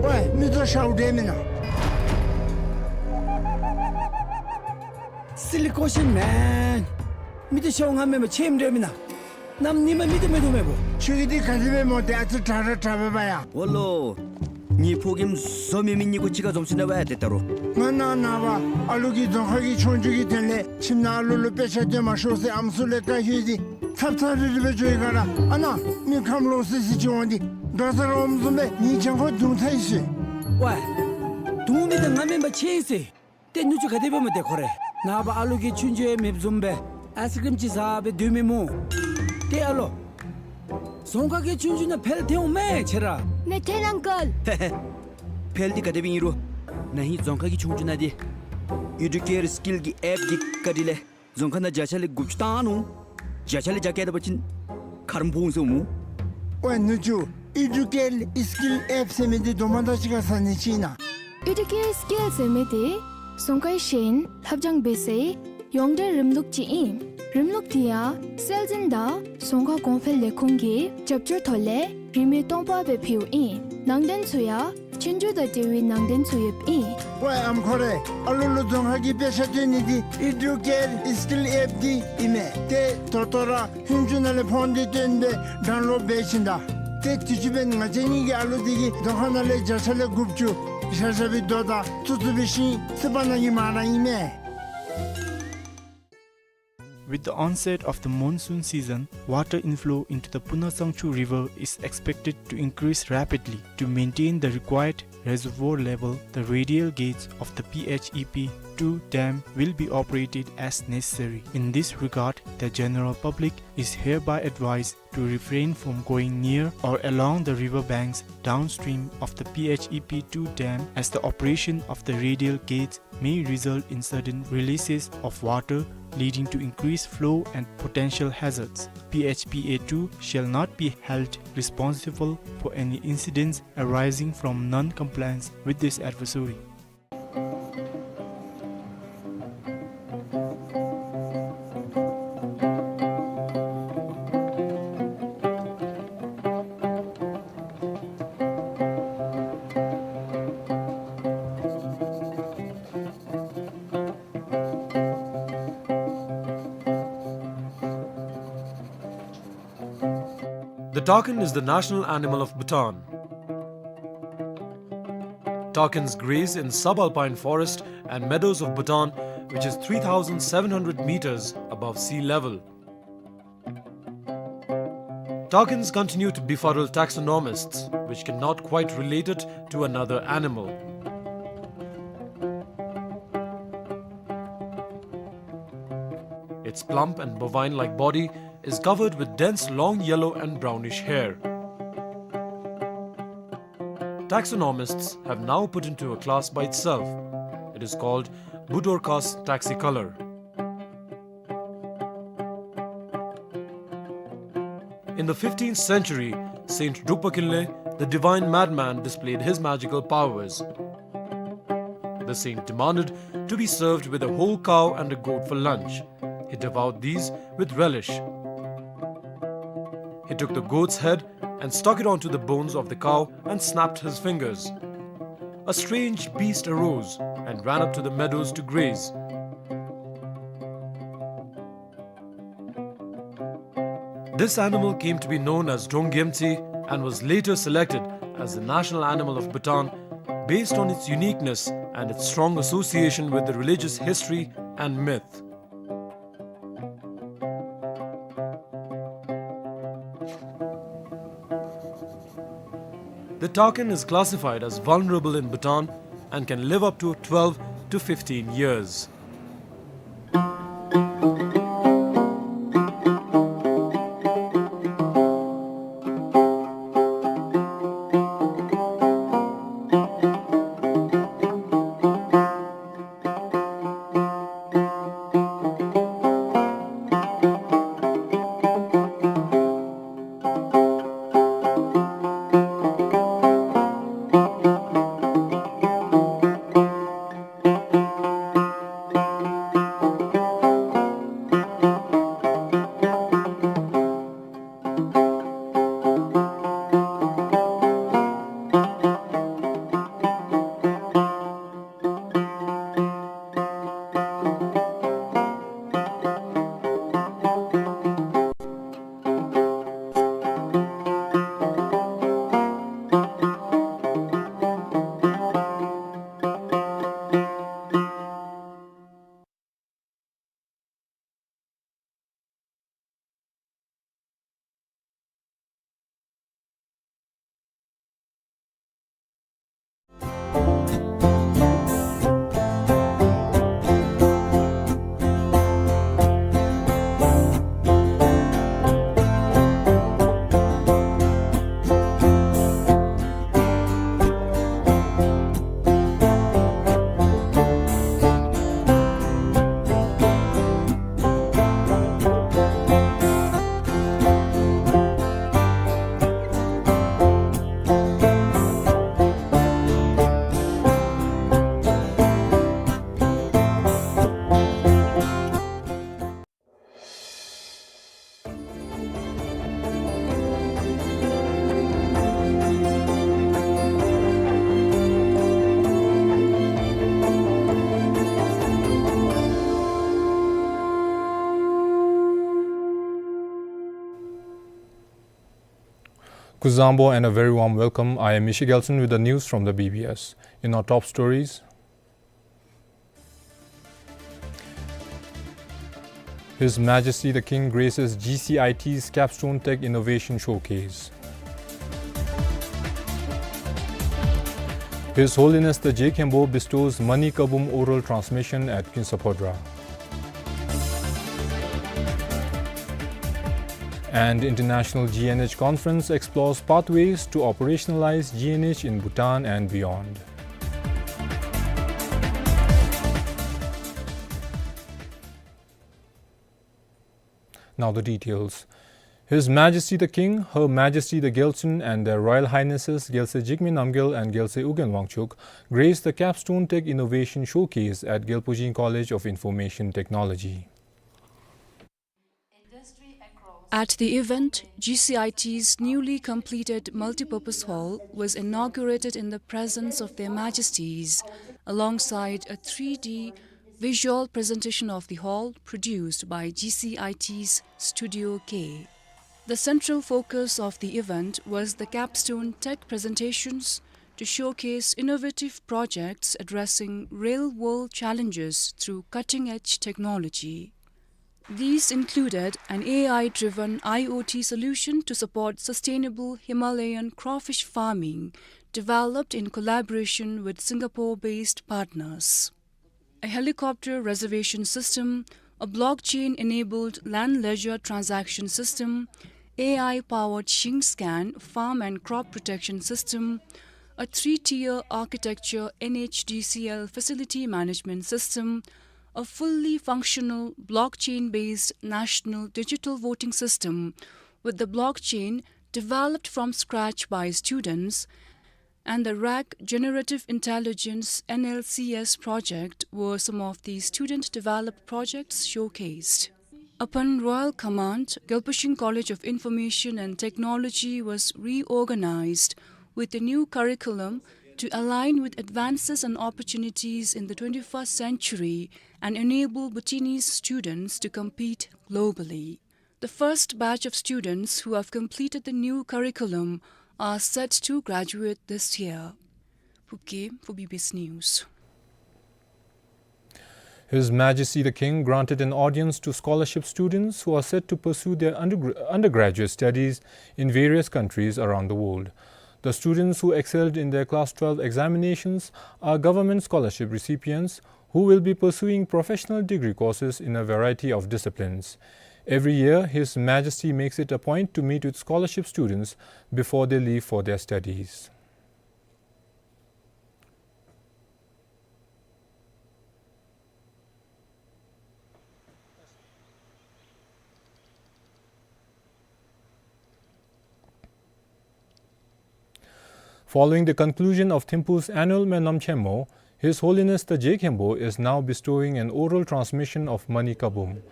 ཝའི་མི་ཚུ་ཤཝ་འདྲ་མེན་ན། Silly question, man. མི་ཚུ་ཤཝ་ང་མེན་པར་ཆེམ་འདྲ་མེན་ན། གནམ་ཉིནམ་མི་ཚུ་མེད་དོ་མེད་པོ། ཁྱོད་ཀྱིས་འདི་ག་དེ་སྦེ་སྨོ། ཏེ་ཨ་ཙི་དྲག་ར་དྲག་པས་པ་ཡ། འོ་ལོ། ངེའི་ཕོ་རྒནམ་བཟོ་མི་མི་གཉིས་ཀོ་གཅིག་ཁར་འཛོམས་ཞིནམ་ལས་ཝའི་ཏེ་ད་རུང་། ང་ནངས་པ་ཨ་ལུ་གི་རྫོང་ཁ་གི་ཆོས་རྒྱུགས་ཀྱི་དོན་ལས་ཁྱིམ་ནང་ཨ་ལུ་ལུ་དཔེ་ཆ་སྟོན་མ་ཤོག་ཟེར་ཨམ་སྲུ་ལས་བཀའ་ཞུ་ཡི། ཚབ་ཚབ་རི་རི་སྦེ་འགྱོ་ཡི་ག་ར། ཨ་ནཱ་མི་ཁམས་ལོག་སི་སི་ཅིག་འོང་སྟེ་དགའ་ས་ར་འོངམ་བཟུམ་སྦེ་ངེའི་གྱང་ཁར་རྡུང་ཚར་ཡི་ཟེར། ཝའི། རྡུང་མི་འདི་ང་མེན་པར་ཆེམ་ཟེར། ཏེ་ནུ་གཅུང་ག་དེ་སྦེ་སྨོ་ཏེ་ཁོ་ར། ནངས་པ་ཨ་ལུ་གི་ཆོས་རྒྱུགས་ཡང་མེདཔ་བཟུམ་སྦེ་ཨའིསི་ཀྲིམ་ཅིག་ཟ་སྦེ་སྡོད་མི་སྨོ། ཏེ་ཨ་ལོ། རྫོང་ཁ་གི་ཆོས་རྒྱུགས་ནང་ཕེལ་ཐལ་འོང་མས་ཁྱོད་ར། མེད་ཐལ་ཨང་ཀལ། ཕེལ་ཏེ་ག་དེ་སྦེ་ཨིན་རུང་ན་ཧིང་རྫོང་ཁ་གི་ཆོས་རྒྱུགས་ནང་འདི་ཨི་ཌུ་ཀེར་སི་ཀིལ་གྱི་ཨེཔ་གི་བཀའ་དྲིན་ལས་རྫོང་ཁ་ནང་བརྒྱ་ཆ་ལས་དགུ་བཅུ་བཏང་ནུག། བརྒྱ་ཆ་ལས་བརྒྱ་བཀལ་ད་པ་ཅིན་ཁ་རམ་ཕོག་འོང་ཟེར་སྨོ། ཝའི་ནུ་གཅུང་། ཨི་ཌུ་ཀེར་སི་ཀིལ་ཨེཔ་ཟེར་མི་འདི་དོ་མ་དང་གཅིག་ཁར་ཟ་ནི་ཅིག་ཨིན་ན། ཨི་ཌུ་ཀེར་སི་ཀིལ་ཟེར་མི་འདི་རྫོང་ཁའི་ཤེས་ཡོན་ལྷབ་སྦྱང་འབད་སའི་ཡོངས་འབྲེལ་རིམ་ལུགས་ཅིག་ཨིན། རིམ་ལུགས་འདི་ཡང་སྲོལ་འཛིན་དང་རྫོང་ཁ་གོང་འཕེལ་ལས་ཁུངས་ཀྱི་རྒྱབ་སྐྱོར་ཐོག་ལས་རིན་མེད་སྟོང་པ་སྦེ་ཕུལཝ་ཨིན། ནང་དོན་ཚུ་ཡང་ཆོས་རྒྱུགས་དང་འབྲེལ་བའི་ནང་དོན་ཚུ་ཡོདཔ་ཨིན། ཝའི་ཨམ་ཁོ་རེ། ཨ་ལུ་ལུ་རྫོང་ཁ་གི་དཔེ་ཆ་སྟོན་ནི་འདི་ཨི་ཌུ་ཀེར་སི་ཀིལ་ཨེཔ་འདི་ཨིན་མས། ཏེ་ད་ལྟོ་ར་ཧུན་ཅུ་ནང་ལས་ཕོན་འདི་བཏོན་སྦེ་ཌའུན་ལོཌ་འབད་ཞིནམ་ད། ཏེ་དུས་ཅི་འབདན་ང་བཅས་གཉིས་ཀྱི་ཨ་ལུ་འདི་གིས་རྫོང་ཁ་ནང་ལས་བརྒྱ་ཆ་ལས་དགུ་བཅུ་བཞག་བཞག་པའི་རྡོ་དང་བཙུགས་བཙུགས་པའི་ཤིང་ཚིག་པ་ནང་གི་མར་ར་ཨིན་མས། With the onset of the monsoon season, water inflow into the Punatsangchu River is expected to increase rapidly. To maintain the required reservoir level, the radial gates of the P H E P two dam will be operated as necessary. In this regard, the general public is hereby advised to refrain from going near or along the river banks downstream of the P H E P two dam, as the operation of the radial gates may result in sudden releases of water, leading to increased flow and potential hazards. P H P A two shall not be held responsible for any incidents arising from non-compliance with this advisory. The takin is the national animal of Bhutan. Takins graze in subalpine forest and meadows of Bhutan, which is three thousand seven hundred meters above sea level. Takins continue to befuddle taxonomists, which cannot quite relate it to another animal. Its plump and bovine-like body is covered with dense long yellow and brownish hair. Taxonomists have now put into a class by itself. It is called Budorcas taxicolor. In the fifteenth century, Saint Drukpa Kinley, the divine madman, displayed his magical powers. The saint demanded to be served with a whole cow and a goat for lunch. He devoured these with relish. He took the goat's head and stuck it onto the bones of the cow and snapped his fingers. A strange beast arose and ran up to the meadows to graze. This animal came to be known as Drong Gyemtse and was later selected as the national animal of Bhutan based on its uniqueness and its strong association with the religious history and myth. The takin is classified as vulnerable in Bhutan and can live up to twelve to fifteen years. Kuzuzangpo and a very warm welcome. I am Mishi Gelson with the news from the B B S. In our top stories, His Majesty the King graces G C I T's Capstone Tech Innovation Showcase. His Holiness the Je Khenpo bestows Mani Kabum oral transmission at Kinsaphodra. And International G N H Conference explores pathways to operationalize G N H in Bhutan and beyond. Now the details. His Majesty the King, Her Majesty the Gyaltsuen, and Their Royal Highnesses Gyaltsuen Jigme Namgyal and Gyaltsuen Ugyen Wangchuck graced the Capstone Tech Innovation Showcase at Gyalpo Jin College of Information Technology. At the event, G C I T's newly completed multipurpose hall was inaugurated in the presence of Their Majesties, alongside a three D visual presentation of the hall produced by G C I T's Studio K. The central focus of the event was the capstone tech presentations to showcase innovative projects addressing real-world challenges through cutting-edge technology. These included an A I-driven I O T solution to support sustainable Himalayan crawfish farming, developed in collaboration with Singapore-based partners, a helicopter reservation system, a blockchain-enabled land ledger transaction system, A I-powered Shing Scan farm and crop protection system, a three-tier architecture N H D C L facility management system, a fully functional blockchain-based national digital voting system with the blockchain developed from scratch by students and the RAG Generative Intelligence, N L C S, project were some of the student-developed projects showcased. Upon royal command, Gyalpashing College of Information and Technology was reorganized with a new curriculum to align with advances and opportunities in the twenty-first century and enable Bhutanese students to compete globally. The first batch of students who have completed the new curriculum are set to graduate this year. Phub Gep for B B S News. His Majesty the King granted an audience to scholarship students who are set to pursue their undergr-, undergraduate studies in various countries around the world. The students who excelled in their Class twelve examinations are government scholarship recipients who will be pursuing professional degree courses in a variety of disciplines. Every year, His Majesty makes it a point to meet with scholarship students before they leave for their studies. Following the conclusion of Thimphu's annual Menam Chenmo, His Holiness the Je Khenpo is now bestowing an oral transmission of Mani Kabum.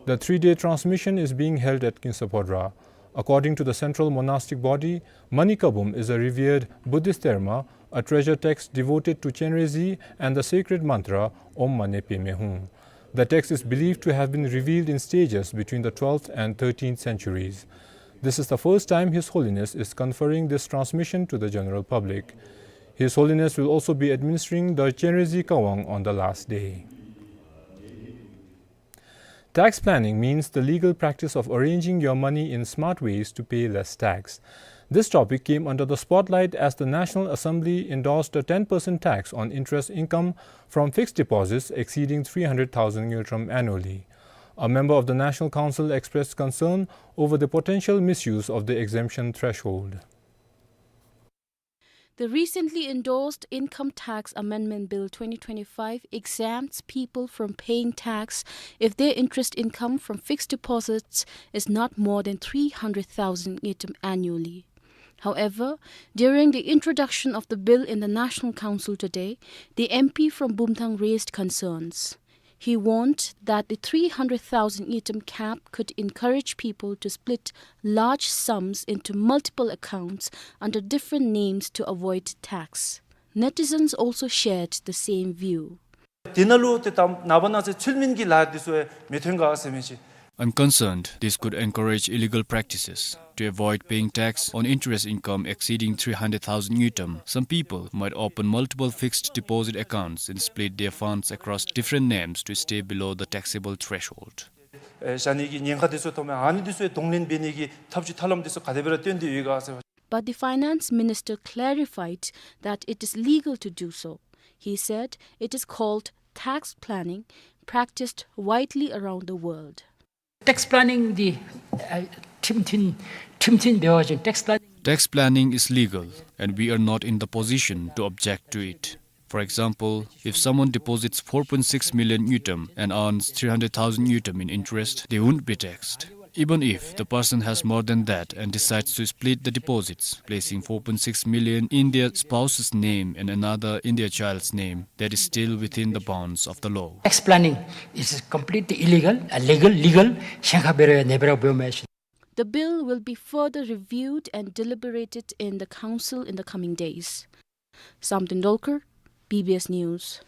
The three-day transmission is being held at Kingsaphodra. According to the central monastic body, Mani Kabum is a revered Buddhist terma, a treasure text devoted to Chenrezig and the sacred mantra Om Mani Padme Hum. The text is believed to have been revealed in stages between the twelfth and thirteenth centuries. This is the first time His Holiness is conferring this transmission to the general public. His Holiness will also be administering the Chenrezig Kawang on the last day. Tax planning means the legal practice of arranging your money in smart ways to pay less tax. This topic came under the spotlight as the National Assembly endorsed a ten percent tax on interest income from fixed deposits exceeding three hundred thousand ngultrum annually. A member of the National Council expressed concern over the potential misuse of the exemption threshold. The recently endorsed Income Tax Amendment Bill twenty twenty-five exempts people from paying tax if their interest income from fixed deposits is not more than three hundred thousand ngultrum annually. However, during the introduction of the bill in the National Council today, the M P from Bumthang raised concerns. He warned that the three hundred thousand ngultrum cap could encourage people to split large sums into multiple accounts under different names to avoid tax. Netizens also shared the same view. དེ་ནང་ལུ་ཏེ་ད་ནངས་པ་གནངས་ཚེ་ཚུལ་མིན་གྱི་ལཱ་འདི་ཚུ་མི་ཐོན་ག་ཟེར་མི་ཅིག། I'm concerned this could encourage illegal practices. To avoid paying tax on interest income exceeding three hundred thousand ngultrum, some people might open multiple fixed deposit accounts and split their funds across different names to stay below the taxable threshold. ཨེ་ཞ་ནི་གི་ཉེན་ཁ་འདི་ཚུ་ཐོབ་མས། ཨ་ནི་འདི་ཚུ་གདོང་ལེན་འབད་ནི་གི་ཐབས་ཇུས་ཐབས་ལམ་འདི་ཚུ་ག་དེ་སྦེ་ར་བཏོན་ཏེ་ཡོད་ག་ཟེར་བ། But the finance minister clarified that it is legal to do so. He said it is called tax planning, practiced widely around the world. Tax planning འདི་ཨ་ཁྲིམས་མཐུན་ཁྲིམས་མཐུན་འབད་བ་ཅིན་tax planning. Tax planning is legal and we are not in the position to object to it. For example, if someone deposits four point six million ngultrum and earns three hundred thousand ngultrum in interest, they won't be taxed. Even if the person has more than that and decides to split the deposits, placing four point six million in their spouse's name and another in their child's name, that is still within the bounds of the law. Tax planning is completely illegal, illegal, legal. ཞེན་ཁ་འབད་རུང་ཡང་ནེ་སྦེ་ར་འབདཝ་མས་ཤིག། The bill will be further reviewed and deliberated in the council in the coming days. Samten Dolkar, B B S News.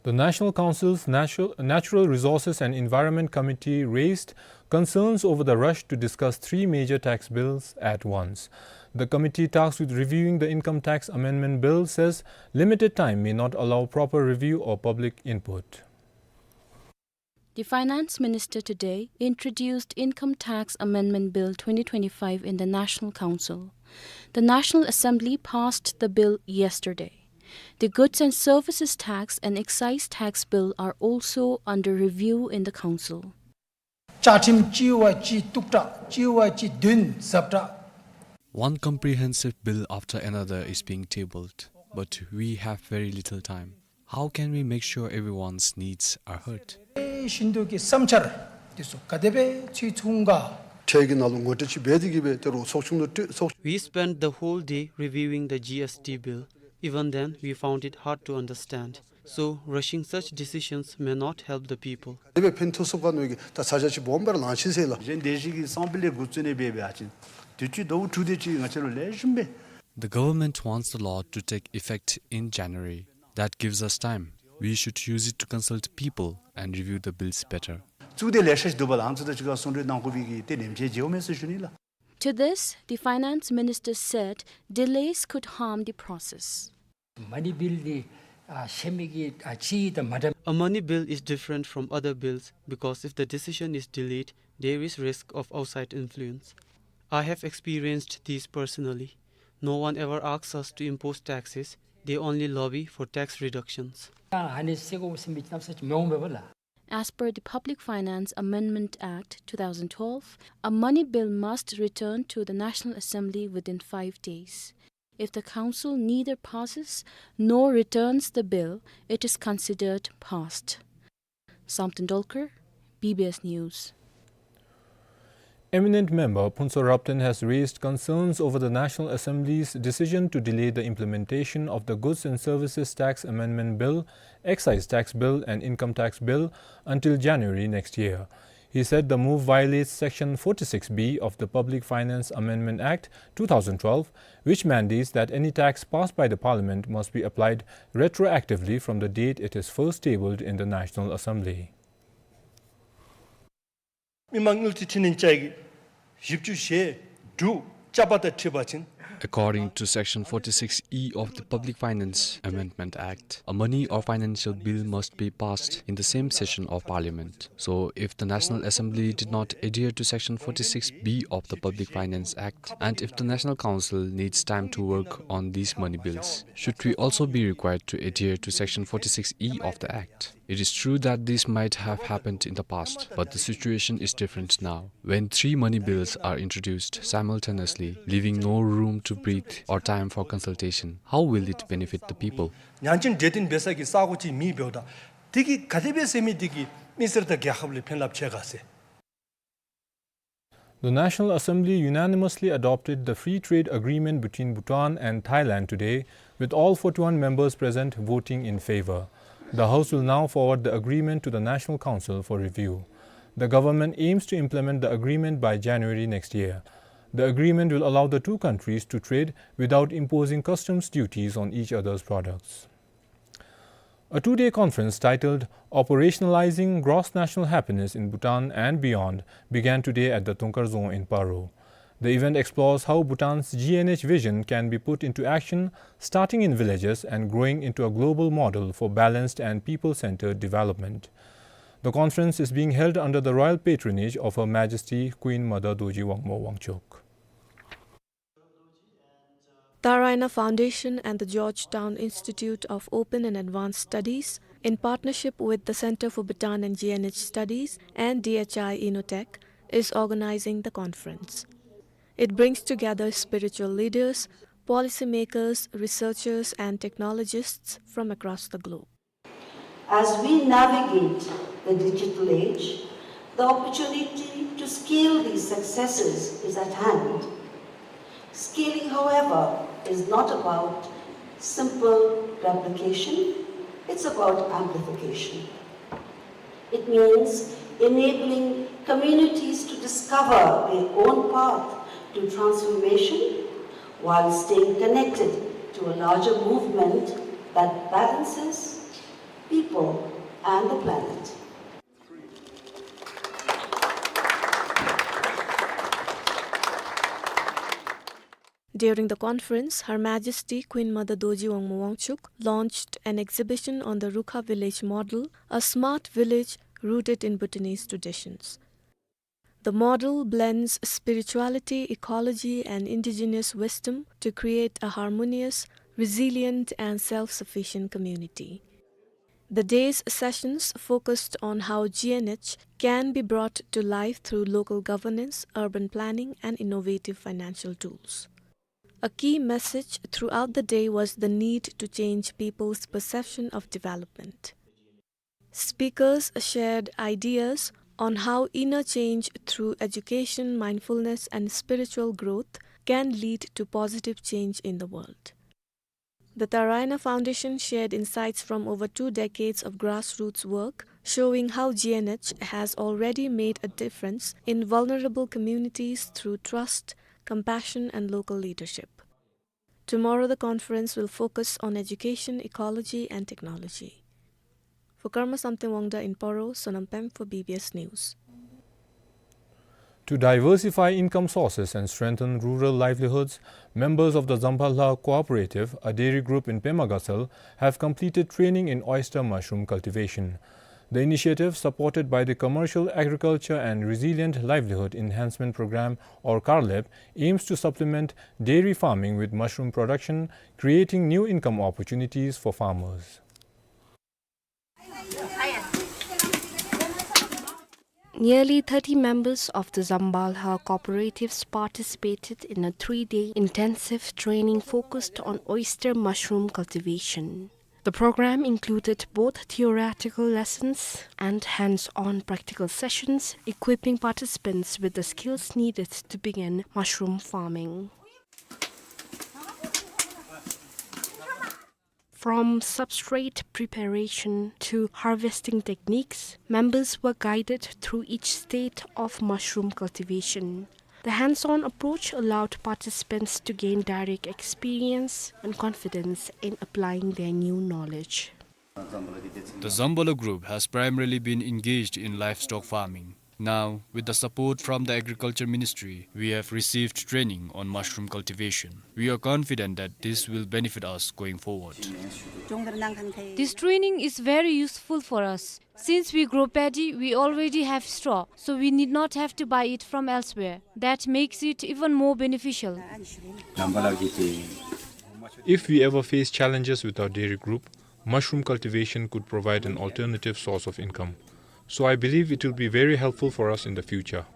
The National Council's Natu-, Natural Resources and Environment Committee raised concerns over the rush to discuss three major tax bills at once. The committee tasked with reviewing the Income Tax Amendment Bill says limited time may not allow proper review or public input. The finance minister today introduced Income Tax Amendment Bill twenty twenty-five in the National Council. The National Assembly passed the bill yesterday. The Goods and Services Tax and Excise Tax Bill are also under review in the council. བཅའ་ཁྲིམས་གཅིག་བ་གཅིག་གཏུག་དྲགས་གཅིག་བ་གཅིག་བདུན་ཟབ་དྲགས། One comprehensive bill after another is being tabled, but we have very little time. How can we make sure everyone's needs are heard? ཤིན་ཏུ་གི་བསམ་འཆར་འདི་ཚུ་ག་དེ་སྦེ་ཚུད་ཚུགས་ག། ཁྲལ་གྱི་ནང་ལུ་ངོ་སྤྲོད་ཅིག་འབད་དེ་གིས་སྦེ་ཏེ་རོགས་ཚོགས་ཆུང་ལུ་སྤྲོད་ཚོགས། We spent the whole day reviewing the G S T bill. Even then, we found it hard to understand. So, rushing such decisions may not help the people. དེ་སྦེ་ཕན་ཐོགས་སོང་ག་མནོ་གི་ད་ཚ་གྱང་ཅིག་སྦོམ་སྦེ་ར་ལང་ཅི་ཟེར་ལགས། གཞན་སྡེ་བཞི་གི་གསང་སྤེལ་ལས་འགོ་བཙུགས་ནི་འབད་འབད་ཨ་ཅིན་དུས་ཅི་ཟླཝ་དྲུག་དེ་ཅིག་ང་བཅས་ལུ་ལེགས་ཤོམ་སྦེ། The government wants the law to take effect in January. That gives us time. We should use it to consult people and review the bills better. བཙུགས་ཏེ་ལེ་ཤ་ཅིག་འདུག་པ་ལགས། ཨ་ནི་ཚུ་དང་གཅིག་ཁར་གསུང་གྲོས་གནང་དགོ་པའི་གི་ཏེ་ལེན་ཅི་བྱོནམ་མས་ཟེར་ཞུ་ནི་ལགས། To this, the finance minister said delays could harm the process. མ་ཎི་བིལ་འདི་ཨ་བཤད་མི་གི་ཨ་ཅིག་དང་མ་འདྲ། A money bill is different from other bills because if the decision is delayed, there is risk of outside influence. I have experienced these personally. No one ever asks us to impose taxes, they only lobby for tax reductions. ཨ་ནི་སེ་གོ་སེམས་པའི་གནམ་ས་ཅིག་མི་འོང་པས་ལགས། As per the Public Finance Amendment Act two thousand twelve, a money bill must return to the National Assembly within five days. If the council neither passes nor returns the bill, it is considered passed. Samten Dolkar, B B S News. Eminent member Phuntsho Rapten has raised concerns over the National Assembly's decision to delay the implementation of the Goods and Services Tax Amendment Bill, Excise Tax Bill and Income Tax Bill until January next year. He said the move violates Section forty-six B of the Public Finance Amendment Act two thousand twelve, which mandates that any tax passed by the Parliament must be applied retroactively from the date it is first tabled in the National Assembly. མི་མང་དངུལ་རྩིས་འཕྲི་སྣོན་བཅའ་ཡིག་བཞི་བཅུ་ཞེ་དྲུག་བཅའ་པ་དང་འཁྲིལ་བ་ཅིན། According to Section forty-six E of the Public Finance Amendment Act, a money or financial bill must be passed in the same session of Parliament. So, if the National Assembly did not adhere to Section forty-six B of the Public Finance Act, and if the National Council needs time to work on these money bills, should we also be required to adhere to Section forty-six E of the Act? It is true that this might have happened in the past, but the situation is different now. When three money bills are introduced simultaneously, leaving no room to breathe or time for consultation, how will it benefit the people? ཉན་ཅིང་གྲོས་བསྟུན་འབད་ས་གི་ས་གོ་ཅིག་མེད་པས་ད། དེ་གིས་ག་དེ་སྦེ་ཟེར་མི་དེ་གིས་མི་སེར་དང་རྒྱལ་ཁབ་ལུ་ཕན་རླབས་ཆེ་ག་ཟེར། The National Assembly unanimously adopted the free trade agreement between Bhutan and Thailand today, with all forty-one members present voting in favor. The House will now forward the agreement to the National Council for review. The government aims to implement the agreement by January next year. The agreement will allow the two countries to trade without imposing customs duties on each other's products. A two-day conference titled Operationalizing Gross National Happiness in Bhutan and Beyond began today at the Thongkar Dzong in Paro. The event explores how Bhutan's G N H vision can be put into action, starting in villages and growing into a global model for balanced and people-centered development. The conference is being held under the royal patronage of Her Majesty Queen Mother Dorji Wangmo Wangchuck. Taraina Foundation and the Georgetown Institute of Open and Advanced Studies, in partnership with the Center for Bhutan and G N H Studies and D H I Innotech, is organizing the conference. It brings together spiritual leaders, policymakers, researchers, and technologists from across the globe. As we navigate the digital age, the opportunity to scale these successes is at hand. Scaling, however, is not about simple replication, it's about amplification. It means enabling communities to discover their own path to transformation while staying connected to a larger movement that balances people and the planet. During the conference, Her Majesty Queen Mother Dorji Wangmo Wangchuck launched an exhibition on the Rukha village model, a smart village rooted in Bhutanese traditions. The model blends spirituality, ecology, and indigenous wisdom to create a harmonious, resilient, and self-sufficient community. The day's sessions focused on how G N H can be brought to life through local governance, urban planning, and innovative financial tools. A key message throughout the day was the need to change people's perception of development. Speakers shared ideas on how inner change through education, mindfulness, and spiritual growth can lead to positive change in the world. The Taraina Foundation shared insights from over two decades of grassroots work, showing how G N H has already made a difference in vulnerable communities through trust, compassion, and local leadership. Tomorrow, the conference will focus on education, ecology, and technology. For Karma Samten Wangda in Paro, Sonam Pem for B B S News. To diversify income sources and strengthen rural livelihoods, members of the Zambala Cooperative, a dairy group in Pemagasal, have completed training in oyster mushroom cultivation. The initiative, supported by the Commercial Agriculture and Resilient Livelihood Enhancement Program, or CARLEP, aims to supplement dairy farming with mushroom production, creating new income opportunities for farmers. Nearly thirty members of the Zambalha cooperatives participated in a three-day intensive training focused on oyster mushroom cultivation. The program included both theoretical lessons and hands-on practical sessions, equipping participants with the skills needed to begin mushroom farming. From substrate preparation to harvesting techniques, members were guided through each stage of mushroom cultivation. The hands-on approach allowed participants to gain direct experience and confidence in applying their new knowledge. The Zambala group has primarily been engaged in livestock farming. Now, with the support from the Agriculture Ministry, we have received training on mushroom cultivation. We are confident that this will benefit us going forward. This training is very useful for us. Since we grow paddy, we already have straw, so we need not have to buy it from elsewhere. That makes it even more beneficial. If we ever face challenges with our dairy group, mushroom cultivation could provide an alternative source of income. So I believe it will be very helpful for us in the future.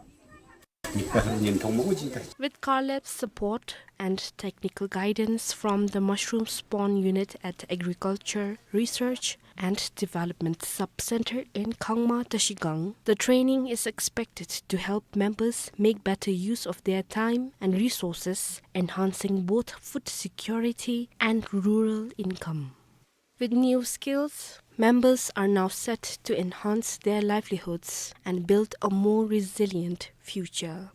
With CARLEP's support and technical guidance from the Mushroom Spawn Unit at Agriculture Research and Development Sub-Center in Khangma, Trashigang, the training is expected to help members make better use of their time and resources, enhancing both food security and rural income. With new skills, members are now set to enhance their livelihoods and build a more resilient future.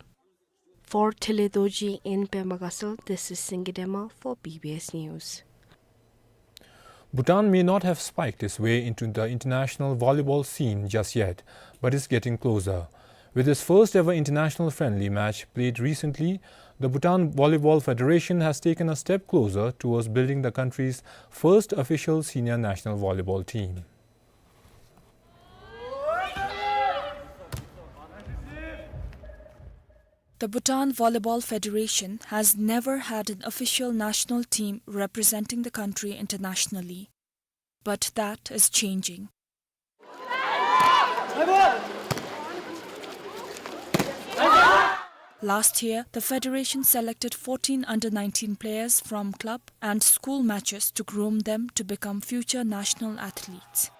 For Tele Dorji in Pemba Gasol, this is Singye Dema for B B S News. Bhutan may not have spiked its way into the international volleyball scene just yet, but is getting closer. With its first ever international friendly match played recently, the Bhutan Volleyball Federation has taken a step closer towards building the country's first official senior national volleyball team. The Bhutan Volleyball Federation has never had an official national team representing the country internationally, but that is changing. Last year, the federation selected fourteen under nineteen players from club and school matches to groom them to become future national athletes.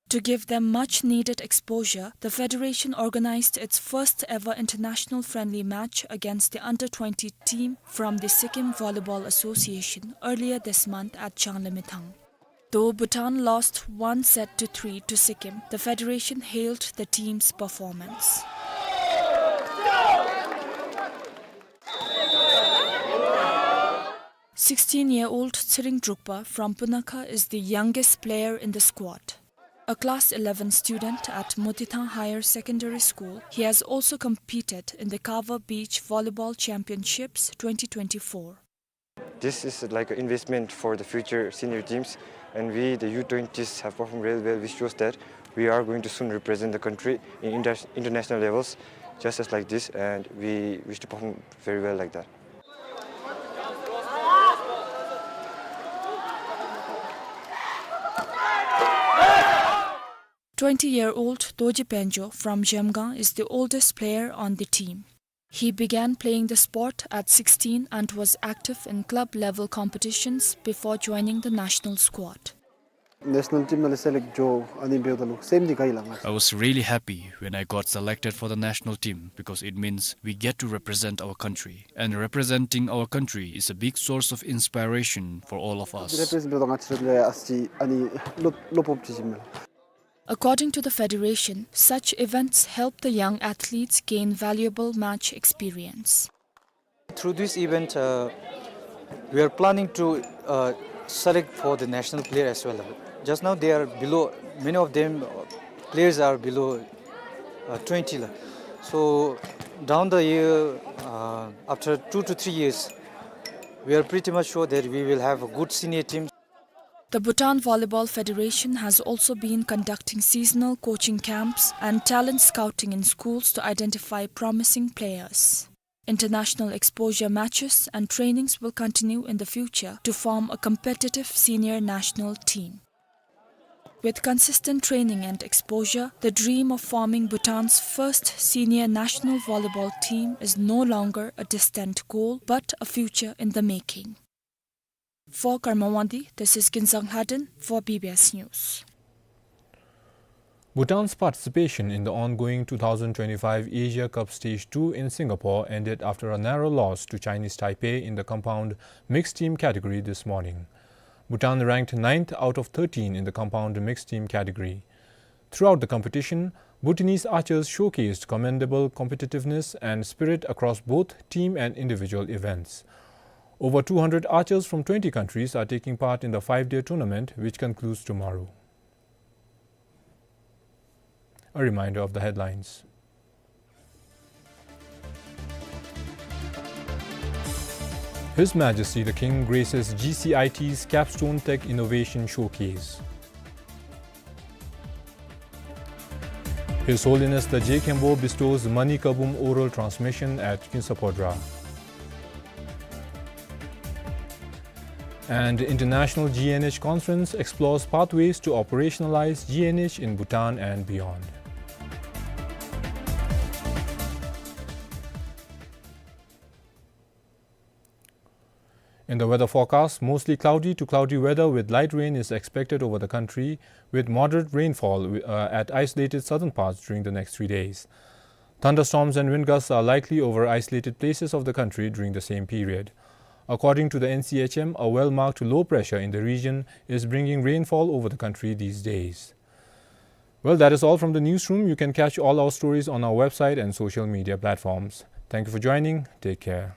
To give them much needed exposure, the federation organized its first ever international friendly match against the under twenty team from the Sikkim Volleyball Association earlier this month at Changlimithang. Though Bhutan lost one set to three to Sikkim, the federation hailed the team's performance. Sixteen-year-old Tshering Drukpa from Punakha is the youngest player in the squad. A class eleven student at Motithang Higher Secondary School, he has also competed in the Kavar Beach Volleyball Championships twenty twenty-four. This is like an investment for the future senior teams, and we, the U twenties, have performed really well, which shows that we are going to soon represent the country in inter-, international levels, just as like this, and we wish to perform very well like that. Twenty-year-old Dorji Pangyo from Zhemgang is the oldest player on the team. He began playing the sport at sixteen and was active in club-level competitions before joining the national squad. National team ནང་ལས་སེ་ལེཀཊ་འགྱོ་ཨ་ནི་འབདཝ་ད་ལུ་སེམས་འདི་དགའ་ཡི་ལགས། I was really happy when I got selected for the national team because it means we get to represent our country, and representing our country is a big source of inspiration for all of us. རེ་པི་རེ་ཛེནཊ་འབདཝ་ད་ང་བཅས་ར་ལུ་ཡང་ཨ་ཙི་ཨ་ནི་བློ་བློ་སྤོབས་ཅིག་ཨིན་མས་ལགས། According to the federation, such events help the young athletes gain valuable match experience. Through this event, uh, we are planning to, uh, select for the national player as well. Just now they are below, many of them, uh, players are below, uh, twenty la. So down the year, uh, after two to three years, we are pretty much sure that we will have a good senior team. The Bhutan Volleyball Federation has also been conducting seasonal coaching camps and talent scouting in schools to identify promising players. International exposure matches and trainings will continue in the future to form a competitive senior national team. With consistent training and exposure, the dream of forming Bhutan's first senior national volleyball team is no longer a distant goal, but a future in the making. For Karma Wangdi, this is Kinzang Lhaden for B B S News. Bhutan's participation in the ongoing two thousand twenty-five Asia Cup Stage two in Singapore ended after a narrow loss to Chinese Taipei in the compound mixed team category this morning. Bhutan ranked ninth out of thirteen in the compound mixed team category. Throughout the competition, Bhutanese archers showcased commendable competitiveness and spirit across both team and individual events. Over two hundred archers from twenty countries are taking part in the five-day tournament, which concludes tomorrow. A reminder of the headlines. His Majesty the King graces G C I T's Capstone Tech Innovation Showcase. His Holiness the Je Khenpo bestows Mani Kabum oral transmission at Kinsapodra. And International G N H Conference explores pathways to operationalize G N H in Bhutan and beyond. In the weather forecast, mostly cloudy to cloudy weather with light rain is expected over the country, with moderate rainfall, uh, at isolated southern parts during the next three days. Thunderstorms and wind gusts are likely over isolated places of the country during the same period. According to the N C H M, a well-marked low pressure in the region is bringing rainfall over the country these days. Well, that is all from the newsroom. You can catch all our stories on our website and social media platforms. Thank you for joining. Take care.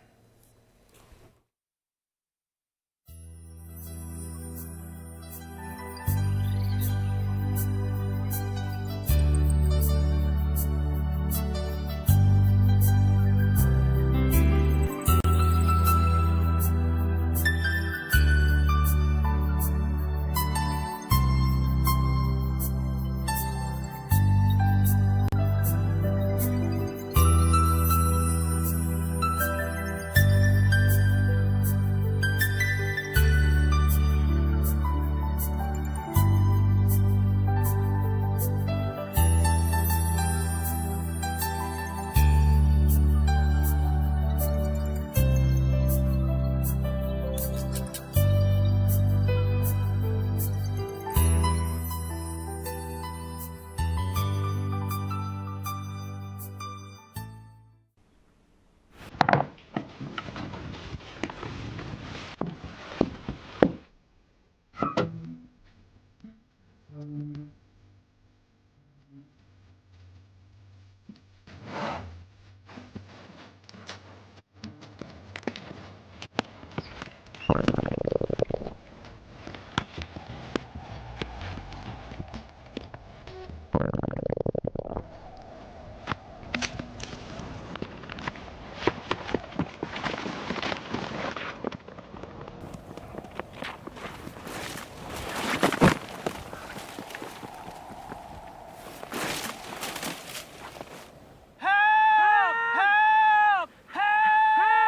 Help! Help! Help!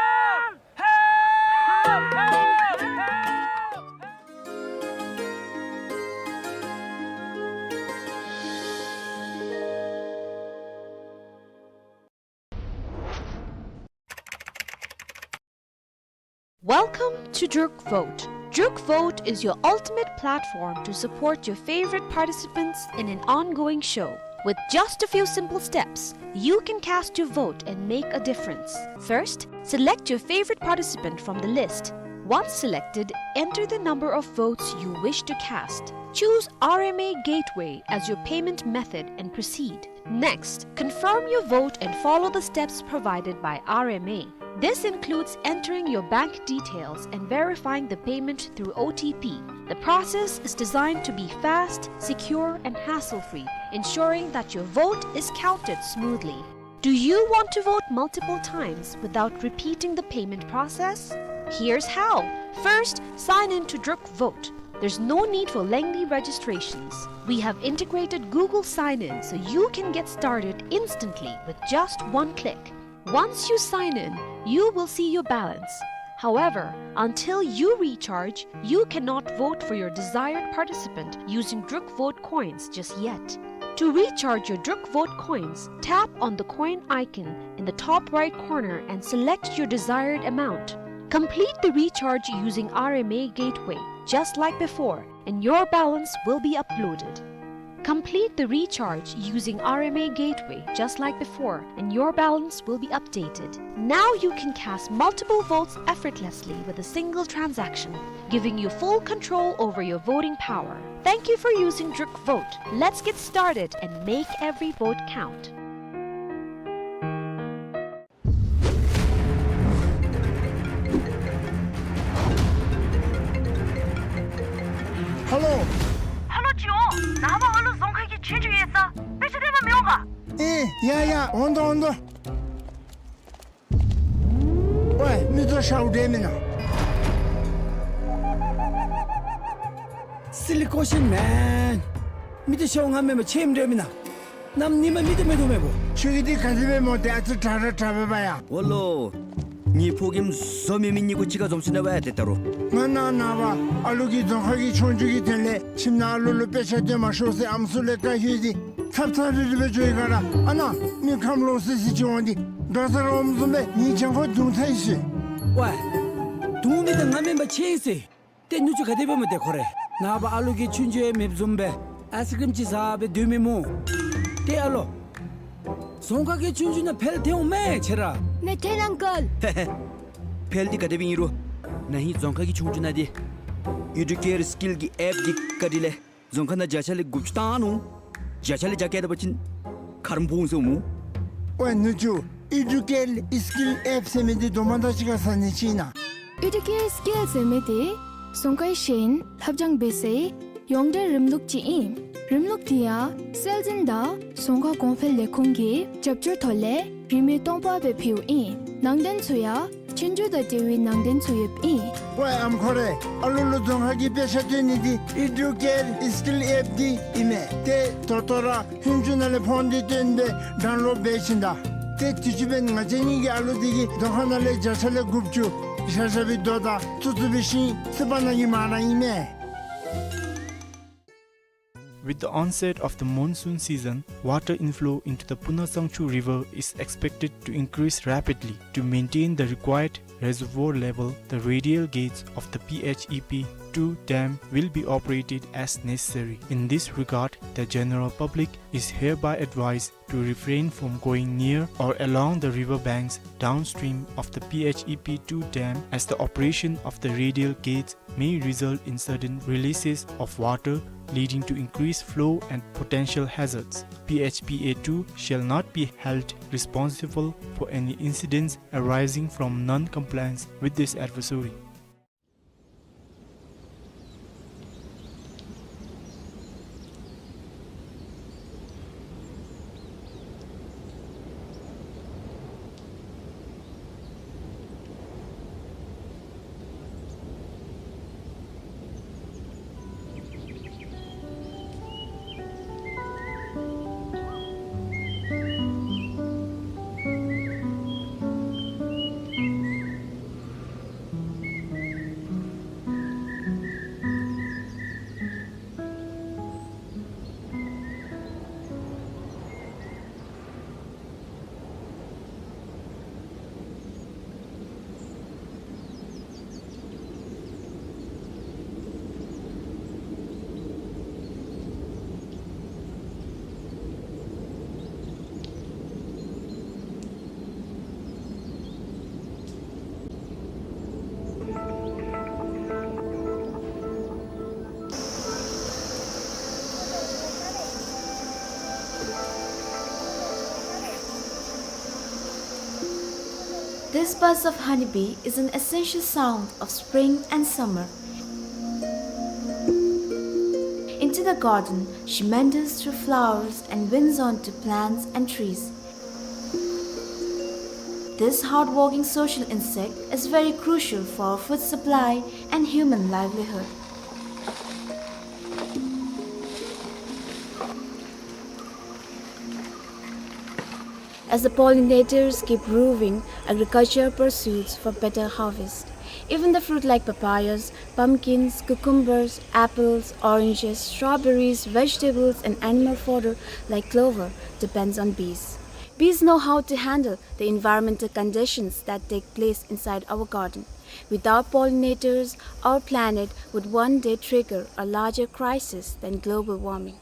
Welcome to Druk Vote. Druk Vote is your ultimate platform to support your favorite participants in an ongoing show. With just a few simple steps, you can cast your vote and make a difference. First, select your favorite participant from the list. Once selected, enter the number of votes you wish to cast. Choose R M A Gateway as your payment method and proceed. Next, confirm your vote and follow the steps provided by R M A. This includes entering your bank details and verifying the payment through O T P. The process is designed to be fast, secure, and hassle-free, ensuring that your vote is counted smoothly. Do you want to vote multiple times without repeating the payment process? Here's how. First, sign in to Druk Vote. There's no need for lengthy registrations. We have integrated Google Sign-In so you can get started instantly with just one click. Once you sign in, you will see your balance. However, until you recharge, you cannot vote for your desired participant using Druk Vote coins just yet. To recharge your Druk Vote coins, tap on the coin icon in the top right corner and select your desired amount. Complete the recharge using R M A Gateway, just like before, and your balance will be uploaded. Complete the recharge using R M A Gateway just like before, and your balance will be updated. Now you can cast multiple votes effortlessly with a single transaction, giving you full control over your voting power. Thank you for using Druk Vote. Let's get started and make every vote count. ཧེ་ལོ། ཧེ་ལོ་ཅིག་འོང་། ནངས་པ་ཨ་ལུ་རྫོང་ཁ་གི་ཆོས་རྒྱུགས་ཡོད་ས་དཔེ་ཆ་སྟོན་པར་མི་འོང་ག། ཨེ་ཡ་ཡ། འོང་དོ་འོང་དོ། ཝའི་མི་ཚུ་ཤོར་འདྲ་མེན་ན། སི་ལི་ཀོ་ཤིན་མེན། མི་ཚུ་ཤོར་ང་མེན་པར་ཆེམ་འདྲ་མེན་ན། གནམ་ཉིན་མ་མི་དེ་མེད་དོ་མེད་པོ། ཁྱོད་ཀྱི་དེ་ག་དེ་སྦེ་མོ་དེ་ཨ་ཙི་དྲག་ར་དྲག་པས་པ་ཡ། འོ་ལོ། ངེའི་ཕོ་རྒནམ་བཟོ་མེད་མི་གཉིས་ཀོ་གཅིག་ཁར་འཛོམས་ཞིནམ་ལས་ཝའི་དེ་ལྟ་རུང་། ང་ནཱ་ནངས་པ་ཨ་ལུ་གི་རྫོང་ཁ་གི་ཆོས་རྒྱུགས་ཀྱི་དོན་ལས་ཁྱིམ་ནང་ཨ་ལུ་ལུ་དཔེ་ཆ་སྟོན་མ་ཤོག་ཟེར་ཨམ་སྲུ་ལས་བཀའ་ཞུ་སྟེ་ཚབ་ཚབ་རིལ་རི་སྦེ་འགྱོ་ཡི་ག་ར། ཨ་ནཱ་མི་ཁམས་ལོག་སི་སི་ཅིག་འོང་སྟེ་རྡོག་རྩ་ར་འོངམ་བཟུམ་སྦེ་ངེའི་གྱང་ཁར་རྡུང་ཚར་ཡི་ཟེར། ཝའི། རྡུང་མི་དེ་ང་མེན་པར་ཆེ་ཡི་ཟེར། ཏེ་ནུ་གཅུང་ག་དེ་སྦེ་མོ་དེ་ཁོ་རེ། ནངས་པ་ཨ་ལུ་གི་ཆོས་རྒྱུགས་ཡང་མེདཔ་བཟུམ་སྦེ་ཨའིསི་ཀྲིམ་ཅིག་ཟ་སྦེ་སྡོད་མི་སྨོ། ཏེ་ཨ་ལོ། རྫོང་ཁ་གི་ཆོས་རྒྱུགས་ནང་འཕེལ་ཏེ་འོང་མས་ཁྱེད་ར། མེད་ཐེན་ཨང་ཀལ། ཧེ་ཧེ། འཕེལ་ཏེ་ག་དེ་སྦེ་ཨིན་རུང་ན་ཧིང་རྫོང་ཁ་གི་ཆོས་རྒྱུགས་ནང་དེ་ཨེ་ཌུ་ཀེར་སི་ཀིལ་གྱི་ཨེཔ་གི་བཀའ་དྲིན་ལས་རྫོང་ཁ་ནང་བརྒྱ་ཆ་ལས་དགུ་བཅུ་བཏང་ནུག། བརྒྱ་ཆ་ལས་བརྒྱ་བཀལ་ད་པ་ཅིན་ཁ་རམ་སྦོམ་ཟེར་སྨོ། ཝའི་ནུ་གཅུང་། ཨེ་ཌུ་ཀེར་སི་ཀིལ་ཨེཔ་ཟེར་མི་འདི་དོ་མ་དག་ཅིག་ཁར་ཟ་ནི་ཅིག་ཨིན་ན། ཨེ་ཌུ་ཀེར་སི་ཀིལ་ཟེར་མི་འདི་རྫོང་ཁའི་ཤེས་ཡོན་ལྷབ་སྦྱང་འབད་སའི་ཡོངས་འབྲེལ་རིམ་ལུགས་ཅིག་ཨིན། རིམ་ལུགས་འདི་ཡང་སྲོལ་འཛིན་དང་རྫོང་ཁ་གོང་འཕེལ་ལས་ཁུངས་ཀྱི་རྒྱབ་སྐྱོར་ཐོག་ལས་རིན་མེད་སྟོང་པ་སྦེ་ཕུལཝ་ཨིན། ནང་དོན་ཚུ་ཡང་ཆོས་རྒྱུགས་དང་འབྲེལ་བའི་ནང་དོན་ཚུ་ཡོདཔ་ཨིན། ཝའི་ཨམ་ཁོ་རེ། ཨ་ལུ་ལུ་རྫོང་ཁ་གི་དཔེ་ཆ་སྟོན་ནི་འདི་ཨེ་ཌུ་ཀེར་སི་ཀིལ་ཨེཔ་འདི་ཨིན་མས། ཏེ་ད་ལྟོ་ར་ཧུན་ཅུ་ནང་ལས་ཕོན་འདི་བཏོན་སྦེ་ཌའུན་ལོཌ་འབད་ཞིནམ་ད། ཏེ་དུས་ཅི་འབདན་ང་བཅས་གཉིས་ཀྱི་ཨ་ལུ་འདི་གིས་རྫོང་ཁ་ནང་ལས་བརྒྱ་ཆ་ལས་དགུ་བཅུ་བཞག་བཞགཔ་སྦེ་དོ་དང་བཙུགས་བཙུགས་འབད་ཞིནམ་ཚུ་པ་ནང་གི་མ་ར་ཨིན་མས། With the onset of the monsoon season, water inflow into the Puna Sangchu River is expected to increase rapidly. To maintain the required reservoir level, the radial gates of the P H E P two dam will be operated as necessary. In this regard, the general public is hereby advised to refrain from going near or along the river banks downstream of the P H E P two dam, as the operation of the radial gates may result in sudden releases of water, leading to increased flow and potential hazards. P H P A two shall not be held responsible for any incidents arising from non-compliance with this advisory. This buzz of honeybee is an essential sound of spring and summer. Into the garden, she meanders through flowers and winds onto plants and trees. This hardworking social insect is very crucial for food supply and human livelihood. As the pollinators keep roving, agriculture pursues for better harvest. Even the fruit like papayas, pumpkins, cucumbers, apples, oranges, strawberries, vegetables, and animal fodder like clover depends on bees. Bees know how to handle the environmental conditions that take place inside our garden. Without pollinators, our planet would one day trigger a larger crisis than global warming.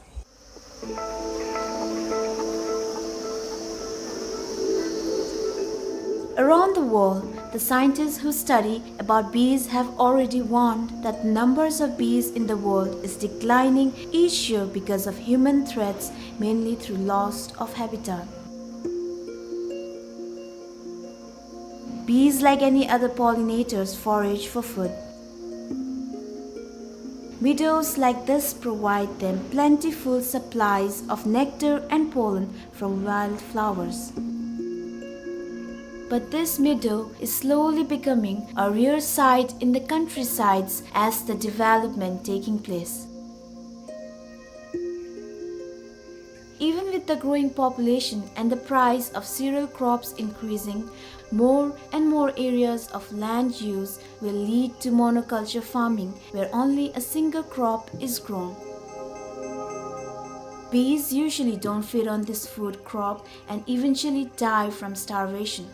Around the world, the scientists who study about bees have already warned that the numbers of bees in the world is declining each year because of human threats, mainly through loss of habitat. Bees, like any other pollinators, forage for food. Meadows like this provide them plentiful supplies of nectar and pollen from wildflowers. But this meadow is slowly becoming a rare sight in the countrysides as the development taking place. Even with the growing population and the price of cereal crops increasing, more and more areas of land use will lead to monoculture farming, where only a single crop is grown. Bees usually don't feed on this food crop and eventually die from starvation.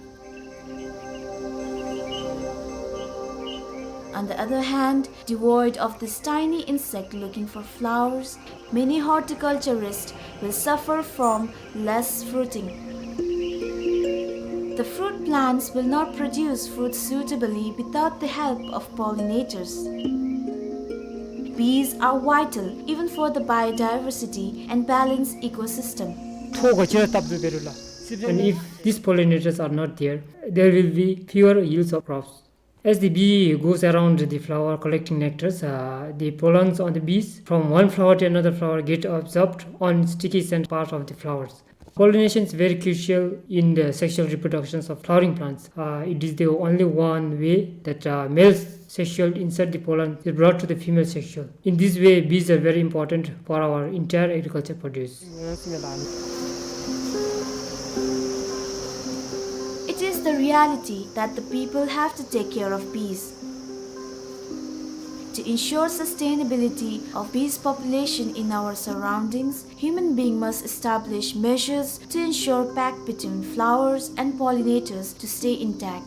On the other hand, devoid of this tiny insect looking for flowers, many horticulturists will suffer from less fruiting. The fruit plants will not produce fruit suitably without the help of pollinators. Bees are vital even for the biodiversity and balanced ecosystem. ཐོག་ག་ཅི་ར་བཏབ་དུ་བེ་རུ་ལ། And if these pollinators are not there, there will be fewer yields of crops. As the bee goes around the flower collecting nectars, uh, the pollens on the bees from one flower to another flower get absorbed on sticky scent part of the flowers. Pollination is very crucial in the sexual reproductions of flowering plants. Uh, it is the only one way that, uh, male sexual insert, the pollen, is brought to the female sexual. In this way, bees are very important for our entire agriculture produce. It is the reality that the people have to take care of bees. To ensure sustainability of bees population in our surroundings, human being must establish measures to ensure pact between flowers and pollinators to stay intact.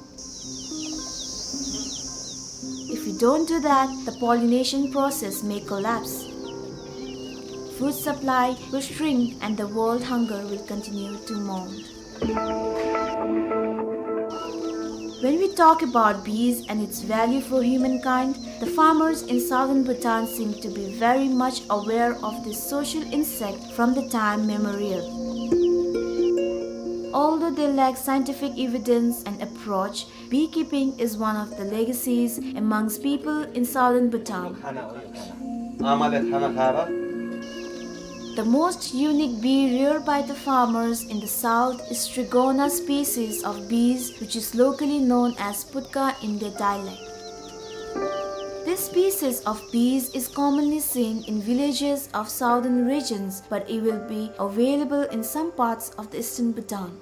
If we don't do that, the pollination process may collapse. Food supply will shrink and the world hunger will continue to mount. When we talk about bees and its value for humankind, the farmers in southern Bhutan seem to be very much aware of this social insect from the time memorial. Although they lack scientific evidence and approach, beekeeping is one of the legacies amongst people in southern Bhutan. The most unique bee reared by the farmers in the south is Trigona species of bees, which is locally known as putka in their dialect. This species of bees is commonly seen in villages of southern regions, but it will be available in some parts of the eastern Bhutan.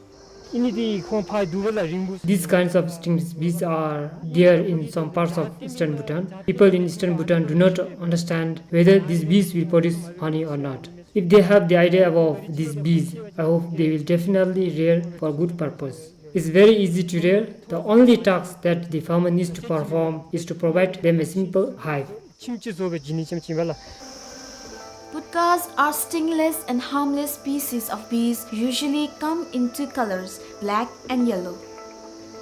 These kinds of stingless bees are there in some parts of eastern Bhutan. People in eastern Bhutan do not understand whether these bees will produce honey or not. If they have the idea about these bees, I hope they will definitely rear for good purpose. It's very easy to rear. The only task that the farmer needs to perform is to provide them a simple hive. Putkas are stingless and harmless species of bees, usually come in two colors, black and yellow.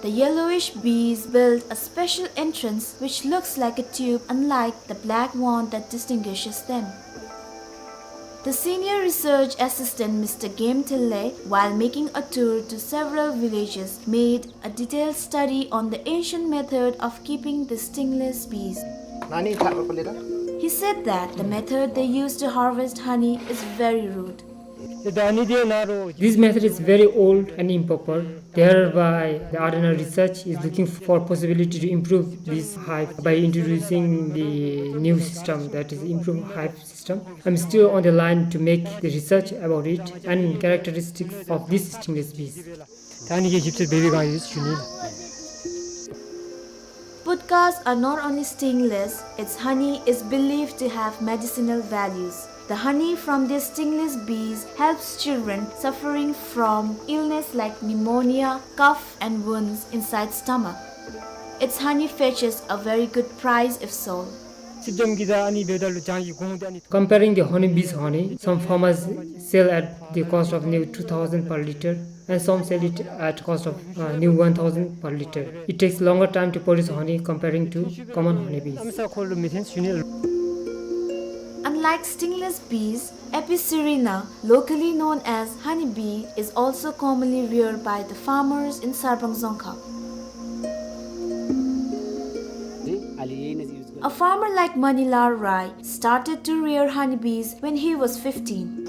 The yellowish bees build a special entrance which looks like a tube, unlike the black one that distinguishes them. The senior research assistant, Mister Game Thille, while making a tour to several villages, made a detailed study on the ancient method of keeping the stingless bees. He said that the method they used to harvest honey is very rude. This method is very old and improper. Thereby, the R N R research is looking for possibility to improve this hive by introducing the new system, that is, improved hive system. I'm still on the line to make the research about it and characteristics of these stingless bees. Putkas are not only stingless, its honey is believed to have medicinal values. The honey from these stingless bees helps children suffering from illness like pneumonia, cough, and wounds inside stomach. Its honey fetches a very good price if sold. Comparing the honeybee's honey, some farmers sell at the cost of new two thousand per liter, and some sell it at cost of, uh, new one thousand per liter. It takes longer time to produce honey comparing to common honeybees. Unlike stingless bees, Apis cerana, locally known as honeybee, is also commonly reared by the farmers in Sarpang Dzongkha. A farmer like Manilal Rai started to rear honeybees when he was fifteen.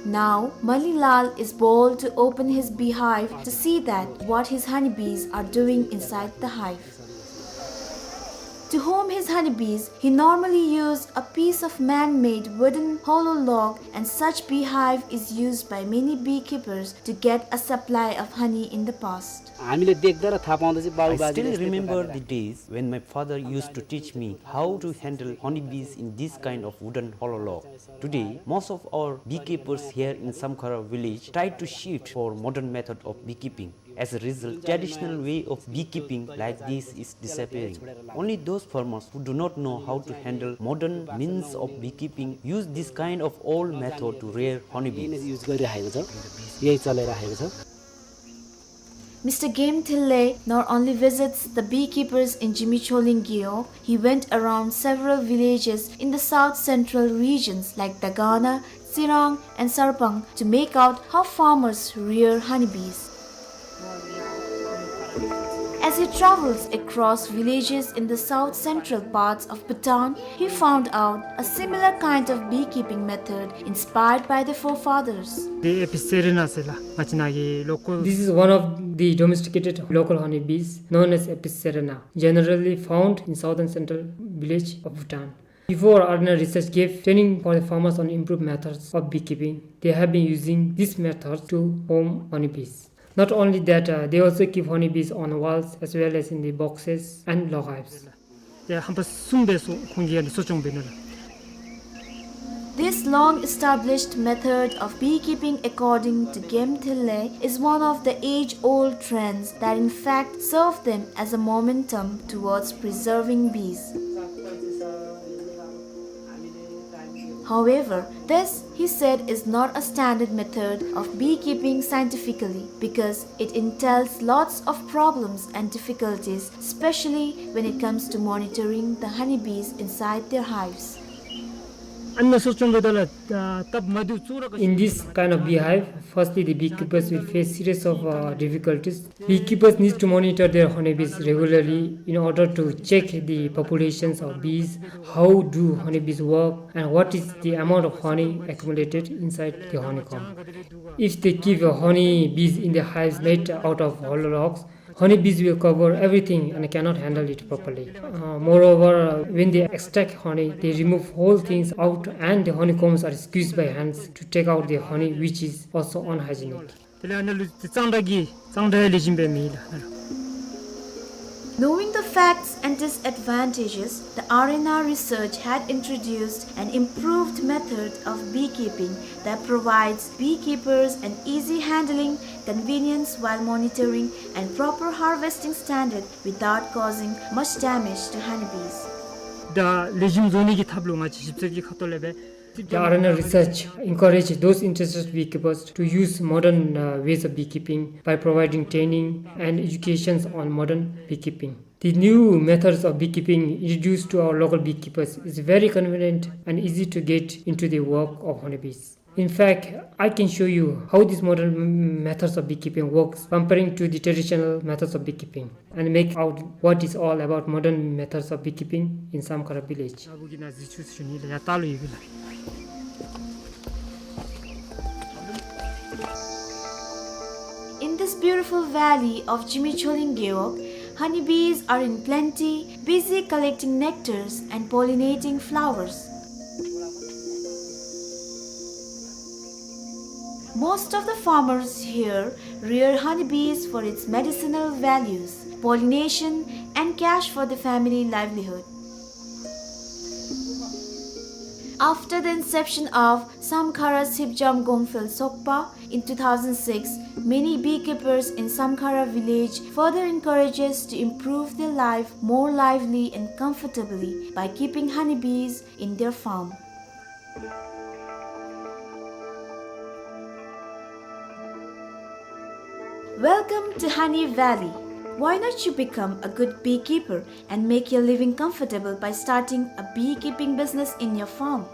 Now, Manilal is bold to open his beehive to see that what his honeybees are doing inside the hive. To home his honeybees, he normally used a piece of man-made wooden hollow log, and such beehive is used by many beekeepers to get a supply of honey in the past. I still remember the days when my father used to teach me how to handle honeybees in this kind of wooden hollow log. Today, most of our beekeepers here in Samkhara village try to shift for modern method of beekeeping. As a result, traditional way of beekeeping like this is disappearing. Only those farmers who do not know how to handle modern means of beekeeping use this kind of old method to rear honeybees. Mister Game Thille not only visits the beekeepers in Jimicholing Gewog, he went around several villages in the south central regions like Dagana, Tsirang, and Sarpang to make out how farmers rear honeybees. As he travels across villages in the south central parts of Bhutan, he found out a similar kind of beekeeping method inspired by the forefathers. This is one of the domesticated local honeybees known as Apis cerana, generally found in southern central village of Bhutan. Before, ordinary research gave training for the farmers on improved methods of beekeeping. They have been using this method to home honeybees. Not only that, uh, they also keep honeybees on walls as well as in the boxes and log hives. This long-established method of beekeeping, according to Game Thille, is one of the age-old trends that in fact serve them as a momentum towards preserving bees. However, this, he said, is not a standard method of beekeeping scientifically because it entails lots of problems and difficulties, especially when it comes to monitoring the honeybees inside their hives. In this kind of beehive, firstly, the beekeepers will face series of, uh, difficulties. Beekeepers need to monitor their honeybees regularly in order to check the populations of bees, how do honeybees work, and what is the amount of honey accumulated inside the honeycomb. If they keep, uh, honeybees in the hives made out of hollow logs, honeybees will cover everything and cannot handle it properly. Uh, moreover, uh, when they extract honey, they remove whole things out and the honeycombs are squeezed by hands to take out the honey, which is also unhygienic. Knowing the facts and disadvantages, the R N R research had introduced an improved method of beekeeping that provides beekeepers an easy handling, convenience while monitoring, and proper harvesting standard without causing much damage to honeybees. The R N R research encourage those interested beekeepers to use modern, uh, ways of beekeeping by providing training and educations on modern beekeeping. The new methods of beekeeping introduced to our local beekeepers is very convenient and easy to get into the work of honeybees. In fact, I can show you how these modern m-, methods of beekeeping works comparing to the traditional methods of beekeeping and make out what is all about modern methods of beekeeping in Samkhara village. In this beautiful valley of Jimi Choling Gewog, honeybees are in plenty, busy collecting nectars and pollinating flowers. Most of the farmers here rear honeybees for its medicinal values, pollination, and cash for the family livelihood. After the inception of Samkhara Sipjam Gongphel Sokpa in two thousand six, many beekeepers in Samkhara village further encourages to improve their life more lively and comfortably by keeping honeybees in their farm. Welcome to Honey Valley. Why not you become a good beekeeper and make your living comfortable by starting a beekeeping business in your farm?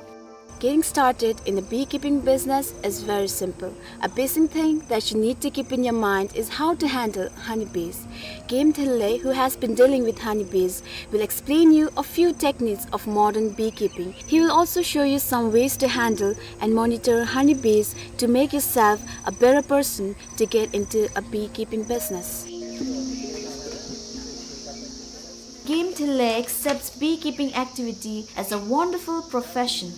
Getting started in the beekeeping business is very simple. A basic thing that you need to keep in your mind is how to handle honeybees. Game Thille, who has been dealing with honeybees, will explain you a few techniques of modern beekeeping. He will also show you some ways to handle and monitor honeybees to make yourself a better person to get into a beekeeping business. Game Thille accepts beekeeping activity as a wonderful profession.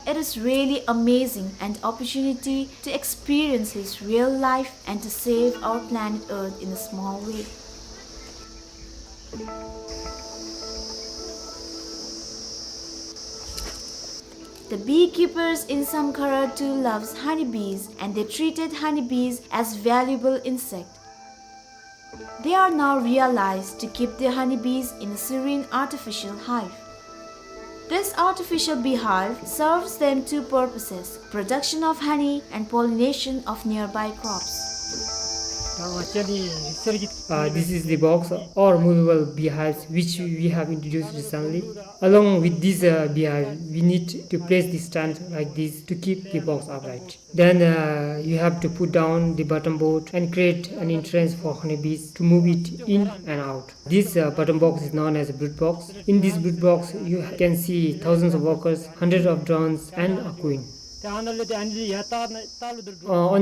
It is really amazing an opportunity to experience his real life and to save our planet Earth in a small way. The beekeepers in Samkhara too loves honeybees and they treated honeybees as valuable insect. They are now realized to keep their honeybees in a serene artificial hive. This artificial beehive serves them two purposes, production of honey and pollination of nearby crops. Uh, this is the box or movable beehives which we have introduced recently. Along with this, uh, beehive, we need to place the stand like this to keep the box upright. Then, uh, you have to put down the bottom board and create an entrance for honeybees to move it in and out. This, uh, bottom box is known as a brood box. In this brood box, you can see thousands of workers, hundreds of drones, and a queen. Uh, on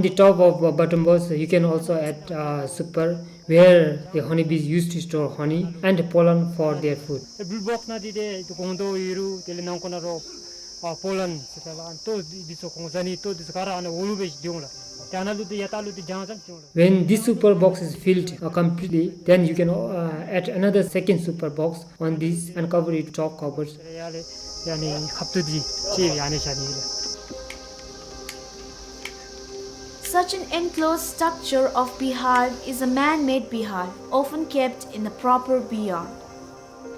the top of, uh, bottom box, you can also add, uh, super, where the honeybees used to store honey and pollen for their food. ཨེ་བུལ་བོགསི་ནང་འདི་ཏེ་ཏེ་སྒོང་རྡོག་ཡོད་རུང་དེ་ལས་ནང་ཁོག་ནང་རོ་ཨ་པོ་ལན་ཟེར་ད་ལགས། ཨ་ལྟོ་འདི་ཚུ་གོང་ས་ནི་ལྟོ་འདི་ཚུ་ག་ར་ཨ་ནི་འོ་ལུ་སྦེ་འདི་འོང་ལགས། ཏེ་ཨ་ནཱ་ལུ་ཏེ་ཡར་ལྟག་ལུ་ཏེ་རྒྱང་ཙམ་འདི་འོང་ལགས། When this super box is filled, uh, completely, then you can, uh, add another second super box on this and cover it with top covers. ཡར་ལས་ཡར་ནི་ཁབ་ཏོ་འདི་ཅིག་ཡར་ནི་བཞག་ནི་ལགས། Such an enclosed structure of beehive is a man-made beehive, often kept in a proper bee yard.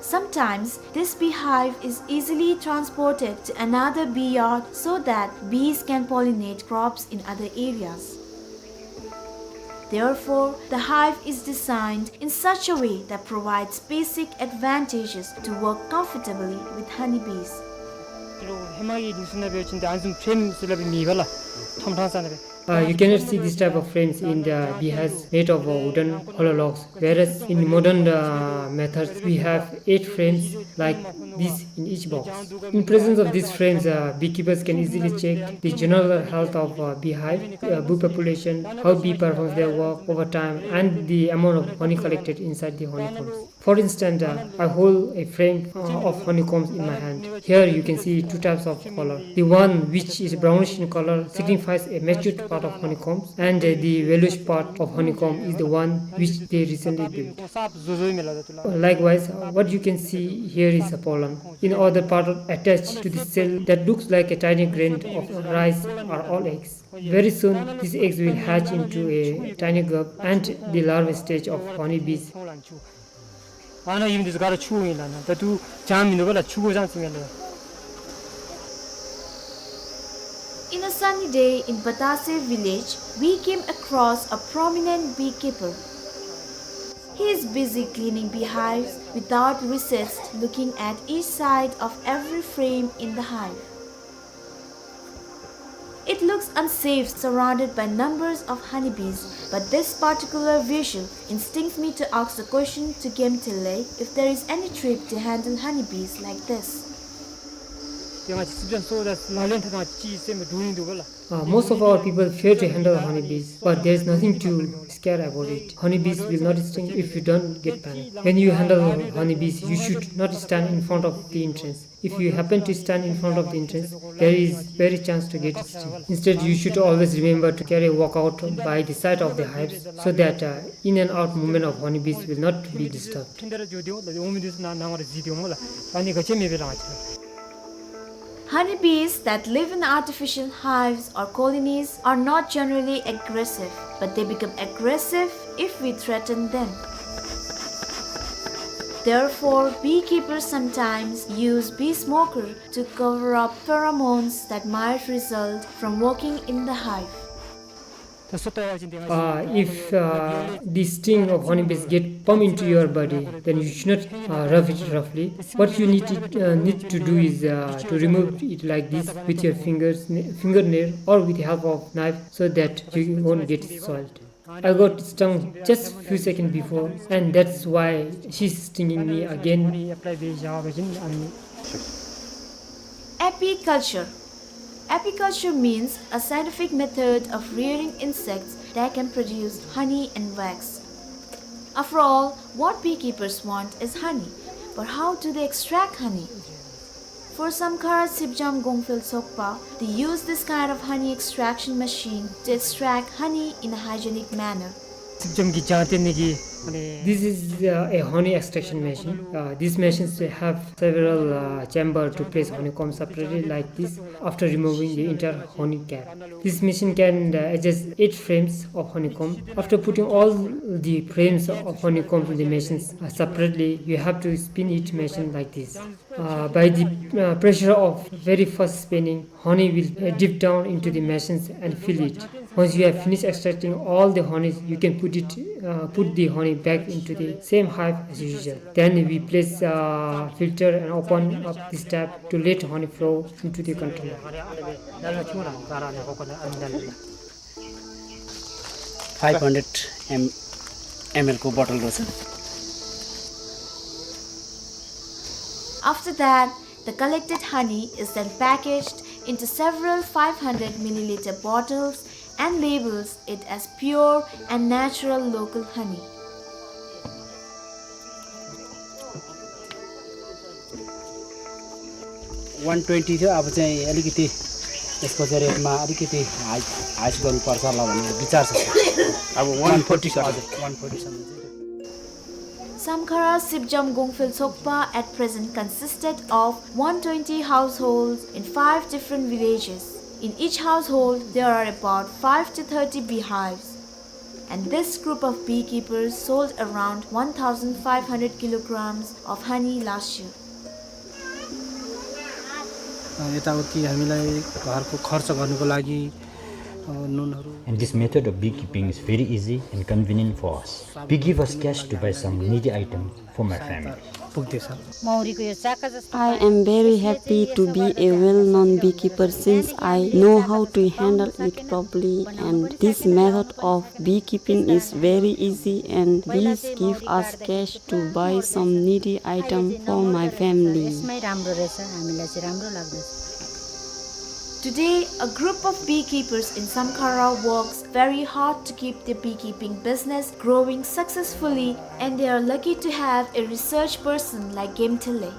Sometimes, this beehive is easily transported to another bee yard so that bees can pollinate crops in other areas. Therefore, the hive is designed in such a way that provides basic advantages to work comfortably with honeybees. ཧེ་མ་གི་ནི་སུ་ན་འབད་བ་ཅིན་ཏེ་ཨ་ནི་བཟུམ་ཕྲེམ་ཟེར་སླབ་མེད་པ་ལགས། ཐོམ་ཕྲང་ས་ན་སྦེ། Uh, you cannot see this type of frames in the beehives made of, uh, wooden hollow logs, whereas in modern, uh, methods we have eight frames like this in each box. In presence of these frames, uh, beekeepers can easily check the general health of, uh, beehive, uh, bee population, how bee performs their work over time, and the amount of honey collected inside the honeycombs. For instance, uh, I hold a frame, uh, of honeycombs in my hand. Here you can see two types of color. The one which is brownish in color signifies a matured part of honeycombs, and, uh, the yellowish part of honeycomb is the one which they recently built. Likewise, uh, what you can see here is a pollen. In other part attached to the cell that looks like a tiny grain of rice are all eggs. Very soon, these eggs will hatch into a tiny grub and the larval stage of honeybees. ཨ་ནཱ་ཨིན་འདི་ཚུ་ག་ར་ཆུ་ཨིན་ལགས། ཨ་ནཱ་ད་ལྟོ་ལྗང་མིན་འདུག་པ་ལགས། ཆུ་གོ་ཙང་ཙིང་ཨིན་ལགས། In a sunny day in Batase village, we came across a prominent beekeeper. He is busy cleaning beehives without recessed, looking at each side of every frame in the hive. It looks unsafe surrounded by numbers of honeybees, but this particular visual instincts me to ask the question to Gemtele if there is any trick to handle honeybees like this. ཏེ་ང་བཅས་སྲིབ་འཇམ་སོ་ད་ལག་ལེན་འཐབ་ནི་ཅིག་སེམས་སྡུག་ཡིན་འདུག་ག་ལགས། Uh, most of our people fear to handle honeybees, but there is nothing to scare about it. Honeybees will not sting if you don't get panic. When you handle honeybees, you should not stand in front of the entrance. If you happen to stand in front of the entrance, there is very chance to get stung. Instead, you should always remember to carry a walkout by the side of the hives so that, uh, in and out movement of honeybees will not be disturbed. Honeybees that live in artificial hives or colonies are not generally aggressive, but they become aggressive if we threaten them. Therefore, beekeepers sometimes use bee smoker to cover up pheromones that might result from working in the hive. Uh, if, uh, the sting of honeybees get pump into your body, then you should not, uh, rub it roughly. What you need to, uh, need to do is, uh, to remove it like this with your fingers, n-, fingernail, or with the help of knife, so that you won't get soiled. I got stung just few seconds before, and that's why she's stinging me again. Apiculture. Apiculture means a scientific method of rearing insects that can produce honey and wax. After all, what beekeepers want is honey, but how do they extract honey? For Samkhara Sibjam Gongphel Sokpa, they use this kind of honey extraction machine to extract honey in a hygienic manner. སྲིབ་འཇམ་གྱི་ལྗང་ཏེ་ནི་གི། This is, uh, a honey extraction machine. Uh, these machines have several, uh, chamber to place honeycomb separately like this after removing the entire honey cap. This machine can, uh, adjust eight frames of honeycomb. After putting all the frames of honeycomb in the machines, uh, separately, you have to spin each machine like this. Uh, by the, uh, pressure of very fast spinning, honey will, uh, dip down into the machines and fill it. Once you have finished extracting all the honey, you can put it, uh, put the honey back into the same hive as usual. Then we place, uh, filter and open up this tap to let honey flow into the container. Five hundred M-, M L को बोतल रहेछ। After that, the collected honey is then packaged into several five hundred milliliter bottles and labels it as pure and natural local honey. One twenty थियो, अब चाहिँ अलिकति यसको चाहिँ रेटमा अलिकति हाई, हाइस गर्नुपर्छ होला भन्ने विचार छ, सर। अब one forty, सर। हजुर, one forty सम्म चाहिँ। Samkhara Sibjam Gongphel Sokpa at present consisted of one twenty households in five different villages. In each household, there are about five to thirty beehives. And this group of beekeepers sold around one thousand five hundred kilograms of honey last year. अ, यताउति हामीलाई घरको खर्च गर्नको लागि, अ, नुनहरू। And this method of beekeeping is very easy and convenient for us. Bee give us cash to buy some needy item for my family. पुग्दैछ। मौरीको यो चाका जस्तो I am very happy to be a well-known beekeeper since I know how to handle it properly, and this method of beekeeping is very easy and bees give us cash to buy some needy item for my family. यसमै राम्रो रहेछ, हामीलाई चाहिँ राम्रो लाग्दछ। Today, a group of beekeepers in Samkhara works very hard to keep their beekeeping business growing successfully, and they are lucky to have a research person like Gemtele.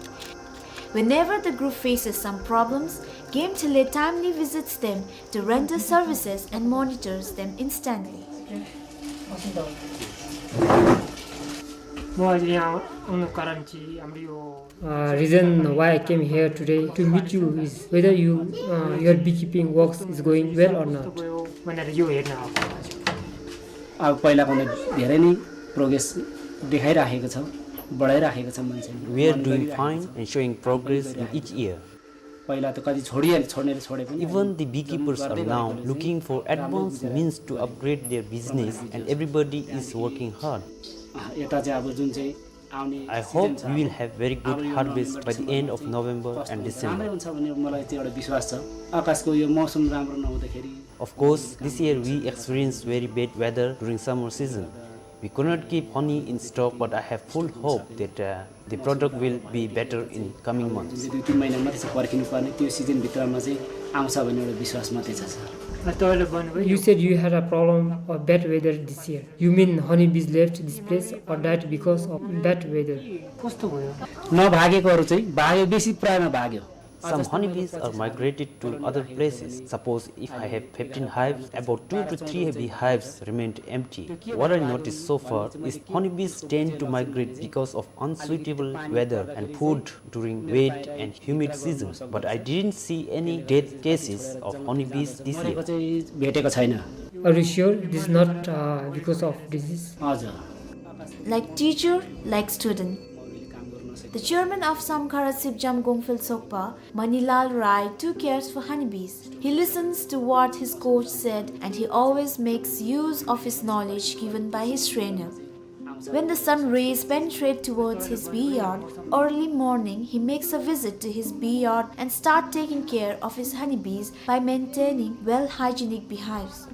Whenever the group faces some problems, Gemtele timely visits them to render services and monitors them instantly. म आज यहाँ आउनुको कारण चाहिँ हाम्रो यो Uh, reason why I came here today to meet you is whether you, uh, your beekeeping works is going well or not. भनेर यो हेर्न आएको। अब पहिलाभन्दा धेरै नै प्रोग्रेस देखाइराखेको छ, बढाइराखेको छ मान्छेले। We are doing fine and showing progress in each year. पहिला त कति छोडिहाले, छोड्नेले छोडे पनि Even the beekeepers are now looking for advanced means to upgrade their business, and everybody is working hard. अँ, यता चाहिँ अब जुन चाहिँ आउने season छ, I hope we will have very good harvest by the end of November and December. अब यो नोभेम्बर, डिसेम्बरमा चाहिँ कस्तो हुन्छ, राम्रै हुन्छ भन्ने मलाई चाहिँ एउटा विश्वास छ। आकाशको यो मौसम राम्रो नहुँदाखेरि। Of course, this year we experienced very bad weather during summer season. We could not keep honey in stock, but I have full hope that, uh, the product will be better in coming months. जुन चाहिँ दुई तिन महिना मात्रै छ पर्खिनु पर्ने, त्यो सिजनभित्रमा चाहिँ आउँछ भन्ने एउटा विश्वास मात्रै छ, सर। अँ, तपाईँले भन्नुभयो। You said you had a problem of bad weather this year. You mean honeybees left this place or died because of bad weather? कस्तो भयो? नभागेकोहरू चाहिँ भाग्यो, बेसी पुरानो भाग्यो। Some honeybees are migrated to other places. Suppose if I have fifteen hives, about two to three beehives remained empty. What I noticed so far is honeybees tend to migrate because of unsuitable weather and food during wet and humid seasons, but I didn't see any death cases of honeybees this year. मरेको चाहिँ भेटेको छैन। Are you sure this is not, uh, because of disease? हजुर। Like teacher, like student. The chairman of Samkhara Sipjam Gongphel Sokpa, Manilal Rai, too cares for honeybees. He listens to what his coach said and he always makes use of his knowledge given by his trainer. When the sun rays penetrate towards his bee yard, early morning he makes a visit to his bee yard and start taking care of his honeybees by maintaining well hygienic beehives.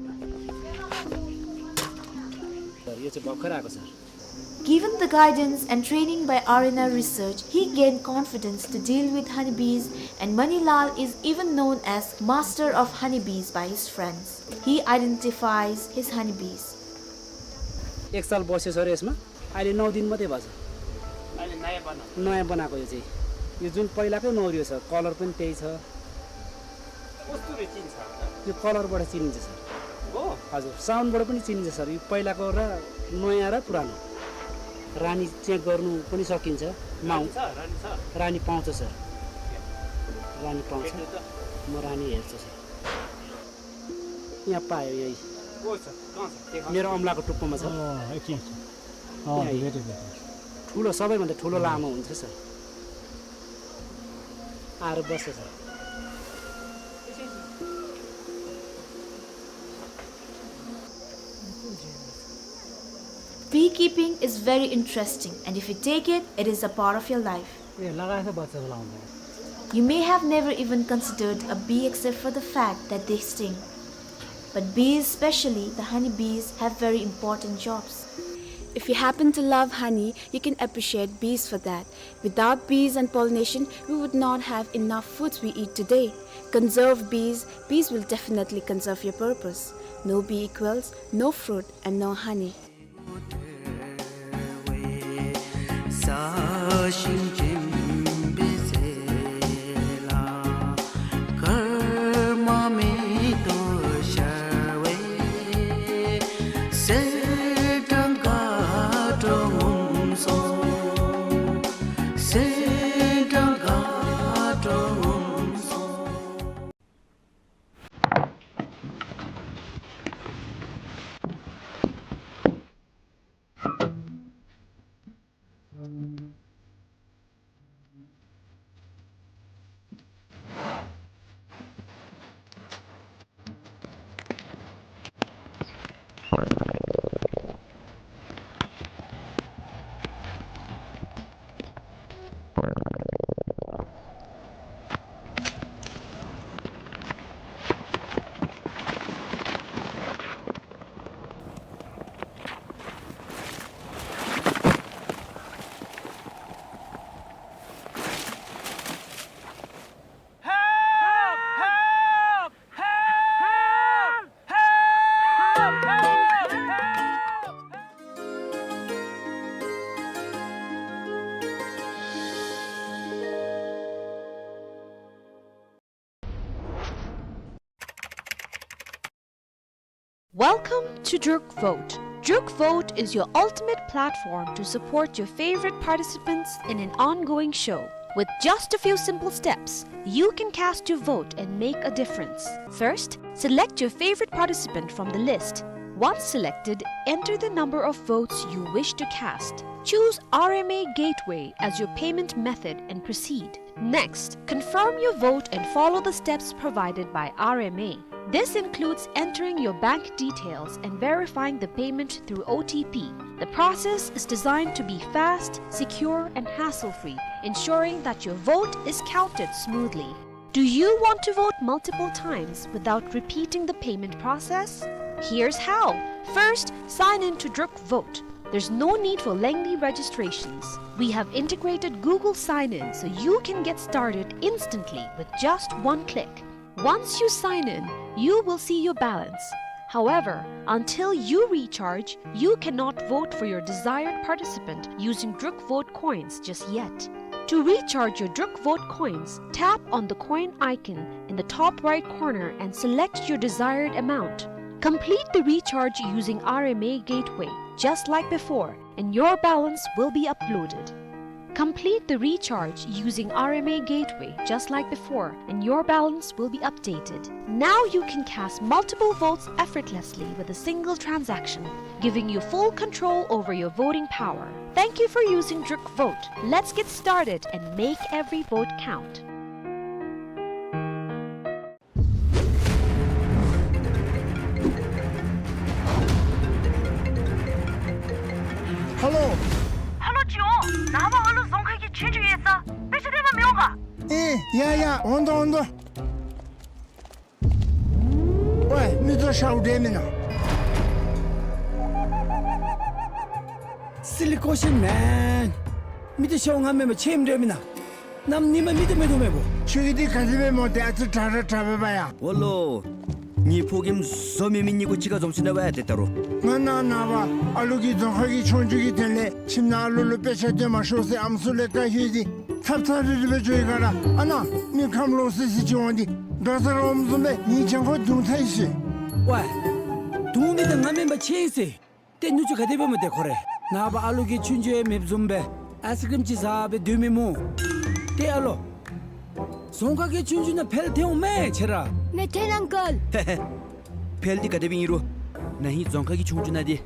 यो चाहिँ भर्खर आएको छ। Given the guidance and training by R N R Research, he gained confidence to deal with honeybees, and Manilal is even known as master of honeybees by his friends. He identifies his honeybees. एक साल बस्यो सर यसमा, अहिले नौ दिन मात्रै भएछ। अहिले नयाँ बनाएको। नयाँ बनाएको यो चाहिँ। यो जुन पहिलाकै नौरियो छ, कलर पनि त्यही छ। कस्तुरी चिन्छ? यो कलरबाट चिनिन्छ सर। हो? हजुर, साउन्डबाट पनि चिनिन्छ सर। यो पहिलाको र नयाँ र पुरानो। रानी चेक गर्नु पनि सकिन्छ। माउ-, रानी छ? रानी छ? रानी पाउँछ सर। रानी पाउँछ। भेट्नु त? म रानी हेर्छु सर। यहाँ पायो यही। को छ? कहाँ छ? देखा। मेरो अमलाको टुप्पोमा छ। अँ, एकछिन, एकछिन। अँ, यहाँ। भेटेँ, भेटेँ। ठुलो, सबैभन्दा ठुलो लामो हुन्छ सर। आएर बस्छ sir. Beekeeping is very interesting, and if you take it, it is a part of your life. ए, लगाएछ बच्चा बोलाउँदा। You may have never even considered a bee except for the fact that they sting. But bees, especially the honey bees, have very important jobs. If you happen to love honey, you can appreciate bees for that. Without bees and pollination, we would not have enough foods we eat today. Conserve bees, bees will definitely conserve your purpose. No bee equals no fruit and no honey. Welcome to Druk Vote. Druk Vote is your ultimate platform to support your favorite participants in an ongoing show. With just a few simple steps, you can cast your vote and make a difference. First, select your favorite participant from the list. Once selected, enter the number of votes you wish to cast. Choose R M A Gateway as your payment method and proceed. Next, confirm your vote and follow the steps provided by R M A. This includes entering your bank details and verifying the payment through O T P. The process is designed to be fast, secure, and hassle-free, ensuring that your vote is counted smoothly. Do you want to vote multiple times without repeating the payment process? Here's how. First, sign in to Druk Vote. There's no need for lengthy registrations. We have integrated Google Sign-In so you can get started instantly with just one click. Once you sign in, you will see your balance. However, until you recharge, you cannot vote for your desired participant using Druk Vote coins just yet. To recharge your Druk Vote coins, tap on the coin icon in the top right corner and select your desired amount. Complete the recharge using R M A Gateway, just like before, and your balance will be uploaded. Complete the recharge using R M A Gateway, just like before, and your balance will be updated. Now you can cast multiple votes effortlessly with a single transaction, giving you full control over your voting power. Thank you for using Druk Vote. Let's get started and make every vote count. ཧ་ལོ། ཧ་ལོ་ཅིག་འོང་། ནངས་པ་ཨ་ལུ་རྫོང་ཁ་གི་ཆོས་རྒྱུགས་ཡོད་ས། དཔེ་ཆ་སྟོན་པ་མི་འོང་ག། ཨེ་ཡ་ཡ། འོང་དོ་འོང་དོ། ཝེ་མི་ཚུ་ཤཝ་འདྲ་མེན་ན། Silly question, man. མི་ཚུ་ཤཝ་ང་མེན་པར་ཆེམ་འདྲ་མེན་ན། གནམ་ཉིནམ་མི་ཚུ་མེད་དོ་མེད་པོ། ཁྱོད་ཀྱི་འདི་ག་ཅི་སྦེ་སྨོ། ཏེ་ཨ་ཙི་དྲག་ར་དྲག་པས་པ་ཡ། འོ་ལོ། ངེའི་ཕོ་རྒནམ་བཟོ་མེད་མི་གཉིས་ཀོ་གཅིག་ཁར་འཛོམས་ཞིནམ་ལས་ཝེ་ཏེ་ད་རུང་། ང་ནཱ་ནངས་པ་ཨ་ལུ་གི་རྫོང་ཁ་གི་ཆོས་རྒྱུགས་ཀྱི་དོན་ལས་ཁྱིམ་ནང་ཨ་ལུ་ལུ་དཔེ་ཆ་སྟོན་མ་ཤོག་ཟེར་ཨམ་སྲུ་ལས་བཀའ་ཞུ་ཡི། ཚབ་ཚབ་རིལ་རི་སྦེ་འགྱོ་ཡི་ག་ར། ཨ་ནཱ་མི་ཁམས་ལོག་སི་སི་ཅིག་འོང་སྟེ་དགའ་ས་ར་འོངམ་བཟུམ་སྦེ་ངེའི་གྱང་ཁར་རྡུང་ཐལ་ཡི་ཤིག། ཝེ། རྡུང་མི་འདི་ང་མེན་པར་ཆེ་ཡི་ཟེར། ཏེ་ནུ་གཅུང་ག་དེ་སྦེ་སྨོ་ཏེ་ཁོ་ར། ནངས་པ་ཨ་ལུ་གིས་ཆོས་རྒྱུགས་ཡང་མེདཔ་བཟུམ་སྦེ་ཨའིསི་ཀྲིམ་ཅིག་ཟ་སྦེ་སྡོད་མི་སྨོ། ཏེ་ཨ་ལོ། རྫོང་ཁ་གི་ཆོས་རྒྱུགས་ནང་ཕེལ་ཏེ་འོང་མས་ཁྱོད་ར། མེད་ཐལ་ཨང་ཀལ། ཧེ་ཧེ། ཕེལ་འདི་ག་དེ་སྦེ་ཨིན་རུང་ན་ཧིང་རྫོང་ཁ་གི་ཆོས་རྒྱུགས་ནང་འདི་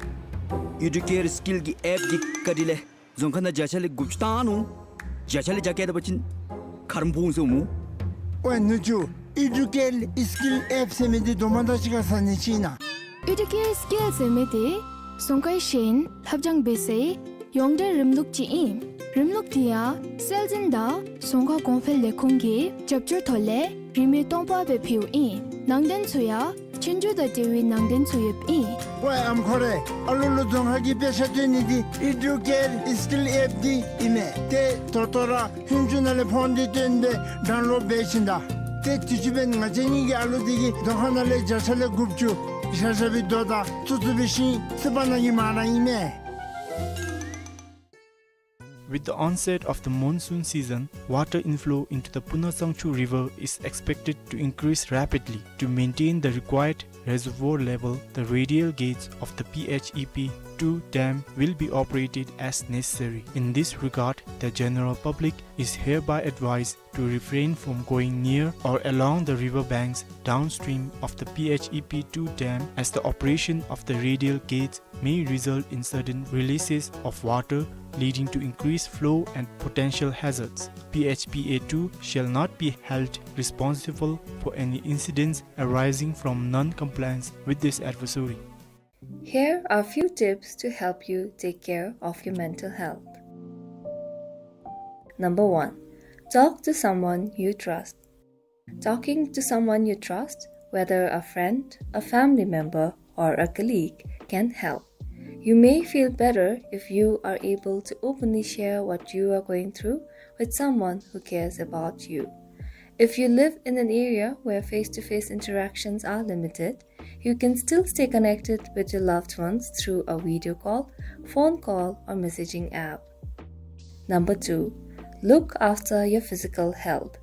ཨེ་ཌུ་ཀེར་སི་ཀིལ་གྱི་ཨེཔ་འདི་བཀའ་དྲིན་ལས་རྫོང་ཁ་ནང་བརྒྱ་ཆ་ལས་དགུ་བཅུ་བཏང་ནུག། བརྒྱ་ཆ་ལས་བརྒྱ་བཀལ་ད་པ་ཅིན་ཁ་རམ་ཕོག་འོང་ཟེར་སྨོ། ཝེ་ནུ་གཅུང་ཨེ་ཌུ་ཀེར་སི་ཀིལ་ཨེཔ་ཟེར་མི་འདི་དོ་མ་དང་གཅིག་ཁར་ཟ་ནི་ཅིག་ཨིན་ན། ཨེ་ཌུ་ཀེར་སི་ཀིལ་ཟེར་མི་འདི་རྫོང་ཁའི་ཤེས་ཡོན་ལྷབ་སྦྱང་འབད་སའི་ཡོངས་འབྲེལ་རིམ་ལུགས་ཅིག་ཨིན། རིམ་ལུགས་འདི་ཡང་སྲོལ་འཛིན་དང་རྫོང་ཁ་གོང་འཕེལ་ལས་ཁུངས་ཀྱི་རྒྱབ་སྐྱོར་ཐོག་ལས་རིན་མེད་སྟོང་པ་སྦེ་ཕུལཝ་ཨིན། ནང་དོན་ཚུ་ཡང་ཆོས་རྒྱུགས་དང་འབྲེལ་བའི་ནང་དོན་ཚུ་ཡོདཔ་ཨིན། ཝེ་ཨམ་ཁོ་རེ། ཨ་ལུ་ལུ་རྫོང་ཁ་གི་དཔེ་ཆ་སྟོན་ནི་འདི་ཨེ་ཌུ་ཀེར་སི་ཀིལ་ཨེཔ་འདི་ཨིན་མས། ཏེ་ད་ལྟོ་ར་ཧིན་ཇུ་ནང་ལས་ཕོན་འདི་བཏོན་སྦེ་ཌའུན་ལོཌ་འབད་ཞིནམ་ད། ཏེ་དུས་ཅི་འབདན་ང་བཅས་གཉིས་ཀྱི་ཨ་ལུ་འདི་གིས་རྫོང་ཁ་ནང་ལས་བརྒྱ་ཆ་ལས་དགུ་བཅུ་བཞག་བཞག་པའི་རྡོ་དང་བཙུགས་བཙུགས་པའི་ཤིང་རྩིག་པ་ནང་གི་མར་ར་ཨིན་མས། With the onset of the monsoon season, water inflow into the Punatsangchu River is expected to increase rapidly. To maintain the required reservoir level, the radial gates of the P H E P two dam will be operated as necessary. In this regard, the general public is hereby advised to refrain from going near or along the river banks downstream of the P H E P two dam, as the operation of the radial gates may result in sudden releases of water, leading to increased flow and potential hazards. P H P A two shall not be held responsible for any incidents arising from non-compliance with this advisory. Here are few tips to help you take care of your mental health. Number one, talk to someone you trust. Talking to someone you trust, whether a friend, a family member, or a colleague, can help. You may feel better if you are able to openly share what you are going through with someone who cares about you. If you live in an area where face-to-face interactions are limited, you can still stay connected with your loved ones through a video call, phone call, or messaging app. Number two, look after your physical health.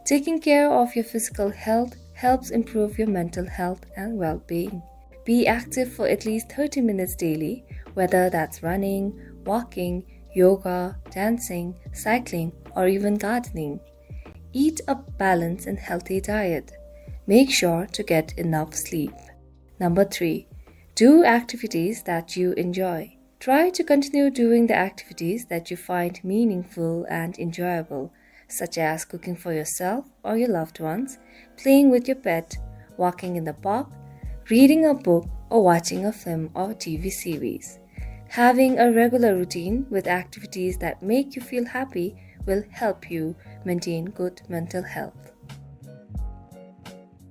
Taking care of your physical health helps improve your mental health and well-being. Be active for at least thirty minutes daily, whether that's running, walking, yoga, dancing, cycling, or even gardening. Eat a balanced and healthy diet. Make sure to get enough sleep. Number three, do activities that you enjoy. Try to continue doing the activities that you find meaningful and enjoyable, such as cooking for yourself or your loved ones, playing with your pet, walking in the park, reading a book, or watching a film or T V series. Having a regular routine with activities that make you feel happy will help you maintain good mental health.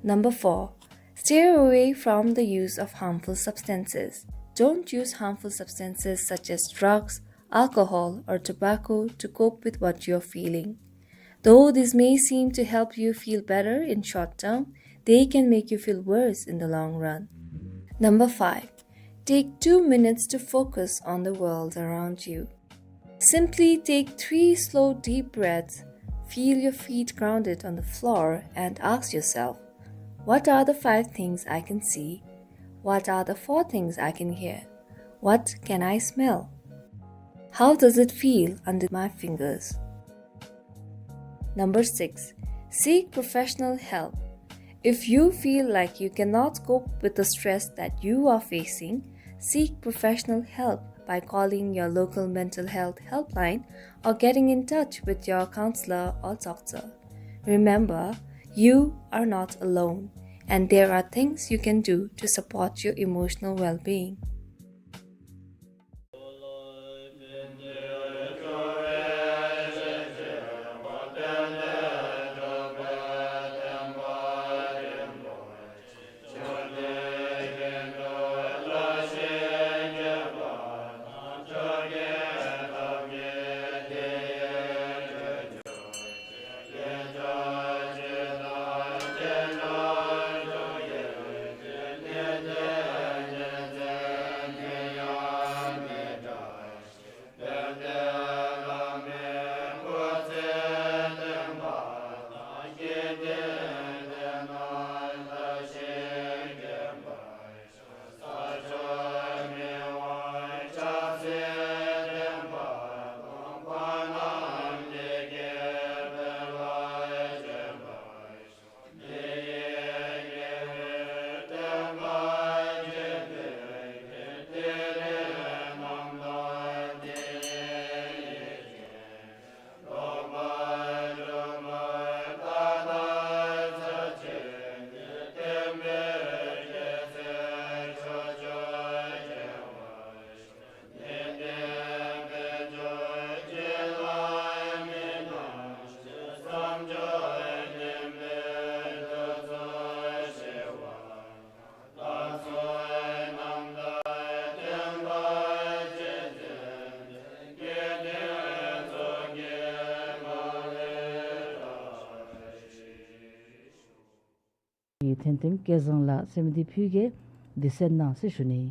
Number four, stay away from the use of harmful substances. Don't use harmful substances such as drugs, alcohol, or tobacco to cope with what you're feeling. Though this may seem to help you feel better in short term, they can make you feel worse in the long run. Number five, take two minutes to focus on the world around you. Simply take three slow, deep breaths, feel your feet grounded on the floor, and ask yourself, "What are the five things I can see? What are the four things I can hear? What can I smell? How does it feel under my fingers?" Number six, seek professional help. If you feel like you cannot cope with the stress that you are facing, seek professional help by calling your local mental health helpline or getting in touch with your counselor or doctor. Remember, you are not alone, and there are things you can do to support your emotional well-being. ཐན་ཐེམ་སྐལ་བཟང་ལགས་སེམས་འདི་ཕུལ་གེ། འདི་གསན་གནང་ཟེར་ཞུ་ནི།